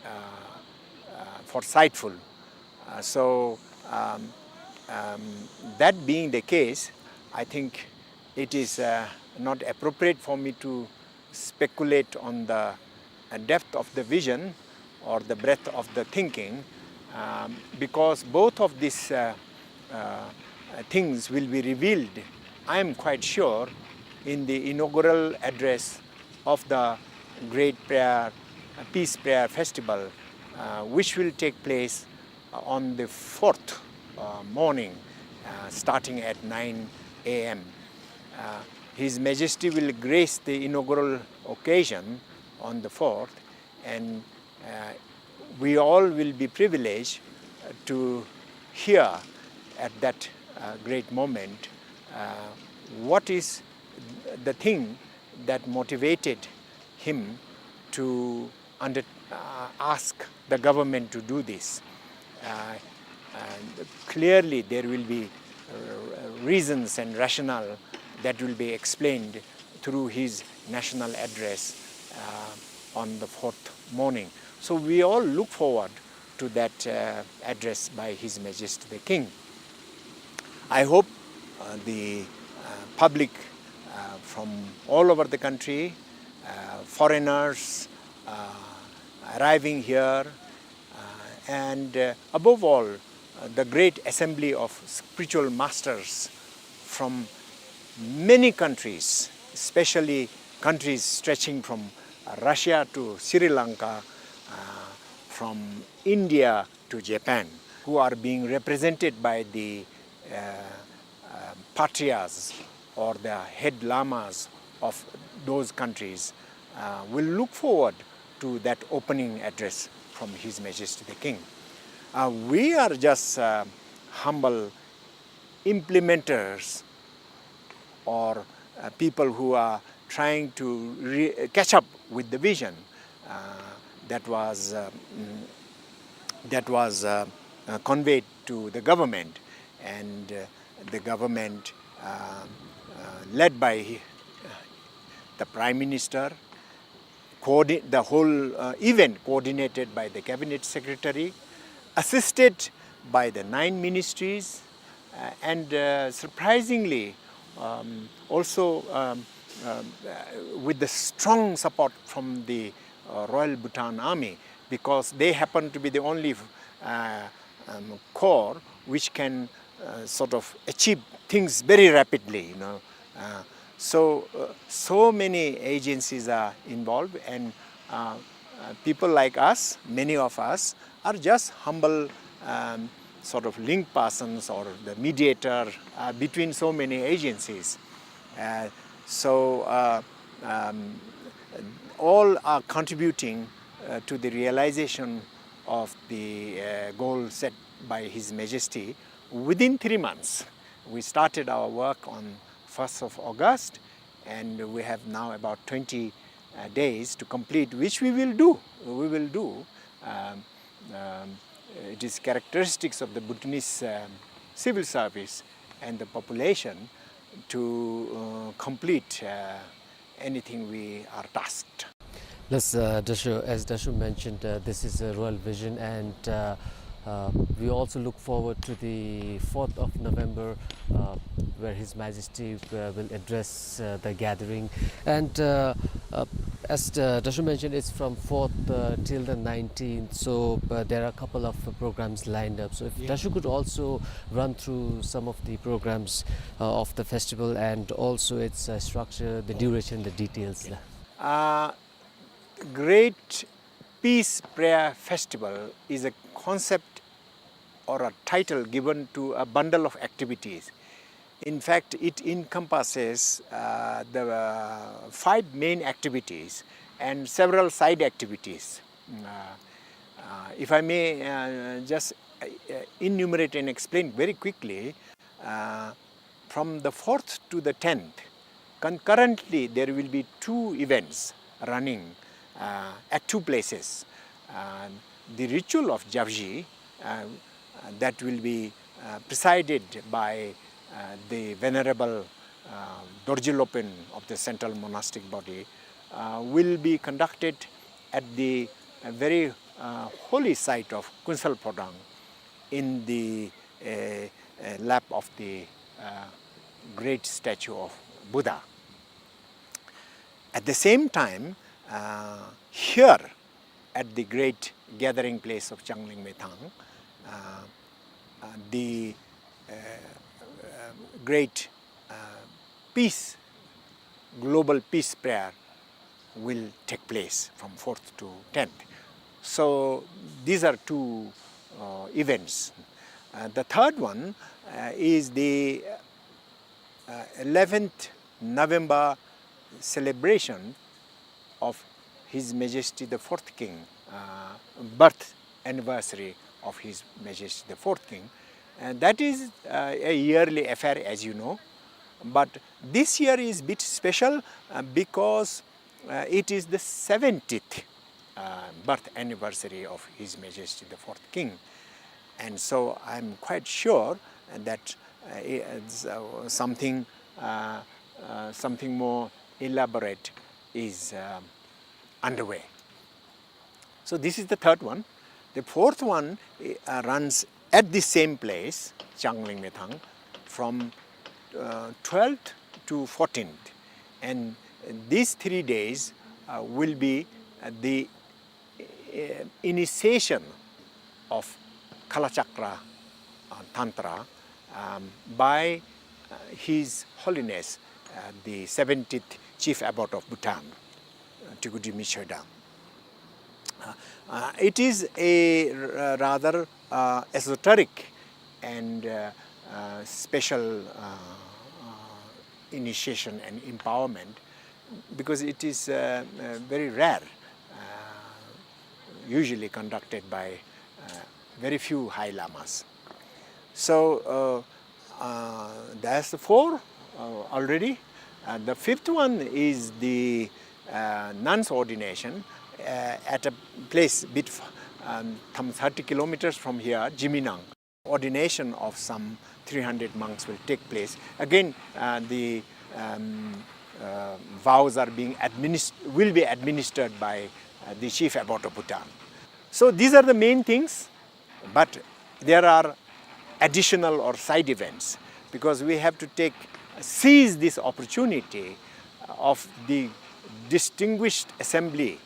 uh, foresightful. Uh, so, um, um, that being the case, I think it is, uh, not appropriate for me to speculate on the, uh, depth of the vision or the breadth of the thinking, um, because both of these, uh, uh, things will be revealed, I am quite sure, in the inaugural address of the Great Prayer, uh, Peace Prayer Festival, uh, which will take place on the fourth, uh, morning, uh, starting at nine A M. Uh, His Majesty will grace the inaugural occasion on the fourth, and, uh, we all will be privileged, uh, to hear at that, uh, great moment, uh, what is the thing that motivated him to under, uh, ask the government to do this. Uh, and clearly, there will be, uh, reasons and rationale that will be explained through his national address, uh, on the fourth morning. So we all look forward to that, uh, address by His Majesty the King. I hope, uh, the, uh, public, uh, from all over the country, uh, foreigners, uh, arriving here, uh, and, uh, above all, uh, the great assembly of spiritual masters from many countries, especially countries stretching from Russia to Sri Lanka, uh, from India to Japan, who are being represented by the, uh, uh, patriarchs or the head lamas of those countries, uh, will look forward to that opening address from His Majesty the King. Uh, we are just, uh, humble implementers or, uh, people who are trying to re-, catch up with the vision, uh, that was, uh, mm, that was, uh, uh, conveyed to the government, and, uh, the government, uh, uh, led by Hi-, the Prime Minister, coordi-, the whole, uh, event coordinated by the Cabinet Secretary, assisted by the nine ministries, uh, and, uh, surprisingly, um, also, um, um, uh, with the strong support from the, uh, Royal Bhutan Army, because they happen to be the only, uh, um, corps which can, uh, sort of achieve things very rapidly, you know. Uh, so, uh, so many agencies are involved, and, uh, uh, people like us, many of us, are just humble, um, sort of link persons or the mediator, uh, between so many agencies. Uh, so, uh, um, all are contributing, uh, to the realization of the, uh, goal set by His Majesty. Within three months, we started our work on first of August, and we have now about twenty, uh, days to complete, which we will do. We will do. Um, um, it is characteristics of the Bhutanese, um, civil service and the population to, uh, complete, uh, anything we are tasked. Yes, uh, Dasho, as Dasho mentioned, uh, this is a royal vision, and, uh, uh, we also look forward to the fourth of November, uh, where His Majesty, uh, will address, uh, the gathering. And, uh, uh, as, uh, Dasho mentioned, it's from fourth, uh, till the nineteenth, so, uh, there are a couple of, uh, programs lined up. So if, yeah, Dasho could also run through some of the programs, uh, of the festival and also its, uh, structure, the duration, the details. Uh, Great Peace Prayer Festival is a concept or a title given to a bundle of activities. In fact, it encompasses, uh, the, uh, five main activities and several side activities. Uh, uh, if I may, uh, just, uh, enumerate and explain very quickly, uh, from the fourth to the tenth, concurrently there will be two events running, uh, at two places. Uh, the ritual of Japji, uh, that will be, uh, presided by, uh, the Venerable, uh, Dorji Lopen of the Central Monastic Body, uh, will be conducted at the, uh, very, uh, holy site of Kunsal Phodang in the, uh, uh, lap of the, uh, great statue of Buddha. At the same time, uh, here at the great gathering place of Changling Methang, uh, uh, the, uh, uh, great, uh, peace, global peace prayer will take place from fourth to tenth. So these are two, uh, events. Uh, the third one, uh, is the, uh, eleventh November celebration of His Majesty the Fourth King, uh, birth anniversary of His Majesty the Fourth King. And that is, uh, a yearly affair, as you know. But this year is bit special, uh, because, uh, it is the seventieth, uh, birth anniversary of His Majesty the Fourth King. And so I'm quite sure that, uh, i-, uh, s-, uh, something, uh, uh, something more elaborate is, um, underway. So this is the third one. The fourth one, uh, runs at the same place, Changling Methang, from, uh, twelfth to fourteenth. And these three days, uh, will be, uh, the, uh, initiation of Kalachakra, uh, Tantra, um, by, uh, His Holiness, uh, the seventieth Chief Abbot of Bhutan, uh, Tikuji Michö Dam. Uh, uh, it is a r-, rather, uh, esoteric and, uh, uh, special, uh, uh, initiation and empowerment, because it is, uh, uh, very rare, uh, usually conducted by, uh, very few high lamas. So, uh, uh, that's the four, uh, already. Uh, the fifth one is the, uh, nuns' ordination, uh, at a place bit f-, um, some thirty kilometers from here, Jiminang. Ordination of some three hundred monks will take place. Again, uh, the, um, uh, vows are being administ- will be administered by, uh, the Chief Abbot of Bhutan. So these are the main things, but there are additional or side events, because we have to take, seize this opportunity of the distinguished assembly,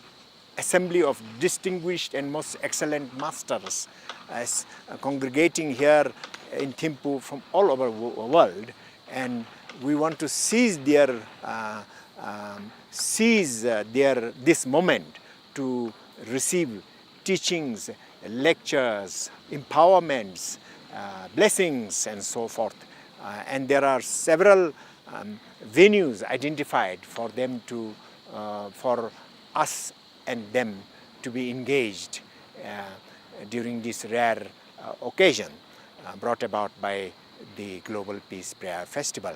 assembly of distinguished and most excellent masters, as, uh, congregating here in Thimphu from all over the world, and we want to seize their, uh, um, seize, uh, their, this moment to receive teachings, lectures, empowerments, uh, blessings, and so forth. Uh, and there are several, um, venues identified for them to, uh, for us and them to be engaged, uh, during this rare, uh, occasion, uh, brought about by the Global Peace Prayer Festival.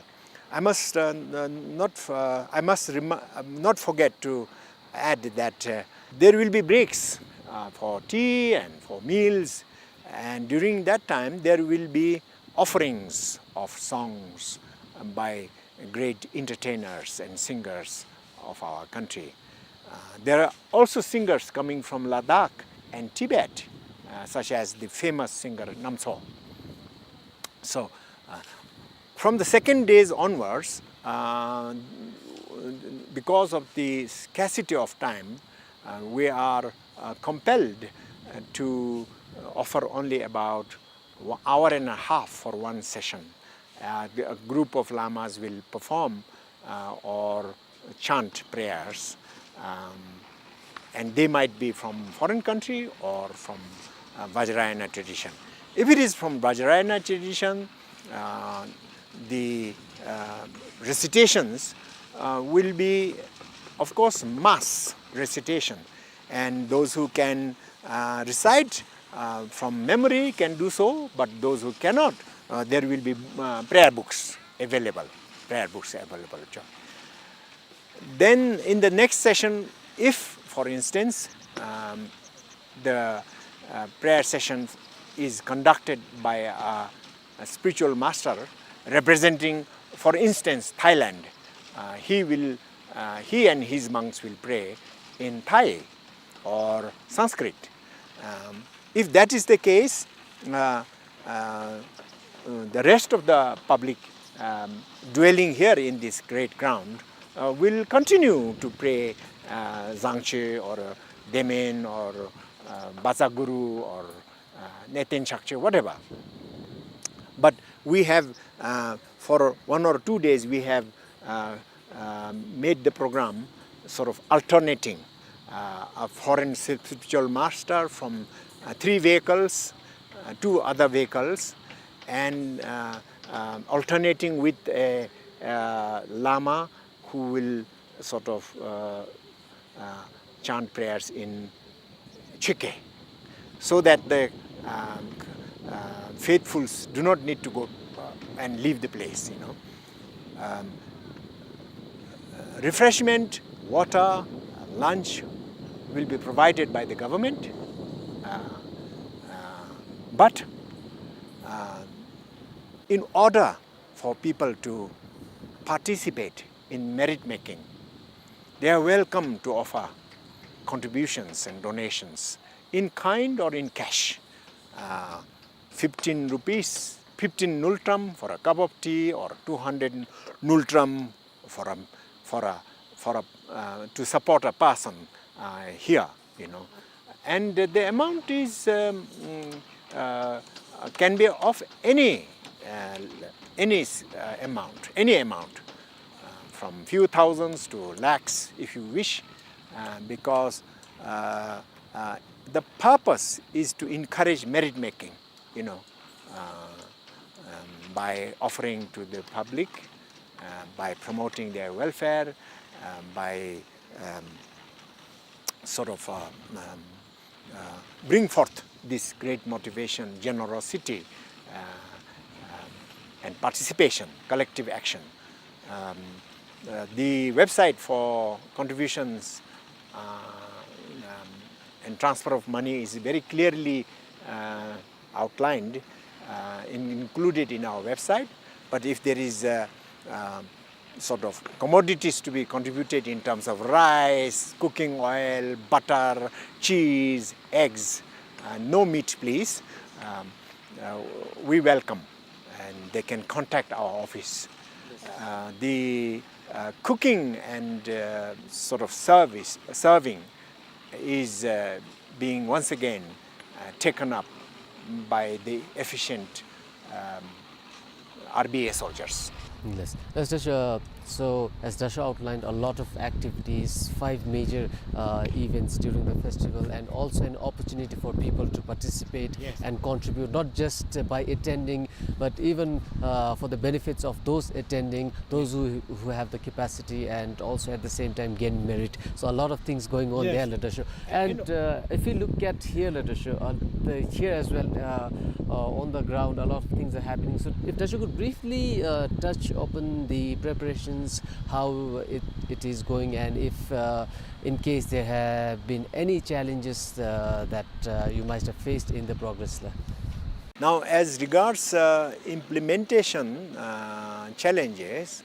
I must, uh, n- not, uh, I must rem- uh, not forget to add that, uh, there will be breaks, uh, for tea and for meals, and during that time there will be offerings of songs by great entertainers and singers of our country. Uh, there are also singers coming from Ladakh and Tibet, uh, such as the famous singer Namso. So, uh, from the second days onwards, uh, because of the scarcity of time, uh, we are, uh, compelled, uh, to offer only about one hour and a half for one session. Uh, the, a group of lamas will perform, uh, or chant prayers, um, and they might be from foreign country or from, uh, Vajrayana tradition. If it is from Vajrayana tradition, uh, the, uh, recitations, uh, will be, of course, mass recitation, and those who can, uh, recite, uh, from memory can do so, but those who cannot, uh, there will be, uh, prayer books available, prayer books available. Then in the next session, if, for instance, um, the, uh, prayer session is conducted by a, a spiritual master representing, for instance, Thailand, uh, he will, uh, he and his monks will pray in Thai or Sanskrit. Um, if that is the case, uh, uh, the rest of the public, um, dwelling here in this great ground, uh, will continue to pray, uh, Zangche or, uh, Demen or, uh, Bazaguru or, uh, Neten Chakche, whatever. But we have, uh, for one or two days, we have, uh, uh, made the program sort of alternating, uh, a foreign spiritual master from, uh, three vehicles, uh, two other vehicles, and, uh, uh, alternating with a, uh, lama who will sort of, uh, uh, chant prayers in Chökyi, so that the, um, uh, faithfuls do not need to go, uh, and leave the place, you know. Um, uh, refreshment, water, uh, lunch will be provided by the government, uh, uh, but, uh, in order for people to participate in merit making, they are welcome to offer contributions and donations in kind or in cash. Uh, fifteen rupees, fifteen ngultrum for a cup of tea, or two hundred ngultrum for a, for a, for a, uh, to support a person, uh, here, you know. And the amount is, um, mm, uh, can be of any, uh, any, uh, amount, any amount, uh, from few thousands to lakhs, if you wish, uh, because, uh, uh, the purpose is to encourage merit making, you know, uh, um, by offering to the public, uh, by promoting their welfare, uh, by, um, sort of, uh, um, uh, bring forth this great motivation, generosity, uh, um, and participation, collective action. Um, uh, the website for contributions, uh, um, and transfer of money is very clearly, uh, outlined, uh, in, included in our website. But if there is, uh, um, sort of commodities to be contributed in terms of rice, cooking oil, butter, cheese, eggs, uh, no meat, please, um, uh, we welcome, and they can contact our office. Uh, the uh, cooking and uh, sort of service, serving is uh, being once again uh, taken up by the efficient um, R B A soldiers. Yes. Yes, Dasho, uh, so, as Dasho outlined, a lot of activities, five major uh, events during the festival, and also an opportunity for people to participate, yes, and contribute, not just uh, by attending, but even uh, for the benefits of those attending, those who, who have the capacity and also at the same time gain merit. So a lot of things going on, yes, there, Ladasho. And uh, if you look at here, Ladasho, uh, the, here as well, uh, uh, on the ground, a lot of things are happening. So if Dasho could briefly uh, touch upon the preparations, how it, it is going, and if uh, in case there have been any challenges uh, that uh, you might have faced in the progress, la. Now, as regards uh, implementation uh, challenges,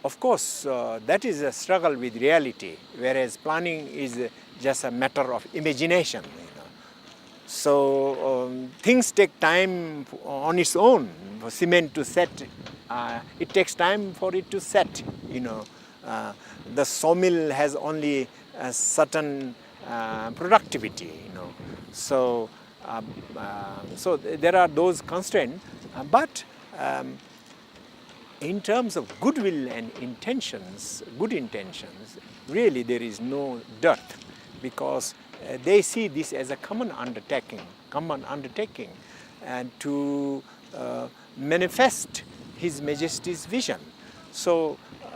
of course, uh, that is a struggle with reality, whereas planning is uh, just a matter of imagination. You know. So um, things take time on its own. For cement to set, uh, it takes time for it to set. You know, uh, the sawmill has only a certain uh, productivity. You know, so um, uh, so th- there are those constraints, uh, but um, in terms of goodwill and intentions, good intentions, really there is no dearth, because uh, they see this as a common undertaking, common undertaking, and to uh, manifest His Majesty's vision. So uh,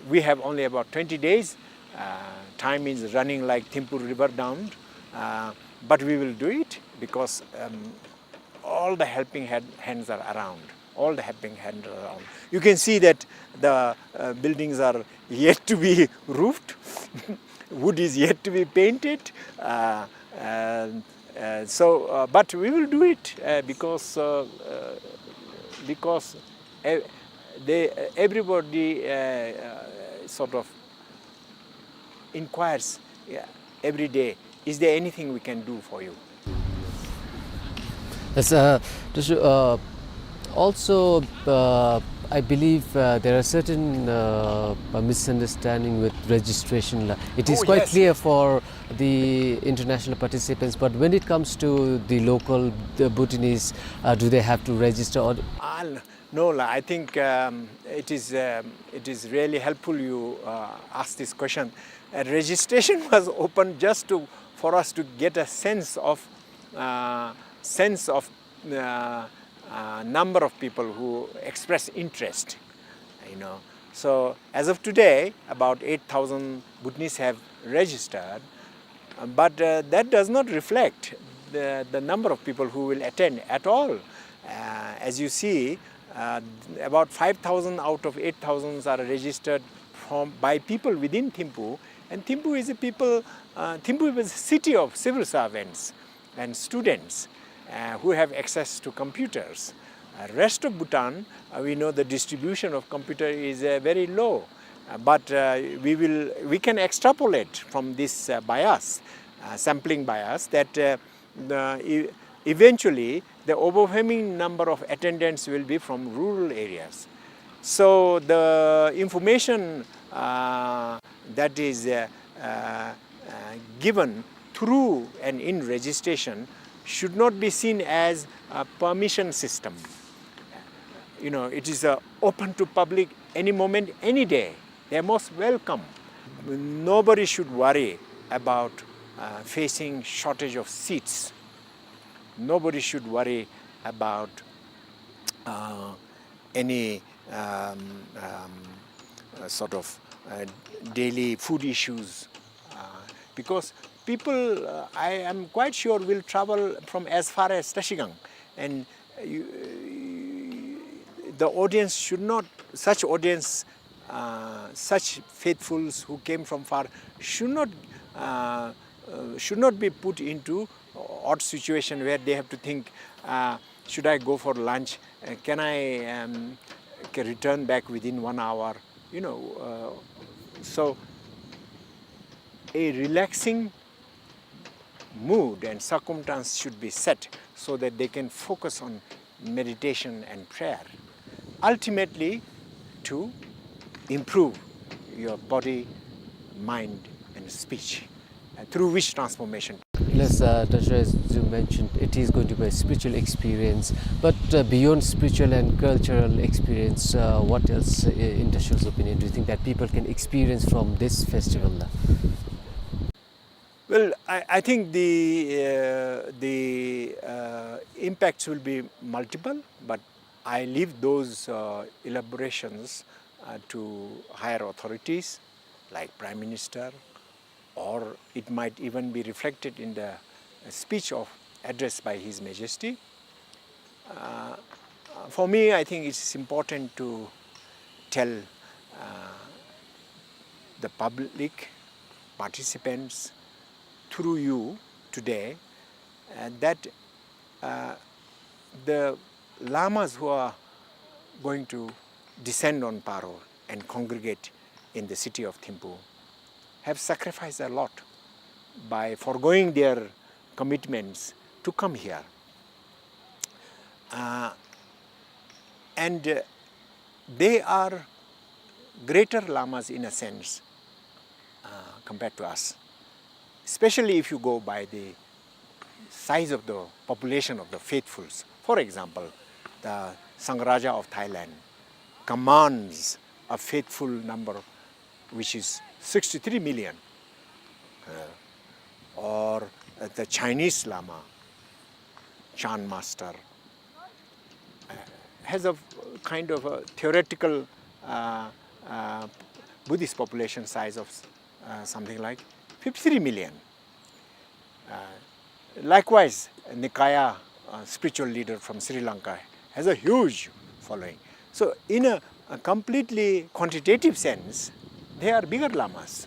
we have only about twenty days. Uh, time is running like Thimphu River down, uh, but we will do it because um, all the helping hand, hands are around. All the helping hands are around. You can see that the uh, buildings are yet to be roofed. Wood is yet to be painted. Uh, and, uh, so, uh, but we will do it uh, because uh, uh, because uh, they, everybody uh, uh, sort of inquires, yeah, every day, "Is there anything we can do for you?" Yes, uh, just, uh, also, uh, I believe uh, there are certain uh, uh, misunderstanding with registration. La. It is Oh, quite yes. clear for the international participants, but when it comes to the local, the Bhutanese, uh, do they have to register or? Ah, no, la, I think um, it is um, it is really helpful you uh, ask this question. Uh, registration was open just to for us to get a sense of uh, sense of uh, uh, number of people who express interest. You know, so as of today, about eight thousand Bhutanese have registered, but uh, that does not reflect the, the number of people who will attend at all. Uh, as you see, uh, about five thousand out of eight thousand are registered from, by people within Thimphu, and Thimphu is a people, uh, Thimphu is a city of civil servants and students uh, who have access to computers. Uh, rest of Bhutan, uh, we know the distribution of computer is uh, very low, uh, but uh, we will we can extrapolate from this uh, bias, uh, sampling bias, that uh, the, e- eventually the overwhelming number of attendants will be from rural areas. So the information uh, that is uh, uh, uh, given through and in registration should not be seen as a permission system. You know, it is uh, open to public any moment, any day. They're most welcome. Nobody should worry about uh, facing shortage of seats. Nobody should worry about uh, any um, um, uh, sort of uh, daily food issues, uh, because people, uh, I am quite sure, will travel from as far as Trashigang, and uh, you, uh, the audience should not, such audience, uh, such faithfuls who came from far should not uh, uh, should not be put into odd situation where they have to think, uh, should I go for lunch? Uh, can I um, can return back within one hour, you know. Uh, so a relaxing mood and circumstance should be set so that they can focus on meditation and prayer, ultimately to improve your body, mind, and speech, and through which transformation. Yes, uh, Doctor, as you mentioned, it is going to be a spiritual experience. But, uh, beyond spiritual and cultural experience, uh, what else, uh, in Doctor's opinion, do you think that people can experience from this festival? Well, I, I think the, uh, the, uh, impacts will be multiple, but I leave those, uh, elaborations, uh, to higher authorities like Prime Minister, or it might even be reflected in the speech of, address by His Majesty. Uh, for me, I think it's important to tell, uh, the public participants through you today, uh, that, uh, the lamas who are going to descend on Paro and congregate in the city of Thimphu have sacrificed a lot by foregoing their commitments to come here. Uh, and, uh, they are greater lamas in a sense, uh, compared to us, especially if you go by the size of the population of the faithfuls. For example, the Sangharaja of Thailand commands a faithful number which is sixty-three million. Uh, or, uh, the Chinese Lama, Chan Master, uh, has a kind of a theoretical, uh, uh, Buddhist population size of, uh, something like fifty-three million. Uh, likewise, Nikaya, uh, spiritual leader from Sri Lanka, has a huge following. So, in a, a completely quantitative sense, they are bigger lamas.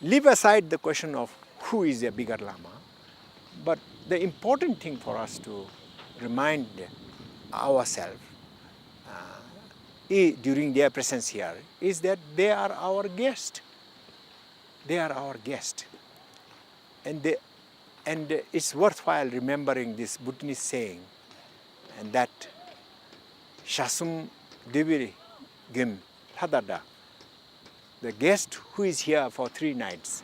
Leave aside the question of who is a bigger lama, but the important thing for us to remind ourselves, uh, i-, during their presence here is that they are our guest. They are our guest. And they, and it's worthwhile remembering this Bhutanese saying, and that Shasum Debiri Gem Hadada, the guest who is here for three nights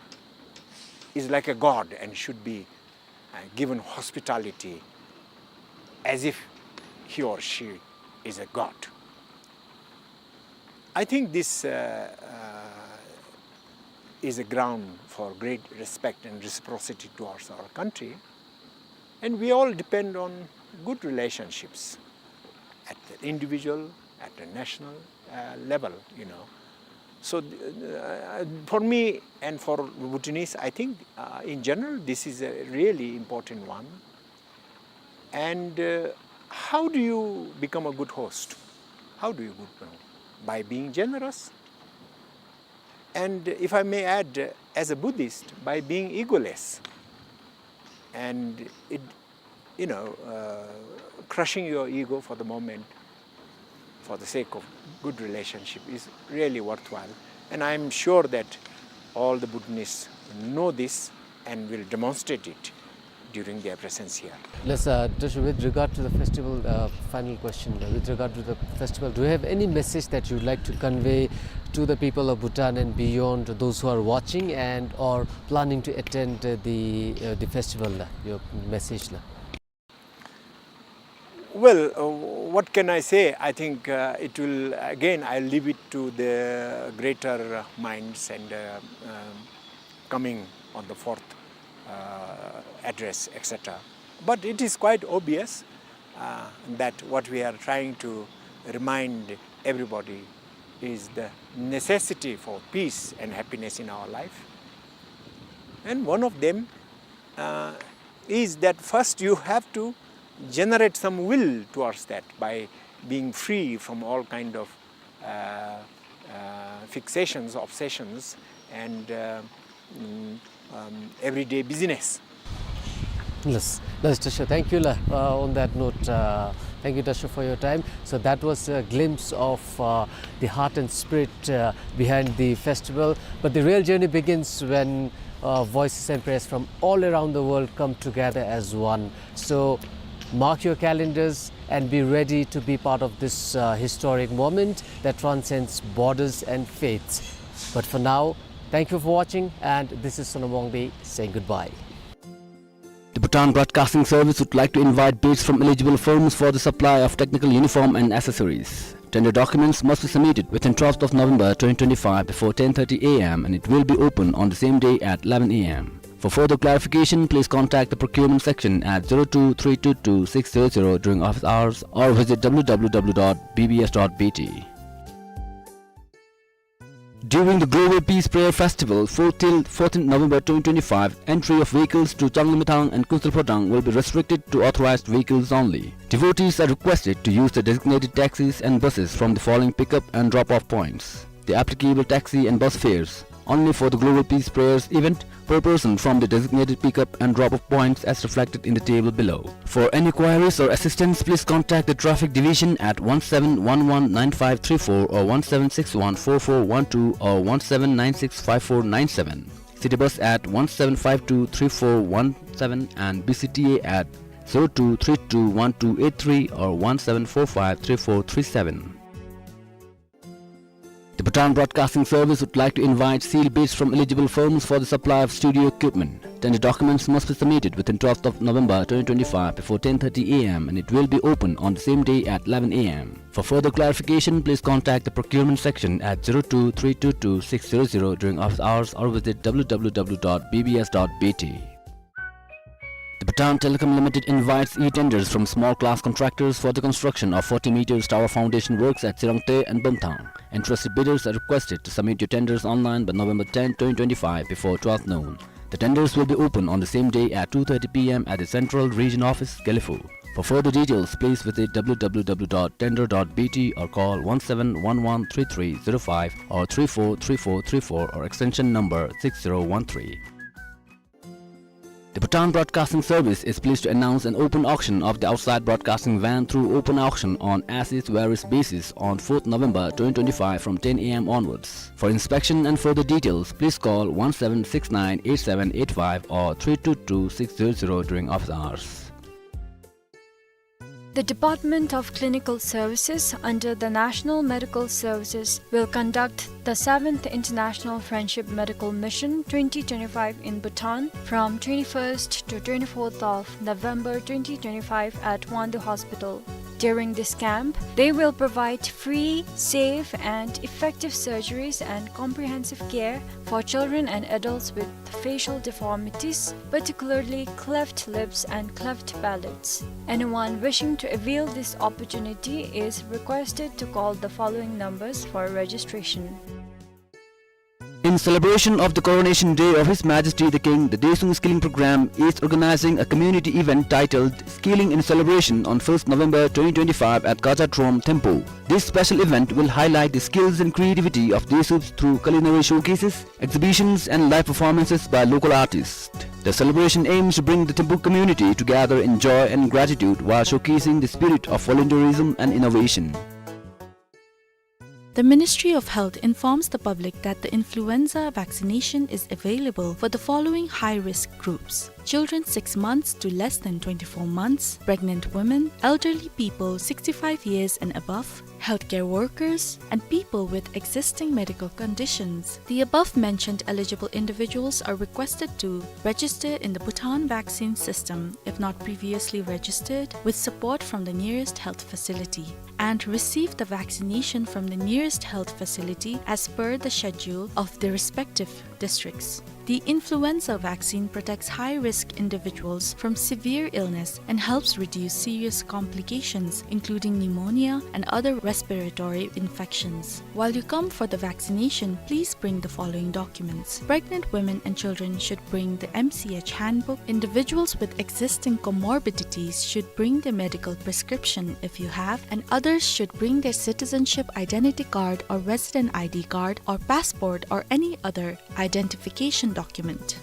is like a god and should be, uh, given hospitality as if he or she is a god. I think this, uh, uh, is a ground for great respect and reciprocity towards our country. And we all depend on good relationships at the individual, at the national, uh, level, you know. So, uh, for me and for Bhutanese, I think, uh, in general, this is a really important one. And, uh, how do you become a good host? How do you good, by being generous. And if I may add, uh, as a Buddhist, by being egoless. And it, you know, uh, crushing your ego for the moment for the sake of good relationship is really worthwhile. And I'm sure that all the Bhutanese know this and will demonstrate it during their presence here. Yes, uh, just with regard to the festival, uh, final question, uh, with regard to the festival, do you have any message that you'd like to convey to the people of Bhutan and beyond, those who are watching and or planning to attend, uh, the, uh, the festival, uh, your message, uh? Well, uh, what can I say? I think, uh, it will, again, I leave it to the greater minds and, uh, um, coming on the fourth, uh, address, et cetera. But it is quite obvious, uh, that what we are trying to remind everybody is the necessity for peace and happiness in our life. And one of them, uh, is that first you have to generate some will towards that by being free from all kind of, uh, uh, fixations, obsessions, and, uh, mm, um, everyday business. Yes, that's true. Thank you, la. Uh, on that note, uh, Thank you, Dasha, for your time. So that was a glimpse of, uh, the heart and spirit, uh, behind the festival. But the real journey begins when, uh, voices and prayers from all around the world come together as one. So mark your calendars and be ready to be part of this, uh, historic moment that transcends borders and faiths. But for now, thank you for watching, and this is Sonam Wangdi saying goodbye. The Bhutan Broadcasting Service would like to invite bids from eligible firms for the supply of technical uniform and accessories. Tender documents must be submitted within twelfth of November twenty twenty-five before ten thirty A M, and it will be open on the same day at eleven A M. For further clarification, please contact the procurement section at zero two three two two six zero zero during office hours or visit W W W dot B B S dot B T. During the Global Peace Prayer Festival, fourth till fourteenth November twenty twenty-five, entry of vehicles to Changlimithang and Kunsel Phodrang will be restricted to authorized vehicles only. Devotees are requested to use the designated taxis and buses from the following pickup and drop-off points. The applicable taxi and bus fares only for the Global Peace Prayers event per person from the designated pickup and drop-off points as reflected in the table below. For any queries or assistance, please contact the Traffic Division at one seven one one nine five three four or one seven six one four four one two or one seven nine six five four nine seven. City Bus at one seven five two three four one seven and B C T A at zero two three two one two eight three or one seven four five three four three seven. The Bhutan Broadcasting Service would like to invite sealed bids from eligible firms for the supply of studio equipment. Tender documents must be submitted within twelfth of November twenty twenty-five before ten thirty A M, and it will be open on the same day at eleven A M. For further clarification, please contact the procurement section at zero two three two two six zero zero during office hours or visit W W W dot B B S dot B T. The Bhutan Telecom Limited invites e-tenders from small class contractors for the construction of forty meters tower foundation works at Tsirangte and Bumthang. Interested bidders are requested to submit your tenders online by November tenth, twenty twenty-five, before twelve noon. The tenders will be open on the same day at two thirty P M at the Central Region Office, Gelephu. For further details, please visit W W W dot tender dot B T or call one seven one one three three zero five or three four three four three four or extension number six zero one three. The Bhutan Broadcasting Service is pleased to announce an open auction of the outside broadcasting van through open auction on as is where is basis on fourth November twenty twenty-five from ten A M onwards. For inspection and further details, please call one seven six nine eight seven eight five or three two two six zero zero during office hours. The Department of Clinical Services under the National Medical Services will conduct the seventh International Friendship Medical Mission twenty twenty-five in Bhutan from twenty-first to twenty-fourth of November twenty twenty-five at Wangdue Hospital. During this camp, they will provide free, safe, and effective surgeries and comprehensive care for children and adults with facial deformities, particularly cleft lips and cleft palates. Anyone wishing to avail this opportunity is requested to call the following numbers for registration. In celebration of the coronation day of His Majesty the King, the Dechung Skilling Program is organizing a community event titled Skilling in Celebration on first November twenty twenty-five at Kachadrom, Thimphu. This special event will highlight the skills and creativity of Dechups through culinary showcases, exhibitions and live performances by local artists. The celebration aims to bring the Thimphu community together in joy and gratitude while showcasing the spirit of volunteerism and innovation. The Ministry of Health informs the public that the influenza vaccination is available for the following high-risk groups: children six months to less than twenty-four months, pregnant women, elderly people sixty-five years and above, healthcare workers, and people with existing medical conditions. The above-mentioned eligible individuals are requested to register in the Bhutan Vaccine System if not previously registered, with support from the nearest health facility, and receive the vaccination from the nearest health facility as per the schedule of the respective districts. The influenza vaccine protects high-risk individuals from severe illness and helps reduce serious complications, including pneumonia and other respiratory infections. While you come for the vaccination, please bring the following documents. Pregnant women and children should bring the M C H handbook. Individuals with existing comorbidities should bring their medical prescription if you have, and others should bring their citizenship identity card or resident I D card or passport or any other identification document.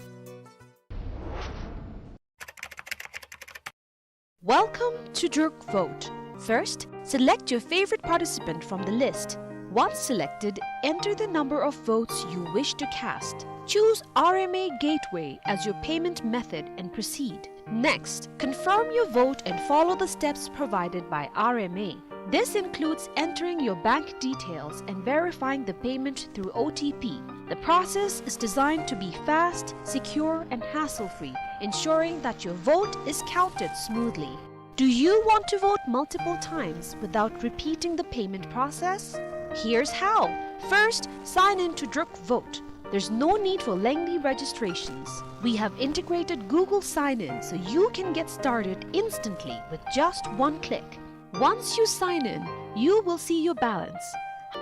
Welcome to Druk Vote. First, select your favorite participant from the list. Once selected, enter the number of votes you wish to cast. Choose R M A Gateway as your payment method and proceed. Next, confirm your vote and follow the steps provided by R M A. This includes entering your bank details and verifying the payment through O T P. The process is designed to be fast, secure, and hassle-free, ensuring that your vote is counted smoothly. Do you want to vote multiple times without repeating the payment process? Here's how. First, sign in to Druk Vote. There's no need for lengthy registrations. We have integrated Google Sign-In so you can get started instantly with just one click. Once you sign in, you will see your balance.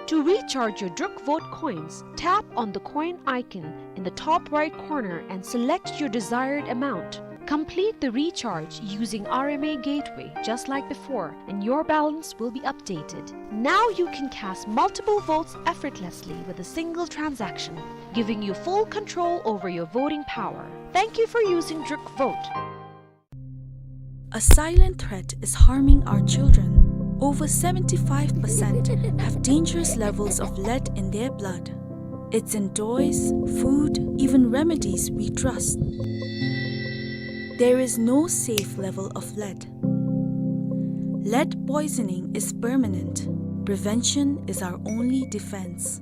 To recharge your Druk Vote coins, tap on the coin icon in the top right corner and select your desired amount. Complete the recharge using R M A Gateway just like before, and your balance will be updated. Now you can cast multiple votes effortlessly with a single transaction, giving you full control over your voting power. Thank you for using Druk Vote. A silent threat is harming our children. Over seventy-five percent have dangerous levels of lead in their blood. It's in toys, food, even remedies we trust. There is no safe level of lead. Lead poisoning is permanent. Prevention is our only defense.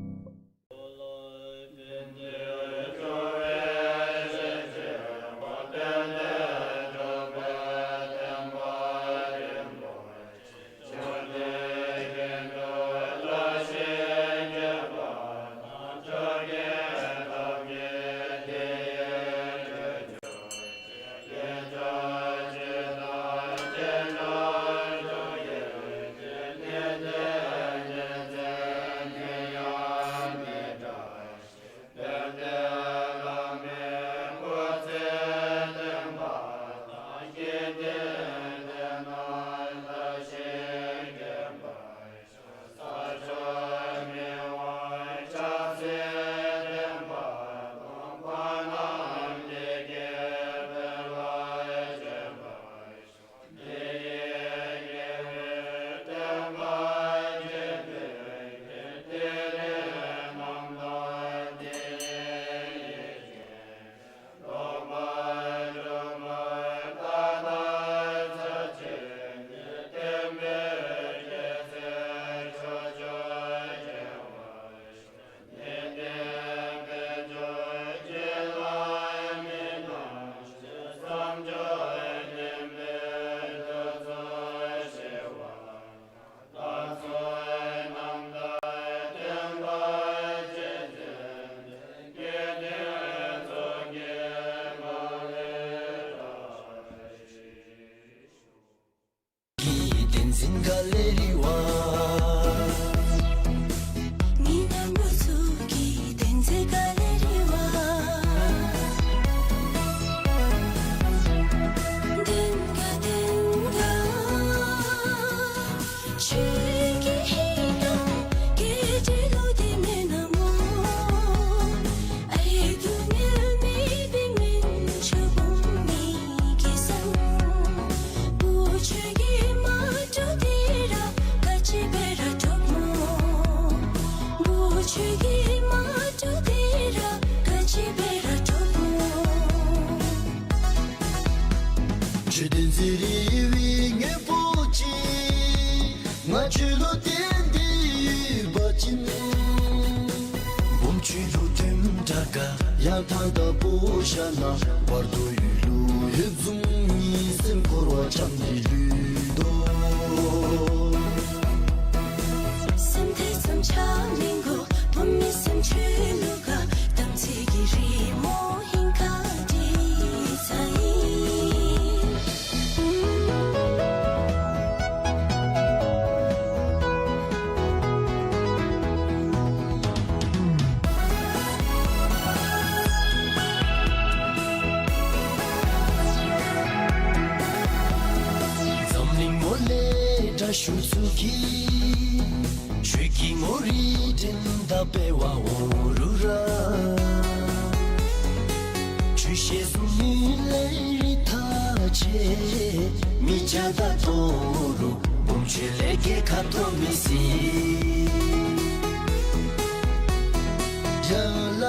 གི་བསྟན་འཛིན་ག་ལེ་རི་བ། མི་ནག་མོ་ཚུ་གི་བསྟན་འཛིན་ག་ལེ་རི་བ། བདེན་ག་བདེན་ག། ཁྱོད་ཀྱི་ཧིང་དང་སྐད་ཆ་ལུ་དེ་མེན་ན་མོ། ཨའི་དུ་མེ་མེ་བི་མེན་ཆུ་བུམ་མི་གི་སང་། བུ་ཁྱོད་ཀྱི་མ་འགྲོ་དེ་ར་ག་ཅི་འབད་ར་འགྲོ་མོ། བུ་ཁྱོད་ཀྱི་མ་འགྲོ་དེ་ར་ག་ཅི་འབད་ར་འགྲོ་མོ། ཆོས་ལྡན་ཟེར་བའི་དངོས་པོ་ཅིག། ང་ཁྱོད་ལུ་བརྟེན་ཏེ་ཡོད་པ་ཅིན། བུམོ་ཁྱོད་ལུ་ཐིམ་དྲག་ག་ཡང་ཐང་ད་པོ་ཤ་ན་བར་དོ་ཡུལ་ལུ་ཡོད་བཟུམ་ཉིད་སེམས་འཁོར་བ་འཁྱམས་ཏེ་ལུས་དོ། སེམས་ཐེ་ཚོམ་ཆ་མི་དགོ། བུམོ་མི་སེམས་ཁྱོད་ལུ་ག་དམ་ཚིག་གི་རི་མོ་ཧིང་ག་འདི་ཚ་ཡི། འཛམ་གླིང་ངོ་ལས་དྲག་ཤོས་ཚུ་གིས་ཁྱོད་ཀྱི་ངོ་རིས་དྲན་ད་འབད་བ་འོང་རུང་ར། ཁྱོད་ཤེས་སུ་མི་ལེ་རི་ཐ་ཆད་མི་ཆ་ད་ཏོ་རུང་། ཆོས་ལས་རྒྱལ་ཁ་ཐོབ་མི་སྲིད། རྒྱ་ལ་